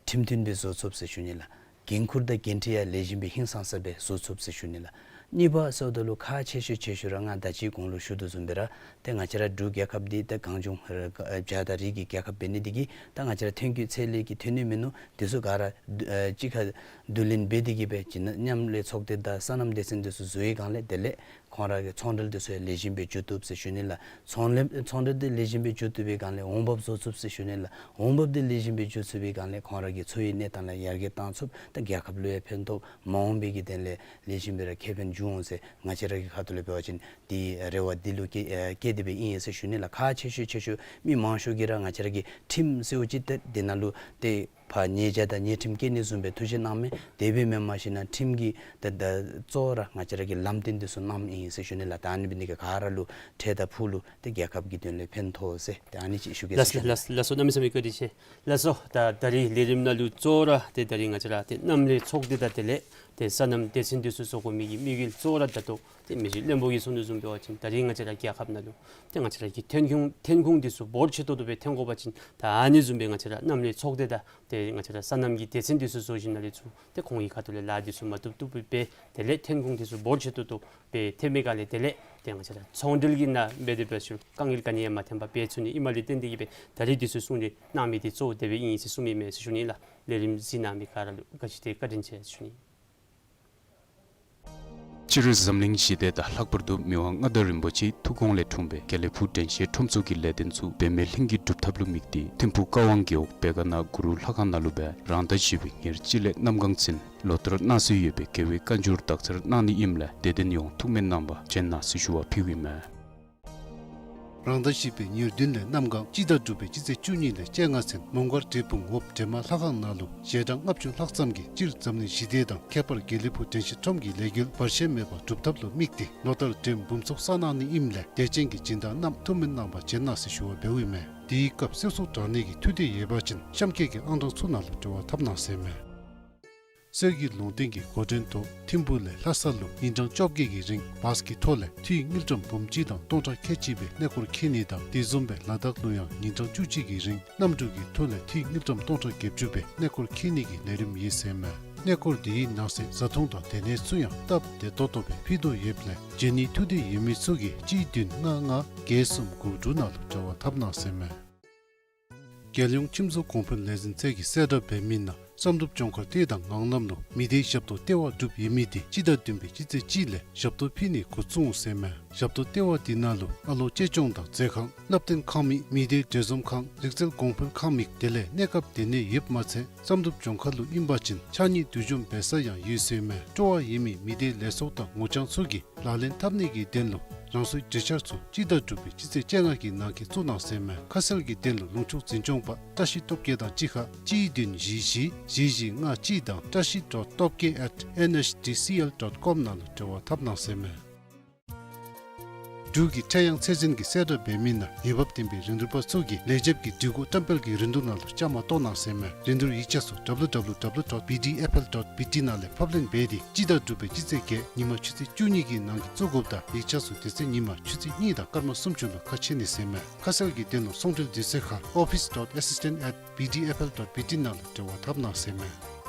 ཁྲིམས་མཐུན་སྦེ་བཟོ་ཚུགས་ཟེར་ཞུ་ནི་ལགས། འགན་ཁུར་དང་འགན་འཁྲི་ཡང་ལེགས་ཤོམ་སྦེ་ཧིང་སངས་ས་སྦེ་བཟོ་ཚུགས་ཟེར་ཞུ་ནི་ལགས། གཉིས་པ་ཟེརཝ་ད་ལུ་ཁག་ཆེ་ཤོས་ཆེ་ཤོས་ར་ང་ད་ཅི་གོང་ལུ་ཞུ་དོ་བཟུམ་སྦེ་ར་ཏེ་ང་བཅས་ར་འབྲུག་རྒྱལ་ཁབ་འདི་ཏེ་གངས་ལྗོངས་ར་བྱཱ་དང་རི་གི་རྒྱལ་ཁབ་འབད་ནི་འདི་གིས་ད་ང་བཅས་ར་ཐོན་སྐྱེད་ཚད་ལས་ཀྱི་ཐོན་ནི་མིན་ནུག། འདི་ཚུ་ག་ར་ཨེ་གཅིག་ཁར་བསྡུ་ལེན་འབད་དེ་གིས་སྦེ་ཅིག་ནང་མཉམ་ལས་ཚོགས་སྡེ་དང་སོ་ནམ་སྡེ་ཚན་འདི་ཚུ་བཟོ་བའི་སྒང་ལས་དེ་ལས་ཁོང་ར་གི་ཚོང་འབྲེལ་འདི་ཚུ་ཡང་ལེགས་ཤོམ་སྦེ་འགྱོ་བཏུབ་ཟེར་ཞུ་ནི་ལགས། ཚོང་ལས་ཚོང་འབྲེལ་འདི་ལེགས་ཤོམ་སྦེ་འགྱོ་བཏུབ་པའི་སྒང་ལས་འོང་འབབ་བཟོ་ཚུགས་ཟེར་ཞུ་ནི་ལགས། འོང་འབབ་འདི་ལེགས་ཤོམ་སྦེ་འགྱོ་ཚུགས་པའི་སྒང་ལས་ཁོང་ར་གི་འཚོ་བའི་གནས་སྟངས་ལུ་ཡར་རྒྱས་བཏང་ཚུགས། ད་རྒྱལ་ཁབ་ལུ་ཡང་ཕན་ཐོགས། མ་འོངས་པའི་གི་དོན་ལས་ལེགས་ཤོམ་སྦེ་ར་ཁེ་ཕན་འབྱུང་འོང་ཟེར་ང་བཅས་ར་གི་ཁ་ཐུག་ལས་འབད་བ་ཅིན་འདི་རེ་བ་འདི་ལུ་བསྐྱེད་ཨེ་བསྐྱེད་དེ་སྦེ་ཨིན་ཟེར་ཞུ་ནི་ལགས། ཁག་ཆེ་ཤོས་ཆེ་ཤོས་མི་མང་ཤོས་ཀྱིས་ར་ང་བཅས་ར་གི་ཁྲིམས་ཟེརཝ་ཅིག་ཏེ་འདི་ནང་ལུ་ཏེ་ཕར་ཉེས་བྱ་དང་ཉེས་ཁྲིམས་བཀལ་ནི་བཟུམ་སྦེ་ཐུགས་བཞེད་གནངམ་མས། དེ་སྦེ་མེན་པར་ཞིན་ན་ཁྲིམས་ཀྱི་ད་ད་གཙོ་བོ་ར་ང་བཅས་ར་གི་ལམ་སྟོན་འདི་ཚུ་གནངམ་ཨིན་ཟེར་ཞུ་ནི་ལགས། ད་ཨ་ནི་འབད་ནི་འདི་གིས་ག་ར་ལུ་འཕྲལ་དང་ཕུགས་ལུ་ཏེ་རྒྱལ་ཁབ་ཀྱི་དོན་ལས་ཕན་ཐོགས་ཟེར་ཏེ་ཨ་ནི་ཅིག་ཞུ་གེ་ཟེར་ཞུ་ནི། ལགས་སོ་ལགས་སོ་ལགས་སོ། གནམ་མེད་ས་མེད་བཀའ་དྲིན་ཆེ། ལགས་སོ། ད་ད་རིས་ལས་རིམ་ནང་ལུ་གཙོ་བོ་ར་ཏེ་ད་རིས་ང་བཅས་ར་ཏེ་མཉམ་ལས་ཚོགས་སྡེ་དང་དེ་ལས་ཏེ་སོ་ནམ་སྡེ་ཚན་འདི་ཚུ་བཟོ་དགོ་མི་གི་དམིགས་ཡུལ་གཙོ་བོ་ར་ད་ལྟོ་ཏེ་མི་རྗེ་བློན་པོ་གིས་གསུང་དོ་བཟུམ་འབད་བ་ཅིན་ད་རིས་ང་བཅས་ར་རྒྱལ་ཁབ་ནང་ལུ་ཏེ་ང་བཅས་ར་གི་ཐོན་ཁུངས་ཐོན་ཁུངས་འདི་ཚུ་འབོར་ཆེ་ཏོག་ཏོ་སྦེ་ཐོན་དགོ་པ་ཅིན་ད་ཨ་ནི་བཟུམ་སྦེ་ང་བཅས་ར་མཉམ་ལས་ཚོགས་སྡེ་དང་ཏེ་ང་བཅས་ར་སོ་ནམ་གྱི་སྡེ་ཚན་འདི་ཚུ་བཟོ་ཞིནམ་ལས་ཚུར་ཏེ་ཁོང་གི་ཁ་ཐུག་ལས་ལཱ་འདི་ཚུ་མ་བཏུབ་བཏུབ་སྦེ་དེ་ལས་ཐོན་ཁུངས་འདི་ཚུ་འབོར་ཆེ་ཏོག་ཏོ་སྦེ་ཐོན་པའི་སྒང་ལས་དེ་ལས་ཏེ་ང་བཅས་ར་ཚོང་འབྲེལ་གྱི་ནང་འབད་དེ་འབད་ཞུ་དཀའ་ངལ་ག་ནི་ཡང་མ་ཐོན་པར་འབད་ཚུགས་ནི་ཨིནམ་ལས་བརྟེན་ཏེ་གིས་སྦེ་ད་རིས་འདི་ཚུ་གསུང་གྲོས་གནང་མི་འདི་གཙོ་བོ་དེ་སྦེ་ཨིན་ཟེར་གསུངས་མི་མས་ཟེར་ཞུ་ནི་ལགས། ལས་རིམ་གཟིགས་གནང་མི་ག་ར་ལུ་བཀའ་དྲིན་ཆེ་བཀའ་དྲིན་ཆེ་ཟེར་ཞུ་ནི། སྤྱིར་འཛམ་གླིང་ཞི་བདེ་དང་ལྷག་པར་དུ་མི་དབང་མངའ་བདག་རིན་པོ་ཆེའི་ཐུགས་དགོངས་ལས་འཁྲུངས་པའི་དགེ་ལེགས་ཕུག་དྲན་ཤེས་ཁྲོམ་ཚོགས་ཀྱི་ལས་དོན་ཚུ་འབད་མེད་ལྷུན་གྱིས་གྲུབ་ཐབས་ལུ་དམིགས་ཏེ་ཐིམ་ཕུག་ཀ་ཝང་རྒེད་འོག་བེ་ག་ན་གུ་རུ་ལྷ་ཁང་ནང་ལུ་སྦེ་རང་ཟླ་བཞི་པའི་ཉེར་གཅིག་ལས་གནམ་གང་ཚུན་ལོ་ལྟར་གནང་སྲོལ་ཡོད་པའི་དགེ་བའི་བཀའ་འགྱུར་དག་ཚར་གནང་ནི་ཨིནམ་ལས་དད་ལྡན་ཡོངས་ཐུགས་སྨོན་གནང་བར་བྱོན་གནང་ཟེར་ཞུ་བ་ཕུལཝ་ཨིན་མས། རང་ཟླ་བཞི་པའི་ཉེར་བདུན་ལས་གནམ་གང་སྤྱི་ཟླ་དྲུག་པའི་སྤྱི་ཚེས་བཅུ་གཉིས་ལས་བཅོ་ལྔ་ཚུན་མོང་སྒར་འབྲས་སྤུངས་འོབས་སྒྲོལ་མ་ལྷ་ཁང་ནང་ལུ་ཞལ་གྲངས་ལྔ་བཅུ་ལྷག་ཙམ་གྱིས་སྤྱིར་འཛམ་གླིང་ཞི་བདེ་དང་ཁྱད་པར་དགེ་ལེགས་ཕུག་དྲན་ཤེས་ཁྲོམ་གྱི་ལས་འགུལ་བར་ཆད་མེད་པར་གྲུབ་ཐབས་ལུ་དམིགས་ཏེ་ལོ་ལྟར་འགྲེམས་འབུམ་ཚོགས་བསགས་གནང་ནི་ཨིནམ་ལས་དད་ཅན་གྱི་སྦྱིན་བདག་རྣམས་ཐུགས་སྨོན་གནང་བར་བྱོན་གནང་ཟེར་ཞུ་བ་འབདཝ་ཨིན་མས། དེའི་སྐབས་གསོལ་ཚོགས་དྲང་གནས་ཀྱི་ཐུགས་འདོད་ཡོད་པ་ཅིན་གཤམ་འཁོད་ཀྱི་ཨང་གྲངས་ཚུ་ནང་ལུ་འབྲེལ་བ་འཐབ་གནང་ཟེར་ཨིན་མས། གསེར་གྱི་ལུང་བསྟན་གྱི་འགོ་འདྲེན་ཐོག་ཐིམ་ཕུག་ལས་ལྷ་ས་ལུ་ཉིན་གྲངས་བཅོ་བརྒྱད་ཀྱི་རིང་བཱས་ཀྱི་ཐོག་ལས་འཐུས་དངུལ་ཀྲམ་འབུམ་གཅིག་དང་སྟོང་ཕྲག་ཁལ་གཅིག་སྦེ་གནས་སྐོར་འཁྱིད་ནི་དང་དེ་བཟུམ་སྦེ་ལ་དྭགས་ལུ་ཡང་ཉིན་གྲངས་བཅུ་གཅིག་གི་རིང་གནམ་གྲུ་གི་ཐོག་ལས་འཐུས་དངུལ་ཀྲམ་སྟོང་ཕྲག་བརྒྱད་ཅུ་སྦེ་གནས་སྐོར་འཁྱིད་ནི་གི་ལས་རིམ་ཡོད་ཟེར་ཨིན་མས། གནས་སྐོར་དེའི་ནང་གསེས་བཟའ་འཐུང་དང་སྡོད་གནས་ཚུ་ཡང་སྟབས་བདེ་ཏོག་ཏོ་སྦེ་ཕུལ་དོ་ཡོདཔ་ལས་བྱོན་ནིའི་ཐུགས་འདོད་ཡོད་མི་ཚུ་གིས་གཅིག་བདུན་ལྔ་ལྔ་བརྒྱད་གསུམ་དགུ་དྲུག་ནང་ལུ་འབྲེལ་བ་འཐབ་གནང་ཟེར་ཨིན་མས། རྒྱལ་ཡོངས་ཁྱིམ་བཟོ་གོང་འཕེལ་ལས་འཛིན་ཚད་ཀྱིས་གསལ་བསྒྲགས་འབད་མི་ནང་བསམ་གྲུབ་ལྗོངས་མཁར་ལྟེ་དང་ངང་ལམ་ལུ་མི་སྡེའི་ཞབས་ཏོག་ལྟེ་བ་གྲུབ་ཡོད་མི་དེ་སྤྱི་ཟླ་བདུན་པའི་སྤྱི་ཚེས་གཅིག་ལས་ཞབས་ཏོག་ཕུལ་ནི་འགོ་བཙུགས་འོང་ཟེར་ཨིན་མས། ཞབས་ཏོག་ལྟེ་བ་དེ་ནང་ལུ་ཨ་ལོ་གཅེས་སྐྱོང་དང་མཛོད་ཁང་བསླབ་སྟོན་ཁང་མིག་མི་སྡེའི་འབྲེལ་འཛོམས་ཁང་རིག་རྩལ་གོང་འཕེལ་ཁང་མིག་དེ་ལས་གནས་སྐབས་སྡོད་གནས་ཡོདཔ་མ་ཚད་བསམ་གྲུབ་ལྗོངས་མཁར་ལུ་ཨིན་པ་ཅིན་ཕྱགས་སྙིགས་འདུ་འཇོམས་འབད་ས་ཡང་ཡོད་ཟེར་ཨིན་མས། སྤྲོ་བ་ཡོད་མི་མི་སྡེའི་ལས་ཚོགས་དང་ངོ་རྐྱང་ཚུ་གིས་ལག་ལེན་འཐབ་ནི་གི་དོན་ལུ་རང་སོའི་གྲོས་འཆར་ཚུ་སྤྱི་ཟླ་དྲུག་པའི་སྤྱི་ཚེས་བཅོ་ལྔ་གི་ནང་འཁོད་བཙུགས་གནང་ཟེར་ཨིན་མས། ཁ་གསལ་གྱི་དོན་ལུ་ལུང་ཕྱོགས་འཛིན་སྐྱོང་པ་བཀྲ་ཤིས་སྟོབས་རྒྱས་དང་གཅིག་ཁར་གཅིག་བདུན་བཞི་བཞི་བཞི་བཞི་ལྔ་གཅིག་དང་བཀྲ་ཤིས་dot top K at N H D C L dot com ནང་ལུ་འབྲེལ་བ་འཐབ་གནང་ཟེར་ཨིན་མས། འབྲུག་གི་ཁྲེ་ཡང་ཚེ་བརྟན་གྱིས་གསལ་བསྒྲགས་འབད་མི་ནང་འོས་འབབ་ལྡན་པའི་རིན་བསྡུར་པ་ཚུ་གིས་ལས་བྱེདཔ་གི་སྒྲིག་གོ་བཀྲམ་སྤེལ་གྱི་རིན་བསྡུར་ནང་ལུ་བཅའ་མར་གཏོགས་གནང་ཟེར་ཨིན་མས། རིན་བསྡུར་ཡིག་ཆ་ཚུ་W W W dot B D F L dot B T ནང་ལས་ཕབ་ལེན་འབད་དེ་སྤྱི་ཟླ་དྲུག་པའི་སྤྱི་ཚེས་བརྒྱད་ཉིན་མ་ཆུ་ཚོད་བཅུ་གཉིས་ཀྱི་ནང་འཁོད་བཙུགས་དགོཔ་དང་ཡིག་ཆ་ཚུ་དེ་ཚེ་ཉིན་མ་ཆུ་ཚོད་གཉིས་དང་སྐར་མ་སུམ་ཅུ་ལུ་ཁ་ཕྱེ་ནི་ཟེར་ཨིན་མས། ཁ་གསལ་གྱི་དོན་ལུ་ཚོང་འབྲེལ་དུས་ཚོད་ཁར་office dot assistant at B D F L dot B T ནང་ལུ་འབྲེལ་བ་འཐབ་གནང་ཟེར་ཨིན་མས།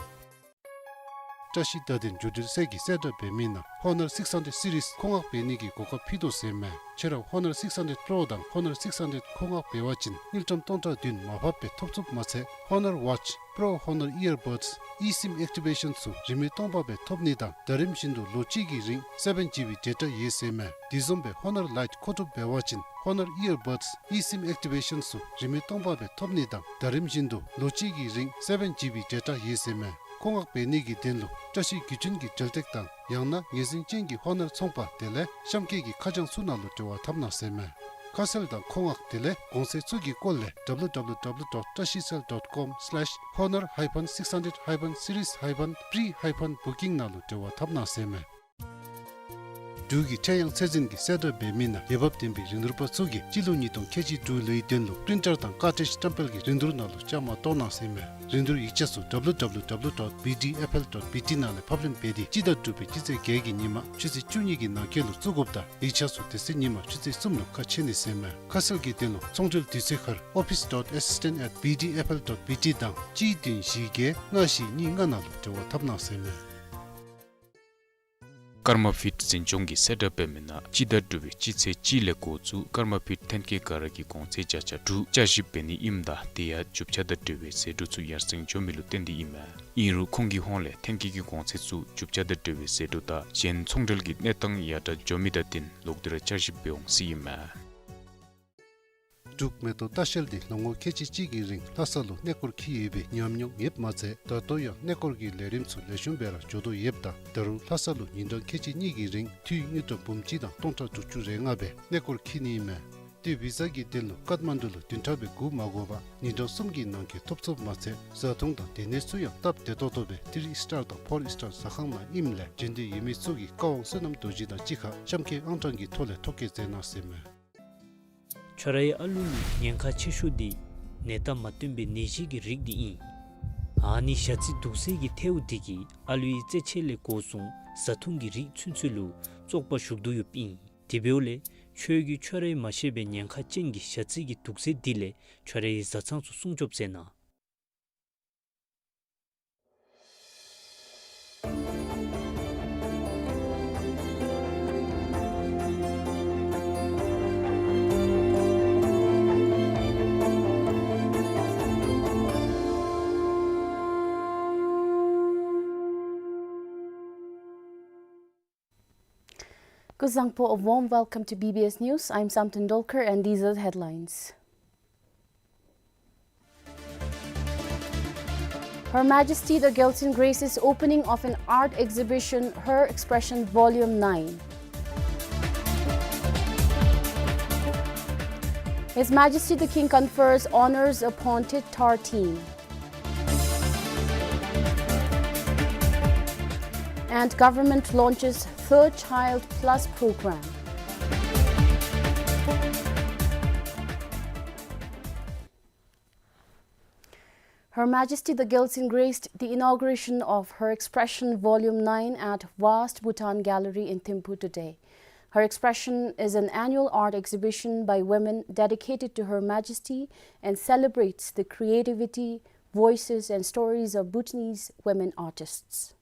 བཀྲ་ཤིས་བརྡ་དོན་བརྒྱུད་འབྲེལ་ཚད་ཀྱིས་གསལ་བསྒྲགས་འབད་མི་ནང་Honor six hundred series མཁོ་མངགས་འབད་ནི་གི་གོ་སྐབས་ཕུལ་དོ་ཟེར་ཨིན་མས། ཁྱོད་ར་Honor six hundred Pro དང་Honor six hundred མཁོ་མངགས་འབད་བ་ཅིན་དངུལ་ཀྲམ་སྟོང་ཕྲག་བདུན་མར་ཕབ་སྦེ་ཐོབ་ཚུགསཔ་མ་ཚད་Honor Watch, Pro Honor Earbuds, eSIM activation ཚུ་རིན་མེད་སྟོང་པ་སྦེ་ཐོབ་ནི་དང་ཟླ་རིམ་བཞིན་དུ་ལོ་གཅིག་གི་རིང་seven G B data ཡོད་ཟེར་ཨིན་མས། དེ་བཟུམ་སྦེ་Honor Lite མཁོ་སྒྲུབ་འབད་བ་ཅིན་Honor Earbuds, eSIM activation ཚུ་རིན་མེད་སྟོང་པ་སྦེ་ཐོབ་ནི་དང་ཟླ་རིམ་བཞིན་དུ་ལོ་གཅིག་གི་རིང་seven G B data ཡོད་ཟེར་ཨིན་མས། མཁོ་མངགས་འབད་ནི་གི་དོན་ལུ་བཀྲ་ཤིས་བརྒྱུད་འཕྲིན་གྱི་འབྲེལ་སྟེགས་དང་ཡང་ན་ངོས་འཛིན་ཅན་གྱི་Honor ཚོང་པ་དེ་ལས་གཤམ་འཁོད་ཀྱི་ཁ་བྱང་ཚུ་ནང་ལུ་འབྲེལ་བ་འཐབ་གནང་ཟེར་ཨིན་མས། ཁ་གསལ་དང་མཁོ་མངགས་དེ་ལས་གོང་ཚད་ཚུ་གི་སྐོར་ལས W W W dot trashicell dot com slash honor hyphen six hundred hyphen series hyphen pre hyphen booking ནང་ལུ་འབྲེལ་བ་འཐབ་གནང་ཟེར་ཨིན་མས། འབྲུག་གི་ཁྲེ་ཡང་ཚེ་བརྟན་གྱིས་གསལ་བསྒྲགས་འབད་མི་ནང་འོས་འབབ་ལྡན་པའི་རིན་བསྡུར་པ་ཚུ་གིས་སྤྱི་ལོ་ཉིས་སྟོང་ཁལ་གཅིག་དྲུག་ལོའི་དོན་ལུ་པི་རིན་ཊར་དང་ཀར་ཊིཇ་བཀྲམ་སྤེལ་གྱི་རིན་བསྡུར་ནང་ལུ་བཅའ་མར་གཏོགས་གནང་ཟེར་ཨིན་མས། རིན་བསྡུར་ཡིག་ཆ་ཚུ་W W W dot B D F L dot B T ནང་ལས་ཕབ་ལེན་འབད་དེ་སྤྱི་ཟླ་དྲུག་པའི་སྤྱི་ཚེས་བརྒྱད་ཀྱི་ཉིན་མ་ཆུ་ཚོད་བཅུ་གཉིས་ཀྱི་ནང་འཁོད་ལུ་བཙུགས་དགོཔ་དང་ཡིག་ཆ་ཚུ་དེ་ཚེ་ཉིན་མ་ཆུ་ཚོད་གསུམ་ལུ་ཁ་ཕྱེ་ནི་ཟེར་ཨིན་མས། ཁ་གསལ་གྱི་དོན་ལུ་ཚོང་འབྲེལ་དུས་ཚོད་ཁར་office dot assistant at B D F L dot B T དང་གཅིག་བདུན་བཞི་བརྒྱད་ལྔ་བཞི་གཉིས་ལྔ་ནང་ལུ་འབྲེལ་བ་འཐབ་གནང་ཟེར་ཨིན་མས། ཀརྨ་ཕིཊ་འཛིན་སྐྱོང་གིས་གསལ་བསྒྲགས་འབད་མི་ནང་སྤྱི་ཟླ་དྲུག་པའི་སྤྱི་ཚེས་གཅིག་ལས་འགོ་བཙུགས་ཀརྨ་ཕིཊ་ཐོན་སྐྱེད་ག་ར་གི་གོང་ཚད་བརྒྱ་ཆ་དྲུག་བསྐྱར་ཞིབ་འབད་ནི་ཨིནམ་ད་དེ་ཡང་རྒྱུ་ཆ་དང་འབྲེལ་བའི་ཟད་འགྲོ་ཚུ་ཡར་སེང་འགྱོ་མི་ལུ་བརྟེན་ཏེ་ཨིན་མས། ཨིན་རུང་ཁོང་གི་ཧོངས་ལས་ཐོན་སྐྱེད་ཀྱི་གོང་ཚད་ཚུ་རྒྱུ་ཆ་དང་འབྲེལ་བའི་ཟད་འགྲོ་དང་གཞན་ཚོང་འབྲེལ་གྱི་གནས་སྟངས་ཡར་དྲག་འགྱོ་མི་དང་བསྟུན་ལོག་སྟེ་ར་བསྐྱར་ཞིབ་འབད་འོང་ཟེར་ཨིན་མས། འབྲུག་མེ་ཏོག་ལྟ་བཤལ་འདི་ལོ་ངོ་ཁལ་གཅིག་གཅིག་གི་རིང་ལྷ་ས་ལུ་གནས་སྐོར་འཁྱིད་ཡོད་པའི་ཉམས་མྱོང་ཡོདཔ་མ་ཚད་ད་ལྟོ་ཡང་གནས་སྐོར་གྱི་ལས་རིམ་ཚུ་ལེགས་ཤོམ་སྦེ་ར་འགྱོ་དོ་ཡོདཔ་ད་ད་རུང་ལྷ་ས་ལུ་ཉིན་གྲངས་ཁལ་གཅིག་གཉིས་ཀྱི་རིང་འཐུས་དངུལ་ཀྲམ་འབུམ་གཅིག་དང་སྟོང་ཕྲག་དྲུག་ཅུ་རེ་ལྔ་སྦེ་གནས་སྐོར་འཁྱིད་ནི་ཨིན་མས། ཏེ་བི་ཟ་གི་དོན་ལུ་ཀཏ་མན་ཌུ་ལུ་བདུན་ཕྲག་སྦེ་སྒུག་མ་དགོ་པར་ཉིན་གྲངས་གསུམ་གྱི་ནང་འཁོད་ཐོབ་ཚུགསཔ་མ་ཚད་བཟའ་འཐུང་དང་སྡོད་གནས་ཚུ་ཡང་སྟབས་བདེ་ཏོག་ཏོ་སྦེ་ཐི་རི་སི་ཊར་དང་ཕོར་སི་ཊར་ཟ་ཁང་ནང་ཨིནམ་ལས་བྱོན་འདོད་ཡོད་མི་ཚུ་གིས་ཀ་ཝང་བསོད་ནམས་རྡོ་རྗེ་དང་གཅིག་ཁར་གཤམ་འཁོད་ཨང་གྲངས་ཀྱི་ཐོག་ལས་ཐོ་བཀོད་མཛད་གནང་ཟེར་ཨིན་མས། ཁྱོད་རའི་ཨ་ལུ་ལུ་ཉེན་ཁ་ཆེ་ཤོས་འདི་ནད་རྟགས་མ་སྟོན་པའི་ནད་གཞི་གི་རིགས་འདི་ཨིན། ཨ་ནི་ཞ་རྩི་དུག་སེལ་གྱི་ཐལཝ་འདི་གིས་ཨ་ལུའི་རྩེད་ཆས་ལས་འགོ་བཟུང་བཟའ་འཐུང་གི་རིགས་ཚུན་ཚོད་ལུ་བཙོག་པ་ཞུགས་དོ་ཡོདཔ་ཨིན། དེ་འབདཝ་ལས་ཁྱོད་ཀྱིས་ཁྱོད་རའི་མ་ཤེས་པའི་ཉེན་ཁ་ཅན་གྱི་ཞ་རྩི་གི་དུག་རྫས་འདི་ལས་ཁྱོད་རའི་བཟའ་ཚང་ཚུ་སྲུང་སྐྱོབ་མཛད་གནང་། Kuzuzangpo, a warm welcome to B B S News. I'm Samten Dolkar and these are the headlines. Her Majesty the Gyaltsuen graces opening of an art exhibition, Her Expression Volume nine. His Majesty the King confers honors upon Tit Tar team. And government launches Third Child Plus program. Her Majesty the Gyaltsuen graced the inauguration of Her Expression Volume nine at Vast Bhutan Gallery in Thimphu today. Her Expression is an annual art exhibition by women dedicated to Her Majesty and celebrates the creativity, voices and stories of Bhutanese women artists.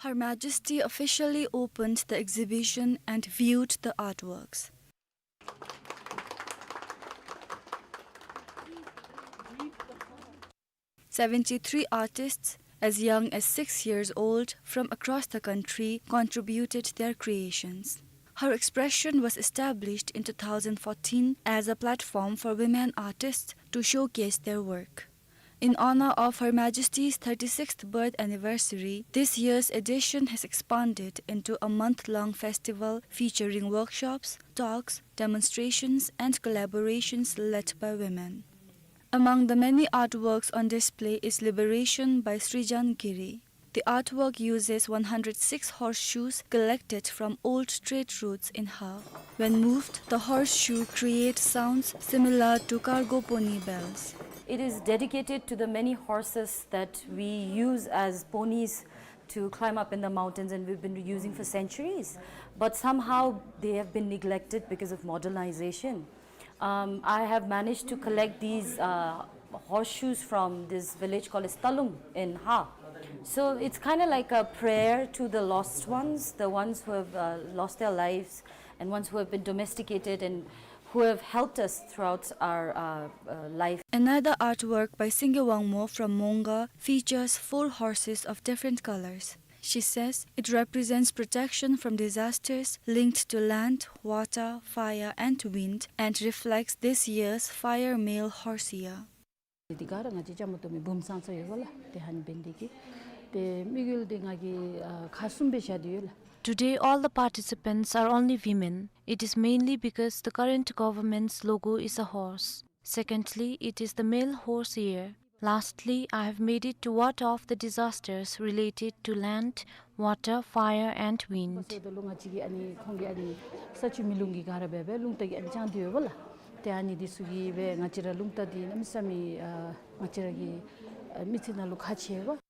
Her Majesty officially opened the exhibition and viewed the artworks. Seventy-three artists, as young as six years old, from across the country contributed their creations. Her Expression was established in two thousand fourteen as a platform for women artists to showcase their work. In honor of Her Majesty's thirty-sixth birth anniversary, this year's edition has expanded into a month-long festival featuring workshops, talks, demonstrations, and collaborations led by women. Among the many artworks on display is Liberation by Srijan Giri. The artwork uses one hundred six horseshoes collected from old trade routes in Har. When moved, the horseshoe create sounds similar to cargo pony bells. It is dedicated to the many horses that we use as ponies to climb up in the mountains, and we've been using for centuries. But somehow they have been neglected because of modernization. Um, I have managed to collect these, uh, horseshoes from this village called Estalum in Har. So it's kinda like a prayer to the lost ones, the ones who have, uh, lost their lives, and ones who have been domesticated and who have helped us throughout our, uh, uh, life. Another artwork by Singye Wangmo from Monga features four horses of different colors. She says it represents protection from disasters linked to land, water, fire, and wind, and reflects this year's Fire Male Horse Year. འདི་ག་ར་ང་བཅས་ཅ་མོ་ཏོ་མི་བུམ་བཟང་ཚོ་ཡོད་པ་ལགས། དེ་ཧན་བན་འདི་གི་དེ་དམིགས་ཡུལ་འདི་ང་གིས་ཨ་ཁག་གསུམ་སྦེ་བཞག་སྟེ་ཡོད་ལགས། Today, all the participants are only women. It is mainly because the current government's logo is a horse. Secondly, it is the male horse year. Lastly, I have made it to ward off the disasters related to land, water, fire, and wind. ད་ལྟོ་ལུ་ང་བཅས་ཀྱི་ཨ་ནི་ཁོང་གི་ཨ་ནི་ས་ཆུ་མེ་རླུང་གི་ག་ར་འབད་སྦེ་རླུང་རྟ་གིས་ཨ་ནི་དཔྱངས་ཏེ་ཡོད་པ་ལགས། ཏེ་ཨ་ནི་འདི་ཚུ་གིས་སྦེ་ང་བཅས་ར་རླུང་རྟ་འདི་གནམ་མེད་ས་མེད་ཨ་ང་བཅས་ར་གི་ཨ་མི་ཚེ་ནང་ལུ་ཁག་ཆེ་བས།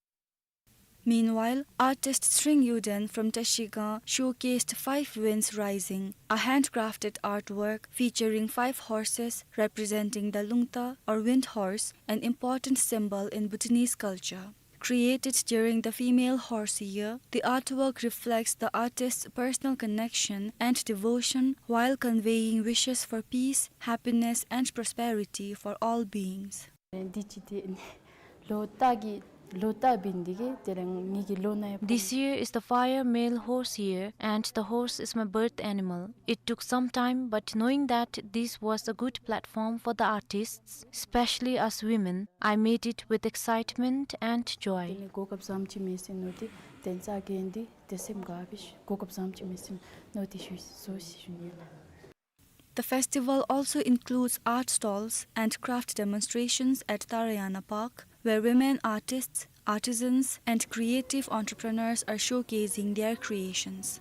Meanwhile, artist Sring Yuden from Trashigang showcased Five Winds Rising, a handcrafted artwork featuring five horses representing the lungta or wind horse, an important symbol in Bhutanese culture. Created during the Female Horse Year, the artwork reflects the artist's personal connection and devotion while conveying wishes for peace, happiness, and prosperity for all beings. འདི་ཅིག་དེ་ལོ་རྟ་གི་ལོ་རྟ་བན་འདི་གིས་དེ་ར་ངེ་གི་ལོ་ནའི། This year is the Fire Male Horse Year, and the horse is my birth animal. It took some time, but knowing that this was a good platform for the artists, especially us women, I made it with excitement and joy. དེ་ནི་གོ་སྐབས་བཟངམ་ཅིག་མས་ཟེར་མནོ་སྟེ་དེ་རྩ་འགེངས་ཏེ་དེ་སེམས་དགའ་བའི་གོ་སྐབས་བཟངམ་ཅིག་མས་ཟེར་མནོ་སྟེ་ཞུ་ཟེར་ཞུ་ནི་ལགས། The festival also includes art stalls and craft demonstrations at Tarayana Park, where women artists, artisans, and creative entrepreneurs are showcasing their creations.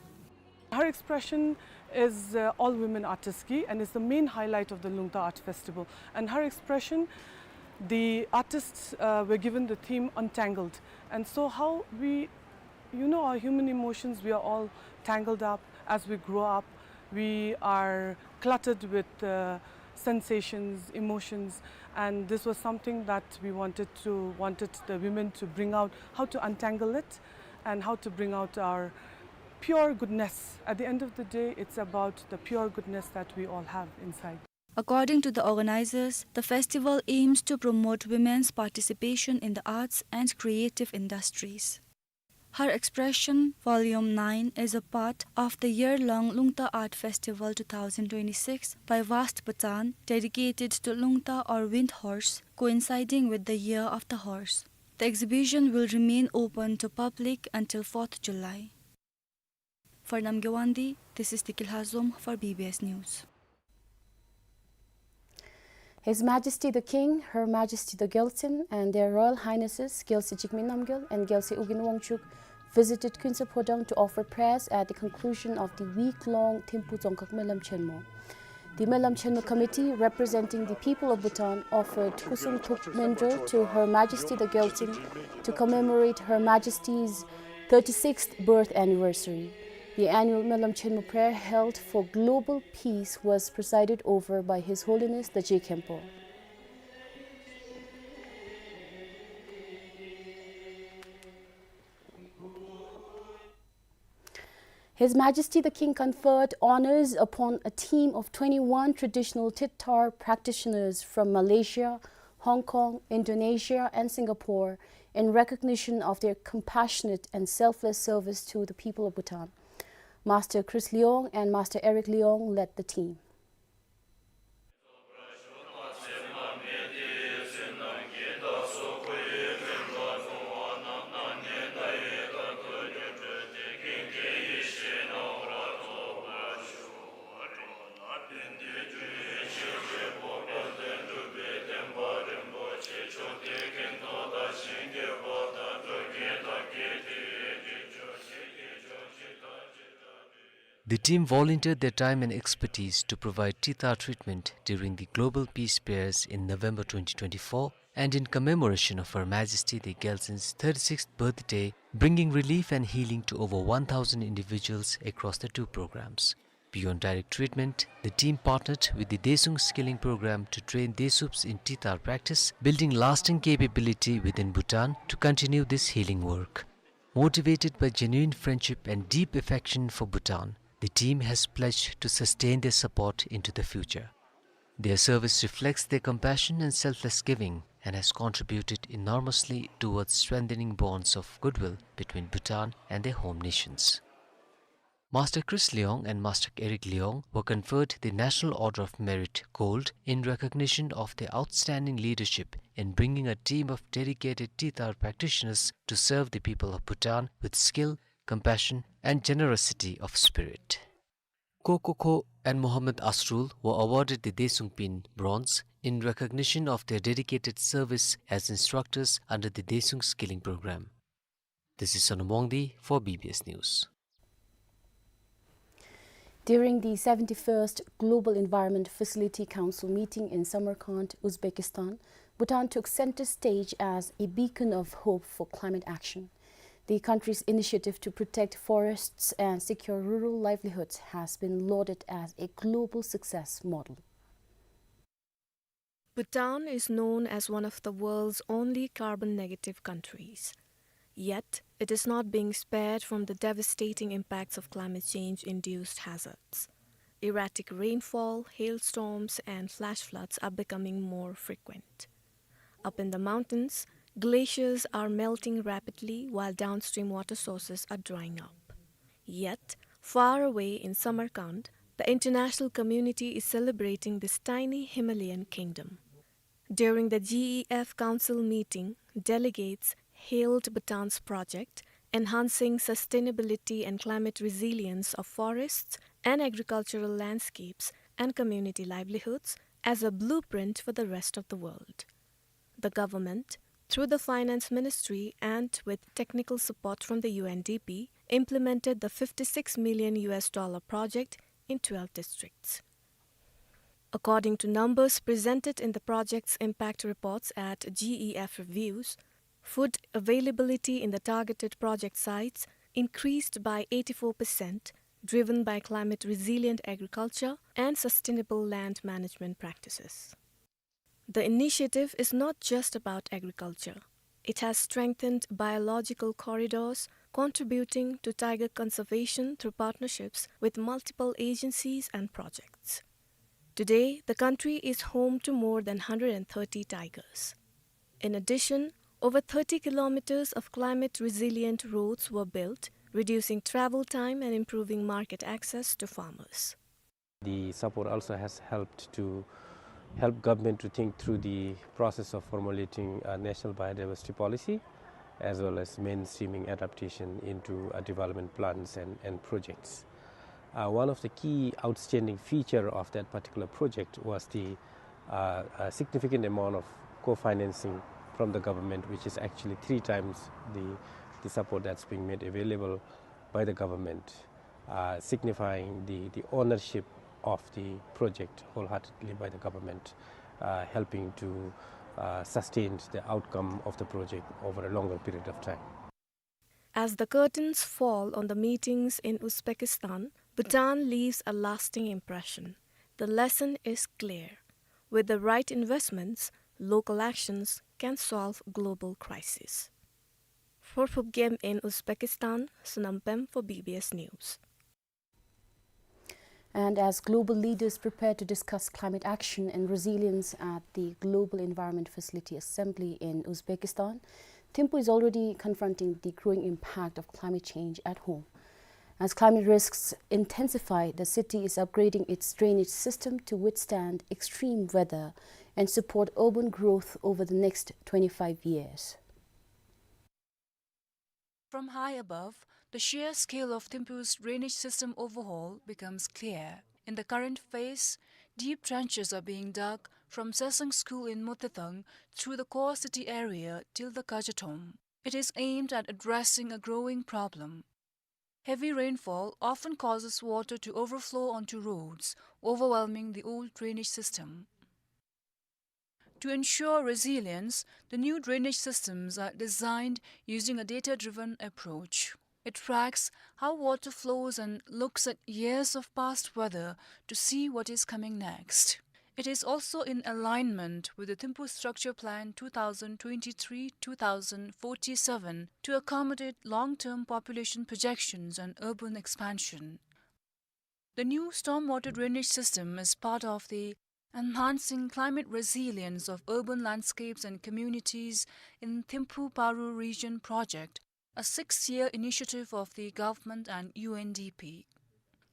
Her Expression is, uh, all women artists ki and is the main highlight of the Lungta Art Festival. And Her Expression, the artists, uh, were given the theme Untangled. And so how we, you know, our human emotions, we are all tangled up as we grow up. We are cluttered with, uh, sensations, emotions, and this was something that we wanted to, wanted the women to bring out, how to untangle it and how to bring out our pure goodness. At the end of the day, it's about the pure goodness that we all have inside. According to the organizers, the festival aims to promote women's participation in the arts and creative industries. Her Expression Volume nine is a part of the year-long Lungta Art Festival two thousand twenty-six by Vast Bhutan, dedicated to Lungta or wind horse, coinciding with the Year of the Horse. The exhibition will remain open to public until fourth July. For Namgay Wangdi, this is Deki Lhazom for B B S News. His Majesty the King, Her Majesty the Gyaltsuen, and Their Royal Highnesses Gyaltsuen Jigme Namgyal and Gyaltsuen Ugyen Wangchuck visited Khunse Phodang to offer prayers at the conclusion of the week-long Thimphu Dzongkhag Melam Chenmo. The Melam Chenmo committee, representing the people of Bhutan, offered Kusum Thuk Mendro to Her Majesty the Gyaltsuen to commemorate Her Majesty's thirty-sixth birth anniversary. The annual Melam Chenmo prayer held for global peace was presided over by His Holiness the Je Khenpo. His Majesty the King conferred honors upon a team of twenty-one traditional Tittar practitioners from Malaysia, Hong Kong, Indonesia, and Singapore in recognition of their compassionate and selfless service to the people of Bhutan. Master Chris Leong and Master Eric Leong led the team. The team volunteered their time and expertise to provide Tittar treatment during the Global Peace Prayers in November twenty twenty-four and in commemoration of Her Majesty the Gyaltsuen's thirty-sixth birthday, bringing relief and healing to over one thousand individuals across the two programs. Beyond direct treatment, the team partnered with the Desung Skilling Program to train Desups in Tittar practice, building lasting capability within Bhutan to continue this healing work. Motivated by genuine friendship and deep affection for Bhutan, the team has pledged to sustain their support into the future. Their service reflects their compassion and selfless giving and has contributed enormously towards strengthening bonds of goodwill between Bhutan and their home nations. Master Chris Leong and Master Eric Leong were conferred the National Order of Merit Gold in recognition of their outstanding leadership in bringing a team of dedicated Tittar practitioners to serve the people of Bhutan with skill, compassion, and generosity of spirit. Ko Ko Kho and Mohammad Asrul were awarded the Desung Pin Bronze in recognition of their dedicated service as instructors under the Desung Skilling Program. This is Sonam Wangdi for B B S News. During the seventy-first Global Environment Facility Council meeting in Samarkand, Uzbekistan, Bhutan took center stage as a beacon of hope for climate action. The country's initiative to protect forests and secure rural livelihoods has been lauded as a global success model. Bhutan is known as one of the world's only carbon-negative countries. Yet, it is not being spared from the devastating impacts of climate change-induced hazards. Erratic rainfall, hailstorms, and flash floods are becoming more frequent. Up in the mountains, glaciers are melting rapidly while downstream water sources are drying up. Yet, far away in Samarkand, the international community is celebrating this tiny Himalayan kingdom. During the G E F Council meeting, delegates hailed Bhutan's project, enhancing sustainability and climate resilience of forests and agricultural landscapes and community livelihoods, as a blueprint for the rest of the world. The government, through the Finance Ministry and with technical support from the U N D P, implemented the fifty-six million U S dollar project in twelve districts. According to numbers presented in the project's impact reports at G E F reviews, food availability in the targeted project sites increased by eighty-four percent, driven by climate-resilient agriculture and sustainable land management practices. The initiative is not just about agriculture. It has strengthened biological corridors, contributing to tiger conservation through partnerships with multiple agencies and projects. Today, the country is home to more than hundred and thirty tigers. In addition, Over thirty kilometers of climate-resilient roads were built, reducing travel time and improving market access to farmers. The support also has helped to help government to think through the process of formulating a national biodiversity policy, as well as mainstreaming adaptation into, uh, development plans and, and projects. Uh, one of the key outstanding feature of that particular project was the, uh, a significant amount of co-financing from the government, which is actually three times the, the support that's being made available by the government, uh, signifying the, the ownership of the project wholeheartedly by the government, uh, helping to, uh, sustain the outcome of the project over a longer period of time. As the curtains fall on the meetings in Uzbekistan, Bhutan leaves a lasting impression. The lesson is clear. With the right investments, local actions can solve global crises. For Phubgem in Uzbekistan, Sonam Pem for B B S News. And as global leaders prepare to discuss climate action and resilience at the Global Environment Facility Assembly in Uzbekistan, Thimphu is already confronting the growing impact of climate change at home. As climate risks intensify, the city is upgrading its drainage system to withstand extreme weather and support urban growth over the next twenty-five years. From high above, the sheer scale of Thimphu's drainage system overhaul becomes clear. In the current phase, deep trenches are being dug from Sesang School in Motethang through the core city area till the Kajatom. It is aimed at addressing a growing problem. Heavy rainfall often causes water to overflow onto roads, overwhelming the old drainage system. To ensure resilience, the new drainage systems are designed using a data-driven approach. It tracks how water flows and looks at years of past weather to see what is coming next. It is also in alignment with the Thimphu Structure Plan two thousand twenty-three two thousand forty-seven to accommodate long-term population projections and urban expansion. The new stormwater drainage system is part of the Enhancing Climate Resilience of Urban Landscapes and Communities in Thimphu Paro Region project, a six-year initiative of the government and U N D P.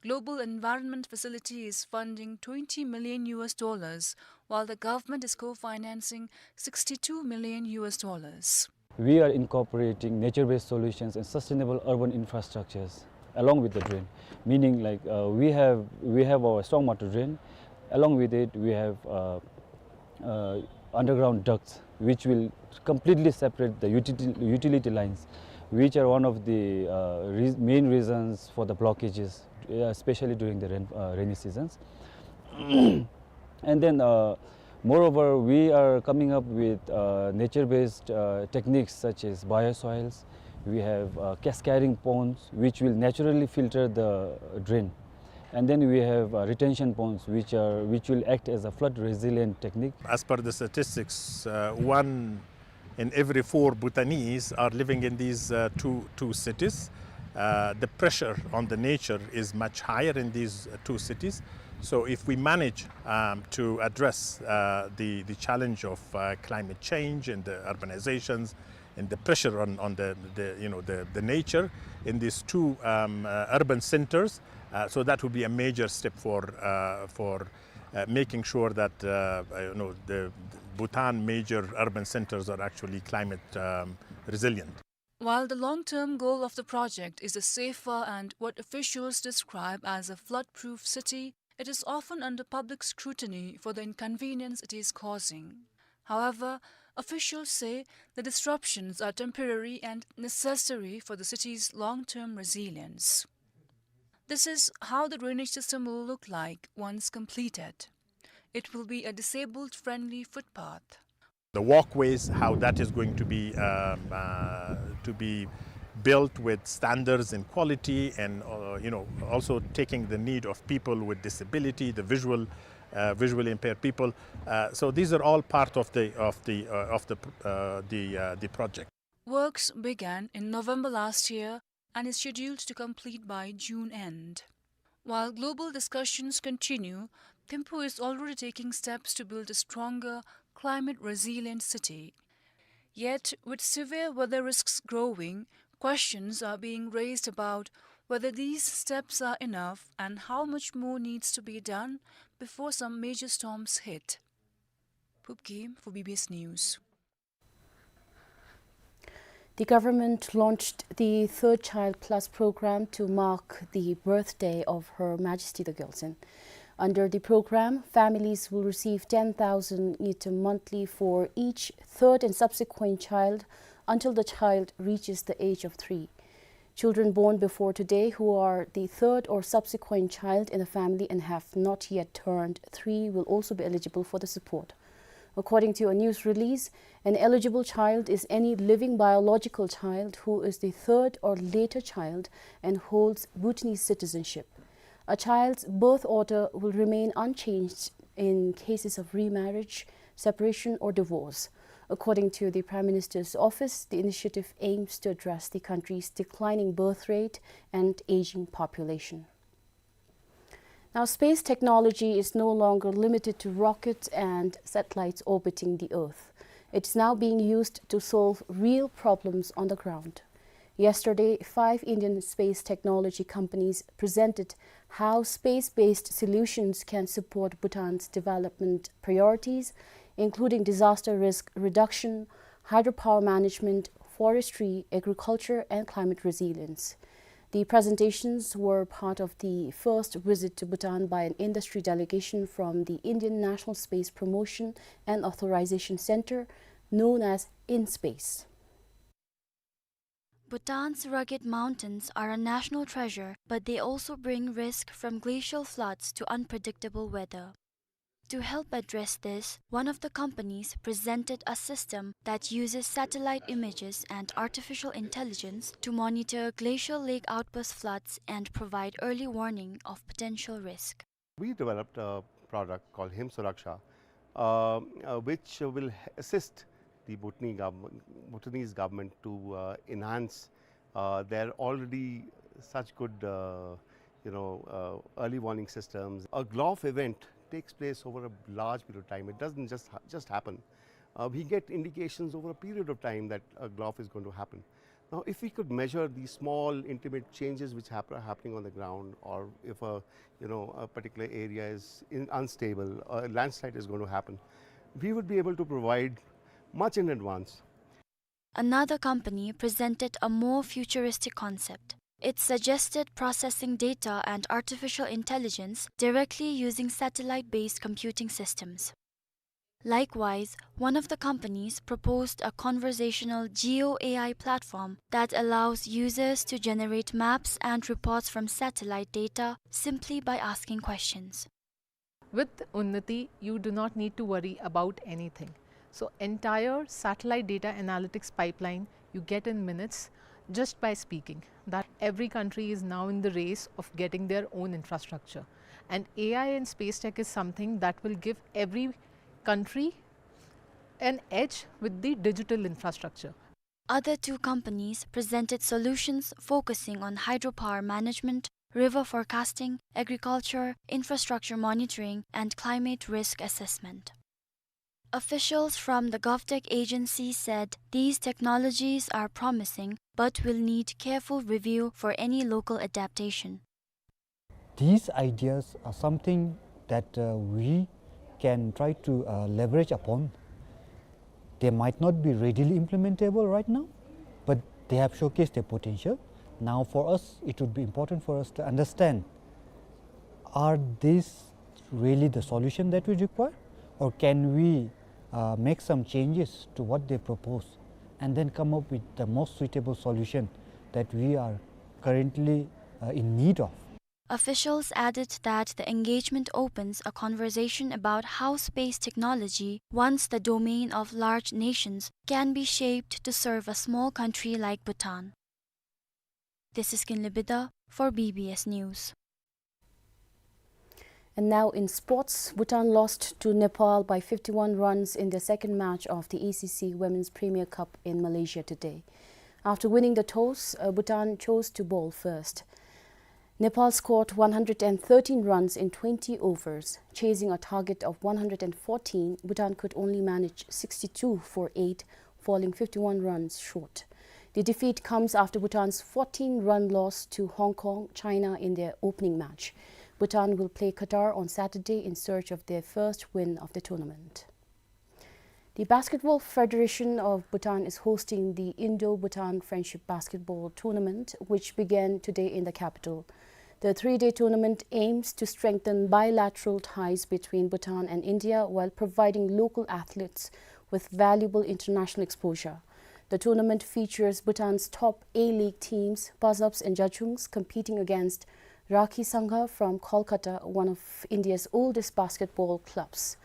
Global Environment Facility is funding twenty million U S dollars, while the government is co-financing sixty-two million U S dollars. We are incorporating nature-based solutions and sustainable urban infrastructures along with the drain. Meaning, like, uh, we have, we have our stormwater drain. Along with it, we have, uh, uh, underground ducts, which will completely separate the utility, utility lines, which are one of the, uh, reas-, main reasons for the blockages, uh, especially during the rain, uh, rainy seasons. And then, uh, moreover, we are coming up with, uh, nature-based, uh, techniques such as biosoils. We have, uh, cascading ponds, which will naturally filter the drain. And then we have, uh, retention ponds, which are, which will act as a flood-resilient technique. As per the statistics, uh, one in every four Bhutanese are living in these, uh, two, two cities. Uh, the pressure on the nature is much higher in these, uh, two cities. So if we manage, um, to address, uh, the, the challenge of, uh, climate change and the urbanizations and the pressure on, on the, the, you know, the, the nature in these two, um, uh, urban centers, uh, so that would be a major step for, uh, for uh, making sure that, uh, uh, you know, the Bhutan major urban centers are actually climate, um, resilient. While the long-term goal of the project is a safer and what officials describe as a flood-proof city, it is often under public scrutiny for the inconvenience it is causing. However, officials say the disruptions are temporary and necessary for the city's long-term resilience. This is how the drainage system will look like once completed. It will be a disabled-friendly footpath. The walkways, how that is going to be, um, uh, to be built with standards and quality, and, uh, you know, also taking the need of people with disability, the visual, uh, visually impaired people. Uh, so these are all part of the, of the, uh, of the, uh, the, uh, the project. Works began in November last year and is scheduled to complete by June end. While global discussions continue, Thimphu is already taking steps to build a stronger, climate-resilient city. Yet, with severe weather risks growing, questions are being raised about whether these steps are enough and how much more needs to be done before some major storms hit. Phubgim for B B S News. The government launched the Third Child Plus program to mark the birthday of Her Majesty the Gyaltsuen. Under the program, families will receive ten thousand ngultrum monthly for each third and subsequent child until the child reaches the age of three. Children born before today who are the third or subsequent child in the family and have not yet turned three will also be eligible for the support. According to a news release, an eligible child is any living biological child who is the third or later child and holds Bhutanese citizenship. A child's birth order will remain unchanged in cases of remarriage, separation, or divorce. According to the Prime Minister's office, the initiative aims to address the country's declining birth rate and aging population. Now, space technology is no longer limited to rockets and satellites orbiting the Earth. It's now being used to solve real problems on the ground. Yesterday, five Indian space technology companies presented how space-based solutions can support Bhutan's development priorities, including disaster risk reduction, hydropower management, forestry, agriculture, and climate resilience. The presentations were part of the first visit to Bhutan by an industry delegation from the Indian National Space Promotion and Authorization Center, known as InSpace. Bhutan's rugged mountains are a national treasure, but they also bring risk from glacial floods to unpredictable weather. To help address this, one of the companies presented a system that uses satellite images and artificial intelligence to monitor glacial lake outburst floods and provide early warning of potential risk. We developed a product called Him Suraksha, uh, uh, which will h-, assist the Bhutanese government, Bhutanese government to, uh, enhance, uh, their already such good, uh, you know, uh, early warning systems. A GLOF event takes place over a large period of time. It doesn't just ha-, just happen. Uh, we get indications over a period of time that a GLOF is going to happen. Now, if we could measure these small, intimate changes which hap-, are happening on the ground, or if a, you know, a particular area is in-, unstable, a landslide is going to happen, we would be able to provide much in advance. Another company presented a more futuristic concept. It suggested processing data and artificial intelligence directly using satellite-based computing systems. Likewise, one of the companies proposed a conversational Geo A I platform that allows users to generate maps and reports from satellite data simply by asking questions. With Unnati, you do not need to worry about anything. So, entire satellite data analytics pipeline you get in minutes just by speaking. That every country is now in the race of getting their own infrastructure. And A I and space tech is something that will give every country an edge with the digital infrastructure. Other two companies presented solutions focusing on hydropower management, river forecasting, agriculture, infrastructure monitoring, and climate risk assessment. Officials from the GovTech agency said these technologies are promising but will need careful review for any local adaptation. These ideas are something that, uh, we can try to, uh, leverage upon. They might not be readily implementable right now, but they have showcased their potential. Now, for us, it would be important for us to understand, are these really the solution that we require, or can we, uh, make some changes to what they propose and then come up with the most suitable solution that we are currently, uh, in need of? Officials added that the engagement opens a conversation about how space technology, once the domain of large nations, can be shaped to serve a small country like Bhutan. This is Kinley Bida for B B S News. And now in sports, Bhutan lost to Nepal by fifty-one runs in the second match of the A C C Women's Premier Cup in Malaysia today. After winning the toss, uh, Bhutan chose to bowl first. Nepal scored one hundred and thirteen runs in twenty overs. Chasing a target of one hundred and fourteen, Bhutan could only manage sixty-two for eight falling fifty-one runs short. The defeat comes after Bhutan's fourteen-run loss to Hong Kong, China in their opening match. Bhutan will play Qatar on Saturday in search of their first win of the tournament. The Basketball Federation of Bhutan is hosting the Indo-Bhutan Friendship Basketball Tournament, which began today in the capital. The three-day tournament aims to strengthen bilateral ties between Bhutan and India while providing local athletes with valuable international exposure. The tournament features Bhutan's top A-League teams, Pazaps and Jachungs, competing against Rakhi Sangha from Kolkata, one of India's oldest basketball clubs.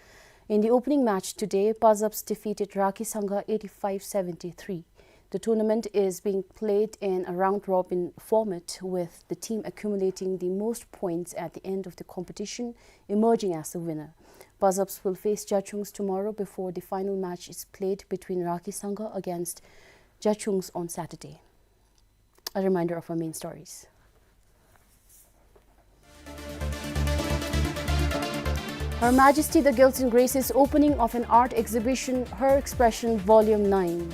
In the opening match today, Pazaps defeated Rakhi Sangha eighty-five seventy-three. The tournament is being played in a round-robin format, with the team accumulating the most points at the end of the competition emerging as the winner. Pazaps will face Jachungs tomorrow before the final match is played between Rakhi Sangha against Jachungs on Saturday. A reminder of our main stories. Her Majesty the Gyaltsuen graces opening of an art exhibition, Her Expression Volume nine.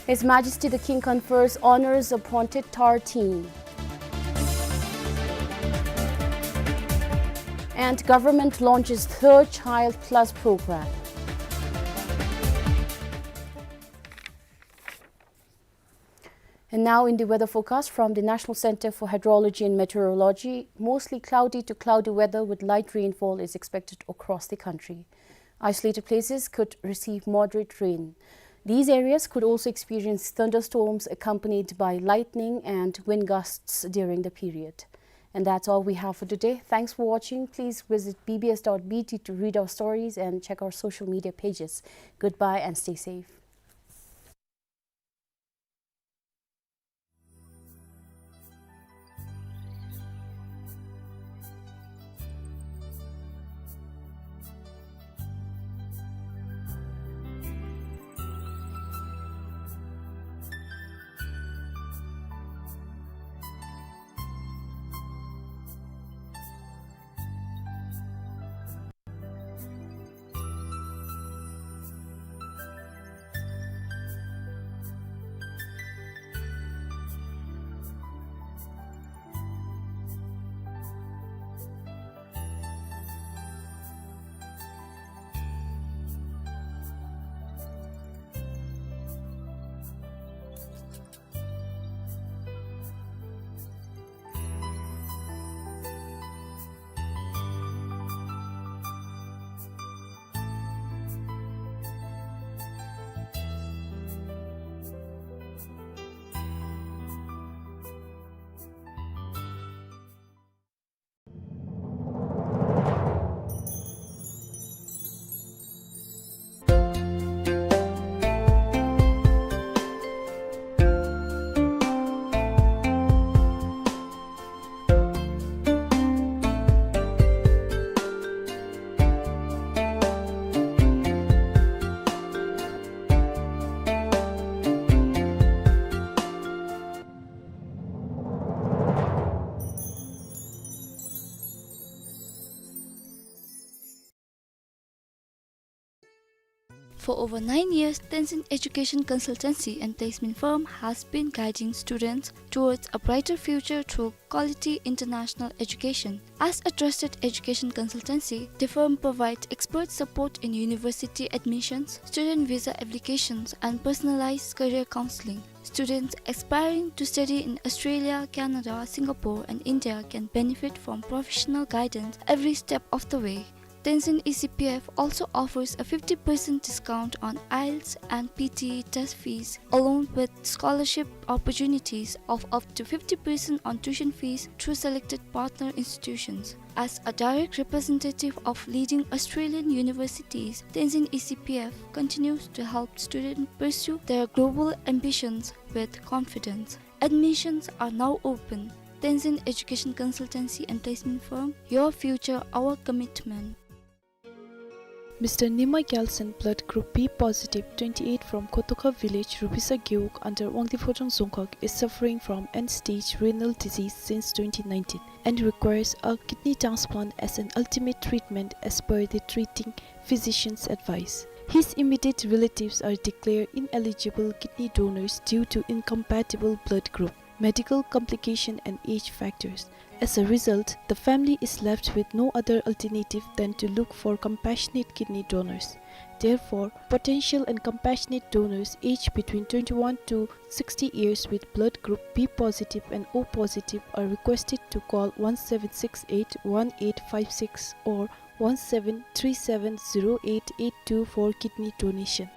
His Majesty the King confers honors upon Tetar team. And government launches third Child Plus program. And now in the weather forecast from the National Center for Hydrology and Meteorology, mostly cloudy to cloudy weather with light rainfall is expected across the country. Isolated places could receive moderate rain. These areas could also experience thunderstorms accompanied by lightning and wind gusts during the period. And that's all we have for today. Thanks for watching. Please visit B B S dot B T to read our stories and check our social media pages. Goodbye and stay safe. For over nine years, Tenzin Education Consultancy and Placement Firm has been guiding students towards a brighter future through quality international education. As a trusted education consultancy, the firm provides expert support in university admissions, student visa applications, and personalized career counseling. Students aspiring to study in Australia, Canada, Singapore, and India can benefit from professional guidance every step of the way. Tenzin E C P F also offers a fifty percent discount on IELTS and P T E test fees, along with scholarship opportunities of up to fifty percent on tuition fees through selected partner institutions. As a direct representative of leading Australian universities, Tenzin E C P F continues to help students pursue their global ambitions with confidence. Admissions are now open. Tenzin Education Consultancy and Placement Firm, your future, our commitment. Mister Nima Gyalsen, blood group B positive, twenty-eight, from Khotoka village, Rubisa Gewog, under Wangdue Phodrang Dzongkhag, is suffering from end-stage renal disease since twenty nineteen and requires a kidney transplant as an ultimate treatment as per the treating physician's advice. His immediate relatives are declared ineligible kidney donors due to incompatible blood group, medical complication and age factors. As a result, the family is left with no other alternative than to look for compassionate kidney donors. Therefore, potential and compassionate donors aged between twenty-one to sixty years with blood group B positive and O positive are requested to call one seven six eight one eight five six or one seven three seven zero eight eight two for kidney donation.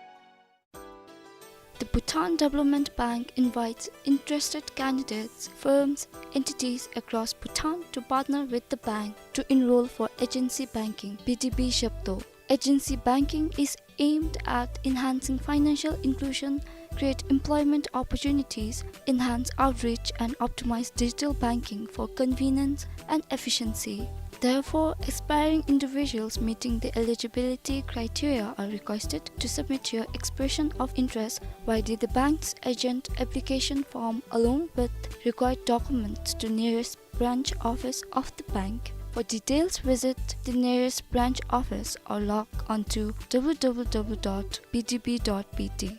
The Bhutan Development Bank invites interested candidates, firms, entities across Bhutan to partner with the bank to enroll for agency banking, B D B Zhepto. Agency banking is aimed at enhancing financial inclusion, create employment opportunities, enhance outreach, and optimize digital banking for convenience and efficiency. Therefore, aspiring individuals meeting the eligibility criteria are requested to submit your expression of interest via the bank's agent application form along with required documents to nearest branch office of the bank. For details, visit the nearest branch office or log on to W W W dot B D B dot B T.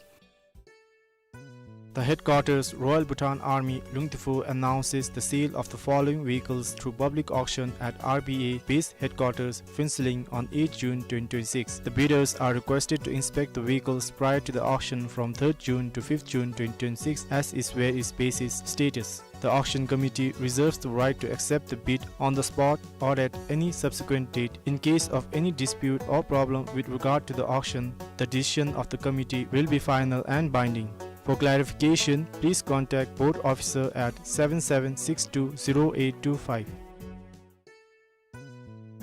The headquarters, Royal Bhutan Army, Lungtifu, announces the sale of the following vehicles through public auction at R B A base headquarters, Phuentsholing, on eighth June twenty twenty-six. The bidders are requested to inspect the vehicles prior to the auction from third June to fifth June twenty twenty-six, as is where is basis status. The auction committee reserves the right to accept the bid on the spot or at any subsequent date. In case of any dispute or problem with regard to the auction, the decision of the committee will be final and binding. For clarification, please contact board officer at seven seven six two zero eight two five.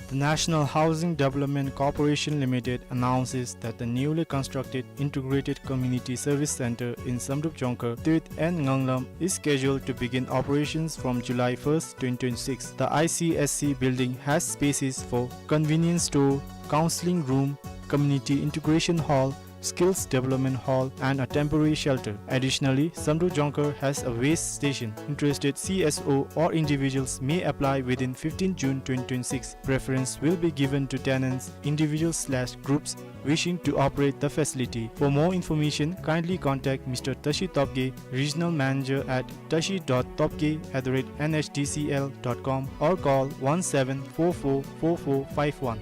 The National Housing Development Corporation Limited announces that the newly constructed Integrated Community Service Center in Samdrup Jongkhar, Tuit and Nganglam is scheduled to begin operations from July first, twenty twenty-six. The I C S C building has spaces for convenience store, counseling room, community integration hall, skills development hall, and a temporary shelter. Additionally, Samdrup Jongkhar has a waste station. Interested C S O or individuals may apply within fifteenth June twenty twenty-six. Preference will be given to tenants, individuals slash groups wishing to operate the facility. For more information, kindly contact Mister Tashi Topge, Regional Manager at tashi dot topge at the rate N H D C L dot com, or call one seven four four four four five one.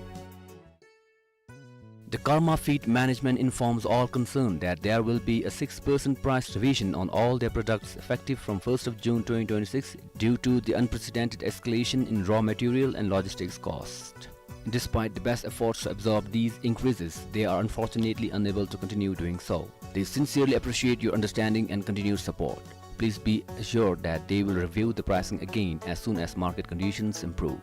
The Karma Feed Management informs all concerned that there will be a six percent price revision on all their products effective from first of June twenty twenty-six due to the unprecedented escalation in raw material and logistics cost. Despite the best efforts to absorb these increases, they are unfortunately unable to continue doing so. They sincerely appreciate your understanding and continued support. Please be assured that they will review the pricing again as soon as market conditions improve.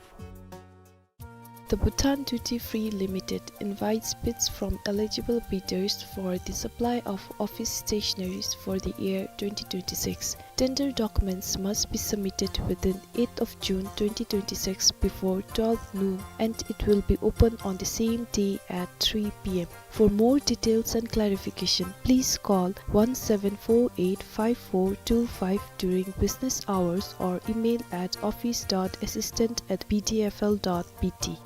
The Bhutan Duty Free Limited invites bids from eligible bidders for the supply of office stationaries for the year twenty twenty-six. Tender documents must be submitted within eighth of June twenty twenty-six before twelve noon, and it will be open on the same day at three P M. For more details and clarification, please call one seven four eight five four two five during business hours or email at office dot assistant at B D F L dot B T.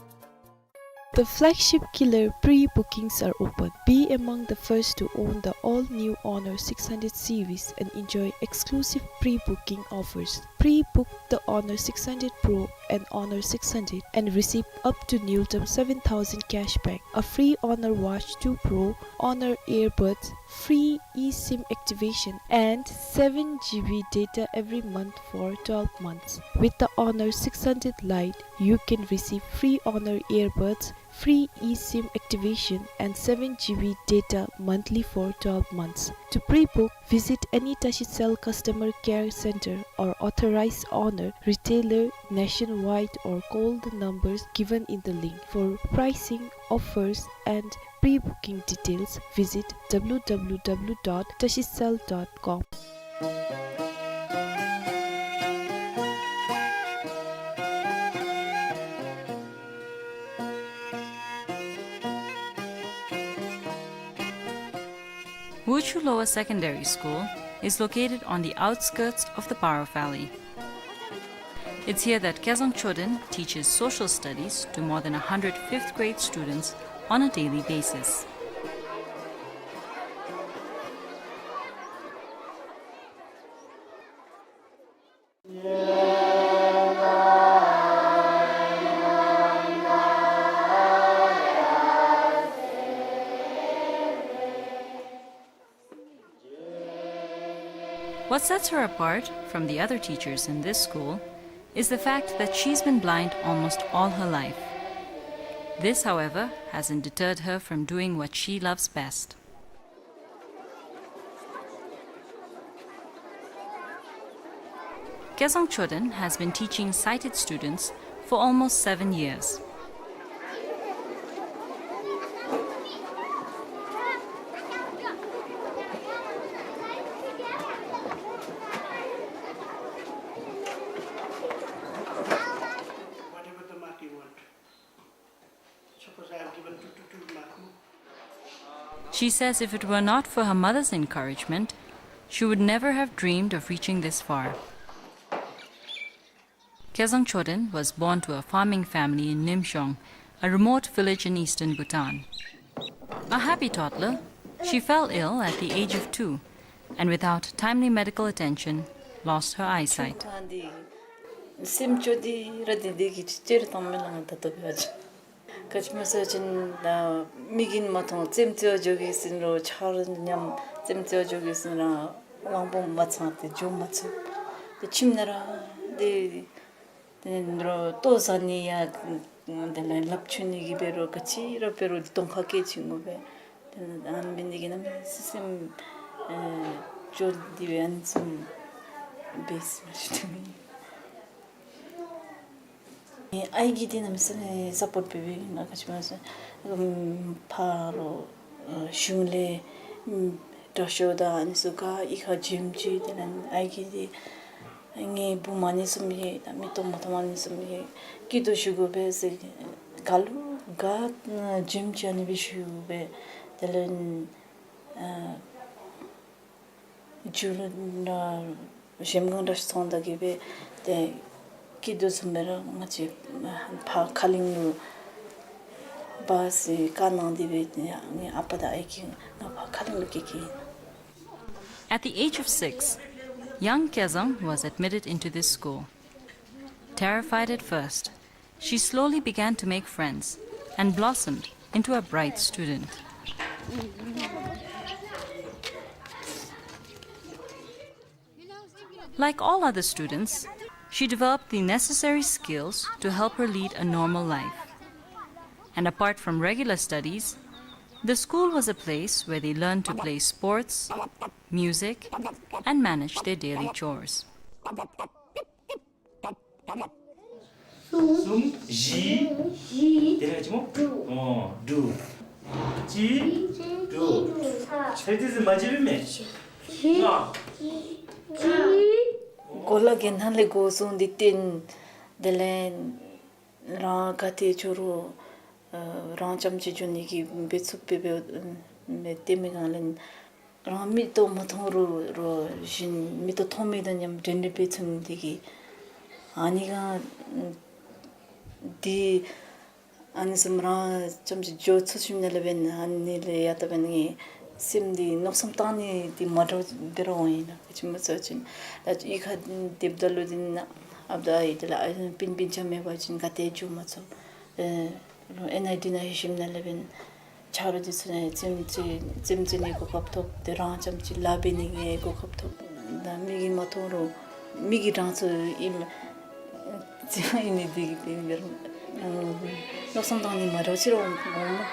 The flagship killer pre-bookings are open. Be among the first to own the all-new Honor six hundred series and enjoy exclusive pre-booking offers. Pre-book the Honor six hundred Pro and Honor six hundred and receive up to Newton seven thousand cashback, a free Honor Watch two Pro, Honor Earbuds, free eSIM activation, and seven G B data every month for twelve months. With the Honor six hundred Lite, you can receive free Honor Earbuds, free eSIM activation, and seven G B data monthly for twelve months. To pre-book, visit any Tashicell customer care center or authorized Honor retailer nationwide or call the numbers given in the link. For pricing, offers, and pre-booking details, visit W W W dot tashicell dot com. Teochew Lower Secondary School is located on the outskirts of the Paro Valley. It's here that Kezang Choden teaches social studies to more than a hundred fifth grade students on a daily basis. What sets her apart from the other teachers in this school is the fact that she's been blind almost all her life. This, however, hasn't deterred her from doing what she loves best. Kezang Choden has been teaching sighted students for almost seven years. Whatever the mark you want. Suppose I have given two, two, two mark, no? She says if it were not for her mother's encouragement, she would never have dreamed of reaching this far. Kezang Choden was born to a farming family in Nimshong, a remote village in eastern Bhutan. A happy toddler, she fell ill at the age of two and without timely medical attention, lost her eyesight. སེམས་སྐྱོ་སྟེ་ར་དེ་དེ་གི་ཅེར་དང་མེ་ལང་ད་ཏོ་བ་ཅི། ག་ཅི་སྨོ་ཟེར་བ་ཅིན་ད་མིག་གིས་མ་མཐོང་རྩེདམོ་རྩེ་བར་འགྱོ་གེ་ཟེར་རུང་ཆར་ཉམས་རྩེདམོ་རྩེ་བར་འགྱོ་གེ་ཟེར་རུང་གླང་པོ་མ་ཚང་སྟེ་འགྱོ་མ་ཚུགས། ཏེ་ཁྱིམ་ནང་ར་ཏེ་ཏེ་རོ་ལྟོ་བཟའ་ནི་ཡང་དེ་ལས་ལགཔ་འཁྱུ་ནི་གི་འབད་རུང་ག་ཅི་ར་འབད་རུང་གདོང་ཁར་སྐད་ཅིག་ངུ་བས། ཏེ་ཨ་ནི་འབད་ནི་དེ་གིས་གནམ་མེད་ས་མེད་སེམས་ཨེ་སྐྱོ་སྟེ་སྦེ་ཨ་ནི་བཟུམ་འབད་ཟེར་ཞུ་ནི། ཨའི་གིས་ཏེ་གནམ་མེད་ས་མེད་སཔོརཊ་འབད་བས་ཨིན་ན། ག་ཅི་སྨོ་ཟེར་ཕར་ལུ་གཞུང་ལས་ཨམ་དྲག་ཤོས་དང་ཨ་ནི་ཚུ་ག་གཡུས་ཁར་འགྱོ་མི་ཅིག། དེ་ལས་ཨའི་གིས་ཏེ་ངེའི་བུམོ་ཨ་ནི་བཟུམ་ཡོད། ད་མིག་ཏོ་མ་མཐོངམ་ཨ་ནི་བཟུམ་ཡོད། སྐྱིད་སྡུག་ཞུ་དགོ་པས་ཟེར་ག་ལུ་ག་འགྱོ་མི་ཅིག་ཨ་ནི་སྦེ་ཞུ་བས། དེ་ལས་ཨ་མཇུག་ལུ་ན་གཞལམ་སྒང་འདྲ་ཅིག་སོང་ད་གི་སྦེ་ཏེ་སྐྱིད་སྡུག་བཟུམ་སྦེ་ར་ང་བཅས་ཕར་ཁ་གླིང་ལུ་འབག་ཟེར་བཀའ་གནང་སྟེ་སྦེ་ཏེ་ངེའི་ཨ་པ་དང་ཨའི་གིས་ང་ཕར་ཁ་གླིང་ལུ་སྐྱེལ་སྐྱེལཝ་ཨིན། At the age of six, young Kezang was admitted into this school. Terrified at first, she slowly began to make friends and blossomed into a bright student. Like all other students, she developed the necessary skills to help her lead a normal life. And apart from regular studies, the school was a place where they learned to play sports, music, and manage their daily chores. གསུམ་བཞི། དེ་ལས་ཅི་སྨོ། འབྲུ། ཨོ་འབྲུ། གཅིག་འབྲུ། ཚེ་འདི་ཟེར་མ་བརྗེད་པས་མས། ལྔ། གོ་ལ་གི་ནང་ལས་འགོ་བཟུང་སྟེ་བསྟེན། དེ་ལས་རང་ག་ཏེ་འགྱོ་རུང་ཨ་རང་རྐྱངམ་ཅིག་འགྱོ་ནི་གི་འབད་ཚུགས་པའི་འབད་མི་བསྟེན་མི་གང་ལས་རང་མིག་ཏོ་མ་མཐོང་རུང་རུང་བཞིན་མིག་ཏོ་མཐོང་མི་དང་མཉམ་འབྲེལ་འདྲིས་འབད་ཚུགས་ནི་དེ་གིས་ཨ་ནི་ག་འདི་ཨ་ནི་བཟུམ་རང་རྐྱངམ་ཅིག་འགྱོ་ཚུགས་ཞིནམ་ལས་འབདན་ཨ་ནི་ལས་ཡང་དག་པའི་ངེའི་སེམས་འདི་མནོ་བསམ་བཏང་ནི་འདི་མ་འདྲཝ་འདི་ར་འོང་ཡི་ན། ག་ཅི་སྨོ་ཟེར་བ་ཅིན་ད་གཡུས་ཁར་སྡོདཔ་ད་ལུ་འདི་ནང་ཨཔ་དང་ཨའི་དེ་ལས་ཨའི་སྤུན་སྤུན་ཆ་མེད་པ་ཅིན་ག་ཏེ་འགྱོ་མ་ཚུགས། ཨེ་ཨེན་ཨའི་ཌི་ནང་ལྷོད་ཞིནམ་ལས་འབདན་ཆ་རོགས་འདི་ཚུ་ནང་རྩེདམོ་རྩེ་རྩེདམོ་རྩེ་ནི་གོ་སྐབས་ཐོབ། ཏེ་རང་རྐྱངམ་ཅིག་ལཱ་འབད་ནི་གི་གོ་སྐབས་ཐོབ། ད་མིག་གིས་མ་མཐོང་རུང་མིག་གིས་རང་ཚུ་ཨིནམ་རྩེདམོ་ཨིན་ནི་འདི་གིས་ཏེ་འབད་རུང་མནོ་བསམ་བཏང་ནི་མ་འདྲཝ་ཅིག་ར་འོང་འོང་སྨོ།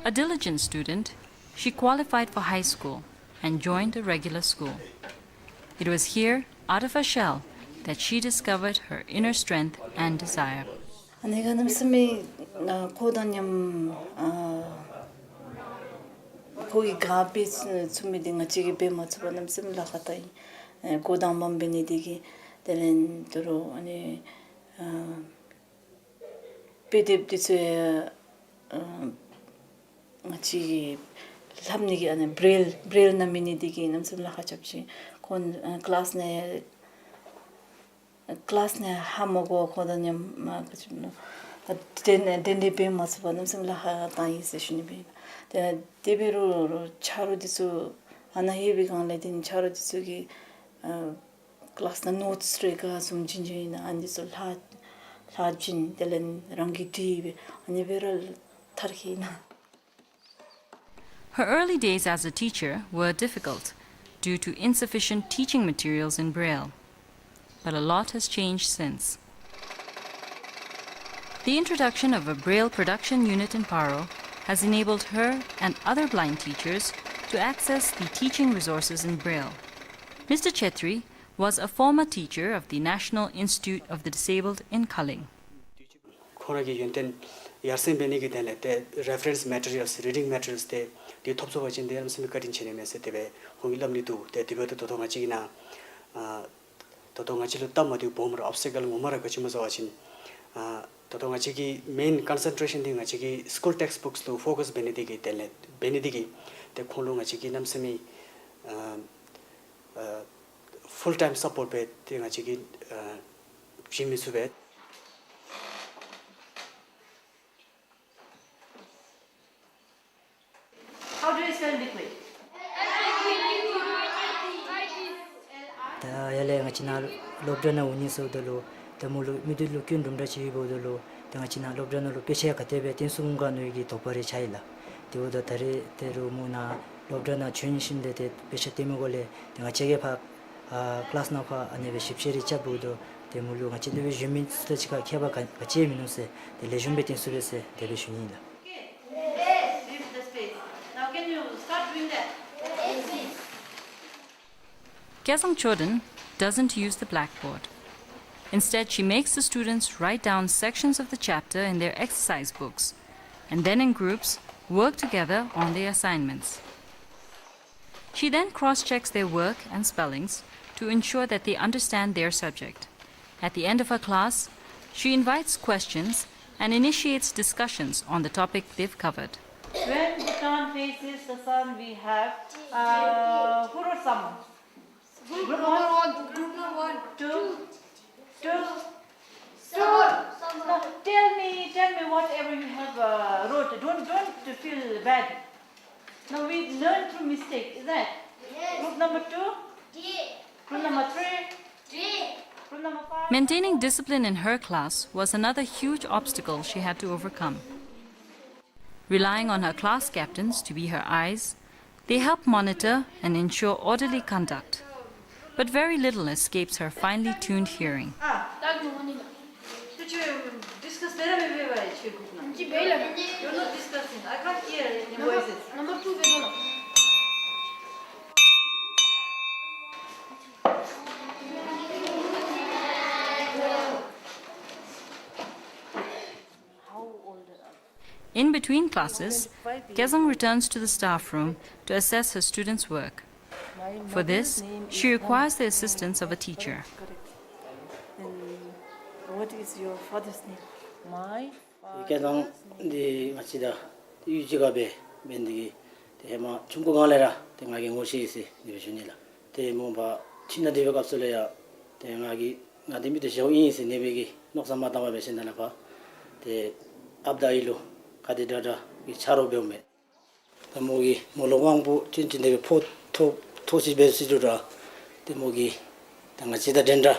A diligent student, she qualified for high school and joined a regular school. It was here, out of her shell, that she discovered her inner strength and desire. ཨ་ནི་ག་གནམ་མེད་ས་མེད་ཨ་ཁོ་དང་མཉམ་ཨ་ ཁོ་གིས་ག་འབད་ཚུགས་མི་འདི་ང་བཅས་ཀྱིས་འབད་མ་ཚུགས་པར་གནམ་མེད་ས་མེད་ལཱ་ཁག་བཏང་ཡི། ཨེ་འགོ་དང་པམ་འབད་ནི་འདི་གིས་དེ་ལས་དོ་རུང་ཨ་ནི་ཨ་དཔེ་དེབ་འདི་ཚུ་ཨ་ང་བཅས་ཀྱིས་ལྷབ་ནི་གི་ཨ་ནི་བྲེལ་བྲེལ་ནང་མེད་ནི་འདི་གིས་གནམ་མེད་ས་མེད་ལཱ་ཁག་རྐྱབ་ཅི། ཁོ་ཨ་ཀི་ལཱསི་ནང་ཀི་ལཱསི་ནང་ཧ་མ་གོ་ཁོ་དང་མཉམ་མ་ག་ཅི་ནོ་ད་འདྲན་འདྲན་འདྲ་འབད་མ་ཚུགས་པར་གནམ་མེད་ས་མེད་ལཱ་ཁག་བཏང་ཡི་ཟེར་ཞུ་ནི་སྦེ་ཨིན། ཏེ་དེ་འབད་རུང་ཆ་རོགས་འདི་ཚུ་ཨ་ནཱ་ལྷོད་པའི་སྒང་ལས་ཏེ་ཆ་རོགས་འདི་ཚུ་གིས་ཨ་ཀི་ལཱསི་ནང་ནོཊསི་རེ་ག་བཟུམ་བྱིན་བྱིན་ཨིན་ན་ཨ་ནི་འདི་ཚུ་ལྷག་ལྷག་བྱིན། དེ་ལས་རང་གིས་བྲིས་སྦེ་ཨ་ནི་སྦེ་ར་མཐར་འཁྱོལ་ནུག། Her early days as a teacher were difficult due to insufficient teaching materials in Braille. But a lot has changed since. The introduction of a Braille production unit in Paro has enabled her and other blind teachers to access the teaching resources in Braille. Mister Chetri was a former teacher of the National Institute of the Disabled in Kaleng. ཁོ་ར་གི་ཡོན་ཏན་ཡར་སེང་འབད་ནི་གི་དོན་ལས་ཏེ་རེ་ཕ་རེནསི་མེ་ཊི་རི་ཡལསི་རི་ཌིང་མེ་ཊི་རི་ཡལསི་ཏེ་འདི་ཐོབ་ཚུགས་པ་ཅིན་ཏེ་གནམ་མེད་ས་མེད་བཀའ་དྲིན་ཆེ་ནི་མས་ཟེར་དེ་སྦེ་ཁོང་གིས་སླབ་ནི་འདུག། ཏེ་དེ་འབདཝ་ད་ད་ལྟོ་ང་བཅས་ཀྱི་ནང་ཨ་ད་ལྟོ་ང་བཅས་ལུ་སྟབས་མ་བདེཝ་སྦོམ་ར་ཨོབ་སི་ཊི་ཀལ་ངོ་མ་ར་ག་ཅི་སྨོ་ཟེར་བ་ཅིན་ཨ་ད་ལྟོ་ང་བཅས་ཀྱི་མེན་ཀོན་སེན་ཊི་རེ་ཤཱན་འདི་ང་བཅས་ཀྱི་སི་ཀུལ་ཊེགསིཊ་བུཀསི་ལུ་ཕོ་ཀསི་འབད་ནི་འདི་གི་དོན་ལས་འབད་ནི་འདི་གིས་ཏེ་ཁོང་ལུ་ང་བཅས་ཀྱིས་གནམ་མེད་ས་མེད་ཨ་ཨ་ཕུལ་ཊའིམ་སཔོརཊ་འབད་དེ་ང་བཅས་ཀྱིས་ཨ་བྱིན་མི་ཚུགས་པས། How do you spell liquid? ད་ཡར་ལས་ང་བཅས་ནཱ་སློབ་གྲྭ་ནང་འོང་ནི་ཟེརཝ་ད་ལུ་ད་མོ་ལུ་མིག་ཏོ་ལུ་སྐྱོན་དུམ་གྲ་ཅིག་ཡོདཔ་འབདཝ་ད་ལུ་ད་ང་བཅས་ནཱ་སློབ་གྲྭ་ནང་ལུ་དཔེ་ཆ་ག་དེ་སྦེ་སྟོན་ཚུགས་འོང་ག་མནོ་བའི་གི་དོགས་པ་རེ་ཆགས་ཡི་ལགས། དེ་འབདཝ་ད་ད་རེས་དེ་རུང་མོ་ནཱ་སློབ་གྲྭ་ནང་བྱོན་ཞིནམ་ལས་ཏེ་དཔེ་ཆ་སྟོན་མི་སྒང་ལས་ཏེ་ང་བཅས་ཀྱིས་ཕར་ཨ་ཀི་ལཱསི་ནང་ཕར་ཨ་ནེ་སྦེ་ཞིབ་དཔྱད་རེ་རྐྱབ་འབདཝ་ད་ཏེ་མོ་ལུ་ང་བཅས་དེ་སྦེ་ཞུ་མི་ཚུ་དང་གཅིག་ཁར་ཁྱད་པར་ག་ག་ཅི་ཡང་མིན་ནུག་ཟེར་ཏེ་ལེགས་ཤོམ་སྦེ་སྟོན་ཚུགས་པས་ཟེར་དེ་སྦེ་ཞུ་ནི་ཨིན་ལགས། Leave the space. Now can you start doing that? Kezang Choden doesn't use the blackboard. Instead, she makes the students write down sections of the chapter in their exercise books, and then in groups, work together on their assignments. She then cross-checks their work and spellings to ensure that they understand their subject. At the end of her class, she invites questions and initiates discussions on the topic they've covered. When Bhutan faces the sun, we have, uh, who wrote some? Group number one. Group number one. Two. Two. Two. Now, tell me, tell me whatever you have, uh, wrote. Don't, don't feel bad. Now we learn through mistake, is that? Yes. Group number two? D. Group number three? D. Group number five? Maintaining discipline in her class was another huge obstacle she had to overcome. Relying on her class captains to be her eyes, they help monitor and ensure orderly conduct. But very little escapes her finely tuned hearing. Ah, tak mo ni na. Tu chu discuss bera me be ba che group na. Ji bela. You're not discussing. I can't hear your voices. Number two be na. In between classes, Kezang returns to the staff room to assess her students' work. For this, she requires the assistance of a teacher. Correct. And what is your father's name? My father's name. ཀེ་ཛང་འདི་ང་བཅས་དང་གཡུས་གཅིག་ཁར་སྦེ་འབད་ནི་དེ་གིས་ཏེ་ཧེ་མ་ཆུང་ཀུ་སྒང་ལས་ར་ཏེ་ང་གིས་ངོ་ཤེས་ཡི་ཟེར་དེ་སྦེ་ཞུ་ནི་ལགས། ཏེ་མོ་ཕར་ཁྱིམ་ནང་སྡོད་པའི་སྐབས་སུ་ལས་ཡང་ཏེ་ང་གིས་ང་འདི་མི་དེ་ཞཝ་ཨིན་ཟེར་ཨ་ནེ་སྦེ་གི་མནོ་བསམ་མ་བཏང་བར་སྦེ་ཞིནམ་ལས་ཕར་ཏེ་ཨཔ་དང་ཨའི་ལུ་ག་དེ་དྲག་དྲག་གི་ཆ་རོགས་འབདཝ་མས། ད་མོ་གིས་མོ་ལུ་དབང་པོ་ཅན་ཅིག་འདི་སྦེ་ཕོག་ཐོགས་ཐོགས་ཅིག་འབད་ཟེར་ཞུ་དོ། ཏེ་མོ་གིས་ད་ང་བཅས་དང་འདྲན་འདྲ་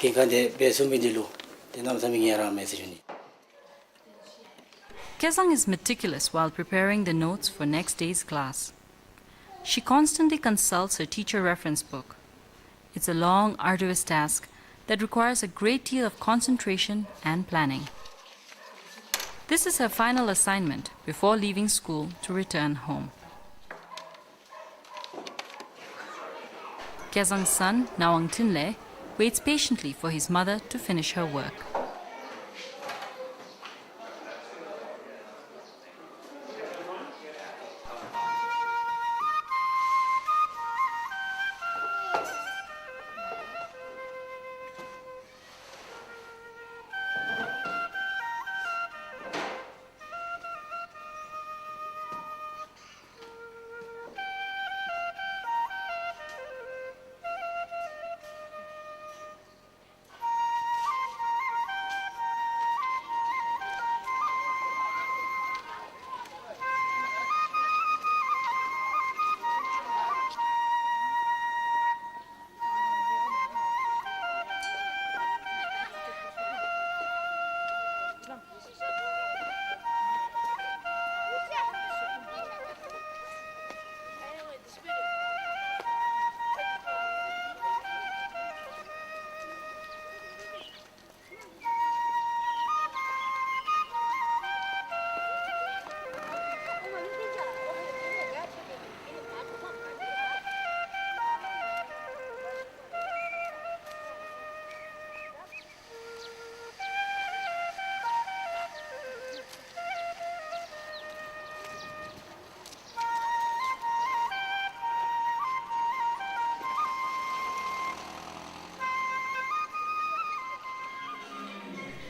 གི་ག་དེ་འབད་ཚུགས་མི་འདི་ལུ་ཏེ་གནམ་མེད་ས་མེད་ངལ་རངས་མས་ཟེར་ཞུ་ནི། Kezang is meticulous while preparing the notes for next day's class. She constantly consults her teacher reference book. It's a long, arduous task that requires a great deal of concentration and planning. This is her final assignment before leaving school to return home. Kezang's son, Nawang Thinley, waits patiently for his mother to finish her work.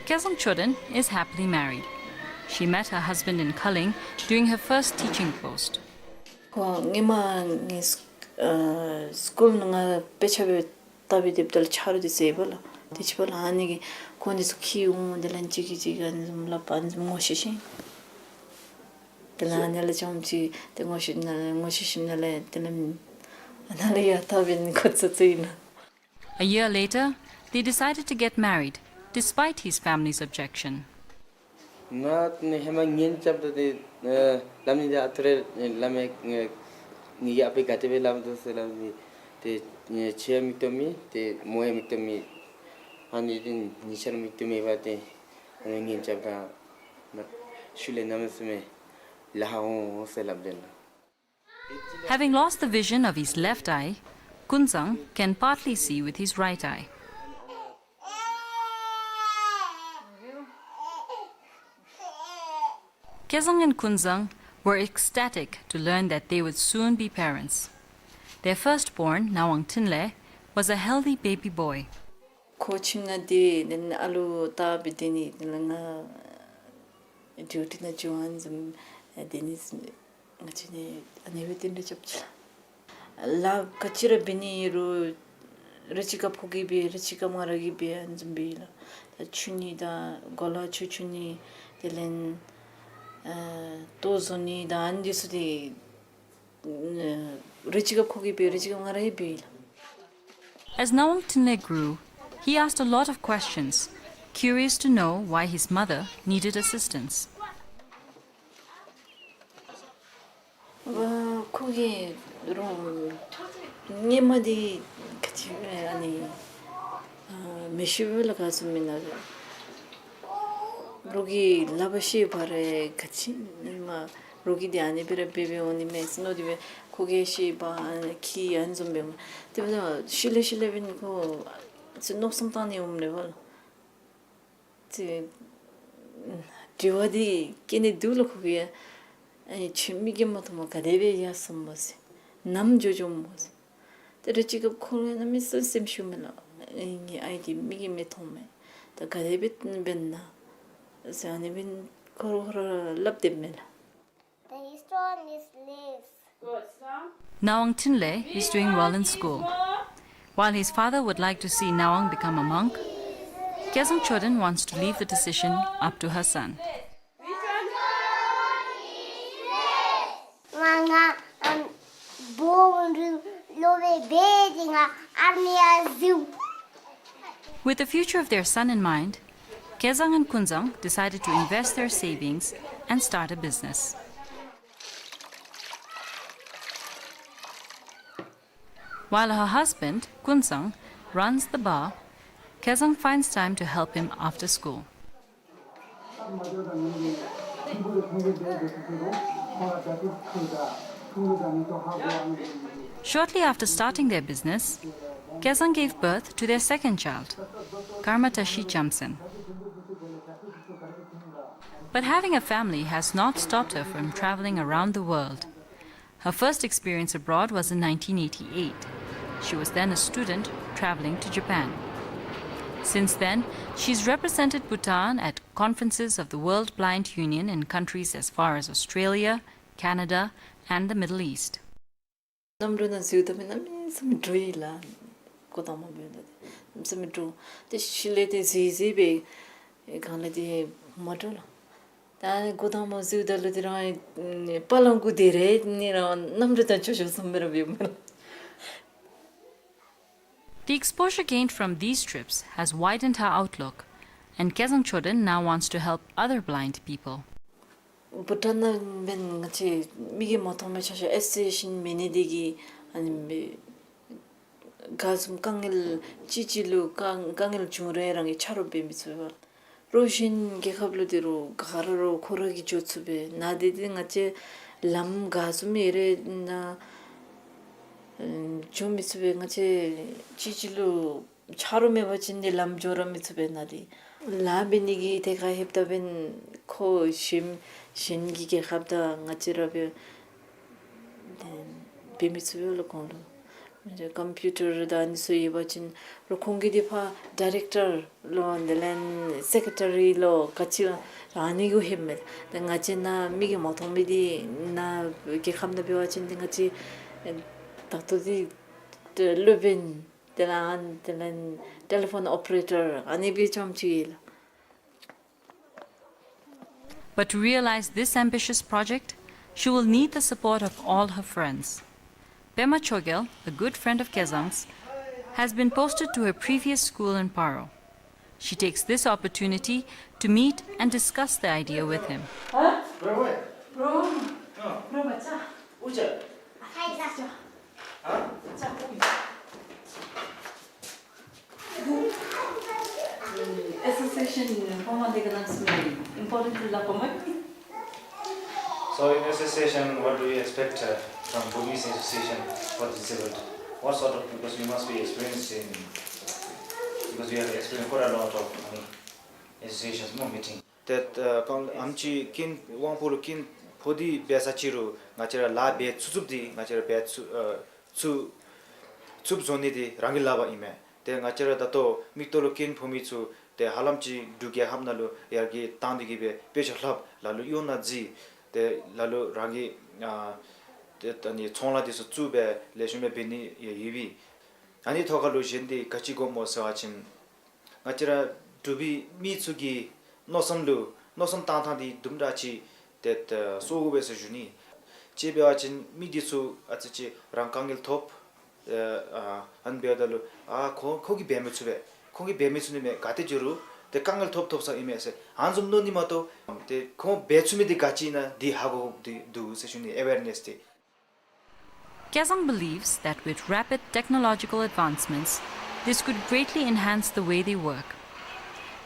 Kezang Choden is happily married. She met her husband in Kaleng during her first teaching post. ཁོ་སྔོན་མ་ངའི་སི་ཨ་སི་ཀུལ་ནང་ང་དཔེ་ཆ་སྦེ་བལྟ་སྦེ་སྡོདཔ་ད་ལུ་ཆ་རོགས་འདི་ཟེར་བ་ལགས། དེ་ཅིག་འབདཝ་ལས་ཨ་ནི་གིས་ཁོང་འདི་ཚུ་འཁྱིད་འོང་། དེ་ལས་གཅིག་གིས་གཅིག་ཨ་ནི་བཟུམ་སླབ་ཨ་ནི་བཟུམ་ངོ་ཤེས་ཤིང་། དེ་ལས་ཨ་ནི་ལས་ཅུང་ཅིག་དེ་ངོ་ཤེས་ནང་ལས་ངོ་ཤེས་ཞིནམ་ལས་དེ་ལས་ཨ་ནཱ་ལས་ཡར་ད་འབད་ནི་འགོ་བཙུགས་བཙུགསཔ་ཨིན་ལགས། A year later, they decided to get married despite his family's objection. ང་ནི་ཧེ་མ་ངན་རྐྱབ་ད་དེ་ཨེ་སླབ་ནི་དེ་ཨ་ཐུར་རེ་སླབ་མས། ཨེ་ངེ་གི་ཨ་པའི་ག་དེ་སྦེ་སླབ་དོ་ཟེར་སླབ་ནི་དེ་ཨེ་ཁྱོད་ཡང་མིག་ཏོ་མེད། དེ་མོ་ཡང་མིག་ཏོ་མེད། ཨ་ནི་དེ་གཉིས་ཆ་ར་མིག་ཏོ་མེད་པར་དེ་ཨ་ནི་ངན་རྐྱབ་ད་ཤུལ་ལས་གནམ་མེད་ས་མེད་ལཱ་ཁག་འོང་ཟེར་སླབ་དེས་ལགས། Having lost the vision of his left eye, Kunzang can partly see with his right eye. Kezang and Kunzang were ecstatic to learn that they would soon be parents. Their firstborn, Nawang Thinley, was a healthy baby boy. ཁོ་ཁྱིམ་ནང་སྡོད་ནི་ཨ་ལུ་བལྟ་སྦེ་སྡོད་ནི་དེ་ལས་ང་ཌིའུ་ཊི་ནང་འགྱོ་ཨ་ནི་བཟུམ་སྡོད་ནི་ང་བཅས་ནི་ཨ་ནི་སྦེ་དེ་འདྲ་རྐྱབ་ཅི་ལགས། ལཱ་ག་ཅི་ར་འབད་ནི་རུང་རེ་ཅིག་སྐབས་ཁོ་གིས་འབད་རེ་ཅིག་སྐབས་ང་ར་གིས་འབད་ཨ་ནི་བཟུམ་འབད་ཡི་ལགས། ད་འཁྱུ་ནི་དང་གོ་ལ་ཆུ་འཁྱུ་ནི་དེ་ལས་ཨ་ལྟོ་བཟོ་ནི་དང་ཨ་ནི་འདི་ཚུ་དེ་རེ་ཅིག་སྐབས་ཁོ་གིས་འབད་རེ་ཅིག་སྐབས་ང་ར་གིས་འབད་ཡི་ལགས། As Nawang Thinley grew, he asked a lot of questions, curious to know why his mother needed assistance. ཨ་ཁོ་གིས་རོགས་སྔོན་མ་འདི་ག་ཅི་ཨ་ནི་ཨ་མི་ཤེས་པས་ལགས། ག་བཟུམ་ཨིན་ན་རོགས་ཀྱིས་སླབ་པ་ཤེས་པ་རེ་ག་ཅི་ཨིན་མས། རོགས་ཀྱིས་འདི་ཨ་ནི་སྦེ་ར་འབད་འབདཝ་འོང་ནི་མས་ཟེར་མནོ་སྟེ་སྦེ་ཁོ་གིས་ཤེས་པ་ཨ་ནི་གིས་ཨ་ནི་བཟུམ་འབདཝ་མས། དེ་འབདཝ་ད་ཤུལ་ལས་ཤུལ་ལས་འབདན་ཁོ་ཅིག་མནོ་བསམ་བཏང་ནི་འོངམ་རེ་བ་ལགས། ཅིག་དྲི་བ་འདི་བཀོད་ནི་འདུག་ལགས་ཁོ་གིས། ཨ་ཁྱོད་མིག་གིས་མ་མཐོངམ་ག་དེ་སྦེ་ཡར་སོངམ་སྨོ་ཟེར། ནམ་འགྱོ་འགྱོཝ་སྨོ་ཟེར། ད་རེ་ཅིག་སྐབས་ཁོ་ར་གནམ་མེད་ས་མེད་སེམས་ཤོར་མས་ལགས། ཨ་ངེའི་ཨའི་འདི་མིག་གིས་མི་མཐོང་མས། ད་ག་དེ་སྦེ་འབད་ན་ཟེར་ཨ་ནི་སྦེ་ཁོ་ར་ཁོ་ར་སླབ་སྡོདཔ་མས་ལགས། The history on this list. Nawang Thinley is doing well in school. While his father would like to see Nawang become a monk, Kezang Choden wants to leave the decision up to her son. With the future of their son in mind, Kezang and Kunzang decided to invest their savings and start a business. While her husband, Kunzang, runs the bar, Kezang finds time to help him after school. Shortly after starting their business, Kezang gave birth to their second child, Karmatashi Jamsen. But having a family has not stopped her from traveling around the world. Her first experience abroad was in nineteen eighty-eight. She was then a student traveling to Japan. Since then, she's represented Bhutan at conferences of the World Blind Union in countries as far as Australia, Canada, and the Middle East. གནམ་གྲུ་ནང་འཛུལཝ་ད་མི་གནམ་མེད་ས་མེད་འདྲོག་ཡི་ལགས། འགོ་དང་པ་འབདཝ་ད་གནམ་མེད་ས་མེད་འདྲོག། ཏེ་ཤུལ་ལས་ཏེ་གཟིགས་གཟིགས་སྦེ་གང་ལས་ཏེ་མ་འདྲོག་ལགས། ད་འགོ་དང་པ་འཛུལཝ་ད་ལུ་ཏེ་རང་པ་ལང་གུ་དེ་རེ་ནི་རང་གནམ་གྲུ་དང་ཅོག་ཅོག་བཟུམ་སྦེ་ར་འབདཝ་མས་ལགས། The exposure gained from these trips has widened her outlook, and Kezang Choden now wants to help other blind people. བྷུ་ཊཱན་ནང་འབདན་ང་བཅས་མིག་གིས་མ་མཐོང་མི་ཆ་ཁྱབ་ཨེ་སི་ཊི་ཝེ་ཤཱན་མེད་ནི་དེ་གིས་ཨ་ནི་མི་ག་བཟུམ་དཀའ་ངལ་ཅི་ཅིག་ལུ་དཀའ་དཀའ་ངལ་བྱུང་རུང་རང་གིས་ཆ་རོགས་འབད་མི་ཚུགས་པས། རོགས་གཞན་རྒྱལ་ཁབ་ལུ་འདི་རུང་ག་ར་རོགས་ཁོ་ར་གིས་འགྱོ་ཚུགས་པས། ནཱ་འདི་འདི་ང་བཅས་ལམ་ག་བཟུམ་ཨིན་རུང་ནཱ་འགྱོ་མི་ཚུགས་པས། ང་བཅས་ཅི་ཅིག་ལུ་ཆ་རོགས་མེད་པ་ཅིན་འདི་ལམ་འགྱོ་ར་མི་ཚུགས་པས། ནཱ་འདི་ལཱ་འབད་ནི་གི་ཐད་ཁར་ལྷོདཔ་ད་འབདན་ཁོ་གཞན་གཞན་གྱི་རྒྱལ་ཁབ་དང་ང་བཅས་ར་འབད་འབད་མི་ཚུགས་པས་ལགས་ཁོང་ལུ། ཀམ་པིའུ་ཊར་དང་ཨ་ནི་ཚུ་ཡོད་པ་ཅིན་རོགས་ཁོང་གིས་འདི་ཕར་ཌའི་རེཀ་ཊར་ལུ་དེ་ལས་སེཀ་རེ་ཊ་རི་ལུ་ག་ཅི་ཨ་ནི་གུ་ལྷོདཔ་མས། ཏེ་ང་བཅས་ནཱ་མིག་གིས་མ་མཐོང་མི་འདི་ནཱ་རྒྱལ་ཁབ་ནང་འབད་བ་ཅིན་འདི་ང་བཅས་ད་ལྟོ་འདི་སློབ་དཔོན་དེ་ལས་དེ་ལས་ཊེ་ལི་ཕོན་ཨོ་པ་རེ་ཊར་ཨ་ནི་སྦེ་རྐྱངམ་ཅིག་ཨིན་ལགས། But to realize this ambitious project, she will need the support of all her friends. Pema Chogyal, a good friend of Kezang's, has been posted to her previous school in Paro. She takes this opportunity to meet and discuss the idea with him. Association, uh, form of the economics may important to the community. So in association, what do you expect, uh, from Burmese Association for the Disabled? What sort of, because you must be experienced in, because you have experienced quite a lot of, I mean, associations, no, meeting. That, uh, ཁོང་ཨམ་ཅིག་རྐྱེན་དབང་པོ་ལུ་རྐྱེན་ཕོག་སྟེ་འབད་ས་ཅིག་རུང་ང་བཅས་ར་ལཱ་འབད་ཚུགས་ཚུགསཔ་འདི་ང་བཅས་ར་འབད་ཚུགས་ཨ་ཚུགས་ཚུགསཔ་བཟོ་ནི་འདི་རང་གི་ལག་པར་ཨིན་མས། ཏེ་ང་བཅས་ར་ད་ལྟོ་མིག་ཏོ་ལུ་རྐྱེན་ཕོག་མི་ཚུ་ཏེ་ཧ་ལམ་ཅིག་འབྲུག་རྒྱལ་ཁབ་ནང་ལུ་ཡར་རྒྱས་བཏང་སྟེ་གི་སྦེ་དཔེ་ཆ་ལྷབ། ལ་ལུ་གཡོག་ནང་འཛུལ། ཏེ་ལ་ལུ་རང་གི་ཨ་ཏེ་ད་ནི་ཚོང་ལཱ་འདི་ཚུ་བཙུགས་སྦེ་ལེགས་ཤོམ་སྦེ་འབད་ནི་ཡང་ཡོད་པས། ཨ་ནི་ཐོག་ཁ་ལུ་གཞན་འདི་ག་ཅི་དགོཔ་སྨོ་ཟེར་བ་ཅིན་ང་བཅས་ར་འབྲུག་པའི་མི་ཚུ་གི་མནོ་བསམ་ལུ་མནོ་བསམ་བཏང་ཐངས་འདི་དུམ་གྲ་ཅིག་ཏེ་ད་སོར་དགོ་པས་ཟེར་ཞུ་ནི། ཅིག་འབད་བ་ཅིན་མི་འདི་ཚུ་ཨ་ཙི་ཅིག་རང་དཀའ་ངལ་ཐོབ། ཨ་ཨ་ཨ་ནི་འབདཝ་ད་ལུ་ཨ་ཁོ་ཁོ་གིས་འབད་མི་ཚུགས་པས། ཁོ་གིས་འབད་མི་ཚུགས་ནི་མས། ག་ཏེ་འགྱོ་རུང་ཏེ་དཀའ་ངལ་ཐོབ་ཐོབ་ས་ཨིན་མས་ཟེར་ཨ་ནི་བཟུམ་མནོ་ནི་མ་གཏོགས་ཏེ་ཁོ་འབད་ཚུགས་མི་འདི་ག་ཅི་ཨིན་ན་འདི་ཧ་གོ་དགོཔ་འདི་འདུག་ཟེར་ཞུ་ནི། ཨེ་ཝེར་ནེསི་འདི། Kezang believes that with rapid technological advancements, this could greatly enhance the way they work.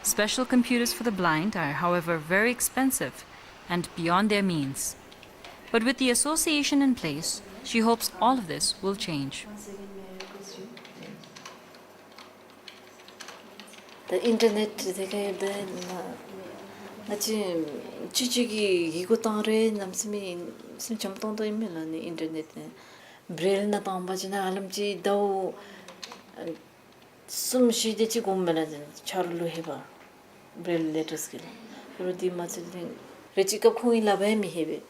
Special computers for the blind are, however, very expensive and beyond their means. But with the association in place, she hopes all of this will change. ད་ཨིན་ཊར་ནེཊ་དེ་ག་ཡོདཔ་ད་ང་བཅས་གཅིག་གཅིག་གིས་ཡི་གུ་བཏང་རུང་གནམ་མེད་ས་མེད་སེམས་འཇམ་ཏོང་ཏོ་ཨིན་མས་ལགས། ཨ་ནི་ཨིན་ཊར་ནེཊ་ནང་བྲེལ་ནང་བཏང་པ་ཅིན་ཧ་ལམ་ཅིག་ཟླཝ་གསུམ་བཞི་དེ་ཅིག་འགོརཝ་མས་ལགས། ཆ་རོགས་ལུ་ལྷོདཔ་བྲེལ་ལེ་ཊརསི་གི་ལགས། རོགས་འདི་མ་ཚད་རེ་ཅིག་སྐབས་ཁོང་གི་ལག་པར་མི་ལྷོད་པས།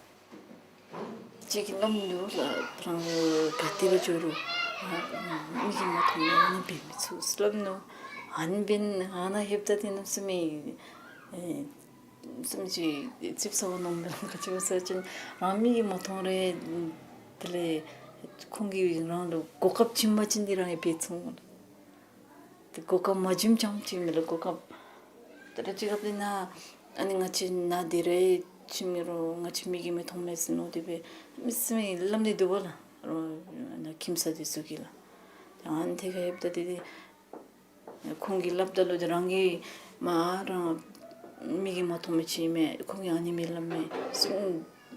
གཅིག་གིས་སླབ་ནུག་ལགས། རང་ག་ཏེ་ལུ་འགྱོ་རུང་ཨ་མིག་གིས་མ་མཐོང་མི་ཨ་ནི་འབད་མི་ཚུགས་སླབ་ནུག། ཨ་ནི་འབདན་ཨ་ནཱ་ལྷོདཔ་ད་འདི་གནམ་མེད་ས་མེད་ཨེ་སེམས་ཅིག་ཙིགཔ་ཟ་བ་ནང་མས་ལགས། ག་ཅི་སྦེ་ཟེར་བ་ཅིན་རང་མིག་གིས་མ་མཐོང་རུང་དེ་ལས་ཁོང་གིས་རང་ལུ་གོ་སྐབས་བྱིན་པ་ཅིན་འདི་རང་ཡང་འབད་ཚུགས་འོང་ལགས། ཏེ་གོ་སྐབས་མ་བྱིནམ་ཅིག་མེད་ལགས། གོ་སྐབས་ད་རེས་ཅིག་སྐབས་འདི་ནང་ཨ་ནི་ང་བཅས་ནཱ་དེ་རེ་བྱིན་མི་རུང་། ང་བཅས་མིག་གིས་མི་མཐོང་མས་ཟེར་མནོ་སྟེ་སྦེ་མི་སེམས་སླབ་ནི་འདུག་པ་ལགས། རོགས་ནཱ་ཁྱིམ་ཚང་འདི་ཚུ་གིས་ལགས། ཏེ་ཨ་ནི་དེ་ག་ཡོདཔ་ད་འདི་འདི་ཁོང་གིས་སླབ་ད་ལུ་ཏེ་རང་གིས་མ་རང་མིག་གིས་མ་མཐོང་མི་ཅིག་མས། ཁོང་གིས་ཨ་ནི་མི་སླབ་མས་ཟེར་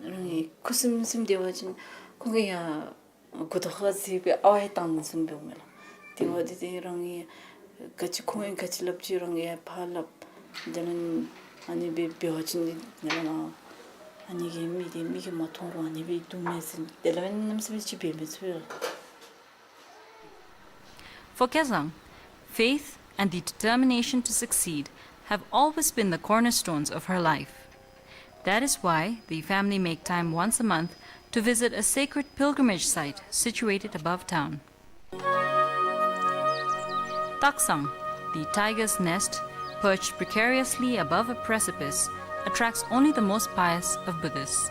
རང་གི་ཁུ་སིམ་སིམ་སྡོད་པ་ཅིན་ཁོང་གིས་ཡང་མགུ་ཏོ་ཁར་གཟིགས་སྦེ་ཨ་ཝ་ཡང་བཏང་ནི་བཟུམ་འབདཝ་མས་ལགས། དེ་འབདཝ་ད་ཏེ་རང་གིས་ག་ཅི་ཁོང་གིས་ག་ཅི་སླབ་ཅི་རང་གིས་ཕར་སླབ། དེ་ལས་ཨ་ནི་སྦེ་འབད་བ་ཅིན་ཏེ་ནཱ་ལས་མར་ཨ་ནི་གི་མི་འདི་མིག་གིས་མ་མཐོང་རུང་ཨ་ནི་སྦེ་འདུག་མས་ཟེར་དེ་ལས་གནམ་མེད་ས་མེད་ཅིག་འབད་མི་ཚུགས་ལགས། For Kezang, faith and the determination to succeed have always been the cornerstones of her life. That is why the family make time once a month to visit a sacred pilgrimage site situated above town. Taksang, the tiger's nest, perched precariously above a precipice, attracts only the most pious of Buddhists.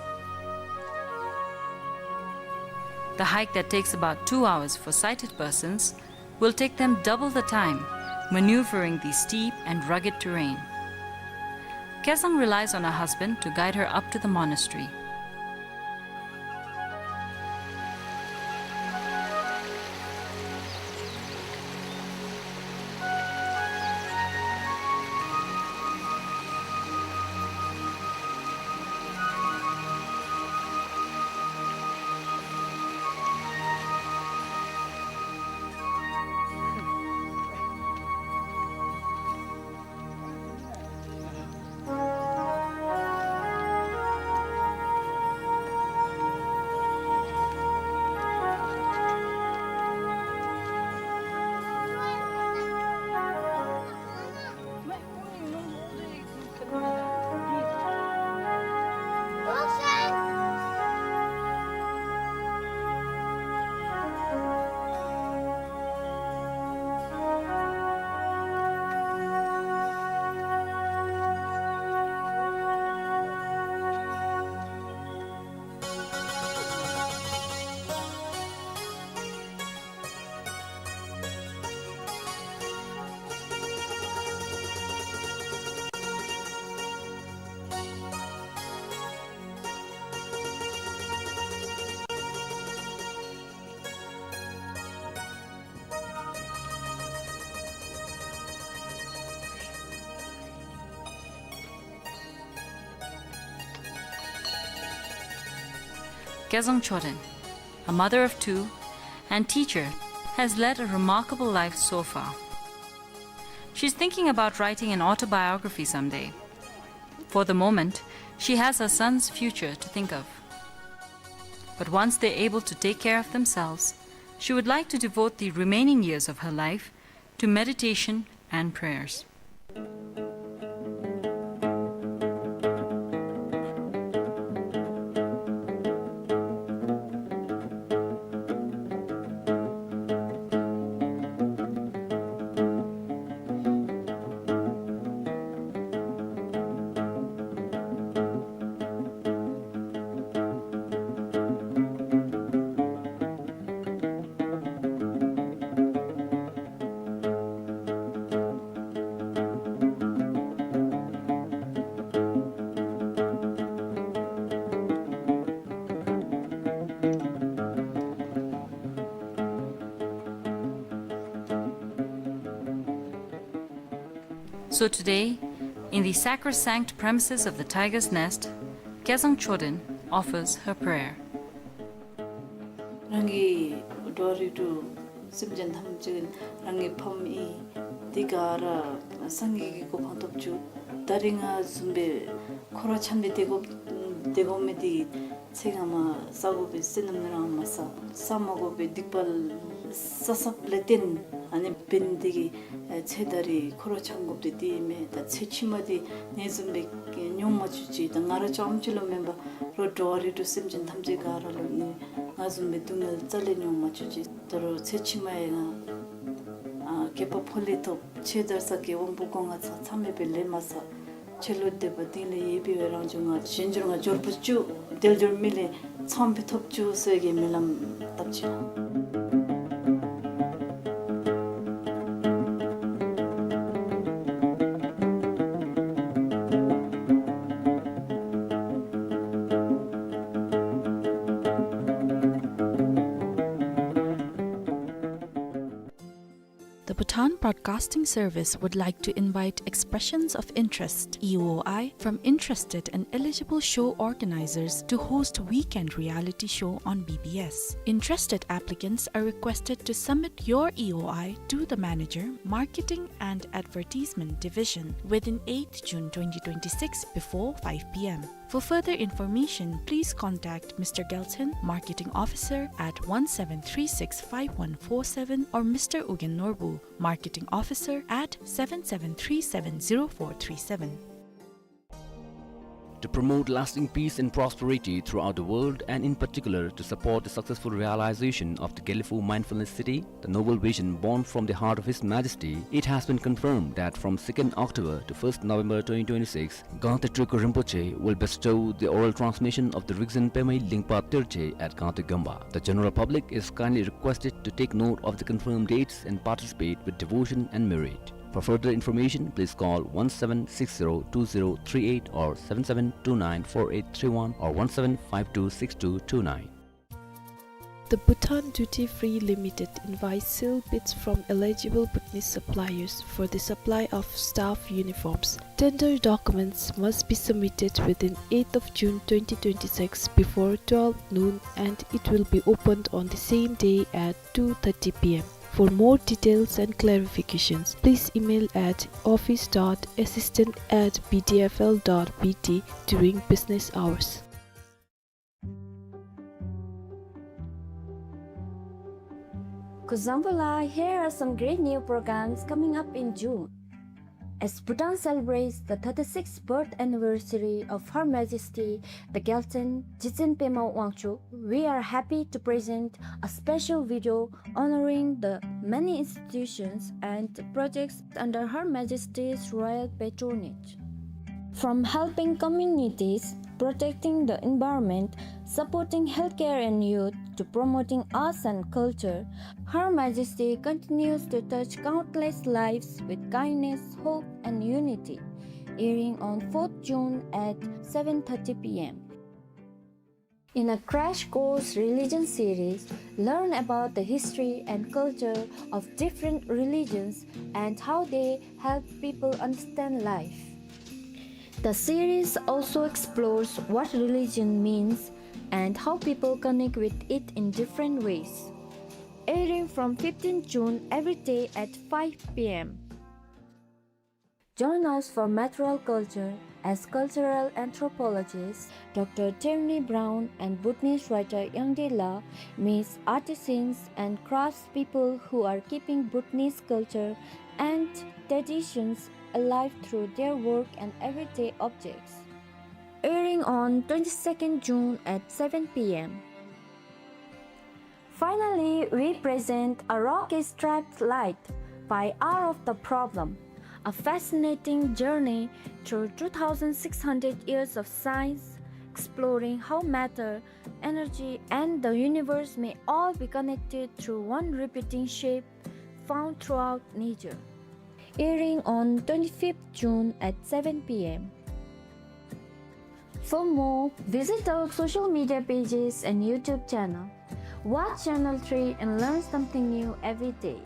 The hike that takes about two hours for sighted persons will take them double the time, maneuvering the steep and rugged terrain. Kezang relies on her husband to guide her up to the monastery. Kezang Choden, a mother of two and teacher, has led a remarkable life so far. She's thinking about writing an autobiography someday. For the moment, she has her son's future to think of. But once they're able to take care of themselves, she would like to devote the remaining years of her life to meditation and prayers. So today, in the sacrosanct premises of the Tiger's Nest, Kezang Choden offers her prayer. རང་གི་འགྲོ་བ་རིགས་དྲུག་སེམས་ཅན་ཐམས་ཅད་རང་གི་ཕམ་ཨིན། དེ་ག་ར་སངས་རྒྱས་ཀྱི་གོ་འཕང་ཐོབ་བཅུག། ད་རིས་ང་བཟུམ་སྦེ་འཁོར་བ་འཁྱམས་ཏེ་སྡོད་དགོ་སྡོད་དགོ་མི་དེ་ཚེ་སྔ་མ་བསག་དགོ་པའི་བསོད་ནམས་རང་མ་བསག། བསག་མ་དགོ་པའི་སྡིག་པ་བསག་བསགཔ་ལས་བརྟེན་ཨ་ནི་འབད་ནི་དེ་གིས་ཚེ་ད་རིས་འཁོར་བ་འཁྱམས་དགོཔ་དེ་དེ་ཨིན་མས། ད་ཚེ་ཕྱི་མ་དེ་ངེ་བཟུམ་སྦེ་མྱོང་མ་བཅུག་ཅིག། ད་ང་ར་རྐྱངམ་གཅིག་ལུ་མེན་པར་རོགས་འགྲོ་བ་རིགས་དྲུག་སེམས་ཅན་ཐམས་ཅད་ག་ར་ལུ་ནི་ང་བཟུམ་སྦེ་སྡུག་བསྔལ་རྩ་ལས་མྱོང་མ་བཅུག་ཅིག། ད་རོགས་ཚེ་ཕྱི་མ་ཡང་ང་ཨ་བསྐལ་པ་འཕོ་ལས་ཐོབ། ཆོས་དར་ས་གི་དབང་པོ་སྒོ་ལྔ་ཚང་ཚང་མེད་པའི་ལས་མ་བསགས། ཆོས་ལུ་དད་པ་གཏིང་ལས་ཡོད་པའི་རང་བྱུང་ང་གཞན་འབྱོར་ང་འབྱོར་པོ་བཅུ་དལ་འབྱོར་མི་ལས་ཚངམ་སྦེ་ཐོབ་བཅུག་ཟེར་གྱི་སྨོན་ལམ་བཏབ་ཅི། The Bhutan Broadcasting Service would like to invite expressions of interest, E O I, from interested and eligible show organizers to host weekend reality show on B B S. Interested applicants are requested to submit your E O I to the manager, Marketing and Advertisement Division, within eighth June twenty twenty-six before five P M. For further information, please contact Mister Gelton, Marketing Officer, at one seven three six five one four seven, or Mister Ugyen Norbu, Marketing Officer, at seven seven three seven zero four three seven. To promote lasting peace and prosperity throughout the world, and in particular to support the successful realization of the Gelephu Mindfulness City, the noble vision born from the heart of His Majesty, it has been confirmed that from second October to first November twenty twenty-six, Gangte Trikul Rinpoche will bestow the oral transmission of the Rigzin Pemei Lingpa Terje at Gangte Gyomba. The general public is kindly requested to take note of the confirmed dates and participate with devotion and merit. For further information, please call one seven six zero two zero three eight or seven seven two nine four eight three one or one seven five two six two two nine. The Bhutan Duty Free Limited invites sealed bids from eligible Bhutanese suppliers for the supply of staff uniforms. Tender documents must be submitted within eighth of June twenty twenty-six before twelve noon, and it will be opened on the same day at two thirty P M. For more details and clarifications, please email at office dot assistant at B D F L dot B T during business hours. Kuzuzangpo la, here are some great new programs coming up in June. As Bhutan celebrates the thirty-sixth birth anniversary of Her Majesty the Gyaltsuen Jigtsen Pema Wangchuck, we are happy to present a special video honoring the many institutions and projects under Her Majesty's royal patronage. From helping communities, protecting the environment, supporting healthcare and youth, to promoting arts and culture, Her Majesty continues to touch countless lives with kindness, hope, and unity. Airing on fourth June at seven thirty P M. In a crash course religion series, learn about the history and culture of different religions and how they help people understand life. The series also explores what religion means and how people connect with it in different ways. Airing from fifteenth June every day at five p.m. Join us for Material Culture as cultural anthropologist Doctor Tierney Brown and Bhutanese writer Yangdi La meets artisans and craftspeople who are keeping Bhutanese culture and traditions alive through their work and everyday objects. Airing on twenty-second June at seven p.m. Finally, we present A Rock Is Trapped Light by Hour of the Problem, a fascinating journey through two thousand six hundred years of science, exploring how matter, energy, and the universe may all be connected through one repeating shape found throughout nature. Airing on twenty-fifth June at seven p.m. For more, visit our social media pages and YouTube channel. Watch Channel three and learn something new every day.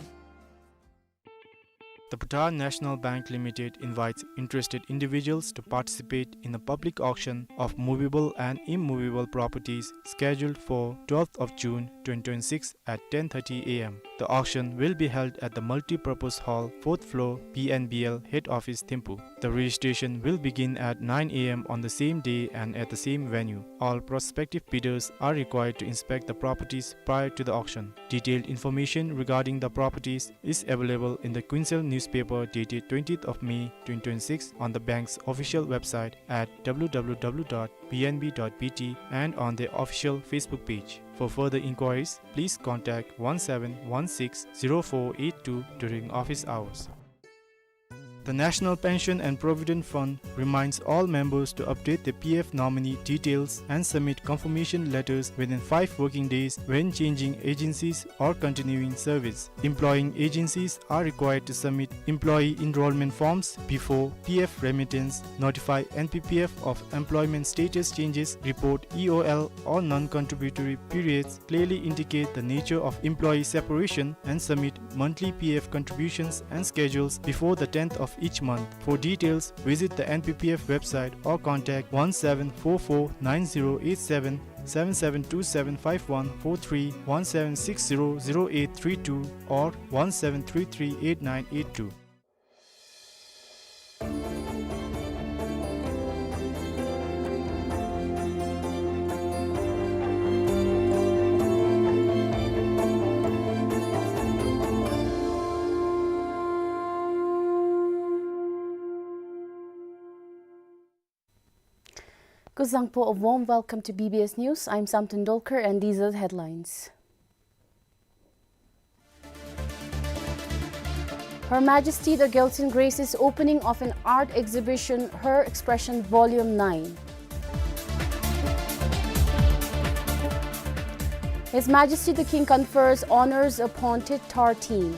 The Bhutan National Bank Limited invites interested individuals to participate in a public auction of movable and immovable properties scheduled for twelfth of June twenty twenty-six at ten thirty a.m. The auction will be held at the multipurpose hall, fourth floor, B N B L head office, Thimphu. The registration will begin at nine a.m. on the same day and at the same venue. All prospective bidders are required to inspect the properties prior to the auction. Detailed information regarding the properties is available in the Kuensel newspaper dated twentieth of May twenty twenty-six on the bank's official website at w w w dot b n b dot b t and on their official Facebook page. For further inquiries, please contact one seven one six zero four eight two during office hours. The National Pension and Provident Fund reminds all members to update their P F nominee details and submit confirmation letters within five working days when changing agencies or continuing service. Employing agencies are required to submit employee enrollment forms before P F remittance, notify N P P F of employment status changes, report E O L or non-contributory periods, clearly indicate the nature of employee separation, and submit monthly P F contributions and schedules before the tenth of each month. For details, visit the N P P F website or contact one seven four four nine zero eight seven, seven seven two seven five one four three, one seven six zero zero eight three two, or one seven three three eight nine eight two. Kuzuzangpo, a warm welcome to B B S News. I'm Samten Dolkar, and these are the headlines. Her Majesty the Gyaltsuen graces opening of an art exhibition, Her Expression Volume nine. His Majesty the King confers honors upon Tit Tar team.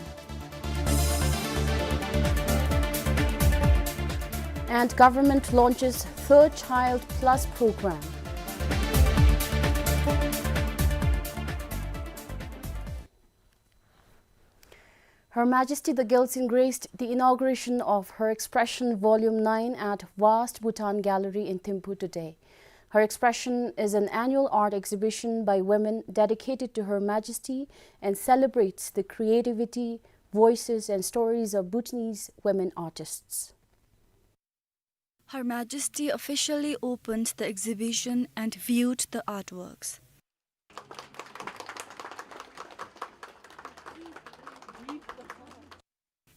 And government launches Third Child Plus program. Her Majesty the Gyaltsuen graced the inauguration of Her Expression Volume nine at Vast Bhutan Gallery in Thimphu today. Her Expression is an annual art exhibition by women dedicated to Her Majesty and celebrates the creativity, voices, and stories of Bhutanese women artists. Her Majesty officially opened the exhibition and viewed the artworks.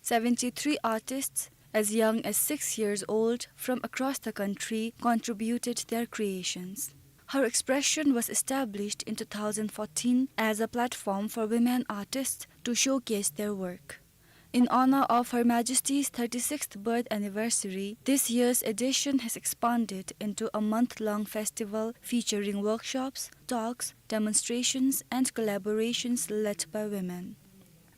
Seventy-three artists, as young as six years old, from across the country contributed their creations. Her Expression was established in two thousand fourteen as a platform for women artists to showcase their work. In honor of Her Majesty's thirty-sixth birth anniversary, this year's edition has expanded into a month-long festival featuring workshops, talks, demonstrations, and collaborations led by women.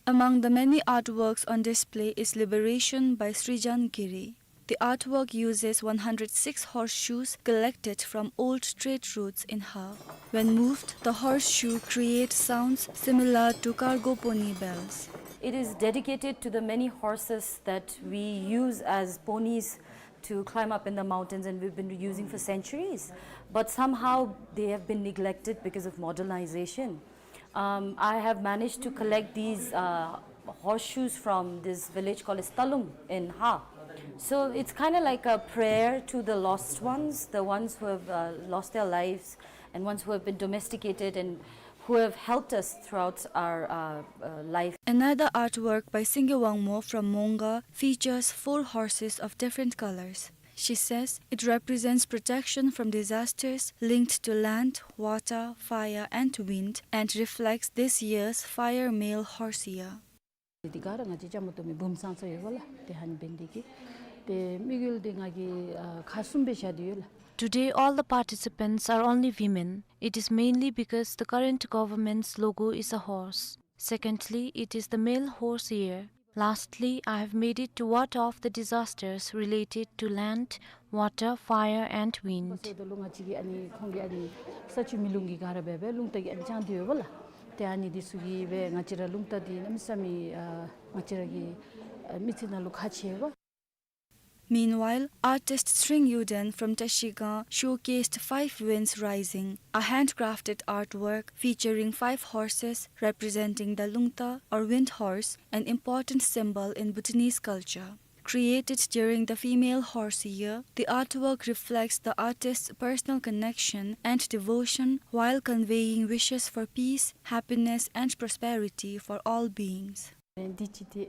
Among the many artworks on display is Liberation by Srijan Giri. The artwork uses one hundred six horseshoes collected from old trade routes in Har. When moved, the horseshoe create sounds similar to cargo pony bells. It is dedicated to the many horses that we use as ponies to climb up in the mountains, and we've been using for centuries. But somehow they have been neglected because of modernization. Um, I have managed to collect these uh, horseshoes from this village called Stalung in Ha. So it's kind of like a prayer to the lost ones, the ones who have uh, lost their lives, and ones who have been domesticated and who have helped us throughout our uh, uh, life. Another artwork by Singye Wangmo from Monga features four horses of different colors. She says it represents protection from disasters linked to land, water, fire, and wind, and reflects this year's Fire Male Horse Year. འདི་ག་ར་ང་བཅས་བཅའ་མར་གཏོགས་མི་བུམོ་ཚང་ཚང་ཡོད་པ་ལགས། དེ་ཧན་བན་འདི་གི་དེ་དམིགས་ཡུལ་འདི་ང་གིས་ཨ་ཁག་གསུམ་སྦེ་བཞག་སྟེ་ཡོད་ལགས། Today, all the participants are only women. It is mainly because the current government's logo is a horse. Secondly, it is the male horse year. Lastly, I have made it to ward off the disasters related to land, water, fire, and wind. སོ་དོ་ལུ་ང་བཅས་ཀྱིས་ཨ་ནི་ཁོང་གི་ཨ་ནི་ས་ཆུ་མེ་རླུང་གི་ག་ར་འབད་སྦེ་རླུང་རྟ་གི་ཨ་ནི་དཔྱང་སྟེ་ཡོད་པ་ལགས། ཏེ་ཨ་ནི་འདི་ཚུ་གིས་སྦེ་ང་བཅས་ར་རླུང་རྟ་འདི་གནམ་མེད་ས་མེད་ཨ་ང་བཅས་ར་གི་ཨ་མི་ཚེ་ནང་ལུ་ཁག་ཆེ་བས། Meanwhile, artist Sring Yuden from Trashigang showcased Five Winds Rising, a handcrafted artwork featuring five horses representing the Lungta or wind horse, an important symbol in Bhutanese culture. Created during the Female Horse Year, the artwork reflects the artist's personal connection and devotion while conveying wishes for peace, happiness, and prosperity for all beings. འདི་ཅིག་དེ་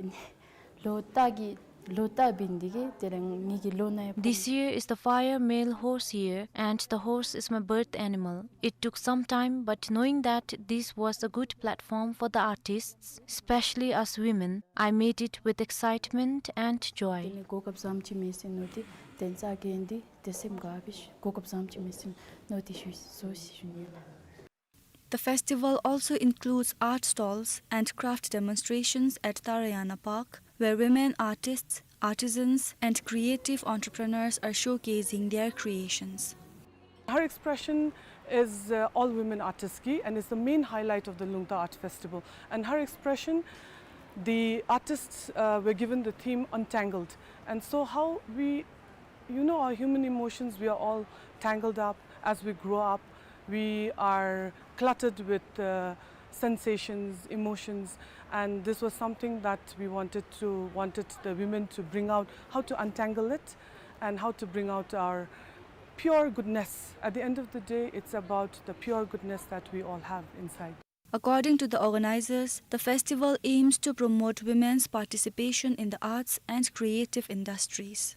ལོ་རྟ་གི་ལོ་རྟ་འབད་ནི་འདི་གིས་དེ་ར་ངེ་གི་ལོ་ན་ཡང་ཕོག། This year is the Fire Male Horse Year, and the horse is my birth animal. It took some time, but knowing that this was a good platform for the artists, especially us women, I made it with excitement and joy. དེ་ནི་གོ་སྐབས་བཟངམ་ཅིག་མེད་ཟེར་མནོ་སྟེ་དེ་རྩ་འགེངས་ཏེ་དེ་སེམས་དགའ་སྦེ་གོ་སྐབས་བཟངམ་ཅིག་མེད་ཟེར་མནོ་སྟེ་ཞུ་བཟོ་ཞུ་ནི་ལགས། The festival also includes art stalls and craft demonstrations at Tarayana Park, where women artists, artisans, and creative entrepreneurs are showcasing their creations. Har Expression is uh, all women artist ki and is the main highlight of the Lungta Art Festival. And Har Expression, the artists uh, were given the theme Untangled. And so how we, you know, our human emotions, we are all tangled up as we grow up. We are cluttered with uh, sensations, emotions, and this was something that we wanted to wanted the women to bring out, how to untangle it and how to bring out our pure goodness. At the end of the day, it's about the pure goodness that we all have inside. According to the organizers, the festival aims to promote women's participation in the arts and creative industries.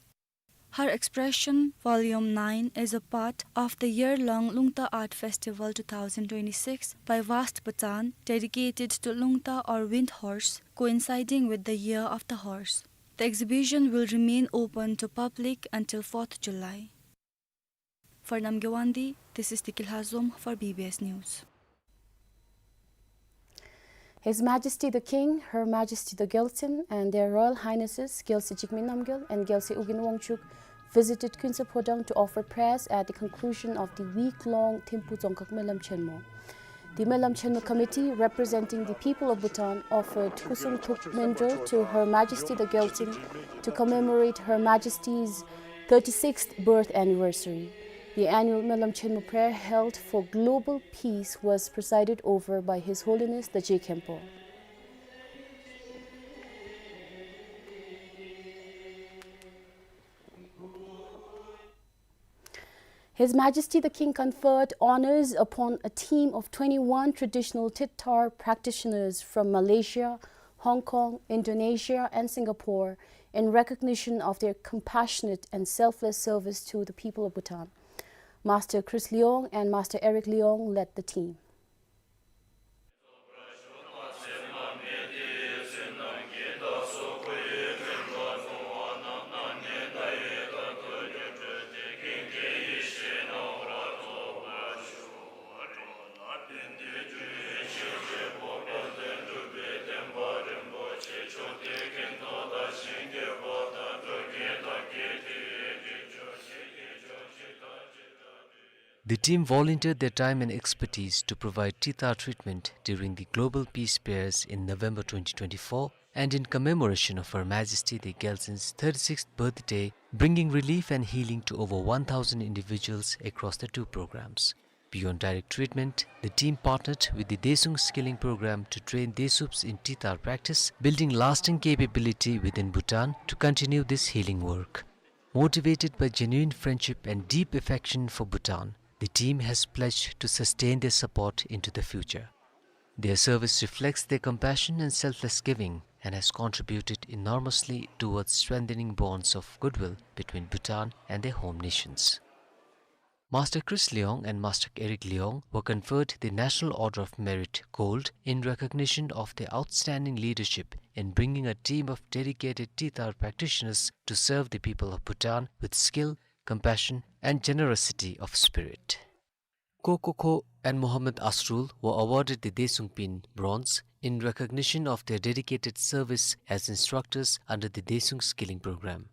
Har Expression Volume nine is a part of the year-long Lungta Art Festival two thousand twenty-six by Vast Bhutan, dedicated to Lungta or Wind Horse, coinciding with the Year of the Horse. The exhibition will remain open to public until fourth July. For Namgay Wangdi, this is Deki Lhazom for B B S News. His Majesty the King, Her Majesty the Gyaltsuen, and Their Royal Highnesses Gyaltsuen Jigme Namgyal and Gyaltsuen Ugyen Wangchuck visited Khunse Phodang to offer prayers at the conclusion of the week-long Thimphu Dzongkhag Melam Chenmo. The Melam Chenmo Committee, representing the people of Bhutan, offered Kusum Thuk Mendro to Her Majesty the Gyaltsuen to commemorate Her Majesty's thirty-sixth birth anniversary. The annual Melam Chenmo prayer held for global peace was presided over by His Holiness the Je Khenpo. His Majesty the King conferred honors upon a team of twenty-one traditional Thet Thar practitioners from Malaysia, Hong Kong, Indonesia, and Singapore in recognition of their compassionate and selfless service to the people of Bhutan. Master Chris Leong and Master Eric Leong led the team. The team volunteered their time and expertise to provide Tithar treatment during the Global Peace Prayers in November twenty twenty-four and in commemoration of Her Majesty the Gyaltsen's thirty-sixth birthday, bringing relief and healing to over one thousand individuals across the two programs. Beyond direct treatment, the team partnered with the Daesung Skilling Program to train Daesups in Tithar practice, building lasting capability within Bhutan to continue this healing work. Motivated by genuine friendship and deep affection for Bhutan, the team has pledged to sustain their support into the future. Their service reflects their compassion and selfless giving and has contributed enormously towards strengthening bonds of goodwill between Bhutan and their home nations. Master Chris Leong and Master Eric Leong were conferred the National Order of Merit Gold in recognition of their outstanding leadership in bringing a team of dedicated Tithar practitioners to serve the people of Bhutan with skill, compassion, and generosity of spirit. Ko Ko Kho and Mohammad Asrul were awarded the Daesung Pin Bronze in recognition of their dedicated service as instructors under the Daesung Skilling Program.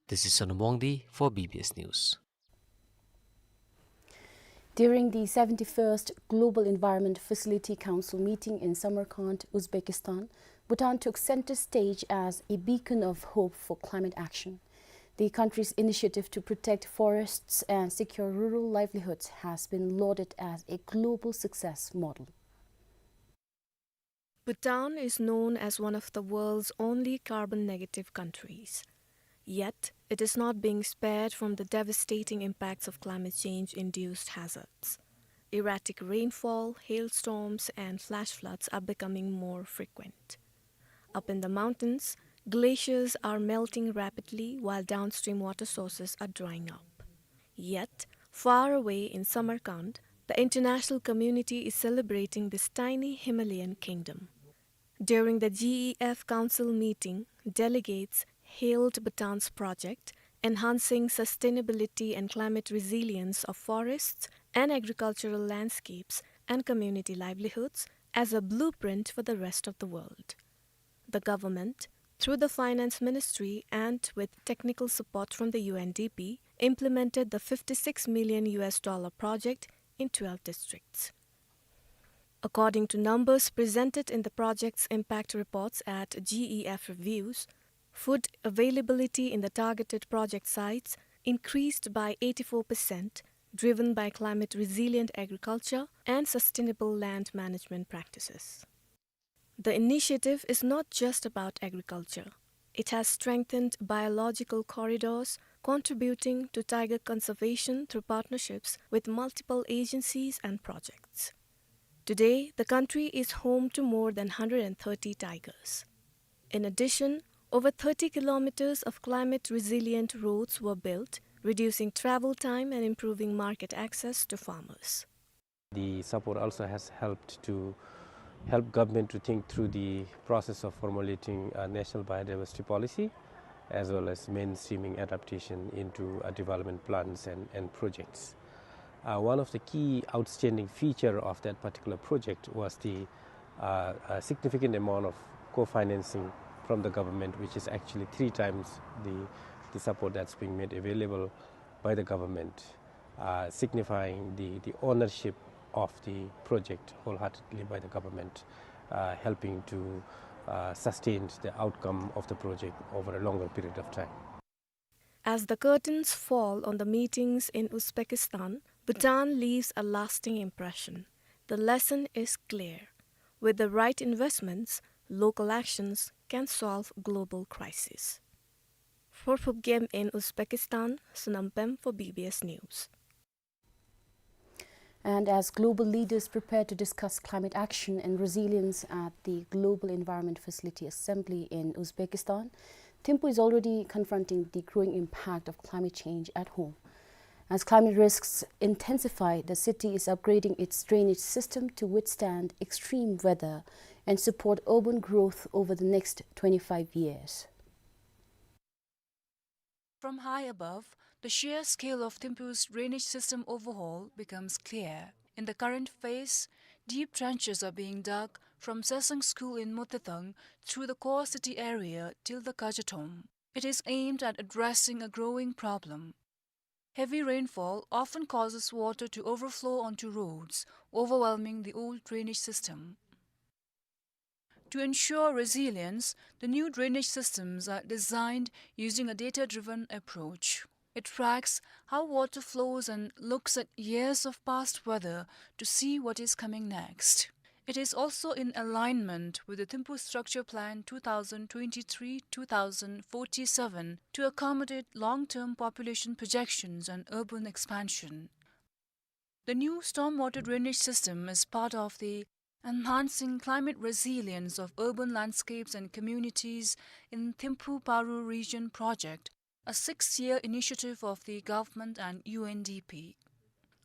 This is Sonam Wangdi for B B S News. During the seventy-first Global Environment Facility Council meeting in Samarkand, Uzbekistan, Bhutan took center stage as a beacon of hope for climate action. The country's initiative to protect forests and secure rural livelihoods has been lauded as a global success model. Bhutan is known as one of the world's only carbon-negative countries. Yet, it is not being spared from the devastating impacts of climate change-induced hazards. Erratic rainfall, hailstorms, and flash floods are becoming more frequent. Up in the mountains, glaciers are melting rapidly while downstream water sources are drying up. Yet, far away in Samarkand, the international community is celebrating this tiny Himalayan kingdom. During the G E F Council meeting, delegates hailed Bhutan's project, enhancing sustainability and climate resilience of forests and agricultural landscapes and community livelihoods, as a blueprint for the rest of the world. The government, through the Finance Ministry and with technical support from the U N D P, implemented the fifty-six million U S dollar project in twelve districts. According to numbers presented in the project's impact reports at G E F reviews, food availability in the targeted project sites increased by eighty-four percent, driven by climate-resilient agriculture and sustainable land management practices. The initiative is not just about agriculture. It has strengthened biological corridors, contributing to tiger conservation through partnerships with multiple agencies and projects. Today, the country is home to more than hundred and thirty tigers. In addition, over thirty kilometers of climate-resilient roads were built, reducing travel time and improving market access to farmers. The support also has helped to help government to think through the process of formulating a national biodiversity policy, as well as mainstreaming adaptation into, uh, development plans and, and projects. Uh, one of the key outstanding feature of that particular project was the, uh, a significant amount of co-financing from the government, which is actually three times the, the support that's being made available by the government, uh, signifying the, the ownership of the project wholeheartedly by the government, uh, helping to, uh, sustain the outcome of the project over a longer period of time. As the curtains fall on the meetings in Uzbekistan, Bhutan leaves a lasting impression. The lesson is clear. With the right investments, local actions can solve global crises. For Phubgem in Uzbekistan, Sonam Pem for B B S News. And as global leaders prepare to discuss climate action and resilience at the Global Environment Facility Assembly in Uzbekistan, Thimphu is already confronting the growing impact of climate change at home. As climate risks intensify, the city is upgrading its drainage system to withstand extreme weather and support urban growth over the next twenty-five years. From high above, the sheer scale of Thimphu's drainage system overhaul becomes clear. In the current phase, deep trenches are being dug from Sesang School in Motethang through the core city area till the Kajatom. It is aimed at addressing a growing problem. Heavy rainfall often causes water to overflow onto roads, overwhelming the old drainage system. To ensure resilience, the new drainage systems are designed using a data-driven approach. It tracks how water flows and looks at years of past weather to see what is coming next. It is also in alignment with the Thimphu Structure Plan two thousand twenty-three two thousand forty-seven to accommodate long-term population projections and urban expansion. The new stormwater drainage system is part of the Enhancing Climate Resilience of Urban Landscapes and Communities in Thimphu Paro Region project, a six-year initiative of the government and U N D P.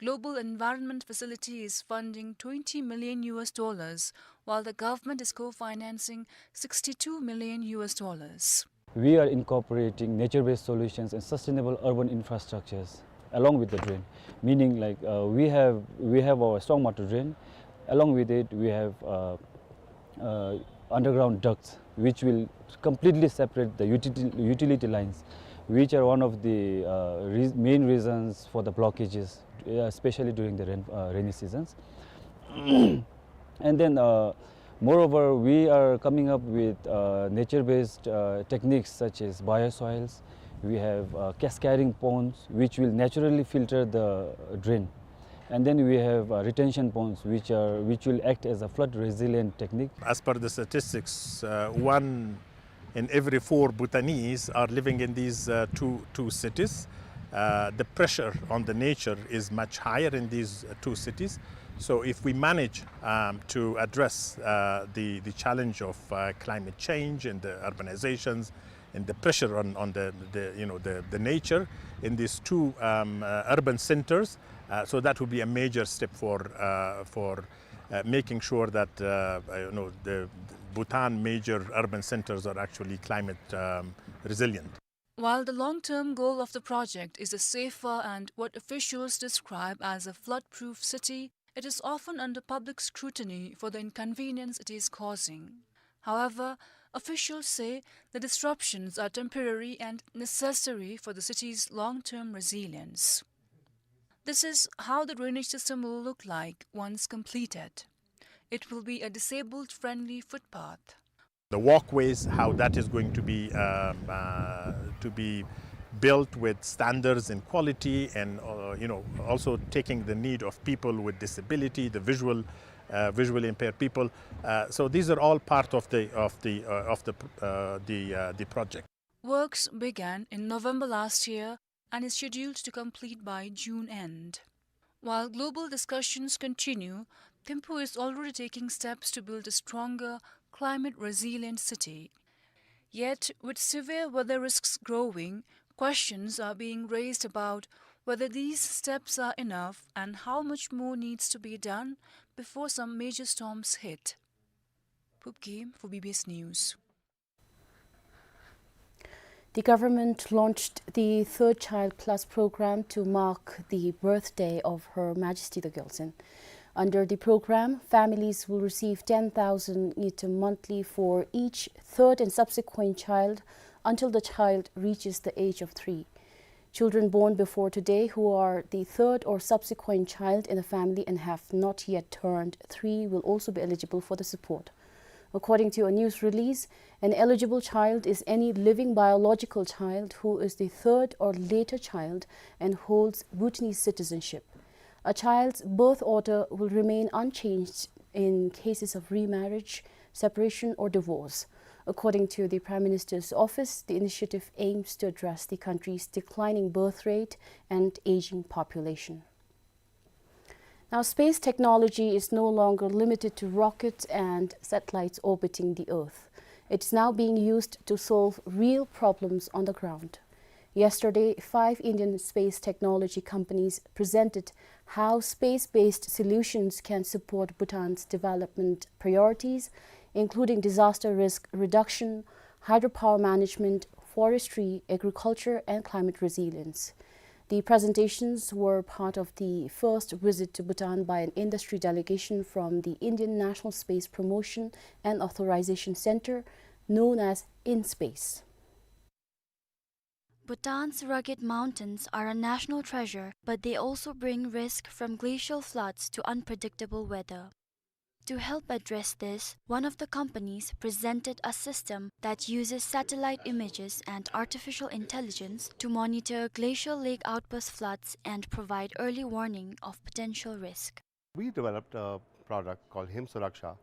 Global Environment Facility is funding twenty million U S dollars, while the government is co-financing sixty-two million U S dollars. We are incorporating nature-based solutions and sustainable urban infrastructures along with the drain. Meaning, like, uh, we have, we have our stormwater drain. Along with it, we have, uh, uh, underground ducts, which will completely separate the utility, utility lines, which are one of the, uh, re-, main reasons for the blockages, uh, especially during the rain, uh, rainy seasons. And then, uh, moreover, we are coming up with, uh, nature-based, uh, techniques such as biosoils. We have, uh, cascading ponds, which will naturally filter the drain. And then we have, uh, retention ponds, which are, which will act as a flood resilient technique. As per the statistics, uh, one in every four Bhutanese are living in these, uh, two, two cities. Uh, the pressure on the nature is much higher in these, uh, two cities. So if we manage, um, to address, uh, the, the challenge of, uh, climate change and the urbanizations and the pressure on, on the, the, you know, the, the nature in these two, um, uh, urban centers, uh, so that would be a major step for, uh, for, uh, making sure that, uh, uh, you know, the Bhutan major urban centers are actually climate, um, resilient. While the long-term goal of the project is a safer and what officials describe as a flood-proof city, it is often under public scrutiny for the inconvenience it is causing. However, officials say the disruptions are temporary and necessary for the city's long-term resilience. This is how the drainage system will look like once completed. It will be a disabled-friendly footpath. The walkways, how that is going to be, um, uh, to be built with standards and quality, and, uh, you know, also taking the need of people with disability, the visual, uh, visually impaired people. Uh, so these are all part of the, of the, uh, of the, uh, the, uh, the project. Works began in November last year and is scheduled to complete by June end. While global discussions continue, Thimphu is already taking steps to build a stronger, climate-resilient city. Yet, with severe weather risks growing, questions are being raised about whether these steps are enough and how much more needs to be done before some major storms hit. Phub Gyem for B B S News. The government launched the Third Child Plus program to mark the birthday of Her Majesty the Gyaltsuen. Under the program, families will receive ten thousand ngultrum monthly for each third and subsequent child until the child reaches the age of three. Children born before today who are the third or subsequent child in the family and have not yet turned three will also be eligible for the support. According to a news release, an eligible child is any living biological child who is the third or later child and holds Bhutanese citizenship. A child's birth order will remain unchanged in cases of remarriage, separation, or divorce. According to the Prime Minister's office, the initiative aims to address the country's declining birth rate and aging population. Now, space technology is no longer limited to rockets and satellites orbiting the Earth. It's now being used to solve real problems on the ground. Yesterday, five Indian space technology companies presented how space-based solutions can support Bhutan's development priorities, including disaster risk reduction, hydropower management, forestry, agriculture, and climate resilience. The presentations were part of the first visit to Bhutan by an industry delegation from the Indian National Space Promotion and Authorization Center, known as InSpace. Bhutan's rugged mountains are a national treasure, but they also bring risk from glacial floods to unpredictable weather. To help address this, one of the companies presented a system that uses satellite images and artificial intelligence to monitor glacial lake outburst floods and provide early warning of potential risk. We developed a product called Him Suraksha,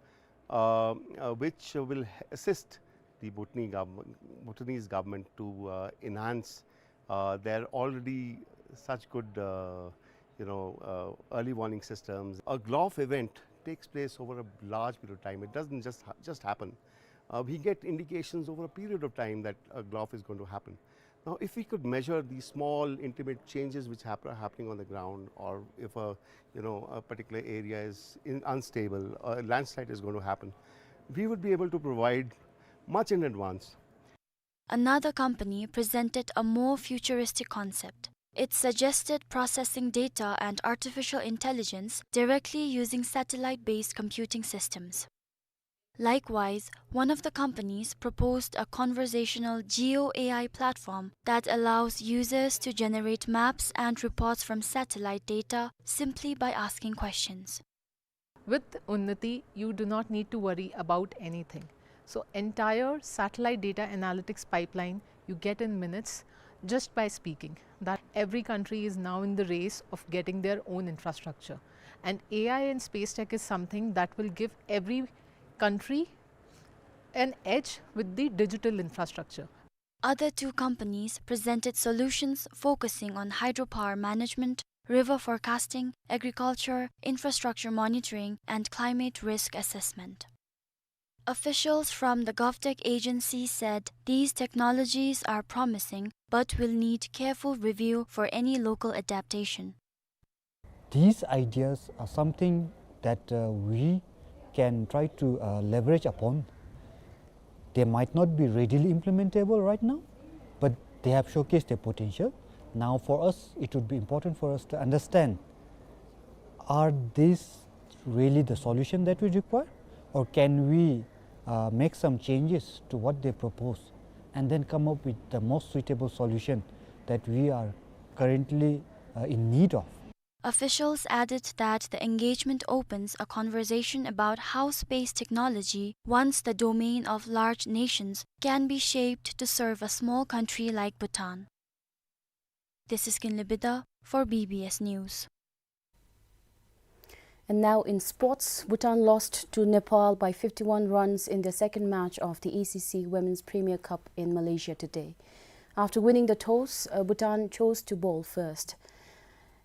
uh, uh, which will h-, assist the Bhutanese government, Bhutanese government to, uh, enhance, uh, their already such good, uh, you know, uh, early warning systems. A GLOF event takes place over a large period of time. It doesn't just ha-, just happen. Uh, we get indications over a period of time that a GLOF is going to happen. Now, if we could measure these small, intimate changes which hap-, are happening on the ground, or if a, you know, a particular area is in, unstable, a landslide is going to happen, we would be able to provide much in advance. Another company presented a more futuristic concept. It suggested processing data and artificial intelligence directly using satellite-based computing systems. Likewise, one of the companies proposed a conversational Geo A I platform that allows users to generate maps and reports from satellite data simply by asking questions. With Unnati, you do not need to worry about anything. So, entire satellite data analytics pipeline you get in minutes just by speaking. That every country is now in the race of getting their own infrastructure. And A I and space tech is something that will give every country an edge with the digital infrastructure. Other two companies presented solutions focusing on hydropower management, river forecasting, agriculture, infrastructure monitoring, and climate risk assessment. Officials from the GovTech agency said these technologies are promising but will need careful review for any local adaptation. These ideas are something that, uh, we can try to, uh, leverage upon. They might not be readily implementable right now, but they have showcased their potential. Now, for us, it would be important for us to understand, are these really the solution that we require, or can we, uh, make some changes to what they propose and then come up with the most suitable solution that we are currently, uh, in need of? Officials added that the engagement opens a conversation about how space technology, once the domain of large nations, can be shaped to serve a small country like Bhutan. This is Kinley Bida for B B S News. And now in sports, Bhutan lost to Nepal by fifty-one runs in their second match of the A C C Women's Premier Cup in Malaysia today. After winning the toss, uh, Bhutan chose to bowl first.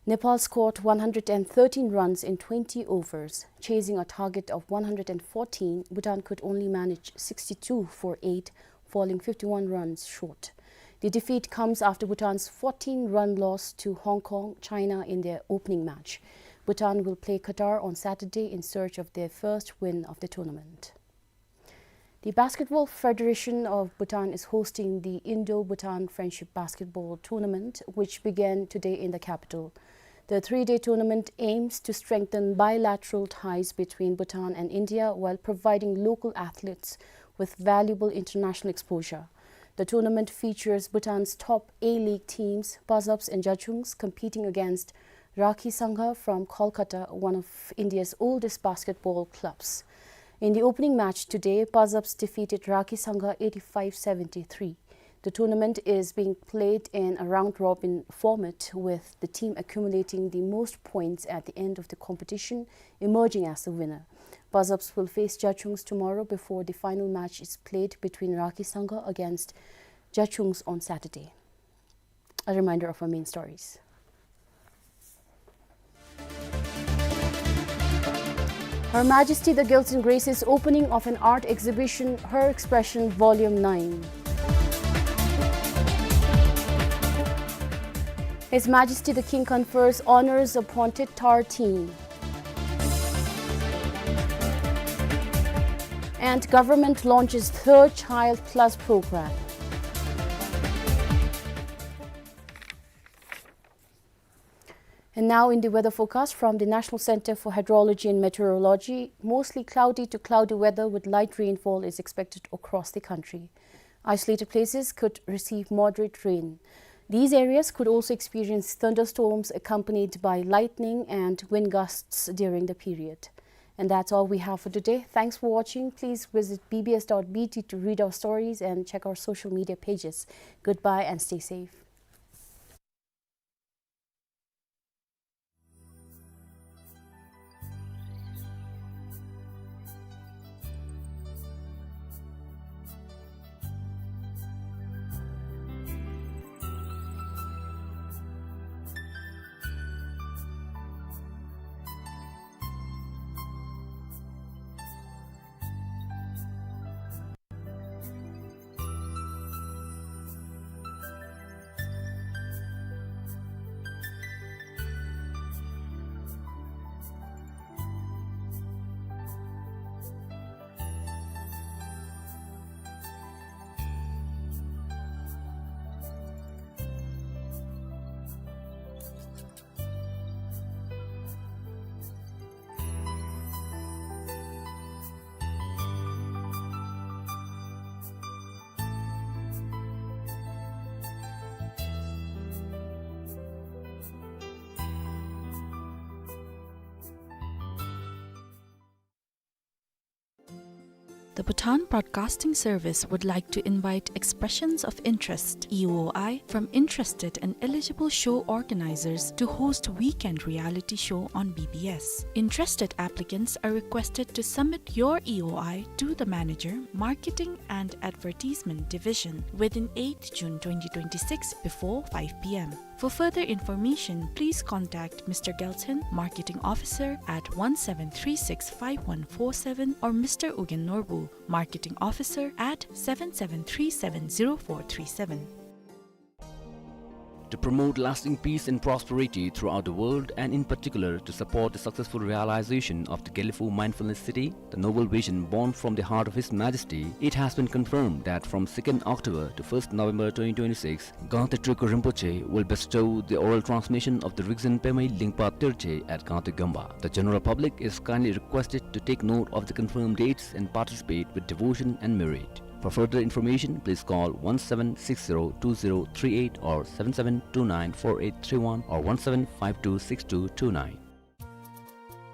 Nepal scored one hundred and thirteen runs in twenty overs. Chasing a target of one hundred and fourteen, Bhutan could only manage sixty-two for eight, falling fifty-one runs short. The defeat comes after Bhutan's fourteen-run loss to Hong Kong, China in their opening match. Bhutan will play Qatar on Saturday in search of their first win of the tournament. The Basketball Federation of Bhutan is hosting the Indo-Bhutan Friendship Basketball Tournament, which began today in the capital. The three-day tournament aims to strengthen bilateral ties between Bhutan and India while providing local athletes with valuable international exposure. The tournament features Bhutan's top A-League teams, Pazups and Jachungs, competing against Rakhi Sangha from Kolkata, one of India's oldest basketball clubs. In the opening match today, Pazups defeated Rakhi Sangha eighty-five seventy-three. The tournament is being played in a round-robin format, with the team accumulating the most points at the end of the competition emerging as the winner. Pazups will face Jachungs tomorrow before the final match is played between Rakhi Sangha against Jachungs on Saturday. A reminder of our main stories. Her Majesty the Gyaltsuen graces opening of an art exhibition, Her Expression Volume nine. His Majesty the King confers honors upon Tittar team. And government launches Third Child Plus program. And now in the weather forecast from the National Center for Hydrology and Meteorology, mostly cloudy to cloudy weather with light rainfall is expected across the country. Isolated places could receive moderate rain. These areas could also experience thunderstorms accompanied by lightning and wind gusts during the period. And that's all we have for today. Thanks for watching. Please visit B B S dot B T to read our stories and check our social media pages. Goodbye and stay safe. The Bhutan Broadcasting Service would like to invite expressions of interest, E O I, from interested and eligible show organizers to host weekend reality show on B B S. Interested applicants are requested to submit your E O I to the manager, Marketing and Advertisement Division, within eighth June twenty twenty-six before five P M. For further information, please contact Mister Gelton, Marketing Officer, at one seven three six five one four seven, or Mister Ugyen Norbu, Marketing Officer, at seven seven three seven zero four three seven. To promote lasting peace and prosperity throughout the world, and in particular to support the successful realization of the Gelephu Mindfulness City, the noble vision born from the heart of His Majesty, it has been confirmed that from second October to first November twenty twenty-six, Gangte Trikul Rinpoche will bestow the oral transmission of the Rigzin Pemei Lingpa Terche at Gangte Gyomba. The general public is kindly requested to take note of the confirmed dates and participate with devotion and merit. For further information, please call one seven six zero two zero three eight or seven seven two nine four eight three one or one seven five two six two two nine.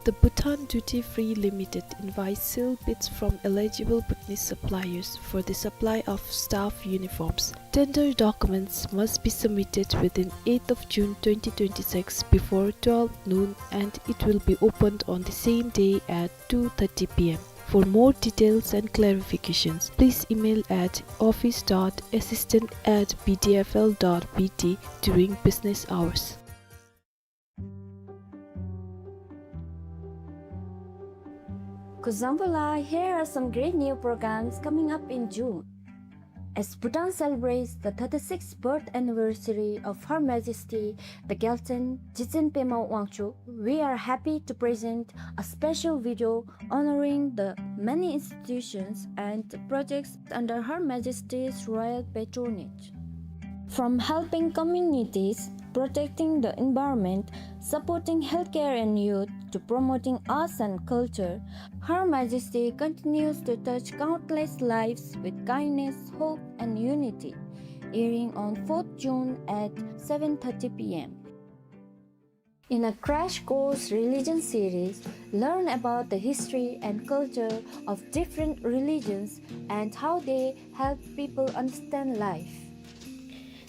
The Bhutan Duty Free Limited invites sealed bids from eligible Bhutanese suppliers for the supply of staff uniforms. Tender documents must be submitted within eighth of June twenty twenty-six before twelve noon, and it will be opened on the same day at two thirty P M. For more details and clarifications, please email at office dot assistant at B D F L dot B T during business hours. Kuzuzangpo la, here are some great new programs coming up in June. As Bhutan celebrates the thirty-sixth birth anniversary of Her Majesty the Gyaltsuen Tshitsen Pema Wangchuck, we are happy to present a special video honoring the many institutions and projects under Her Majesty's royal patronage. From helping communities, protecting the environment, supporting healthcare and youth, to promoting arts and culture, Her Majesty continues to touch countless lives with kindness, hope, and unity. Airing on fourth June at seven thirty P M. In a Crash Course Religion series, learn about the history and culture of different religions and how they help people understand life.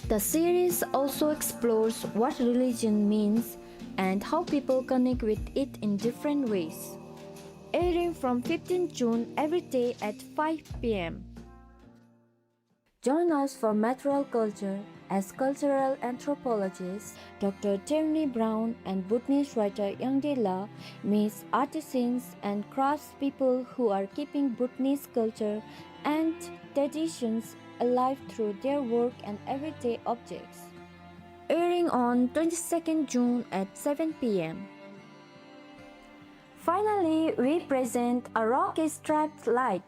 The series also explores what religion means and how people connect with it in different ways. Airing from fifteenth June every day at five P M. Join us for Material Culture as cultural anthropologist Doctor Tierney Brown and Bhutanese writer Yangde La meets artisans and craftspeople who are keeping Bhutanese culture and traditions alive through their work and everyday objects. Airing on twenty-second June at seven P M. Finally, we present A Rock Is Trapped Light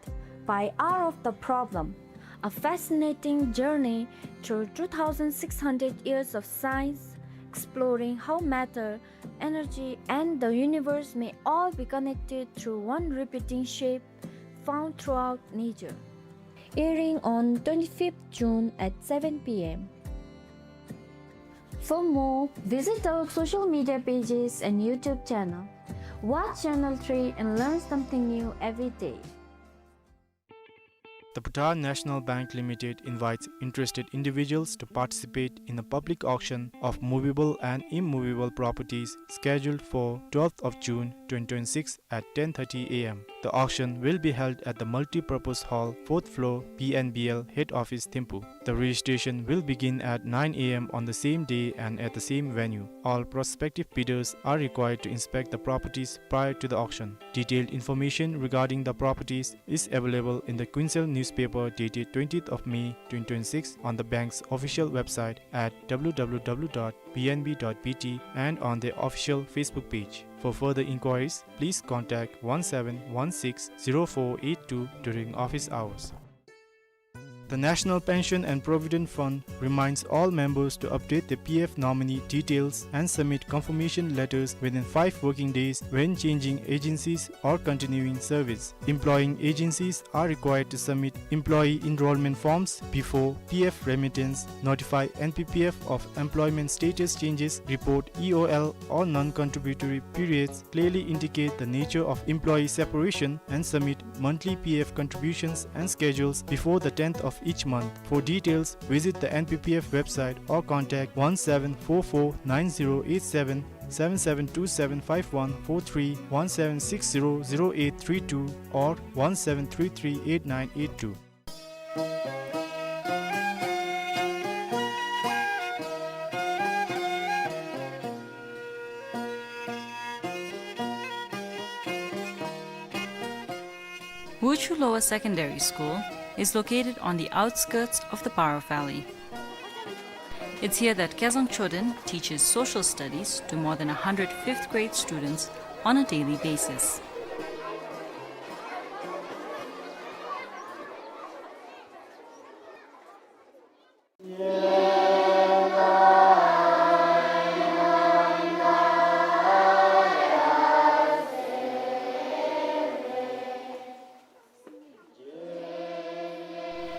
by Hour of the Problem, a fascinating journey through two thousand six hundred years of science, exploring how matter, energy, and the universe may all be connected through one repeating shape found throughout nature. airing on twenty-fifth June at seven P M. For more, visit our social media pages and YouTube channel. Watch Channel three and learn something new every day. The Bhutan National Bank Limited invites interested individuals to participate in a public auction of movable and immovable properties scheduled for twelfth of June twenty twenty-six at ten thirty A M. The auction will be held at the multipurpose hall, fourth floor, B N B L head office, Thimphu. The registration will begin at nine A M on the same day and at the same venue. All prospective bidders are required to inspect the properties prior to the auction. Detailed information regarding the properties is available in the Kuensel newspaper dated twentieth of May twenty twenty-six on the bank's official website at W W W dot B N B dot B T and on their official Facebook page. For further inquiries, please contact one seven one six zero four eight two during office hours. The National Pension and Provident Fund reminds all members to update their P F nominee details and submit confirmation letters within five working days when changing agencies or continuing service. Employing agencies are required to submit employee enrollment forms before P F remittance, notify N P P F of employment status changes, report E O L or non-contributory periods, clearly indicate the nature of employee separation, and submit monthly P F contributions and schedules before the tenth of each month. For details, visit the N P P F website or contact one seven four four nine zero eight seven, seven seven two seven five one four three, one seven six zero zero eight three two, or one seven three three eight nine eight two. Wuchu Lower Secondary School is located on the outskirts of the Paro Valley. It's here that Kezang Choden teaches social studies to more than a hundred fifth grade students on a daily basis.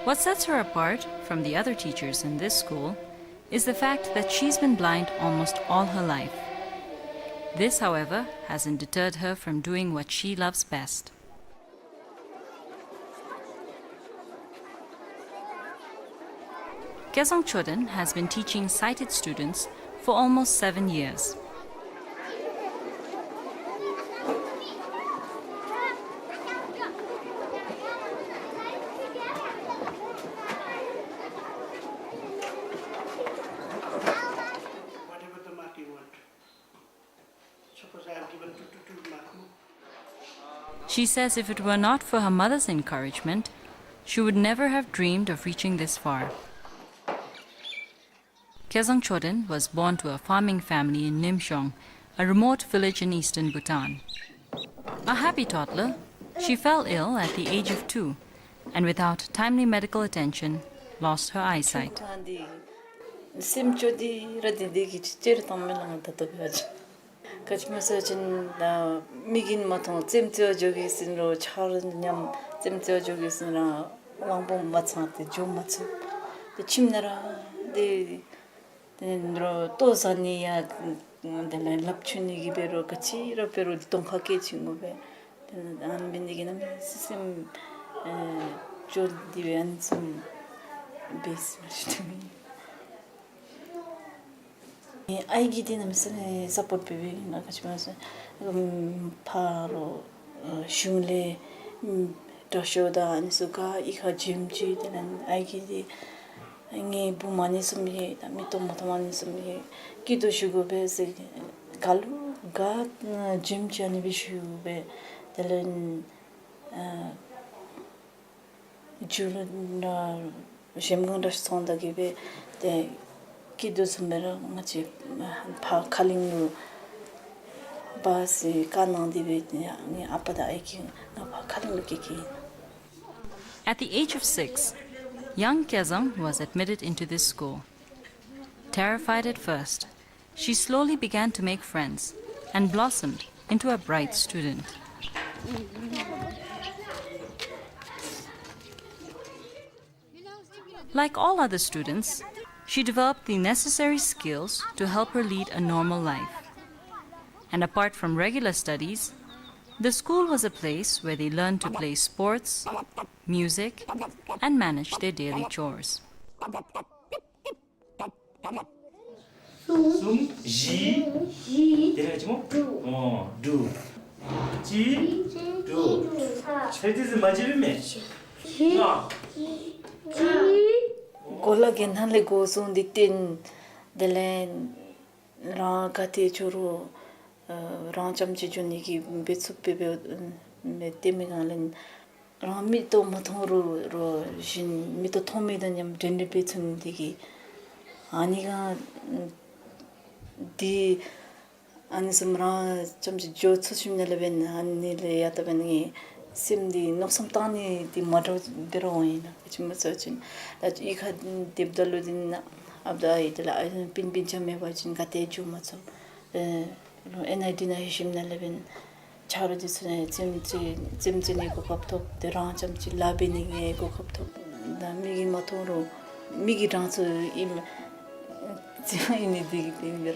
What sets her apart from the other teachers in this school is the fact that she's been blind almost all her life. This, however, hasn't deterred her from doing what she loves best. Kezang Choden has been teaching sighted students for almost seven years. Whatever the mark you want. Suppose I have given two, two, two mark, no? She says if it were not for her mother's encouragement, she would never have dreamed of reaching this far. Kezang Choden was born to a farming family in Nimshong, a remote village in eastern Bhutan. A happy toddler, she fell ill at the age of two and without timely medical attention, lost her eyesight. སེམས་སྐྱོ་སྟེ་ར་དེ་དེ་གི་ཅི་ཅི་རེ་བཏང་མེད་ལ་ང་ད་ལྟོ་བ་ཅིན། ག་ཅི་སྨོ་ཟེར་བ་ཅིན་ད་མིག་གིས་མ་མཐོང་རྩེདམོ་རྩེ་བར་འགྱོ་གེ་ཟེར་རུང་ཆ་རོགས་མཉམ་རྩེདམོ་རྩེ་བར་འགྱོ་གེ་ཟེར་རུང་དབང་པོ་མ་ཚང་སྟེ་འགྱོ་མ་ཚུགས། ཏེ་ཁྱིམ་ནང་ར་དེ་དེ་ནང་ར་ལྟོ་ཟ་ནི་ཡང་དེ་ལས་ལགཔ་འཁྱུ་ནི་གི་འབད་རུང་ག་ཅི་ར་འབད་རུང་དོང་ཁ་སྐད་ཅིག་ངུ་བས། དེ་ནང་ཨ་ནི་འབད་ནི་གི་ནམ་སེམས་སྐྱོ་སྟེ་སྦེ་ཨ་ནི་བཟུམ་འབད་ཟེར་ཞུ་ནི། ཨའི་གིས་འདི་གནམ་མེད་ས་མེད་སཔོརཊ་འབད་འབདཝ་ཨིན་ན། ག་ཅི་སྨོ་ཟེར་ཕར་ལུ་གཞུང་ལས་དྲག་ཤོས་དང་ཨ་ནི་ཚུ་ག་གཡུས་ཁར་བྱོནམ་ཅིག་དེ་ལས་ཨའི་གིས་འདི་ངེའི་བུམོ་ཨ་ནི་བཟུམ་ཨིན་ད་མིག་ཏོ་མ་མཐོངམ་ཨ་ནི་བཟུམ་ཨིན། སྐྱིད་སྡུག་ཞུ་དགོ་པས་ཟེར་ག་ལུ་ག་བྱོནམ་ཅིག་ཨ་ནི་སྦེ་ཞུ་སྦེ་དེ་ལས་ཨ་མཇུག་ལུ་ན་གཞལམ་སྒང་འདྲ་ཅིག་སོང་ད་གི་སྦེ་ཏེ་སྐྱིད་སྡུག་བཟུམ་སྦེ་ར་ང་བཅས་ཕར་ཁ་གླིང་ལུ་འབག་ཟེར་བཀའ་གནང་སྟེ་སྦེ་ཏེ་ངེའི་ཨ་པ་དང་ཨའི་གིས་ང་ཕར་ཁ་གླིང་ལུ་སྐྱེལ་སྐྱེལཝ་ཨིན། At the age of six, young Kezang was admitted into this school. Terrified at first, she slowly began to make friends and blossomed into a bright student. Like all other students, she developed the necessary skills to help her lead a normal life. And apart from regular studies, the school was a place where they learned to play sports, music, and manage their daily chores. གསུམ། བཞི། བཞི། དེ་ལས་ཅི་སྨོ། དྲུག། ཨོ། དྲུག། གཅིག། དྲུག། ཁྱེད་ཀྱིས་མ་བརྗེད་པས་མེན། བཞི། ལྔ། གཅིག། གོ་ལ་གི་ནང་ལས་འགོ་བཟུང་སྟེ་བསྟེན། དེ་ལས་རང་ག་ཏེ་འགྱོ་རུང་ཨ་རང་རྐྱངམ་ཅིག་འགྱོ་ནི་གི་འབད་ཚུགསཔ་སྦེ་སྦེ་བསྟེན་མི་སྒང་ལས་རང་མིག་ཏོ་མ་མཐོང་རུང་རུང་བཞིན་མིག་ཏོ་མཐོང་མི་དང་མཉམ་འབྲེལ་འདྲིས་འབད་ཚུགས་ནི་དེ་གིས་ཨ་ནི་ག་འདི་ཨ་ནི་བཟུམ་རང་རྐྱངམ་ཅིག་འགྱོ་ཚུགས་ཞིནམ་ལས་འབདན་ཨ་ནི་ལས་ཡ་ད་འབདན་ངེའི་སེམས་འདི་མནོ་བསམ་བཏང་ནི་འདི་མ་འདྲཝ་འདི་ར་འོང་ཡི་ན། ག་ཅི་སྨོ་ཟེར་བ་ཅིན་ད་གཡུས་ཁར་སྡོདཔ་ད་ལུ་འདི་ཨ་ད་ཨའི་དེ་ལས་ཨའི་སྤུན་སྤུན་ཆ་མེད་པ་ཅིན་ག་ཏེ་འགྱོ་མ་ཚུགས། ཨེ་ཨེན་ཨའི་ཊི་ནང་ལྷོད་ཞིནམ་ལས་འབདན་ཆ་རོགས་འདི་ཚུ་ནང་རྩེདམོ་རྩེ་རྩེདམོ་རྩེ་ནི་གོ་སྐབས་ཐོབ། ཏེ་རང་རྐྱངམ་ཅིག་ལཱ་འབད་ནི་གི་གོ་སྐབས་ཐོབ། ད་མིག་གིས་མ་མཐོང་རུང་མིག་གིས་རང་ཚུ་ཨིནམ་རྩེདམོ་ཨིན་ནི་འདི་གིས་ཏེ་མནོ་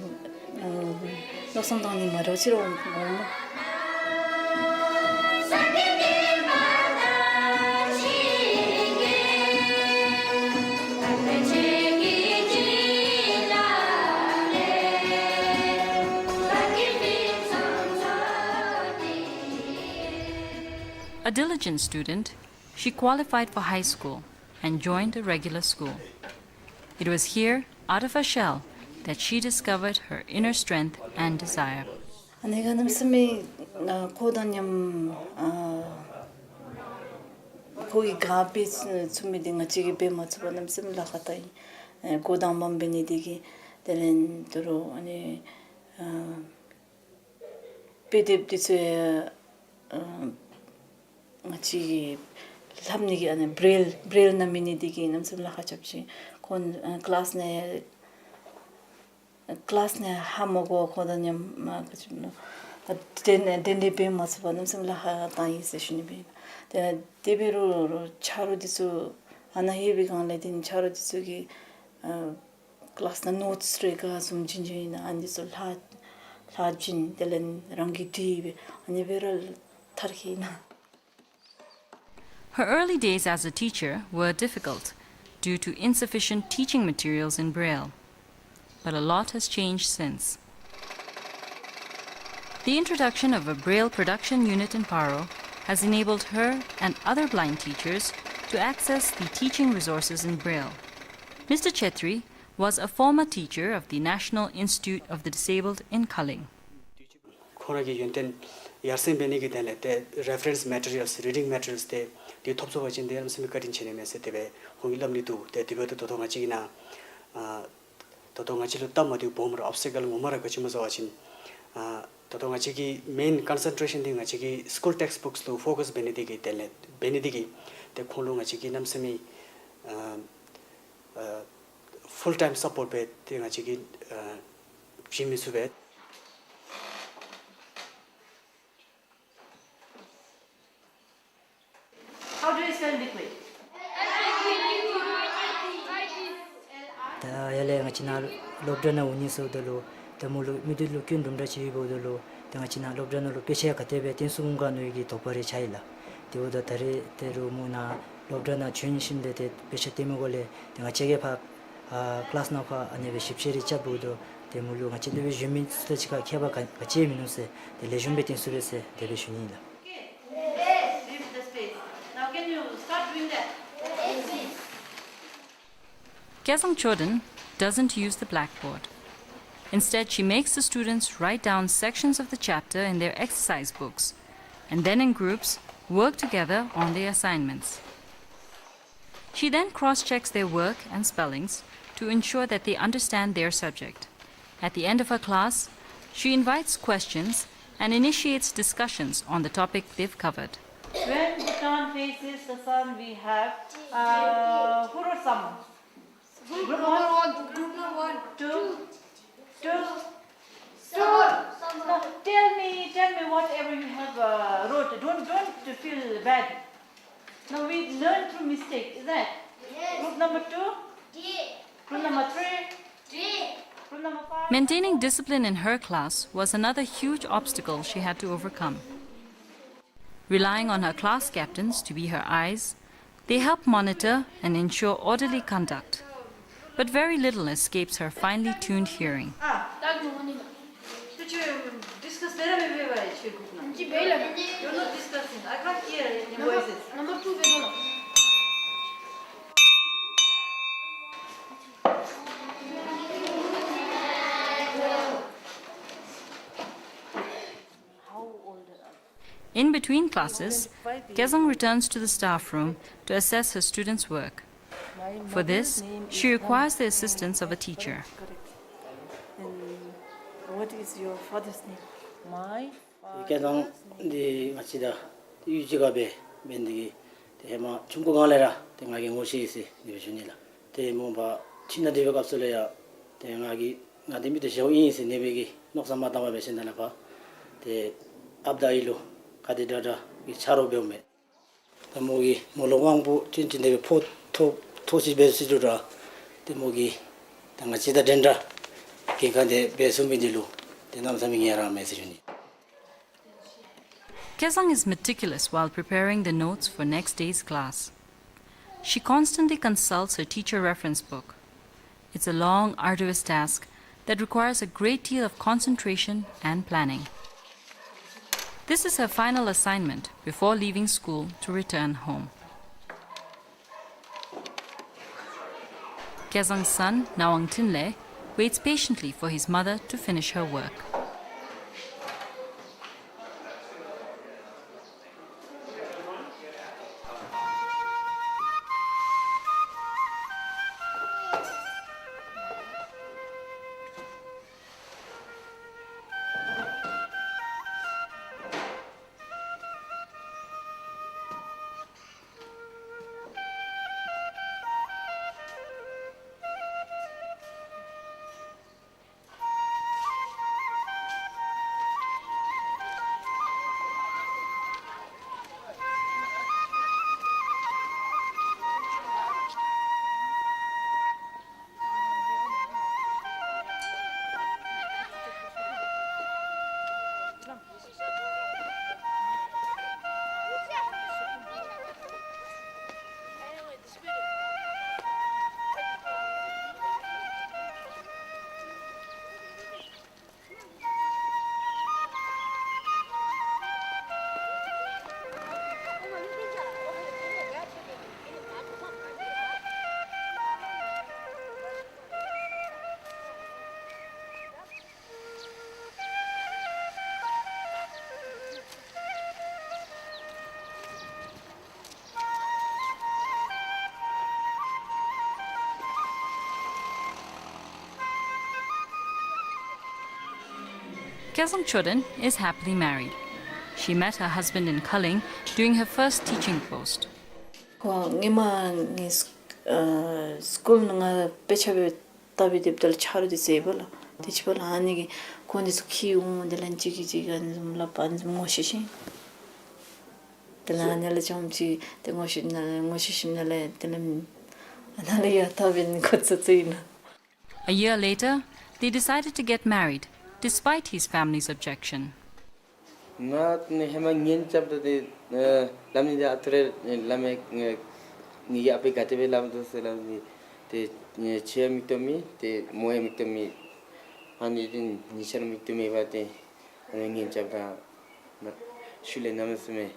བསམ་བཏང་ནི་མ་འདྲཝ་ཅིག་ར་འོང་། A diligent student, she qualified for high school and joined a regular school. It was here, out of her shell, that she discovered her inner strength and desire. ཨ་ནི་ག་གནམ་མེད་ས་མེད་ཨ་ཁོ་དང་མཉམ་ཨ་ཁོ་གིས་ག་འབད་ཚུགས་མི་འདི་ང་བཅས་ཀྱིས་འབད་མ་ཚུགས་པར་གནམ་མེད་ས་མེད་ལཱ་ཁག་བཏང་ཡི། ཨེ་འགོ་དང་པམ་འབད་ནི་འདི་གིས་དེ་ལས་དོ་རུང་ཨ་ནི་ཨ་དཔེ་དེབ་འདི་ཚུ་ཡང་ཨ་ང་བཅས་ཀྱིས་ལྷབ་ནི་གི་ཨ་ནི་བྲེལ་བྲེལ་ནང་མེད་ནི་འདི་གིས་གནམ་མེད་ས་མེད་ལཱ་ཁག་རྐྱབ་ཅི། ཁོ་ཨ་ཀི་ལཱསི་ནང་ཀི་ལཱསི་ནང་ཧ་མ་གོ་བར་ཁོ་དང་མཉམ་མ་ག་ཅི་ཨ་འབྲེལ་འབྲེལ་འདྲིས་འབད་མ་ཚུགས་པར་གནམ་མེད་ས་མེད་ལཱ་ཁག་བཏང་ཡི་ཟེར་ཞུ་ནི་སྦེ་ཨིན། ཏེ་དེ་འབད་རུང་ཆ་རོགས་འདི་ཚུ་ཨ་ནཱ་ལྷོད་པའི་སྒང་ལས་ཏེ་ཆ་རོགས་འདི་ཚུ་གིས་ཨ་ཀི་ལཱསི་ནང་ནོཊསི་རེ་ག་བཟུམ་བྱིན་བྱིན་ཨིན་ན་ཨ་ནི་ཚུ་ལྷག་ལྷག་བྱིན་དེ་ལས་རང་གིས་བྲིས་སྦེ་ཨ་ནི་སྦེ་ར་མཐར་འཁྱོལ་ཡི་ན། Her early days as a teacher were difficult due to insufficient teaching materials in Braille. But a lot has changed since. The introduction of a Braille production unit in Paro has enabled her and other blind teachers to access the teaching resources in Braille. Mister Chetri was a former teacher of the National Institute of the Disabled in Kaleng. ཁོང་ར་གི་ཡོན་ཏན་ཡར་སེང་འབད་ནི་གི་དོན་ལས་ཏེ་རེ་ཕེ་རེནསི་མེ་ཊི་རི་ཡལསི་རི་ཌིང་མེ་ཊི་རི་ཡལསི་ཏེ་འདི་ཐོབ་ཚུགས་པ་ཅིན་ཏེ་གནམ་མེད་ས་མེད་བཀའ་དྲིན་ཆེ་ནི་མས་ཟེར་དེ་སྦེ་ཁོང་གིས་སླབ་ནི་འདུག། ཏེ་དེ་འབདཝ་ད་ད་ལྟོ་ང་བཅས་ཀྱི་ནང་ཨ་ད་ལྟོ་ང་བཅས་ལུ་སྟབས་མ་བདེཝ་སྦོམ་ར་ཨོབ་སི་ཊི་ཀལ་ངོ་མ་ར་ག་ཅི་སྨོ་ཟེར་བ་ཅིན་ཨ་ད་ལྟོ་ང་བཅས་ཀྱི་མེན་ཀོན་སེན་ཊེ་རེ་ཤཱན་འདི་ང་བཅས་ཀྱི་སི་ཀུལ་ཊེགསིཊ་བུཀསི་ལུ་ཕོ་ཀཱསི་འབད་ནི་དེ་གིས་དེ་ལས་འབད་ནི་དེ་གིས་ཏེ་ཁོང་ལུ་ང་བཅས་ཀྱིས་གནམ་མེད་ས་མེད་ཨ་ཨ་ཕུལ་ཊའིམ་སཔོརཊ་སྦེ་ཏེ་ང་བཅས་ཀྱིས་ཨ་བྱིན་མི་ཚུགས་པས། How do you spell liquid? ད་ཡར་ལས་ང་བཅས་ནཱ་སློབ་གྲྭ་ནང་འོང་ནི་ཟེརཝ་ད་ལུ་ཏེ་མོ་ལུ་མིག་ཏོ་ལུ་སྐྱོན་དུམ་གྲ་ཅིག་ཡོདཔ་འབདཝ་ད་ལུ་ཏེ་ང་བཅས་ནཱ་སློབ་གྲྭ་ནང་ལུ་དཔེ་ཆ་ག་དེ་སྦེ་སྟོན་ཚུགས་ག་མནོ་ནི་གི་དོགས་པ་རེ་ཆགས་ཡི་ལགས། དེ་འབདཝ་ད་ད་རེས་ཏེ་རུང་མོ་ནཱ་སློབ་གྲྭ་ནང་བྱོན་ཞིནམ་ལས་ཏེ་དཔེ་ཆ་སྟོན་མི་འགོ་ལས་ཏེ་ང་བཅས་ཀྱིས་ཕར་ཨ་ཀི་ལཱསི་ནང་ཕར་ཨ་ནི་སྦེ་ཞིབ་དཔྱད་རེ་རྐྱབ་འབདཝ་ད་ཏེ་མོ་ལུ་ང་བཅས་འདི་སྦེ་བྱོན་མི་ཚུ་དང་གཅིག་ཁར་ཁྱད་པར་ག་ག་ཅི་ཡང་མིན་ནུག་ཟེར་ཏེ་ལེགས་ཤོམ་སྦེ་སྟོན་ཚུགས་པས་ཟེར་དེ་སྦེ་ཞུ་ནི་ཨིན་ལགས། Leave the space. Now can you start doing that? Kyatsang Choden doesn't use the blackboard. Instead, she makes the students write down sections of the chapter in their exercise books, and then in groups, work together on their assignments. She then cross-checks their work and spellings to ensure that they understand their subject. At the end of her class, she invites questions and initiates discussions on the topic they've covered. When Bhutan faces the sun, we have, uh, who wrote some? Group one? Group number one. Two. Two. Two. Now, tell me, tell me whatever you have, uh, wrote. Don't, don't feel bad. Now, we learn through mistake, is that? Group number two. Group number three. Group number five. Maintaining discipline in her class was another huge obstacle she had to overcome. Relying on her class captains to be her eyes, they help monitor and ensure orderly conduct. But very little escapes her finely tuned hearing. Ah. Discuss there, maybe, why she could not? You're not discussing. I can't hear any voices. Number two. In between classes, Kezang returns to the staff room to assess her students' work. For this, she requires the assistance of a teacher. And what is your father's name? My ཁེ་ཛང་འདི་ང་བཅས་ད་གཡུས་གཅིག་ཁར་འབད་འབད་ནི་དེ་གིས་ཏེ་ཧེ་མ་ཆུང་ཀུ་སྒང་ལས་ར་ཏེ་ང་གིས་ངོ་ཤེས་ཡི་ཟེར་ཨ་ནི་སྦེ་ཞུ་ནི་ལགས། ཏེ་མོ་ཕར་ཁྱིམ་ནང་སྡོད་པའི་སྐབས་སུ་ལས་ཡང་ཏེ་ང་གིས་ང་འདི་མི་དེ་ཞཝ་ཨིན་ཟེར་ཨ་ནི་སྦེ་གི་མནོ་བསམ་མ་བཏང་པར་འབད་ཞིནམ་ལས་ཕར་ཏེ་ཨཔ་དང་ཨའི་ལུ་ག་དེ་དྲག་དྲག་གི་ཆ་རོགས་འབདཝ་མས། ད་མོ་གིས་མོ་ལུ་དབང་པོ་ཅན་ཅིག་འདི་སྦེ་ཕོག་ཐོག་ཐོག་ཅིག་འབད་ཟེར་ཞུ་རུང་ཏེ་མོ་གིས་ད་ང་བཅས་དང་འདྲན་འདྲ་གན་ཁ་འདི་འབད་ཚུགས་མི་འདི་ལུ་ཏེ་གནམ་མེད་ས་མེད་ངལ་རངས་མས་ཟེར་ཞུ་ནི། Kezang is meticulous while preparing the notes for next day's class. She constantly consults her teacher reference book. It's a long, arduous task that requires a great deal of concentration and planning. This is her final assignment before leaving school to return home. Kezang's son, Nawang Thinley, waits patiently for his mother to finish her work. Kezang Choden is happily married. She met her husband in Kaleng during her first teaching post. ཁོ་ཧེ་མ་ངེའི་སི་ཨ་སི་ཀུལ་ནང་ང་དཔེ་ཆ་སྦེ་བལྟ་སྦེ་སྡོདཔ་ད་ལུ་ཆ་རོགས་འདི་ཟེརཝ་ལགས། དེ་ཅིག་འབདཝ་ལས་ཨ་ནི་གིས་ཁོ་འདི་ཚུ་འཁྱིད་འོང་། དེ་ལས་ཅིག་གིས་ཅིག་ཨ་ནི་བཟུམ་སླབ་ཨ་ནི་བཟུམ་ངོ་ཤེས་ཤིང་། དེ་ལས་ཨ་ནི་ལས་ཅིག་ཅིག་ཏེ་ངོ་ཤེས་ནི་ལས་ངོ་ཤེས་ཞིནམ་ལས་དེ་ལས་ཨ་ནཱ་ལས་ཡར་ཐོན་འབད་ནི་ཁོ་ཚུ་ཚུ་ཨིན་ལགས། A year later, they decided to get married, despite his family's objection. ང་ཧེ་མ་ངན་རྐྱབ་ད་ཏེ་ཨ་སླབ་ནི་འདི་ཨ་ཐུར་རེ་སླབ་མས། ཨ་ངེ་གི་ཨ་པའི་ག་དེ་སྦེ་སླབ་དོ་ཟེར་སླབ་ནི། ཏེ་ཨ་ཁྱོད་ཡང་མིག་ཏོ་མེད། ཏེ་མོ་ཡང་མིག་ཏོ་མེད། ཨ་ནི་ཏེ་གཉིས་ཆ་ར་མིག་ཏོ་མེད་པར་ཏེ་ཨ་ངན་རྐྱབ་ད་ཤུལ་ལས་གནམ་མེད་ས་མེད་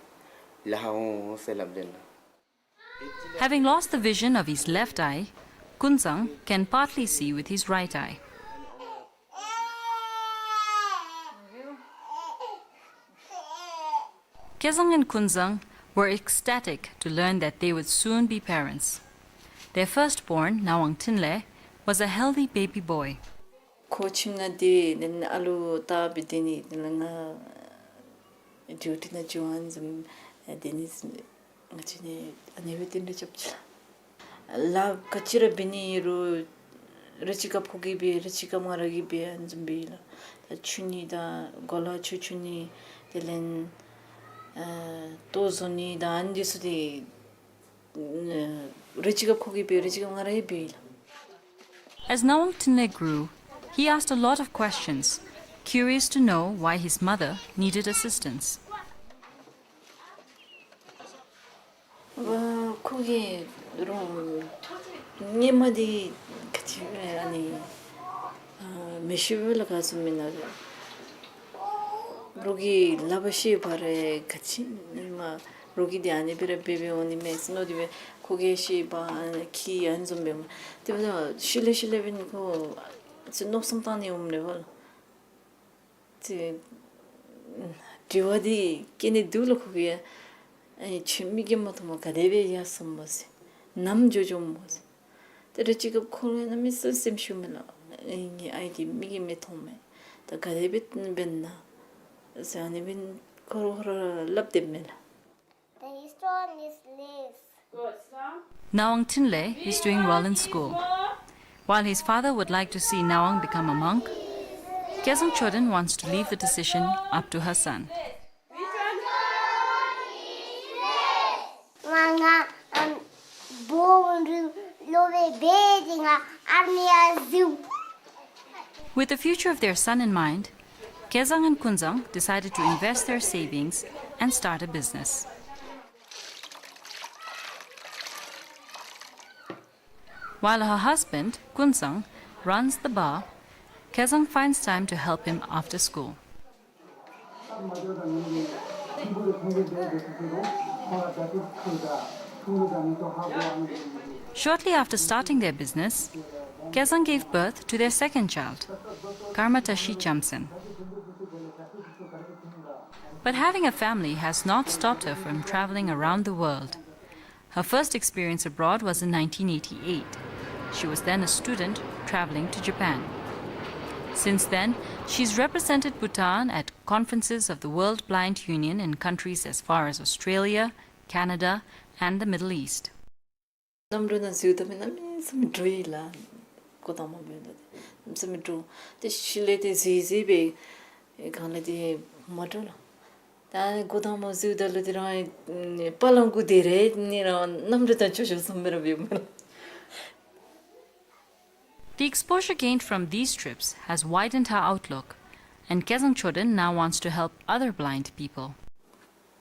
ལཱ་འོང་ཟེར་སླབ་དེས་ལགས། Having lost the vision of his left eye, Kunzang can partly see with his right eye. Kezang and Kunzang were ecstatic to learn that they would soon be parents. Their firstborn, Nawang Thinley, was a healthy baby boy. ཁོ་ཁྱིམ་ནང་སྡོད་ནི་ཨ་ལུ་བལྟ་སྦེ་སྡོད་ནི་དེ་ལས་ང་ཌིའུ་ཊི་ནང་འགྱོ་ཨ་ནི་བཟུམ་སྡོད་ནི་ང་བཅས་ནི་ཨ་ནི་སྦེ་དེ་འདྲ་རྐྱབ་ཅི་ལགས། ལཱ་ག་ཅི་ར་འབད་ནི་ཨིན་རུང་རེ་ཅིག་སྐབས་ཁོ་གིས་འབད་རེ་ཅིག་སྐབས་ང་ར་གིས་འབད་ཨ་ནི་བཟུམ་སྦེ་ལགས། ད་འཁྱུ་ནི་དང་གོ་ལ་ཆུ་འཁྱུ་ནི་དེ་ལས་ཨ་ལྟོ་བཟོ་ནི་དང་ཨ་ནི་འདི་ཚུ་ཏེ་ རེ་ཅིག་སྐབས་ཁོ་གིས་འབད། རེ་ཅིག་སྐབས་ང་ར་ཡང་འབད་ཡི་ལགས། As Nawang Thinley grew, he asked a lot of questions, curious to know why his mother needed assistance. ཨ་ཁོ་གིས་རོགས་ཧེ་མ་འདི་ག་ཅི་ཨ་ནི་ཨ་མི་ཤེས་པས་ལགས། ག་ཟེར་མི་ན་རོགས་ཀྱིས་སླབ་པ་ཤེས་པ་རེ་ག་ཅི་ཨིན་མས། རོགས་ཀྱིས་འདི་ཨ་ནི་སྦེ་ར་འབད་འབདཝ་འོང་ནི་མས་ཟེར་མནོ་སྟེ་སྦེ་ཁོ་གིས་ཤེས་པ་ཨ་ནི་ཁྱོད་ཨ་ནི་བཟུམ་འབད་མས། དེ་འབདཝ་ད་ཤུལ་ལས་ཤུལ་ལས་འབདན་ཁོ་ཅིག་མནོ་བསམ་བཏང་ནི་འོངམ་མས་པ་ལགས། ཅིག་དྲི་བ་འདི་བཀོད་ནི་འདུག་ལགས་ཁོ་གིས། ཨ་ནི་ཁྱོད་མིག་གིས་མ་མཐོངམ་ག་དེ་སྦེ་ཡར་སོངམ་སྨོ་ཟེར། ནམ་འགྱོ་འགྱོཝ་སྨོ་ཟེར། ཏེ་རེ་ཅིག་སྐབས་ཁོ་ར་གནམ་མེད་ས་མེད་སེམས་ཤོར་མས་ལགས། ཨེ་ངེའི་ཨའི་འདི་མིག་གིས་མི་མཐོང་མས། ད་ག་དེ་སྦེ་འབད་ན་ཟེར་ཨ་ནི་སྦེ་ཁོ་ར་ཁོ་ར་སླབ་སྡོདཔ་མས་ལགས། The stone is less. Nawang Thinley is doing well in school. While his father would like to see Nawang become a monk, Kezang Choden wants to leave the decision up to her son. ང་ང་ཨམ་བུམོ་ལུ་ལོ་བེ་བེ་དེ་ང་ཨར་མི་ཡ་ཟིཝ། With the future of their son in mind, Kezang and Kunzang decided to invest their savings and start a business. While her husband, Kunzang, runs the bar, Kezang finds time to help him after school. Shortly after starting their business, Kezang gave birth to their second child, Karmatashi Jamsen. But having a family has not stopped her from traveling around the world. Her first experience abroad was in nineteen eighty-eight. She was then a student traveling to Japan. Since then, she's represented Bhutan at conferences of the World Blind Union in countries as far as Australia, Canada, and the Middle East. གནམ་གྲུ་ནང་འཛུལཝ་ད་མི་གནམ་མེད་ས་མེད་འདྲོག་ཡི་ལགས། འགོ་དང་པ་འབདཝ་ད་གནམ་མེད་ས་མེད་འདྲོག། ཏེ་ཤུལ་ལས་ཏེ་གཟིགས་གཟིགས་སྦེ་གང་ལས་ཏེ་མ་འདྲོག་ལགས། ད་འགོ་དང་པ་འཛུལཝ་ད་ལུ་དེ་རང་པ་ལང་གུ་དེ་རེ་ནི་རང་གནམ་གྲུ་དང་ཆོས་ཆོས་སོང་མི་ར་བེ་མ་ལགས། The exposure gained from these trips has widened her outlook, and Kezang Choden now wants to help other blind people.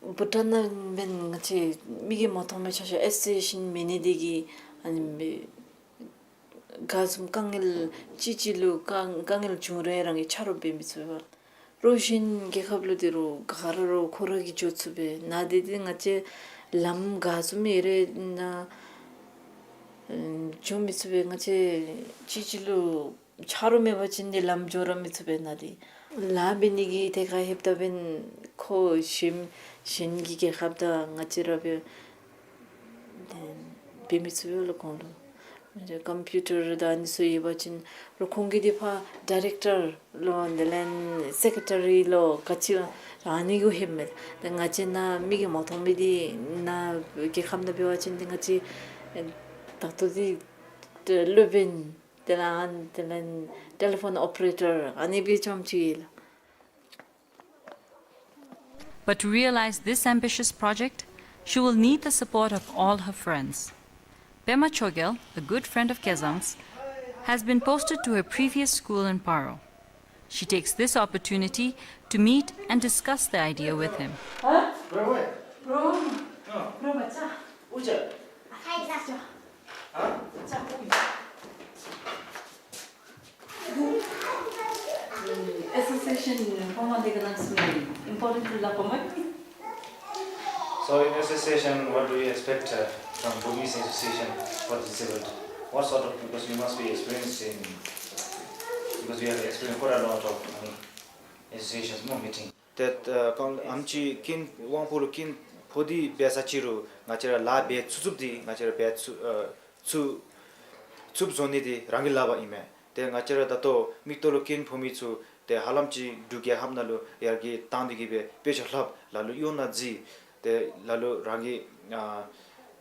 བྷུ་ཊཱན་ནང་འབདན་ང་བཅས་མིག་གིས་མ་མཐོང་མི་ཆ་ཤས་ཨེ་སོ་སི་ཡེ་ཤཱན་མེད་ནི་དེ་གིས་ཨ་ནི་ག་བཟུམ་དཀའ་ངལ་ཅི་ཅི་ལུ་དཀའ་དཀའ་ངལ་བྱུང་རུང་རང་གིས་ཆ་རོགས་འབད་མི་ཚུགས་པས། རོགས་གཞན་རྒྱལ་ཁབ་ལུ་དེ་རུང་ག་ར་རོགས་ཁོ་ར་གིས་འགྱོ་ཚུགས་པས། ནཱ་དེ་དེ་ང་བཅས་ལམ་ག་བཟུམ་ཨིན་རུང་ནཱ་འགྱོ་མི་ཚུགས་པས། ང་བཅས་ཅི་ཅི་ལུ་ཆ་རོགས་མེད་པ་ཅིན་ཏེ་ལམ་འགྱོ་ར་མི་ཚུགས་པས་ནཱ་དེ། ལཱ་འབད་ནི་གི་ཐད་ཁར་ལྷོདཔ་ད་འབདན་ཁོ་གཞན་གཞན་གྱི་རྒྱལ་ཁབ་དང་ང་བཅས་ར་འབད་འབད་མི་ཚུགས་པས་ལགས་ཁོང་ལུ། ཀམ་པིའུ་ཊར་དང་ཨ་ནི་ཚུ་ཡོད་པ་ཅིན་རོགས་ཁོང་གིས་དེ་ཕར་ཌའི་རེཀ་ཊར་ལོ་དེ་ལས་སེཀ་རེ་ཊ་རི་ལོ་ག་ཅི་ཨ་ནི་གུ་ལྷོདཔ་མས། ཏེ་ང་བཅས་ནཱ་མིག་གིས་མ་མཐོང་མི་དེ་ནཱ་རྒྱལ་ཁབ་ནང་འབད་བ་ཅིན་ཏེ་ང་བཅས་ད་ལྟོ་འདི་སློབ་དཔོན་དེ་ལས་དེ་ལས་ཊེ་ལི་ཕོན་ཨོ་པ་རེ་ཊར་ཨ་ནི་སྦེ་རྐྱངམ་ཅིག་ཨིན་ལགས། But to realize this ambitious project, she will need the support of all her friends. Pema Chogyal, a good friend of Kezang's, has been posted to her previous school in Paro. She takes this opportunity to meet and discuss the idea with him. Association form-ཨ་འདི་ག་ནང་སུ་important ལ་གོ་མ། So in association, what do you expect uh, from Burmese Association for Disabled? What sort of, because you must be experienced in, because you have experienced quite a lot of, I mean, associations, no meeting. ཏེ་ཨ་གང་ཨམ་ཅིག་རྐྱེན་དབང་པོ་ལུ་རྐྱེན་ཕོག་སྟེ་འབད་ས་ཅིག་རུང་ང་བཅས་ར་ལཱ་འབད་ཚུགས་ཚུགསཔ་འདི་ང་བཅས་ར་འབད་ཚུགས་ཨ་ཚུགས་ཚུགསཔ་བཟོ་ནི་འདི་རང་གི་ལཱ་འབད་ཨིན་མས། ཏེ་ང་བཅས་ར་ད་ལྟོ་མིག་ཏོ་ལུ་རྐྱེན་ཕོག་མི་ཚུ་ཏེ་ཧ་ལམ་ཅིག་འབྲུག་རྒྱལ་ཁབ་ནང་ལུ་ཡར་རྒྱས་བཏང་སྟེ་གི་སྦེ་དཔེ་ཆ་ལྷབ། ལ་ལུ་གཡོག་ནང་འཛུལ། ཏེ་ལ་ལུ་རང་གི་ཨ་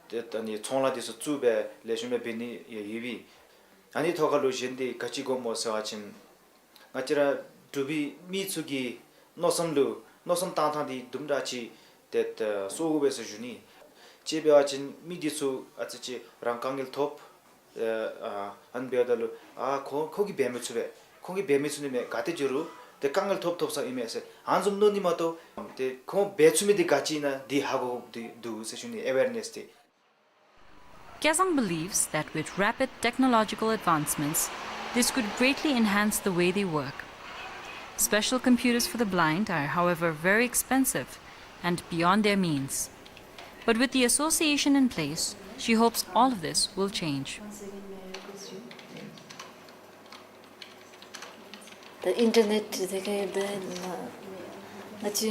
ཏེ་ད་ནི་ཚོང་ལཱ་འདི་ཚུ་བཙུགས་སྦེ་ལེགས་ཤོམ་སྦེ་འབད་ནི་ཡོད་པས། ཨ་ནི་ཐོག་ཁར་ལུ་གཞན་འདི་ག་ཅི་དགོཔ་སྨོ་ཟེར་བ་ཅིན་ང་བཅས་ར་འབྲུག་པའི་མི་ཚུ་གི་མནོ་བསམ་ལུ་མནོ་བསམ་བཏང་ཐངས་འདི་དུམ་གྲ་ཅིག་ཏེ་ད་གསོ་དགོ་པས་ཟེར་ཞུ་ནི། ཅིག་འབད་བ་ཅིན་མི་འདི་ཚུ་ཨ་ཙི་ཅིག་རང་དཀའ་ངལ་ཐོབ། ཨ་ཨ་ཨ་ནི་འབདཝ་ད་ལུ་ཨ་ཁོ་ཁོ་གིས་འབད་མི་ཚུགས་པས། ཁོ་གིས་འབད་མི་ཚུགས་ནི་མས། ག་ཏེ་འགྱོ་རུང་ཏེ་དཀའ་ངལ་ཐོབ་ཐོབ་ས་ཨིན་མས་ཟེར། ཨ་ནི་བཟུམ་མནོ་ནི་མ་གཏོགས་ཏེ་ཁོ་འབད་ཚུགས་མི་འདི་ག་ཅི་ཨིན་ན་འདི་ཧ་གོ་དོ་འདུག་ཟེར་ཞུ་ནི། ཨེ་ཝེར་ནེསི་འདི། Kyazang believes that with rapid technological advancements, this could greatly enhance the way they work. Special computers for the blind are, however, very expensive and beyond their means. But with the association in place, she hopes all of this will change. ད་ཨིན་ཊར་ནེཊ་དེ་ག་ཡོདཔ་ད་ང་ང་བཅས་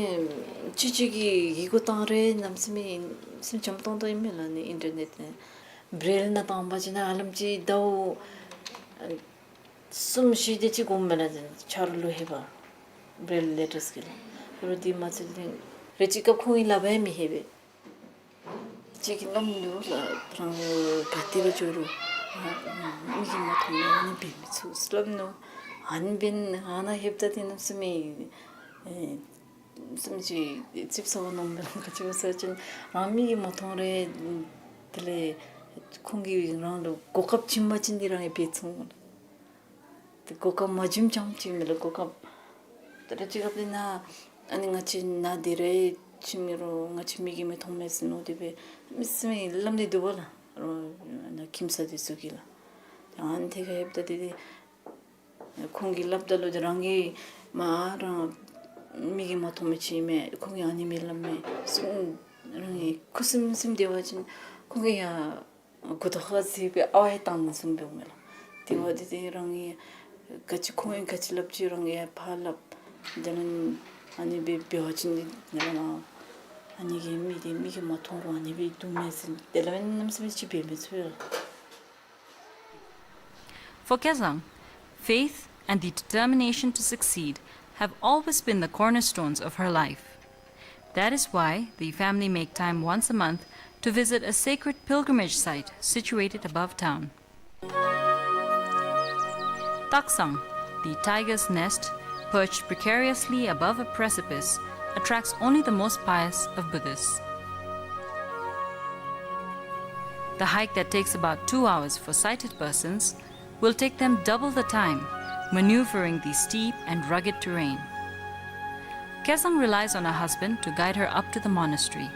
ཕྱི་ཕྱི་གི་ཡི་གུ་བཏང་རུང་གནམ་མེད་ས་མེད་སེམས་འཇམ་ཏོང་ཏོ་ཨིན་མས་ལགས། ཨ་ནི་ཨིན་ཊར་ནེཊ་ནང་བྲེལ་ནང་བཏང་པ་ཅིན་ཧ་ལམ་ཅིག་ཟླཝ་གསུམ་བཞི་དེ་ཅིག་འགོརཝ་མས་ལགས། ཆ་རོགས་ལུ་ལྷོད་པ་བྲེལ་ལེ་ཊརསི་གི་ལགས། རོགས་འདི་མ་ཚད་ལགས་རེ་ཅིག་སྐབས་ཁོང་གིས་སླབ་ཡང་མི་ལྷོད་པས། ཅིག་གིས་སླབ་ནུག་ལགས། རང་ག་ཏེ་ལུ་འགྱོ་རུང་ཨ་མིག་གིས་མ་མཐོང་མི་ཨ་ནི་འབད་མི་ཚུགས་སླབ་ནུག། ཨ་ནི་འབདན་ཨ་ནཱ་ལྷོདཔ་ད་ཏེ་གནམ་མེད་ས་མེད་ཨེ་སེམས་ཅིག་ཙིགཔ་ཟ་བ་ནང་མས་ལགས། ག་ཅི་སྦེ་ཟེར་བ་ཅིན་རང་མིག་གིས་མ་མཐོང་རུང་དེ་ལས་ཁོང་གིས་རང་ལུ་གོ་སྐབས་བྱིན་པ་ཅིན་འདི་རང་གིས་འབད་ཚུགས་འོང་། ཏེ་གོ་སྐབས་མ་བྱིནམ་ཅིག་མེད་ལགས་གོ་སྐབས། ད་རེས་ཅིག་སྐབས་དེ་ནང་ཨ་ནི་ང་བཅས་ནཱ་དེ་རེ་ཕྱིན་མི་རུང་ང་བཅས་མིག་གིས་མི་མཐོང་མས་ཟེར་མནོ་སྟེ་སྦེ་མི་སེམས་སླབ་ནི་འདུག་པ་ལགས། རོགས་ནཱ་ཁྱིམ་ས་དེ་ཚུ་གིས་ལགས། ཨ་ནི་དེ་ག་ཡོདཔ་ད་དེ་དེ་ཁོང་གིས་སླབ་ད་ལུ་དེ་རང་གིས་མ་རང་མིག་གིས་མ་མཐོང་མི་ཅིག་མས། ཁོང་གིས་ཨ་ནི་མི་སླབ་མས་གསུངས། རང་གི་ཁུ་སིམ་སིམ་སྡོད་པ་ཅིན་ཁོང་གིས་ཡང་མགུ་ཏོ་ཁར་གཟིགས་སྦེ་ཨ་ཝ་ཡང་བཏང་ནི་བཟུམ་འབདཝ་མས་ལགས། དེ་འབདཝ་ད་དེ་རང་གིས་ག་ཅི་ཁོང་གིས་ག་ཅི་སླབ་ཅི་རང་གིས་ཡང་ཕར་སླབ། དེ་ལས་ཨ་ནི་སྦེ་འབད་བ་ཅིན་ནི་ལགས་ཨ་ནི་གིས་མི་དེ་མིག་གིས་མ་མཐོང་རུང་ཨ་ནི་སྦེ་འདུག་མས་ཟེར་དེ་ལས་གནམ་མེད་ས་མེད་ཅིག་འབད་མི་ཚུགས་ལགས། For Kyazang, faith and the determination to succeed have always been the cornerstones of her life. That is why the family make time once a month to visit a sacred pilgrimage site situated above town. Taksang, the tiger's nest, perched precariously above a precipice, attracts only the most pious of Buddhists. The hike that takes about two hours for sighted persons will take them double the time, maneuvering the steep and rugged terrain. Kyazang relies on her husband to guide her up to the monastery.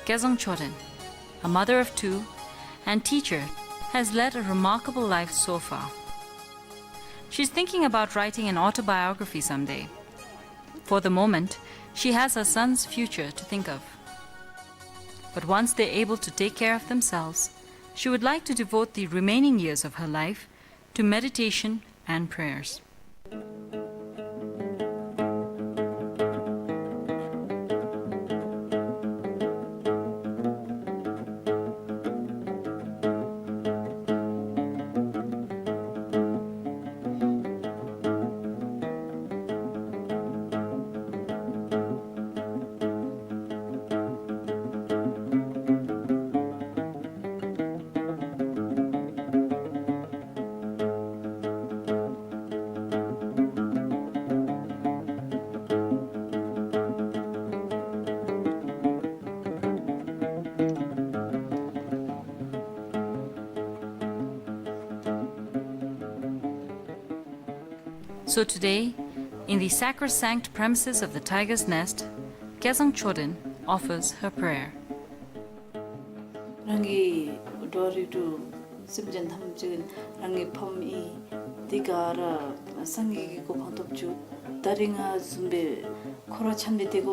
Kyazang Choden, a mother of two and teacher, has led a remarkable life so far. She's thinking about writing an autobiography someday. For the moment, she has her son's future to think of. But once they're able to take care of themselves, she would like to devote the remaining years of her life to meditation and prayers. So today, in the sacrosanct premises of the Tiger's Nest, སྐལ་བཟང་ཆོས་ལྡན offers her prayer. རང་གི་འགྲོ་བ་རིགས་དྲུག་སེམས་ཅན་ཐམས་ཅད་རང་གི་ཕམ་ཨིན། དེ་ག་ར་སངས་རྒྱས་ཀྱི་གོ་འཕང་ཐོབ་བཅུག། ད་རིས་ང་བཟུམ་སྦེ་ཁོ་ར་ཆ་མེད་དེ་གོ་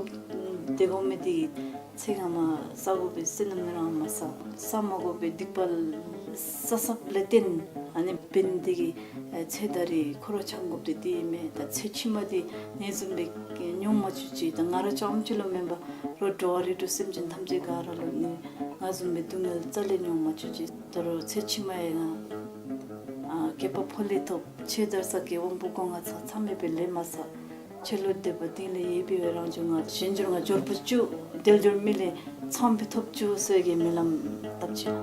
དེ་གོ་མི་དེ་ཚེ་སྔ་མ་བསག་དགོ་པའི་བསོད་ནམས་རང་མ་བསག། བསག་མ་དགོ་པའི་སྡིག་པ་བསག་བསགཔ་ལས་བརྟེན་ཨ་ནི་འབད་ནི་དེ་གིས་ཚེ་ད་རིས་ཁོ་ར་ཆ་དགོཔ་དེ་དེ་ཨིན་མས། ད་ཚེ་ཕྱི་མ་དེ་ཨ་ནི་བཟུམ་སྦེ་མྱོང་མ་བཅུག་ཅིག། ད་ང་ར་རྐྱངམ་ཅིག་ལུ་མེན་པར་རོགས་འགྲོ་བ་རིགས་དྲུག་སེམས་ཅན་ཐམས་ཅད་ག་ར་ལུ་ནི་ང་བཟུམ་སྦེ་སྡུག་བསྔལ་རྩ་ལས་མྱོང་མ་བཅུག་ཅིག། ད་རུང་ཚེ་ཕྱི་མ་ཡང་ང་ཨ་བསྐལ་པ་འཕོ་ལས་ཐོབ། ཆོས་དར་ས་གི་དབང་པོ་སྒོ་ལྔ་ཚང་ཚང་མེད་པའི་ལས་མ་བསགས། ཆོས་ལུ་དད་པ་གཏིང་ལས་ཡོད་པའི་རང་བྱུང་ང་གཞན་འབྱོར་ང་འབྱོར་བུ་བཅུག། དལ་འབྱོར་མི་ལས་ཚངས་པའི་ཐོབ་བཅུག་ཟེར་གྱི་སྨོན་ལམ་བཏབ་ཅི།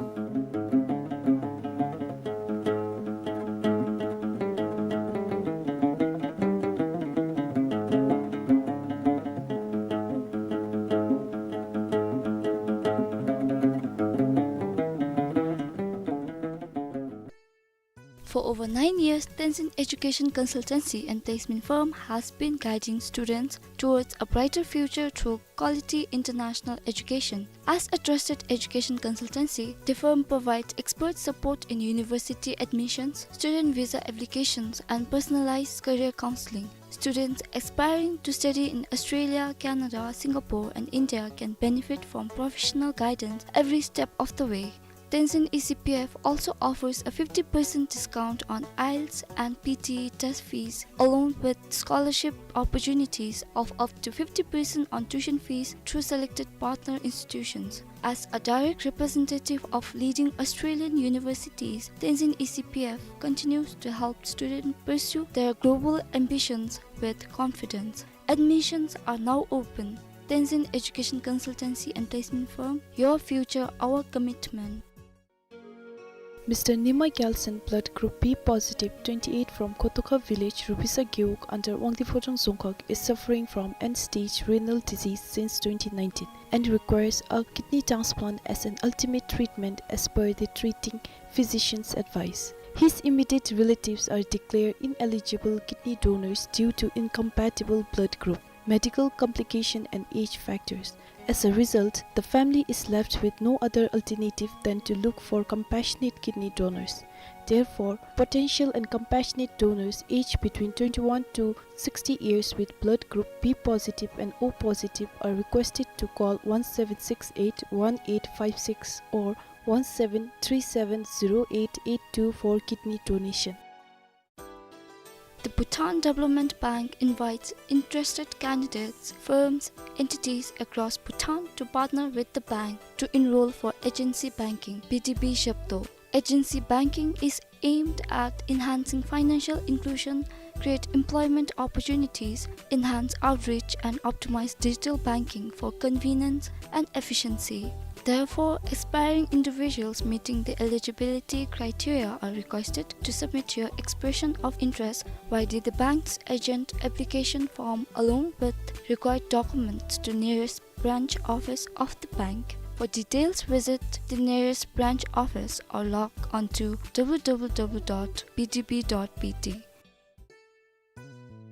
For over nine years, Tenzin Education Consultancy and Placement Firm has been guiding students towards a brighter future through quality international education. As a trusted education consultancy, the firm provides expert support in university admissions, student visa applications, and personalized career counseling. Students aspiring to study in Australia, Canada, Singapore, and India can benefit from professional guidance every step of the way. Tenzin E C P F also offers a fifty percent discount on IELTS and P T E test fees, along with scholarship opportunities of up to fifty percent on tuition fees through selected partner institutions. As a direct representative of leading Australian universities, Tenzin E C P F continues to help students pursue their global ambitions with confidence. Admissions are now open. Tenzin Education Consultancy and Placement Firm, your future, our commitment. Mister Nima Gyalsen, blood group B positive, twenty-eight, from Khotokha village, Rubisa Gewog, under Wangdue Phodrang Dzongkhag, is suffering from end-stage renal disease since twenty nineteen and requires a kidney transplant as an ultimate treatment as per the treating physician's advice. His immediate relatives are declared ineligible kidney donors due to incompatible blood group, medical complication and age factors. As a result, the family is left with no other alternative than to look for compassionate kidney donors. Therefore, potential and compassionate donors aged between twenty-one to sixty years with blood group B positive and O positive are requested to call one seven six eight one eight five six or one seven three seven zero eight eight two for kidney donation. The Bhutan Development Bank invites interested candidates, firms, entities across Bhutan to partner with the bank to enroll for agency banking, B D B Zhepto. Agency banking is aimed at enhancing financial inclusion, create employment opportunities, enhance outreach, and optimize digital banking for convenience and efficiency. Therefore, aspiring individuals meeting the eligibility criteria are requested to submit your expression of interest via the bank's agent application form along with required documents to nearest branch office of the bank. For details, visit the nearest branch office or log on to W W W dot B D B dot B T.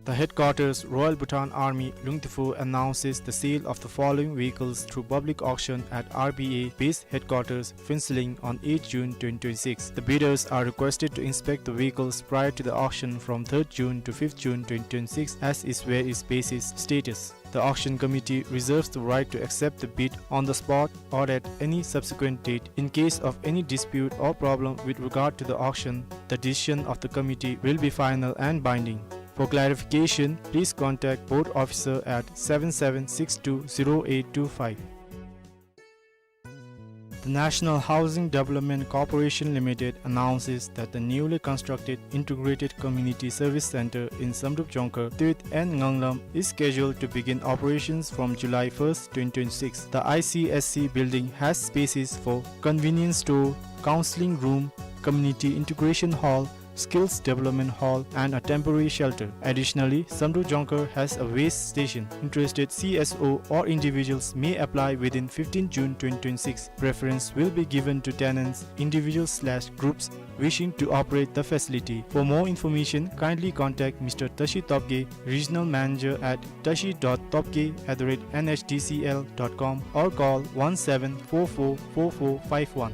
The headquarters, Royal Bhutan Army, Lungtifu, announces the sale of the following vehicles through public auction at R B A Base Headquarters, Phuentsholing, on eighth June twenty twenty-six. The bidders are requested to inspect the vehicles prior to the auction from third June to fifth June twenty twenty-six, as is where its basis status. The auction committee reserves the right to accept the bid on the spot or at any subsequent date. In case of any dispute or problem with regard to the auction, the decision of the committee will be final and binding. For clarification, please contact board officer at seven seven six two zero eight two five. The National Housing Development Corporation Limited announces that the newly constructed Integrated Community Service Center in Samdrup Dzongkhag, Tuit and Nganglam is scheduled to begin operations from July first, twenty twenty-six. The I C S C building has spaces for convenience store, counseling room, community integration hall, Skills Development Hall, and a temporary shelter. Additionally, Samdrup Jongkhar has a waste station. Interested C S O or individuals may apply within fifteenth June twenty twenty-six. Preference will be given to tenants, individuals slash groups wishing to operate the facility. For more information, kindly contact Mister Tashi Topge, Regional Manager at tashi dot topge at the rate N H D C L dot com or call one seven four four four four five one.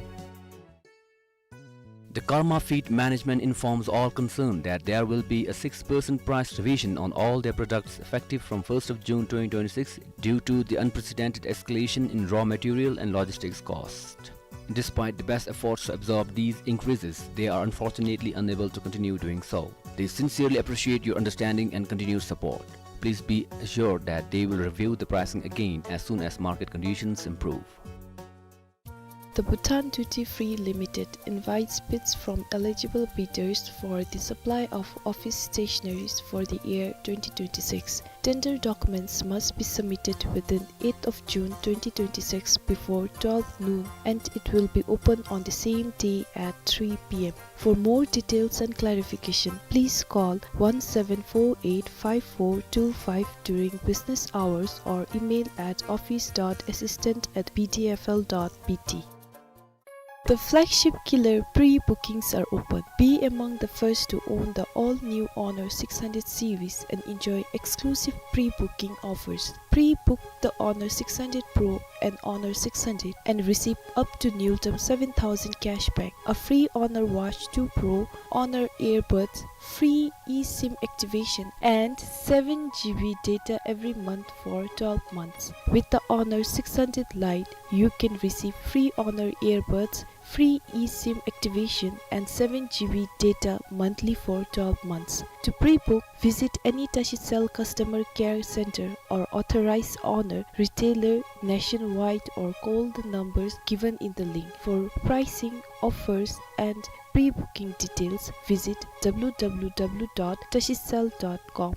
The Karma Feed Management informs all concerned that there will be a six percent price revision on all their products effective from first of June twenty twenty-six due to the unprecedented escalation in raw material and logistics cost. Despite the best efforts to absorb these increases, they are unfortunately unable to continue doing so. They sincerely appreciate your understanding and continued support. Please be assured that they will review the pricing again as soon as market conditions improve. The Bhutan Duty Free Limited invites bids from eligible bidders for the supply of office stationaries for the year twenty twenty-six. Tender documents must be submitted within eighth of June twenty twenty-six before twelve noon, and it will be open on the same day at three P M. For more details and clarification, please call one seven four eight five four two five during business hours or email at office dot assistant at B D F L dot B T. The flagship killer pre-bookings are open. Be among the first to own the all-new Honor six hundred series and enjoy exclusive pre-booking offers. Pre-book the Honor six hundred Pro and Honor six hundred and receive up to Newton seven thousand cashback, a free Honor Watch two Pro, Honor Earbuds, free eSIM activation, and seven G B data every month for twelve months. With the Honor six hundred Lite, you can receive free Honor Earbuds, free eSIM activation, and seven G B data monthly for twelve months. To pre-book, visit any Tashicell customer care center or authorized Honor retailer nationwide or call the numbers given in the link. For pricing, offers, and pre-booking details, visit W W W dot tashicell dot com.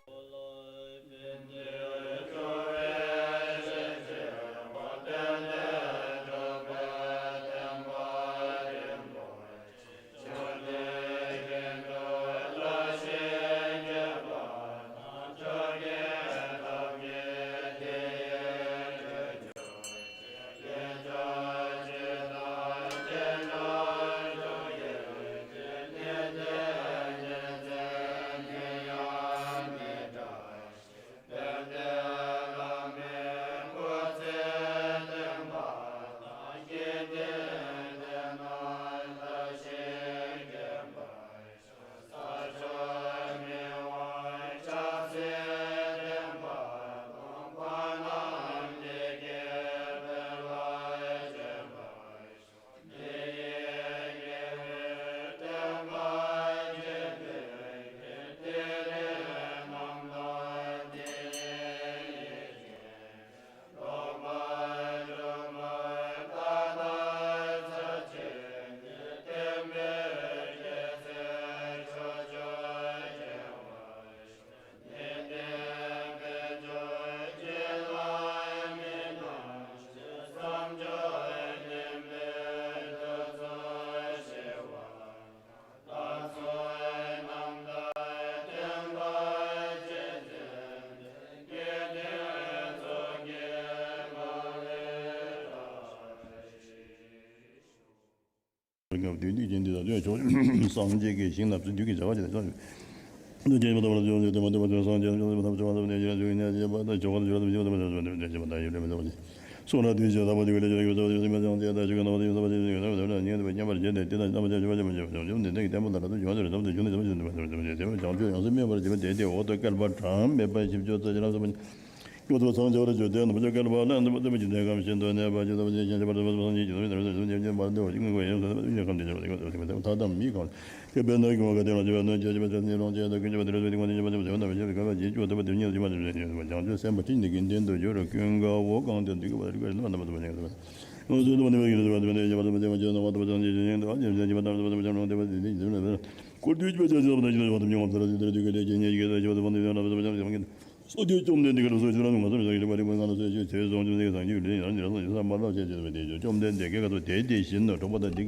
སངས་རྒྱས་ཀྱི་ཞིང་རྣམས་སུ་འདུས་ཀྱི་བྱ་བ་ཅི་ལ་སོགས། བཅོམ་ལྡན་འདས་ཀྱིས་དེ་སྐད་བསྟན་ཏོ། བཅོམ་ལྡན་འདས་ཀྱིས་དེ་སྐད་བསྟན་ཏོ། བཅོམ་ལྡན་འདས་ཀྱིས་དེ་སྐད་བསྟན་ཏོ། དེ་སྐད་བསྟན་ཏོ། དེ་སྐད་བསྟན་ཏོ། དེ་སྐད་བསྟན་ཏོ། དེ་སྐད་བསྟན་ཏོ། དེ་སྐད་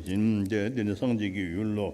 བསྟན་ཏོ། དེ་སྐད་བསྟན་ཏོ།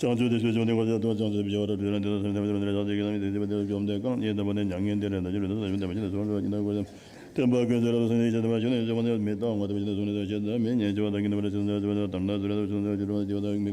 བྱང་ཆུབ་བདེ་གཤེགས་ཕྱོགས་བདུན་གོ་ཆ་ཏོ། བྱང་ཆུབ་ཕྱོགས་རབ་ཏུ་རིང་ཏེ་ཐམས་ཅད་མཁྱེན་པ་ནི་བྱང་ཆུབ་ཀྱི་སེམས་ཉིད་དེ་སྟེ། བཅོམ་ལྡན་འདས་ཀྱང་ཡེ་དག་པ་ནི་མྱ་ངན་འདས་རེ་ད་ཅི་རེ་ད་ས་ཡོད་མེད་དང་མ་ཤེས་ནས་སོ་སོ་ཉིད་དང་གོ་ཤ་ཐེག་པ་ཀུན་ཟད་རབ་ཏུ་སངས་རྒྱས་ཤེས་ཐུབ་པ་ཆོས་ནི་ཡོངས་སུ་གྲགས་པ་ཉིད་དང་གོ་ཤ་ཐེག་པ་ཆོས་ནི་མེད་དང་ངོ་ཐེག་པ་ཆོས་ནི་ཤེས་ཐུབ་པ་མེད་ཉེ་ཆར་བ་དང་ཀུན་ཏུ་བརྟགས་ཤིང་ཤེས་ཐུབ་པ་དང་དང་ད་ཚུ་རེ་ད་ཆོས་ཐུབ་པ་ཆོས་ཐུབ་པ་མེད།